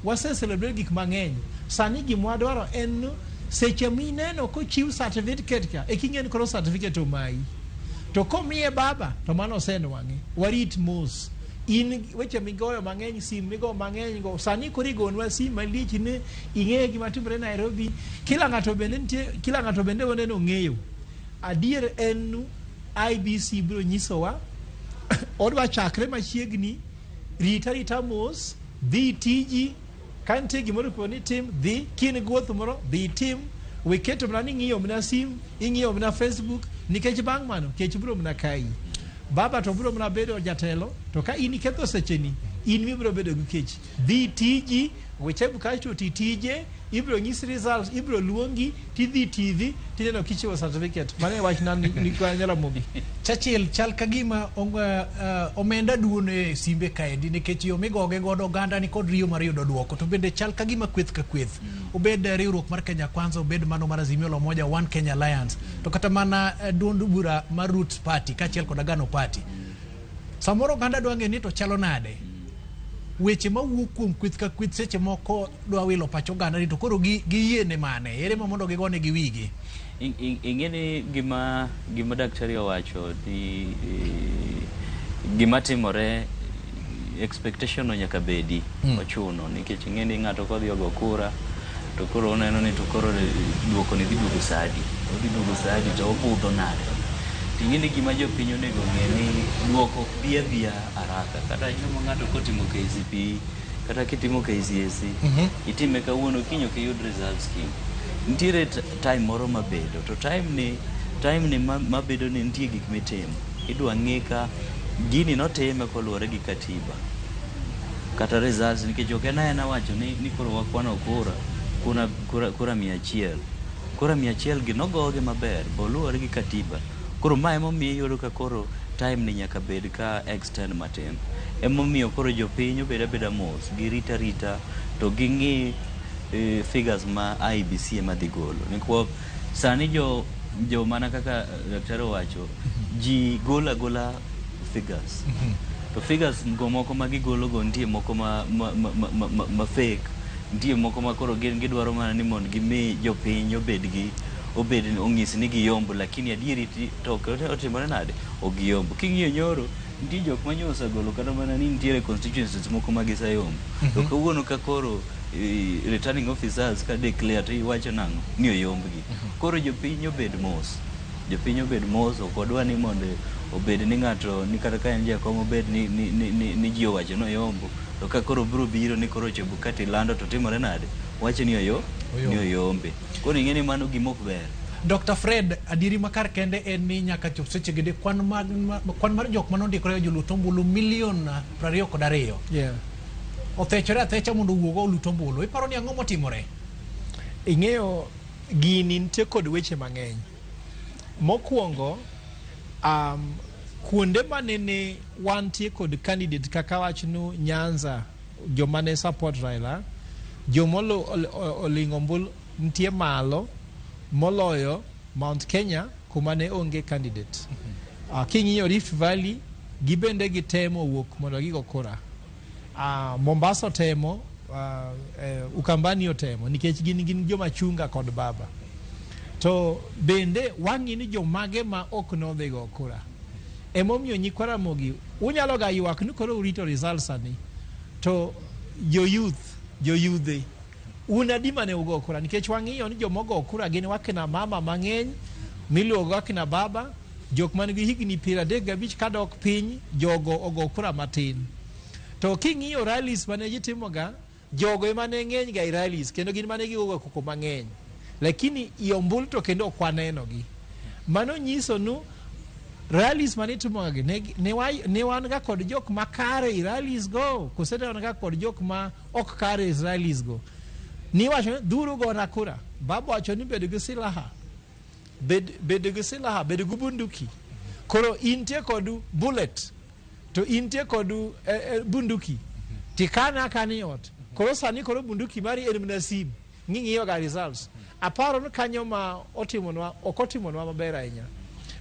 Wase celebrate gik mang'eny. Sani gima wadwaro en seche mineno kochiw certificate ka, e king'e ni koro certificate omayi. To komiye baba, to mano osenwang'e. Warit mos. In weche migoyo mang'eny, sim migoyo mang'eny go. Sani koro igonwa sim malich ni ing'eyo gima timore Nairobi. Kila ng'ato bende nitie, kila ng'ato bende waneno ong'eyo. Adier en IEBC biro nyisowa. Odwa chakre machiegni, rit arita mos, dhi tiji, ka nitie gimoro ipo ni tim, dhi, kin gi wuoth moro, dhi itim. We keto mana ni ing'iyo mana sim, ing'iyo mana Facebook, nikech bang' mano, kech biro mana kayi. Baba to biro mana bedo jatelo, to ka in iketho secheni, in mibiro bedo gi kech. Dhi tiji, weche kasto ti tije, ibiro nyisi results, ibiro luongi, tidhi TV, tineno kichiwo certificate. Mano e wachna ni kwa Jaramogi.
Churchill, chal ka gima omenda duono e simbe kaendi nikech yo migoge godo oganda ni kod riyo mar yudo duoko, to bende chal ka gima kweth ka kweth. Obed riwruok mar Kenya Kwanza, obed mano mar Azimio la Umoja One Kenya Alliance, to kata mana duond bura mar Roots Party kaachiel kod Agano Party. Samoro oganda dwa ng'eyo ni to chalo nade. Weche mawuok kuom kweth ka kweth seche moko dwa wilo pach oganda ni to koro giyiene mane, ere ma mondo gigone gi wigi.
Ing'e ni gima daktari owacho ni gima timore expectation no nyaka bedi. Ochuno nikech ing'e ni ng'ato kodhi ogo kura to koro oneno ni to koro duoko ni dhi duogo sadi, odhi duogo sadi to obudho nade. Ting'e ni gima jopiny onego ng'e ni duoko ok bi abiya haraka. Kata ineno ng'ato kotimo KCPE kata kitimo KCSE, itime kawuono, kiny ok iyud results kiny. Nitiere time moro mabedo to time ni mabedo ni nitie gik mitimo, idwa ng'i ka gini notime koluwore gi katiba kata results, nikech ok en aena wacho ni koro wakwano kura 100, kura 100 gi nogogi maber boluwore gi katiba. Koro ma emomiyo iyudo ka koro time ni nyaka bed ka extend matin. Emomiyo koro jopiny obed abeda mos, girit arita to ging'i figures ma IEBC ema dhi golo, nikwop sani jo mana kaka daktari owacho, ji golo agola figures to figures go moko ma gigolo go nitie moko ma fake, nitie moko ma koro gin gidwaro mana ni mondo gimi jopiny obed gi obed ong'is ni giyombo, lakini adieri to ok otimore nade, ok giyombo. King'iyo nyoro, nitie jok ma nyo osegolo kata mana ni nitiere constituencies moko ma giseyombo, to kawuono ka koro returning officers ka declare to iwacho nang'o ni oyombgi. Koro jopiny obed mos, jopiny obed mos. Ok wadwa ni mondo obed ni ng'ato ni kata ka en jakom obed ni ji owacho ni oyombo, to ka koro biro biro ni koro Chebukati lando to timore nade, wacho ni oyo ni oyombe. Koro ing'e ni mano gima ok ber.
Dr. Fred, adieri makar kende en ni nyaka chop seche gi kwan mar jok manondikore jolut ombulu milion 22 othechore athecha mondo owuog olut ombulu. Iparo ni ang'o motimore?
Ing'eyo gini nitie kod weche mang'eny. Mokwongo, kuonde manene wantie kod candidate kaka wachnu Nyanza, joma ne support Raila, joma oling'o ombulu nitie malo moloyo Mount Kenya kuma ne onge candidate. King'iyo Rift Valley, gibende gitemo wuok mondo gigo kura. Mombasa otemo, Ukambani otemo nikech gin joma chunga kod baba. To bende wang'i ni jomage ma ok nodhi go kura. Emomiyo nyikwa Ramogi unyalo ga ywak ni koro urito results sani. To jo youth, jo yudhe, un adi mane ugo kura? Nikech wang'iyo ni jomogo kura gin wakina mama mang'eny miluongo akina baba, jok man gi higni 35 kadok piny, jogo ogo kura matin. To king'iyo rallies mane ji timoga, jogo ema ne ng'eny ga e rallies kendo gin mane gigoga koko mang'eny. Lakini i ombulu to kendo ok waneno gi. Mano nyiso nu rallies mane itimoga gi ne wan ga kod jok makare i rallies go, kose ne wan ga kod jok ma ok kare i rallies go. Niwacho ni dhuru gona kura. Baba wacho ni bed gi silaha. Bed gi silaha, bed gi bunduki. Koro intie kod bullet to intie kod bunduki tikane akana e ot. Koro sani koro bunduki mari en mana sim ng'ing'iyo ga results. Aparo ni kanyo ma otimonwa ok otimonwa maber ahinya.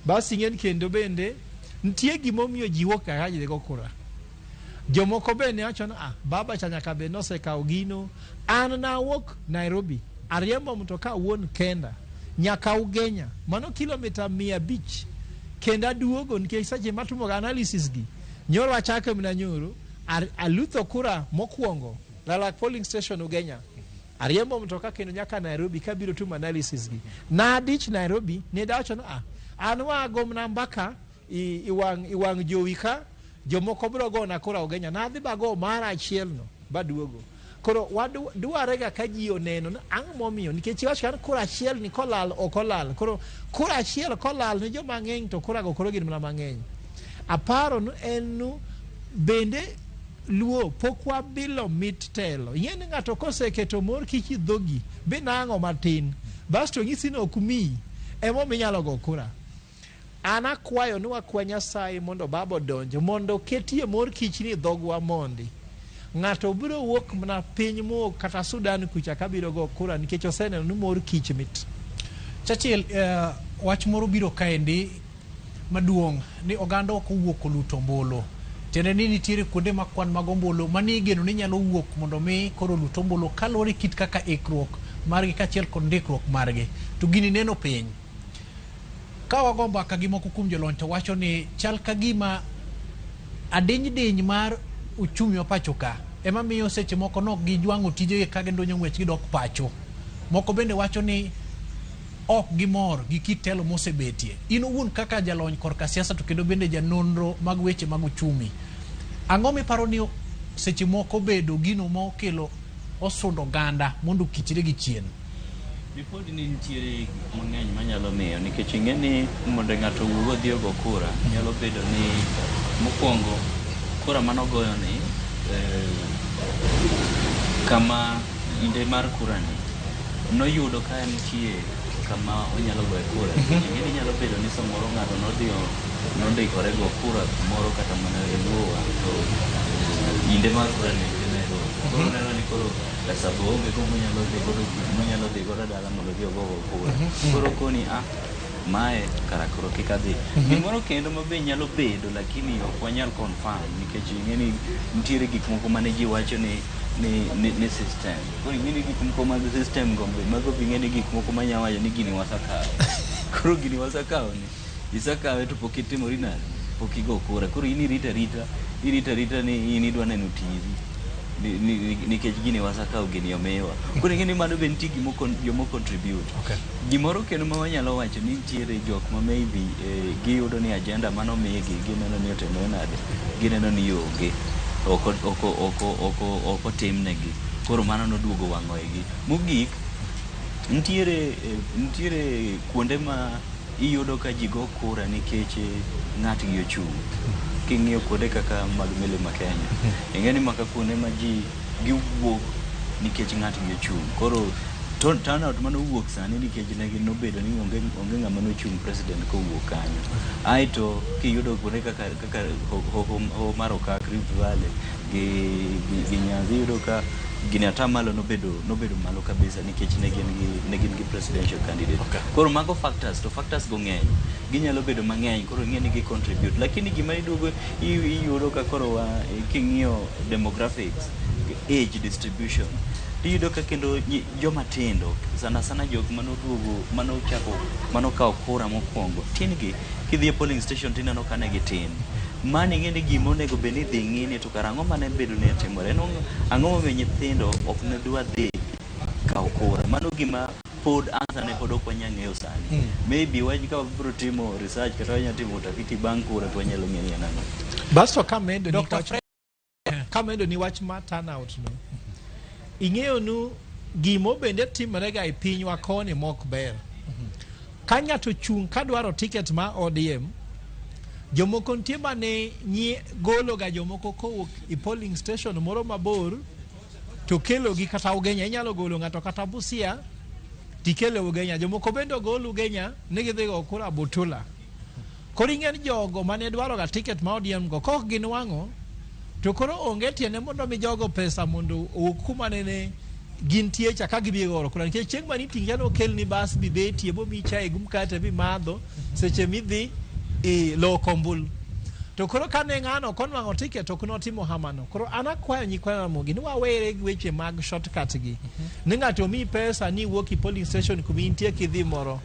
Bas ing'en kendo bende nitie gimomiyo ji wuok kaka ji dhi go kura. Jomoko bende wacho ni ah, baba cha nyaka bed nosekawo gino. An nawuok Nairobi, ariembo mtoka awuon kenda nyaka Ugenya, mano kilomita 500, kendo aduogo nikech seche matimoga analysis gi nyoro achako mana nyoro alutho kura mokwongo Lalak polling station Ugenya, ariembo mtoka kendo nyaka Nairobi kabiro timo analysis gi. Nadich Nairobi ne dawacho ni ah, an wago mana mbaka i wang' jowi ka jomoko biro gona kura Ugenya, nadhi bago mara achiel no baduogo. Koro wadware ga ka ji oneno ni ang'o momiyo, nikech iwacho kan kura achiel ni kolal ok olal. Koro kura achiel kolal ne joma ng'eny to kura go koro gin mana mang'eny. Aparo ni en nu bende luo pok wabilo mit telo. Ing'e ni ng'ato koseketo mor kich e dhogi binang'o matin basto nyisi ni ok miyi, emomiyo inyalo go kura. An akwayo ni wakwa Nyasaye mondo baba odonj mondo oketie mor kich ni e dhogwa mondi. Ng'ato biro wuok mana piny mowuok kata Sudan kucha kabiro go kura nikech oseneno ni mor kich mit.
Churchill, wach moro biro kaendi maduong' ni oganda ok owuok oluto ombulu. Tiende ni nitiere kuonde ma kwan mag ombulu mane igeno ni nyalo wuok mondo mi koro olut ombulu kaluwore kit kaka ikruok margi kaachiel kod ndikruok margi. To gini neno piny. Ka wago mbaka gi moko kuom jolony to wacho ni chal ka gima adiny diny mar uchumi wa pacho ka ema miyo seche moko nok gijwang'o tijegi ka gidonjo ng'wech gidok pacho. Moko bende wacho ni ok gimor gi kit telo mosebetie. In owuon kaka jalony korka siasa to kendo bende janonro mag weche mag uchumi, ang'o miparo ni seche moko bedo gino mokelo osundo oganda mondo okichre gi chien?
Ripod ni nitiere gik mang'eny manyalo miyo nikech ing'e ni mondo ng'ato owuog odhi ogo kura nyalo bedo ni mokwongo kura manogoyo ni kama kinde mar kura ni noyudo ka nitie kama onyalo goye kura. Nikech ing'e ni nyalo bedo ni samoro ng'ato nodhi nondikore go kura kumoro kata mana e Luowa to kinde mar kura ni nitie Nairobi. Koro neno ni koro pesa be onge go monyalo dhi godo dala mondo odhi ogogo kura. Koro koni ah mae kara koro kik adhi. Gimoro kendo ma be nyalo bedo lakini ok wanyal confirm nikech ing'e ni nitiere gik moko mane ji wacho ni system. Koro ing'e ni gik moko mag system go be mago be ing'e ni gik moko manya wacho ni gini wasakawo. Koro gini wasakawo ni isakawe to pok itimori nade? Pok igo kura. Koro in irito arita, irito arita ni in idwa neno TV. Nikech gini wasakawo gini omiwa. Koro ing'e ni mano be nitie joma contribute. Gimoro kendo ma wanyalo wacho ni nitiere jok ma maybe giyudo ni agenda manomigi gineno ni otimore nade, gineno ni onge, ok otimnegi. Koro mano noduogo wang'o igi. Mogik, nitiere kuonde ma iyudo ka ji go kura nikech ng'atgi ochung'. King'iyo kuonde kaka mag Milima Kenya, ing'e ni maka kuonde ma ji giwuok nikech ng'atgi ochung'. Koro turnout manowuok sani nikech ne nobedo ni onge ng'ama nochung' president kowuok kanyo. Aeto kiyudo kuonde kaka hoho mar Okak, Rift Valley gi Nyanza, iyudo ka gini atamalo nobedo malo kabisa nikech ne gin gi presidential candidate. Koro mago factors, to factors go ng'eny. Ginyalo bedo mang'eny, koro ing'e ni gi contribute. Lakini gima iduogo iyudo ka koro king'iyo demographics, age distribution, tiyudo ka kendo joma tindo, sana sana jok manoduogo, manochako, manokawo kura mokwongo, tin gi, kidhi e polling station tineno ka ne gitin. Mano ing'e ni gima onego bed ni idhi ng'i ni to kara ang'o mane bedo ni timore. En ang'o momiyo nyithindo ok ne dwa dhi kawo kura. Mano gima pod answer ne pod ok wanyal ng'eyo sani. Maybe ka wabiro timo research kata wanyalo timo utafiti bang' kura to wanyalo ng'eyo ni en ang'o.
Basto kamedo ni wach mar turnout no, ing'eyo nu gimo bende timore ga e pinywa koni mok ber. Ka ng'ato chung' kadwaro ticket ma ODM, jomoko nitie mane golo ga jomoko kowuok e polling station moro mabor to kelo gi kata Ugenya. Inyalo golo ng'ato kata Busia tikelo Ugenya. Jomoko bende ogol Ugenya ni gidhi go kura Butula. Koro ing'e ni jogo mane dwaro ga ticket ma ODM go kok ginwang'o to koro onge tiende mondo mi jogo pesa mondo owuok kuma nene gintie cha ka gibiro goro kura. Nikech chieng' mane iting'i cha nokelni bas bibetie bomiyi chae gi mkate bimadho seche midhi e loko ombulu. To koro kane ng'ano ok onwang'o ticket ok notimo hamano. Koro an akwayo nyikwa Ramogi ni wawere gi weche mag shortcut gi. Ni ng'ato omiyi pesa ni iwuok e polling station kuma intie kidhi moro.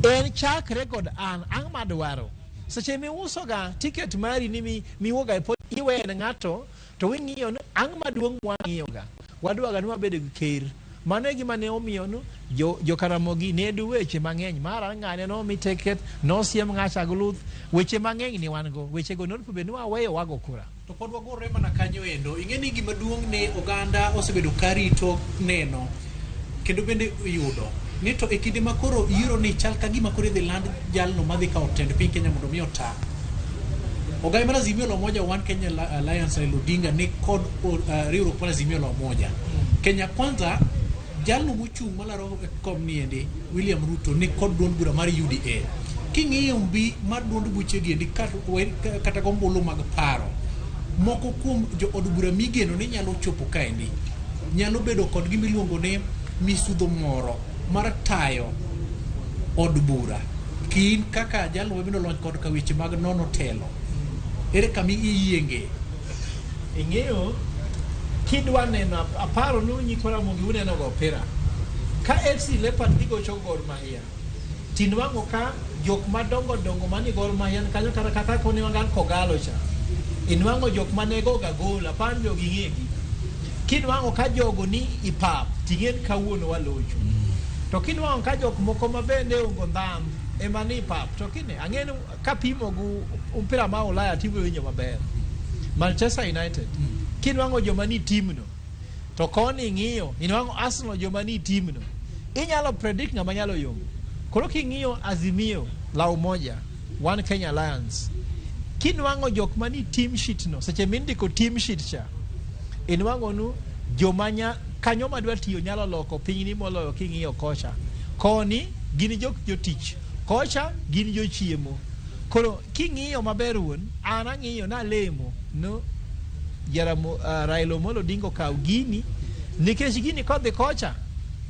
En chakre kod an, ang' madwaro. Seche miuso ga ticket mari ni miwuok ga e iweye ne ng'ato to ing'iyo ni ang' maduong' mwang'iyo ga. Wadwa ga ni wabed gi ker. Mano e gima ne omiyo nu jo Karamogi ne du weche mang'eny. Mara ng'ane nomi ticket, nosiem ng'acha gi luth. Weche mang'eny ni wan go. Weche go nonego bed ni waweyo wago kura.
To pod wagore mana kanyo endo. Ing'e ni gima duong' ni oganda osebedo ka rito neno kendo bende yudo ni to e kinde ma koro yiero ni chal ka gima koro idhi land jalno madhi kawo tend piny Kenya mondo mi ota. Ogai mar Azimio la Umoja One Kenya Alliance Raila Odinga ni kod riwruok mar Azimio la Umoja. Kenya Kwanza jalno mochung' malaro kom niendi William Ruto ni kod duond bura mar UDA. King'iyo mbi mar duond buche gi endi kata gombulu mag paro, moko kuom jo od bura migeno ni nyalo chopo kaendi nyalo bedo kod gima iluongo ni misudho moro mar tayo od bura. Kin kaka jalno mabende olony kod ka weche mag nono telo. Ere kama iyienge?
Ing'eyo kidwa neno aparo ni nyikwa Ramogi uneno go opira. Ka FC Leopard dhi gocho Gor Mahia, tinwang'o ka jok madongo dongo mani Gor Mahia kanyo kata kaka koni wangan Kogalo cha. Inwang'o jok mane go ga gol apar jogi ng'egi. Kinwang'o ka jogo ni ipap ting'en kawuono walocho. To kinwang'o ka jok moko ma bende ongo ndham ema ni pap to kine ang'e ni kapimo gu mpira ma Ulaya tibiro winjo maber. Manchester United kinwang'o joma ni timno to koni ing'iyo inwang'o Arsenal joma ni timno inyalo predict ng'ama nyalo yombo. Koro king'iyo Azimio la Umoja One Kenya Alliance kinwang'o jok mani team sheet no seche mindiko team sheet cha inwang'o nu joma nya kanyo madwa tiyo nyalo loko pinyni moloyo king'iyo kocha koni gin jok jotich kocha gin jochiemo koro king'iyo maber wuon an ang'iyo nalemo no Jaramo, Raila Omolo Odinga okaw gini nikech gini kodhi kocha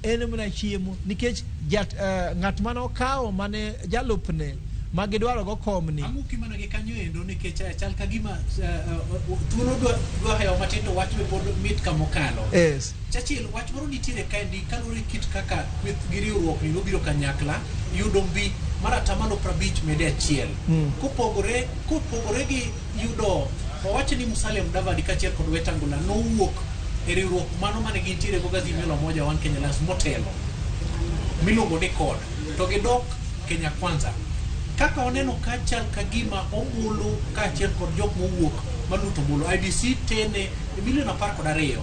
en mana chiemo nikech jat, ng'at mane okawo mane jalupne ma gidwaro go komni
Amuki mana gi kanyo endo nikech chal ka gima thuolo dwa dwa hewo matin to wach be pod mit kamokalo.
Yes.
Churchill, wach moro nitiere kaendi kaluwore gi kit kaka kweth gi riwruok ni nobiro kanyakla yudo mbi mar atamalo 50 mede achiel. Kopogore kopogore gi yudo wawach ni Musalia Mudavadi kaachiel kod Wetangula nowuok e riwruok mano mane gintiere go gi Azimio la Umoja One Kenya Alliance motelo miluongo ni CORD to gidok Kenya Kwanza. Kaka waneno ka chal ka gima ombulu kaachiel kod jok mowuok maluto ombulu IEBC tene e milion 12.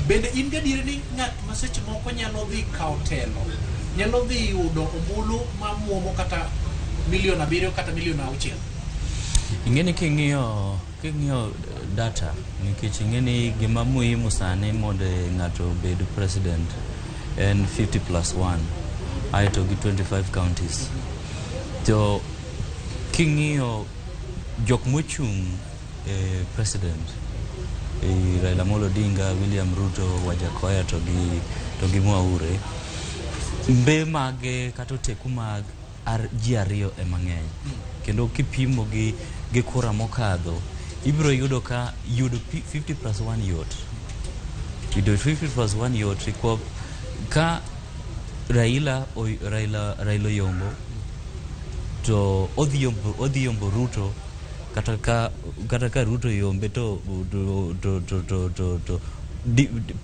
Bende in gadieri ni ng'at ma seche moko nyalo dhi kawo telo nyalo dhi yudo ombulu mamuomo kata milion 7 kata milion 6?
Ing'eni king'iyo king'iyo data nikech ing'eni gima muhimu sani mondo ng'ato obed president en 50 plus 1 aeto gi 25 counties. To king'iyo jok mochung' e president e Raila Amolo Odinga, William Ruto, Wajackoyah to gi Mwaure, mbe mage kata oteku mag ji ariyo ema ng'eny. Kendo kipimo gi kura mokadho, ibiro yudo ka yudo 50 plus 1 yot. Yudo 50 plus 1 yot nikwop ka Raila Raila oyombo to odhi yombo Ruto kata ka Ruto yombe to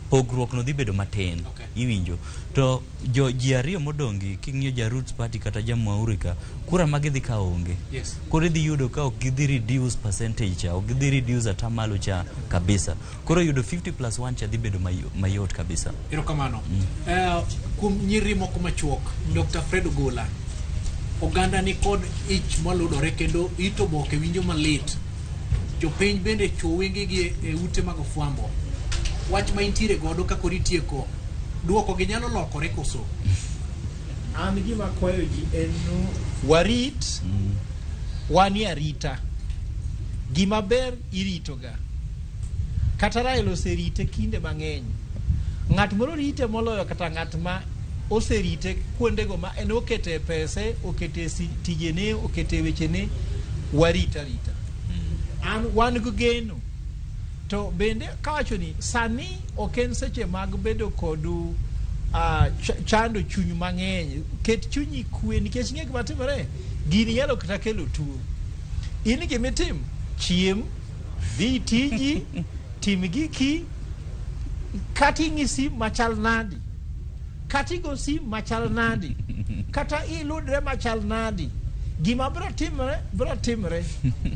pogruok no dhi bedo matin. Iwinjo to jo ji ariyo modongi king'iyo ja Roots Party kata ja Mwaure ka kura ma gidhi ka onge.
Yes.
Koro idhi yudo ka ok gidhi reduce percentage cha, ok gidhi reduce atamalo cha kabisa. Koro yudo 50 plus 1 cha dhi bedo mayot kabisa.
Erokamano. Kuom nyiri moko machuok, Dr. Fred Ogola, oganda ni kod ich maludore kendo it oboke winjo malit. Jopiny bende chuo wengegi e ute mag fwambo. Wach ma intiere godo ka koro itieko, duoko gi nyalo lokore koso?
An gima kwayo ji en warit, wanie arita. Gima ber iritoga. Kata Raila oserite kinde mang'eny. Ng'at moro rite moloyo kata ng'at ma oserite kuondego ma en okete pese, okete tijene, okete wechene, warit arita. An wan gi geno. To bende kawacho ni sani ok en seche mag bedo kod chando chuny mang'eny. Ket chunyi kwe nikech ng'e gima timore. Gini nyalo kata kelo tuo. In gimitim, chiem, dhi tiji, tim giki, kata ing'i sim machal nadi, kata igo sim machal nadi, kata iludre machal nadi, gima biro timore, biro timore.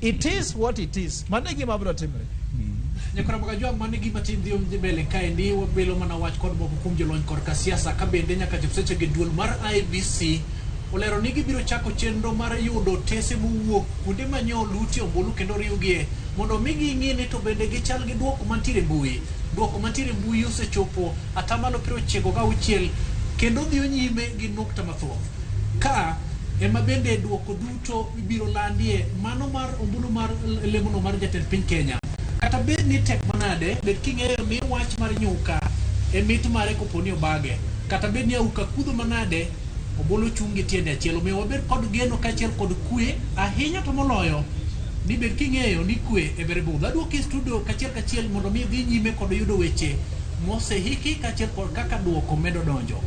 It is what it is. Mano e gima biro timore.
Nyakora Magajwa, mano e gima tim dhi mbele kaendi wabelo mana wach kod moko kuom jolony korka siasa ka bende nyaka chop seche gi duol mar IEBC olero ni gibiro chako chenro mar yudo tese mowuok kuonde ma nyo lutie ombulu kendo riwgie mondo mi ging'i ni to bende gichal gi duoko mantiere mbui. Duoko mantiere mbui osechopo atamalo 96 kendo dhi nyime gi nukta mathoth. Ka ema bende duoko duto ibiro landie mano mar ombulu mar lemono mar jatend piny Kenya. Kata bed ni tek manade, bed king'eyo ni wach mar nyuka e mit mare kopo ni obage. Kata bed ni auka kudho manade, ombulu chung' gi tiende achiel. Omiyo wabed kod geno kaachiel kod kwe ahinya to moloyo Ni bed king'eyo ni kwe e ber budho. Aduoki e studio kachiel kachiel mondo mi idhi nyime kod yudo weche mosehiki kaachiel kod kaka duoko medo donjo.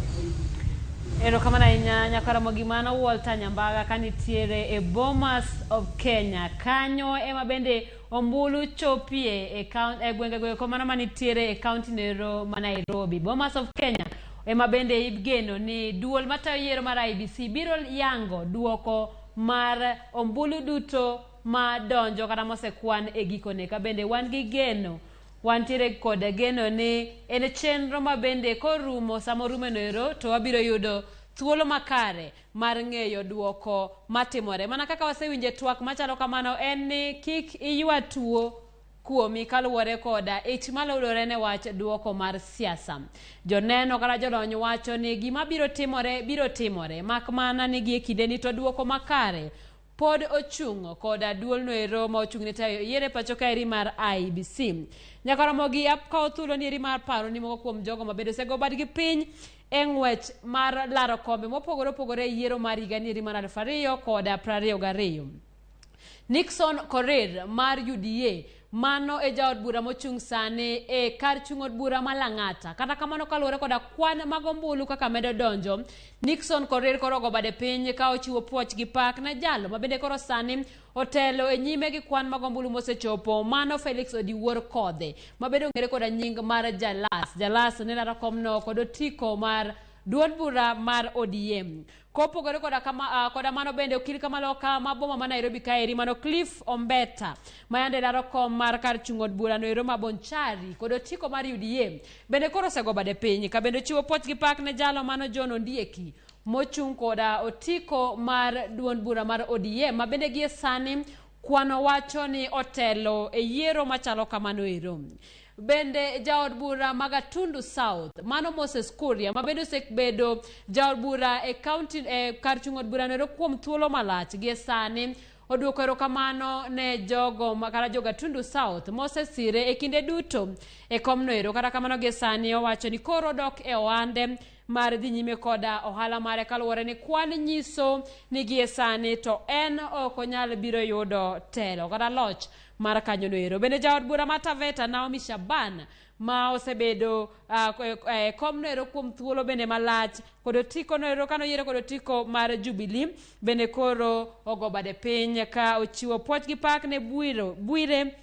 Erokamano ahinya Nyakaramogi, mano Walter Nyambaga kanitiere e Bomas of Kenya. Kanyo ema bende ombulu chopie e, e gwenge goeko mano manitiere e kaunti nero ma Nairobi. Bomas of Kenya ema bende igeno ni duol matayo yiero mar IEBC biro yango duoko mar ombulu duto ma donjo kata mosekwan e gikone. Ka bende wan gi geno wantiere kod geno ni en chenro ma bende korumo sama orumo ero to wabiro yudo thuolo makare mar ng'eyo duoko matimore. Mana kaka wasewinjo e twak machalo kamano en ni kik iywa tuo kuomi kaluwore koda ich maludore ne wach duoko mar siasa. Joneno kata jolony wacho ni gima biro timore biro timore mak mana ni gie kindeni to duoko makare pod ochung' koda duolno ero ma ochung' ne tayo yiero e pacho kaeri mar IEBC. Nyaka Ramogi akawo thuolo ni eri mar paro ni moko kuom jogo ma bende osego badgi piny e ng'wech mar laro kombe mopogore opogore e yiero mar higa ni eri mar 2022. Nixon Korir mar UDA mano e jaod bura mochung' sani e kar chung' od bura ma Lang'ata. Kata kamano kaluwore koda kwan mag ombulu kaka medo donjo, Nixon Korir koro ogo bade piny ka ochiwo puoch gi pak ne jalo ma bende koro sani otelo e nyime gi kwan mag ombulu mosechopo mano Felix Odiwuor Kodhe ma bende ong'ere koda nying mar Jalas. Jalas ne laro komno kod otiko mar duond bura mar ODM. Kopogore koda kama, koda mano bende okil kamaloka ma boma ma Nairobi kaeri mano Cliff Ombeta mayande laro kom mar kar chung' od bura noero ma Bonchari kod otiko mar UDA bende koro osego bade piny ka bende ochiwo puoch gi pak ne jalo mano John Ondieki mochung' koda otiko mar duond bura mar ODM ma bende gie sani kwano wacho ni otelo e yiero machalo kamano ero. Bende jaod bura ma Gatundu South mano Moses Kuria ma bende osebedo jaod bura e county e kar chung' od bura noero kuom thuolo malach gie sani oduoko erokamano ne jogo kata jo Gatundu South mosesire e kinde duto e komno ero. Kata kamano gie sani owacho ni koro odok e ohande mar dhi nyime koda ohala mare kaluwore ni kwan nyiso ni gie sani to en ok onyal biro yudo telo kata loch mar kanyono ero. Bende jaod bura ma Taveta Naomi Shaban ma osebedo e komno ero kuom thuolo bende malach kod otiko no ero kanoyiere kod otiko mar Jubilee bende koro ogo bade piny ka ochiwo puoch gi pak ne Bwire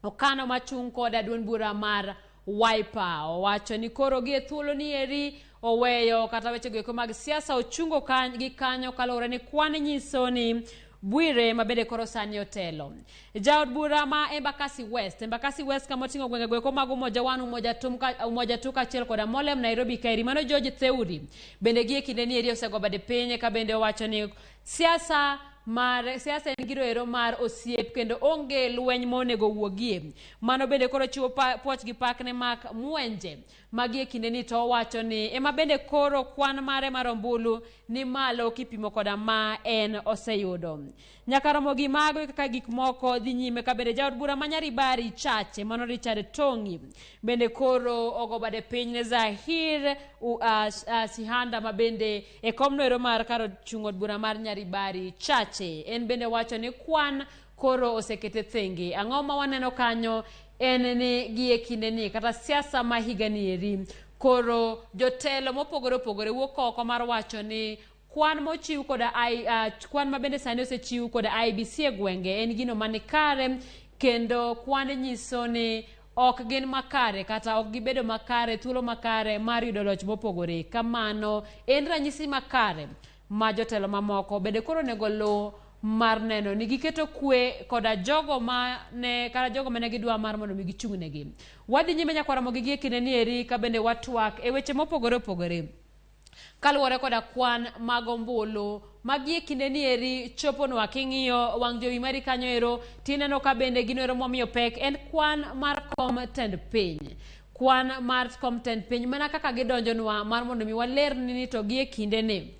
Okano machung' koda duond bura mar Wiper. Owacho ni koro gie thuolo ni eri oweyo kata weche goeko mag siasa ochungo gi kanyo kaluwore ni kwan nyiso ni Bwire ma bende koro sani otelo. Jaod bura ma Embakasi West, Embakasi West kama oting'o gwenge goeko mag Umoja One, Umoja Two kaachiel koda Molem Nairobi kaeri mano George Theuri bende gie kinde ni eri osego bade piny ka bende owacho ni siasa mar siasa en giro ero mar osiep kendo onge lweny monego wuogie. Mano bende koro chiwo puoch gi pak ne Mark Mwenje ma gie kinde ni to owacho ni ema bende koro kwan mare mar ombulu ni malo kipimo koda ma en oseyudo. Nyaka romo gi mago e kaka gik moko dhi nyime ka bende jaod bura ma Nyaribari Chache mano Richard Tongi bende koro ogo bade piny ne Zahir Sihanda ma bende e komno ero mar kar chung' od bura mar Nyaribari Chache. En bende wacho ni kwan koro osekete thenge. Ang'o ma waneno kanyo en ni gie kinde ni kata siasa ma higa ni eri koro jotelo mopogore opogore wuok oko mar wacho ni kwan mochiw koda kwan ma bende sani osechiw koda IEBC e gwenge en gino manikare kendo kwan nyiso ni ok gin makare kata ok gibedo makare thuolo makare mar yudo loch mopogore. Kamano en ranyisi makare ma jotelo mamoko bende koro onego luw mar neno ni giketo kwe koda jogo ma ne kata jogo mane gidwa mar mondo mi gichung' negi. Wadhi nyime nyakwar Ramogi gie kinde ni eri ka bende watwak e weche mopogore opogore kaluwore koda kwan mag ombulu ma gie kinde ni eri choponwa. King'iyo wang' jowi mari kanyo ero tineno ka bende gino ero momiyo pek en kwan mar kom tend piny. Kwan mar kom tend piny mana kaka gidonjonwa mar mondo mi walerni ni to gie kinde ni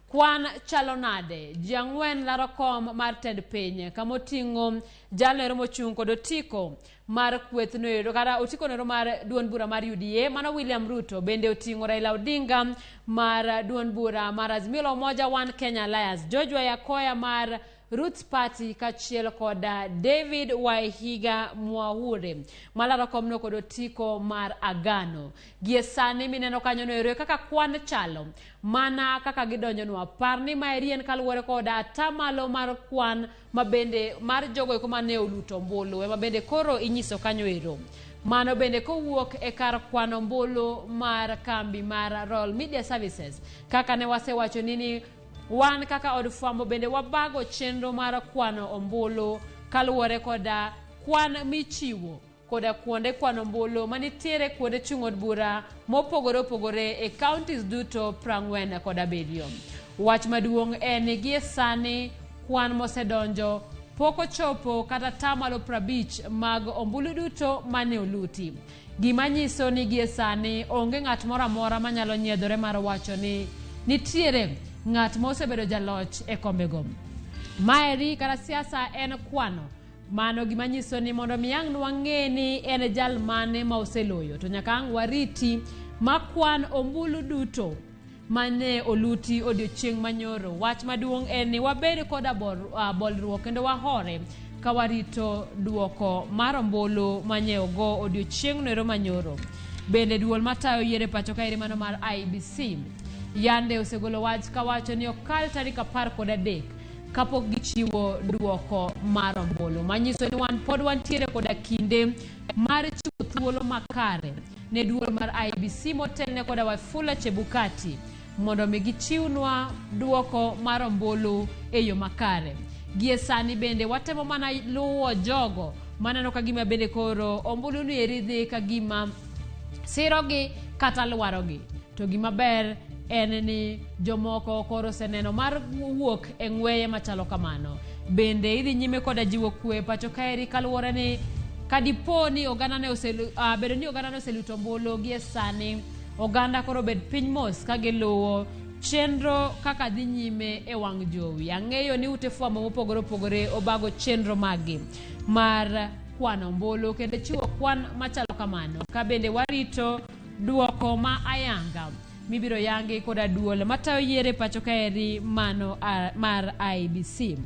kwan chalo nade. Ji ang'wen laro kom mar tend piny kamoting'o jalno ero mochung' kod otiko mar kweth noero kata otiko noero mar duond bura mar UDA mano William Ruto bende oting'o Raila Odinga mar duond bura mar Azimio la Umoja One Kenya Alliance, George Wajackoyah mar Roots Party kaachiel koda David Waihiga Mwaure malaro komno kod otiko mar Agano. Gie sani mineno kanyo no ero kaka kwan chalo mana kaka gidonjonwa. Par ni maeri en kaluwore koda atamalo mar kwan mabende mar jogo eko mane oluto ombulu ema bende koro inyiso kanyo ero. Mano bende kowuok e kar kwano ombulu mar kambi mar Royal Media Services. Kaka ne wasewacho ni wan kaka od fwambo bende wabago chenro mar kwano ombulu kaluwore koda kwan michiwo koda kuonde kwano ombulu manitiere kuonde chung' od bura mopogore opogore e counties duto 47. Wach maduong' en ni gie sani kwan mosedonjo pok ochopo kata tamalo 50 mag ombulu duto mane oluti. Gima nyiso ni gie sani onge ng'at moro amora manyalo nyiedhore mar wacho ni nitiere ng'at mosebedo jaloch e kombego. Maeri kata siasa en kwano. Mano gima nyiso ni mondo mi ang' wang'e ni en jal mane ma oseloyo to nyaka ang' wariti ma kwan ombulu duto mane oluti odiochieng' manyoro. Wach maduong' en ni wabed koda bolruok kendo wahore ka warito duoko mar ombulu manye ogo odiochieng' noero manyoro. Bende duol matayo yiero e pacho kaeri mano mar IEBC yande osegolo wach kawacho ni okal tarik 13 kapok gichiwo duoko mar ombulu, manyiso ni wan pod wantiere koda kinde mar chiwo thuolo makare ne duol mar IEBC motelne koda Wafula Chebukati mondo mi gichiwnwa duoko mar ombulu e yo makare. Gie sani bende watemo mana luwo jogo maneno ka gima bende koro ombulu ni eri dhi ka gima sirogi kata lwarogi. To gima ber en ni jomoko koro oseneno mar wuok e ng'weye machalo kamano. Bende idhi nyime koda jiwo kwe pacho kaeri kaluwore ni kadipo ni oganda ne bedo ni oganda ne oseluto ombulu gie sani oganda koro bed piny mos ka giluwo chenro kaka dhi nyime e wang' jowi. Ang'eyo ni ute fwambo mopogore opogore obago chenro maggi mar kwano ombulu kendo chiwo kwan machalo kamano. Ka bende warito duoko ma ayanga mibiro yangi koda duol matayo yiero e pacho kaeri mano mar IEBC.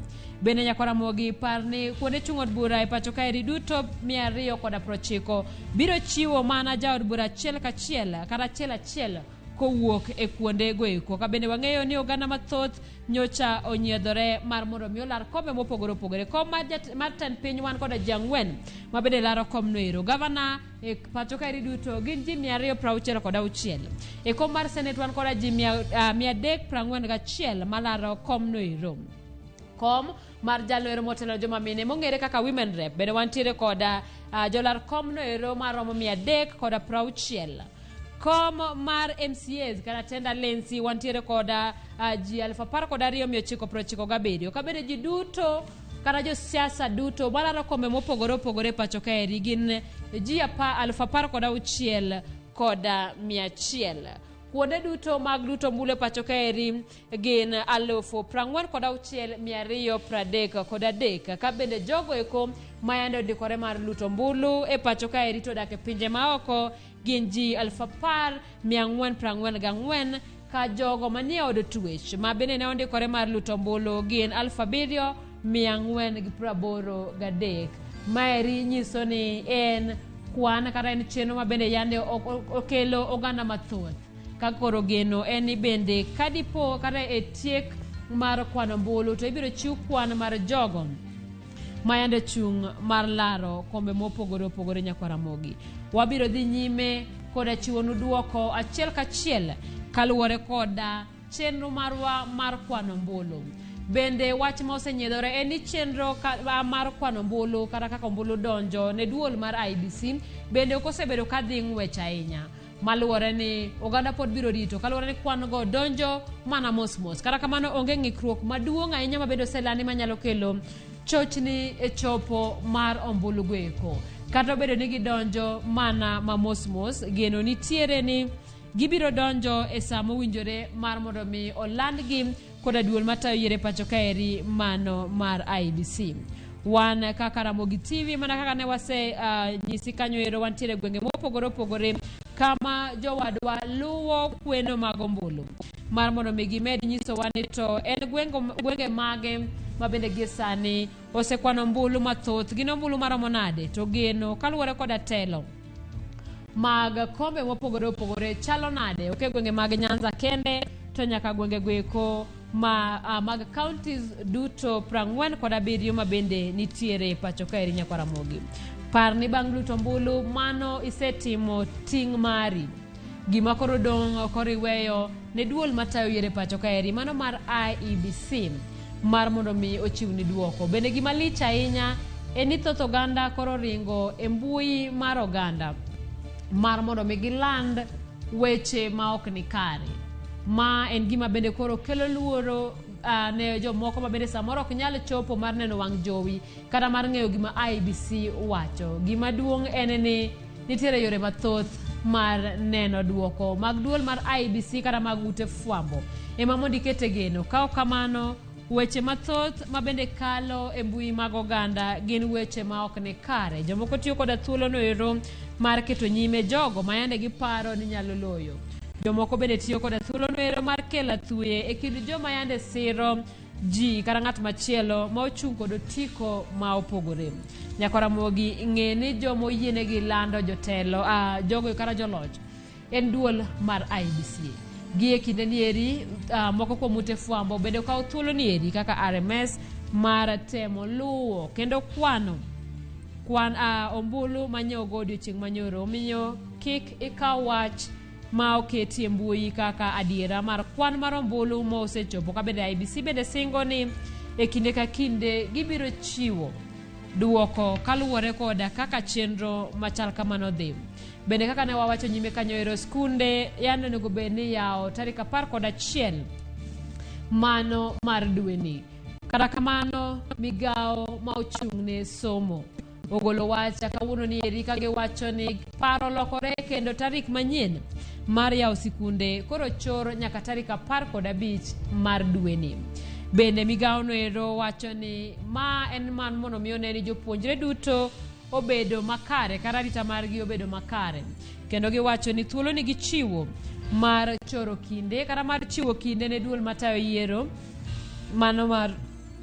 Bende nyakwaramogi par ni kuonde chung' od bura e pacho kaeri duto 290 biro chiwo mana jaod bura achiel kachiel kata achiel achiel kowuok e kuonde goeko. Ka bende wang'eyo ni oganda mathoth nyocha onyiedhore mar mondo mi olar kombe mopogore opogore. Kom mar tend piny wan koda ji 4 ma bende laro komno ero. Gavana e pacho kaeri duto gin ji 266. E kom mar senet wan koda ji 341 malaro komno ero. Kom mar jalo ero motelo joma mine mong'ere kaka women rep bende wantiere koda jolar komno ero maromo 360. Kom mar MCAs kata tenda lensi wantiere koda ji 12,997. Ka bende ji duto kata josiasa duto malaro kombe mopogore opogore pacho kaeri gin ji 16,100. Kuonde duto mag luto ombulu e pacho kaeri gin 46,233. Ka bende jogo eko mayande ondikore mar luto ombulu e pacho kaeri to odak e pinje maoko gin ji 10,444 ka jogo manie od twech ma bende ne ondikore mar luto ombulu gin 7,483. Maeri nyiso ni en kwan kata en chenro ma bende yande okelo oganda mathoth. Ka koro geno en ni bende kadipo kata e tiek mar kwano ombulu to ibiro chiw kwan mar jogo mayande chung' mar laro kombe mopogore opogore nyakwaramogi. Wabiro dhi nyime koda chiwonu duoko achiel kachiel kaluwore koda chenro marwa mar kwano ombulu. Bende wach ma osenyiedhore en ni chenro mar kwano ombulu kata kaka ombulu donjo ne duol mar IEBC bende ok osebedo ka dhi ng'wech ahinya. Maluwore ni oganda pod biro rito kaluwore ni kwan go donjo mana mos mos. Kata kamano onge ng'ikruok maduong' ahinya mabedo oselandi manyalo kelo chochni e chopo mar ombulu goeko. Kata obedo ni gidonjo mana ma mos mos, geno nitiere ni gibiro donjo e saa mowinjore mar mondo mi olandgi koda duol matayo yiero e pacho kaeri mano mar IEBC. Wan kaka Ramogi TV mana kaka ne wase nyisi kanyo ero wantiere gwenge mopogore opogore kama jowadwa luwo kweno mag ombulu mar mondo mi gimed nyisowa ni to en gwenge mage ma bende gie sani osekwano ombulu mathoth. Gin ombulu maromo nade? To geno kaluwore koda telo mag kombe mopogore opogore chalo nade? Ok e gwenge mag Nyanza kende to nyaka gwenge goeko ma mag counties duto 47 ma bende nitiere pacho kaeri nyakwar Ramogi. Par ni bang' luto ombulu mano isetimo ting' mari. Gima koro dong' koro iweyo ne duol matayo yiero e pacho kaeri mano mar IEBC mar mondo mi ochiwni duoko. Bende gima lich ahinya en ni thoth oganda koro ringo e mbui mar oganda mar mondo mi giland weche ma ok ni kare. Ma en gima bende koro kelo luoro ne jomoko ma bende samoro ok nyal chopo mar neno wang' jowi kata mar ng'eyo gima IEBC wacho. Gima duong' en ni nitiere yore mathoth mar neno duoko mag duol mar IEBC kata mag ute fwambo ema mondo ikete geno. Ka ok kamano, weche mathoth ma bende kalo e mbui mag oganda gin weche ma ok ni kare. Jomoko tiyo koda thuolo no ero mar keto nyime jogo ma yande giparo ni nyalo loyo. Jomoko bende tiyo koda thuolo no ero mar kelo athuye e kind joma yande siro ji kata ng'at machielo ma ochung' kod otiko ma opogore. Nyakwar Ramogi ng'e ni joma oyienegi lando jotelo, jogo kata joloch en duol mar IEBC. Gi e kinde nieri moko kuom ute fwambo bende okawo thuolo nieri kaka RMS mar temo luwo kendo kwano kwan ombulu manyogo odiochieng' manyoro. Omiyo kik ikaw wach ma oketi e mbui kaka adiera mar kwan mar ombulu ma osechopo. Ka bende IEBC bende singo ni e kinde ka kinde gibiro chiwo duoko kaluwore koda kaka chenro machal kamano dhi. Bende kaka ne wawacho nyime kanyo ero, skunde yande onego bed ni yawo tarik 11 mano mar dweni. Kata kamano, migawo ma ochung' ne somo ogolo wach kawuono ni eri ka giwacho ni paro lokore kendo tarik manyien mar yawo sikunde koro chor nyaka tarik 15 mar dweni. Bende migawo no ero wacho ni ma en man mondo mi one ni jopuonjre duto obedo makare kata arita margi obedo makare. Kendo giwacho ni thuolo ni gichiwo mar choro kinde kata mar chiwo kinde ne duol matayo yiero mano mar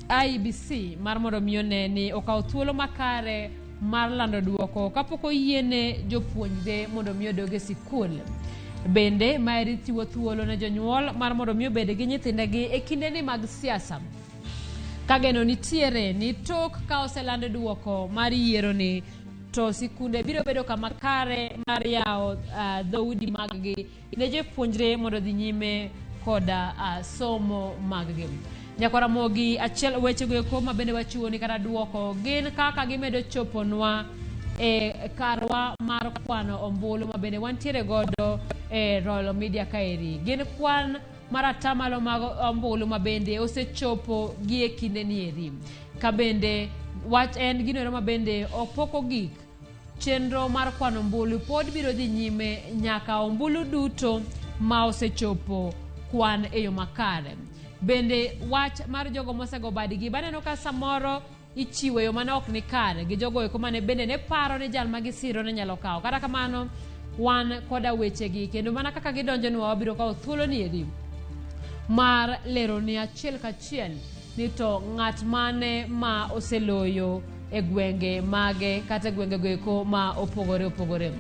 IEBC mar mondo mi one ni okaw thuolo makare mar lando duoko kapok oyiene jopuonjre mondo mi odog e sikul. Bende maeri chiwo thuolo ne jonyuol mar mondo mi obed gi nyithindegi e kindeni mag siasa. Ka geno nitiere ni tok ka oseland duoko mar yiero ni to sikunde biro bedo kama kare mar yawo dhoudi mag-gi ne jopuonjre mondo odhi nyime koda somo mag-gi. Nyakwar Ramogi achiel weche go eko ma bende wachiwo ni kata duoko gin kaka gimedo choponwa e karwa mar kwano ombulu ma bende wantiere godo e Royal Media kaeri. Gin kwan mar atamalo mag ombulu ma bende osechopo gi e kinde nieri. Ka bende wach en gino ero ma bende pok ogik. Chenro mar kwano ombulu pod biro dhi nyime nyaka ombulu duto ma osechopo kwan e yo makare. Bende wach mar jogo mosego badgi baneno ka samoro ichiwo yo mane ok ni kare gi jogo eko mane bende ne paro ni jal ma gisiro ne nyalo kawo. Kata kamano wan koda wechegi kendo mana kaka gidonjonwa wabiro kawo thuolo nieri mar leroni achiel kachiel ni to ng'at mane ma oseloyo e gwenge mage kata e gwenge go eko ma opogore opogore.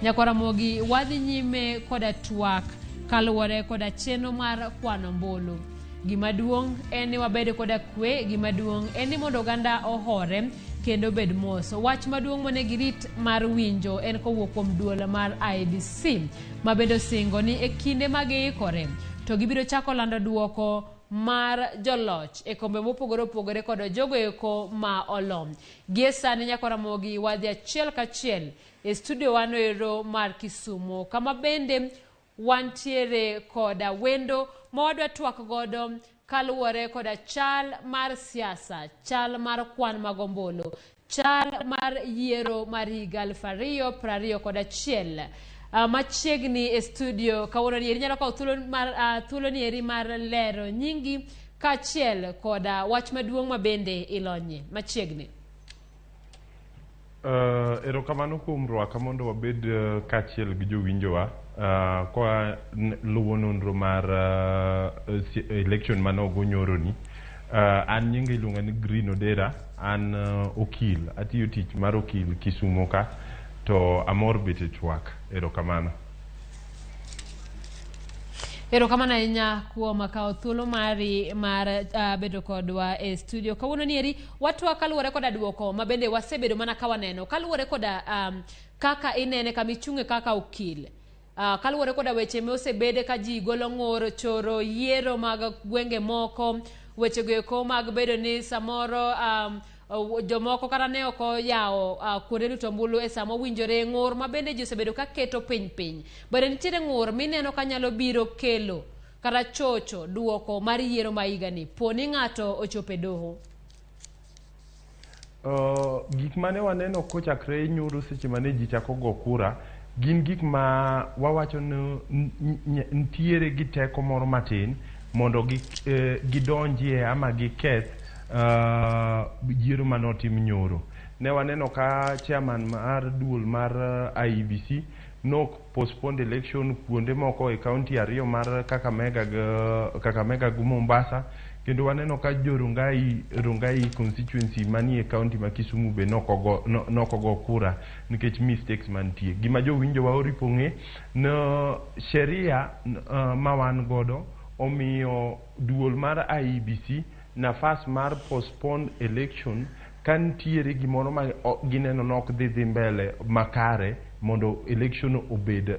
Nyakwar Ramogi wadhi nyime koda twak kaluwore koda chenro mar kwano ombulu. Gima duong' en ni wabed koda kwe, gima duong' en ni mondo oganda ohore kendo obed mos. Wach maduong' monego irit mar winjo en kowuok kuom duol mar IEBC ma bende osingo ni e kinde ma giikore to gibiro chako lando duoko mar joloch e kombe mopogore opogore kod jogo eko ma olo. Gie sani Nyakwar Ramogi wadhi achiel kachiel e studio wano ero mar Kisumu kama bende wantiere koda wendo ma wadwa twak godo kaluwore koda chal mar siasa, chal mar kwan mag ombulu, chal mar yiero mar higa 2021. Machiegni e studio kawuono ni eri nyalo kawo thuolo mar thuolo ni eri mar lero nyingi kaachiel koda wach maduong' ma bende ilonye. Machiegni.
Erokamano kuom rwaka mondo wabed kaachiel gi jowinjowa kwa luwo nonro mar election mane ogo nyoroni. An nyinga iluonga ni Green Odera, an okil, atiyo tich mar okil Kisumo ka, to amor bet e twak. Erokamano.
Erokamano ahinya kuom kawo thuolo mari mar bedo kodwa e studio. Kawuono ni eri watwa kaluwore koda duoko ma bende wasebedo mana ka waneno. Kaluwore koda kaka inene kama ichung'e kaka okil. Kaluwore koda weche mosebede ka ji golo ng'ur, choro yiero mag gwenge moko, weche go eko mag bedo ni samoro jomoko kata ne ok oyawo kuonde luto ombulu e sama owinjore, ng'ur ma bende ji osebedo ka keto piny piny. Bende nitiere ng'ur mineno ka nyalo biro kelo kata chocho duoko mar yiero ma higani po ni ng'ato ochopo e doho.
Gik mane waneno kochakre nyoro seche mane ji chako go kura gin gik ma wawacho ni nitiere gi teko moro matin mondo gidonjie ama giketh yiero mane otim nyoro. Ne waneno ka chairman mar duol mar IEBC nok postponed election kuonde moko e county ariyo mar Kakamega gi Mombasa, kendo waneno ka jo Rongai constituency manie county ma Kisumu be nokogo kura nikech mistakes mantie. Gima jowinjo wa oripo ng'e no sheria ma wan godo omiyo duol mar IEBC nafas mar postpone election ka nitiere gimoro ma gineno nok dhi mbele makare mondo election obed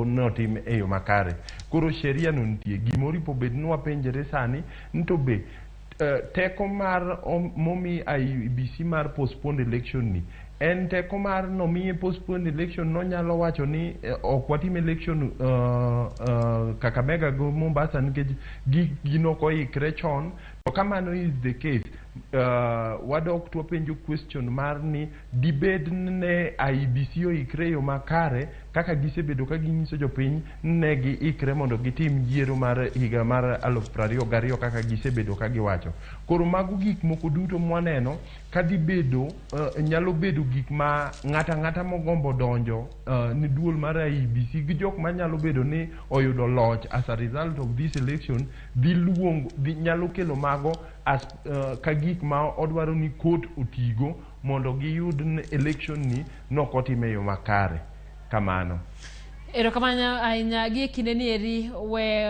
notim e yo makare. Koro sheria no nitie. Gimoripo bed ni wapenjre sani ni to be teko mar momi IEBC mar postpone election ni en teko mar nomiye postpone election nonyalo wacho ni ok watim election Kakamega go Mombasa nikech gino ok oikre chon. To kamano is the case, wadok to wapenjo question mar ni dibed ne IEBC oikre yo makare kaka gisebedo ka ginyiso jopiny ne giikre mondo gitim yiero mar higa mar 2022 kaka gisebedo ka giwacho. Koro mago gik moko duto mwaneno ka dhi bedo nyalo bedo gik ma ng'ata ng'ata mogombo donjo ni duol mar IEBC gi jok manyalo bedo ni oyudo loch as a result of this election dhi luongo dhi nyalo kelo mago as ka gik ma odwaro ni court otigo mondo giyud ni election ni nokotime yo makare. Kamano.
Erokamano ahinya. Gi e kinde ni eri we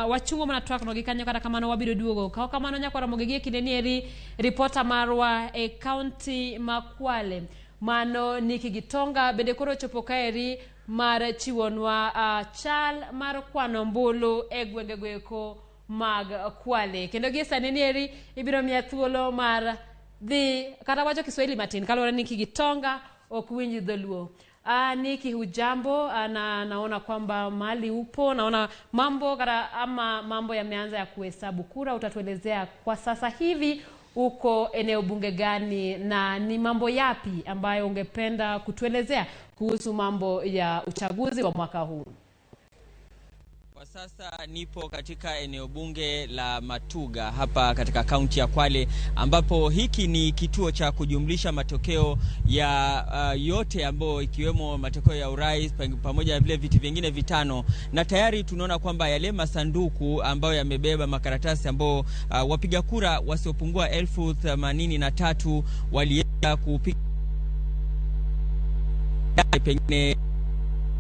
wachungo mana twak no gi kanyo, kata kamano wabiro duogo. Ka kamano nyakwa Ramogi, gi e kinde ni eri ripota marwa e county ma Kwale mano Niki Gitonga bende koro ochopo kaeri mar chiwonwa chal mar kwano ombulu e gwenge goeko mag Kwale. Kendo gi sani ni eri ibiro miya thuolo mar dhi kata wacho Kiswahili matin kaluwore ni Niki Gitonga ok winj dholuo. Niki, hujambo? Na naona kwamba mahali upo, naona mambo kata ama mambo yameanza ya kuhesabu kura. Utatuelezea kwa sasa hivi uko eneo bunge gani na ni mambo yapi ambayo ungependa kutuelezea kuhusu mambo ya uchaguzi wa mwaka huu?
Kwa sasa nipo katika eneo bunge la Matuga hapa katika kaunti ya Kwale, ambapo hiki ni kituo cha kujumlisha matokeo ya yote ambayo ikiwemo matokeo ya urais pamoja na vile viti vingine vitano, na tayari tunaona kwamba yale masanduku ambayo yamebeba makaratasi ambao wapiga kura wasiopungua 83,000 walienda kupiga pengine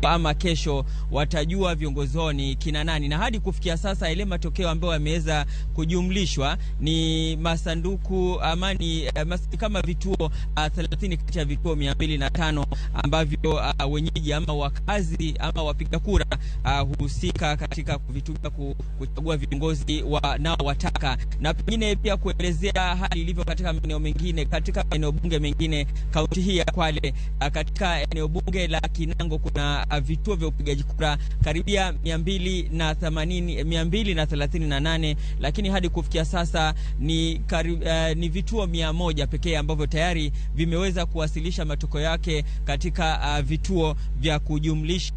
ama kesho watajua viongozi wao ni kina nani. Na hadi kufikia sasa ile matokeo ambayo yameweza kujumlishwa ni masanduku ama ni kama vituo 30 kati ya vituo 205 ambavyo wenyeji ama wakazi ama wapiga kura husika katika kuvitumia kuchagua viongozi wanaowataka. Na pengine pia kuelezea hali ilivyo katika maeneo mengine, katika eneo bunge mengine kaunti hii ya Kwale. Katika eneo bunge la Kinango kuna vituo vya upigaji kura karibia 238, lakini hadi kufikia sasa ni vituo 100 pekee ambavyo tayari vimeweza kuwasilisha matokeo yake katika vituo vya kujumlisha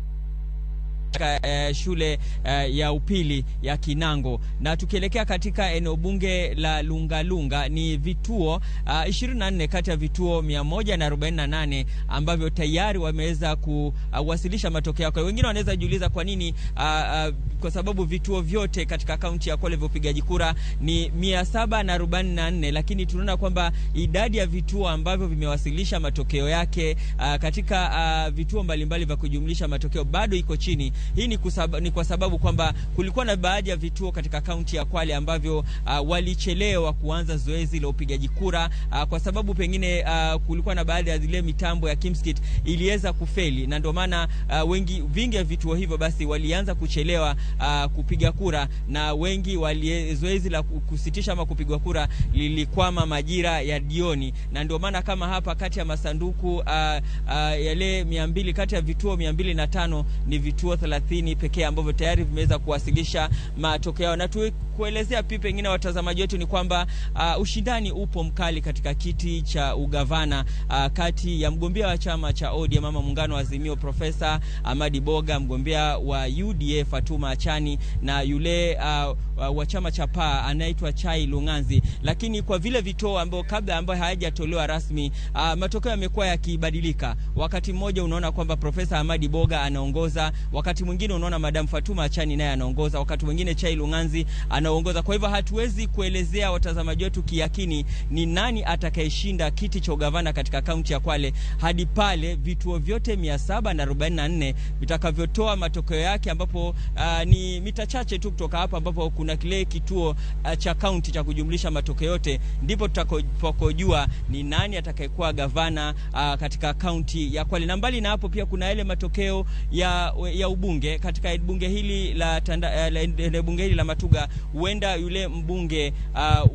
shule ya upili ya Kinango. Na tukielekea katika eneo bunge la Lungalunga ni vituo 24 kati ya vituo 148 ambavyo tayari wameweza kuwasilisha matokeo yao. Wengine wanaweza jiuliza kwa nini kwa sababu vituo vyote katika kaunti ya Kwale vya upigaji kura ni 744, lakini tunaona kwamba idadi ya vituo ambavyo vimewasilisha matokeo yake katika vituo mbalimbali vya kujumlisha matokeo bado iko chini. Hii ni kwa sababu kwamba kulikuwa na baadhi ya vituo katika kaunti ya Kwale ambavyo walichelewa kuanza zoezi la upigaji kura kwa sababu pengine kulikuwa na baadhi ya zile mitambo ya Kimskit iliweza kufeli, na ndio maana vingi ya vituo hivyo basi walianza kuchelewa kupiga kura, na wengi zoezi la kusitisha ama kupigwa kura lilikwama majira ya jioni. Na ndio maana kama hapa kati ya masanduku yale 200, kati ya vituo 205 ni vituo 30 pekee ambavyo tayari vimeweza kuwasilisha matokeo. Na kuelezea pia pengine watazamaji wetu ni kwamba ushindani upo mkali katika kiti cha ugavana kati ya mgombea wa chama cha ODM ama muungano wa Azimio Profesa Amadi Boga, mgombea wa UDA Fatuma Achani na yule wa chama cha PA anaitwa Chai Lunganzi. Lakini kwa vile vituo ambao kabla ambayo hayajatolewa rasmi, matokeo yamekuwa yakibadilika. Wakati mmoja unaona kwamba Profesa Amadi Boga anaongoza, wakati mwingine unaona Madam Fatuma Achani naye anaongoza, wakati mwingine Chai Lunganzi anaongoza. Kwa hivyo hatuwezi kuelezea watazamaji wetu kiyakini ni nani atakayeshinda kiti cha ugavana katika kaunti ya Kwale hadi pale vituo vyote 744 vitakavyotoa matokeo yake, ambapo ni mita chache tu kutoka hapa ambapo kuna kile kituo cha kaunti cha kujumlisha matokeo yote, ndipo tutakapojua ni nani atakayekuwa gavana katika kaunti ya Kwale. Na mbali na hapo pia kuna yale matokeo ya ubunge katika bunge hili la bunge hili la Matuga. Huenda yule mbunge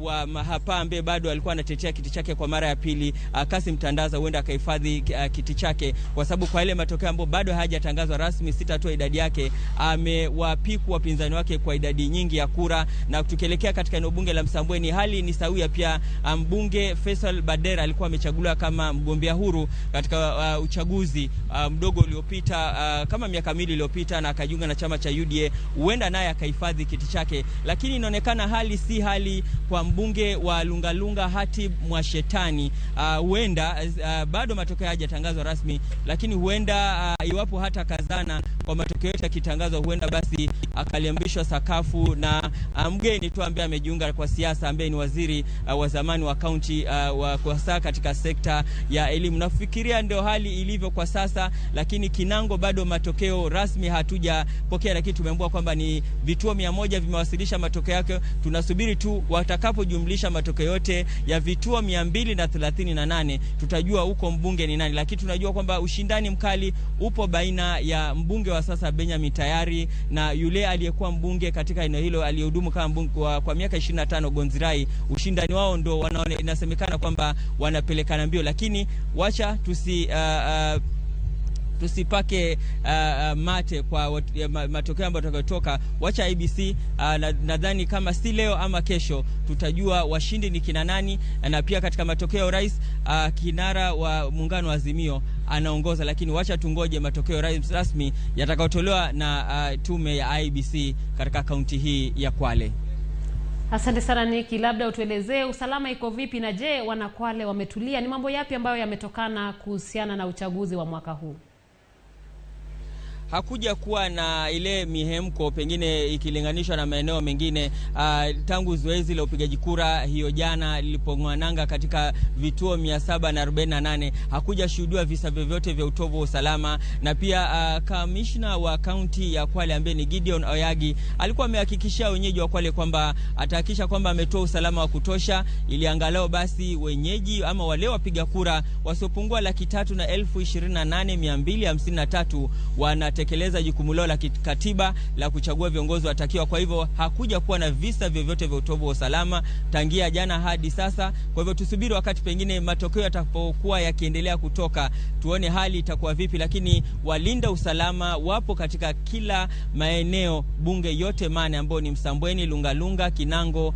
wa Mahapa ambaye bado alikuwa anatetea kiti chake kwa mara ya pili, Kasim Tandaza, huenda akahifadhi kiti chake, kwa sababu kwa ile matokeo ambayo bado hayajatangazwa rasmi, sitatoa idadi yake, amewapiku wapinzani wake kwa idadi nyingi ya kura. Na tukielekea katika eneo bunge la Msambweni, hali ni sawia pia. Mbunge Faisal Badera alikuwa amechaguliwa kama mgombea huru katika uchaguzi mdogo uliopita, kama miaka miwili iliyopita, na akajiunga na chama cha UDA, huenda naye akahifadhi kiti chake. Lakini inaonekana hali si hali kwa mbunge wa Lungalunga Hatib Mwashetani. Huenda bado matokeo hayajatangazwa rasmi, lakini huenda iwapo hata kazana kwa matokeo yote yakitangazwa, huenda basi akaliambishwa sakafu na mgeni tu ambaye amejiunga kwa siasa, ambaye ni waziri wa zamani wa kaunti kwa sasa katika sekta ya elimu. Nafikiria ndio hali ilivyo kwa sasa, lakini Kinango bado matokeo rasmi hatujapokea, lakini tumeambiwa kwamba ni vituo 100 vimewasilisha matokeo yake. Tunasubiri tu watakapojumlisha matokeo yote ya vituo 238 tutajua huko mbunge ni nani. Lakini tunajua kwamba ushindani mkali upo baina ya mbunge wa sasa Benjamin Tayari na yule aliyekuwa mbunge katika eneo hilo aliyehudumu kama mbunge kwa miaka 25 Gonzirai. Ushindani wao ndo inasemekana kwamba wanapelekana mbio, lakini wacha tusipake mate kwa matokeo ambayo tutakayotoka. Wacha IBC, nadhani kama si leo ama kesho tutajua washindi ni kina nani. Na pia katika matokeo ya rais, kinara wa muungano wa Azimio anaongoza, lakini wacha tungoje matokeo rasmi yatakayotolewa na tume ya IBC katika kaunti hii ya Kwale.
Asante sana Niki, labda utuelezee usalama iko vipi, na je, wanakwale wametulia? Ni mambo yapi ambayo yametokana kuhusiana na uchaguzi wa mwaka huu?
Hakuja kuwa na ile mihemko pengine ikilinganishwa na maeneo mengine tangu zoezi la upigaji kura hiyo jana lilipong'oa katika vituo 748 hakuja shuhudiwa visa vyovyote vya utovu wa usalama. Na pia kamishna wa kaunti ya Kwale ambaye ni Gideon Oyagi alikuwa amehakikishia wenyeji wa Kwale kwamba atahakikisha kwamba ametoa usalama wa kutosha ili angalau basi wenyeji ama wale wapiga kura wasiopungua 328,253 wana tekeleza jukumu lao la kikatiba la kuchagua viongozi watakiwa. Kwa hivyo hakuja kuwa na visa vyovyote vya utovu wa usalama tangia jana hadi sasa. Kwa hivyo tusubiri wakati pengine matokeo yatakapokuwa yakiendelea kutoka tuone hali itakuwa vipi, lakini walinda usalama wapo katika kila maeneo bunge yote mane ambao ni Msambweni, Lungalunga, Kinango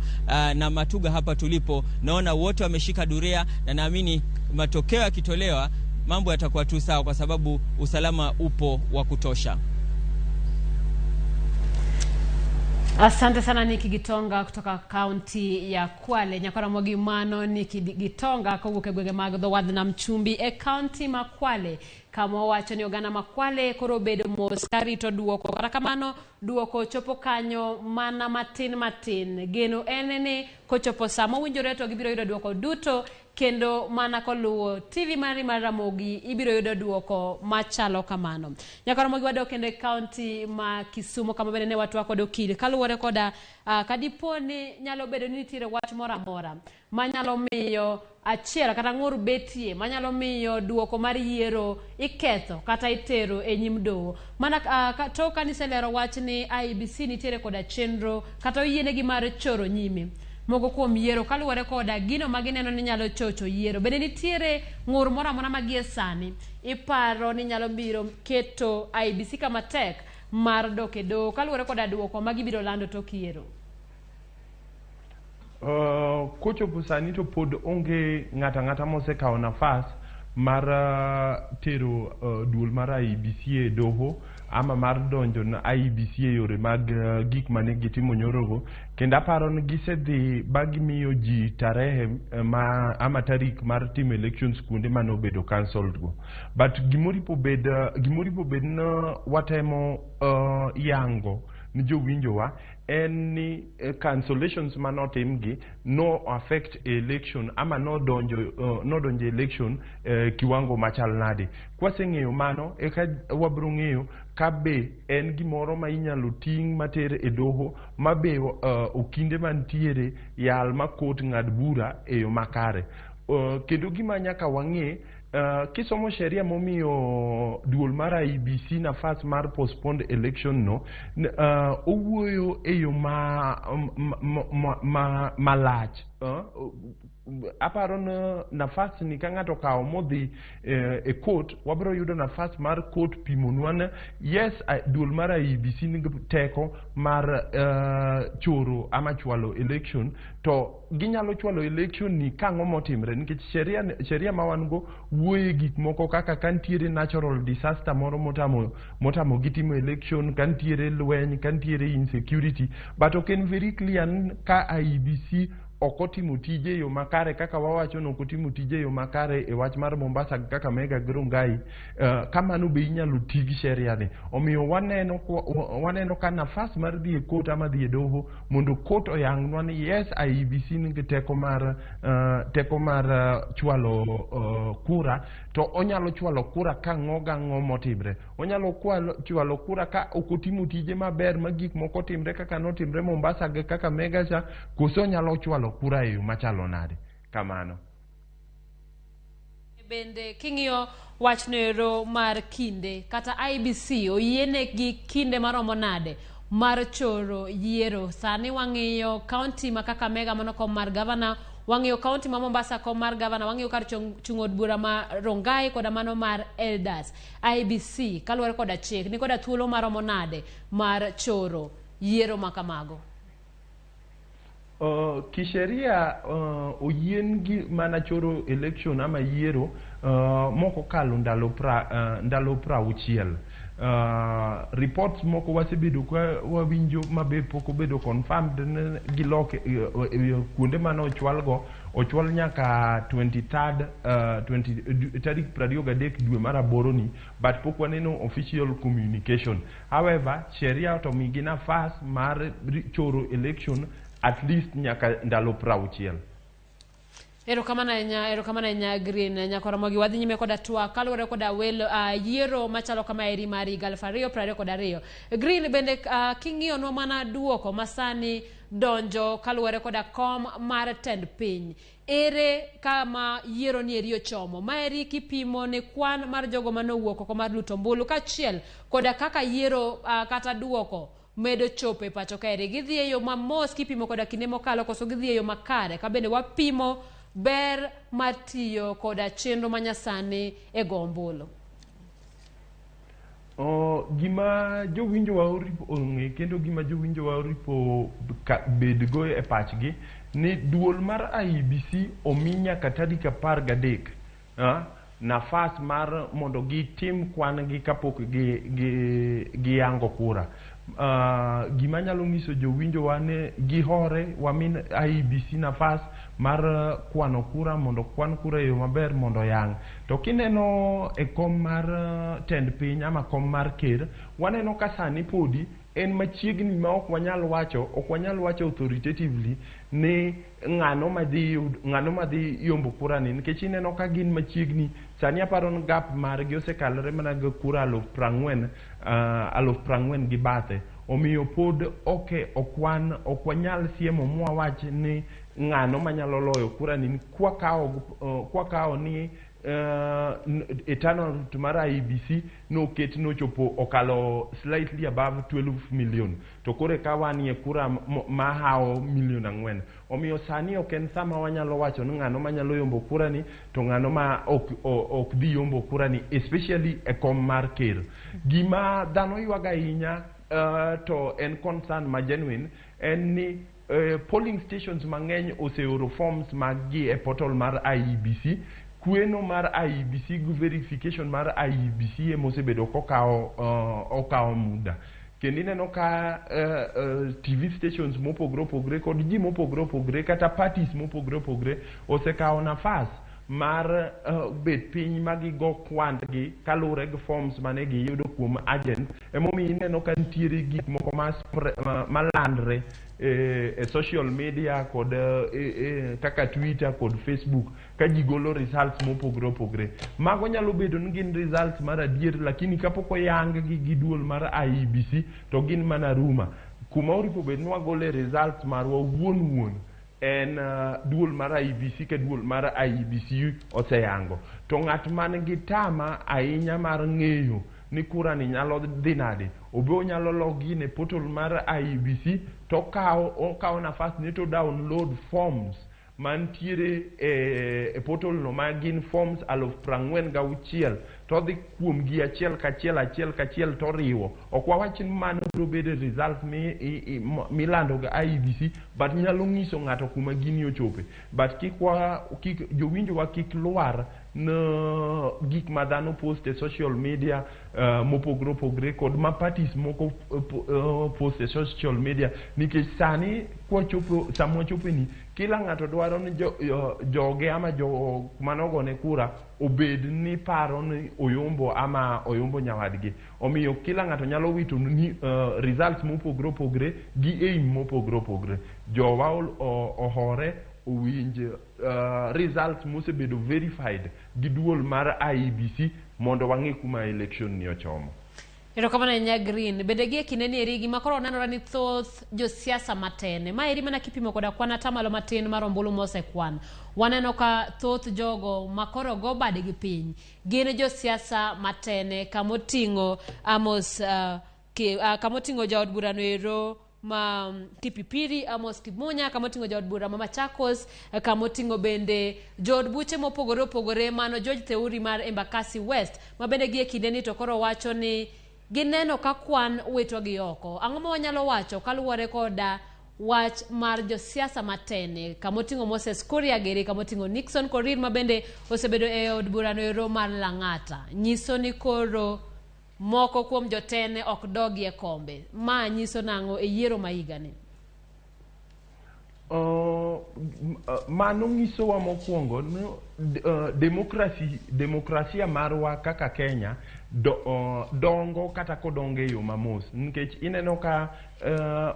na Matuga hapa tulipo. Naona wote wameshika doria na naamini matokeo yakitolewa mambo yatakuwa tu sawa kwa sababu usalama upo wa kutosha.
Asante sana Niki Gitonga kutoka kaunti ya Kwale. Nyakwaramogi mano Niki Gitonga kowuok e gwenge mag dho wadh nam chumbi e kaunti ma Kwale kama owacho ni oganda ma Kwale koro obedo mos karito duoko. Kata kamano duoko chopo kanyo mana matin matin. Geno en ni kochopo saa mowinjore to gibiro yudo duoko duto kendo mana koluwo TV mari mar Ramogi ibiro yudo duoko machalo kamano. Nyakaramogi wadok kendo e kaunti ma Kisumu kama bende ne watwak kod okil kaluwore koda kadipo ni nyalo bedo ni nitiere wach moro amora manyalo miyo achiel kata ng'ur betie manyalo miyo duoko mar yiero iketho kata itero e nyim doho. Mana tok kaniselero wach ni IEBC nitiere koda chenro kata oyienegi mar choro nyime moko kuom yiero kaluwore koda gino ma gineno ni nyalo chocho yiero. Bende nitiere ng'ur moro amora ma gie sani iparo ni nyalo biro keto IEBC kama tek mar dok e doho kaluwore koda duoko ma gibiro lando tok yiero?
Kochopo sani to pod onge ng'ato ang'ata mosekawo nafas mar tero duol mar IEBC e doho ama mar donjo na IEBC e yore mag gik mane gitimo nyorogo, kendo aparo ni gisedhi ba gimiyo ji tarehe ma ama tarik mar timo elections kuonde mane obedo cancelled go. But gimoripo bed no watemo yango ni jowinjowa en ni cancellations manotim gi no affect election ama nodonjo election kiwango machal nade. Kwaseng'eyo mano eka wabiro ng'eyo ka be en gimoro ma inyalo ting' mater e doho ma be okinde mantiere yal ma kot ng'ad bura e yo makare. Kendo gima nyaka wang'e, kisomo sheria momiyo duol mar IEBC nafas mar postponed election no, owuoyo e yo malach. Aparo ni nafas ni ka ng'ato okawo modhi e court, wabiro yudo nafas mar court pimonwa ni yes, duol mar IEBC nigi teko mar choro ama chwalo election, to ginyalo chwalo election ni kang'o motimre, nikech sheria ma wan go wuoye gik moko kaka ka nitiere natural disaster moro motamo gitimo election, ka nitiere lweny, ka nitiere insecurity, but ok en very clear ka IEBC ok otimo tije e yo makare kaka wawacho ni ok otimo tije e yo makare e wach mar Mombasa gi Kakamega gi Rongai, kamano be inyalo ti gi sheria ni. Omiyo waneno ka nafas mar dhi e court ama dhi e doho mondo court oyangnwa ni yes, IEBC nigi teko mar chwalo kura, to onyalo chwalo kura ka ang'o gang'o motimre. Onyalo chwalo kura ka ok otimo tije maber ma gik moko otimre kaka notimre Mombasa gi Kakamega cha, koso onyalo chwalo kura e yo machalo nade. Kamano.
Bende king'iyo wachno ero mar kinde kata IEBC oyienegi kinde maromo nade mar choro yiero. Sani wang'iyo kaunti ma Kakamega mano kom mar gavana, wang'iyo kaunti ma Mombasa kom mar gavana, wang'iyo kar chung' od bura ma Rongai koda mano mar Elders. IEBC kaluwore koda chik ni koda thuolo maromo nade mar choro yiero ma kamago?
Kisheria oyien gi mana choro election ama yiero moko kalo ndalo 60. Reports moko wasebedo ka wawinjo mabe pok obedo confirmed gi lok kuonde mane ochwalgo, ochwal nyaka 23rd tarik 23 dwe mar aboro ni, but pok waneno official communication. However, sheria to migi nafas mar choro election at least nyaka ndalo 60.
Erokamano ahinya Green. Nyakwaramogi wadhi nyime koda twak kaluwore koda welo yiero machalo kama eri mar higa 2022. Green, bende king'iyonwa mana duoko masani donjo kaluwore koda kom mar tend piny, ere kama yiero ni eri ochomo? Maeri kipimo ne kwan mar jogo manowuok oko mar luto ombulu kaachiel koda kaka yiero kata duoko medo chopo e pacho kaeri, gidhi e yo mamos kipimo koda kinde mokalo koso gidhi e yo makare? Ka bende wapimo ber mar tiyo koda chenro manyasani e go ombulu.
Gima jowinjowa oripo ong'e kendo gima jowinjowa oripo bedgo e pachgi ni duol mar IEBC omi nyaka tarik 13 nafas mar mondo gitim kwan gi kapok giyango kura. Gima anyalo nyiso jowinjowa ni gihore wamin IEBC nafas mar kwano kura mondo okwan kura e yo maber mondo oyang. To kineno e kom mar tend piny ama kom mar ker, waneno ka sani podi en machiegni ma ok wanyal wacho, ok wanyal wacho authoritatively ni ng'ano madhi yud, ng'ano madhi yombo kura ni, nikech ineno ka gin machiegni. Sani aparo ni gap margi osekalore mana gi kura 40,000 gi bathe. Omiyo pod ok ok wan ok wanyal siemo mwawach ni ng'ano manyalo loyo kura ni kwakawo ni e turnout mar IEBC noket nochopo okalo slightly above 12 million, to koro ka wanie kura mahawo milion 4. Omiyo sani ok en sama wanyalo wacho ni ng'ano manyalo yombo kura ni to ng'ano ma ok dhi yombo kura ni, especially e kom mar ker. Gima dhano ywago ahinya, to en concern ma genuine, en ni polling stations mang'eny oseoro forms mag gi e portal mar IEBC. Kweno mar IEBC gi verification mar IEBC emosebedo kokawo okawo muda, kendo ineno ka TV stations mopogore opogore kod ji mopogore opogore kata parties mopogore opogore osekawo nafas mar bet piny ma gigo kwandgi kaluwore gi forms mane giyudo kuom agent. Emomiyo ineno ka nitiere gik moko malandre e social media kod kaka Twitter kod Facebook, ka ji golo results mopogore opogore. Mago nyalo bedo ni gin results mar adier, lakini kapok oyang gi gi duol mar IEBC to gin mana rumour. Kuma oripo bed ni wagole results marwa wuon wuon en duol mar IEBC. Ka duol mar IEBC oseyango, to ng'at man gi tama ahinya mar ng'eyo ni kura ni nyalo dhi nade, obe onyalo login e portal mar IEBC to okawo nafas ni to download forms mantiere e portal no, ma gin forms 46,000, to odhi kuom gi achiel kachiel, achiel kachiel, to oriwo. Ok wawach ni mano biro bedo results milando ga IEBC, but nyalo nyiso ng'ato kuma gini ochope. But kik wa kik jowinjowa kik lwar ne gik ma dhano post e social media mopogore opogore kod ma parties moko post e social media, nikech sani kwachopo sama wachopo ni kila ng'ato dwaro ni joge ama jo manogone kura obed ni paro ni oyombo ama oyombo nyawadgi. Omiyo kila ng'ato nyalo wito ni results mopogore opogore gi aim mopogore opogore. Jowa ohore owinj results mosebedo verified gi duol mar IEBC mondo wang'e kuma election ni ochomo.
Erokamano ahinya, Green. Bende gi e kinde ni eri gima koro nenore ni thoth josiasa matene ma eri mana kipimo koda kwan atamalo matin mar ombulu mosekwan, waneno ka thoth jogo makoro go badgi piny gin josiasa matene, kamoting'o Amos kamoting'o jaod burano ero ma Kipipiri Amos Kimunya, kamoting'o jaod bura ma Machakos, kamoting'o bende jood buche mopogore opogore, mano George Theuri mar Embakasi West, ma bende gi e kinde ni to koro wacho ni gineno ka kwan witogi oko. Ang'o ma wanyalo wacho kaluwore koda wach mar josiasa matene, kamoting'o Moses Kuria giri, kamoting'o Nixon Korir ma bende osebedo e od burano ero mar Lang'ata, nyiso ni koro moko kuom jotene ok dogi e kombe? Ma nyiso nang'o e yiero ma higani?
Mano nyisowa mokwongo ni demokrasia marwa kaka Kenya dongo kata kodongo e yo mamos, nikech ineno ka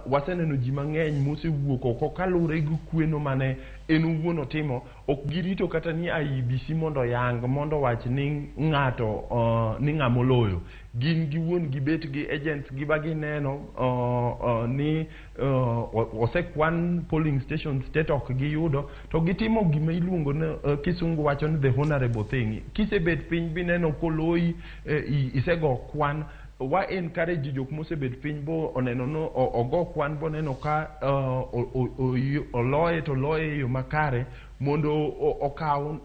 waseneno ji mang'eny mosewuok oko kaluwore gi kweno mane en owuon otimo. Ok girito kata ni IEBC mondo oyang mondo owach ni ng'ato ni ng'amoloyo. Gin giwuon gibet gi agents gi ba gineno ni osekwan polling stations te to ok giyudo, to gitimo gima iluongo ni kisungu wacho ni the honorable thing. Kisebet piny bineno koloyi, isego kwan, wa encourage jok mosebet piny bo oneno no ogo kwan boneno ka oloye to oloye e yo makare mondo okaw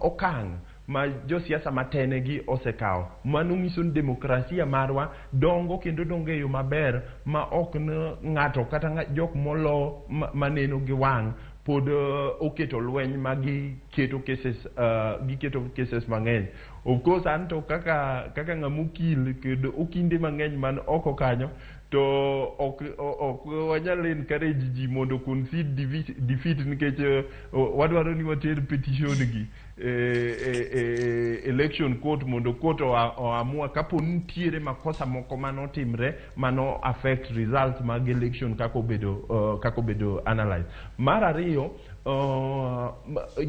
okang' ma josiasa matene gi osekawo. Mano nyiso ni demokrasia marwa dongo kendo dongo e yo maber ma ok ng'ato kata jok molo maneno gi wang' pod oketo lweny ma giketo cases, giketo cases mang'eny. Of course, anto kaka ng'ama okil kendo okinde mang'eny man oko kanyo, to ok wanyal encourage ji mondo concede defeat nikech wadwaro ni water petition gi e election court mondo court oamua kapo ni nitiere makosa moko manotimre mano affect results mag election kaka obedo analyze. Mar ariyo,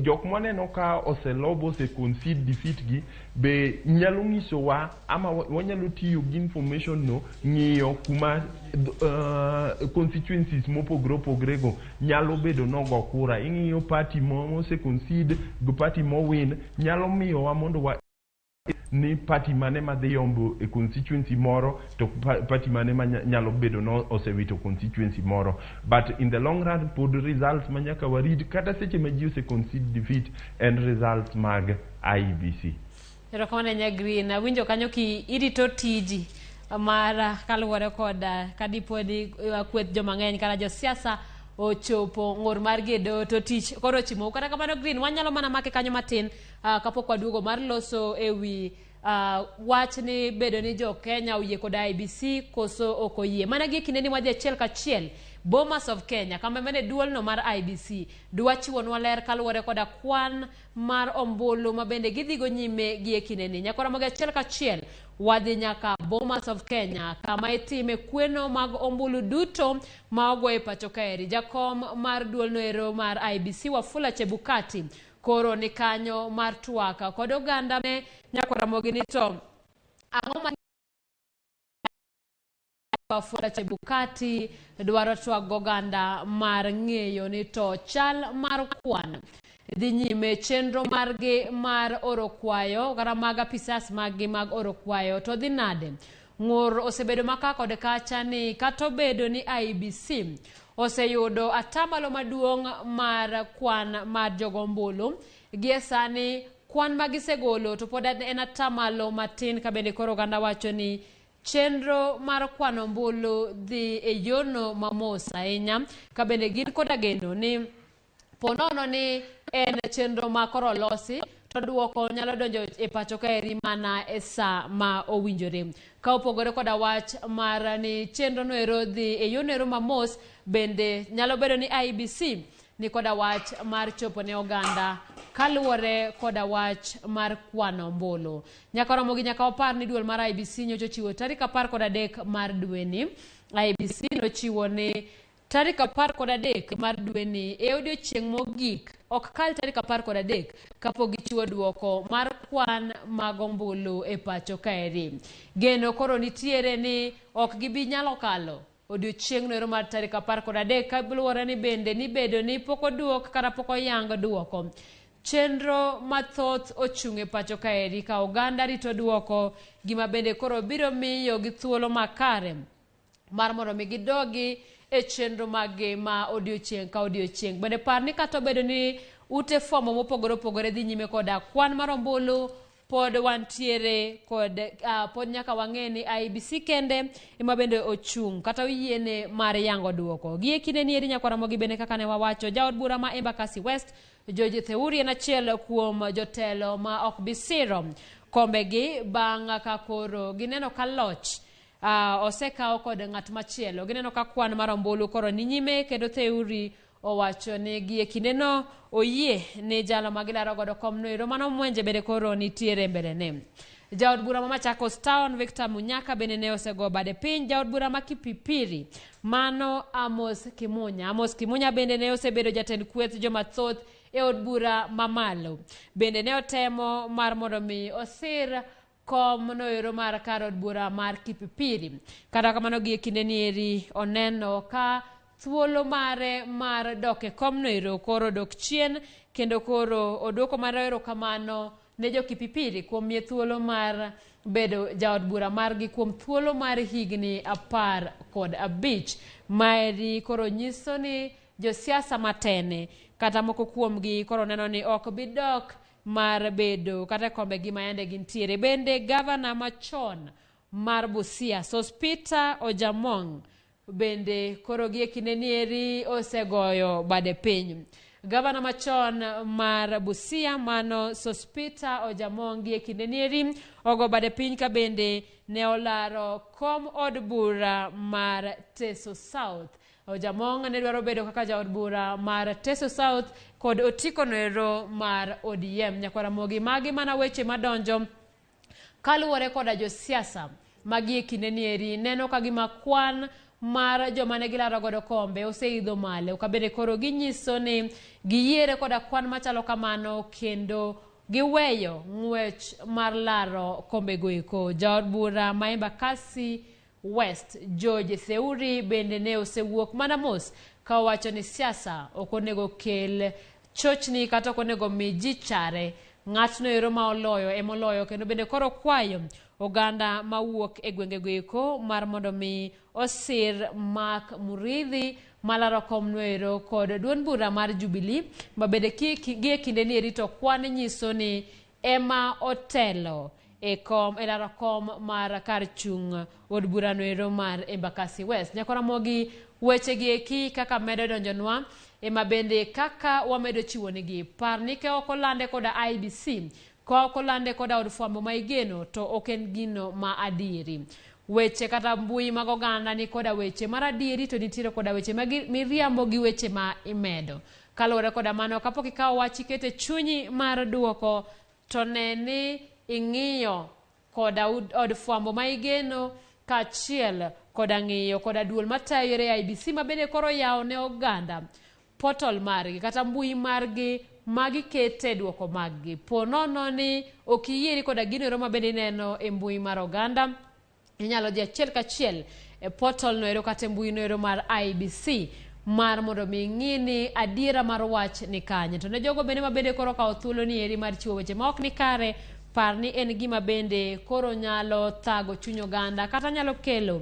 jok mwaneno ka oselobo, ose concede defeat gi be nyalo nyisowa ama wanyalo tiyo gi information no ng'iyo kuma constituencies mopogore opogore go nyalo bedo nogo kura. Ing'iyo party mose concede go party mowin, nyalo miyowa mondo wa ni party mane madhi yombo e constituency moro to party mane ma nyalo bedo no osewito constituency moro. But in the long run, pod results ma nyaka warit kata seche ma ji ose concede defeat en results mag IEBC.
Erokamano ahinya, Green. Awinjo kanyo ki irito tiji mar kaluwore kod kadipo ni kweth joma ng'eny kata josiasa ochopo ng'ur mar gedo to tich koro ochimou. Kata kamano, Green, wanyalo mana make kanyo matin kapok waduogo mar loso ewi wach ni bedo ni jo Kenya oyie kod IEBC koso ok oyie. Mana gi kinde ni wadhi achiel kachiel Bomas of Kenya kama mane duolno mar IEBC dwa chiwonwa ler kaluwore koda kwan mar ombulu ma bende gidhigo nyime gi e kindeni. Nyakora mogi achiel kachiel wadhi nyaka Bomas of Kenya kama itime kweno mag ombulu duto ma ogo e pacho kaeri. Jakom mar duolno ero mar IEBC, Wafula Chebukati, koro ni kanyo mar twak kod oganda me Nyakwar Ramogi ni to ang'o ma Wafula Chebukati dwaro twak goganda mar ng'eyo ni to chal mar kwan dhi nyime, chenro margi mar oro kwayo kata mag apisas maggi mag oro kwayo to dhi nade. Ng'ur osebedo maka kod kacha ni kata obedo ni IEBC oseyudo atamalo maduong' mar kwan mar jogo ombulu, gie sani kwan ma gisegolo to pod en atamalo matin, ka bende koro oganda wacho ni chenro mar kwano ombulu dhi e yono mamos ahinya, ka bende gin koda geno ni ponono ni en chenro ma koro olosi to duoko nyalo donjo e pacho kaeri mana e sa ma owinjore. Ka opogore koda wach mar ni chenro no ero dhi e yono ero mamos, bende nyalo bedo ni IEBC ni koda wach mar chopo ne oganda kaluwore koda wach mar kwano ombulu. Nyaka romo gi nyaka wapar ni duol mar IEBC nyocha ochiwo tarik 13 mar dweni. IEBC nochiwo ni tarik 13 mar dweni e odiochieng' mogik, ok kal tarik 13 kapok gichiwo duoko mar kwan mag ombulu e pacho kaeri. Geno koro nitiere ni ok gibi nyalo kalo odiochieng'no ero mar tarik 13, kaluwore ni bende ni bedo ni pok oduok kata pok oyang duoko. Chenro mathoth ochung' e pacho kaeri ka oganda rito duoko, gima bende koro biro miyo gi thuolo makare mar mondo mi gidogi e chenro maggi ma odiochieng' ka odiochieng'. Bende par ni kata obedo ni ute fwambo mopogore opogore dhi nyime koda kwan mar ombulu, pod wantiere kod pod nyaka wang'e ni IEBC kende ema bende ochung' kata oyiene mar yango duoko. Gi e kinde ni eri, Nyakwar Ramogi, bende kaka ne wawacho, jaod bura ma Embakasi West, George Theuri, en achiel kuom jotelo ma ok bi siro kombegi bang' ka koro gineno ka loch osekaw kod ng'at machielo. Gineno ka kwan mar ombulu koro ni nyime, kendo Theuri owacho ni gie kindeno oyie ni jalo ma gilaro godo komno ero mano Mwenje bende koro nitiere mbelene. Jaod bura ma Machakos Town, Victor Munyaka, bende ne osego bade piny. Jaod bura ma Kipipiri, mano Amos Kimunya. Amos Kimunya bende ne osebedo jatend kweth joma thoth e od bura mamalo. Bende ne otemo mar mondo mi osir kom noero mar kar od bura mar Kipipiri. Kata kamano, gie kinde ni eri oneno ka thuolo mare mar dok e komno ero koro dok chien, kendo koro oduoko mar erokamano ne jo Kipipiri kuom miye thuolo mar bedo jaod bura margi kuom thuolo mar higni 15. Maeri koro nyiso ni josiasa matene kata moko kuomgi koro neno ni ok bi dok mar bedo kata e kombegi ma yande gintiere. Bende gavana machon mar Busia, Sospeter Ojamong, bende koro gie kinde ni eri osegoyo bade piny. Gavana machon mar Busia mano Sospeter Ojamongi e kinde nieri ogo bade piny ka bende ne olaro kom od bura mar Teso South. Ojamong ne dwaro bedo kaka jaod bura mar Teso South kod otiko noero mar ODM. Nyakwaramogi magi mana weche madonjo kaluwore koda josiasa magi e kinde nieri neno ka gima kwan mar joma ne gilaro godo kombe oseidho malo ka bende koro ginyiso ni giyiere koda kwan machalo kamano kendo giweyo ng'wech mar laro kombego eko. Jaod bura ma Embakasi West George Theuri bende ne osewuok mana mos ka owacho ni siasa ok onego kel chochni kata ok onego mi ji chare. Ng'atno ero ma oloyo emoloyo kendo bende koro kwayo oganda mawuok e gwengego eko mar mondo mi osir Mark Murithi malaro komno ero kod duond bura mar Jubilee ma bende gi e kinde ni eri to kwan nyiso ni ema otelo e kom e laro kom mar kar chung' od burano ero mar Embakasi West. Nyakwaramogi weche gi eki kaka medo donjonwa ema bende kaka wamedo chiwonegi. Par ni ka ok olande koda IEBC, ka ok olande koda od fwambo ma igeno to ok en gino ma adieri. Weche kata mbui mag oganda ni koda weche mar adieri to nitiere koda weche ma miriambo gi weche ma imedo. Kaluwore koda mano kapok ikawo wach ikete chunyi mar duoko to ne ni ing'iyo koda od fwambo ma igeno kaachiel koda ng'iyo koda duol matayo yore IEBC ma bende koro yawo ne oganda portal margi kata mbui margi magikete duoko maggi. Po nono ni ok iyieri koda gino ero ma bende ineno e mbui mar oganda, inyalo dhi achiel kachiel e portal no ero kata e mbui no ero mar IEBC mar mondo mi ing'i ni adiera mar wach ni kanye. To ne jogo bende ma bende koro okawo thuolo ni eri mar chiwo weche ma ok ni kare, par ni en gima bende koro nyalo thago chuny oganda kata nyalo kelo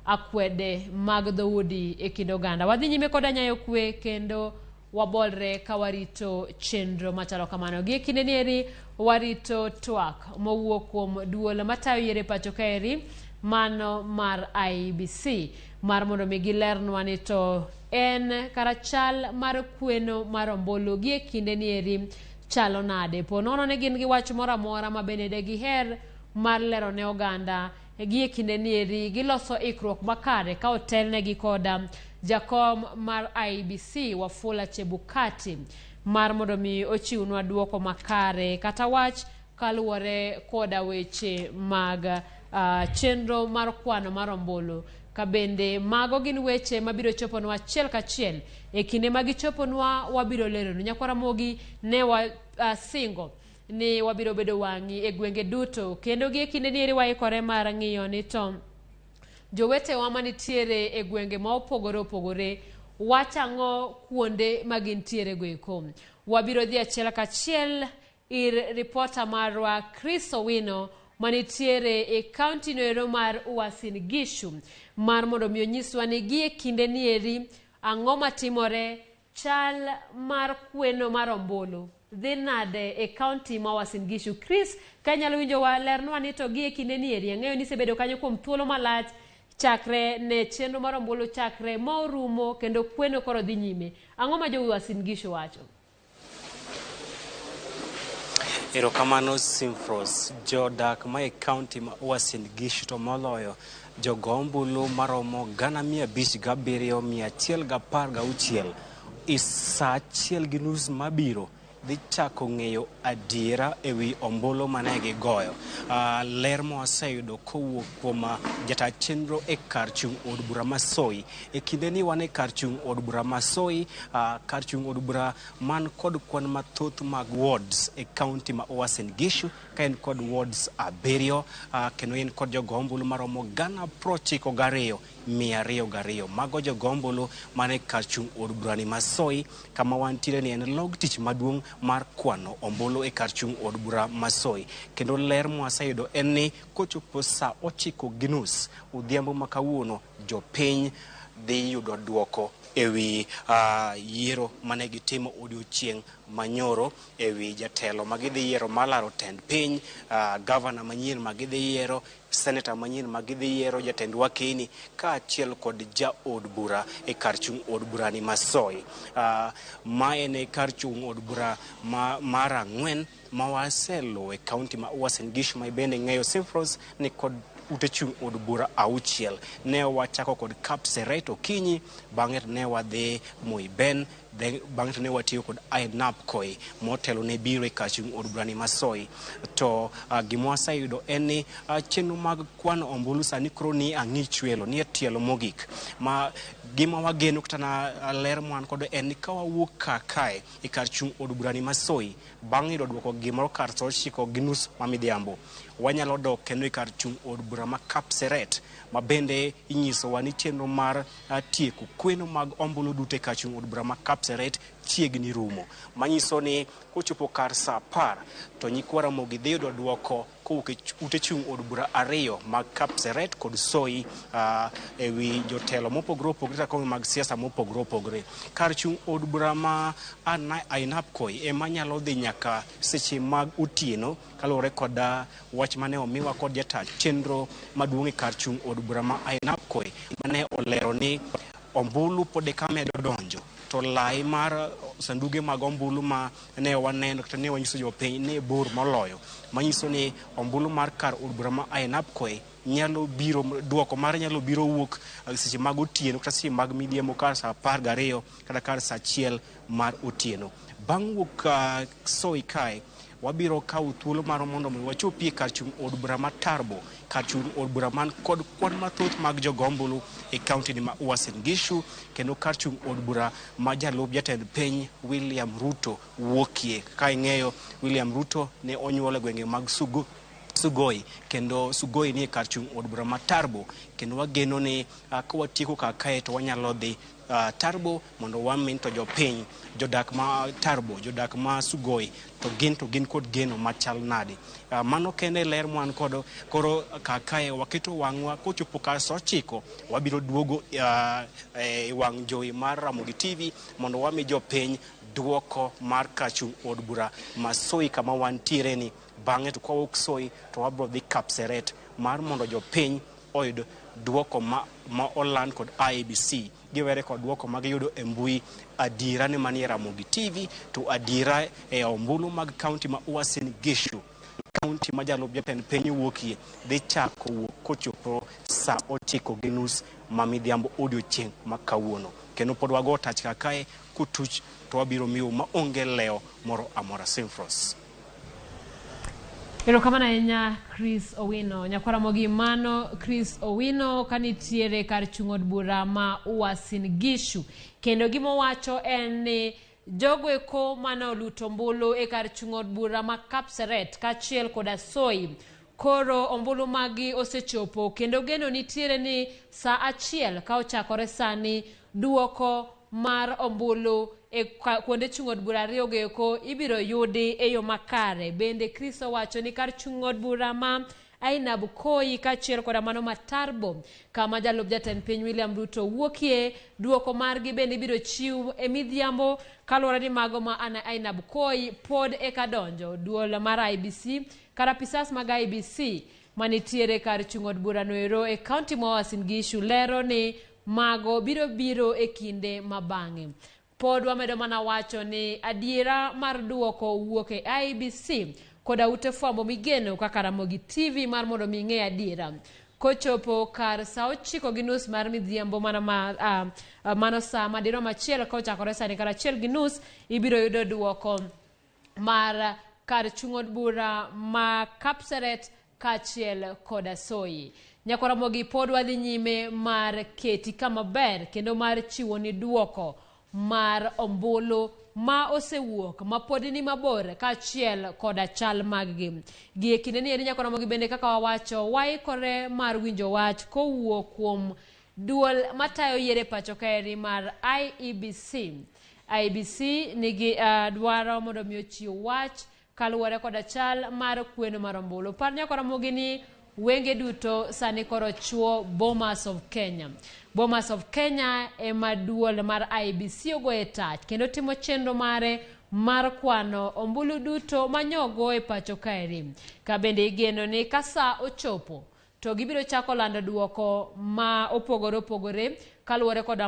akwede mag dhoudi e kind oganda. Wadhi nyime koda nyayo kwe kendo wabolre ka warito chenro machalo kamano. Gi e kinde ni eri warito twak mowuok kuom duol matayo yiero e pacho kaeri mano mar IEBC mar mondo mi gilernwa ni to en kara chal mar kweno mar ombulu gi e kinde ni eri chalo nade. Po nono ni gin gi wach moro amora ma bende de giher mar lero ne oganda gi e kinde ni eri giloso ikruok makare ka otelnegi koda jakom mar IEBC Wafula Chebukati mar mondo mi ochiwnwa duoko makare kata wach kaluwore koda weche mag chenro mar kwano mar ombulu. Ka bende mago gin weche mabiro choponwa achiel kachiel e kinde ma gichoponwa wabiro leronu. Nyakwaramogi ne wasingo ni wabiro bedo wang'i e gwenge duto kendo gi e kinde ni eri waikore mar ng'iyo ni to jowetewa manitiere e gwenge ma opogore opogore wach ang'o kuonde ma gintiere go eko. Wabiro dhi achiel kachiel ir ripota marwa Chris Owino manitiere e kaunti no ero mar Uasin Gishu mar mondo mi onyiswa ni gi e kinde ni eri ang'o matimore, chal mar kweno mar ombulu dhi nade e kaunti ma Uasin Gishu. Chris, ka inyalo winjowa, lernwa ni to gi e kinde ni eri ang'eyo ni isebedo kanyo kuom thuolo malach chakre ne chenro mar ombulu chakre ma orumo kendo kweno koro dhi nyime. Ang'o ma jo Uasin Gishu wacho?
Erokamano Simfros. Jodak ma e kaunti ma Uasin Gishu to moloyo jogo ombulu maromo 507,116 e saa 1:30 mabiro dhi chako ng'eyo adiera ewi ombulu mane gigoyo. Ler mwaseyudo kowuok kuom jata chenro e kar chung' od bura ma Soi. E kinde ni wan e kar chung' od bura ma Soi, kar chung' od bura man kod kwan mathoth mag wards e kaunti ma Uasin Gishu, ka en kod wards 7, kendo en kod jogo ombulu maromo 92,202. Mago jogo ombulu man e kar chung' od bura ni ma Soi, kama wantiere ni en log tich maduong' mar kwano ombulu e kar chung' od bura ma Soi. Kendo ler mwaseyudo en ni kochopo saa 9:30 odhiambo ma kawuono, jopiny dhi yudo duoko ewi yiero mane gitimo odiochieng' manyoro, ewi jatelo ma gidhi yiero mar laro tend piny, gavana manyien ma gidhi yiero, seneta manyien ma gidhi yiero jatend wakeni kaachiel kod jaod bura e kar chung' od bura ni Masoi. Ma en e kar chung' od bura mar 4 ma waseluwo e kaunti ma Uasin Gishu, ma bende ng'eyo Simfros ni kod ute chung' od bura 6. Ne wachako kod Kapseret okinyi, bang'e to ne wadhi Moiben, bang'e to ne watiyo kod Ainabkoi motelo ne biro e kar chung' od bura ni Masoi. To gima waseyudo en ni chenro mag kwano ombulu sani koro ni ang'ichwelo, ni e tielo mogik. Ma gima wageno kata na ler mwan kodo en ni ka wawuok kar kae e kar chung' od bura ni Masoi, bang' yudo duoko gimoro kar saa 9:30 ma midhiambo, wanyalo dok kendo e kar chung' od bura ma Kapseret, ma bende inyisowa ni chenro mar tieko kweno mag ombulu duto e kar chung' od bura ma Kapseret chiegni rumo. Manyiso ni kochopo kar saa 10 to nyikwa Ramogi dhi yudo duoko kowuok e ute chung' od bura 2 mag Kapseret kod Soi ewi jotelo mopogore opogore kata kombe mag siasa mopogore opogore. Kar chung' od bura ma Ainabkoi ema nyalo dhi nyaka seche mag otieno kaluwore kod wach mane omiwa kod jata chenro maduong' e kar chung' od bura ma Ainabkoi, mane olero ni ombulu pod eka medo donjo to lai mar sanduge mag ombulu ma ne waneno kata ne wanyiso jopiny ne bor moloyo, manyiso ni ombulu mar kar od bura ma Ainabkoi nyalo biro, duoko mare nyalo biro wuok seche mag otieno kata seche mag midhiambo kar saa 12 kata kar saa 1 mar otieno. Bang' wuok Soi kae, wabiro kawo thuolo mar mondo mi wachopi e kar chung' od bura ma Tarbo, kar chung' od bura man kod kwan mathoth mag jogo ombulu e kaunti ni ma Uasin Gishu, kendo kar chung' od bura ma jalup jatend piny William Ruto wuokie. Ka ing'eyo, William Ruto ne onyuol e gwenge mag Sugoi, kendo Sugoi ni e kar chung' od bura ma Tarbo, kendo wageno ni ka watieko kar kae to wanyalo dhi Tarbo mondo wamin to jopiny, jodak ma Tarbo, jodak ma Sugoi to gin kod geno machal nade. Mano kende ler mwan kodo. Koro kar kae waketo wang'wa kochopo kar saa 9 wabiro duogo e wang' jowi mar Ramogi TV mondo wami jopiny duoko mar kar chung' od bura ma Soi kama wantiere ni. Bang'e to kawuok Soi to wabiro dhi Kapseret mar mondo jopiny oyud duoko ma oland kod IEBC. Giwere kod duoko magiyudo e mbui. Adiera ne manie Ramogi TV to adiera e ombulu mag kaunti ma Uasin Gishu, kaunti ma jalup jatend piny wuokie, dhi chako wuok kochopo saa 9:30 ma midhiambo odiochieng' ma kawuono. Kendo pod wago tach kar kae kutuch to wabiro miyo maonge lewo moro amora. Simfros.
Erokamano ahinya Chris Owino. Nyakwara Ramogi, mano Chris Owino kanitiere kar chung' od bura ma Uasin Gishu. Kendo gimowacho en ni jogo eko mane oluto ombulu e kar chung' od bura ma Kapseret kaachiel koda Soi, koro ombulu magi osechopo kendo geno nitiere ni saa 1 ka ochakore sani duoko mar ombulu e kuonde chung' od bura 2 go eko ibiro yudi e yo makare. Bende Chris owacho ni kar chung' od bura ma Ainabkoi kaachiel koda mano ma Tarbo kama jalup jatend piny William Ruto wuokie, duoko margi bende ibiro chiw e midhiambo kaluwore ni mago ma Ainabkoi pod eka donjo. Duol mar IEBC kar apisas mag IEBC manitiere kar chung' od bura noero e kaunti ma Uasin Gishu lero ni mago biro biro e kinde mabang'e. Pod wamedo mana wacho ni adiera mar duoko wuok e IEBC koda ute fwambo migeno kaka Ramogi TV mar mondo mi ing'e adiera. Kochopo kar saa 9:30 mar midhiambo mano saa madirom 1 kochakore sani kar 1:30 ibiro yudo duoko mar kar chung' od bura ma Kapseret kaachiel koda Soi. Nyakwar Ramogi, pod wadhi nyime mar keti kama ber kendo mar chiwo ni duoko mar ombulu ma osewuok ma pod ni mabor kaachiel koda chal maggi. Gi e kinde ni Nyakwar Ramogi bende kaka wawacho, waikore mar winjo wach kowuok kuom duol matayo yiero e pacho kaeri mar IEBC. IEBC nigi dwaro mondo mi ochiw wach kaluwore koda chal mar kweno mar ombulu. Par Nyakwar Ramogi ni wenge duto sani koro chuo Bomas of Kenya. Bomas of Kenya ema duol mar IEBC ogoye tach kendo timo chenro mare mar kwano ombulu duto manyogo e pacho kaeri. Ka bende igeno ni ka saa ochopo to gibiro chako lando duoko ma opogore opogore kaluwore kod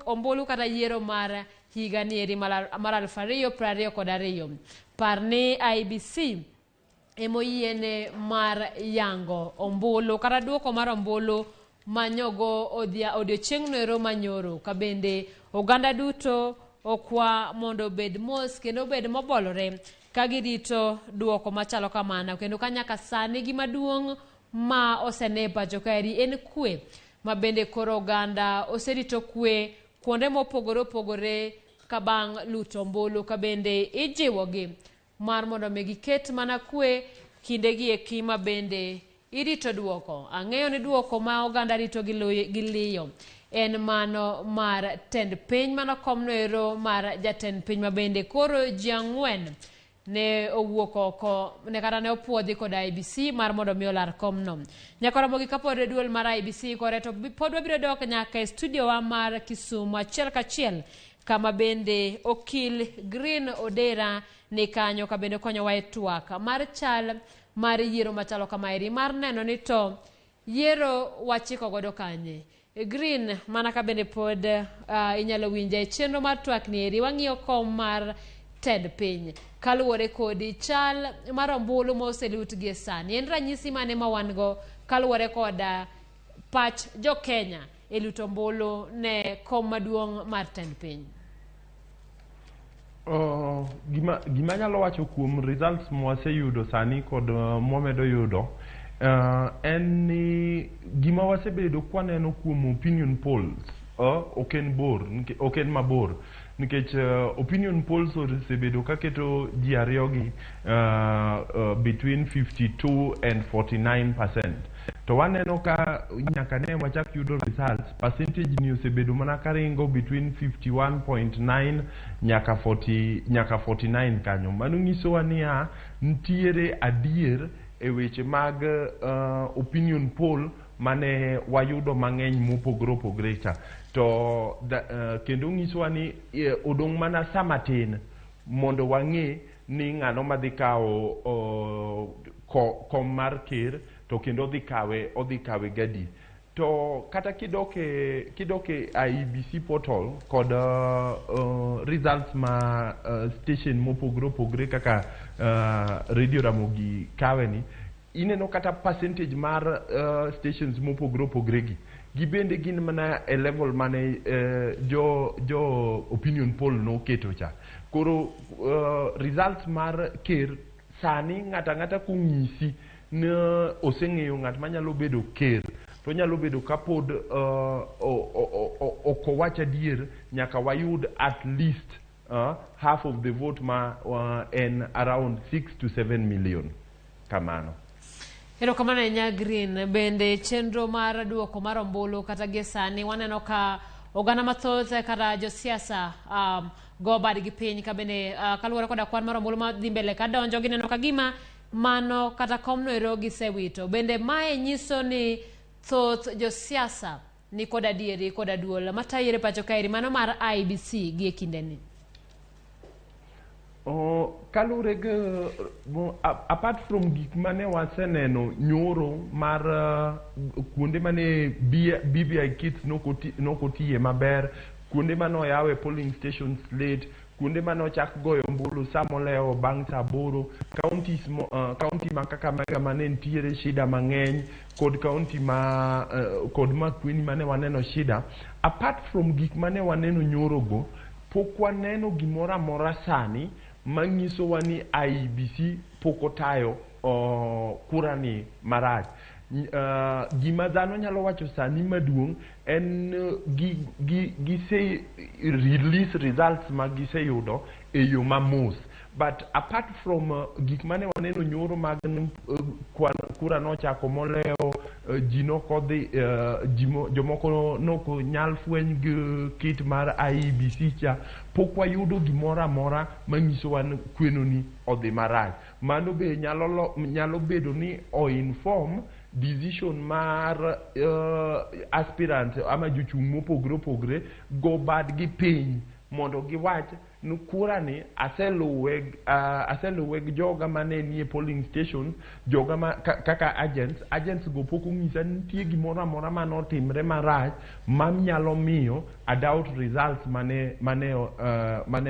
ombulu kata yiero mar higa nieri mar 2022. Par ni IEBC emoyiene mar yango ombulu kata duoko mar ombulu manyogo odiochieng' noero manyoro, kabende oganda duto okwa mondo obed mos kendo obed mobolore ka girito duoko machalo kamano. Kendo ka nyaka sani gima duong' ma osene pacho kaeri en kwe, ma bende koro oganda oserito kwe kuonde mopogore opogore ka bang' luto ombulu, ka bende ijiwogi mar mondo mi giket mana kwe kindegi eki ma bende irito duoko. Ang'eyo ni duoko ma oganda rito gi liyo en mano mar tend piny, mano komno ero mar jatend piny ma bende koro ji 4 ne owuok oko ne kata ne opuodhi kod IEBC mar mondo mi olar komno. Nyaka Ramogi kapod duol mar IEBC kore to pod wabiro dok nyaka e studio wa mar Kisumu achiel kachiel, kama bende okil Green Odera ni kanyo ka bende konyowa e twak mar chal mar yiero machalo kamaeri mar neno ni to yiero wachiko godo kanye. Green, mana ka bende pod inyalo winja e chenro mar twak ni eri, wang'iyo kom mar tend piny kaluwore kodi chal mar ombulu ma oselut gie sani. En ranyisi mane ma wan go kaluwore kod pach jo Kenya e luto ombulu ne kom maduong' mar tend piny?
Gima anyalo wacho kuom results mwaseyudo sani kod mwamedo yudo en ni gima wasebedo kwaneno kuom opinion polls ok en mabor, nikech opinion polls osebedo kaketo ji ariyogi between 52 and 49%. To waneno ka nyaka ne wachak yudo results, percentage ni osebedo mana karingo between 51.9 nyaka 40, nyaka 49 kanyo. Mano nyisowa niya nitiere adier e weche mag opinion poll mane wayudo mang'eny mopogore opogore cha. To kendo nyisowa ni odong' mana sa matin mondo wang'e ni ng'ano madhi kawo kom mar ker, to kendo odhi kawe gadi. To kata kidok e IEBC portal kod results ma station mopogore opogore kaka Radio Ramogi kawe ni, ineno kata percentage mar stations mopogore opogore gi gibende gin mana e level mane jo opinion poll noketo cha. Koro results mar ker sani ng'ata ng'ata kong'isi ne oseng'eyo ng'at manyalo bedo ker, to nyalo bedo kapod ok owach adier nyaka wayud at least half of the vote ma en around 6 to 7 million kamano.
Erokamano ahinya Green. Bende chenro mar duoko mar ombulu kata gie sani waneno ka oganda mathoth kata josiasa go badgi piny ka bende kaluwore koda kwan mar ombulu madhi mbele kadonjo, gineno ka gima mano kata komno ero gisewito. Bende mae nyiso ni thoth josiasa ni kod adieri kod duol matayiere pacho kaeri mano mar IEBC gie kindeni.
Kaluwore gi apart from gik mane waseneno nyoro mar kuonde mane BBI kits nokotiye maber, kuonde mane oyawe polling stations late, kuonde mane ochak goyo ombulu sa molewo bang' sa 8, county ma Kakamega mane nitiere shida mang'eny kod county ma kod Makueni mane waneno shida. Apart from gik mane waneno nyorogo, pok waneno gimoro amora sani manyisowa ni IEBC pok otayo kura ni marach. Gima dhano nyalo wacho sani maduong' en gise release results ma giseyudo e yo mamos. But apart from gik mane waneno nyoro mag kura nochako molewo, ji nokodhi, jomoko noko nyal fweny gi kit mar IEBC cha, pok wayudo gimoro amora manyisowa ni kweno ni odhi marach. Mano be nyalo bedo ni o inform decision mar aspirant ama jochung' mopogore opogore go badgi piny mondo giwach ni kura ni aseluwe, aseluwe gi joga mane nie polling station, joga ma kaka agents go pok onyisa ni nitie gimoro amora manotimre marach manyalo miyo a doubt results mane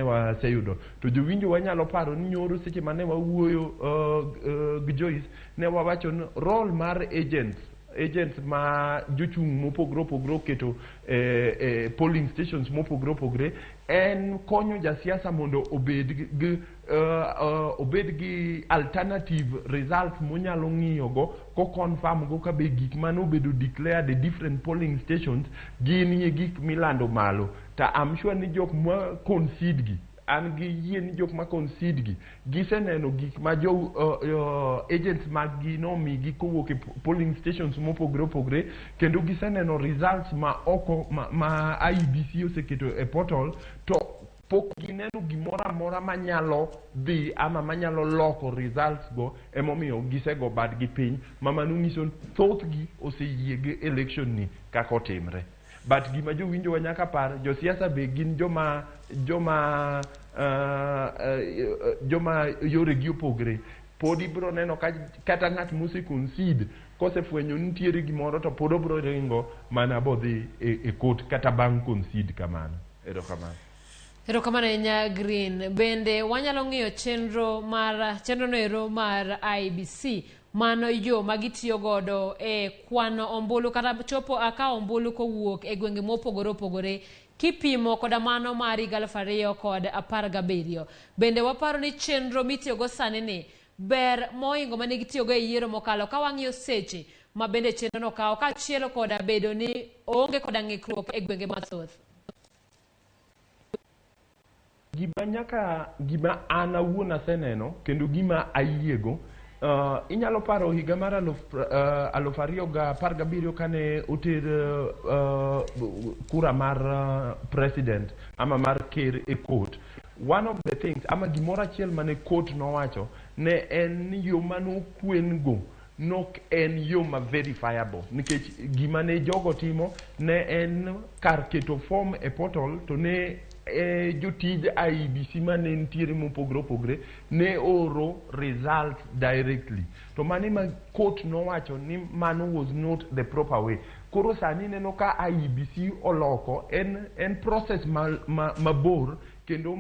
waseyudo. To jowinjo wanyalo paro ni nyoro seche mane wawuoyo gi Joyce, ne wawacho ni role mar agents ma jochung' mopogore opogore oketo e polling stations mopogore opogore en konyo jasiasa mondo obed gi alternative results monyalo ng'iyo go ko confirm go ka be gik mane obedo declared e different polling stations gin e gik milando malo. To I'm sure ni jok ma concede gi, an gi yie ni jok ma concede gi giseneno gik ma jo agents mag gi nomigi kowuok e polling stations mopogore opogore, kendo giseneno results ma oko ma IEBC oseketo e portal, to pok gineno gimoro amora manyalo dhi ama manyalo loko results go. Emomiyo gisego badgi piny, ma mano nyiso ni thothgi oseyie gi election ni kaka otimre. But gima jowinjo wa nyaka par, josiasa be gin joma yoregi opogre. Pod ibiro neno ka kata ng'at mose concede kosefwenyo ni nitiere gimoro, to pod obiro ringo mana bodhi e court kata bang' concede kamano. Erokamano.
Erokamano ahinya, Green. Bende wanyalo ng'iyo chenro no ero mar IEBC, mano yo ma gitiyo godo e kwano ombulu kata chopo akawo ombulu kowuok e gwenge mopogore opogore, kipimo koda mano mar higa 2017. Bende waparo ni chenro mitiyogo sani ni ber mohingo mane gitiyogo e yiero mokalo, ka wang'iyo seche ma bende chenro no kawo, kaachiel koda bedo ni oonge koda ng'ikruok e gwenge mathoth?
Gima an awuon aseneno kendo gima ayiego, inyalo paro higa mar 2017 kane oter kura mar president ama mar ker e court. One of the things ama gimoro achiel mane court nowacho ne en ni yo manokwen go nok en yo ma verifiable, nikech gima ne jogo timo ne en kar keto form e portal to ne jotij IEBC mane nitiere mopogore opogore ne oro results directly, to mano ma court nowacho ni mano was not the proper way. Koro sani ineno ka IEBC oloko en process mabor kendo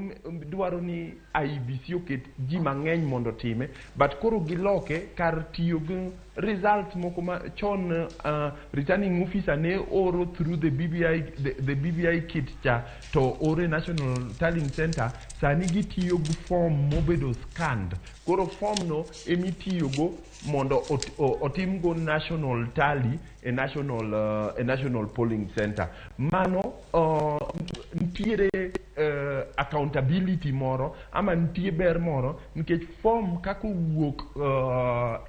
dwaro ni IEBC oket ji mang'eny mondo otime, but koro giloke kar tiyo gi results moko ma chon returning officer ne oro through the BBI kit cha to ore National Tallying Center. Sani gitiyo gi form mobedo scanned. Koro form no emitiyogo mondo otimgo national tally e national polling center. Mano nitiere accountability moro ama nitie ber moro, nikech form kaka owuok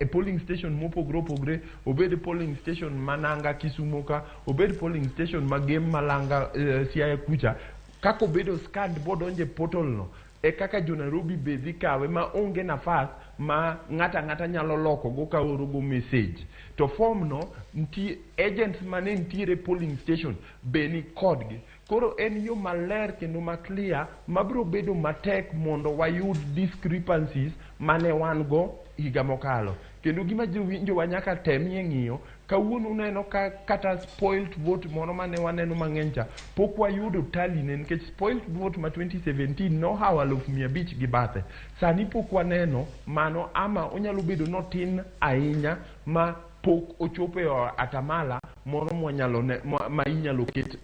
e polling station mopogore opogore, obed polling station mananga Kisumo ka, obed polling station magem Malanga, Siaya kucha, kaka obedo scanned bodonjo e portal no e kaka jo Nairobi be dhi kawe ma onge nafas ma ng'ato ang'ata nyalo loko go ka oro go message. To form no nitie agents mane nitiere polling station be ni kodgi. Koro en yo maler kendo ma clear mabiro bedo matek mondo wayud discrepancies mane wan go higa mokalo. Kendo gima jowinjowa nyaka temie ng'iyo kawuono, uneno ka kata spoilt vote moro mane waneno mang'eny cha pok wayudo tally ne, nikech spoilt vote ma 2017 nohawo 500,000 gi bathe. Sani pok waneno mano, ama onyalo bedo notin ahinya ma pok ochopo e atamala moro mwanyalo ne, ma inyalo ket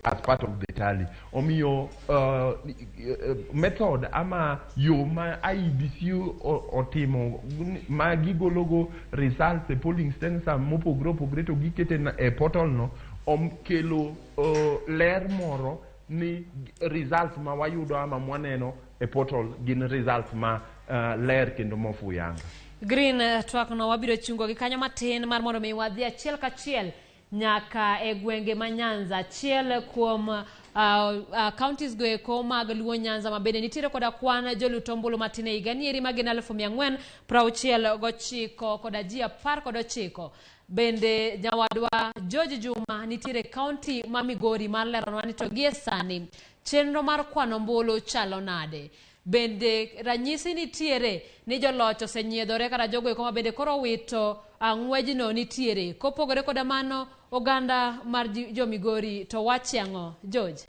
as part of the tally. Omiyo method ama yo ma IEBC otimo ma gigologo results e polling center mopogore opogore to gikete e portal no kelo ler moro ni results ma wayudo ama mwaneno e portal gin results ma ler kendo mofuyanga.
Green, twak no wabiro chungo gi kanyo matin mar mondo mi wadhi achiel kachiel nyaka e gwenge ma Nyanza, achiel kuom counties go eko mag Luo Nyanza, ma bende nitiere koda kwan jolut ombulu matin e higa ni eri, ma gin 469 koda ji 19. Bende nyawadwa George Juma nitiere kaunti ma Migori mar leronwa ni to gie sani chenro mar kwano ombulu chalo nade. Bende ranyisi nitiere ni joloch osenyiedhore kata jogo eko ma bende koro wito ng'wejno nitiere. Kopogore koda mano, oganda mar jo Migori to wache ang'o? George.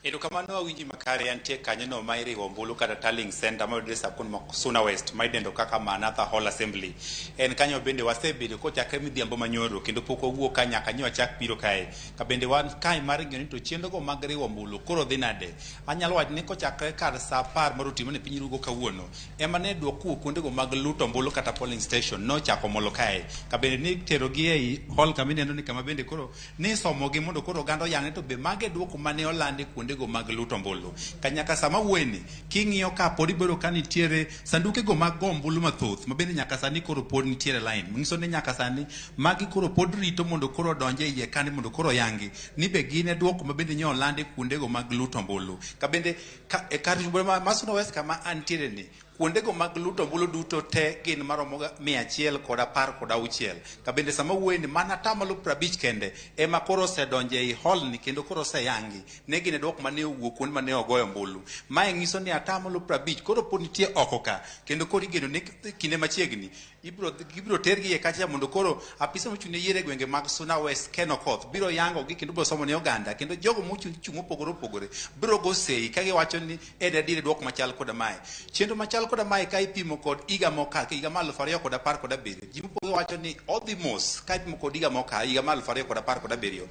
Erokamano awinji makare antie kanyono ma iriwo ombulu kata tallying center mayudore sub ma Suna West ma idendo kaka Manatha Hall Assembly. En kanyo bende wasebedo kochakre midhiambo manyoro kendo pok wawuok ka nyaka nyo wachak biro kae. Ka bende wan kae mar ng'iyo ni to chenro go mag riwo ombulu koro dhi nade. Anyalo wacho ni kochakre kar saa 10 mar otieno ne piny rugo kawuono ema ne duok kowuok kuondego mag luto ombulu kata polling station nochako molo kae. Ka bende ni terogi ei hall kama ineno ni kama bende koro ni somogi mondo koro oganda oyang ni to be mage duoko mane olandi kuondego mag luto ombulu. Ka nyaka sama wuoyeni, king'iyo ka pod ibedo ka nitiere sandukego mag go ombulu mathoth ma bende nyaka sani koro pod nitiere line. Manyiso ni nyaka sani magi koro pod rito mondo koro odonje iye kani mondo koro oyangi ni be gin e duoko ma bende nyo olandi kuondego mag luto ombulu. Ka bende e kar ma Suna West kama antiere ni, kuondego mag luto ombulu duto te gin maromo 116. Ka bende sama wuoye ni mana 50% kende ema koro osedonje ei hall ni kendo koro oseyangi ne gin e duoko mane owuok kuonde mane ogoyo ombulu. Mae nyiso ni 50% koro pod nitie oko ka kendo koro igeno ni kinde machiegni ibiro tergi e kacha mondo koro apisa mochung' ne yiero e gwenge mag Suna West Ken Okoth biro yango gi kendo biro somo ne oganda kendo jogo mochung' chung' mopogore opogore biro go sei ka giwacho ni en adier duoko machal koda mae. Chenro machal koda mae ka ipimo kod higa mokalo, higa mar 2017, ji mopogore wacho ni odhi mos ka ipimo kod higa mokalo, higa mar 2017.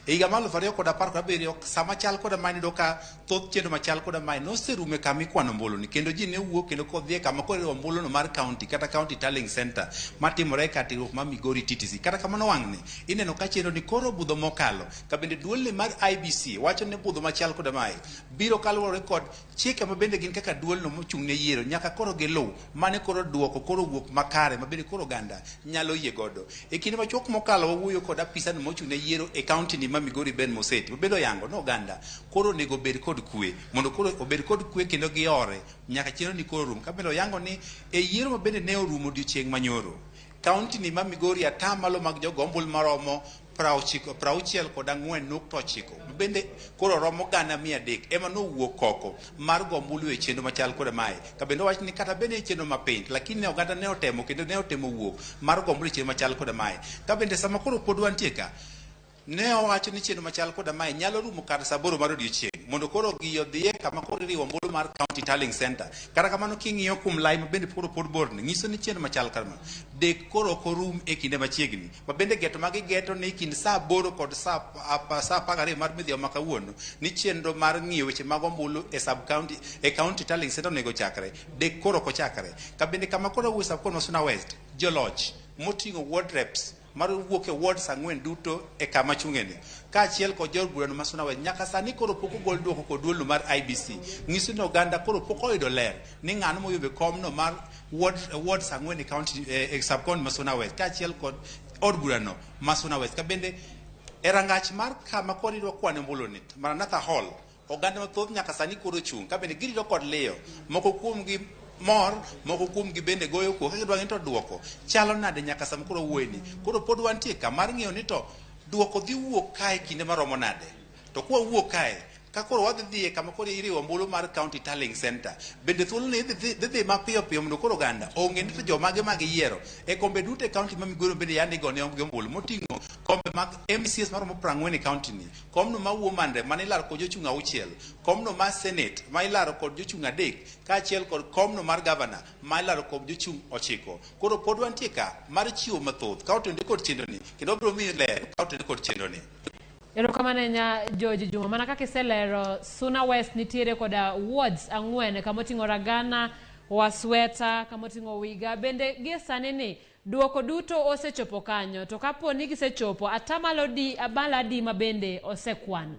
E higa mar 2017 sama chal koda mae niyudo ka thoth chenro machal koda mae noserumo e kama ikwano ombulu ni kendo ji ne wuok kendo kodhi e kama koro iriwo ombulu no mar county kata county tallying center matimore e kar tiegruok mar Migori TTC. Kata kamano wang'ni ineno ka chenro ni koro budho mokalo ka bende duolni mar IBC wacho ni budho machal koda mae biro kaluwore kod chike ma bende gin kaka duolno mochung' ne yiero nyaka koro giluw mane koro duoko koro wuok makare ma bende koro oganda nyalo yie godo. E kinde machuok mokalo wawuoyo kod apisa no mochung' ne yiero e county ni ma Migori Ben Moseti ma bende oyango ni oganda koro onego obed kod kwe mondo koro obed kod kwe kendo giore nyaka chenro ni koro rum. Ka bende oyango ni e yiero ma bende ne orumo odiochieng' manyoro county ni ma Migori atamalo mag jogo ombulu maromo 64.9 bende koro romo 300,000 ema nowuok oko mar go ombulu e chenro machal koda mae. Ka bende owach ni kata bende e chenro mapiny lakini ne oganda ne otemo kendo ne otemo wuok mar go ombulu e chenro machal koda mae. Ka bende sama koro pod wantie ka ne owacho ni chenro machal koda mae nyalo rumo kar saa 8 mar odiochieng' mondo koro gi odhiye kama koro iriwo ombulu mar county tallying center. Kata kamano king'iyo kuom lai ma bende koro pod borni nyiso ni chenro machal kama dek koro ok orum e kinde machiegni ma bende geto ma gigeto ni kind saa 8 kod saa 12 mar midhiambo ma kawuono ni chenro mar ng'iyo weche mag ombulu e sub county e county tallying center onego chakre dek koro ok ochakre. Ka bende kama koro wuoyo sub county ma Suna West joloch moting'o ward reps mar wuok e wards 4 duto e kama chung'eni kaachiel kod jood burano ma Suna West nyaka sani koro pok ogol duoko kod duolno mar IBC nyiso ni oganda koro pok oyudo ler ni ng'ano moyombe komno mar wards 4 e county e sub county ma Suna West kaachiel kod od burano ma Suna West. Ka bende e rangach mar kama koro idwa kwane ombulu ni Maranatha Hall oganda mathoth nyaka sani koro chung' ka bende girito kod liyo moko kuomgi mor moko kuomgi bende goyo koko ka gidwa ni to duoko chalo nade nyaka sama koro wuoyeni. Koro pod wantie ka mar ng'iyo ni to duoko dhi wuok kae kinde maromo nade. To kwa wuok kae ka koro wadhi dhiye kama koro iriwo ombulu mar county tallying center bende thuolo ni dhi mapiyo piyo mondo koro oganda ong'e ni to jomage ma giyiero e kombe duto e county ma Migori bende yande igone gi ombulu moting'o kombe mag MCAs maromo 40 e county ni, komno ma woman rep mane ilaro kod jochung' 6, komno mar senate ma ilaro kod jochung' 3 kaachiel kod komno mar governor ma ilaro kod jochung' 9. Koro pod wantie ka mar chiwo mathoth ka otenore kod chenro ni kendo wabiro miyi ler ka otenore kod chenro ni.
Erokamano ahinya George Juma. Mana kaka iselero, Suna West nitiere koda wards 4 kamoting'o Ragana, Wasweta, kamoting'o Wiga. Bende gie sani ni duoko duto osechopo kanyo, to kapo ni gisechopo atamalo di abala adi ma bende osekwan?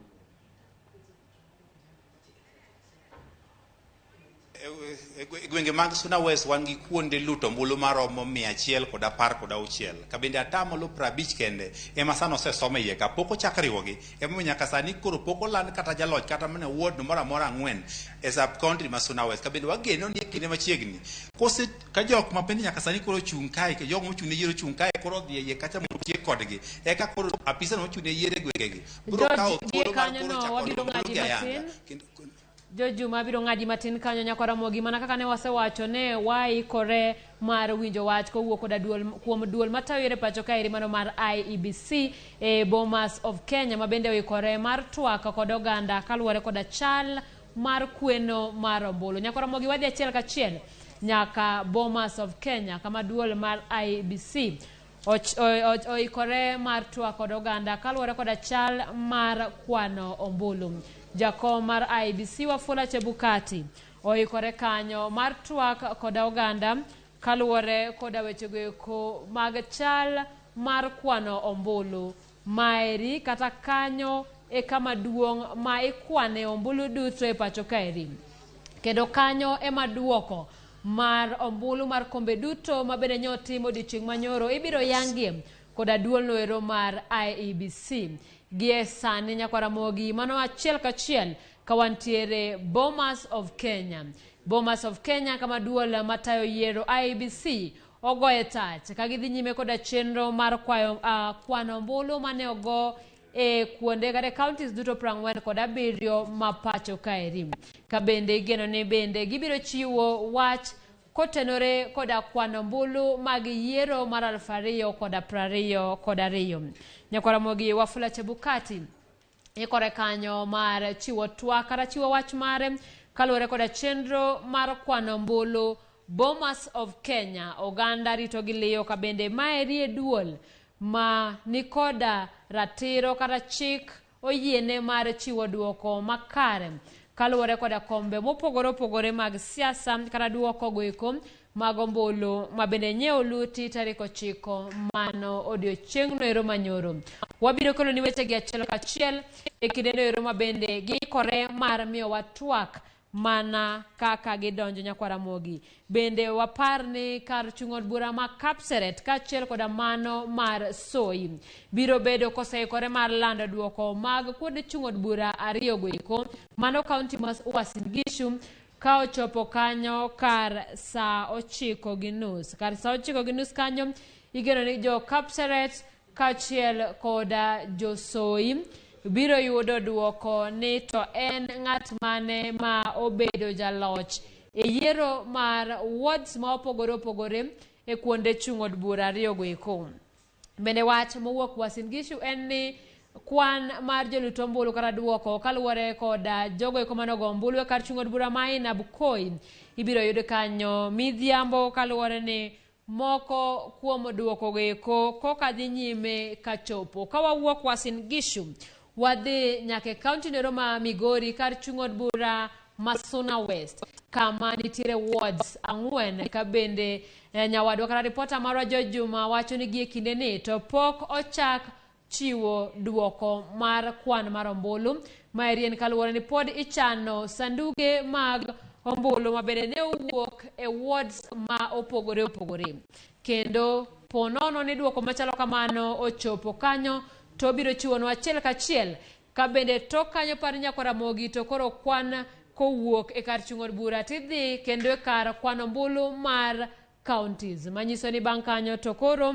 E gwenge mag Suna West wan gi kuonde luto ombulu maromo 116, ka bende 50% kende ema sani osesom e iye ka pok ochak riwogi. Emomiyo nyaka sani koro pok oland kata jaloch kata mana ward moro amora 4 e sub county ma Suna West. Ka bende wageno ni e kinde machiegni kose ka jok ma bende nyaka sani koro ochung' kae, jok mochung' ne yiero ochung' kae koro odhi e iye kacha mondo otiek kodgi, eka koro apisa mochung' ne yiero e gwengegi biro kawo
George, gie
thuolo mar
kanyo
koro
no
chako
wabiro
riwo ombulu
ng'adi
gi ayanga.
matin. George Juma biro ng'adi matin kanyo nyakwa Ramogi, mana kaka ne wasewacho ne waikore mar winjo wach kowuok koda duol kuom duol matayo yiero e pacho kaeri mano mar IEBC e Bomas of Kenya, ma bende oikore mar twak kod oganda kaluwore koda chal mar kweno mar ombulu. Nyakwa Ramogi, wadhi achiel kachiel nyaka Bomas of Kenya kama duol mar IEBC oikore mar twak kod oganda kaluwore koda chal mar kwano ombulu. Jakom mar IEBC Wafula Chebukati oikore kanyo mar twak koda oganda kaluwore koda wechego eko mag chal mar kwano ombulu. Maeri kata kanyo e kama duong' ma ikwane ombulu duto e pacho kaeri. Kendo kanyo ema duoko mar ombulu mar kombe duto ma bende nyo otim odiochieng' manyoro ibiro yangie koda duolno ero mar IEBC. Gie sani nyakwa Ramogi, mano achiel kachiel ka wantiere Bomas of Kenya. Bomas of Kenya kama duol matayo yiero IEBC ogoye tach ka gidhi nyime koda chenro mar kwano ombulu mane ogo e kuonde kata counties duto 47 ma pacho kaeri. Ka bende igeno ni bende gibiro chiwo wach kotenore koda kwano ombulu mag yiero mar 2022. Nyakwa Ramogi, Wafula Chebukati ikore kanyo mar chiwo twak kata chiwo wach mare kaluwore koda chenro mar kwano ombulu Bomas of Kenya. Oganda rito gi liyo ka bende maeri e duol ma nikoda ratiro kata chik oyiene mar chiwo duoko makare kaluwore koda kombe mopogore opogore mag siasa kata duoko goeko mag ombulu ma bende nye oluti tarik 9 mano odiochieng'no ero manyoro. Wabiro keloni wechegi achiel kachiel e kindeno ero ma bende giikore mar miyowa twak mana kaka gidonjo nyakwa Ramogi. Bende wapar ni kar chung' od bura ma Kapseret kaachiel koda mano mar Soi biro bedo koseikore mar lando duoko mag kuonde chung' od bura 2 goeko mano kaunti ma Uasin Gishu ka ochopo kanyo kar saa 9:30. Kar saa 9:30 kanyo igeno ni jo Kapseret kaachiel koda jo Soi biro yudo duoko ni to en ng'at mane ma obedo jaloch e yiero mar wards ma opogore opogore e kuonde chung' od bura 2 goeko. Bende wach mowuok Uasin Gishu en ni kwan mar jolut ombulu kata duoko kaluwore koda jogo eko manogo ombulu e kar chung' od bura ma Ainabkoi ibiro yud kanyo midhiambo kaluwore ni moko kuom duoko goeko koka dhi nyime kachopo. Ka wawuok Uasin Gishu wadhi nyaka e kaunti nero ma Migori kar chung' od bura ma Suna West kama nitiere wards 4 ka bende nyawadwa kata ripota marwa George Juma wacho ni gie kinde ni to pok ochak chiwo duoko mar kwan mar ombulu. Maeri en kaluwore ni pod ichano sanduge mag ombulu ma bende ne owuok e wards ma opogore opogore. Kendo po nono ni duoko machalo kamano ochopo kanyo to biro chiwonwa achiel kachiel ka bende tok kanyo par nyakwa Ramogi to koro kwan kowuok e kar chung' od bura tidhi kendo e kar kwan ombulu mar counties manyiso ni bang' kanyo to koro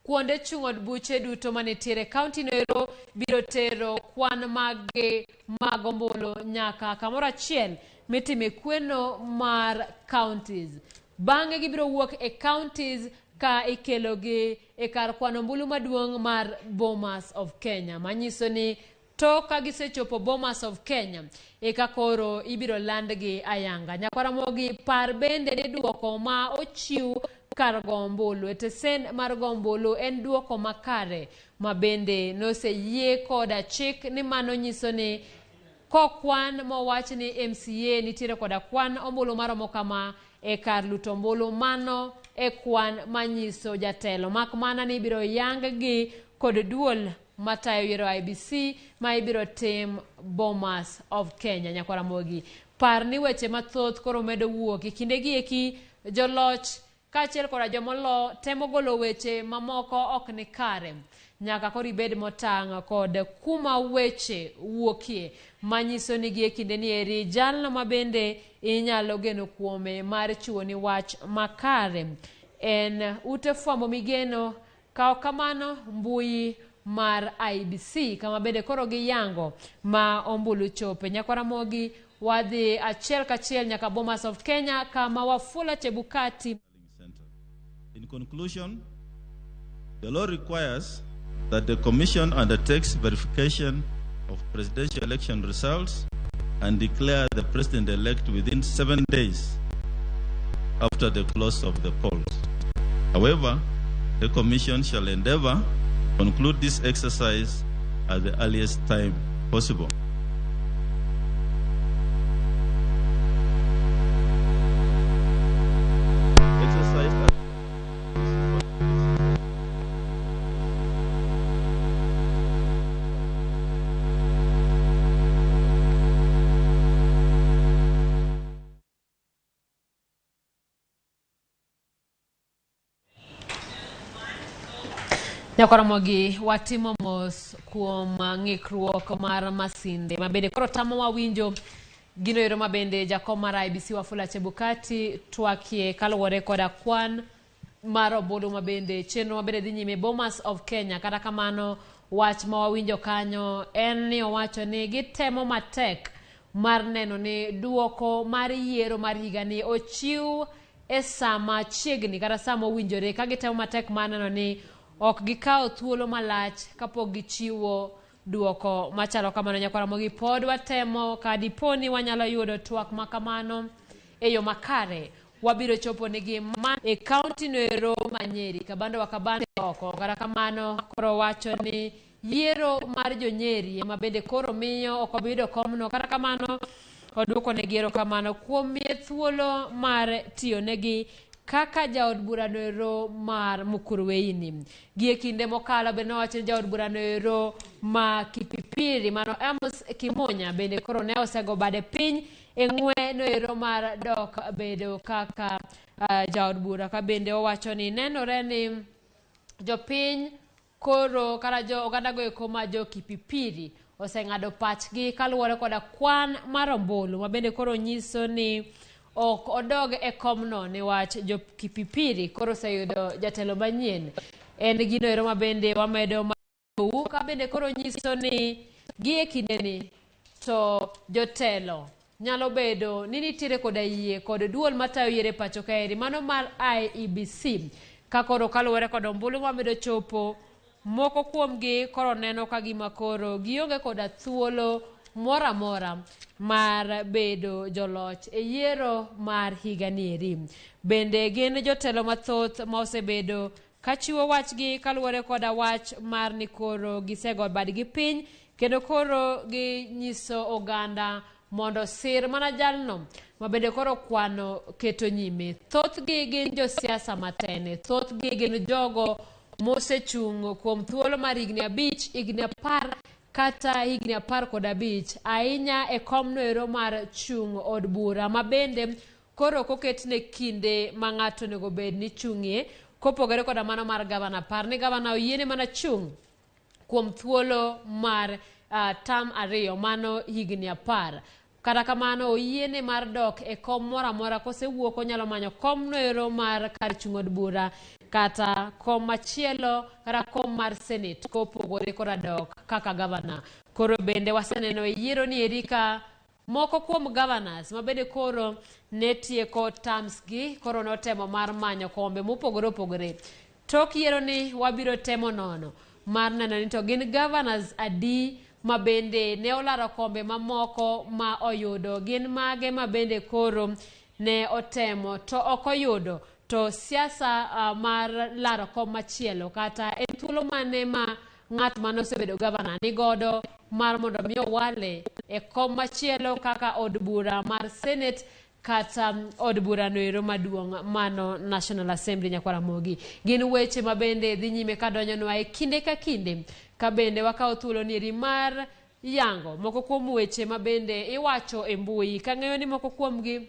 kuonde chung' od buche duto manitiere kaunti no ero biro tero kwan maggi mag ombulu nyaka kamoro achiel mitime kweno mar counties. Bang'e gibiro wuok e counties ka ikelogi e kar kwano ombulu maduong' mar Bomas of Kenya manyiso ni tok ka gisechopo Bomas of Kenya eka koro ibiro landgi ayanga. Nyakwa Ramogi, par bende ni duoko ma ochiw kar go ombulu e tesen mar go ombulu en duoko makare ma bende noseyie koda chik ni mano nyiso ni kokwan mowach ni MCA nitiere koda kwan ombulu maromo kama e kar luto ombulu, mano e kwan manyiso jatelo mak mana ni ibiro yang gi kod duol matayo yiero IEBC ma ibiro tim Bomas of Kenya. Nyakwa Ramogi, Par ni weche mathoth koro medo wuok e kindegi eki joloch kaachiel koda jomolo temo golo weche mamoko ok ni kare. Nyaka koro ibed motang' kod kuma weche wuokie manyiso ni gie kinde ni eri jalno ma bende inyalo geno kuome mar chiwo ni wach makare en ute fwambo migeno ka ok kamano mbui mar IEBC kama bende koro giyango ma ombulu chope. Nyakwar Ramogi wadhi achiel kachiel nyaka Bomas of Kenya kama Wafula Chebukati.
In conclusion, the law requires that the Commission undertakes verification of presidential election results and declare the president-elect within 7 days after the close of the polls. However, the Commission shall endeavor to conclude this exercise at the earliest time possible. Exercise
Nyakwar Ramogi watimo mos kuom ng'ikruok mar masinde mabende koro tamowa winjo gino ero mabende jakom mar IEBC Wafula Chebukati twakie kaluwore koda kwan mar ombulu mabende chenro mabende dhi nyime Bomas of Kenya. Kata kamano wach ma wawinjo kanyo en ni owacho ni gitemo matek mar neno ni duoko mar yiero mar higani ochiw e sama chiegni kata sama owinjore ka gitemo matek mar neno ni ok gikawo thuolo malach kapok gichiwo duoko machalo kamano. Nyakwar Ramogi pod watemo ka dipo ni wanyalo yudo twak makamano e yo makare wabiro chopo nigi ma e kaunti no ero ma Nyeri kabando wa kabande oko. Kata kamano koro wacho ni yiero mar jo Nyeri ema bende koro miyo ok obi yudo komno. Kata kamano oduoko negi erokamano kuom miye thuolo mar tiyo negi kaka jaod burano ero mar Mukurweini. Gie kinde mokalo bende nowacho ni jaod burano ero ma Kipipiri mano Amos Kimunya bende koro ne osego bade piny e ng'we no ero mar dok bedo kaka jaod bura. Ka bende owacho ni nenore ni jopiny koro kata jo oganda go eko ma jo Kipipiri oseng'ado pachgi kaluwore koda kwan mar ombulu ma bende koro nyiso ni ok odog e komno niwach jo Kipipiri koro oseyudo jatelo manyien. En gino ero mabende wamedo mau ka bende koro nyiso ni gie kindeni to jotelo nyalo bedo ni nitiere koda yie kod duol matayo yiero e pacho kaeri mano mar IEBC ka koro kaluwore kod ombulu mamedo chopo moko kuomgi koro neno ka gima koro gionge koda thuolo moro amora mar bedo joloch e yiero mar higani eri. Bende gin jotelo mathoth ma osebedo kachiwo wachgi kaluwore koda wach mar ni koro gisego badgi piny kendo koro ginyiso oganda mondo sir mana jalno ma bende koro kwano keto nyime. Thothgi gin josiasa matene, thothgi gin jogo mosechung' kuom thuolo mar higni 5, higni 10 kata higni 15 ahinya e komno ero mar chung' od bura ma bende koro ok oketne kinde ma ng'ato onego bed ni chung'ie kopogore koda mano mar gavana. Par ni gavana oyiene mana chung' kuom thuolo mar term 2 mano higni 10. Kata kamano oyiene mar dok e kom moro amora kosewuok onyalo manyo komno ero mar kar chung' od bura kata kom machielo kata kom mar senate kopogore koda dok kaka gavana. Koro bende waseneno e yiero ni eri ka moko kuom governors ma bende koro ne tieko terms gi koro notemo mar manyo kombe mopogore opogore. Tok yiero ni wabiro temo nono mar neno ni to gin governors adi ma bende ne olaro kombe mamoko ma oyudo, gin mage ma bende koro ne otemo to ok oyudo, to siasa mar laro kom machielo kata en thuolo mane ma ng'at mane osebedo gavana nigodo mar mondo mi owale e kom machielo kaka od bura mar senate kata od bura noero maduong' mano National Assembly. Nyakwar Ramogi gin weche ma bende dhi nyime kadonjonwa e kinde ka kinde ka bende wakawo thuolo ni eri mar yango moko kuom weche ma bende iwacho e mbui kang'eyo ni moko kuomgi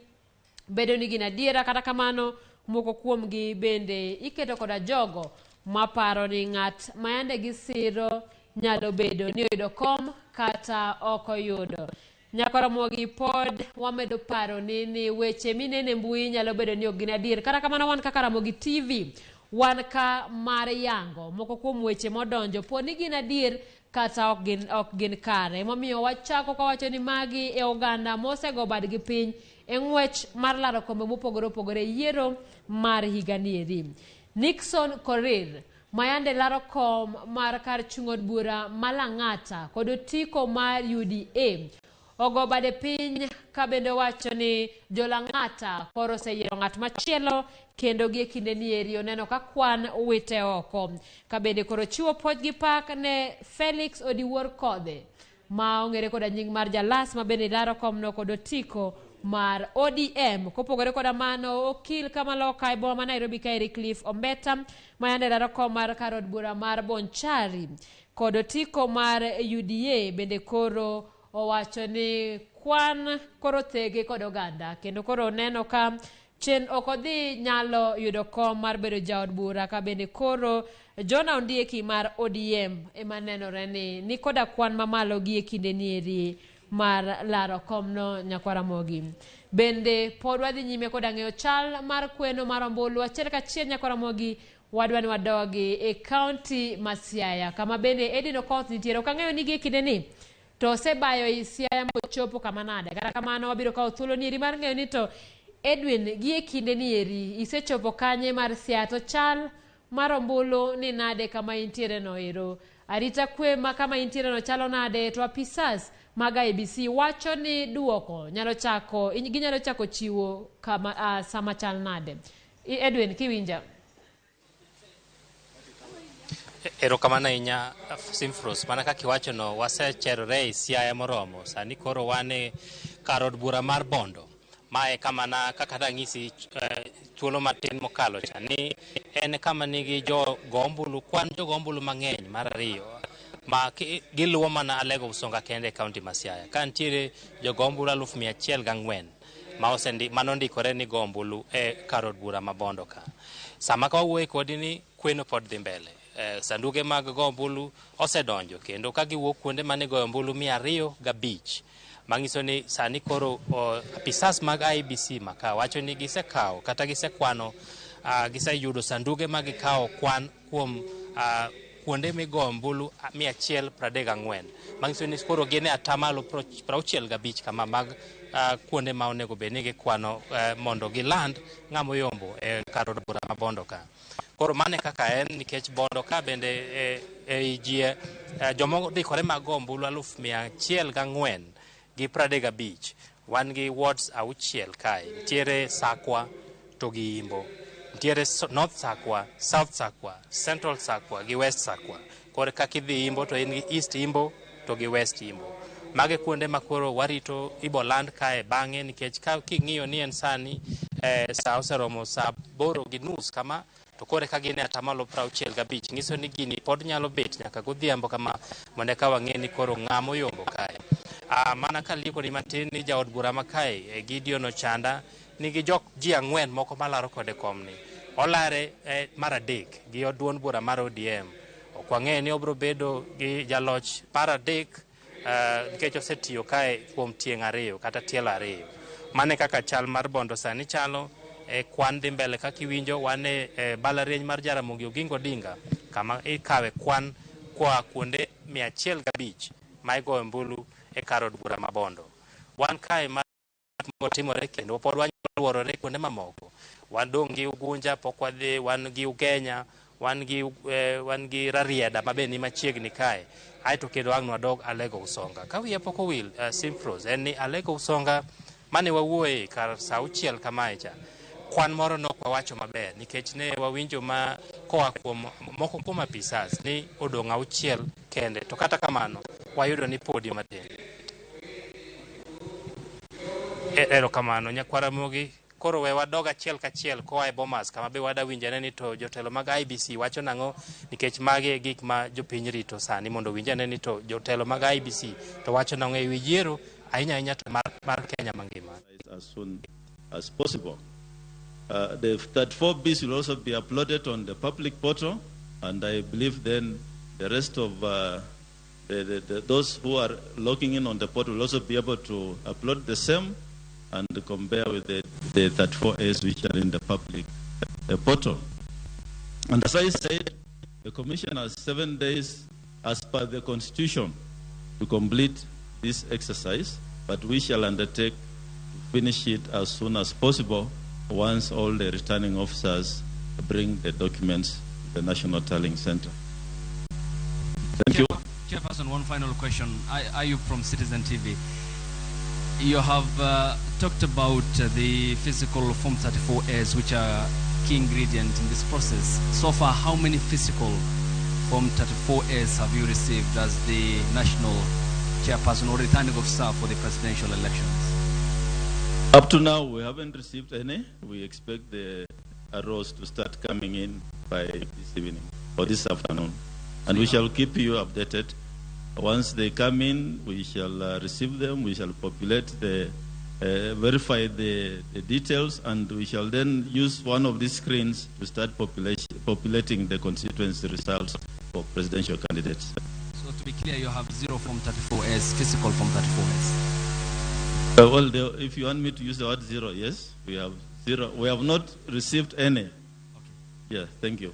bedo ni gin adiera kata kamano moko kuomgi bende iketo koda jogo maparo ni ng'at ma yande gisiro nyalo bedo ni oyudo kom kata ok oyudo. Nyakoromogi pod wamedo paro ni weche minene mbui nyalo bedo ni ok gin adier. Kata kamano wan kaka Ramogi TV wan ka mar yango moko kuom weche modonjo po ni gin adier kata ok gin kare. Emomiyo wachako kawacho ni magi e oganda mosego badgi piny e ng'wech mar laro kombe mopogore opogore yiero mar higa ni eri. Nixon Korir mayande laro kom mar kar chung' od bura ma Lang'ata kod otiko mar UDA ogo bade piny ka bende wacho ni jo-Lang'ata koro oseyiero ng'at machielo kendo gie kinde ni eri oneno ka kwan wite oko. Ka bende koro chiwo puoch gi pak ne Felix Odiwuor Kodhe ma ong'ere koda nying mar Jalas ma bende laro komno kod otiko mar ODM. Kopogore koda mano, okil kamaloka e boma ma Nairobi kaeri Cliff Ombeta ma yande laro kom mar kar od bura mar Bonchari kod otiko mar UDA bende koro owacho ni kwan koro thege kod oganda kendo koro oneno ka chen ok odhi nyalo yudo kom mar bedo jaod bura ka bende koro Jonah Ondieki mar ODM ema nenore ni koda kwan mamalo gi e kinde ni eri mar laro komno Nyakwaramogi. Bende pod wadhi nyime koda ng'eyo chal mar kweno mar ombulu achiel kachiel Nyakwaramogi wadwa ni wadogi e kaunti ma Siaya kama bende Edwin Okoth nitiere. Ok ang'eyo ni gi e kinde ni to osebayo i Siaya mochopo kama nade. Kata kamano wabiro kawo thuolo ni eri mar ng'eyo ni to Edwin gi e kinde ni eri isechopo kanye mar Siaya to chal mar ombulu ni nade kama intiere no ero. Arita kwe ma kama intiere no chalo nade to apisas mag IEBC wacho ni duoko nyalo chako ginyalo chako chiwo kama sama chal nade. Edwin kiwinja.
Erokamano ahinya Simfros, mana kaka iwacho no wasecherore e Siaya moromo. Sani koro wan e kar od bura mar Bondo. Mae kama na kaka nang'isi thuolo matin mokalo cha ni en kama nigi jogo ombulu, kwan jogo ombulu mang'eny mar ariyo ma giluwo mana Alego Usonga kende e kaunti ma Siaya. Ka nitiere jogo ombulu 104,000 ma manondikore ni go ombulu e kar od bura ma Bondo ka. Sama ka wawuoye kodi ni kweno pod dhi mbele. Sanduge mag go ombulu osedonjo kendo ka giwuok kuonde mane goyo ombulu 205 manyiso ni sani koro apisas mag IEBC maka wacho ni gisekawo kata gisekwano giseyudo sanduge ma gikawo kwan kuom kuonde migoyo ombulu 134 manyiso ni koro gin e atamalo 65 kama mag kuonde ma onego bed ni gikwano mondo giland ng'ama oyombo e kar od bura ma Bondo ka. Koro mane kaka en nikech Bondo ka bende ji joma ondikore mag go ombulu 104,035 wan gi wards 6 kae. Nitiere Sakwa to gi Imbo, nitiere North Sakwa, South Sakwa, Central Sakwa gi West Sakwa. Koro kaka idhi Imbo to in gi East Imbo to gi West Imbo. Mage kuonde ma koro warito iboland kae bang'e nikech ka king'iyo ni en sani sa oseromo saa 8:30 kama to kore ka gin e atamalo 65 nyiso ni gini pod nyalo bet nyaka godhiambo kama mondo eka wang'e ni koro ng'ama oyombo kae. Mana kalieko ni matin ni jaod bura ma kae Gideon Ochanda nigi jok ji 4 moko malaro kode komni. Olare mar 3 gi duond bura mar ODM. Ok wang'e ni obiro bedo gi jaloch mar 3 nikech osetiyo kae kuom tieng' 2 kata tielo 2. Mane kaka chal mar Bondo sani chalo. Kwan dhi mbele kaka iwinjo wan e mbalariany mar Jaramogi Oginga Odinga kama ikawe kwan koa kuonde 105 ma igoyo ombulu e kar od bura ma Bondo. Wan kae ma timore kendo pod wanyalo kuonde mamoko. Wadong' gi Ugunja pok wadhi, wan gi Ugenya, wan gi Rarieda ma be ni machiegni kae. Aeto kendo ang' nwadog Alego Usonga. Ka wiya pok owil Simfros en ni Alego Usonga mane wawuoye kar saa 6 kamae cha. Kwan moro nok wawacho maber nikech ne wawinjo ma koa kuom moko kuom apisas ni odong' 6 kende to kata kamano wayudo ni podi matin. Erokamano Nyakwaramogi Koro we wadog achiel kachiel koa e Bomas kama be wada winjane ni to jotelo mag IEBC wacho nang'o, nikech magi e gik ma jopiny rito sani mondo owinjane ni to jotelo mag IEBC to wacho nang'o e wi yiero ahinya ahinya to mar Kenya mangima.
As soon as possible. The 34Bs will also be uploaded on the public portal, and I believe then the rest of those who are logging in on the portal will also be able to upload the same and compare with the 34As which are in the public portal. And as I said, the Commission has 7 days as per the Constitution to complete this exercise, but we shall undertake to finish it as soon as possible once all the returning officers bring the documents to the National Tallying Center. Thank you.
Chairperson, one final question. Are you from Citizen TV? You have talked about the physical Form 34As, which are key ingredient in this process. So far, how many physical Form 34As have you received as the national chairperson or returning officer for the presidential elections?
Up to now, we haven't received any. We expect the arrows to start coming in by this evening or this afternoon. And we shall keep you updated. Once they come in, we shall receive them, we shall populate the, verify the details, and we shall then use one of these screens to start populating the constituency results for presidential candidates.
So to be clear, you have 0 Form 34S, physical Form 34S.
Well, if you want me to use the word zero, yes, we have zero. We have not received any. Okay. Yeah, thank you.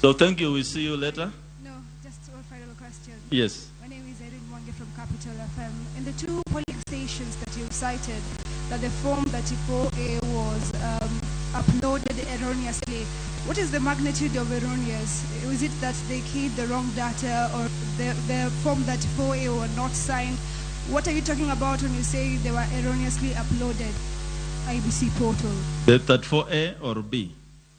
So thank you. We'll see you later.
No, just one final question.
Yes.
My name is Erin Mwangi from Capital FM. In the two polling stations that you cited, that the Form 34A was uploaded erroneously, what is the magnitude of erroneous? Is it that they keyed the wrong data, or the Form 34A were not signed? What are you talking about when you say they were erroneously uploaded? IEBC portal.
The 34A or B?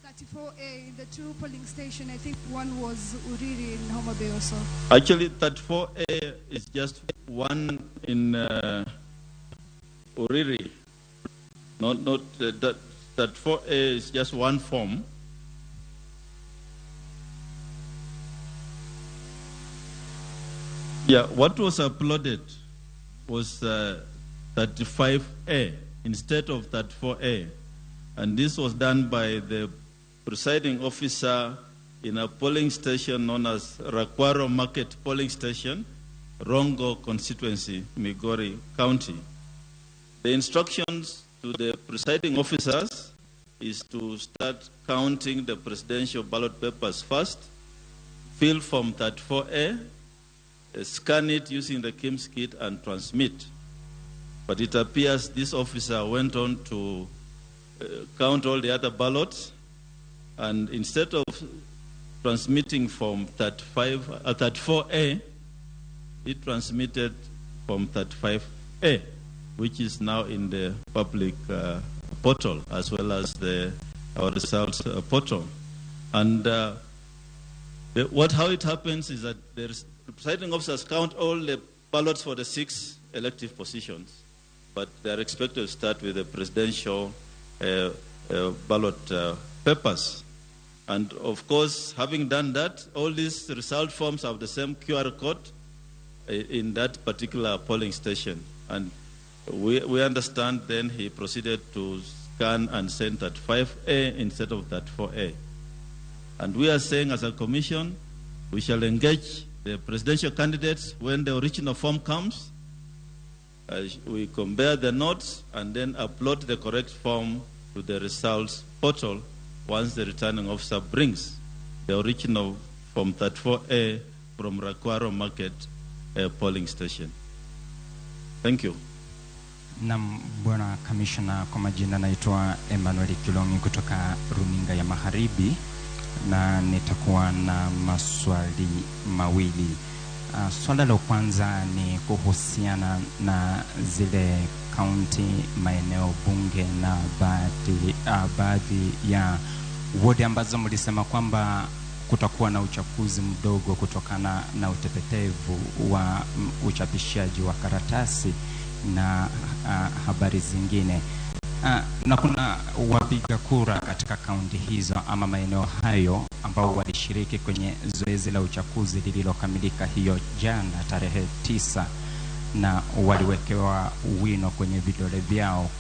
34A in the two polling station. I think one was Uriri in Homa Bay also.
Actually, 34A is just one in Uriri. Not that 34A is just one form. Yeah, what was uploaded was 35A instead of 34A, and this was done by the presiding officer in a polling station known as Rakwaro Market Polling Station, Rongo constituency, Migori County. The instructions to the presiding officers is to start counting the presidential ballot papers first, fill Form 34A, scan it using the KIMS kit and transmit. But it appears this officer went on to count all the other ballots, and instead of transmitting Form 34A, it transmitted Form 35A, which is now in the public portal as well as our results portal. And how it happens is that the presiding officers count all the ballots for the 6 elective positions, but they are expected to start with the presidential ballot papers. And of course, having done that, all these result forms have the same QR code in that particular polling station. And we understand then he proceeded to scan and send that 5A instead of that 4A. And we are saying as a commission, we shall engage the presidential candidates when the original form comes. We compare the notes and then upload the correct form to the results portal once the returning officer brings the original Form 34A from Rakwaro Market polling station. Thank you.
Naam, Bwana Kamishna, kwa majina naitwa Emmanuel Kilongi kutoka Runinga ya Magharibi, na nitakuwa na maswali mawili. Swala la kwanza ni kuhusiana na zile kaunti, maeneo bunge na baadhi ya wodi ambazo mlisema kwamba kutakuwa na uchafuzi mdogo kutokana na utepetevu wa uchapishaji wa karatasi. na habari zingine. Na kuna wapiga kura katika kaunti hizo ama maeneo hayo ambao walishiriki kwenye zoezi la uchaguzi lililokamilika hiyo jana tarehe 9, na waliwekewa wino kwenye vidole vyao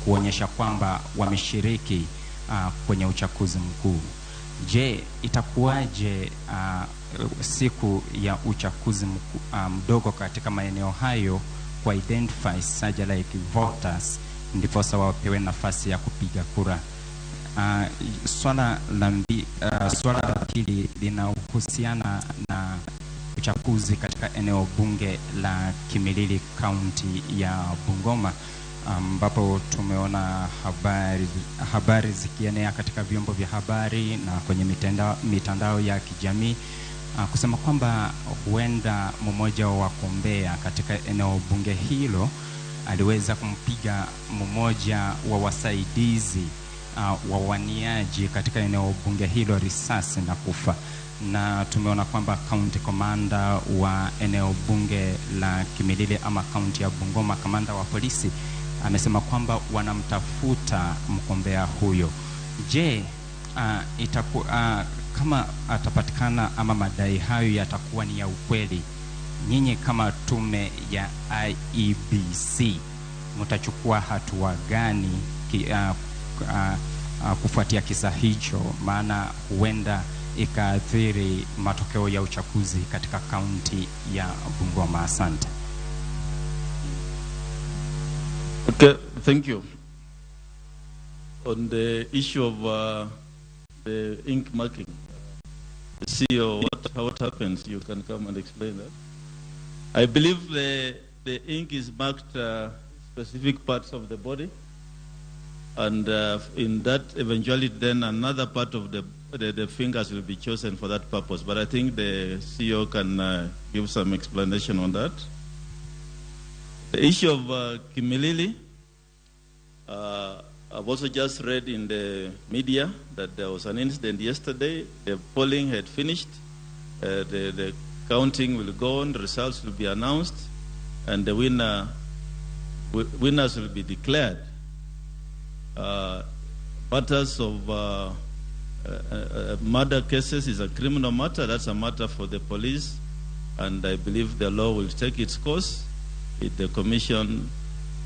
kuonyesha kwamba wameshiriki kwenye uchaguzi mkuu. Je, itakuwaje siku ya uchaguzi mdogo katika maeneo hayo kwa identify such like voters ndiposa wapewe nafasi ya kupiga kura? Swala la pili linahusiana na uchaguzi katika eneo bunge la Kimilili, kaunti ya Bungoma, ambapo tumeona habari zikienea katika vyombo vya habari na kwenye mitandao ya kijamii kusema kwamba huenda mmoja wa wagombea katika eneo bunge hilo aliweza kumpiga mmoja wa wasaidizi wa waniaji katika eneo bunge hilo risasi na kufa. Na tumeona kwamba county commander wa eneo bunge la Kimilili ama kaunti ya Bungoma, kamanda wa polisi, amesema kwamba wanamtafuta mgombea huyo. Je, kama atapatikana ama madai hayo yatakuwa ni ya ukweli, nyinyi kama tume ya IEBC mtachukua hatua gani kufuatia kisa hicho, maana huenda ikaathiri matokeo ya uchaguzi katika kaunti ya Bungoma? Asante.
Okay, thank you. On the issue of the ink marking, the CEO, what happens? You can come and explain that. I believe the ink is marked specific parts of the body, and in that eventually then another part of the fingers will be chosen for that purpose. But I think the CEO can give some explanation on that. The issue of Kimilili, I've also just read in the media that there was an incident yesterday. The polling had finished. The counting will go on, the results will be announced, and the winners will be declared. Matters of murder cases is a criminal matter. That's a matter for the police, and I believe the law will take its course. The commission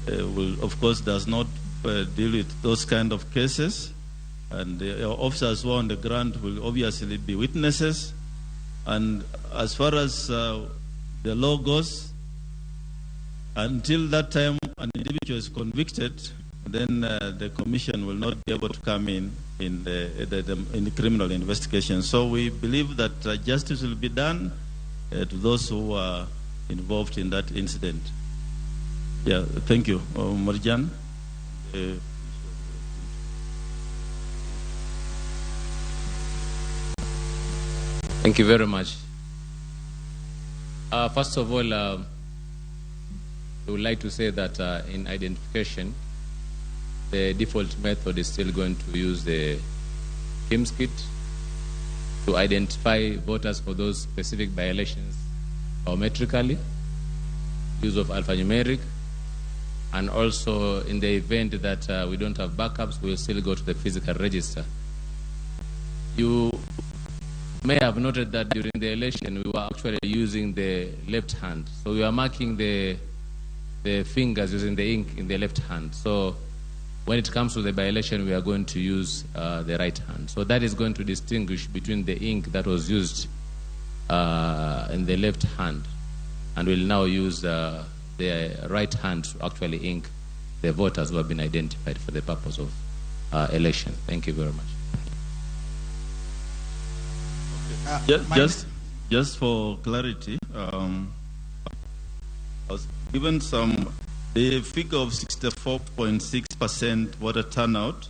will, of course, does not deal with those kind of cases, and the officers who are on the ground will obviously be witnesses. And as far as the law goes, until that time an individual is convicted, then the commission will not be able to come in the criminal investigation. So we believe that justice will be done to those who are involved in that incident. Yeah, thank you. Marjan.
Thank you very much. First of all, I would like to say that in identification, the default method is still going to use the KIMS kit to identify voters for those specific by-elections biometrically, use of alphanumeric, and also in the event that we don't have backups, we'll still go to the physical register. You may have noted that during the election, we were actually using the left hand. So we are marking the fingers using the ink in the left hand. So when it comes to the by-election, we are going to use the right hand. So that is going to distinguish between the ink that was used in the left hand, and we'll now use the right hand to actually ink the voters who have been identified for the purpose of election. Thank you very much.
Just for clarity, I was given the figure of 64.6% voter turnout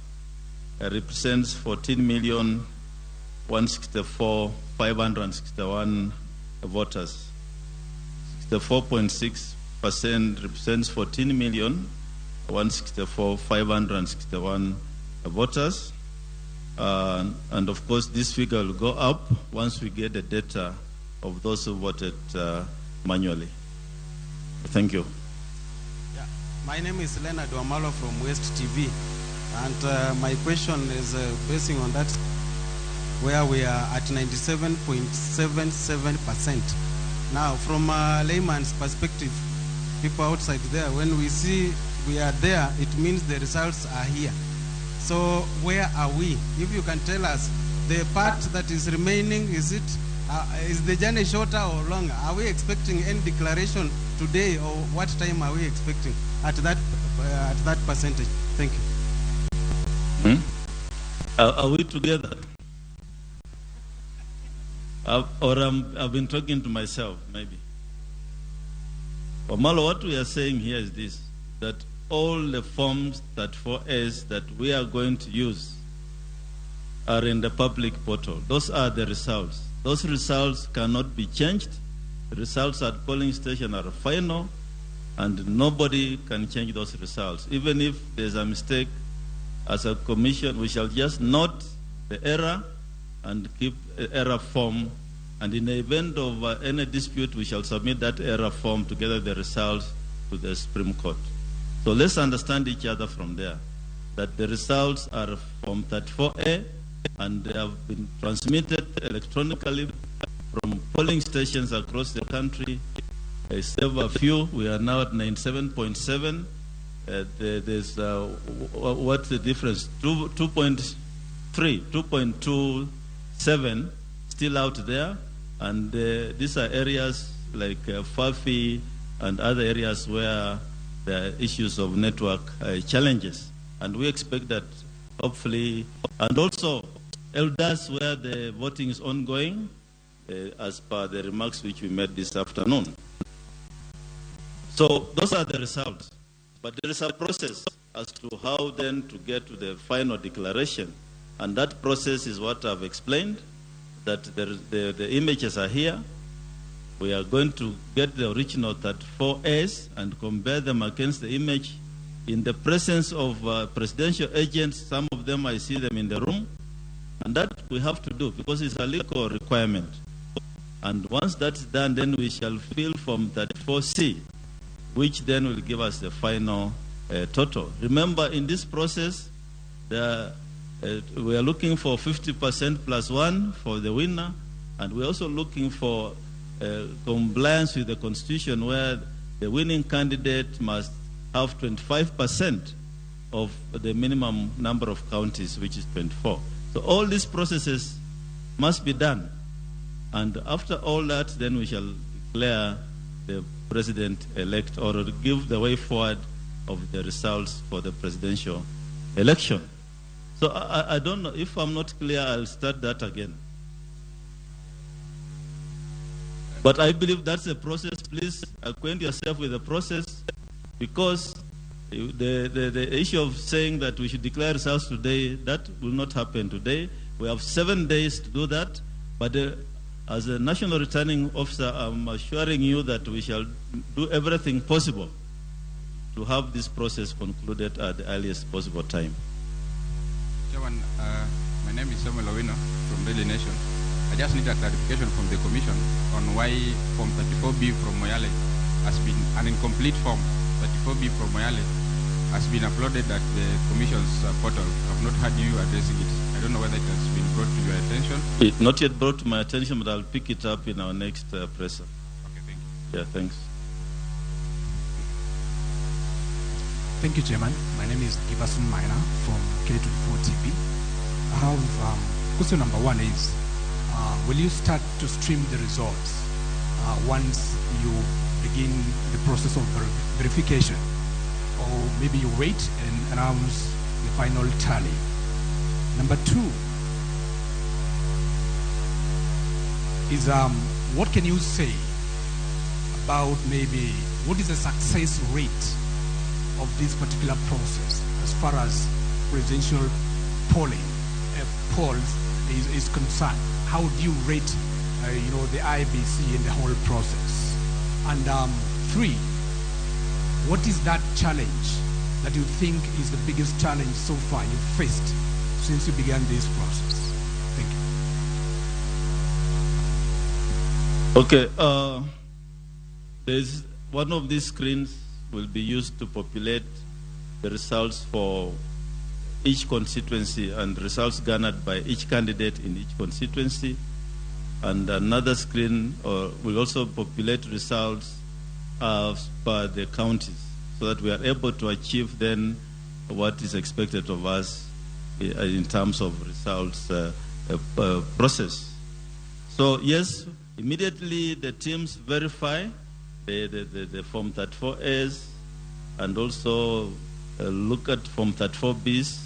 represents 14,164,561 voters. 64.6% represents 14,164,561 voters. And of course, this figure will go up once we get the data of those who voted manually. Thank you.
Yeah,
My name is Leonard Wamalo from West TV, and my question is basing on that, where we are at 97.77%. Now, from a layman's perspective, people outside there, when we see we are there, it means the results are here. So where are we? If you can tell us the part that is remaining, is it is the journey shorter or longer? Are we expecting any declaration today, or what time are we expecting at that percentage? Thank you.
Are we together? I've been talking to myself, maybe. Wamalo, what we are saying here is this, that all the forms 34S that we are going to use are in the public portal. Those are the results. Those results cannot be changed. The results at polling station are final, and nobody can change those results. Even if there's a mistake, as a commission, we shall just note the error and keep error form. And in the event of any dispute, we shall submit that error form together with the results to the Supreme Court. So let's understand each other from there, that the results are from 34A, and they have been transmitted electronically from polling stations across the country. Except a few, we are now at 97.7. There's what's the difference? 2.3, 2.27 still out there, and these are areas like Fafi and other areas where there are issues of network challenges, and we expect that hopefully, and also elders where the voting is ongoing, as per the remarks which we made this afternoon. So those are the results. But there is a process as to how then to get to the final declaration. And that process is what I've explained, that the images are here. We are going to get the original 34S and compare them against the image in the presence of presidential agents. Some of them, I see them in the room. And that we have to do because it's a legal requirement. And once that's done, then we shall fill from 34C, which then will give us the final total. Remember, in this process, we are looking for 50% plus one for the winner, and we're also looking for compliance with the Constitution, where the winning candidate must have 25% of the minimum number of counties, which is 24. So all these processes must be done. And after all that, then we shall declare the president-elect, or give the way forward of the results for the presidential election. So I don't know, if I'm not clear, I'll start that again. But I believe that's a process. Please acquaint yourself with the process, because the issue of saying that we should declare results today, that will not happen today. We have 7 days to do that. But as a national returning officer, I'm assuring you that we shall do everything possible to have this process concluded at the earliest possible time.
Chairman, my name is Samuel Owino from Daily Nation. I just need a clarification from the Commission on why Form 34B from Moyale has been an incomplete form. 34B from Moyale has been uploaded at the Commission's portal. I've not heard you addressing it. I don't know whether it has been brought to your attention.
It not yet brought to my attention, but I'll pick it up in our next presser.
Okay, thank you.
Yeah, thanks.
Thank you, Chairman. My name is Giverson Maina from K24 TV. I have question number one is, will you start to stream the results once you begin the process of verification? Or maybe you wait and announce the final tally? Number two is, what can you say about maybe what is the success rate of this particular process as far as presidential polling polls is concerned? How do you rate the IEBC in the whole process? And three, what is that challenge that you think is the biggest challenge so far you've faced since you began this process? Thank you.
Okay, there's one of these screens will be used to populate the results for each constituency and results garnered by each candidate in each constituency. And another screen will also populate results per the counties, so that we are able to achieve then what is expected of us in terms of results process. So yes, immediately the teams verify the Form 34As and also look at Form 34Bs.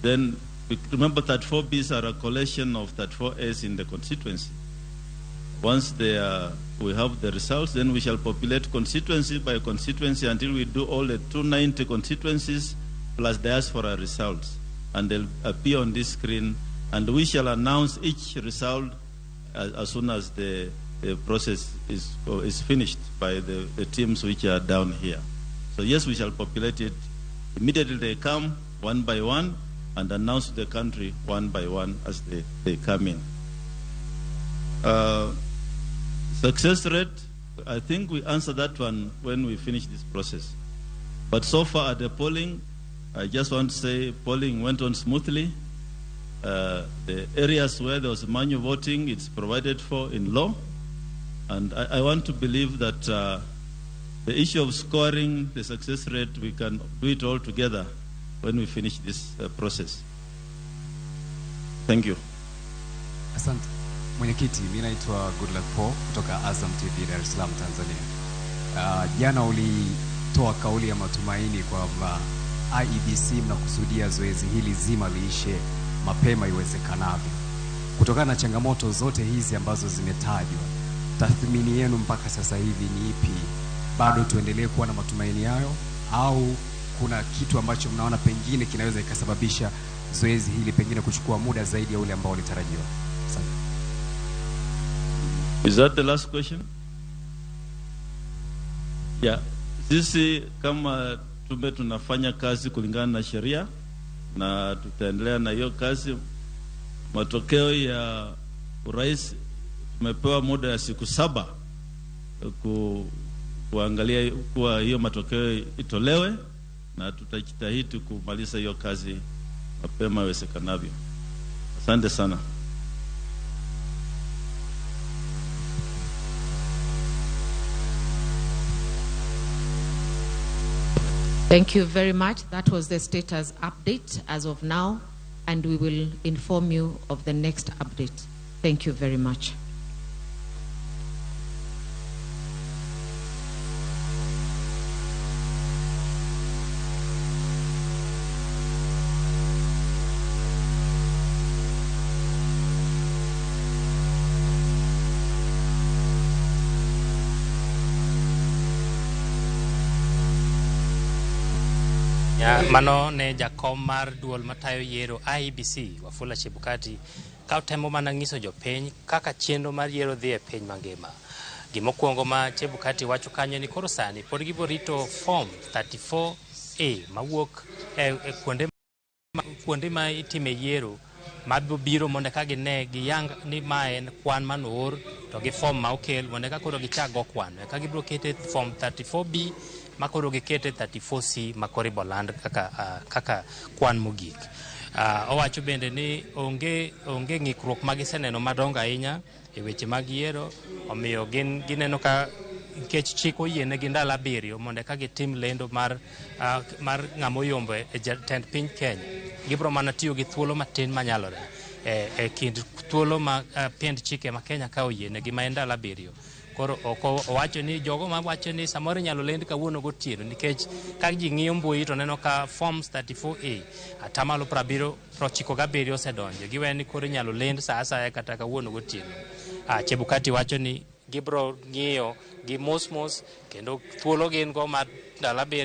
Then remember 34Bs are a collation of 34As in the constituency. Once we have the results, then we shall populate constituency by constituency until we do all the 290 constituencies plus diaspora results. And they'll appear on this screen, and we shall announce each result as soon as the process is finished by the teams which are down here. So yes, we shall populate it. Immediately they come one by one and announce to the country one by one as they come in. Success rate, I think we answer that one when we finish this process. But so far at the polling, I just want to say polling went on smoothly. The areas where there was manual voting, it's provided for in law. And I want to believe that the issue of scoring the success rate, we can do it all together when we finish this process. Thank you.
Asante. Mwenyekiti, mimi naitwa Goodluck Paul kutoka Azam TV Dar es Salaam, Tanzania. Jana ulitoa kauli ya matumaini kwamba IEBC mnakusudia zoezi hili zima liishe mapema iwezekanavyo. Kutokana na changamoto zote hizi ambazo zimetajwa, tathmini yenu mpaka sasa hivi ni ipi? Bado tuendelee kuwa na matumaini hayo au kuna kitu ambacho mnaona pengine kinaweza ikasababisha zoezi hili pengine kuchukua muda zaidi ya ule ambao ulitarajiwa? Asante.
Is that the last question? Yeah. Sisi kama tume tunafanya kazi kulingana na sheria na tutaendelea na hiyo kazi. Matokeo ya urais tumepewa muda ya siku 7 kuangalia kuwa hiyo matokeo itolewe, na tutajitahidi kumaliza hiyo kazi mapema iwezekanavyo. Asante sana.
Thank you very much. That was the status update as of now, and we will inform you of the next update. Thank you very much.
Mano ne jakom mar duol matayo yiero IEBC Wafula Chebukati ka otemo mana nyiso jopiny kaka chenro mar yiero dhi e piny mangima. Gimokwongo ma Chebukati wacho kanyo ni koro sani pod gibiro rito form 34A mawuok e kuonde ma itime yiero mabiro mondo ka gine giyang ni ma en kwan manoor to gi form ma okel mondo ka koro gichak go kwan eka gibiro kete form 34B makoro gikete 34C makoro iboland kaka kwan mogik. Owacho bende ni onge ng'ikruok ma giseneno madongo ahinya e weche mag yiero, omiyo gin gineno ka nikech chik oyienegi ndalo 7 mondo eka gitim lendo mar ng'ama oyombo e jatend piny Kenya. Gibiro mana tiyo gi thuolo matin manyalore e kind thuolo ma pend chike ma Kenya ka oyienegi ma en ndalo 7. Koro owacho ni jogo ma wacho ni samoro inyalo lend kawuono gotieno nikech ka ji ng'iyo mbui to neno ka forms 34A 97% osedonjo, giweyo ni koro inyalo lend sa asaya kata kawuono gotieno. Chebukati wacho ni gibiro ng'iyo gi mos mos kendo thuolo gin go mar ndalo 7.